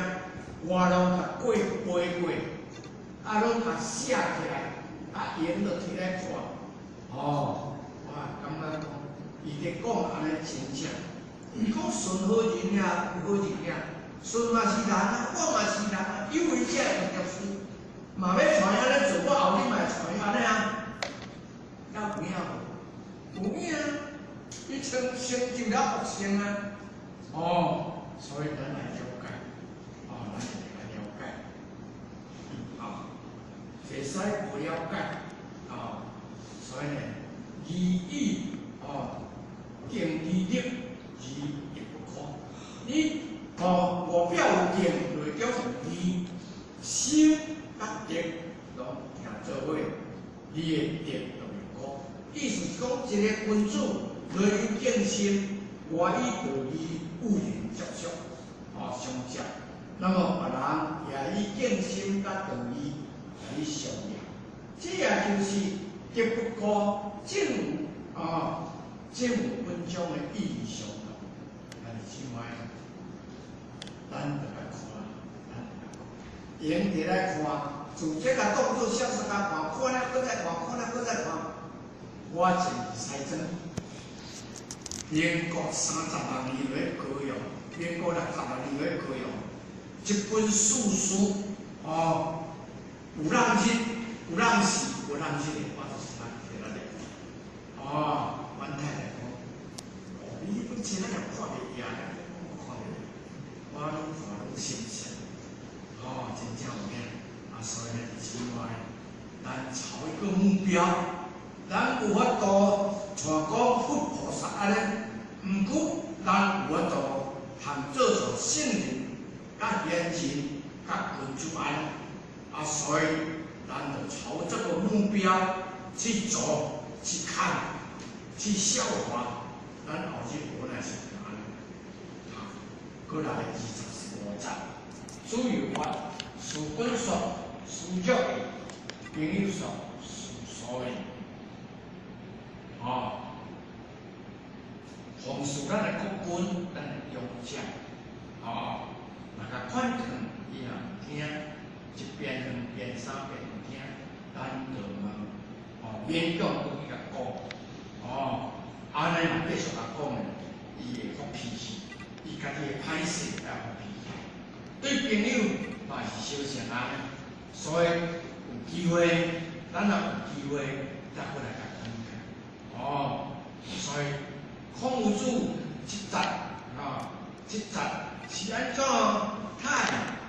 我攏共過背過，啊，攏共寫起來，啊，閒就提來看。哦，我感覺講，伊咧講按呢真正，伊講順好人爾，有好人爾，順嘛是人啊，我嘛是人啊，有為者會作師，嘛欲帶伊按呢做，我後日嘛會帶伊按呢啊，敢有影無？有影啊！伊成成就了佛性啊！哦，所以咱來了解，哦，咱來了解，啊，會使無了解，啊，所以呢，義以哦，敬其德而亦不可。你哦，外表有敬，內中有義，心佮德攏行做伙，你的德就會高。意思是講，一個君子內有敬心，外以道義與人接觸，哦相接。那麼別人也以敬心佮道義來相應，這也就是德不孤，正有啊，正有文章的意義相同。但是這擺，咱就來看，咱就來看，閒佇來看，自這個當作小說來看，看了閣再看，看了閣再看。我前西裝，民國36年咧高雄，民國66年咧高雄，這本史書，哦，有人日，有人时，有人日的，我就是咱摕来念。哦，阮太太讲，哦，你本钱仔也看袂赢咧，我看袂，我愈看愈心伤。哦，真正有影。啊，所以呢，姊妹，咱朝一个目标，咱有法度像讲佛菩萨按呢，毋过咱有法度通做做圣人、佮贤人、佮君子安。啊，所以咱就朝這個目標去做、去看、去效法，咱後日無奈是按呢。啊，閣來25節，主有法，事君說，事約義，朋友說，事疏義。哦，凡事咱的國君，咱的勇者，哦，若共勸勸，伊若毋聽。一遍、兩遍、三遍毋聽，咱就問，哦，勉強閣去共講，哦，按呢若繼續共講呢，伊會發脾氣，伊家己會歹勢，會發脾氣。對朋友嘛是相像按呢，所以有機會，咱若有機會，才閣來共勸勸。哦，所以孔夫子這節，啊，這節是按怎？他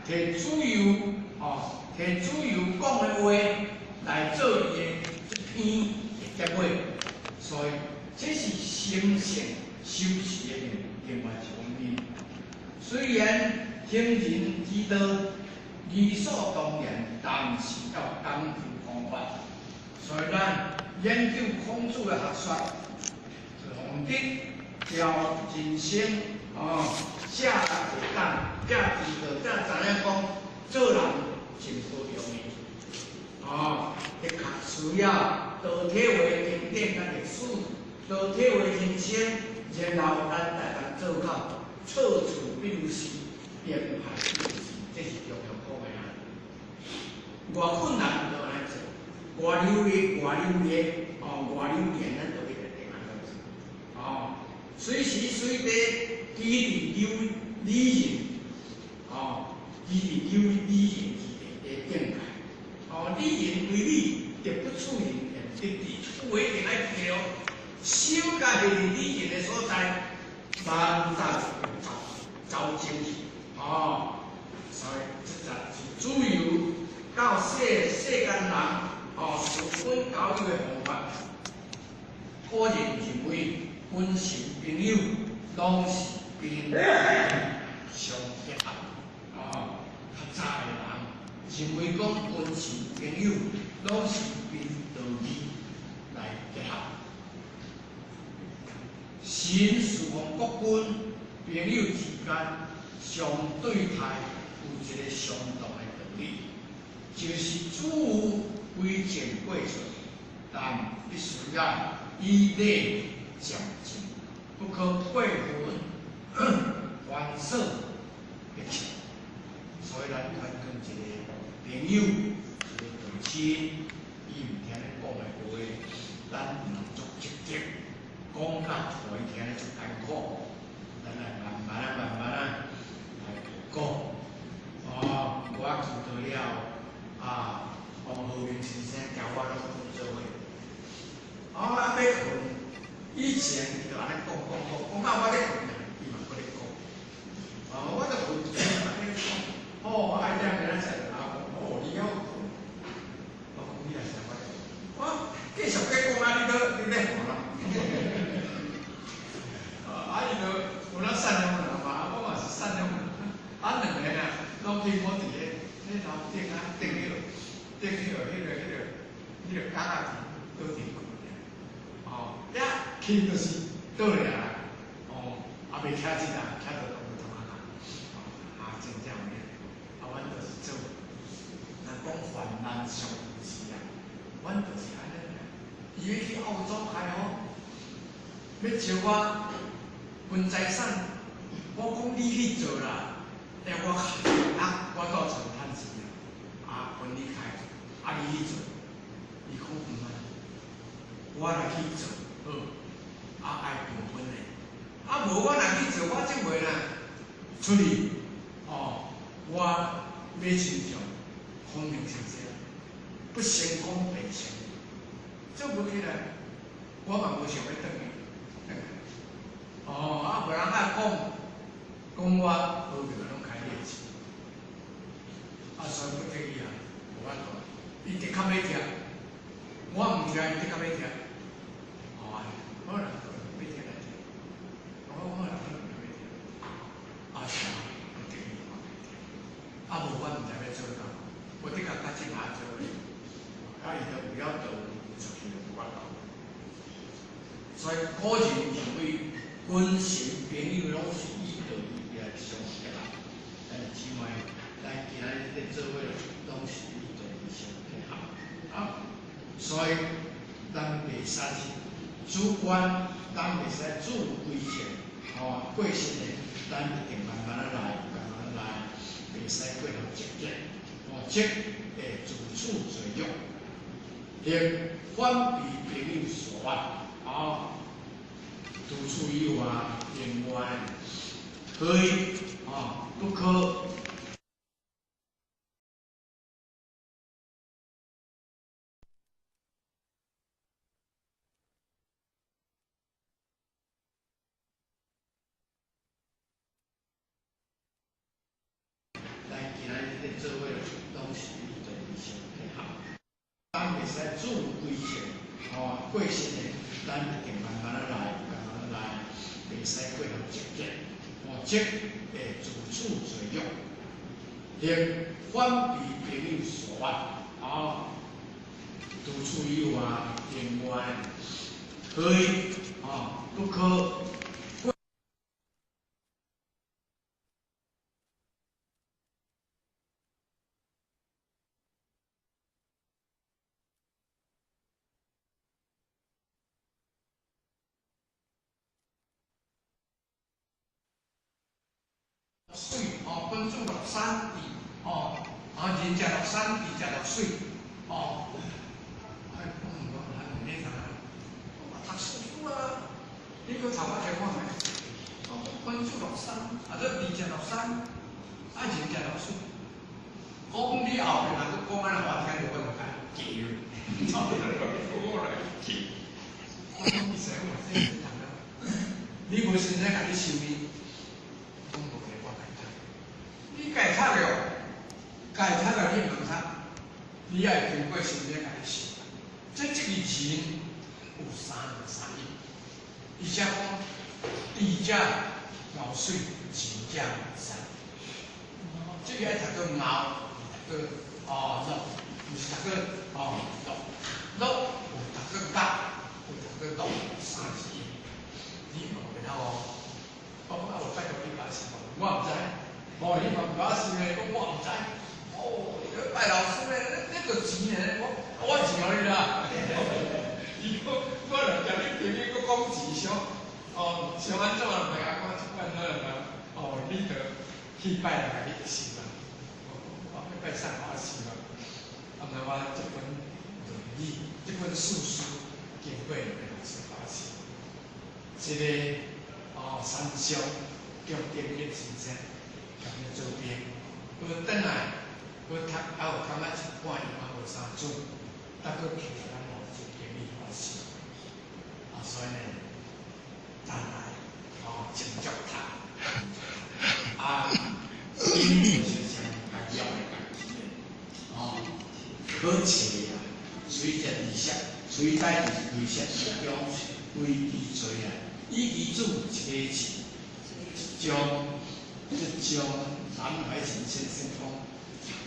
提子游。哦，提子游講的話來做伊的這篇的結尾，所以這是心性修持的另外一方面。雖然行人之道理所當然，但是要講究方法。所以咱研究孔子的學說，宏德調人生哦，下達當，才知道，才知影講做人真不容易。哦，的確需要多體會經典佮歷史，多體會人生，然後咱才會當做到錯處必有時，編排必有時，這是中庸講的啊。偌困難就按呢做，偌流利偌流利，哦，偌流連，咱就一定按呢做。哦，隨時隨地記佇流理人，哦，記佇流理人之的境界。哦，理人為理，德不處人，得佇處一定愛記哦。心共佇理人的所在，萬大走走精去。哦，所以這才是主要教世世間人哦，事君交友的方法。個人認為，君臣朋友攏是憑相結合。哦，較早的人認為講君臣朋友攏是憑道義來結合。神侍奉國君，朋友之間相對待有一個相同的道理，就是主有為政過錯，但必須要以禮漸進，不可過分繁瑣迫切。所以咱勸勸一個朋友，一個道親，伊毋聽咱講的話，咱毋通足積極，講甲予伊聽咧足艱苦，咱來慢慢啊、慢慢啊來講。哦，我求道了啊，王和明先生教我攏做伙。哦，啊，欲睏，以前伊就按呢講講講，講到我咧睏，伊嘛閣咧講。哦，我就睏，伊嘛咧講。哦，愛點個咱食就阿講，哦，你曉睏。我講你也是我，我繼續閣講啊，你閣你咧看啦。啊，伊就有哪善良人嘛，我嘛是善良人。啊，兩個啊，攏去我佇咧咧樓頂啊，頂彼個頂彼個彼個彼個彼個角仔倒佇睏爾。哦，遐去就是倒爾啦。哦，也袂徛這啊，徛到頭殼啊。哦，啊，真正有影。啊，阮就是做，若講患難相扶持啊，阮就是按呢。伊欲去澳洲開好，欲招我分財產，我講你去做啦，欸我啊，我到厝趁錢啊，啊分你開，啊你去做，伊講毋通，我來去做好，啊愛平分的，啊無我若去做，我這回啦出去，哦，我買親像，孔明先生，不成功便成仁，做无起来，我嘛无想欲转去，转去。哦，啊，无人爱讲，讲我无就拢开你的钱，啊，所以不得已啊，无法度，伊的确欲听，我毋听，伊的确欲听。哦，好啦，欲听来听，我讲好啦，好啦，欲听。啊，是啊，不得已嘛欲听，啊，无我毋知欲做到，我的确较正下做的，啊，伊就有了道出去就无法度。所以古人认为君臣朋友拢是以道义来相结合，但是姊妹，咱今仔日咧做伙拢是以道义相结合，啊，所以咱袂使是主观，咱袂使自规正，吼，过身的，咱一定慢慢仔来，慢慢仔来，袂使过头积极，吼，积会自取罪恶，或反被朋友所怨，啊。除此以外，另外可以啊，不可。咱今仔日咧做伙，拢是以道义相结合，咱袂使自规正，吼，过身的，咱一定慢慢仔来，慢慢仔来，袂使过头积极，吼，积会自取罪恶，或反被朋友所怨，啊，除此以外，另外可以啊，不可。水哦，君子乐山地哦，啊仁者乐山，智者乐水哦。哎，我毋讲，还问你啥？我读书书啊，你阁读我听看觅？哦，君子乐山，啊，这智者乐山，啊仁者乐水。讲你后壁若阁讲按呢，我听著我就该记。我来记。我讲你说我这是读了，你无先生共你收伊。你家读了，家读了你毋通读，你爱经过先生共你收。这这个人有三个三义，伊才讲智者乐水，仁者乐山。这个爱读做乐，读做哦乐，毋是读做哦乐。乐有读做乐，有读做乐，三字。你嘛袂晓哦？我讲啊，有拜托你把是无？我毋知。哦，你嘛毋捌是呢？讲我毋知。哦，你拜老师呢？你著钱呢？我钱予你啦。伊讲我若共你朋友阁讲钱伤，哦，伤按怎啊？大家讲这款好啦。哦，你著去拜人共你收啦。我欲拜啥我收啦。啊，毋知我这本论语，这本四书经过两个老师把收。这个哦，三相叫丁日先生。共伊做兵，阁转来，阁读，还有感觉一半伊嘛无啥准，但阁求咱老师经理老师，啊，所以呢，咱来哦，真足读，啊，因就是啥重要的代志哦，好找啊，随在利息，随在利息中为其罪啊，以其主一个字，一将。这将南怀瑾先生讲，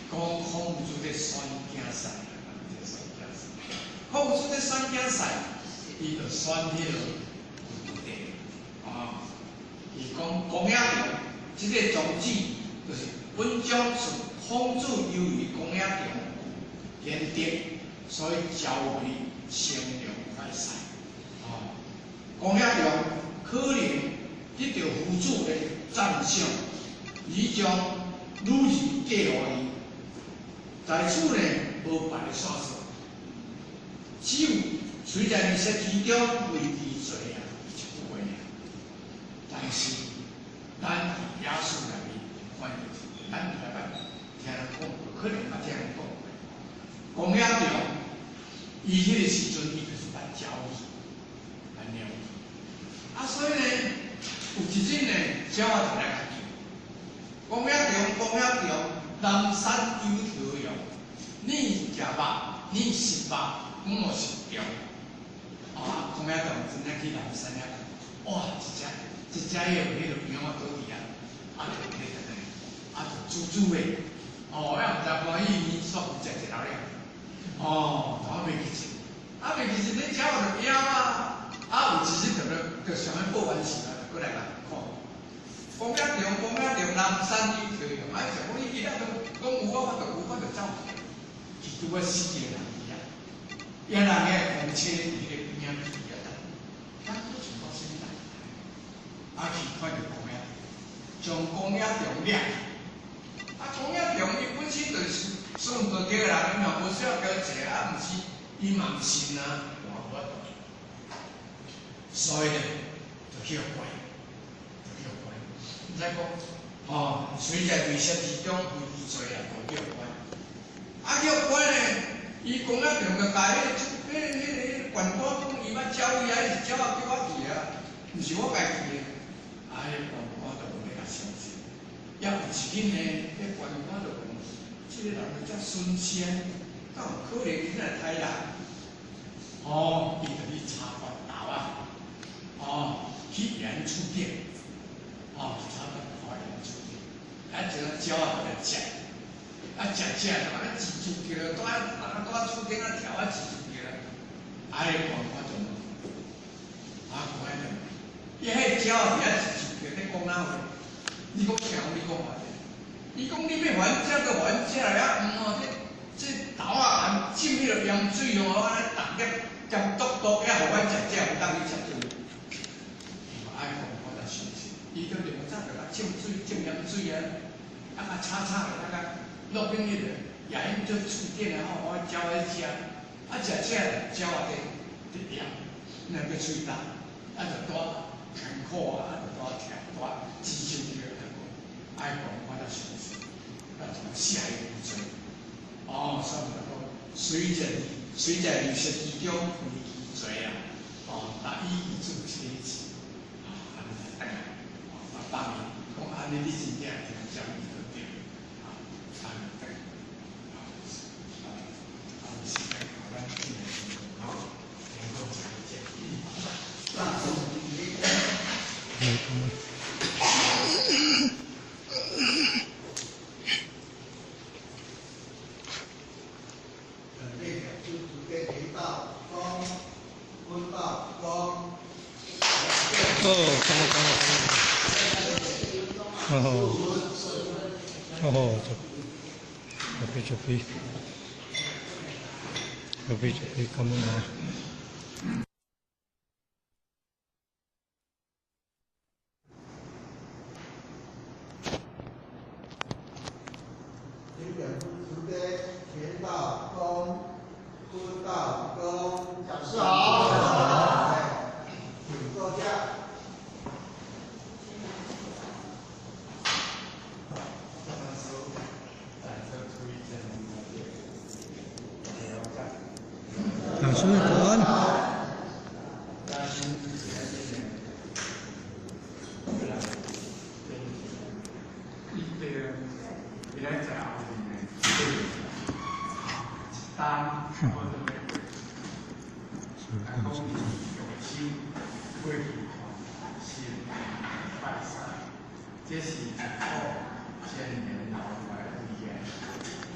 讲孔子咧选竞赛，选竞赛，孔子咧选竞赛，伊就选彼个徒弟啊。伊讲公冶长，这个宗旨就是本章是孔子由于公冶长贤德，所以召为乘凉快赛。啊，公冶长可能得到夫子的赞赏。伊将女儿嫁予伊，在此呢无别的线索，只有虽然伊说其中为其罪啊，一句话尔，但是咱伫耶稣内面看到，咱台湾听人讲，可能捌听人讲过，公爷中，伊彼个时阵，伊就是捌鸟语，捌鸟语。啊，所以呢，有一日呢，鸟仔就来共叫。公爷中，公爷中，南山有条龙，你食肉，你食肉，我是中。啊，公爷中真正去南山遐看，哇，一只一只迄个彼个羊仔倒伫遐，啊，就咧等啊，就煮煮的。哦，也毋知欢喜伊煞食一老了。哦，我袂记住，啊袂记住，你鸟就枵啊，啊有一日就咧就想欲报完仇啊，就过来共看。公爷中，公爷中，南山有条龙，啊，想讲你伊仔都讲有我，我就有，我就走。伊拄仔死一个人伫遐，遐人遐公车伫彼个边仔伫遐等，咱阁想讲啥物人？啊去看著公爷中，将公爷中掠。啊，公爷中伊本身就是算道德的人，伊嘛无需要叫坐，啊，毋是伊嘛毋信啊，嘛无法度。所以呢，就去予关，就去予关。毋知讲，哦，随在危险之中，为其罪啊，就去予关。啊，去予关呢，伊公爷中就共彼个县官讲，伊捌鸟伊啊，伊是鸟仔叫我去啊，毋是我家去的。啊，彼个县官就无欲共相信。也有一日呢，彼县官就讲，这个人遮神仙，敢有可能囡仔刣人？哦，伊就去查关头啊，哦，去盐厝顶，哦，查关头盐厝顶，啊，一个鸟仔就来食，啊，食食就按呢吱吱叫，蹛人蹛厝顶啊跳啊吱吱叫，啊，彼个县官就问，啊，官就问，伊彼鸟仔伫遐吱吱叫，咧讲哪话？你讲听你讲话者，伊讲你欲予阮食就予阮食啦，啊毋哦，这这豆仔含浸彼个盐水哦，按呢逐粒咸笃笃，犹予阮食食，有当去食这个。伊嘛爱讲，我才相信。伊就两早就共浸水、浸盐水啊，啊共炒炒的，啊共落冰迄个，也因做厝顶啊吼，我鸟仔食，啊食食鸟仔伫伫盐，那个喙焦，啊就带艰苦啊，啊就带疼带吱吱叫。爱讲，我才相信，啊，就写伊有罪。哦，所以讲，随在律法之中为其罪啊！哦，但以其主切齿，啊，按呢就转来，哦，啊，放伊讲按呢，你真正会听讲伊就对，啊，按呢转来，啊，啊，啊，时间到，咱进来好，演讲就这。哦，感恩感恩。哦，哦，这，这边这边，这边这边，感恩啊。请道公，坤道公，讲师好。请坐下。讲师早安。这是一古千年留落来的遗言，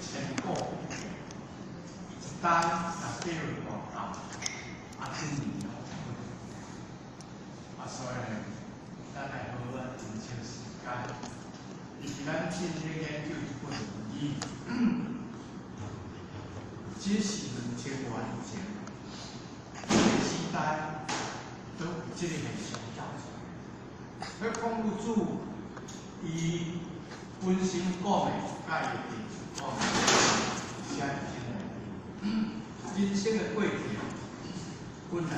千古不变。一担若八月大到，啊，一年拢差不多。啊，所以呢，咱爱好好珍惜时间。尤其咱进咧研究这本论语，这是2000多年前，这个时代都有这个现象走出来。彼孔夫子伊本身讲的，佮伊的弟子讲的，写伫这内面。人生的过程本来，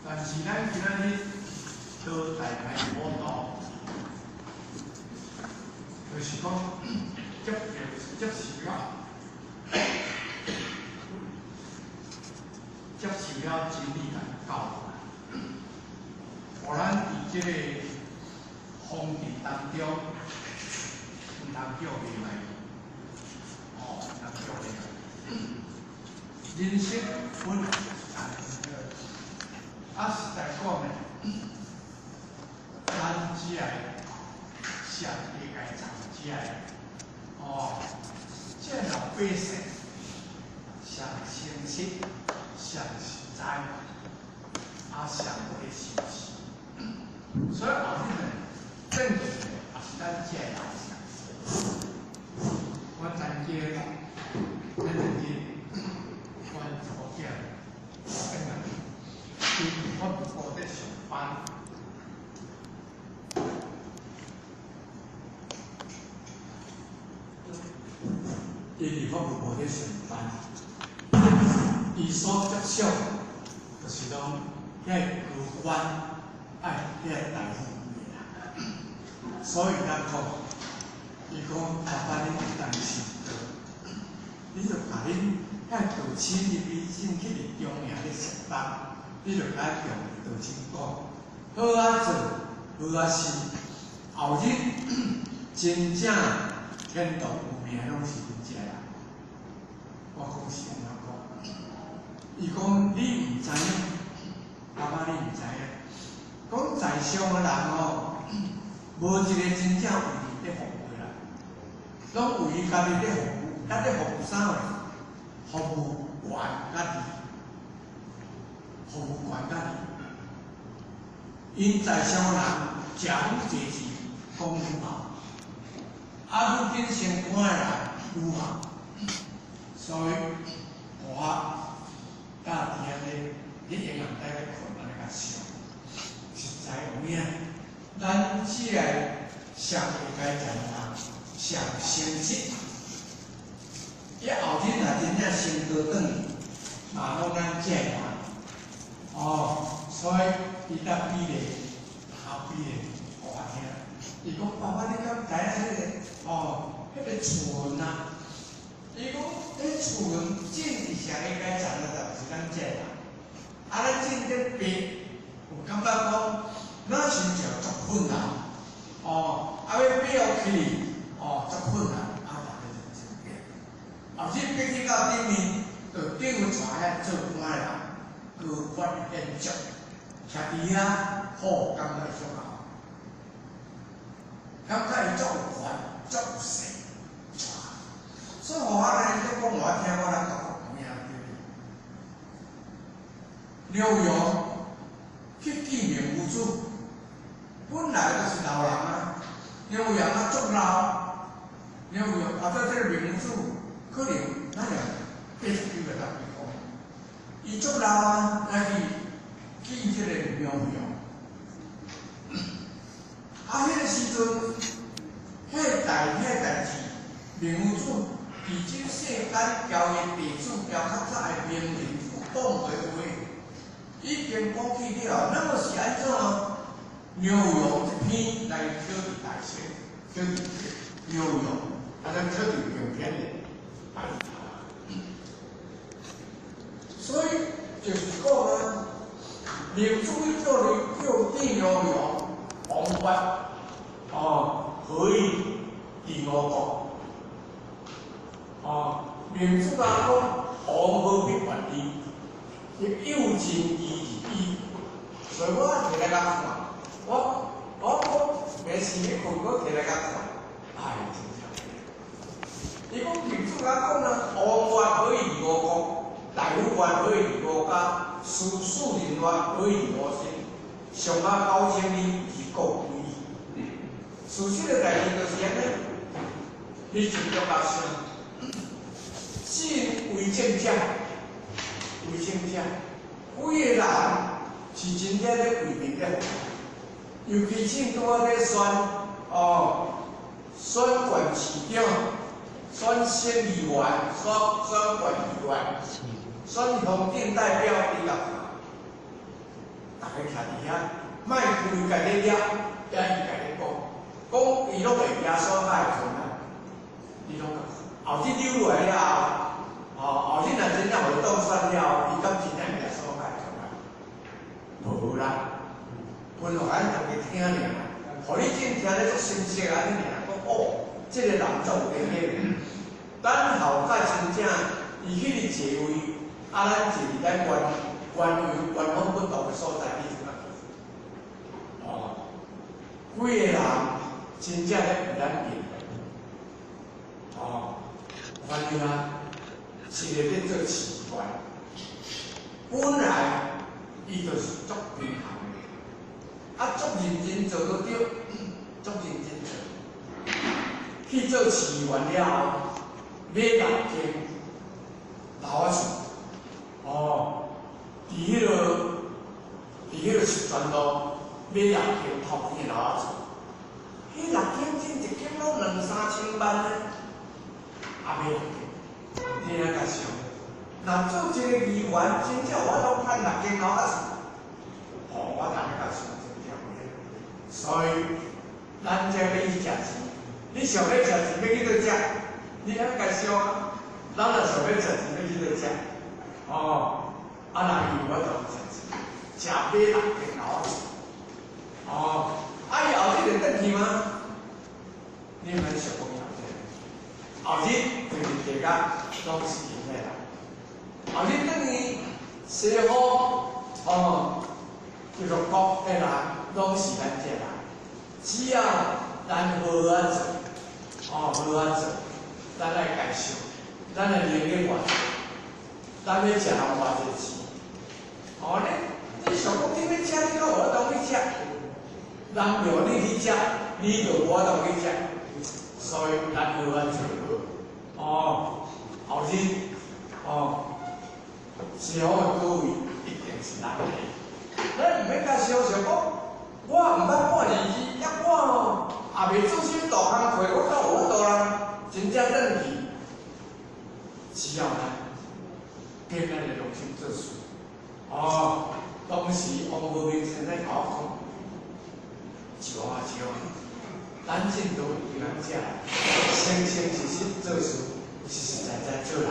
但是咱今仔日都大概无道，就是讲接受接受啊，教，予咱伫这个风尘当中，毋通叫袂歹，哦，毋通叫袂歹。人生本来就是按呢，啊，实在讲呢，咱只爱上帝该藏这个，哦，这老百姓上诚实、上实在，啊，上会修持。所以后日呢，转去呢，也是咱这个老师。我曾经，咱曾经，阮查某囝转来，伊法务部咧上班。伊伫法务部咧上班，伊所接触就是讲遐个高官，爱遐个大富的啦。所以咱讲，伊讲爸爸你莫担心，你就共恁遐道亲入去进去伫中营咧上班，你就共中道亲讲，好啊做，好啊生，后日真正天道有命，拢是恁这人。我讲是按怎讲？伊讲你毋知影，爸爸你毋知影，讲在上的人吼，无一个真正为伊咧服务的啦，拢为伊家己咧服务，咱咧服务啥货？服务权甲利，服务权甲利。𪜶在上的人食愈济钱，讲愈好，啊，愈紧升官的人愈好。所以我甲伫遐咧，咧银行内咧困，按呢共想，实在有影。咱只爱上下阶层人，上诚实，伊后日若真正升高转去，嘛拢咱这个人。哦，所以伊搭比例，头比例，予我听。伊讲爸爸，你敢知影彼个？哦，彼个厝园啊？伊讲，彼厝园种伫上个阶层的，就是咱这个人。啊，咱种伫白，有感觉讲，咱亲像足困难，哦，啊欲爬落去，哦，足困难，啊，逐家就真变。后日爬去到顶面，就等于带遐做官的人，高官显著，徛伫遐好，感觉足好，感觉伊足有权，足有势，所以我咧，你讲我听，我来讲有影对不？刘墉去见明夫子，本来就是老人啊，刘墉啊足老，刘墉啊，这个明夫子可能咱也89个当比讲，伊足老啊，来去见这个刘墉。啊，彼个时阵，彼个代志，明夫子伫这世间交伊地主交较早的名人有讲过话，已经讲去了，那么是按怎？刘墉一篇来考伫大学，考伫刘墉，啊，咱考伫平篇的，所以就是讲啊，明主叫你叫见刘墉，王法哦，何以伫吴国？哦，明主啊讲，王何必万里？伊有情义而已，所以我摕来共看，我讲没事咧困，我摕来共看，哎，真正。伊讲明主啊讲啊，王法何以伫吴国？大夫愿何以伫吴家？事事人愿何以伫吴身？上下9000里，而国无异。事实的代志就是按呢，你真足够想，信为政者，为政者，几个人是真正咧为民咧，尤其像拄仔咧选哦，选县市长、选县议员、选县议员、选乡镇代表，你共看，逐家徛伫遐，莫开家咧掠，也伊家咧讲，讲伊拢会耶稣爱困难，你拢后日溜落来了后，哦，后日若真正予伊当选了后，伊敢真正耶稣爱困难？分予咱逐家聽爾，予你真聽咧足心息按呢爾，講哦，這個人足有禮貌。等後蓋真正伊去佇座位，啊，咱坐佇咱原原位原封不動的所在，你怎啊？哦，幾個人真正咧為咱認，哦，反正啊，一個咧做市議員，本來伊就是足貧窮的，啊，足認真做都對，足認真做，去做市議員了後，買六間樓仔厝，哦，佇彼個十全路買六間透天的樓仔厝，彼六間真一間攏兩三千萬呢，啊買六間，你來共想，若做一個議員，真正有法度趁六間樓仔厝，哦，我逐日共想真正有咧，所以咱這欲去食錢，你想欲食錢欲去佗食？你按呢共想啊？咱若想欲食錢，欲去佗食？哦，啊，若伊有法度食錢，食買六間樓仔厝，哦，啊，伊後日會轉去嗎？你毋免想講伊後日，後日就是大家攏是𪜶的人。後日轉去西方，哦，叫做國的人，攏是咱這人。只要咱好好仔做，哦，好好仔做，咱愛家想，咱的能力偌濟，咱欲食人偌濟錢，哦，你想講你欲食，你敢有法度去食？人叫你去食，你就無法度去食。所以咱好好做好，哦，後日，哦，西方的各位一定是咱的。咱毋免共想想講，我毋捌看電視，抑我吼也袂做啥物大工課，我敢有法度啦？真正轉去，只要咱憑咱的良心做事，哦，當時王和平先生共我講，像啊像，咱進度佇咱遮來，誠誠實實做事，實實在在做人，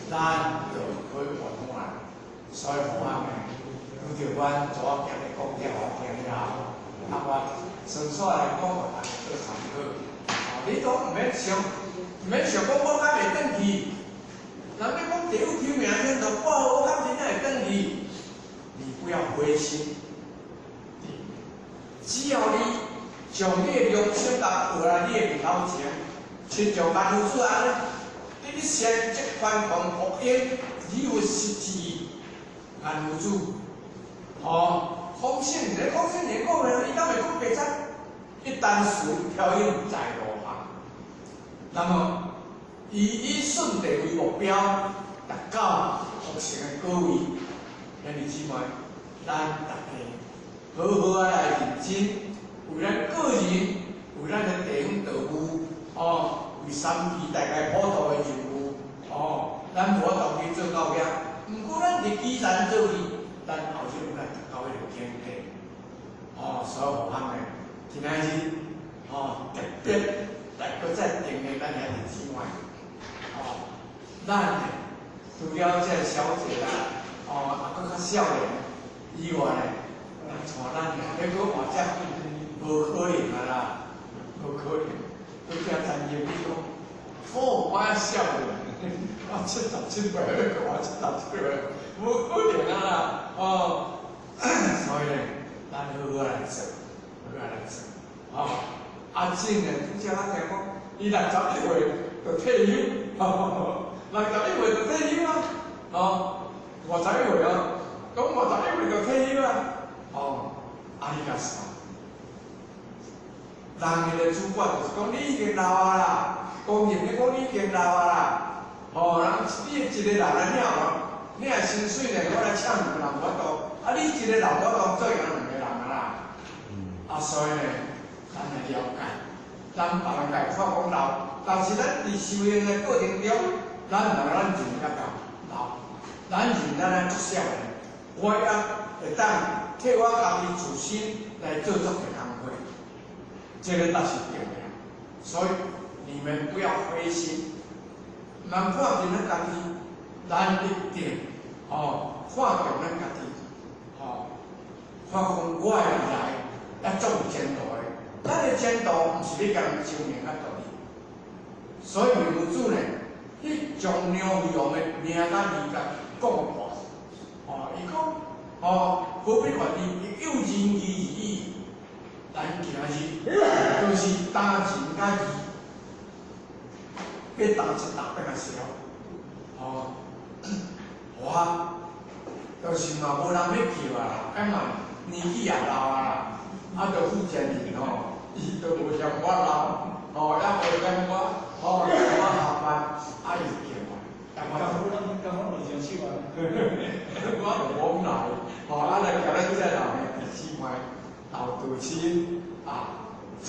咱就可以圓滿。所以好啊，拄著阮昨仔今日講了我聽了後，啊我順紲來講，予大家做參考。哦，你都毋免想，毋免想講我敢會轉去。人欲講地府求名天就掛好，我敢真正會轉去。你不要灰心，只要你將你的良心共放來你的面頭前，親像萬夫主按呢，你咧先這寬宏福音，你有實質萬夫主，哦，孔聖人，孔聖人講的，伊敢會講白賊？一簞水飄湧在羅行。那麼，伊以順地為目標，達到佛性的果位。兄弟姊妹，咱大家好好仔來認真，為咱個人，為咱的地方道務，哦，為三期大家普度的任務，哦，咱無法度去做到遐，毋過咱佇基層做去，咱後日有來達到彼個境界。哦，所以予咱呢，今仔日，哦，特別來閣再定的咱兄弟姊妹，哦，咱呢，除了這個小姐啦，哦，啊，閣較少年以外呢，來帶咱呢，欲閣換這無可能啊啦，無可能。閣叫陳業你講，哦，我少年，我77歲，欲閣活77歲，無可能啊啦，哦，所以呢，咱好好來做，好好來做，哦，阿進呢，拄才我聽講，伊61歲就退休，61歲就退休啊，哦，51歲啊，講51歲就退休啊，哦，啊你共想，人的主管就是講你已經老啊啦，公認咧講你已經老啊啦，哦，人你一個人來領領薪水呢，我來請兩個人無法度，啊你一個人我當做人兩個人啊啦，啊所以呢，咱來了解，咱別人共看講老，但是咱佇修行的過程中，咱毋咱認得夠老，咱認咱愛足少年，我也會當替我家己自身來做足濟工課，這個倒是對的。所以你們不要灰心，毋通看輕咱家己，咱一定哦看重咱家己，哦，看我講我的未來猶足有前途的，咱的前途毋是欲共人證明較道理。所以明夫子呢，去將梁惠王的命佮字共講破。哦，伊講，哦，何必願意有仁義而已。咱今日就是擔仁佮義，欲擔一擔變較小。哦，我就是嘛無人欲叫啊啦，啊嘛年紀也老啊啦，啊，著福建人吼，伊都無嫌我老，吼，也無嫌我，吼，嫌我下班，啊伊叫我，我感覺無上手啊，我就罔來，吼，啊來叫咱這老兄弟姊妹鬥道親啊，做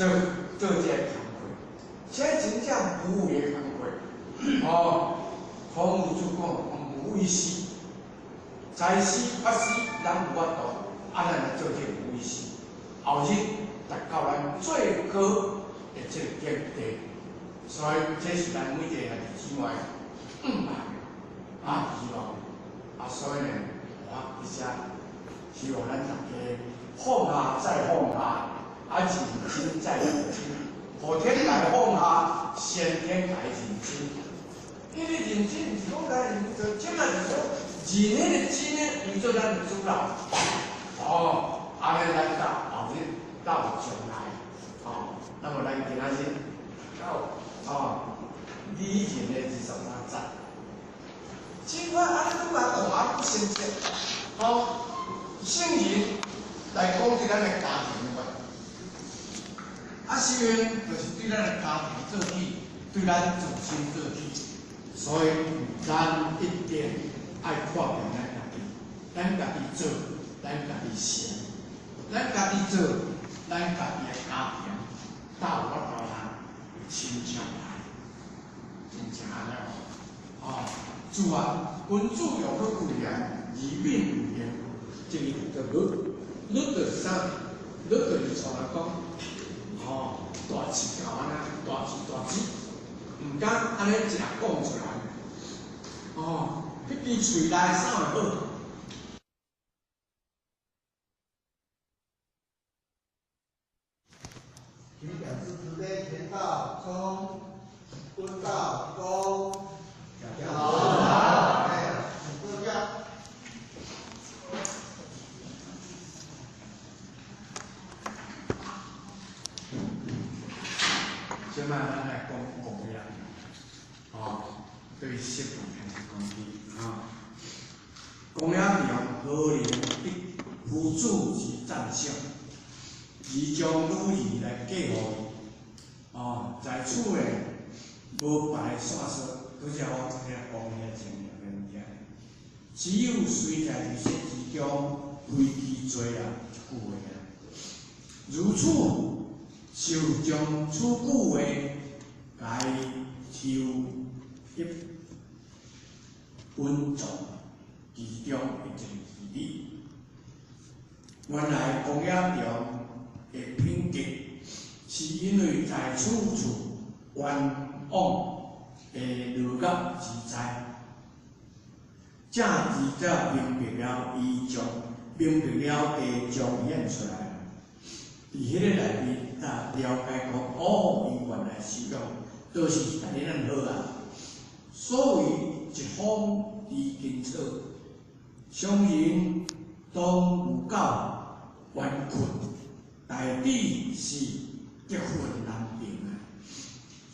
做這個工課，這真正無謂的工課，吼，孔夫子講無為師，財施法施，咱有法度，啊，咱來做這個無為師，後日達到咱最高的這個境界，所以這是咱每一個兄弟姊妹毋望啊，希望啊，所以呢，我佇遮希望咱大家放下再放下，啊，認真再認真，後天來放下，先天來認真。因為認真毋是講來認真，這嘛是說認彼個真的為做咱的主人。哦，按呢咱到後日到將來，哦，那麼咱今仔日到哦，禮仁的23節。這款按呢拄來講啊，不親切。哦，聖人來講對咱的家庭有關，啊，修行就是對咱的家庭做起，對咱自身做起。所以，咱一定愛看重咱家己，咱家己做，咱家己成，咱家己做，咱家己的家庭，才有法度通親像來，真正按呢哦。主啊，君子用律有言，而敏有言，這個叫做律。律就是啥？律就是像來講，吼，大字教按呢，大字大字，毋敢按呢一下講出來。哦，彼支喙內啥會好？請表示慈悲，乾道中，坤道恭，講好，哎，請坐下。這擺咱來講公業，哦，對釋文開始講起，啊，公業中何能得夫子之讚賞，而將女兒來嫁予伊，哦，在此呢，無別的線索，拄則我聽講遐真重的物件，只有隨在禮節之中，飛機做啊一句話爾，如此就將此句話共伊抽入隱藏其中的一個義理。原來公冶長的品格，是因為在處處冤枉的牢獄之災，這才才明白了伊將明白了地彰顯出來。佇彼個內面，啊，了解講，哦，伊原來修養都是按呢咱好啊。所謂一風離根草，常人當有夠冤困，大抵是激憤難平啊。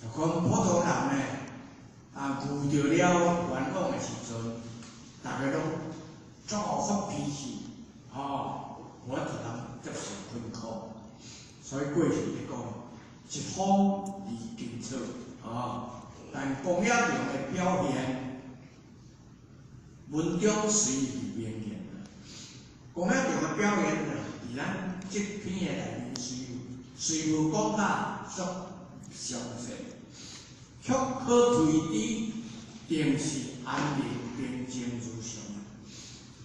就講普通人呢，啊，遇著了冤枉的時陣，逐家攏足予發脾氣，吼，無法度通接受困苦。所以過去咧講，一風離根草，吼。但公冶長的表現，文中雖是明言啊。公冶長的表現啊，佇咱這篇的內面雖無講甲足詳細，卻可推知，定是安寧平靜如常。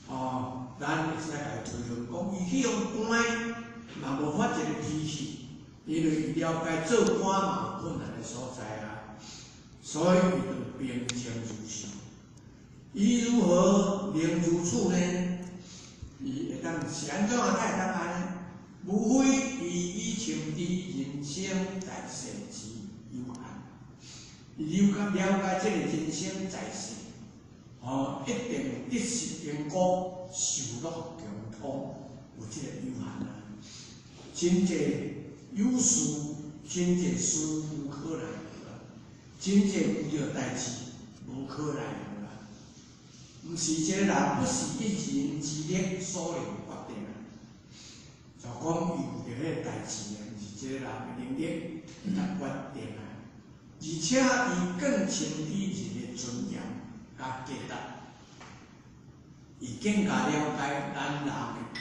哦，咱會使共伊推論講，伊去予關嘛無發一个脾氣，因為伊了解做官嘛有困難的所在啊，所以伊就平靜如常。伊如何能如此呢？伊會當是按怎啊？才會當按呢？無非伊已深知人生在世之有限，伊了解了解這個人生在世，哦，一定有得失因果、受樂窮通，有這個有限啊。真濟有事，真濟事無可奈何，真濟遇著代誌無可奈何啊。毋是這個人，不是一人之力所能決定啊。就講伊遇著彼個代誌啊，毋是這個人的能力會當決定啊。而且伊更深知人的尊嚴佮價值，伊更加了解咱人的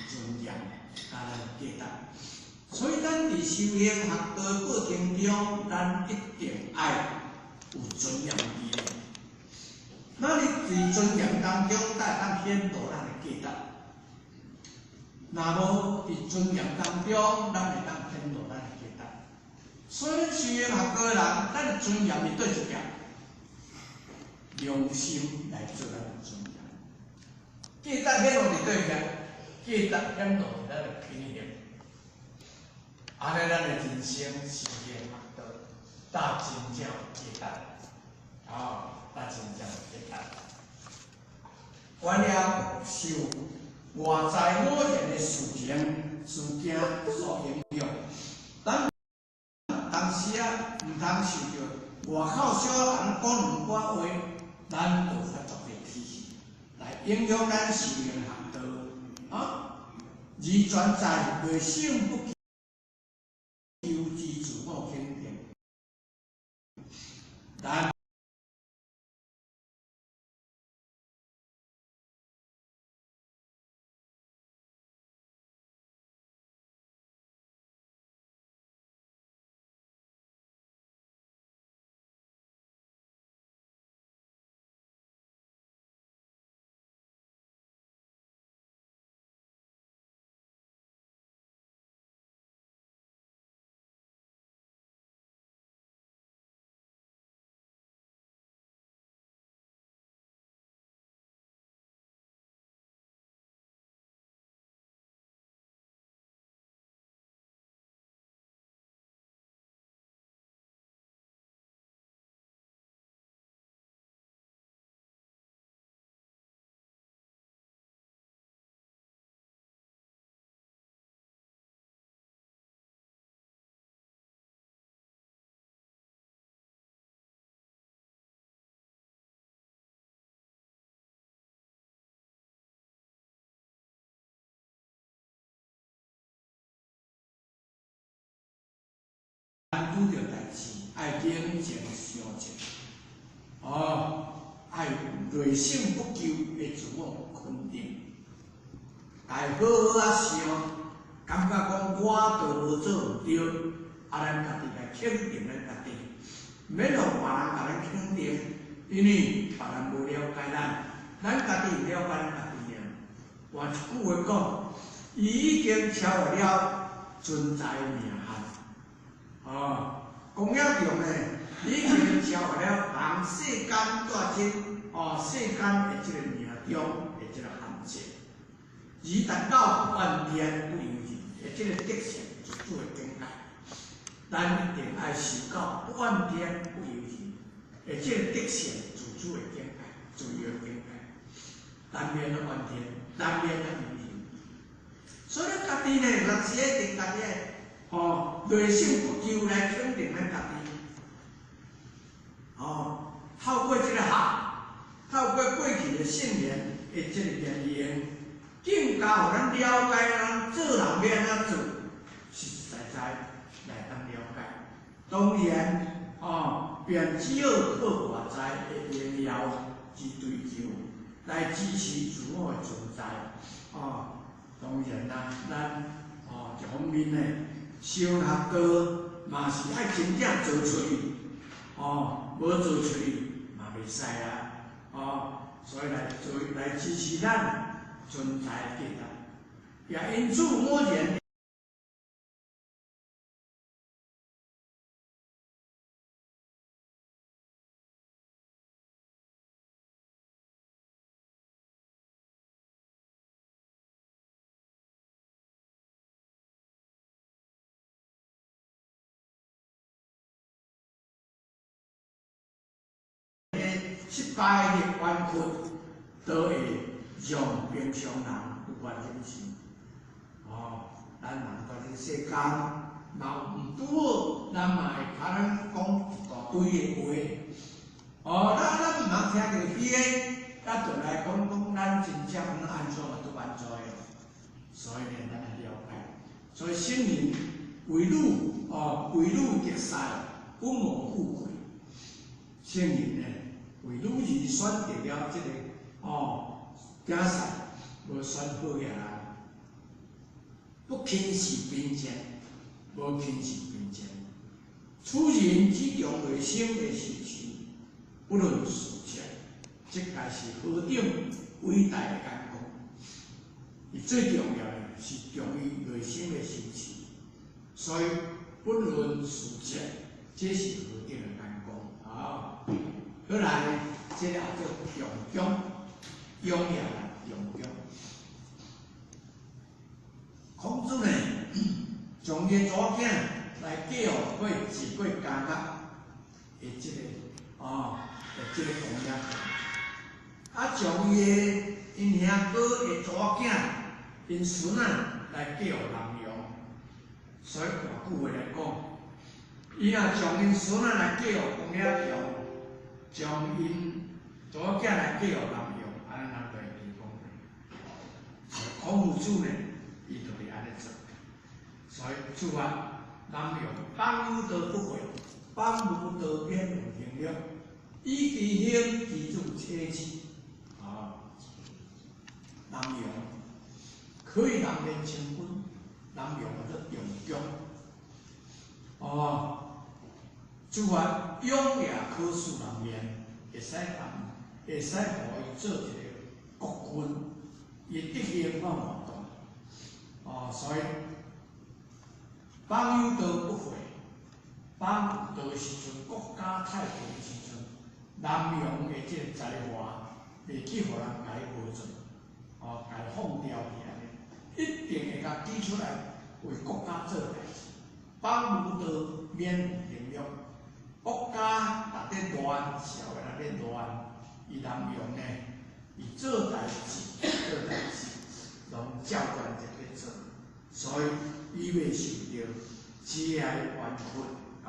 尊嚴佮咱的價值。所以咱佇修行學道過程中，咱一定愛有尊嚴佇咧。咱佇尊嚴當中，才會當顯露咱的價值。若無佇尊嚴當中，咱會當顯露咱的價值。所以，咱修行學道的人，咱的尊嚴佇佗一點？良心來做咱的尊嚴。價值顯露佇佗一點？價值顯露佇咱的品行。按呢，咱的人生修行學道，才真正有價值。哦，才真正有價值。原諒受外在偶然的事情、事件所影響，咱當時啊，毋通受著外口小人講兩寡話，咱就發作個脾氣，來影響咱修行學道。啊，而全在內心不求之自我肯定，咱。咱拄著代誌，愛冷靜想者，哦，愛內心不求的自我肯定，愛好好仔想，感覺講我都無做毋對，啊，咱家己來肯定咱家己，免予別人共咱肯定，因為別人無了解咱，咱家己有了解咱家己爾。換一句話講，伊已經超越了存在命限。哦，講了重呢，已經超越了人世間大真哦，世間的這個命中的這個限制，而達到不怨天不尤人的這個德性自主的境界。咱一定愛修到不怨天不尤人的這個德性自主的境界，自由的境界，難免怨天，難免尤人。所以咱家己呢，有當時一定家己愛。哦，內心不求來肯定咱家己。哦，透過這個學，透過過去的聖言的這個言言，更加予咱了解咱做人欲按怎做，實實在在來當了解。當然，哦，便只好靠外在的榮耀之追求來支持自我的存在。哦，當然啦，咱哦一方面呢。修學道嘛是愛真正做出去，哦，無做出去嘛袂使啊，哦，所以來做來支持咱存在的價值，也因此我認。败的冤屈，都会让平常人有关忍受。哦，咱人在这世间嘛有毋拄好，咱嘛会较咱讲一大堆的话。哦，咱毋通听著彼个，咱就来讲讲咱真正按怎嘛拄安怎的。所以呢，咱爱了解。所以圣人为女哦，为女得赛，不谋富贵。圣人呢，为女儿选择了这个哦，竞赛无选好额人，不轻视贫贱，无轻视贫贱。处人只重内心的修持，不论事实，这该是何等伟大的眼光。伊最重要的是重伊内心的修持，所以不论事实，这是何等的眼光啊！过来，这个叫做用功，用业用功。孔子呢，将伊祖囝来教过治过家学的这个哦，的这个公业，啊，将伊的𪜶兄哥的祖囝，𪜶孙仔来教南阳。所以换句话来讲，伊若将𪜶孙仔来教公冶长，将𪜶祖囝来教南阳，按呢咱就会提供。所以孔夫子呢，伊就是按呢做。所以主啊，南阳邦有道不废，邦无道免有行了。以其兴，其子且之。啊，南阳可以南面千军，南阳叫做重强。哦，主啊，勇也可使人面，会使当，会使予伊做一个国君，伊德行拢偌大。哦，所以邦有道不废，邦有道的时阵，国家太平的时阵，南阳的这个才华袂去予人共伊无做，哦，共伊放掉去按呢，一定会共举出来为国家做代志。邦无道免有行了，国家若咧乱，社会若咧乱，伊南阳呢，伊做代志，做代志，拢照原则咧做，所以伊袂受著这个冤屈啊。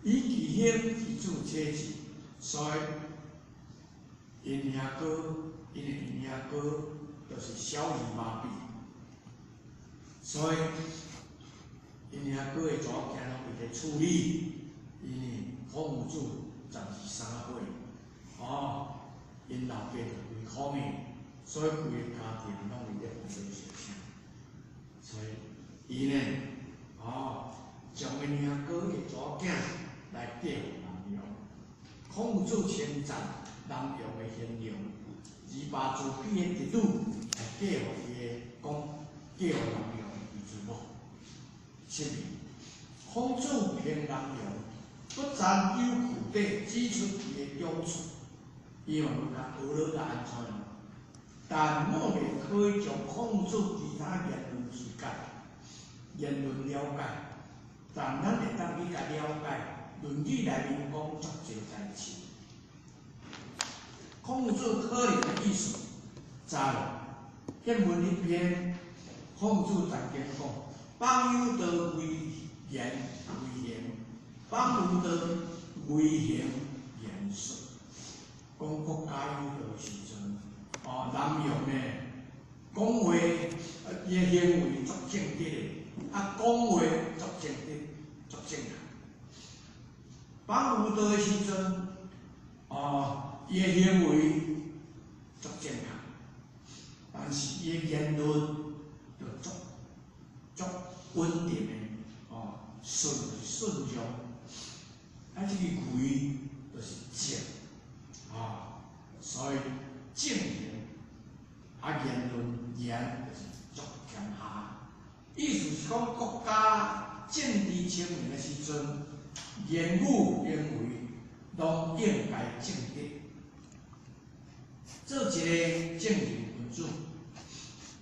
以其兴，其子且之，所以𪜶兄哥，𪜶的𪜶兄哥就是小儿麻痹，所以𪜶兄哥的查某囝拢伫咧处理，因为孔夫子12、13岁，哦，𪜶老爸就规苦命，所以规个家庭拢伫咧风水小声，所以伊呢，哦，将𪜶兄哥的查某囝来嫁予南阳。孔夫子称赞南阳的贤良，二爸自己的侄女来嫁予伊的讲，嫁予南阳的儿子某。说明孔子评南阳，不占有苦底，指出伊的长处，伊嘛有共学了共按怎样？但我袂可以将孔子其他言论之解、言论了解，但咱会当去共了解，《论语》内面讲足济代志。孔子可能的意思，在宪文彼篇，孔子曾经讲：邦有道为言为行，邦无道为行言说。讲国家有道的时阵，哦，南阳呢，讲话，伊的行为足正直的，啊，讲话足正直，足正确。邦无道的时阵，哦，伊的行为足正确，但是伊的言论就足足稳定的，哦，顺顺畅。啊，这个为就是正，啊，所以正行啊，言论言就是足谦下。意思是讲，国家政治清明的时阵，言语行为拢应该正直，做一个正人君子。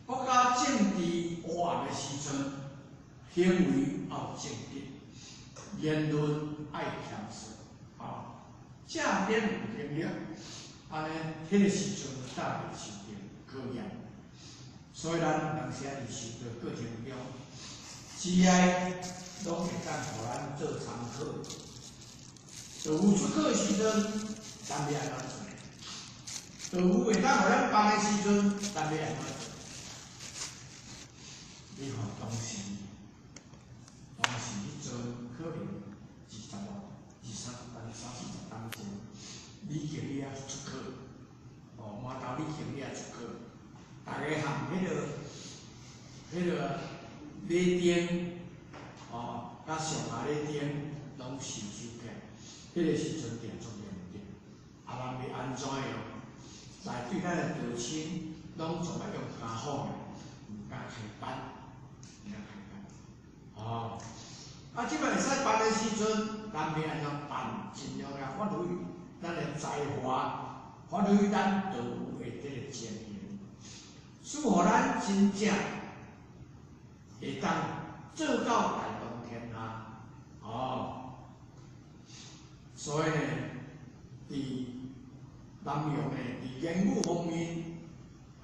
国家政治黑暗的时阵，行为要正直，言论爱谦逊，啊，正免有能力，按呢，彼个时阵才袂受著考验。所以咱有当时啊，伫修道过程中，只爱拢会当予咱做参考。道有出考的时阵，咱欲按怎做？道有会当予咱帮的时阵，咱欲按怎做？你看当时，当时彼阵可能25、20、30、30、40当前，李景也出考，哦，馒头李景也出考，逐家含彼个礼灯，哦，佮上下礼灯拢收收起来，彼个时阵定足严重，啊，咱欲按怎样来对咱的道亲，拢总爱用家访的，毋敢开班，毋敢开班，哦。啊，这摆会使办的时阵，咱欲按怎办？尽量来发挥咱的才华，发挥咱道有的这个潜能，使予咱真正会当做到大同天下。哦，所以呢，伫南洋呢，伫言语方面，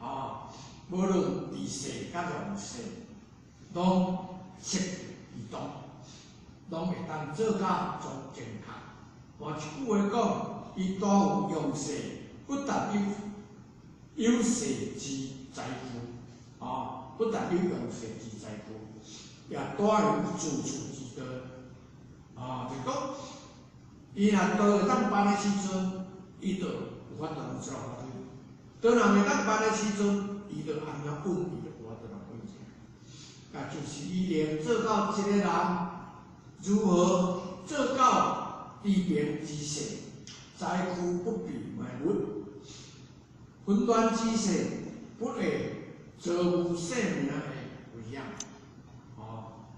哦，无论伫世佮乱世，拢适宜当。拢会当做甲足正确。换一句话讲，伊大有用世，不但有世之财富，啊，不但有用世之财富，也大有自处之道。啊，就讲，伊若道会当办的时阵，伊就有法度来做发挥；道若袂当办的时阵，伊就按怎稳，伊就无法度来稳起。啊，就是伊连做到一个人。如何做到治平之势，灾区不被埋没；混乱之势，不会遭遇性命的危险。哦，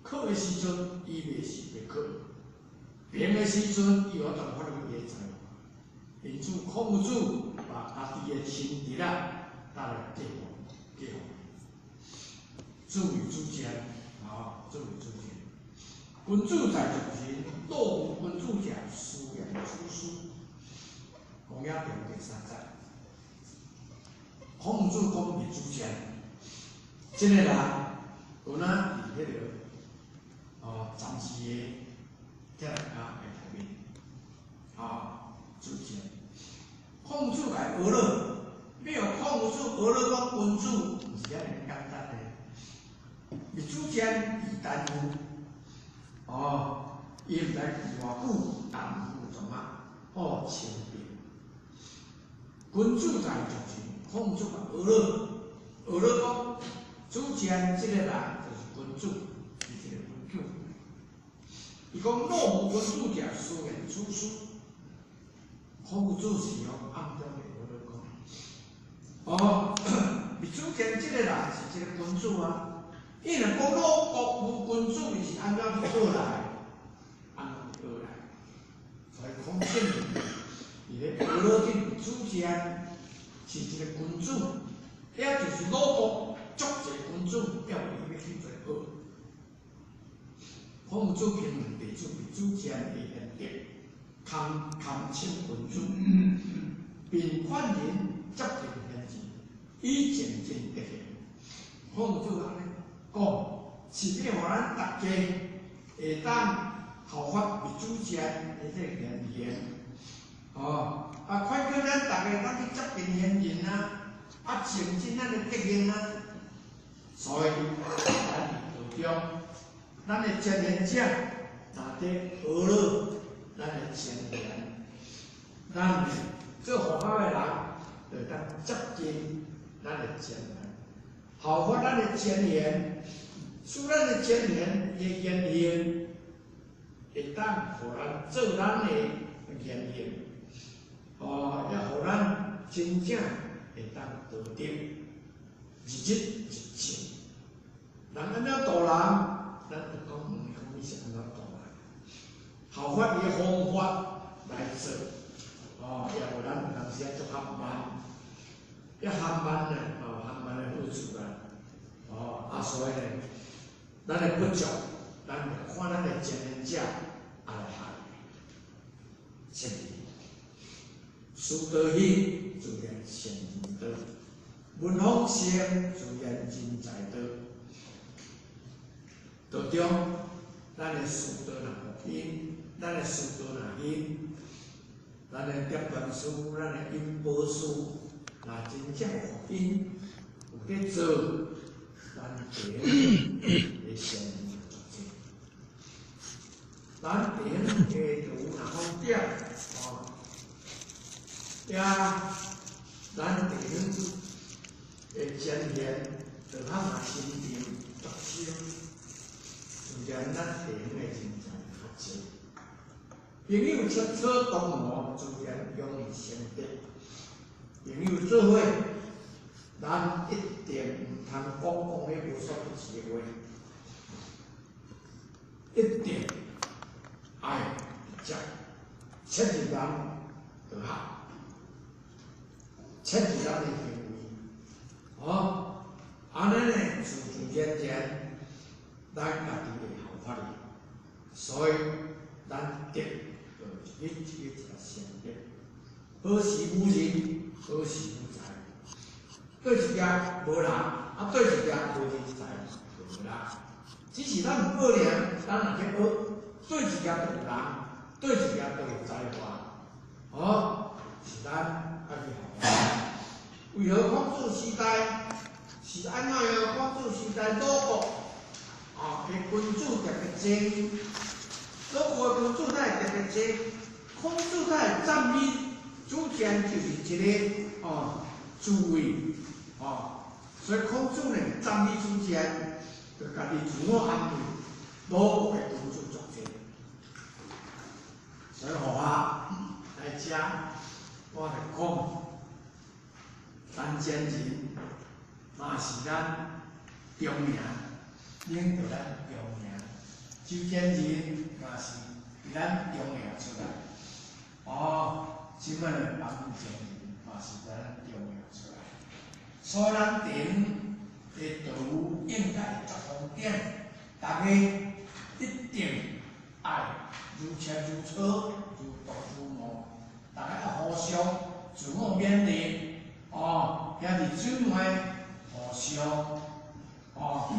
考的时阵，伊袂是袂考；平的时阵，伊有法度发挥伊的才华。因此，孔子把家己的亲侄仔带来结婚，结婚。子为主见，啊，子为主见。君子在众人，道无君子者，斯言处斯。讲遐条第三节，孔子讲伊主见，这个人有哪伫彼个哦，暂时的哲学家的内面，啊，主见。孔子来学了，没有孔子学了讲君子，毋是遐尔简单的。伊主见伊担负。哦，伊毋知伫偌久担负创啊？好清贫。君子在众人，孔子嘛学了，学了讲，主见这个人就是君子，是一个君子。伊讲若无君子者，斯言处斯。孔子是用暗中的学了讲。哦，伊主见这个人是一个君子啊。伊若讲鲁国无君子，伊是按怎去学来？按怎去学来？所以孔圣伊咧学了去主见是一个君子，也就是鲁国足济君子，要伊欲去做学。孔子评论弟子主见的贤德，堪堪称君子，并劝人接近贤士，以渐进德行。孔子按呢讲，是欲予咱大家会当效法主见的这个言行，哦，啊，劝劝咱大家当去接近贤人啊，啊，增进咱的德行啊。所以，咱伫道中，咱的前贤者若伫学了咱的前贤，咱做佛法的人，就会当接近咱的前贤。效法咱的前贤，使咱的前贤的言行，会当予咱做咱的言行，哦，也予咱真正会当得德，日日日进。人按怎度人，咱就讲问讲你是按怎度人？效法伊的方法来做，哦，也无咱有当时啊足含慢，一含慢呢，哦，含慢的好处啦。哦，啊，所以呢，咱的不足，咱就看咱的前贤者也来学。切入。师道兴，自然善人多；文风盛，自然人才多。道中，咱的师道若复兴，咱的师道若兴，咱的点传师、咱的引宝师，若真正有福音，有咧做，咱第一个善人足济。咱第一个就有若方点，哦，也咱地方的前贤，就较嘛心定足深，自然咱地方的人才较济。朋友切磋同谋，自然容易成德。朋友做伙，咱一定毋通讲讲彼无所不至的话，一定爱直接切入人就好，切入咱的行为，哦，按呢呢，自自然然，咱家己会效法伊，所以咱德就一一个一个成德，好事无人，好事无才。对一业无人，啊对一业无人才，就无人。只是咱毋学尔，咱若去学，对一业就有人，对一业就有才华。哦，是咱爱去学。为何孔子时代是按怎样？孔子时代鲁国啊，的君主特别济，鲁国的君主哪会特别济？孔子他会赞美主将就是一个哦智慧哦，所以孔子呢赞美主将，就家己自我安慰，鲁国的君主足济。所以互我来遮，我来讲，咱前人嘛是咱中名，领导咱中名，周前人嘛是伫咱中名出来。哦，这摆的王前人嘛是咱中名出来。所以咱顶的道务应该足方便，大家一定爱如切如磋，如琢如磨，大家爱互相自我勉励，哦，兄弟姊妹互相哦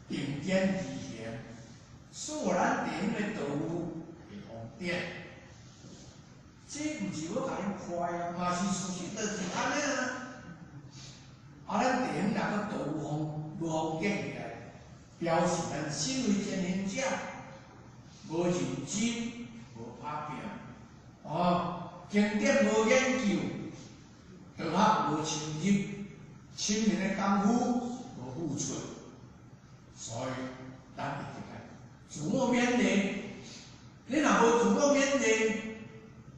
并肩而行，使咱顶的道务会方便。这毋是我共恁夸啊，嘛是事实，就是按呢啊。啊，咱顶若阁道务方无方便起来，表示咱身为前行者无认真、无拍拼，哦，经典无研究，道学无深入，亲民的功夫无付出，所以咱一定爱自我勉励。你若无自我勉励，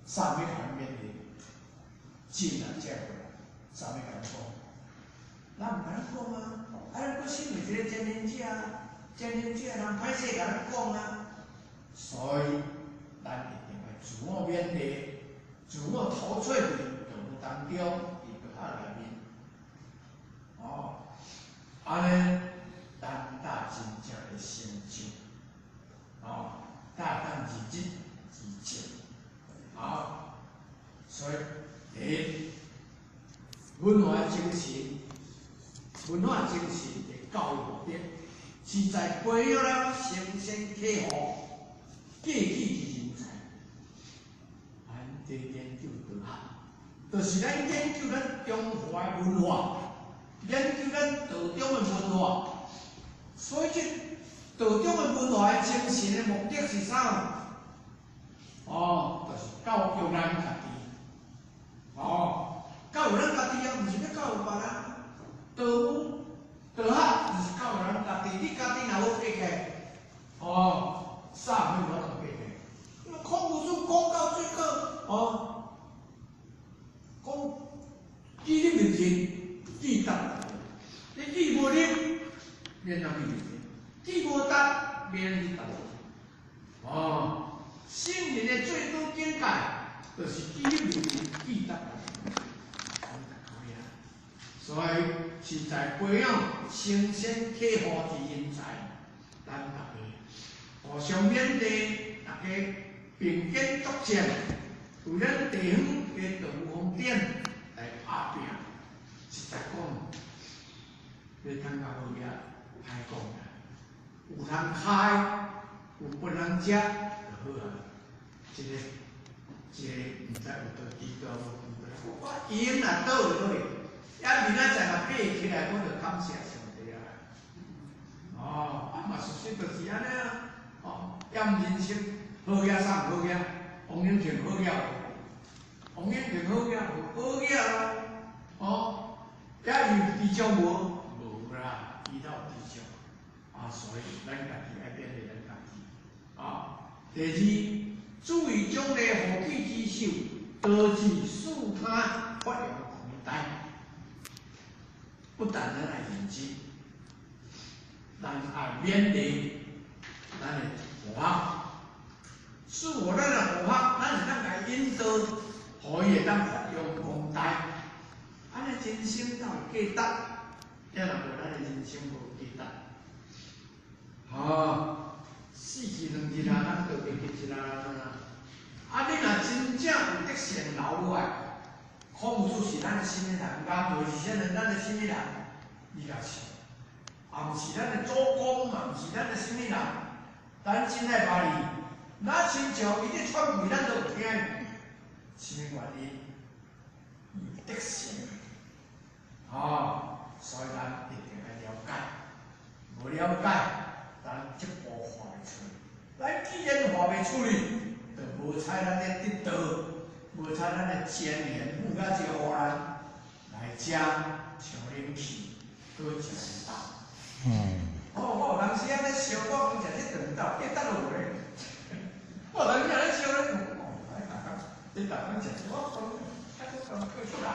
啥物共勉励？真啊，这回来，啥物共讲？咱毋敢讲啊！啊，咱阁身为一个前行者，前行者人歹势共咱讲啊，所以咱一定爱自我勉励，自我陶醉伫道务当中，伫道学内面。哦，按呢，咱才真正会成就，哦，才会当自知自证。好，所以第一，文化精神，文化精神的教育目的，是在培养咱承先启后、继起之人才。咱这研究道学，就是咱研究咱中华的文化，研究咱道中的文化。所以这道中的文化的精神的目的是啥？哦，就是教育咱家己。哦，教育咱家己啊，毋是欲教育别人。道务道学就是教育咱家己，你家己若无爬起来，哦，啥物无法度爬起来？孔夫子讲到最后，哦，讲记入认真，记达，你记无入，免通记认真；记无达，免去达。哦，圣人的最高境界，就是记入认真，记达。所以是在培养承先启后之人才，咱大家互相勉励，大家并并肩作战，为咱地方的道风典来拍拼。实在讲，你感觉好额歹讲啦，有通开，有分人食就好啊。这个，这个毋知有倒知道无？我闲若倒落去，抑明仔载若爬起来，我就感谢上帝啊！哦，啊嘛事实就是按呢啊！哦，踮人生好额啥毋好额，王永庆好额无？王永庆好额无？好额咯！哦，抑伊有知足无？无啦，伊哪有知足？啊，所以咱家己爱勉励咱家己。啊，第二，注意奖励护己之手，导致事他发扬光大。不但咱爱认真，咱爱勉励咱的护学，使予咱的护学，咱会当共伊引导，予伊会当发扬光大。按呢人生才有价值，抑若无咱的人生无价值。吼，死去2日啊，咱就袂记一啦啦。啊，你若真正有德性留落来，孔子是咱的啥物人？颜回是啥人？咱的啥物人？你若想，也毋是咱的祖公，嘛毋是咱的啥物人。咱真爱巴伊，若亲像伊咧喘气，咱都有听。啥物原因？有德性。吼，所以咱一定爱了解，无了解，咱这步跨袂出去。咱既然跨袂出去，就无采咱咧得道，无采咱的前缘母甲招呼咱来遮上冷气，阁食会饱。哦，我有当时按呢烧，我讲食这顿昼，价值都无咧。我有当时按呢烧咧，哦，来逐工，你逐工食，我讲，啊，我讲过出人，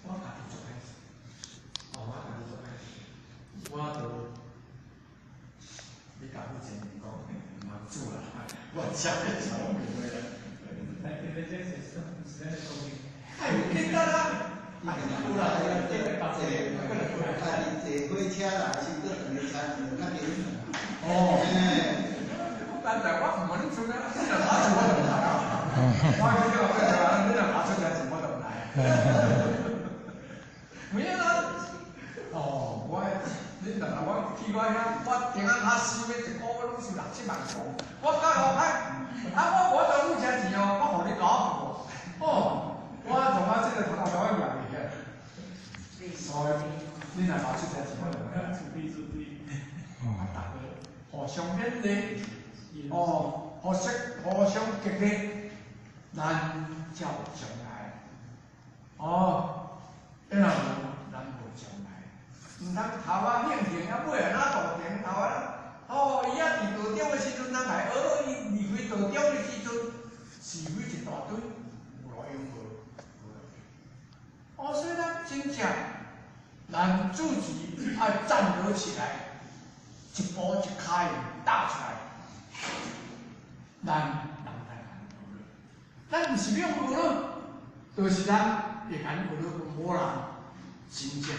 我家己做歹势，哦，我家己做歹势，我都，你甲母亲讲，毋通煮啦，我食咧食拢袂过啦。哎，有简单啊，哎，有啦，家己坐火车来，是阁转去车钱较紧。哦，我刚才我毋问你厝呢，你若拿出我就毋来啊。我去叫我你若拿出来钱我就毋来。有影啊？哦，我，你若我去我遐，我顶仔较收要一个月拢收六七万箍，我较好歹，啊我无当付车钱哦，我予你搞无？哦，我从啊这个头头我掠袂起来，所以你若拿出车钱我就毋来。啊，逐个互相勉励，哦，互相互相激励，咱才有将来。哦，你若无，咱无将来。毋通头仔兴兴啊，尾啊哪道场头仔，哦，伊啊伫道场的时阵，人来学伊离开道场的时阵，是非一大堆，有路用无？无路用。哦，所以咱真正，咱自己爱站得起来，一步一跤印踏出来，咱人来共学了。咱毋是欲学了，就是咱会共学了，无人真正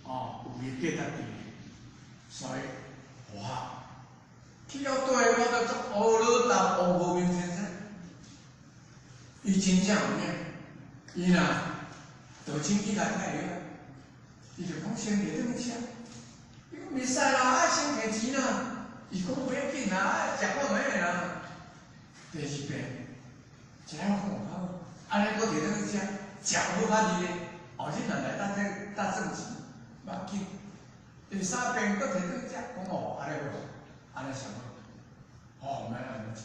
哦有伊价值伫，所以哇，去到对我就做学了当王和明先生，伊真正有影，伊若就亲去来太了，伊就讲先提转去吃，伊讲袂使啦，爱先提钱啦，伊讲袂要紧啦，爱食看觅啦。第二遍，一下讲有较好，按呢阁提转去吃，食好较厉咧，后日若来搭这搭算钱，无要紧。第三遍阁提转去食，讲哦，按呢好，按呢上好，哦，毋免按呢钱。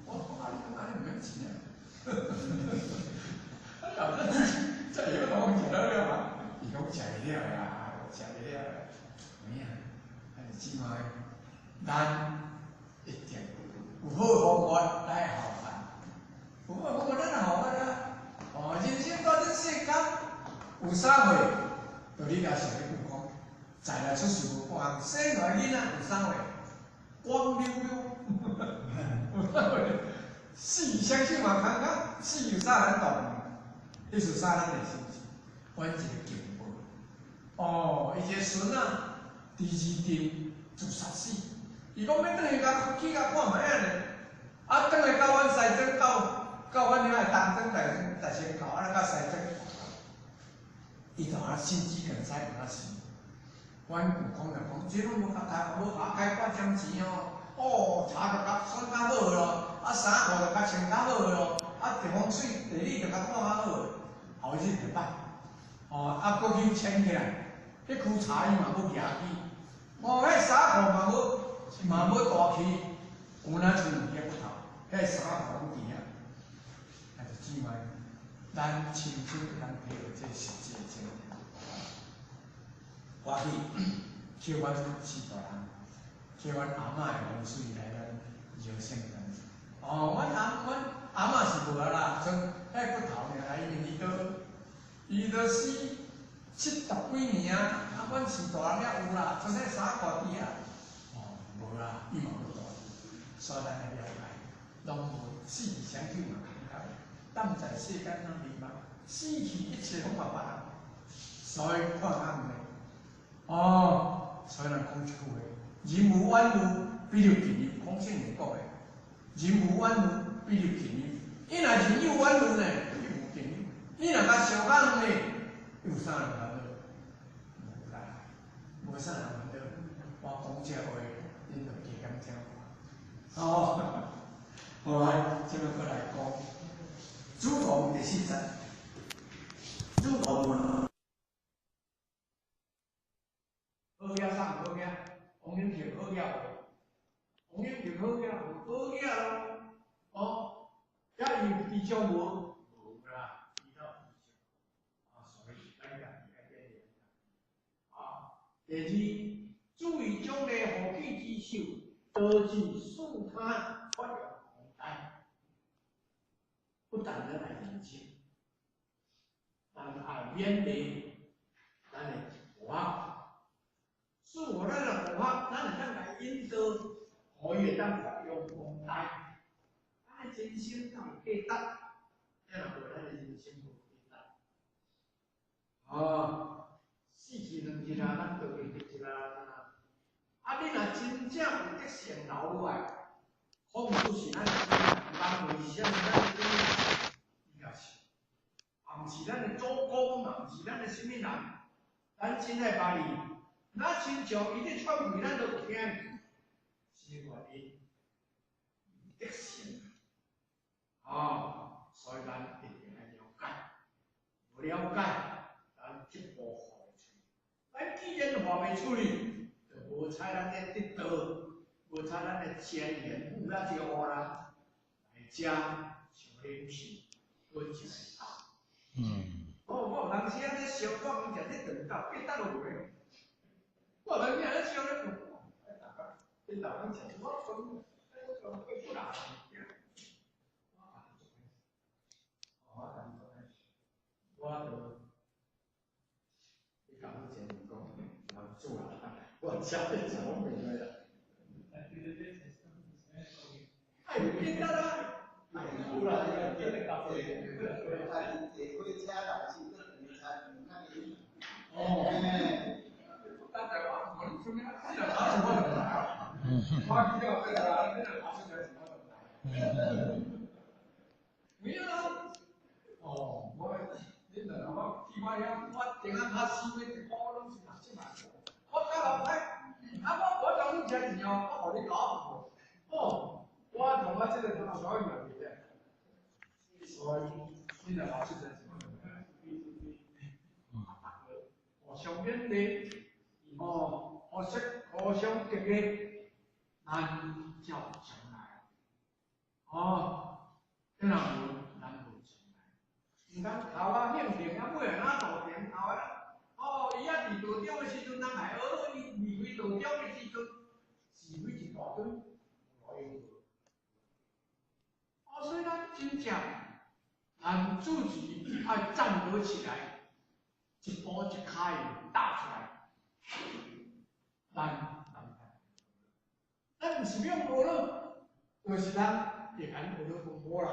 我讲啊，你讲按呢毋免钱啊？啊，老子这会晓讲食了了嘛？伊讲食会了啦，食会了啦，有影？啊，是姊妹，咱一定有好方法来效法，有好方法咱来效法啊！哦，人生到这世间有啥货？就你甲上一句讲，在来出世无半项，生来囡仔有啥货？光溜溜，有啥货？死相信嘛，感觉死有啥咱动？彼是啥咱会生气？阮一个警报。哦，伊一个孙仔伫二镇自杀死，伊講欲轉去共去共看覓仔呢？啊，轉來到阮西庄，到阮遐的東庄大仙口，啊，到西庄，伊就啊心肌梗塞，有啊死。阮舅公就講，這攏無共開，無共開掛針錢哦。哦，茶就較選較好咯，啊衫褲就較穿較好咯，啊地方水地理就較看較好。後日就擺，哦，啊，閣去簽起來，彼區茶伊嘛閣舉起，哦，彼衫褲嘛欲大去，有哪像兩隻骨頭，彼衫褲攏佇遐。啊，就姊妹，咱親手會當體會這實際的情形。我去叫阮四大人，叫阮阿嬤的風水來咱搖聖誕。哦，阮阿嬤是無啊啦，剩彼骨頭爾啦，因為伊都死70幾年啊，啊，阮四大人猶有啦，剩彼衫褲佇遐。哦，無啦，伊嘛欲大，所以咱愛了解，攏無死相救嘛空空，當在世間哪迷茫，死去一切攏嘛別人，所以看較遠的。哦，所以咱講一句話：人無遠慮，必有近憂。孔聖人講的，人無遠慮，必有近憂。你若人有遠慮呢，必有近憂。你若較想較遠呢，有啥人煩惱？無啦，無啥人煩惱。我講這話，恁就加減聽。哦，好來，這擺閣來講，主講第四節，主講。好囝送好囝，王永慶好囝無？王永慶好囝無？好囝咯，哦，遐伊有智商無？無啦，伊哪有智商？啊，所以咱家己愛練練。啊，第二，注意獎勵後起之秀，導致事他發揚光大。不但咱愛認真，咱愛勉勵咱的同學。是我咱的同學，咱會當來引導，予伊會當發揚光大。咱的人生才有價值，咱若無咱的人生無價值。哦，死去2日啊，咱就會得一啊。啊，你若真正有德性留落來，控制是咱的主人，人為啥物咱的主人？伊也是，也毋是咱的祖公，也毋是咱的啥物人，咱真愛捌伊。那親像伊咧喘氣，咱都有聽，啥原因？德性，哦，所以咱一定愛了解，無了解，咱一步跨袂出去。咱既然跨袂出去，就無采咱咧得道，無采咱的前緣母咱這個烏人來遮受冷氣，阮就會大。哦，我有當時安呢燒，我講食這頓到，結得都袂。我當時安呢燒咧，你大家食，我講，我講過不啦？我家己做，我就，你講以前講，老祖啊，我食咧食攏袂落啦。哎，記得啦，有啦，坐火車來是閣轉車轉較緊。哦。剛才我問你做咩？你若查出我就來啊。我記得我來，你若查出來是我就來。沒有啦。哦，我你若我去我遐，我頂下較死要一箍攏是60萬。我較老歹，啊我我當你食錢哦，我予你搞無。哦，我同我這個同學小伊嘛袂咧。所以你若查出來是我就來。互相勉勵，哦，互相激勵，咱才有將來。哦，這若無，咱無將來。毋通頭仔興興，啊尾仔哪道田頭仔。哦，伊啊佇道中的時陣，人來學伊離開道中的時陣，是非一大堆，無路用無。哦，所以咱真正，咱自己愛站得起來，一步一跤印踏出來，咱毋是欲學咯，就是咱會敢學了講某人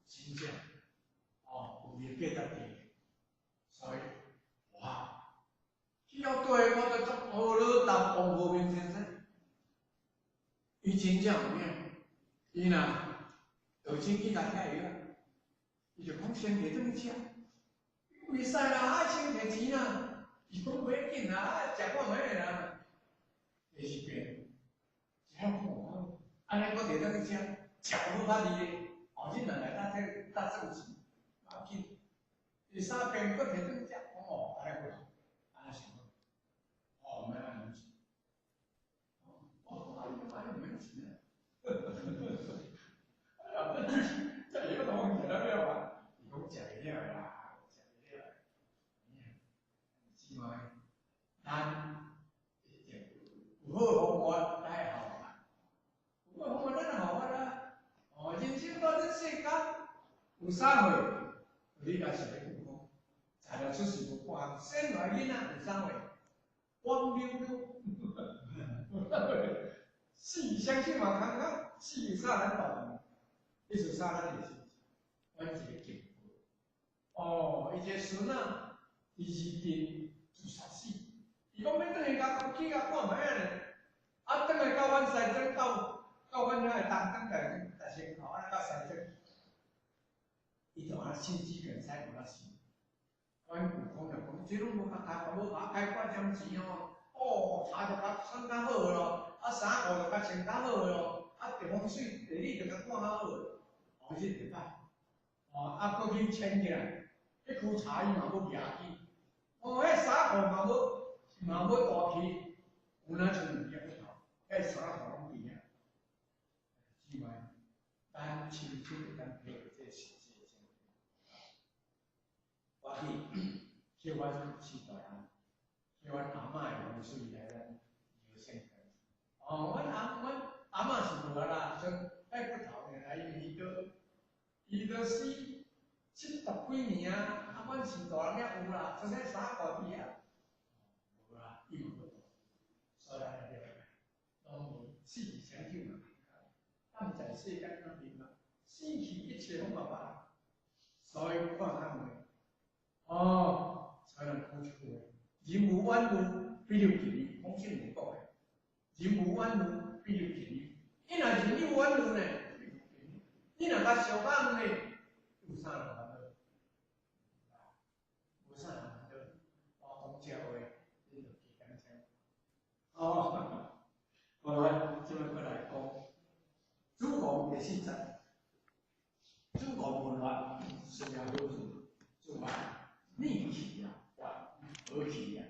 真正哦有伊的價值佇，所以哇，只要對我就足學了當王和平先生，伊真正有影，伊若就真去共拆药，伊就讲先提转去食，袂使啦，爱先提钱啦。伊讲袂要紧啦，啊，食看觅啦。第二遍，一晓讲讲，按呢阁提转去食，食有好较厉咧。哦，恁两个搭这搭算钱，无要紧。第三遍阁提转去食，讲哦，按呢好，按呢上好。哦，毋免按呢钱。哦，我讲啊，你按呢毋免钱啊。哎呀，这药都食了了啊！伊讲食袂了啦，食袂了。姊妹，咱一定有好方法来效法，有好方法咱效法啊！哦，人生到这世间有啥货？你若是咧讲，材料出世无半项，生来囡仔有啥货？光溜溜，有啥货？死相信嘛空空，死有啥咱大？你是啥咱就是，阮一个结果。哦，伊这个孙仔，伊是定自杀死。伊讲欲转去共去共看觅仔呢？啊，转来到阮西庄，到阮遐的东庄台大成口，啊，到西庄，伊就按心肌梗塞有啦死。阮舅公就讲，这拢无共开，无共开挂点钱哦。哦，茶就共送较好咯，啊，衫裤就共穿较好咯，啊，地风水地理就共看较好。哦，这就歹。哦，啊，阁去牵起来，彼区茶伊嘛欲举去。哦，彼衫裤嘛欲大去，有哪像两只骨头，彼衫裤拢伫遐。姊妹，咱亲手会当体会这实际的情形。我去去阮四大人，去阮阿嬷的风水来咱摇圣灯。哦，阮阿嬷是无啦，算彼骨头尔，因为伊都死70几年啊，啊，阮四大人遐有啦，剩彼衫裤伫遐。无啦，伊嘛无大，所以咱了解，拢无死相救嘛。咱在世间咱明白，死去一切拢嘛白，所以看较袂。哦，所以咱讲一句话：人无远虑，必有近忧。孔圣人讲的，人无远虑，必有近忧。你若人有远虑呢，你若较相反呢，有啥人烦恼？无啥人烦恼。我讲这话，恁就加减听。哦，好来，这摆阁来讲，子贡第四节，子贡问法，什么好处？子贡逆气啊，和气啊，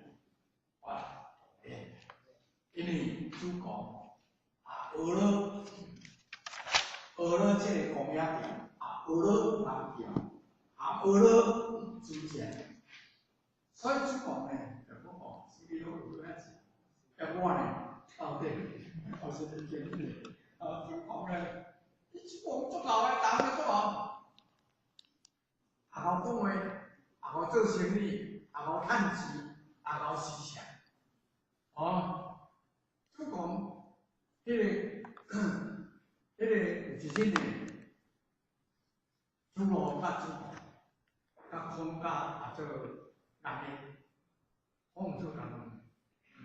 因为子贡啊，学了这个公冶长，啊，学了王教，啊，学了子建，所以子贡呢，就讲哦，是伊拢学遐济，啊，我呢，到底我是真经历，啊，子贡呢，伊子贡足𠢕的，逐项足𠢕，也𠢕讲话，也𠢕做生意，也𠢕趁钱，也𠢕思想，哦，子贡，彼个有一日呢，子路佮子贡，佮孔甲啊做人呢，孔做人，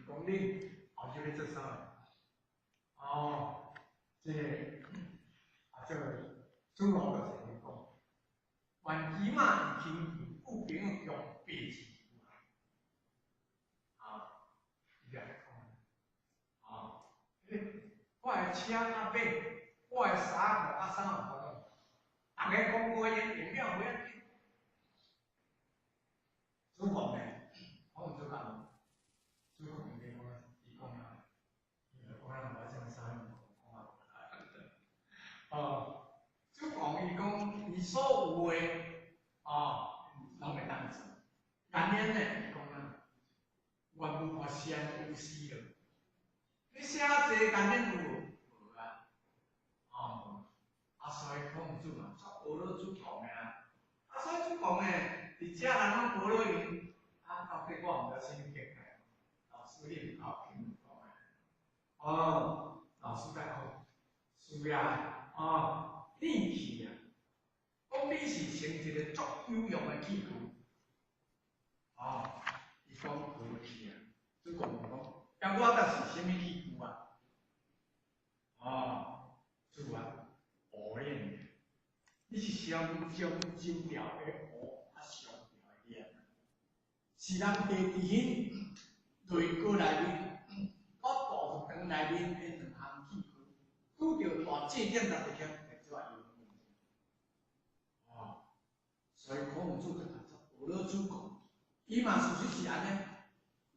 讲你后日欲做啥？哦，这个啊做子路就是讲，愿骑马以轻故兵用白字啊，伊就来讲，啊，我的车佮马，我的衫裤佮衫裤，逐个讲过因用了无要紧。子贡呢，我毋做讲，子贡伊讲，伊讲啊，伊就讲啊，我这啥讲啊，哦，子贡伊讲，伊所有的哦，拢会当做。原因呢，伊讲啊，愿无法先有时了。你写这原因有无？无啊。哦，啊，所以孔子嘛，煞学了子贡的啊。啊，所以子贡呢，伫遮人拢学了伊，啊，到底我毋知啥物见解。老师你毋够评讲啊。哦，老师在讲，是啊，哦，利器啊，讲你是成一个足有用的器具。哦，伊讲和气啊，子贡讲，啊，我著是啥物器具啊？哦，上将真条的学，啊上条的念，是人地伫彼内阁内面，佮大佛堂内面的两项器具，拄著大祭典六日天来做用。哦，所以孔夫子就甲学了主讲，伊嘛事实是按呢。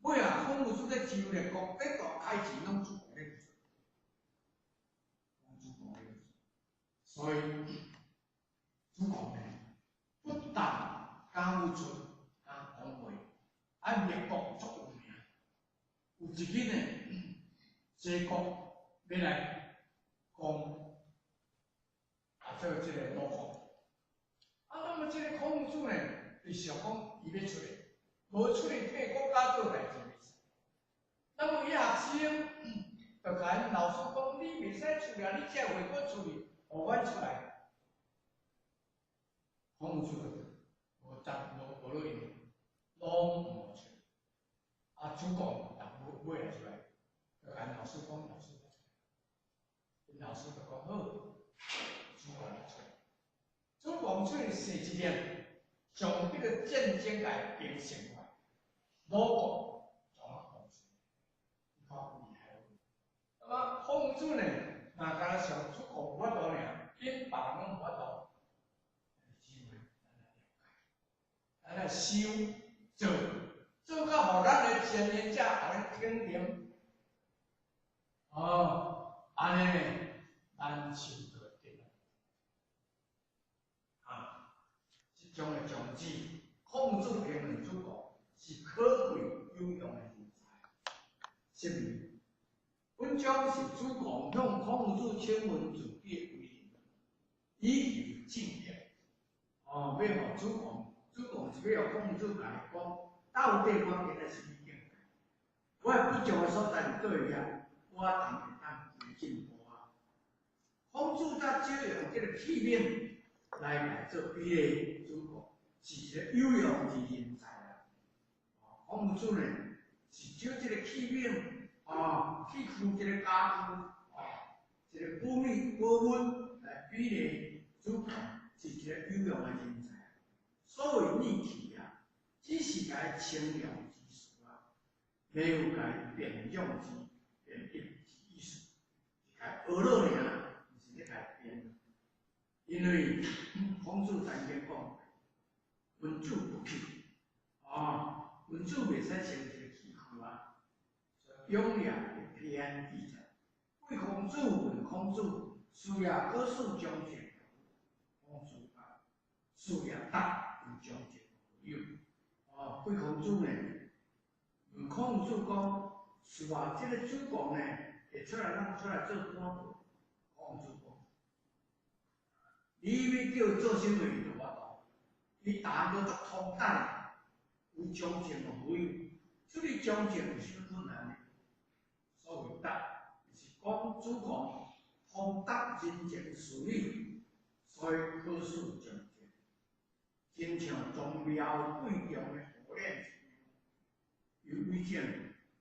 尾啊，孔夫子咧周列国咧大开钱拢主公咧做，拢主公咧做。所以主公呢，不但敢有出敢讲话，啊灭国足有名。有一日呢，齐国欲来攻啊，做这个鲁国。啊，那么这个孔夫子呢，就想讲伊欲出来。无出去替国家做代志袂使。那么伊学生就共𪜶老师讲：你袂使出来，你这话阁出去，予阮出来。孔夫子就无答无无落应，拢无出。啊，主公也尾尾来出来，就共老师讲：老师我出来。𪜶老师就讲好，主公来出来。主公出去踅一念，将彼个战争共平息落来，鲁国将啊放出，你看有厉害无？那么孔子呢，若敢若像主公无法度尔，恁别人拢无法度。姊妹，咱来了解，咱来修做，做到予咱的前言者予咱肯定。哦，按呢，咱修就会得。啊，这种的种子，孔子评论主公是可贵有用的人才。释明，本章是主公向孔子请问自己的为人，以求正见。哦，欲予主公，主公是欲予孔子共伊讲，到底我今仔啥物境界？我的不足的所在伫佗位遐，我当会当有进步啊。孔子才借用这个器皿来来做比喻，主公是一个有用之人才啊。孔子呢是借这个器皿啊，去铺这个家具啊，一个宝物宝物来比喻主公是一个有用的人才。所谓逆气啊，只是共称量之事啊，没有共变用之变异之意思，是共学落尔，毋是咧共变。因为孔子曾经讲，君子不器，啊，君子袂使成一个器具啊。永也会偏记载。贵孔子问孔子，事业可使长进，孔子答：事业达有长进无有？哦，贵孔子呢？问孔子讲，是啊，这个主公呢，会出来咱出来做官无？孔子讲，你欲叫做啥物就无法度，你答案都足通达，有长进无有？出去长进有啥物困难呢？所谓达，就是讲主公通达人情事理，所以可使长进，真像宗庙贵重的火炼一样。有为证，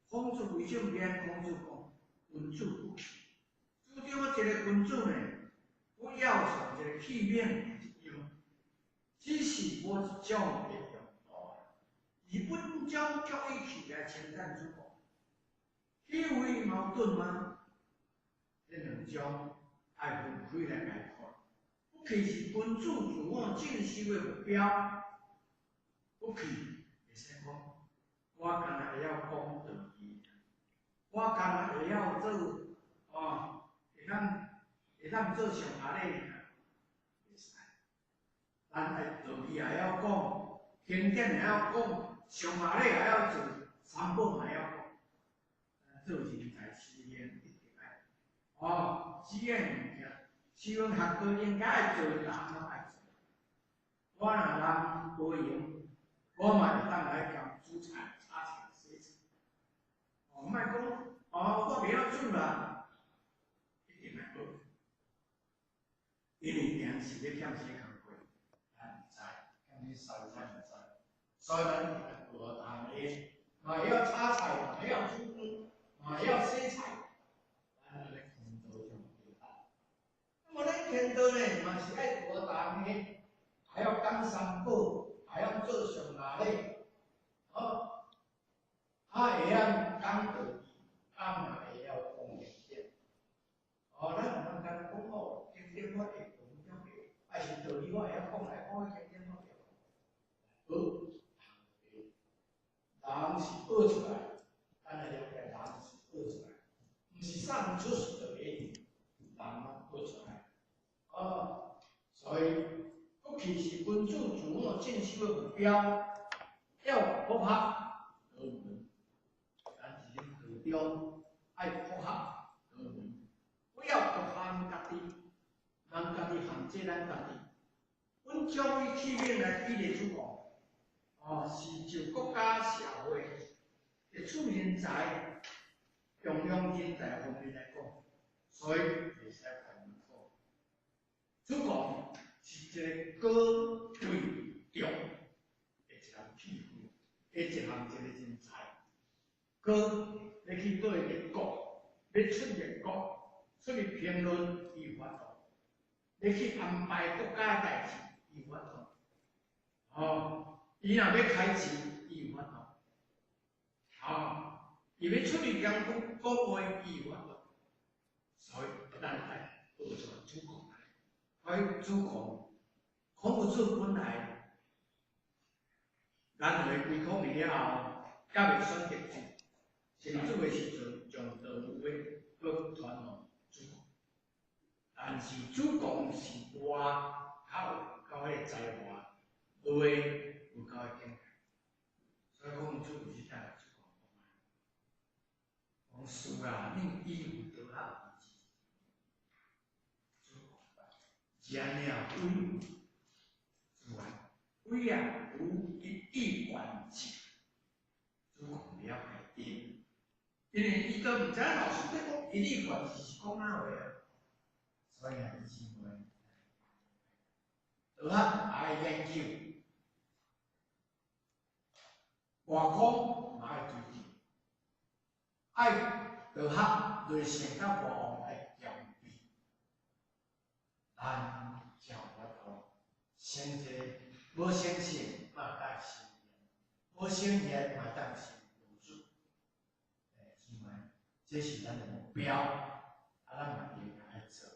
孔子为证言，孔子讲君子不器。主张一个君子呢，不要像一个器皿一样，只是无一种的用途。而本章叫伊起来称赞主公，岂非矛盾吗？这两种爱分开来来看。不器是君子自我进修的目标，不器会使讲，我干焦会晓讲道义，我干焦会晓做哦，会当做上下礼尔，袂使。咱爱道义也晓讲，经典也晓讲，上下礼也晓做，三宝嘛晓讲。做人才修炼一定爱，哦，这个物件，修学过应该爱做的人拢爱做。我若人无闲，我嘛会当来共煮菜、炒菜、洗菜。哦，莫讲哦，我袂晓煮啦，一定爱学。因为定是咧欠啥工课，咱毋知，欠你啥咱毋知，所以咱一定爱学大个，嘛会晓炒菜，嘛会晓煮饭，嘛会晓洗菜，咱按呢天道就对啦。那么咱天道呢，嘛是爱学大个。会晓讲三宝，会晓做上下礼，哦，啊会晓讲道理，啊嘛会晓讲经典。哦，咱毋通干焦讲哦，经典我会讲了解，啊是道理我会晓讲来讲去，经典我会晓讲。好，人是学出来，咱来了解人是学出来，毋是生出世就会，人拢学出来。哦，所以福气是君子自我进修的目标，要符合道门，咱伫咧道中爱符合道门，不要局限家己，人家己限制咱家己。阮将伊器皿来比例主讲，哦，是就国家社会的处人才、中央人才方面来讲，所以袂使管好。主讲是一个高贵重的一项器具，的一项一个人才。高欲去佗一个国，欲出入国，出去评论，伊有法度；欲去安排国家代志，伊有法度。哦，伊若欲开钱，伊有法度。哦，伊欲出去讲讲话，伊有法度。所以咱爱学出主公来。所以主公，孔夫子本来，咱会归孔了后，犹未选择主，成主的时阵，将道有的阁传予子贡。但是子贡是外较有够彼个才华，内有够个境界，所以孔子有时代子贡讲，讲事啊，宁以有道学为之。子贡，然了为自然，为啊无一以贯之。子贡了解因，因为伊都毋知影老师咧讲一以贯之是讲啥话啊，所以啊，伊认为道学爱研究，外空嘛爱追求，爱道学内圣佮外王爱兼备，咱才有法度成一个无成圣嘛当成贤，无成贤嘛当成老子。姊妹，这是咱的目标，啊，咱嘛应该爱做。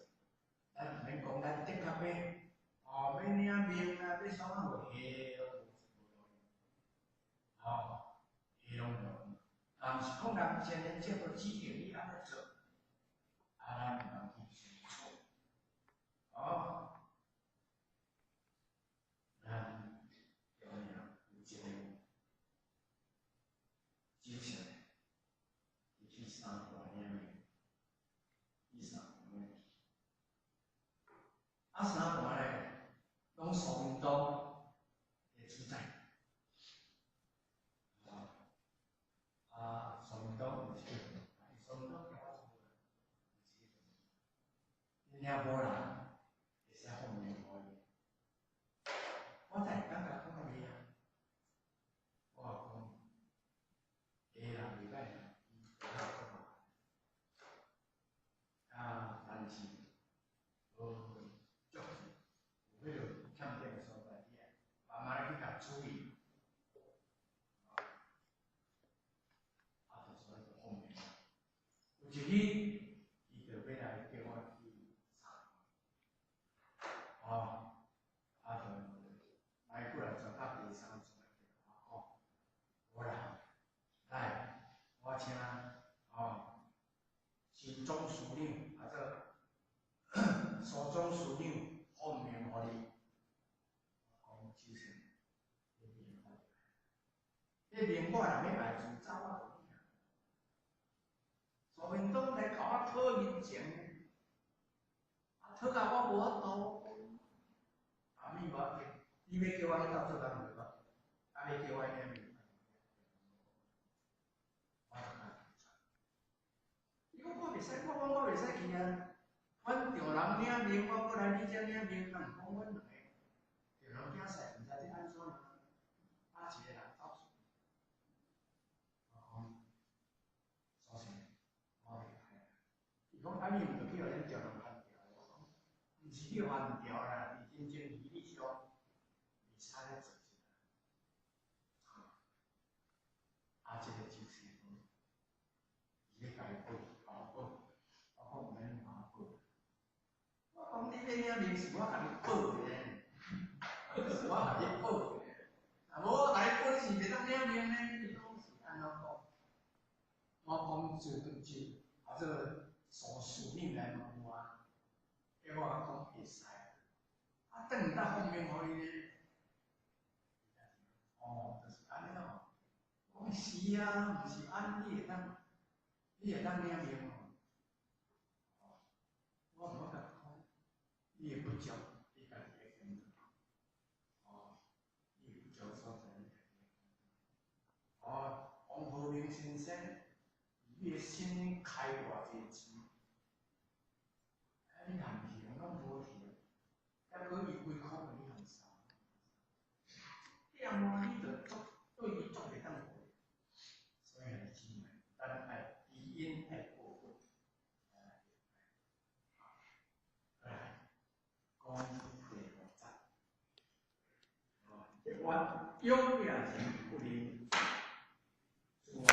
咱毋免讲咱的确欲哦，欲领命啊，欲创啥货，彼拢无路用，吼，彼拢无用。若毋是讲人先人这个指定你按呢做，啊，咱毋通去做错，哦。咱中央有一个酒商，伊去三盘领命，去三盘领命。啊，三盘咧，拢苏明东的主宰。啊，苏明东有一个，苏明东叫我做，有一个，因遐无人会使放命予伊。我就感觉讲袂啊，我讲，下人袂歹，伊较好。啊，但是无足有彼个欠点的所在，你爱慢慢去共注意。啊，就所以就放命。有一日，伊就欲来叫我去三哦，啊，就来过来就到第三出来就共我讲，无啦，来，我请哦，周总司长，啊做苏总司长放命予你。我讲周生，你明白？你明白若欲来自走啊，就你啊。苏明东来共我讨人情，啊，讨到我无法度，啊，物无要紧，你欲叫我去斗做工袂无？啊，欲叫我领命，我就共拒绝。伊讲我袂使，我讲我袂使去啊。阮丈人领命，我阁来你遮领命，人讲阮两个丈人囝婿，毋知这按怎，啊，一个人走出。我讲，苏生，我袂开。伊讲啊，你毋著去予恁丈人牵牢？我讲，毋是去牵牢啦，伫真情义理上，欲领命是我共你报的，是我共你报的。啊，无我共你报，你是袂当领命呢？伊讲是按怎讲？我讲做就，啊，这个傻事女来问我，结果我讲会使。啊，转到方便予伊咧。哦，就是按呢咯。我讲是啊，毋是按你会当，你会当领命哦。我无共讲，你会不足，你家己会检讨。哦，你不足所在，你家己会检讨。哦，王和明先生，你的心开偌济钱？啊，你含钱拢无去，抑阁伊规箍予你含收。点啊，你著足对伊足袂当过。所以兄姊妹，咱爱知音爱报本。来，讲第五节。哦，我永远是不灵，主啊，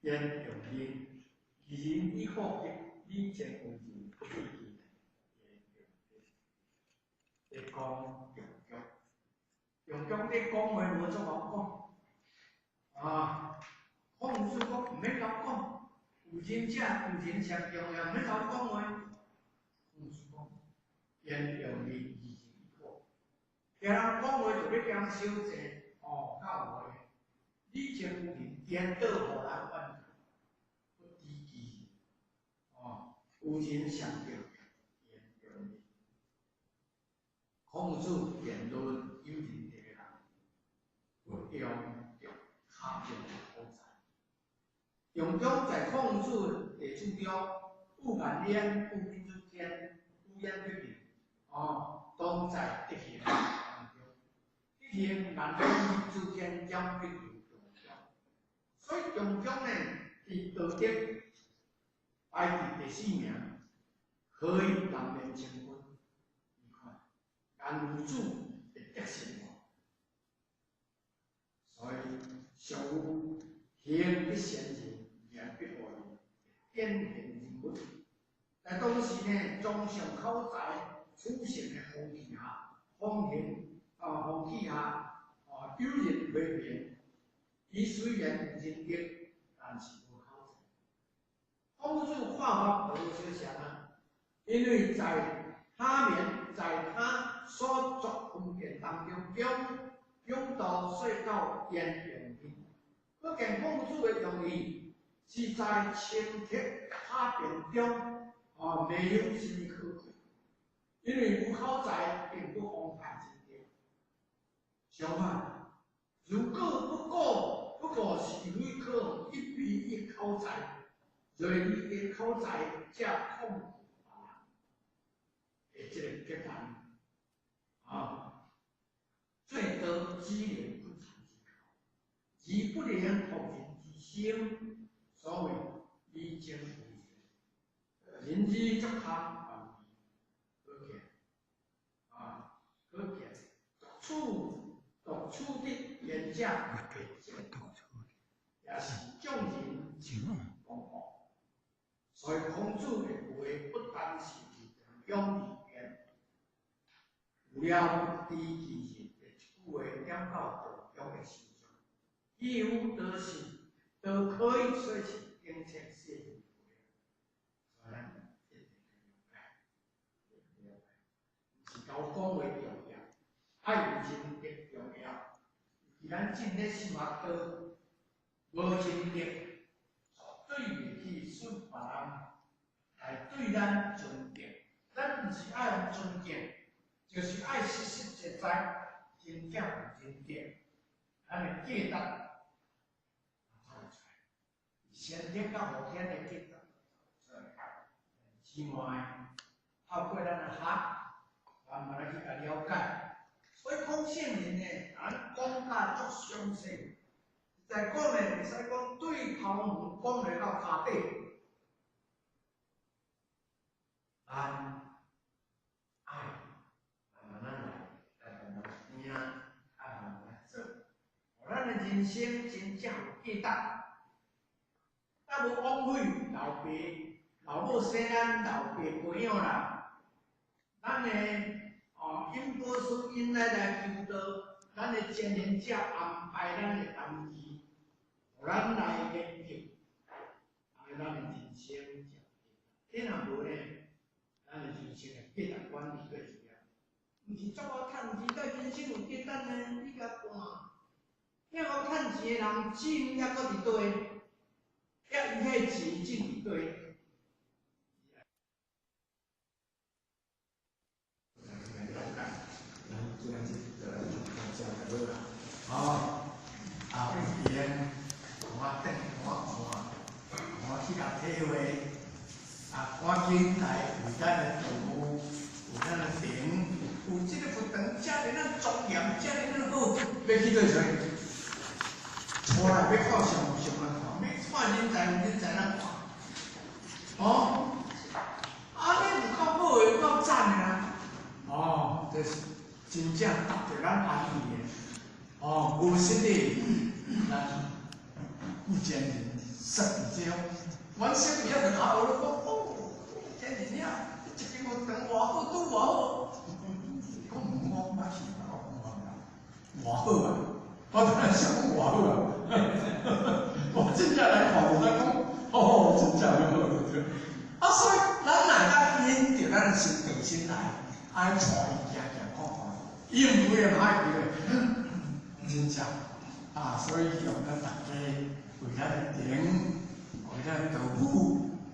言用灵，其人以福德，你前有人不对其言用灵。咧讲中共，中共咧讲话无足𠢕讲，啊，孔子讲毋免𠢕讲，有仁者有仁上重要，毋免𠢕讲话。孔子讲，言用力，义人以福。听人讲话就欲兼小济，哦，较有话。你前有人颠倒予人怨，不知其哦，有仁上重要，言用力。孔子辩论有仁德的人，不用着较用口才。中共在孔子弟子中，有颜渊、有闵子骞、有颜回哦，都在德行当中。德行颜渊、闵子骞、颜回中共，所以中共呢，伫道德排伫第四名，可以南面千军。你看，颜夫子的德性无，所以上有行的先人，言必予伊典型人物。在当时呢，忠上口才取胜的风气下，风行啊风气下，啊有人批评，伊虽然有仁德，但是无口才。孔子看法无相像啊，因为在他面，在他所作分辨当中，中中道说到言用力，可见孔子的用意是在清澈他辩中，啊，没有什么可贵，因为无口才并不妨碍仁德。相反，如果不过是非可一比一口才，若你的口才才控制别人的这个结论，啊，最多只能不禅之口，而不能服人之心。所谓以情为人，人之足堪万可见，啊，可见独处独处的言者的也是众人公布。所以孔子的话不单是为着勇而言，有了不知其人的一句话点到道中的身上，几乎都是都可以说是警策世人的话。所以咱一定要了解，一定了解，毋是𠢕讲话重要，爱有仁德重要。伫咱进咧生活道，无仁德，绝对袂去使别人来对咱尊敬。咱毋是爱予尊敬，就是爱实实在在真正有仁德，咱的价值才会出来。先天佮后天的价值出来。姊妹，透过咱的学，慢慢来去共了解。所以讲圣人呢，咱讲甲足详细，在讲呢，会使讲对头毛讲落到跤底。咱爱慢慢来，来慢慢听，爱慢慢来做，咱的人生真正有价值。啊，无枉费老爸、老母生咱，老爸培养咱，咱的哦，引导师引咱来求道，咱的前贤者安排咱的动机，予咱来研究，啊，咱的人生就你若无呢，咱的人生的价值观伫佗一啊？毋是足够趁钱，对人生有简单呢？你共看，遐个趁钱的人钱犹阁伫佗，抑伊彼钱进伫佗？来了解，咱今仔日就来到遮就好啦。哦，啊，有缘，我等我看，我去共体会，啊，赶紧来为咱的道务，为咱的庭，有这个佛堂，遮尔咱庄严，遮尔咱好，欲去佗佗？出来欲看上有上来看，欲看人才有人才来看。哦，啊，你有够好的，有够赞的啦！哦，这是真正值得咱欢喜的。哦，无实力，咱有钱人实伫这，阮小朋友就较学咧讲，哦，有钱人遐，一间佛堂偌好，拄偌好。讲毋我捌去，我讲偌好啊！我当然想讲偌好啊！我真正来看就在讲，哦，真正好对对。啊，所以咱若较因著咱心定心来，爱带伊行行看看，伊毋会嘛爱去咧，真正啊，所以希望咱大家为咱的庭，为咱的道府，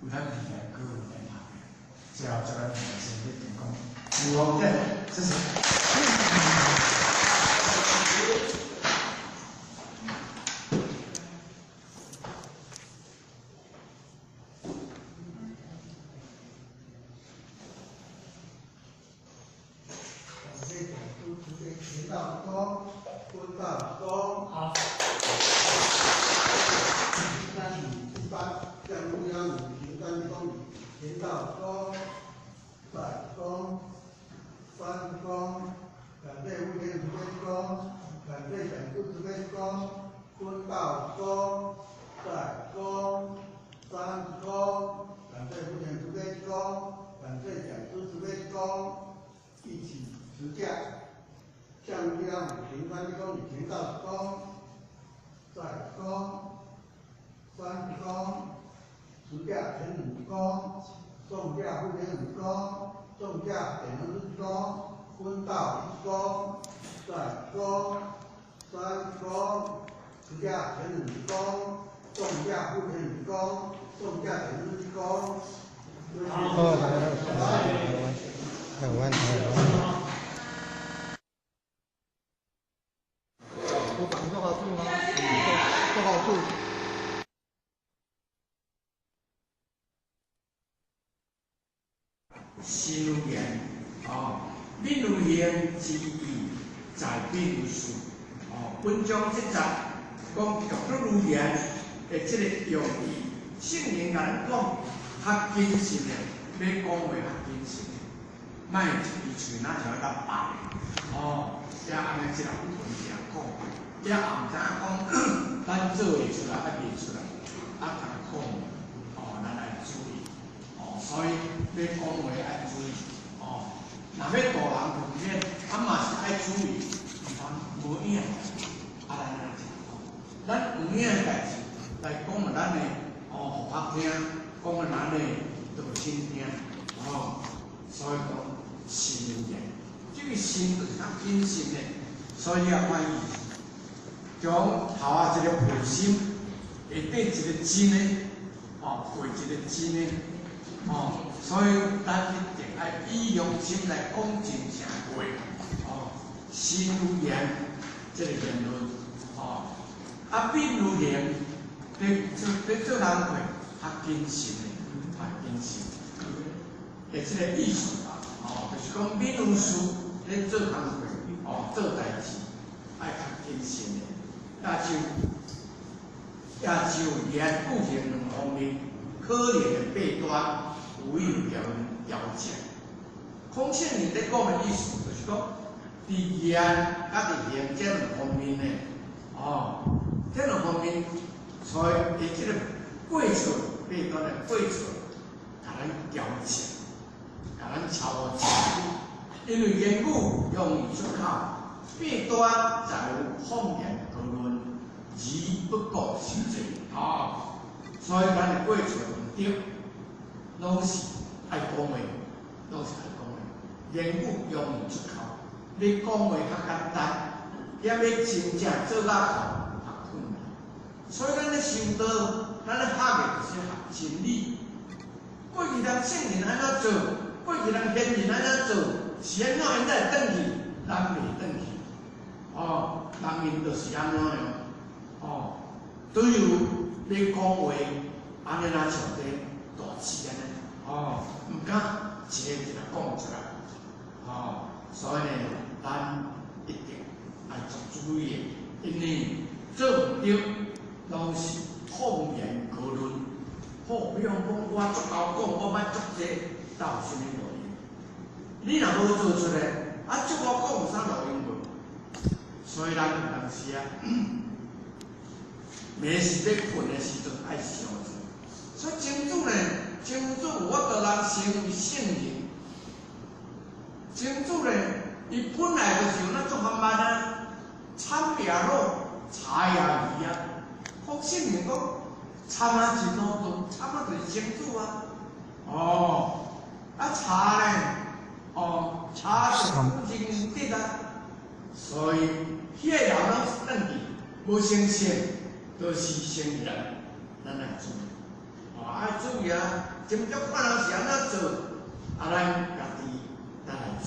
为咱未来各位来打拼。最后祝咱大家身体健康，有福见，谢谢。感谢讲师慈悲行道公，闻道公。好。358，向中央五行三公里，行道公，载公，三公，感谢护天慈悲公，感谢讲师慈悲公，闻道公，载公，三公，感谢护天慈悲公，感谢讲师慈悲公，一起持驾，向中央五行三公里，行道公，载公。三公，持驾前五公，众驾护天五公，众驾点能日公，分道一公，载公，三公，持驾前五公，众驾护天五公，众驾点能日公。好，大家好，台湾，台湾。我讲多少度吗？多少度？心有言，哦，敏有言之意，在彼有事。哦，本章这节讲强做语言的这个用意，圣人共咱讲较谨慎的，欲讲话较谨慎的，莫一支喙若就来到白的。哦，也按呢这个问题讲，也也毋知影讲，咱做会出来，啊袂出来，啊艰苦，哦，咱爱注意。哦，所以欲讲话爱注意，哦，若欲度人方面，啊嘛是爱注意，毋通无影，啊咱安怎讲？咱有影的代志来讲予咱的哦，互拍听，讲予咱的道亲听，哦，所以讲心有言，这个心就是较谨慎的，所以要欢喜，将头仔这个菩心，下底一个真的，哦，过一个真的。哦，所以咱一定爱以良心来讲真正话，哦，心有言，这个言论，哦，啊，敏有行，伫做人过较谨慎的，较谨慎的这个意思，哦，就是讲敏有事咧做工课，哦，做代志爱较谨慎的，也就言语行两方面可能的弊端。有意有调整。孔圣人咧讲的意思，就是讲，伫言佮伫行这两方面呢，哦，这两方面，所以伊这个过错，弊端的过错，共咱调整，共咱超前，因为言语容易出口，弊端在于谎言高论，而不顾实际。哦，所以咱的过错毋对，拢是爱讲话，拢是爱讲话。言语容易出口，你讲话较简单，也欲真正做到头较困难。所以咱咧修道，咱咧学的就是学真理。过去人圣人按怎做，过去人贤人按怎做，是按怎𪜶才会转去，咱袂转去。哦，人𪜶就是按怎样。哦，对于咧讲话，按呢若像这大师按呢，哦，毋敢一个一个讲出来。哦，所以呢，咱一定爱足注意的，因为做毋对，拢是谎言高论。好，比方讲，我足𠢕讲，我捌足济，到有啥物路用？你若无做出来，啊，足𠢕讲有啥路用无？所以咱有当时啊，暝时欲睏的时阵爱想者。所以真主呢，真主有法度人成为圣人。真主呢，伊本来就是有那足缓慢啊，参也卤，茶也鱼啊。讲圣人讲，参仔真好炖，参仔就是真主啊。哦，啊茶呢？哦，茶就是真得啊。所以，彼个人拢转去，无成圣，就是圣人。咱爱注意，哦，爱注意啊！真足看人是按怎做，啊，咱家己咱来做，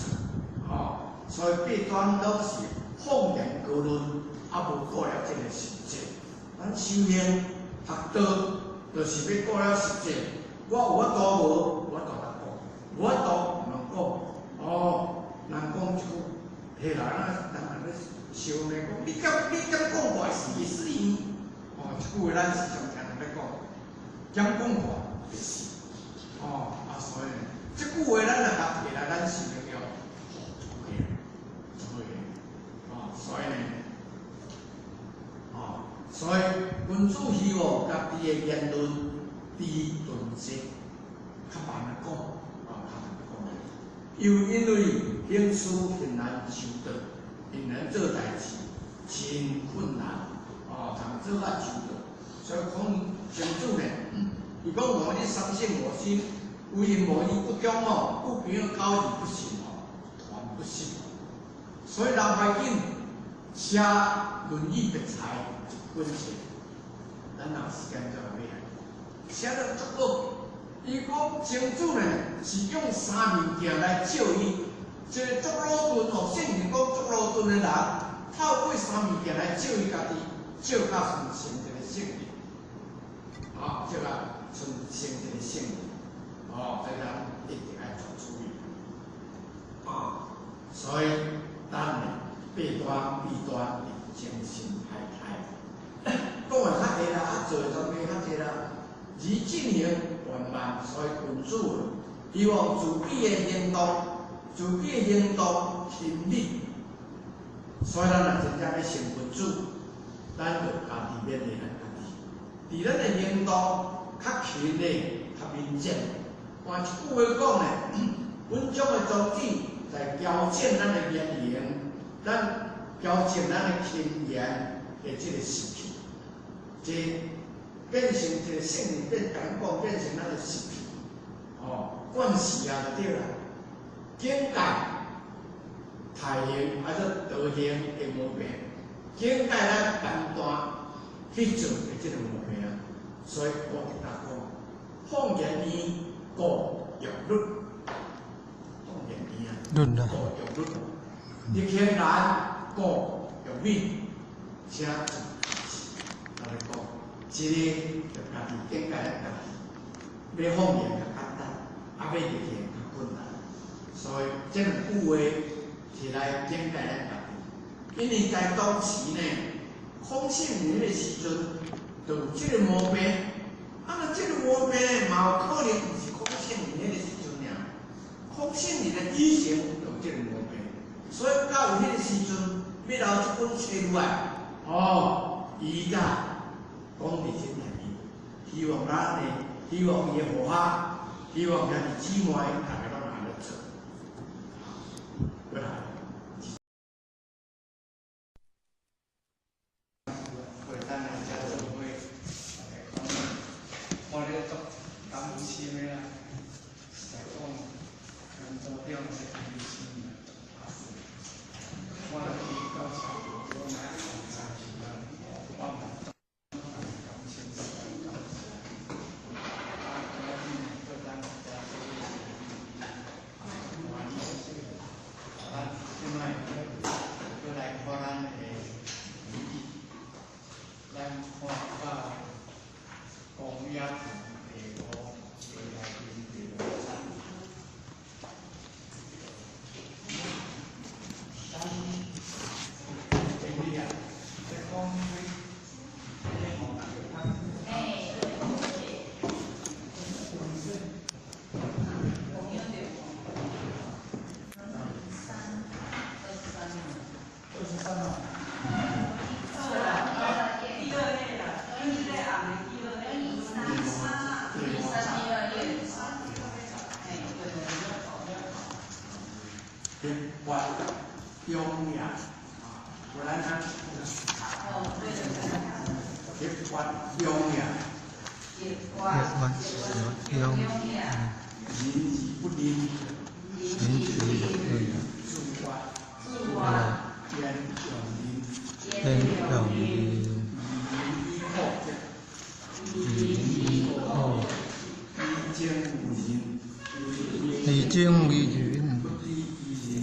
哦。所以弊端拢是谎言高论，啊，无顾了这个实际。咱修行学道，就是欲顾了实际。我有法度无？有法度来讲，无法度毋通讲。哦，人讲一句，彼人啊，人人咧笑呢，讲你敢讲话是会死呢？哦，这句话咱时常听人咧讲，敢讲话会死。哦，啊，所以这句话咱若学起来，咱是会用，足好个，足好个。哦，所以呢，哦，所以君子希望家己的言论低顿势，较慢仔讲，哦，较慢仔讲。又因为行事很难周到，很难做代志，真困难，哦，通做较周到。所以讲君子呢，伊讲无你三省吾身，为人无义不忠哦，故朋友交而不信哦，团不信。所以人怀瑾写《论语别裁》一本册，咱若有时间再来买来，写得足好。伊讲曾子呢是用三面镜来照伊，一个足鲁钝哦，圣人讲足鲁钝的人，透过三面镜来照伊家己，照到成一个圣人，啊，照到成一个圣人，哦，这咱一定爱做注意，啊，所以咱呢弊端弊端精神歹态，讲的较济啦，啊做的就袂较济啦，而进行缓慢，所以君子希望自己的行动，自己的行动勤勉。所以咱若真正欲成君子，咱就家己勉励咱家己，伫咱的行动较勤的、较敏捷。换一句话讲呢，文章的宗旨在矫正咱的言行，咱矫正咱的勤言的这个习气，这变成一个圣人，变讲讲变成咱的习气，哦，惯势啊就对啦。境界、态行还是德行的毛病，境界咱简单去做的这个毛病啊。所以我伫甲讲，放言言，故欲律，放言言啊，故欲律，立天然，故欲敏，请注意，来讲。这个就家己境界咱家己，欲放言较简单，啊欲立行较困难，所以这两句话是来警戒咱家己。因为在当时呢，孔圣人彼个时阵，就有这个毛病，啊，若这个毛病嘛有可能毋是孔圣人彼个时阵尔，孔圣人的以前就有这个毛病，所以到彼个时阵，欲留这本册落来，哦，伊才讲伫这内面，希望咱呢，希望伊的护法，希望兄弟姊妹大家拢按呢做。心的啦。实在讲，阮组长咧开心啦，我若去到车我若讲时啊，我嘛感谢感谢。啊，今日做咱遮做欢喜。咱这摆阁来看咱的论语，咱看到公鸭图第五第内面第五节。咱经理啊，咧讲哎，对，三，23。 23号。对啦，第二页啦，就是这红的第二页。第三第二页。哎，对对对。立法中也，无咱看。哦，对对对。立法中也。立法中，仁而不佞。仁而不佞。自我。自我。言用仁。言用仁。以仁以厚德。以仁以厚德。以精为仁。以精为仁。不知其人。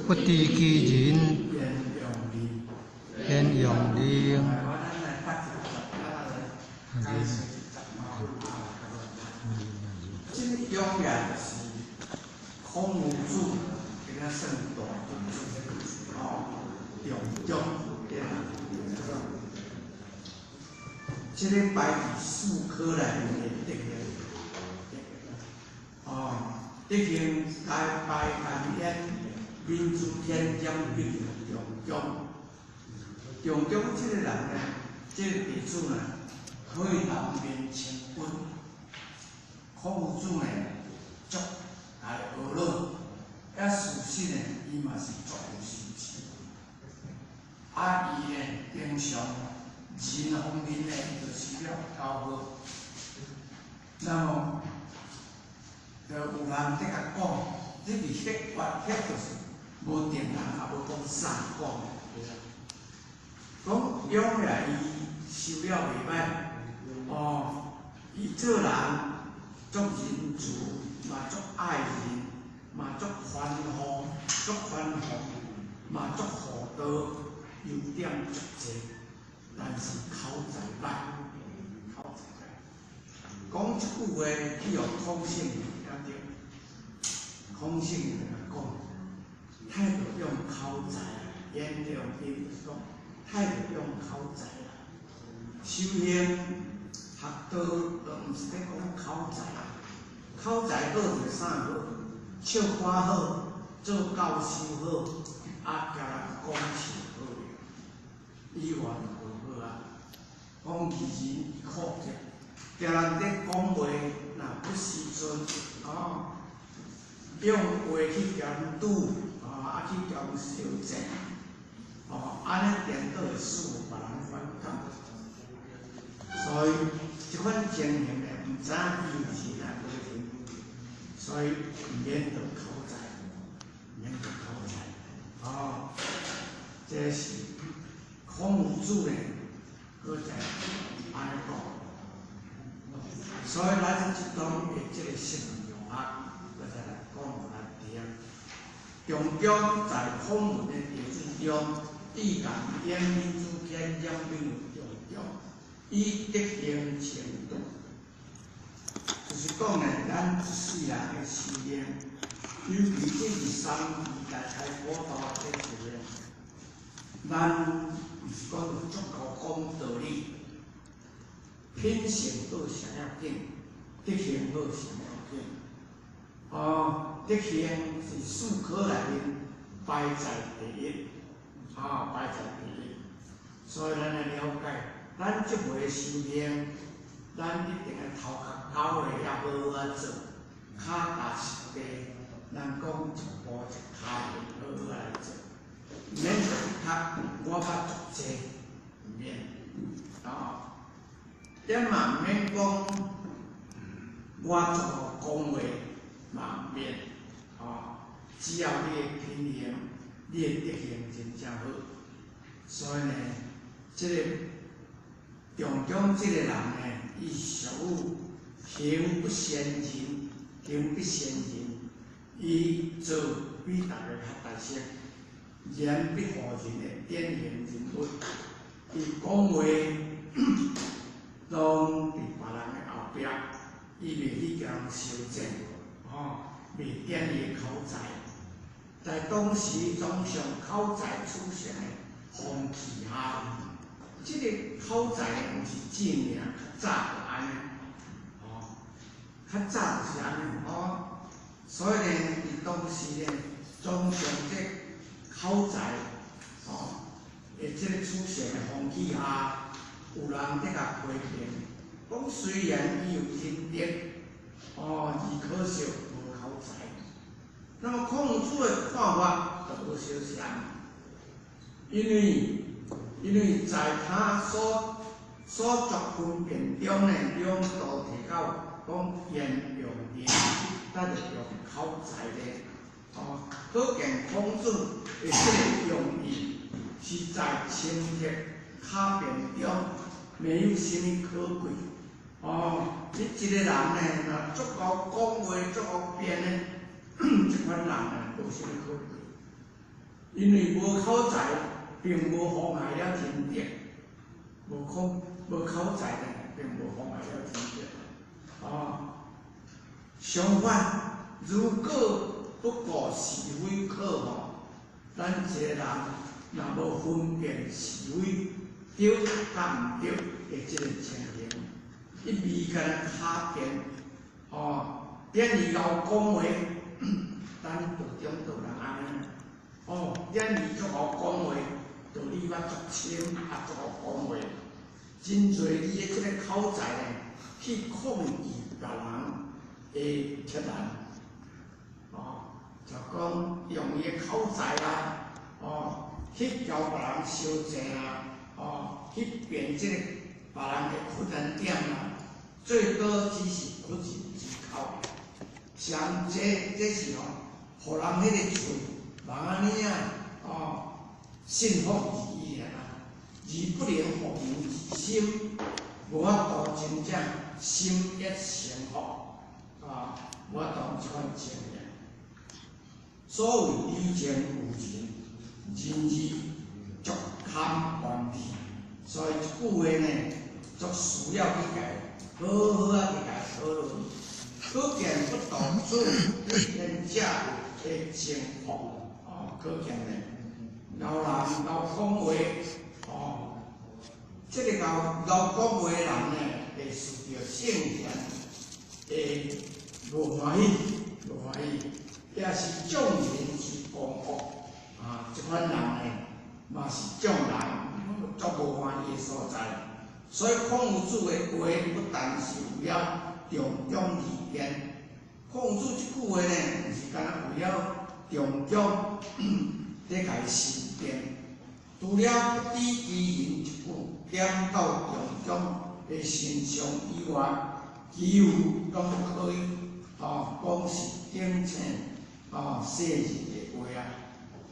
不知其人。焉用仁。焉用仁。这个永远是孔夫子给他算大哦，中中对啦。这个摆伫四科内面的德行，哦，德行该摆干焉，民主天将必中中。中中这个人呢，这个地主呢，可以当面称君。孔夫子呢，足来学了，啊，事实呢，伊嘛是足有修持。啊，伊呢，平常人方面呢，伊就修了较好。那么，就有人伫共讲，你伫歇法歇就是无定人，也无讲啥讲的。讲永来伊修了袂歹，哦，伊做人足仁慈，嘛足爱人，嘛足宽宏，足宽宏，嘛足厚道，优点足济，但是口才歹，口才歹。讲这句话去予孔圣听著，孔圣就共讲，太著用口才，言用伊就是讲。太著用口才啦，修行学道都毋是咧讲口才，口才好就是啥好？唱歌好，做教授好，啊，交人讲笑好，以外就无好啊。讲其人以口德，交人咧讲话若不时阵，哦，用话去交人拄，啊，去交人相战。哦，按呢颠倒会使别人反感，所以这款情形呢，毋知影伊有是啊无是，所以毋免著口才，毋免著口才。哦，这是孔夫子呢，阁再按呢讲。所以咱这当的这个圣用学，阁再来讲予咱听。中中在孔门的弟子中。意感言民主天将兵中中，以德行成道，就是讲呢，咱一世人的修行，尤其这是三义大开普度这修行，咱毋是讲足够讲道理，品性好上要紧，德行好上要紧。哦，德行是四科内面排在第一。啊，排在第一，所以咱来了解，咱这回修行，咱一定爱头壳九个也好好做，跤踏实地，咱讲一步一脚印好好来做，毋免较我捌足济，毋免，啊，点嘛毋免讲，我足宥讲话嘛毋免，哦，只要你的品行、你的德行真正好，所以呢，这个重中这个人呢，伊属于行不先人，行不先人，伊做比逐个较大声，言必唬人的典型人物，伊讲话拢伫别人的后壁，伊袂去共人相争，吼，袂典伊的口才。在当时总上口才取胜的风气下，这个口才毋是正名，较早就按呢，吼，较早就是按呢，吼。所以呢，伫当时呢，总上这口才，吼，的这个取胜的风气下，有人伫共批评，讲虽然伊有仁德，哦，而可惜无口才。那么孔子的看法就有相像，因为在他所作分辨中呢，两度提到讲言用仁，咱就用口才咧，哦，可见孔子的这个用意是在清澈巧辩中没有啥物可贵。哦，你一个人呢，若足𠢕讲话，足𠢕辩呢，这款人呢，无啥物可贵，因为无口才，并无妨碍了仁德，无口才呢，并无妨碍了仁德。哦，相反，如果不顾是非可吼，咱一个人若无分辨是非对佮毋对的这个情形，一味干焦巧辩，哦，典伊𠢕讲话，咱道中道人按呢，哦，典伊足𠢕讲话，道理捌足深，啊足𠢕讲话，真济你的这个口才呢，去控制别人的责任，哦，就讲用伊的口才啊，哦，去交别人相争啊，哦，去辩这个别人的困难点啊，最多只是屈人之口。像这是吼，予人彼个喙茫按呢啊，哦，信服而已啊，而不能服人之心，无法度真正心悦诚服，啊，无法度这款情形。所谓礼情有仁，仁义足堪完备，所以这句话呢，足需要去共好好仔去共讨论。可见不同处天者的情况，哦，可见呢，𠢕人𠢕讲话，哦，这个𠢕讲话的人呢，会受著圣贤的无欢喜，无欢喜，也是众人之公恶，啊，这款人呢，嘛是众人足无欢喜的所在。所以孔子的话不但是为了重中而言，孔子这句话呢，毋是干焦为了重中咧共伊申辩，除了不知其人一句点到重中的身上以外，其余拢可以哦，讲是顶请哦世人的话啊。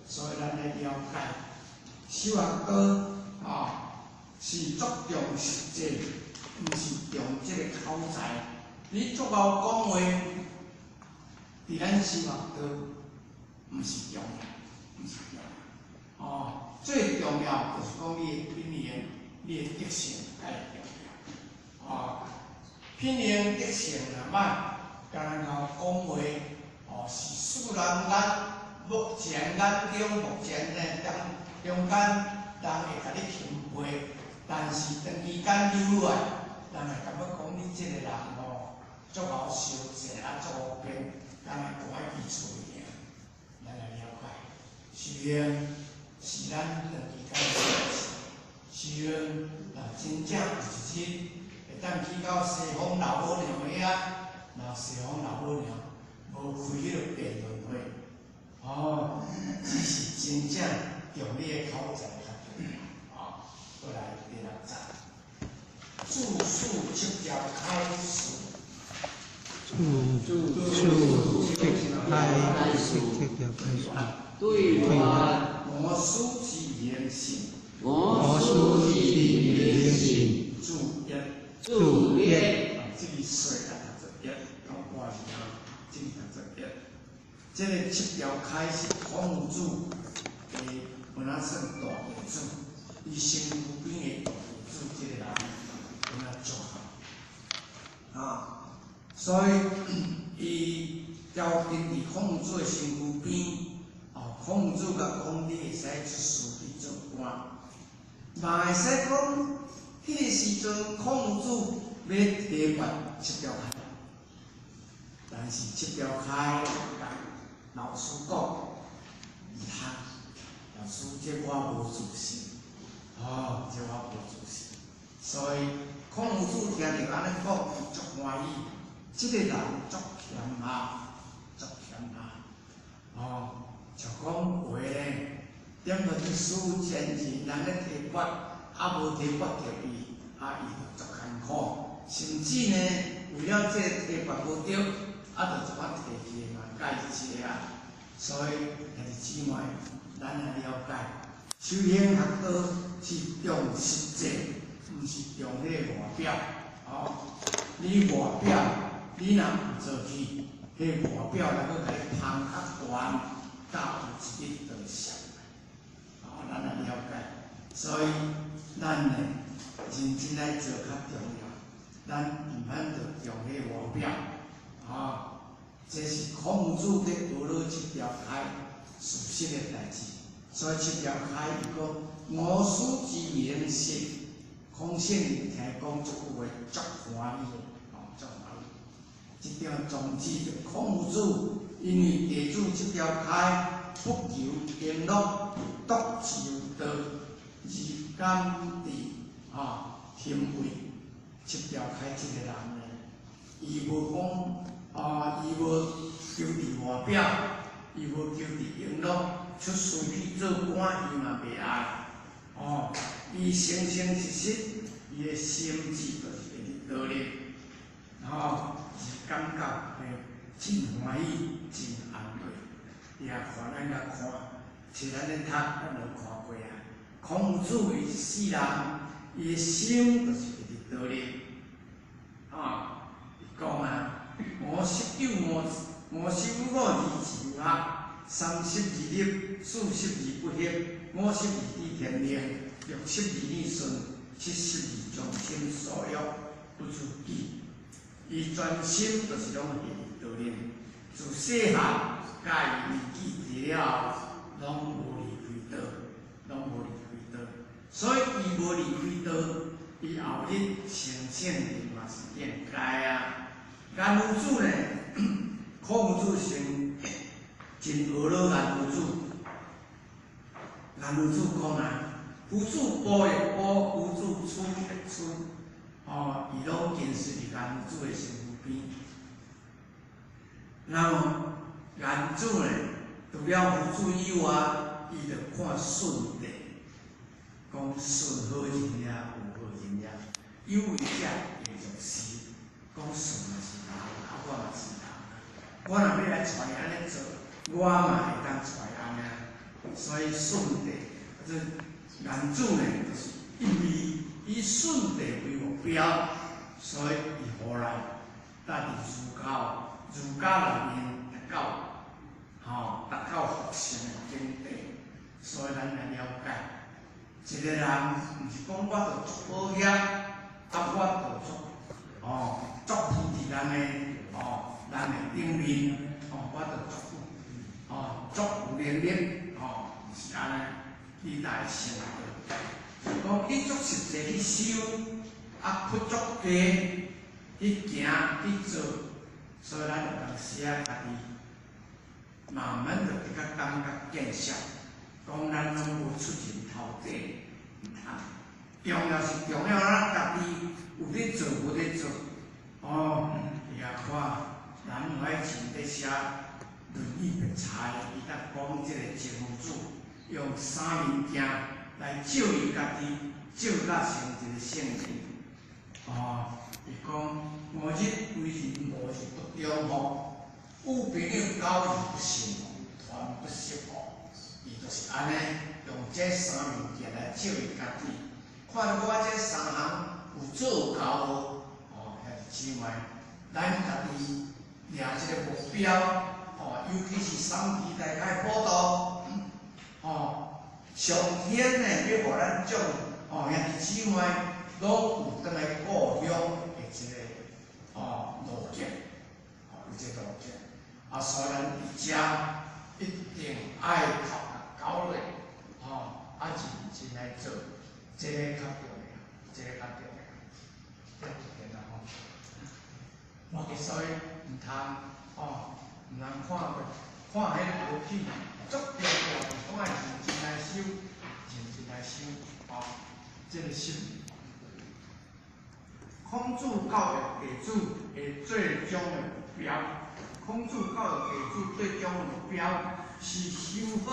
所以咱来了解，修学道哦是足重实际，毋是重这个口才。你足𠢕讲话，伫咱修学道，毋是重要，毋是重要。哦，最重要就是讲你的品行、你的德性较会重要。哦，品行德性若歹，干焦𠢕讲话，哦，是世人眼目前眼中目前呢中间人会共你钦佩，但是长期间留落来，人会感觉讲你这个人吼，足𠢕相争啊，足𠢕辩，干焦关伫厝尔。咱来了解，修行是咱长期间的事。修行若真正有一日会当去到西方老母娘遐，若西方老母娘无开彼个辩论会，哦，只是真正用你的口才较重要。哦，过来第六节，注释七条开始。注自七开七条开始。对法，我师之言行，我师之言行，注一，注一，啊，这个说啊读做一，讲挂字啊，这个读做一。这个七条开是孔夫子的，本来算大弟子，伊身躯边的大弟子，这个人本来足好，啊，所以伊条件伫孔夫子的身躯边。哦，孔子共讲，你会使出师去做官，嘛会使讲，彼个时阵孔子欲提拔七条开，但是七条开共老师讲，毋通，老师这我无自信，哦，这我无自信，所以孔子听著按呢讲，伊足欢喜，这个人足谦啊，足谦啊，哦。就讲话咧，点落去师前人人咧提拔，啊无提拔著伊，啊伊就足艰苦，甚至呢，为了这个提拔无著，啊就怎啊提起嘛介济啊。所以兄弟姊妹，咱来了解，修行学道是重实际，毋是重彼个外表。哦，你外表你若毋做去，彼外表来阁共你捧较悬。到有一日就会上来，哦，咱来了解，所以咱呢认真来做较重要，咱毋免著重彼外表，啊，这是孔子伫学了七条开事实的代志，所以七条开伊讲我师之言行，孔圣人听讲这句话足欢喜的，哦，足欢喜。这条宗旨就孔子。因为弟子这条开不求享乐，独就道，而甘伫啊欣慰。七条开这个人呢，伊无讲啊，伊无求伫外表，伊无求伫享乐，出师去做官，伊嘛袂爱。哦，伊诚诚实实，伊的心志就是会伫道理，吼，是感觉会真欢喜，真安慰。伊也看咱甲看，是咱咧读，咱就看过啊。孔子伊一世人，伊的心就是会伫道理。啊，伊讲啊，55而自学，32立，42不惑，52知天命，62逆顺，72将心所欲，不出己。伊全心就是拢会伫道理，自细汉佮伊年纪大了后，拢无离开道，拢无离开道。所以伊无离开道，伊后日成圣人嘛是应该啊。颜夫子呢，孔子先真学了颜夫子。颜夫子讲啊，夫子步会步，夫子出会出，哦，伊拢坚持伫颜夫子的身躯边。那么颜子呢，除了夫子以外，伊就看舜帝，讲舜好人也，有好人也，有为者会作事，讲舜嘛是人，啊我嘛是人，我若欲来带伊按呢做，我嘛会当带伊按呢。所以舜帝，这颜子呢，就是因为以舜帝为目标，所以伊后来搭伫儒教，儒家内面达到，吼，达到佛性的境界。所以咱来了解，一个人毋是讲我著足好业，啊我著足，哦，足浮伫人的，哦，人的顶面，哦，我著足有，哦，足有能力，哦，毋是按呢，你来成就。讲你足实际去修，啊，付足低去行去做，所以咱有当时啊，家己慢慢就会较感觉见效，讲咱拢无出人头地，毋通。重要是重要，咱家己有咧做无咧做。哦，伊也看南怀瑾咧写《论语别裁》，伊才讲这个程夫子用三面镜来照伊家己，照甲成一个圣人。哦，伊讲吾日为人无是不对，中福，有朋友交而不信，团不识哦。伊就是按呢，用这三物件来照伊家己，看我这三项有做到无？哦，兄弟姊妹，咱家己掠这个目标，哦，尤其是三期大开普度，哦，上天呢欲予咱众哦兄弟姊妹拢有转来故乡的这个哦路径，哦有这个路径，啊，所以咱伫遮一定爱头壳搞落，吼，啊认真来做，这个较重要，这个较重要，这就对啦吼。所以毋通哦，毋通看看彼个无起，足重要，拢爱认真来修，认真来修，哦，这个心。孔子教育弟子的最终的目标，孔子教育弟子最终的目标是修好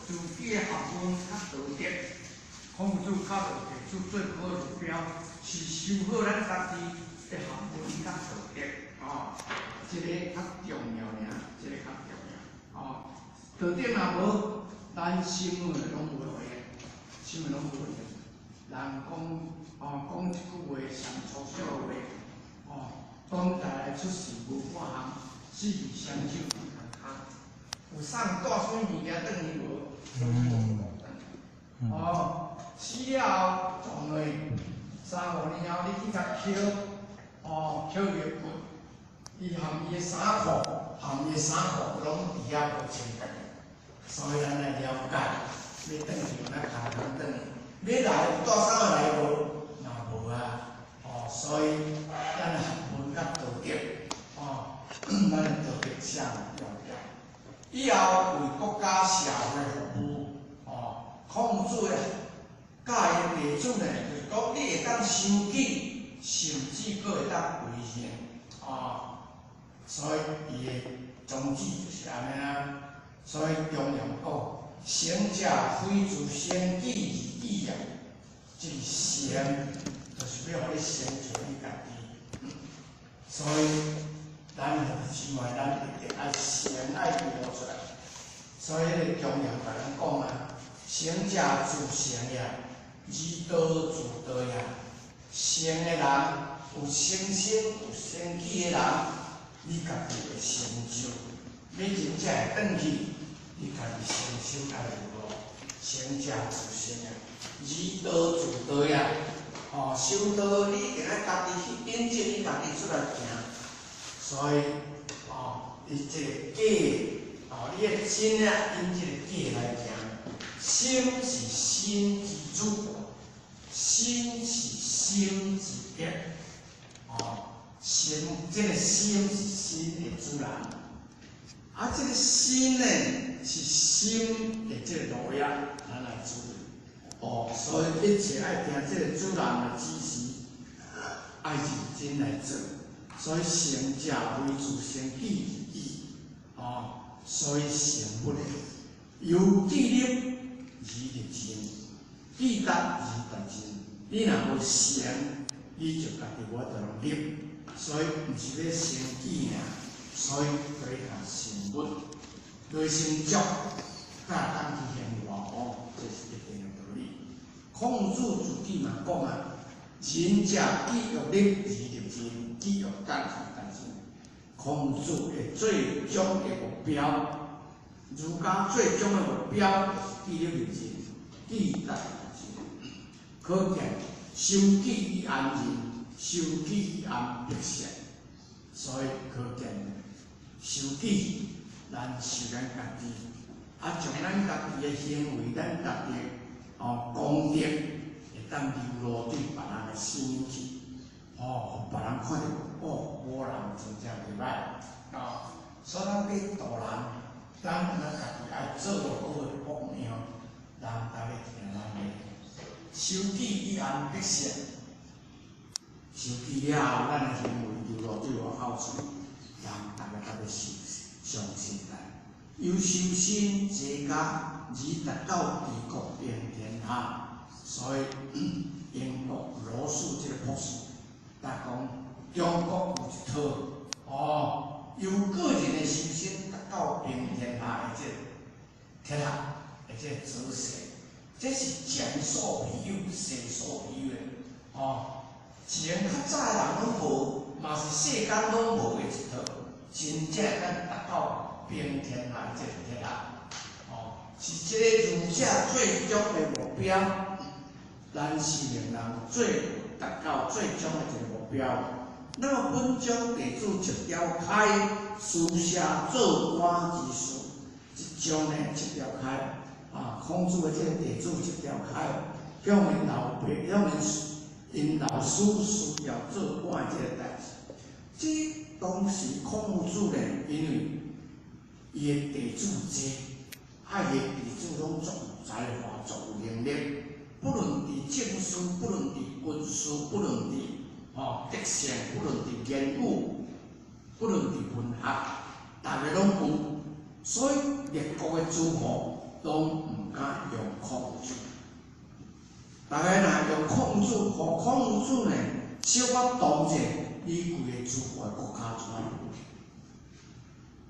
自己的学问佮道德。孔子教育弟子最高的目标是修好咱家己的学问佮道德，哦，这个较重要尔，这个较重要，哦，道德若无，咱什么拢无路用，什么拢无路用。人讲，哦，讲一句话上粗俗的话，哦，讲大来出世无半项，死而双手空空。有送带啥物物件转去无？哦，死了后撞落，三五年后你去共捡，哦，捡伊的骨，伊含伊的衫裤，含伊的衫裤拢伫遐无清洁。所以咱来了解，欲转去有哪空空转去，欲来有带啥来无？嘛无啊。哦，所以咱学问佮道德，哦，咱的道德上重要。以后为国家社会服务，哦，孔子的教伊弟子呢，就是讲你会当修己，甚至阁会当为人，哦，所以伊的宗旨就是按呢啊。所以中庸讲，成者非自成己而已啊，这个成就是欲予你成就你家己。所以咱兄弟姊妹，咱一定爱先爱表出来。所以彼个中庸共咱讲啊，成者自成也，而道自道也。成的人有成心、有成己的人，你家己会成就。你真正会转去，你家己成就家己有路。成者自成也，而道自道也。哦，修道你一定爱家己去引进，你家己出来行。所以，哦，伊这个假，哦，你的真啊，因这个假来行。心是心之主，心是心之德。哦，心，这个心是心的主人。啊，这个心呢，是心的这个路业，咱来注意。哦，所以一切爱听这个主人的指示，爱认真来做。所以成者非自成己而已。哦，所以成物的由己立而立人，己达而达人。你若无成，你就家己无法度立。所以毋是欲成己尔，所以对下成物，内心足，才会当去行外哦，这是一定的道理。孔子自己嘛讲啊，仁者己欲立而立人，己欲达而达人。孔子的最终的目标，儒家最终的目标就是己立人，己达而人。可见修己以安人，修己以安百姓。所以可见修己，咱修咱家己，啊，将咱家己的行为，咱家己哦功德，会当流露对别人的心去，哦，予别人看著，哦，某人真正袂歹，哦，所以咱欲度人，咱咱家己爱做好的榜样，人逐个听咱的。修己以安百姓，修己了后，咱的行为流露对外口出，人逐个较欲相信咱。由修身齐家而达到治国平天下，所以英国罗素这个博士，他讲中国有一套哦，由个人的修身达到平天下的这个哲学的这个哲学，这是前所未有、世所未有的。哦，自然较早的人拢无，嘛是世间拢无的一套，真正咱达到平天下的这个哲学，哦，是这个儒者最终的目标，咱是明人最达到最终的一个目标。那么本将地主七条开私下做官之事，这种呢七条开啊，孔子的这个地主七条开，向𪜶老爸，向𪜶老师私下做官的这个代志。这当时孔夫子呢，因为伊的地主济，啊，伊的弟子拢足有才华、足有能力，不论伫政事，不论伫军事，不论伫德性，不论伫言语，不论伫文学，逐个拢有，所以列国的诸侯拢毋敢用孔子。逐个若用孔子，予孔子呢小可动者，你规个诸侯的国家就安。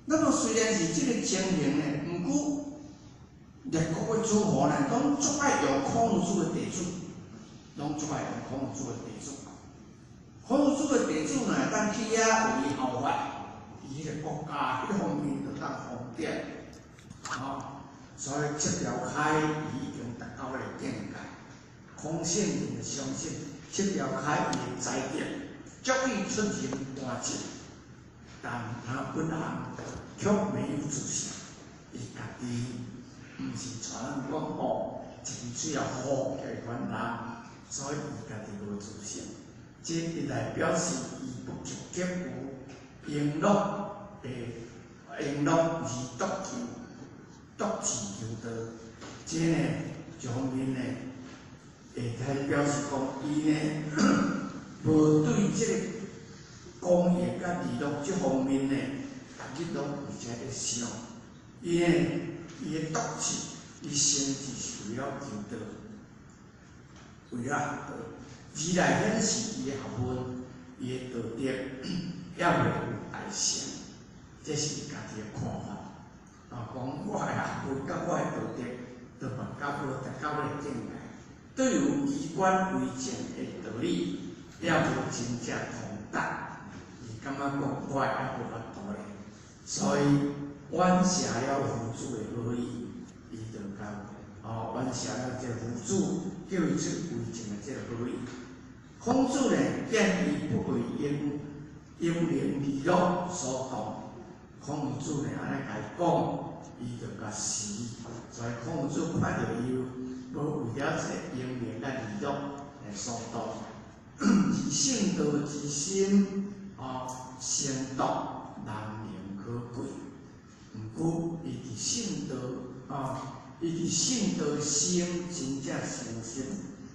那么虽然是这个情形呢，毋过列国的诸侯呢，拢足爱用孔子的弟子，拢足爱用孔子的弟子。孔子的弟子若会当去遐为伊效法，伊迄个国家彼方面就当方便，吼。所以七条开伊已经达到迄个境界。孔圣人相信七条开伊的才德，足以出任官职，但他本人却没有自信，伊家己毋是像咱讲吼，一支喙仔好起款人，所以伊家己无自信。这一来表示伊不积极有荣乐的荣乐而独求独自求道，这呢一方面呢，会使表示讲伊呢无对这个功业佮利乐这方面呢，逐日拢有这咧想。伊呢，伊的独志，伊甚至是为了求道，为了学道，二来显示伊的学问，伊的道德犹未有大成，这是伊家己的看法。啊，讲我的学问佮我的道德，都嘛到无达到彼个境界。对于机关为政的道理，也无真正通达。伊感觉讲我还无法度咧，所以婉谢了夫子的好意，伊就共婉谢了这夫子叫伊出为政的这个好意。孔子呢，见伊不为英名利禄所动，孔子呢按呢共伊讲，伊就共辞。所以孔子看著伊无为了这个英名佮利禄来所动，而圣道之心，成道难能可贵。毋过，伊伫圣道，伊伫圣道心真正诚实，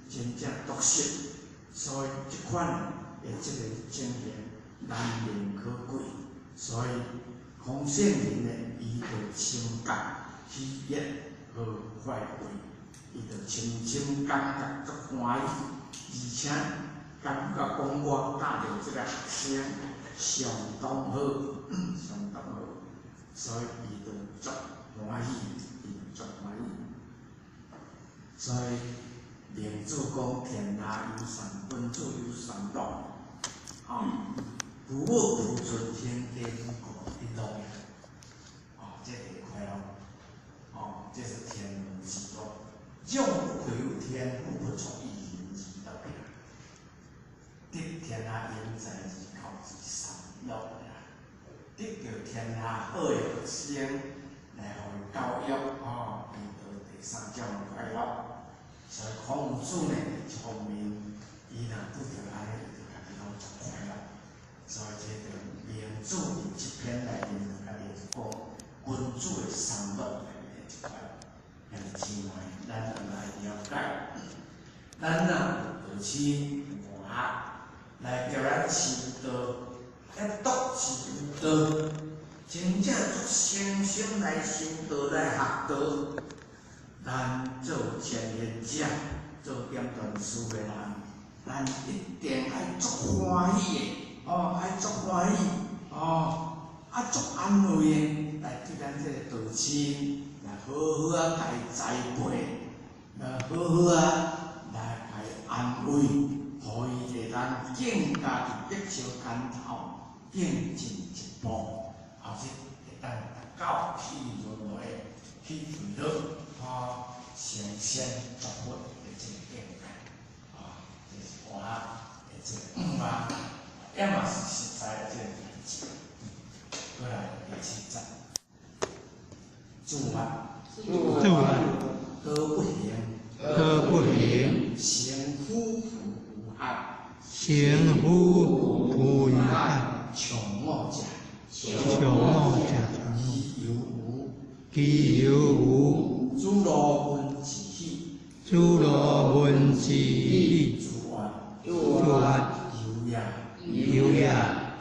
真正笃实，所以这款的这个情形难能可贵。所以孔圣人呢，伊就深觉喜悦和快慰，伊就深深感觉足欢喜，而且感觉讲我教著这个学生相当好，相当好，所以伊就足欢喜，伊就足欢喜。所以孟子讲天下有善，君子有三乐，父母父尊天地国一乐，这个快乐，这是天伦之乐。将不愧有天赋不足以人之乐，得天下英才而教之三乐啦，得著天下好的学生来予伊教育，伊得第三种快乐。所以孔子呢，一方面，伊若拄著按呢，伊就家己拢足快乐。所以这就孟子伫这篇内面就家己讲君子的三乐内面的一块。兄弟姊妹，咱爱了解，咱若有道亲有学，来叫咱修道，要独自有道，真正足诚心来修道来学道。咱做前贤者，做点传师的人，咱一定爱足欢喜的，爱足欢喜，啊，安慰的，来对咱这个道亲来好好啊，共伊栽培，来好好啊来共伊安慰，予伊会当更加伫得少牵头，更进一步，后日会当达到去轮回、去坠落，吼，成仙作佛的这个境界，啊，这是我的这个愿望，也嘛是实在的这个代志。过来第七节，诸啊，诸啊，德不行，德不行，行夫妇无害，行夫妇无害，穷恶者，穷恶者，其犹无，其犹无，诸罗门之喜，诸罗门之喜，诸恶，诸恶，犹也，犹也，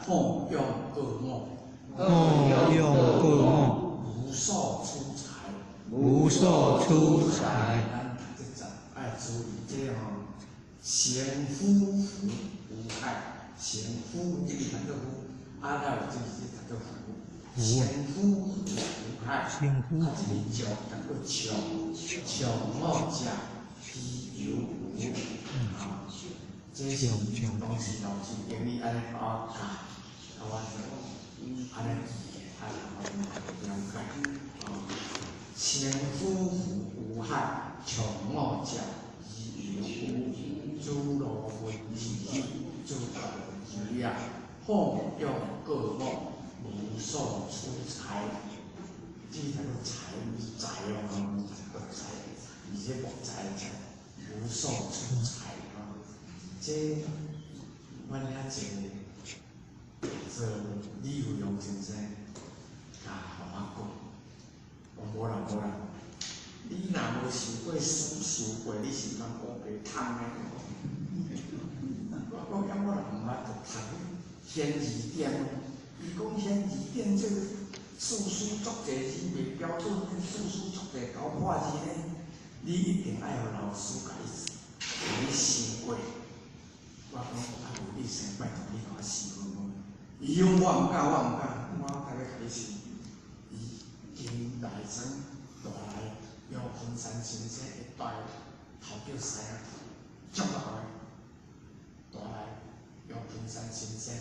奉养过我，奉养过我，无所出财，无所出财。咱读这节爱注意这吼，贤夫妇无害，贤夫这个读做夫，啊，咱有这个读做福，贤夫妇无害，贤夫啊，这个将读做将，将恶者其犹无，啊，这是当时老师经理按呢共我教，啊，我就按呢记，啊，我了解，啊。贤夫妇无害，穷恶者其犹无，诸罗门之喜，诸犹也，奉养过我，无所出财。这个财是财哦，财，而且木材财，无所出财哦。这阮遐一个做李有容先生，教予我讲。我无啦无啦，你若无受过书，受过，你是通乌白通的。我讲，我若毋捌读显字典，伊讲显字典这个字数足济字袂标准，字数足济搞破字呢，你一定爱予老师共你共你想过。我讲啊，无你先拜托你共我试看看。伊讲我毋敢，我毋敢，我较欲共你试。伊经大庄带来杨昆山先生的带头叫师啊，足老的带来杨昆山先生，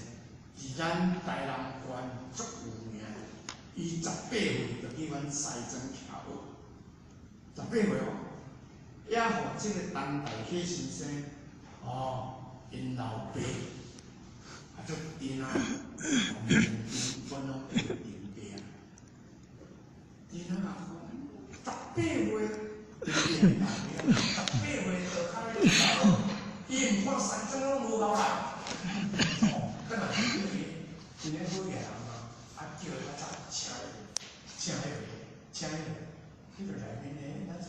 伫咱台南县足有名。伊18岁就去阮西庄徛学，十八岁哦，也予这个陈大喜先生哦，𪜶老爸啊足甜啊，阮拢叫甜爸啊。甜啊，十八岁，18岁就开始伊毋看西庄拢无够来，哦，敢若是一个好个人啊，啊叫较早请伊，请迄个，请迄个，迄个内面的咱。